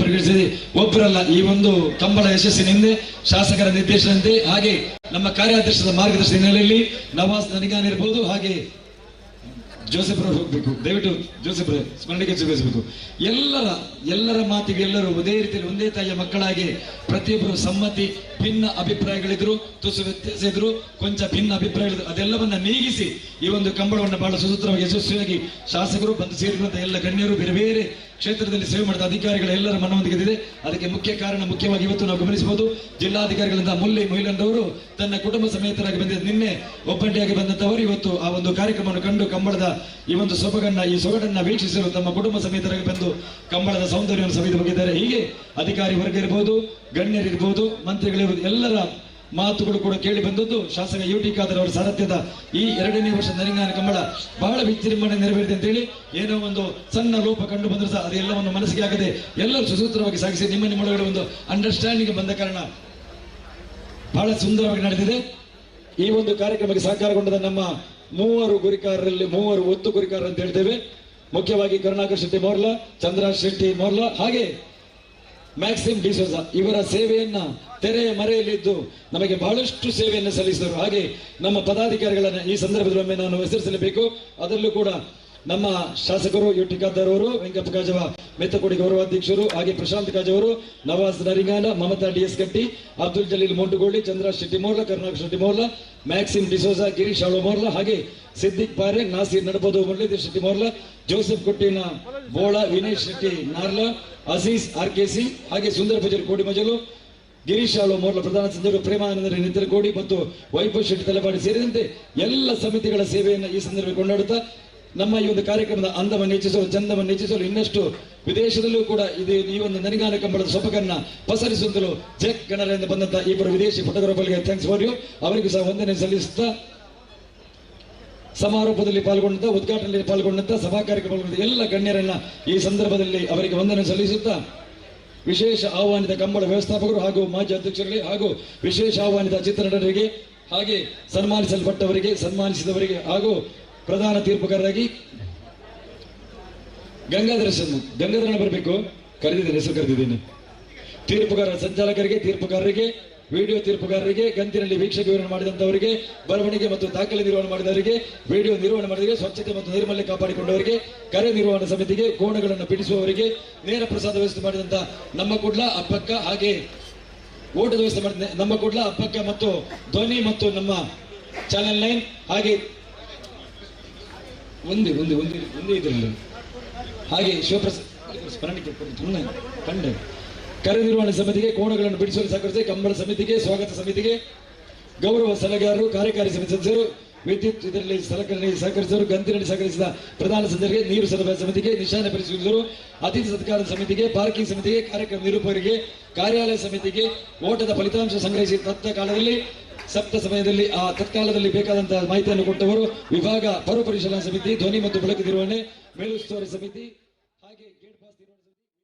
ಪರಿಗಣಿಸಿದೆ. ಒಬ್ಬರಲ್ಲ, ಈ ಒಂದು ಕಂಬಳ ಯಶಸ್ಸಿನ ಹಿಂದೆ ಶಾಸಕರ ನಿರ್ದೇಶನದಂತೆ ಹಾಗೆ ನಮ್ಮ ಕಾರ್ಯಾಧ್ಯಕ್ಷದ ಮಾರ್ಗದರ್ಶನ ಹಿನ್ನೆಲೆಯಲ್ಲಿ ನವಾಜ್ ನನಿಗಾನ್ ಇರ್ಬೋದು, ಹಾಗೆ ಜೋಸೆಫ್ ರವರು ಹೋಗ್ಬೇಕು, ದಯವಿಟ್ಟು ಜೋಸೆಫ್ ಸ್ಮರಣಿಕೆ ಸ್ವೀಕರಿಸಬೇಕು. ಎಲ್ಲರ ಮಾತಿಗೆ ಎಲ್ಲರೂ ಒಂದೇ ರೀತಿಯಲ್ಲಿ ಒಂದೇ ತಾಯಿಯ ಮಕ್ಕಳಾಗಿ ಪ್ರತಿಯೊಬ್ಬರು ಸಮ್ಮತಿ, ಭಿನ್ನ ಅಭಿಪ್ರಾಯಗಳಿದ್ರು, ತುಸು ವ್ಯತ್ಯಾಸ ಇದ್ರು, ಕೊಂಚ ಭಿನ್ನ ಅಭಿಪ್ರಾಯಗಳಿದ್ರು, ಅದೆಲ್ಲವನ್ನ ನೀಗಿಸಿ ಈ ಒಂದು ಕಂಬಳವನ್ನು ಬಹಳ ಸುಸೂತ್ರವಾಗಿ ಯಶಸ್ವಿಯಾಗಿ ಶಾಸಕರು ಬಂದು ಸೇರಿರುವಂತಹ ಎಲ್ಲ ಗಣ್ಯರು, ಬೇರೆ ಬೇರೆ ಕ್ಷೇತ್ರದಲ್ಲಿ ಸೇವೆ ಮಾಡಿದ ಅಧಿಕಾರಿಗಳ ಎಲ್ಲರ ಮನವೊಂದಿಗೆ ಗೆದ್ದಿದೆ. ಅದಕ್ಕೆ ಮುಖ್ಯ ಕಾರಣ, ಮುಖ್ಯವಾಗಿ ಇವತ್ತು ನಾವು ಗಮನಿಸಬಹುದು, ಜಿಲ್ಲಾಧಿಕಾರಿಗಳಿಂದ ಮುಲ್ಲಿ ಮೊಹಿಲನ್ರವರು ತನ್ನ ಕುಟುಂಬ ಸಮೇತರಾಗಿ ಬಂದಿದ್ದ, ನಿನ್ನೆ ಒಬ್ಬಂಟಿಯಾಗಿ ಬಂದಂತವರು ಇವತ್ತು ಆ ಒಂದು ಕಾರ್ಯಕ್ರಮವನ್ನು ಕಂಡು ಕಂಬಳದ ಈ ಒಂದು ಸೊಬಗನ್ನ, ಈ ಸೊಗಡನ್ನ ವೀಕ್ಷಿಸಲು ತಮ್ಮ ಕುಟುಂಬ ಸಮೇತರಾಗಿ ಬಂದು ಕಂಬಳದ ಸೌಂದರ್ಯವನ್ನು ಸವಿದು ಹೋಗಿದ್ದಾರೆ. ಹೀಗೆ ಅಧಿಕಾರಿ ವರ್ಗ ಇರಬಹುದು, ಗಣ್ಯರಿರ್ಬೋದು, ಮಂತ್ರಿಗಳಿರ್ಬೋದು, ಎಲ್ಲರ ಮಾತುಗಳು ಕೂಡ ಕೇಳಿ ಬಂದದ್ದು ಶಾಸಕ ಯು ಟಿ ಖಾದರ್ ಅವರ ಸಾರಥ್ಯದ ಈ ಎರಡನೇ ವರ್ಷದ ನರಿಂಗಾನ ಕಂಬಳ ಬಹಳ ವಿಜೃಂಭಣೆ ನೆರವೇರಿದೆ ಅಂತೇಳಿ ಏನೋ ಒಂದು ಸಣ್ಣ ಲೋಪ ಕಂಡು ಬಂದರೂ ಸಹ ಅದೆಲ್ಲವನ್ನು ಮನಸ್ಸಿಗೆ ಆಗದೆ ಎಲ್ಲರೂ ಸುಸೂತ್ರವಾಗಿ ಸಾಗಿಸಿ ನಿಮ್ಮ ನಿಮ್ಮೊಳಗಡೆ ಒಂದು ಅಂಡರ್ಸ್ಟ್ಯಾಂಡಿಂಗ್ ಬಂದ ಕಾರಣ ಬಹಳ ಸುಂದರವಾಗಿ ನಡೆದಿದೆ. ಈ ಒಂದು ಕಾರ್ಯಕ್ರಮಕ್ಕೆ ಸಹಕಾರಗೊಂಡ ನಮ್ಮ ಮೂವರು ಗುರಿಕಾರರಲ್ಲಿ ಮೂವರು ಒತ್ತು ಗುರಿಕಾರರು ಅಂತ ಹೇಳ್ತೇವೆ. ಮುಖ್ಯವಾಗಿ ಕರುಣಾಕರ್ ಶೆಟ್ಟಿ ಮೋರ್ಲಾ, ಚಂದ್ರ ಶೆಟ್ಟಿ ಮೋರ್ಲಾ ಹಾಗೆ ಮ್ಯಾಕ್ಸಿಮ್ ಡಿಸೋಜಾ ಇವರ ಸೇವೆಯನ್ನ ತೆರೆಯ ಮರೆಯಲ್ಲಿದ್ದು ನಮಗೆ ಬಹಳಷ್ಟು ಸೇವೆಯನ್ನು ಸಲ್ಲಿಸಿದರು. ಹಾಗೆ ನಮ್ಮ ಪದಾಧಿಕಾರಿಗಳನ್ನು ಈ ಸಂದರ್ಭದಲ್ಲಿ ಒಮ್ಮೆ ನಾನು ಹೆಸರಿಸಲೇಬೇಕು. ಅದರಲ್ಲೂ ಕೂಡ ನಮ್ಮ ಶಾಸಕರು ಯು ಟಿ ಖಾದರ್ ಅವರು, ವೆಂಕಪ್ಪ ಕಾಜವ ಮೆತ್ತಕೋಡಿ ಗೌರವಾಧ್ಯಕ್ಷರು, ಹಾಗೆ ಪ್ರಶಾಂತ್ ಕಾಜವರು, ನವಾಜ್ ನರಿಂಗಾನ, ಮಮತಾ ಡಿ ಎಸ್ ಕಟ್ಟಿ, ಅಬ್ದುಲ್ ಜಲೀಲ್ ಮೋಂಟುಗೋಳಿ, ಚಂದ್ರ ಶೆಟ್ಟಿ ಮೋರ್ಲಾ, ಕರುಣಾಕರ್ ಶೆಟ್ಟಿ ಮೋರ್ಲಾ, ಮ್ಯಾಕ್ಸಿಮ್ ಡಿಸೋಜಾ, ಗಿರೀಶ್ ಆಳು ಮೋರ್ಲಾ, ಹಾಗೆ ಸಿದ್ದಿಕ್ ಪಾರೆ, ನಾಸೀರ್ ನಡಬೋದು, ಮುರಳೀಧರ್ ಶೆಟ್ಟಿ ಮೋರ್ಲಾ, ಜೋಸೆಫ್ ಕೊಟ್ಟಿನ ಬೋಳ, ವಿನಯ್ ಶೆಟ್ಟಿ ನಾರ್ಲಾ, ಅಜೀಜ್ ಆರ್ ಕೆ ಸಿ, ಹಾಗೆ ಸುಂದರ ಪೂಜಾರಿ ಕೋಡಿಮಜಲು, ಗಿರೀಶ್ ಆಳು ಮೋರ್ಲ ಪ್ರಧಾನ ಸಂಜರು, ಪ್ರೇಮಾನಂದರ ನಿಂತಲಕೋಡಿ ಮತ್ತು ವೈಭವ್ ಶೆಟ್ಟಿ ತಲಪಾಡಿ ಸೇರಿದಂತೆ ಎಲ್ಲ ಸಮಿತಿಗಳ ಸೇವೆಯನ್ನು ಈ ಸಂದರ್ಭದಲ್ಲಿ ಕೊಂಡಾಡುತ್ತಾ ನಮ್ಮ ಈ ಒಂದು ಕಾರ್ಯಕ್ರಮದ ಅಂದವನ್ನು ಹೆಚ್ಚಿಸಲು, ಚಂದವನ್ನು ಹೆಚ್ಚಿಸಲು ಇನ್ನಷ್ಟು ವಿದೇಶದಲ್ಲೂ ಕೂಡ ಇದು ಈ ಒಂದು ನನಿಗಾನ ಕಂಬಳದ ಸೊಬಗನ್ನ ಪಸರಿಸುತ್ತಲೂ ಜೆಕ್ ಗಣರಿಂದ ಬಂದಂತಹ ಇಬ್ಬರು ವಿದೇಶಿ ಫೋಟೋಗ್ರಾಫರ್ಗೆ thanks for you, ಅವರಿಗೂ ಸಹ ವಂದನೆ ಸಲ್ಲಿಸುತ್ತಾ ಸಮಾರೋಪದಲ್ಲಿ ಪಾಲ್ಗೊಂಡಂತ, ಉದ್ಘಾಟನೆಯಲ್ಲಿ ಪಾಲ್ಗೊಂಡಂತ, ಸಭಾ ಕಾರ್ಯಕ್ರಮ ಎಲ್ಲ ಗಣ್ಯರನ್ನ ಈ ಸಂದರ್ಭದಲ್ಲಿ ಅವರಿಗೆ ವಂದನೆ ಸಲ್ಲಿಸುತ್ತಾ ವಿಶೇಷ ಆಹ್ವಾನಿತ ಕಂಬಳ ವ್ಯವಸ್ಥಾಪಕರು ಹಾಗೂ ಮಾಜಿ ಅಧ್ಯಕ್ಷರಿಗೆ ಹಾಗೂ ವಿಶೇಷ ಆಹ್ವಾನಿತ ಚಿತ್ರನಟರಿಗೆ ಹಾಗೆ ಸನ್ಮಾನಿಸಲ್ಪಟ್ಟವರಿಗೆ, ಸನ್ಮಾನಿಸಿದವರಿಗೆ ಹಾಗೂ ಪ್ರಧಾನ ತೀರ್ಪುಕಾರರಾಗಿ ಗಂಗಾಧರ ಗಂಗಾಧರನ ಬರಬೇಕು, ಕರೆದಿದ್ದೇನೆ, ಹೆಸರು ಕರೆದಿದ್ದೇನೆ. ತೀರ್ಪುಗಾರ ಸಂಚಾಲಕರಿಗೆ, ತೀರ್ಪುಗಾರರಿಗೆ, ವಿಡಿಯೋ ತೀರ್ಪುಗಾರರಿಗೆ, ಗಂತಿನಲ್ಲಿ ವೀಕ್ಷಕ ವಿವರಣೆ ಮಾಡಿದಂತವರಿಗೆ, ಬರವಣಿಗೆ ಮತ್ತು ದಾಖಲೆ ನಿರ್ವಹಣೆ ಮಾಡಿದವರಿಗೆ, ವಿಡಿಯೋ ನಿರ್ವಹಣೆ ಮಾಡಿದವರಿಗೆ, ಸ್ವಚ್ಛತೆ ಮತ್ತು ನೈರ್ಮಲ್ಯ ಕಾಪಾಡಿಕೊಂಡವರಿಗೆ, ಕರೆ ನಿರ್ವಹಣಾ ಸಮಿತಿಗೆ, ಕೋಣಗಳನ್ನು ಬಿಡಿಸುವವರಿಗೆ, ನೇರ ಪ್ರಸಾದ ವ್ಯವಸ್ಥೆ ಮಾಡಿದಂತ ನಮ್ಮ ಕುಡ್ಲ ಅಬ್ಬಕ್ಕ ಹಾಗೆ ಓಟದ ವ್ಯವಸ್ಥೆ ಮಾಡಿದ ನಮ್ಮ ಕುಡ್ಲ ಅಬ್ಬಕ್ಕ ಮತ್ತು ಧ್ವನಿ ಮತ್ತು ನಮ್ಮ ಚಾನೆಲ್ 9 ಹಾಗೆ ಒಂದೇ ಒಂದೇ ಒಂದೇ ಒಂದೇ ಇದರಲ್ಲಿ ಹಾಗೆ ಶಿವಪ್ರಸಾದ್ ಸ್ಮರಣಿಕೆ ಕಂಡೆ ಕರೆ ನಿರ್ವಹಣೆ ಸಮಿತಿಗೆ, ಕೋಣಗಳನ್ನು ಬಿಡಿಸಲು ಸಹಕರಿಸಿ ಕಂಬಳ ಸಮಿತಿಗೆ, ಸ್ವಾಗತ ಸಮಿತಿಗೆ, ಗೌರವ ಸಲಹೆಗಾರರು, ಕಾರ್ಯಕಾರಿ ಸಮಿತಿ ಸದಸ್ಯರು, ವಿದ್ಯುತ್ ಇದರಲ್ಲಿ ಸಲಕರಣೆ ಸಹಕರಿಸಿದರು, ಗಂತಿನಲ್ಲಿ ಸಹಕರಿಸಿದ ಪ್ರಧಾನ ಸದಸ್ಯರಿಗೆ, ನೀರು ಸರಬರಾಜು ಸಮಿತಿಗೆ, ನಿಶಾನೆ ಪರಿಶೀಲಿಸಿದರು, ಅತಿಥಿ ಸತ್ಕಾರ ಸಮಿತಿಗೆ, ಪಾರ್ಕಿಂಗ್ ಸಮಿತಿಗೆ, ಕಾರ್ಯಕ್ರಮ ನಿರೂಪಕರಿಗೆ, ಕಾರ್ಯಾಲಯ ಸಮಿತಿಗೆ, ಓಟದ ಫಲಿತಾಂಶ ಸಂಗ್ರಹಿಸಿ ತತ್ಕಾಲದಲ್ಲಿ ಸಪ್ತ ಸಮಯದಲ್ಲಿ ಆ ತತ್ಕಾಲದಲ್ಲಿ ಬೇಕಾದಂತಹ ಮಾಹಿತಿಯನ್ನು ಕೊಟ್ಟವರು, ವಿಭಾಗ ಪರು ಪರಿಶೀಲನಾ ಸಮಿತಿ, ಧ್ವನಿ ಮತ್ತು ಬೆಳಕು ನಿರ್ವಹಣೆ ಮೇಲುಸ್ತುವಾರಿ ಸಮಿತಿ, ಹಾಗೆ ಗೇಟ್ ಪಾಸ್ ನಿರ್ವಹಣಾ ಸಮಿತಿ.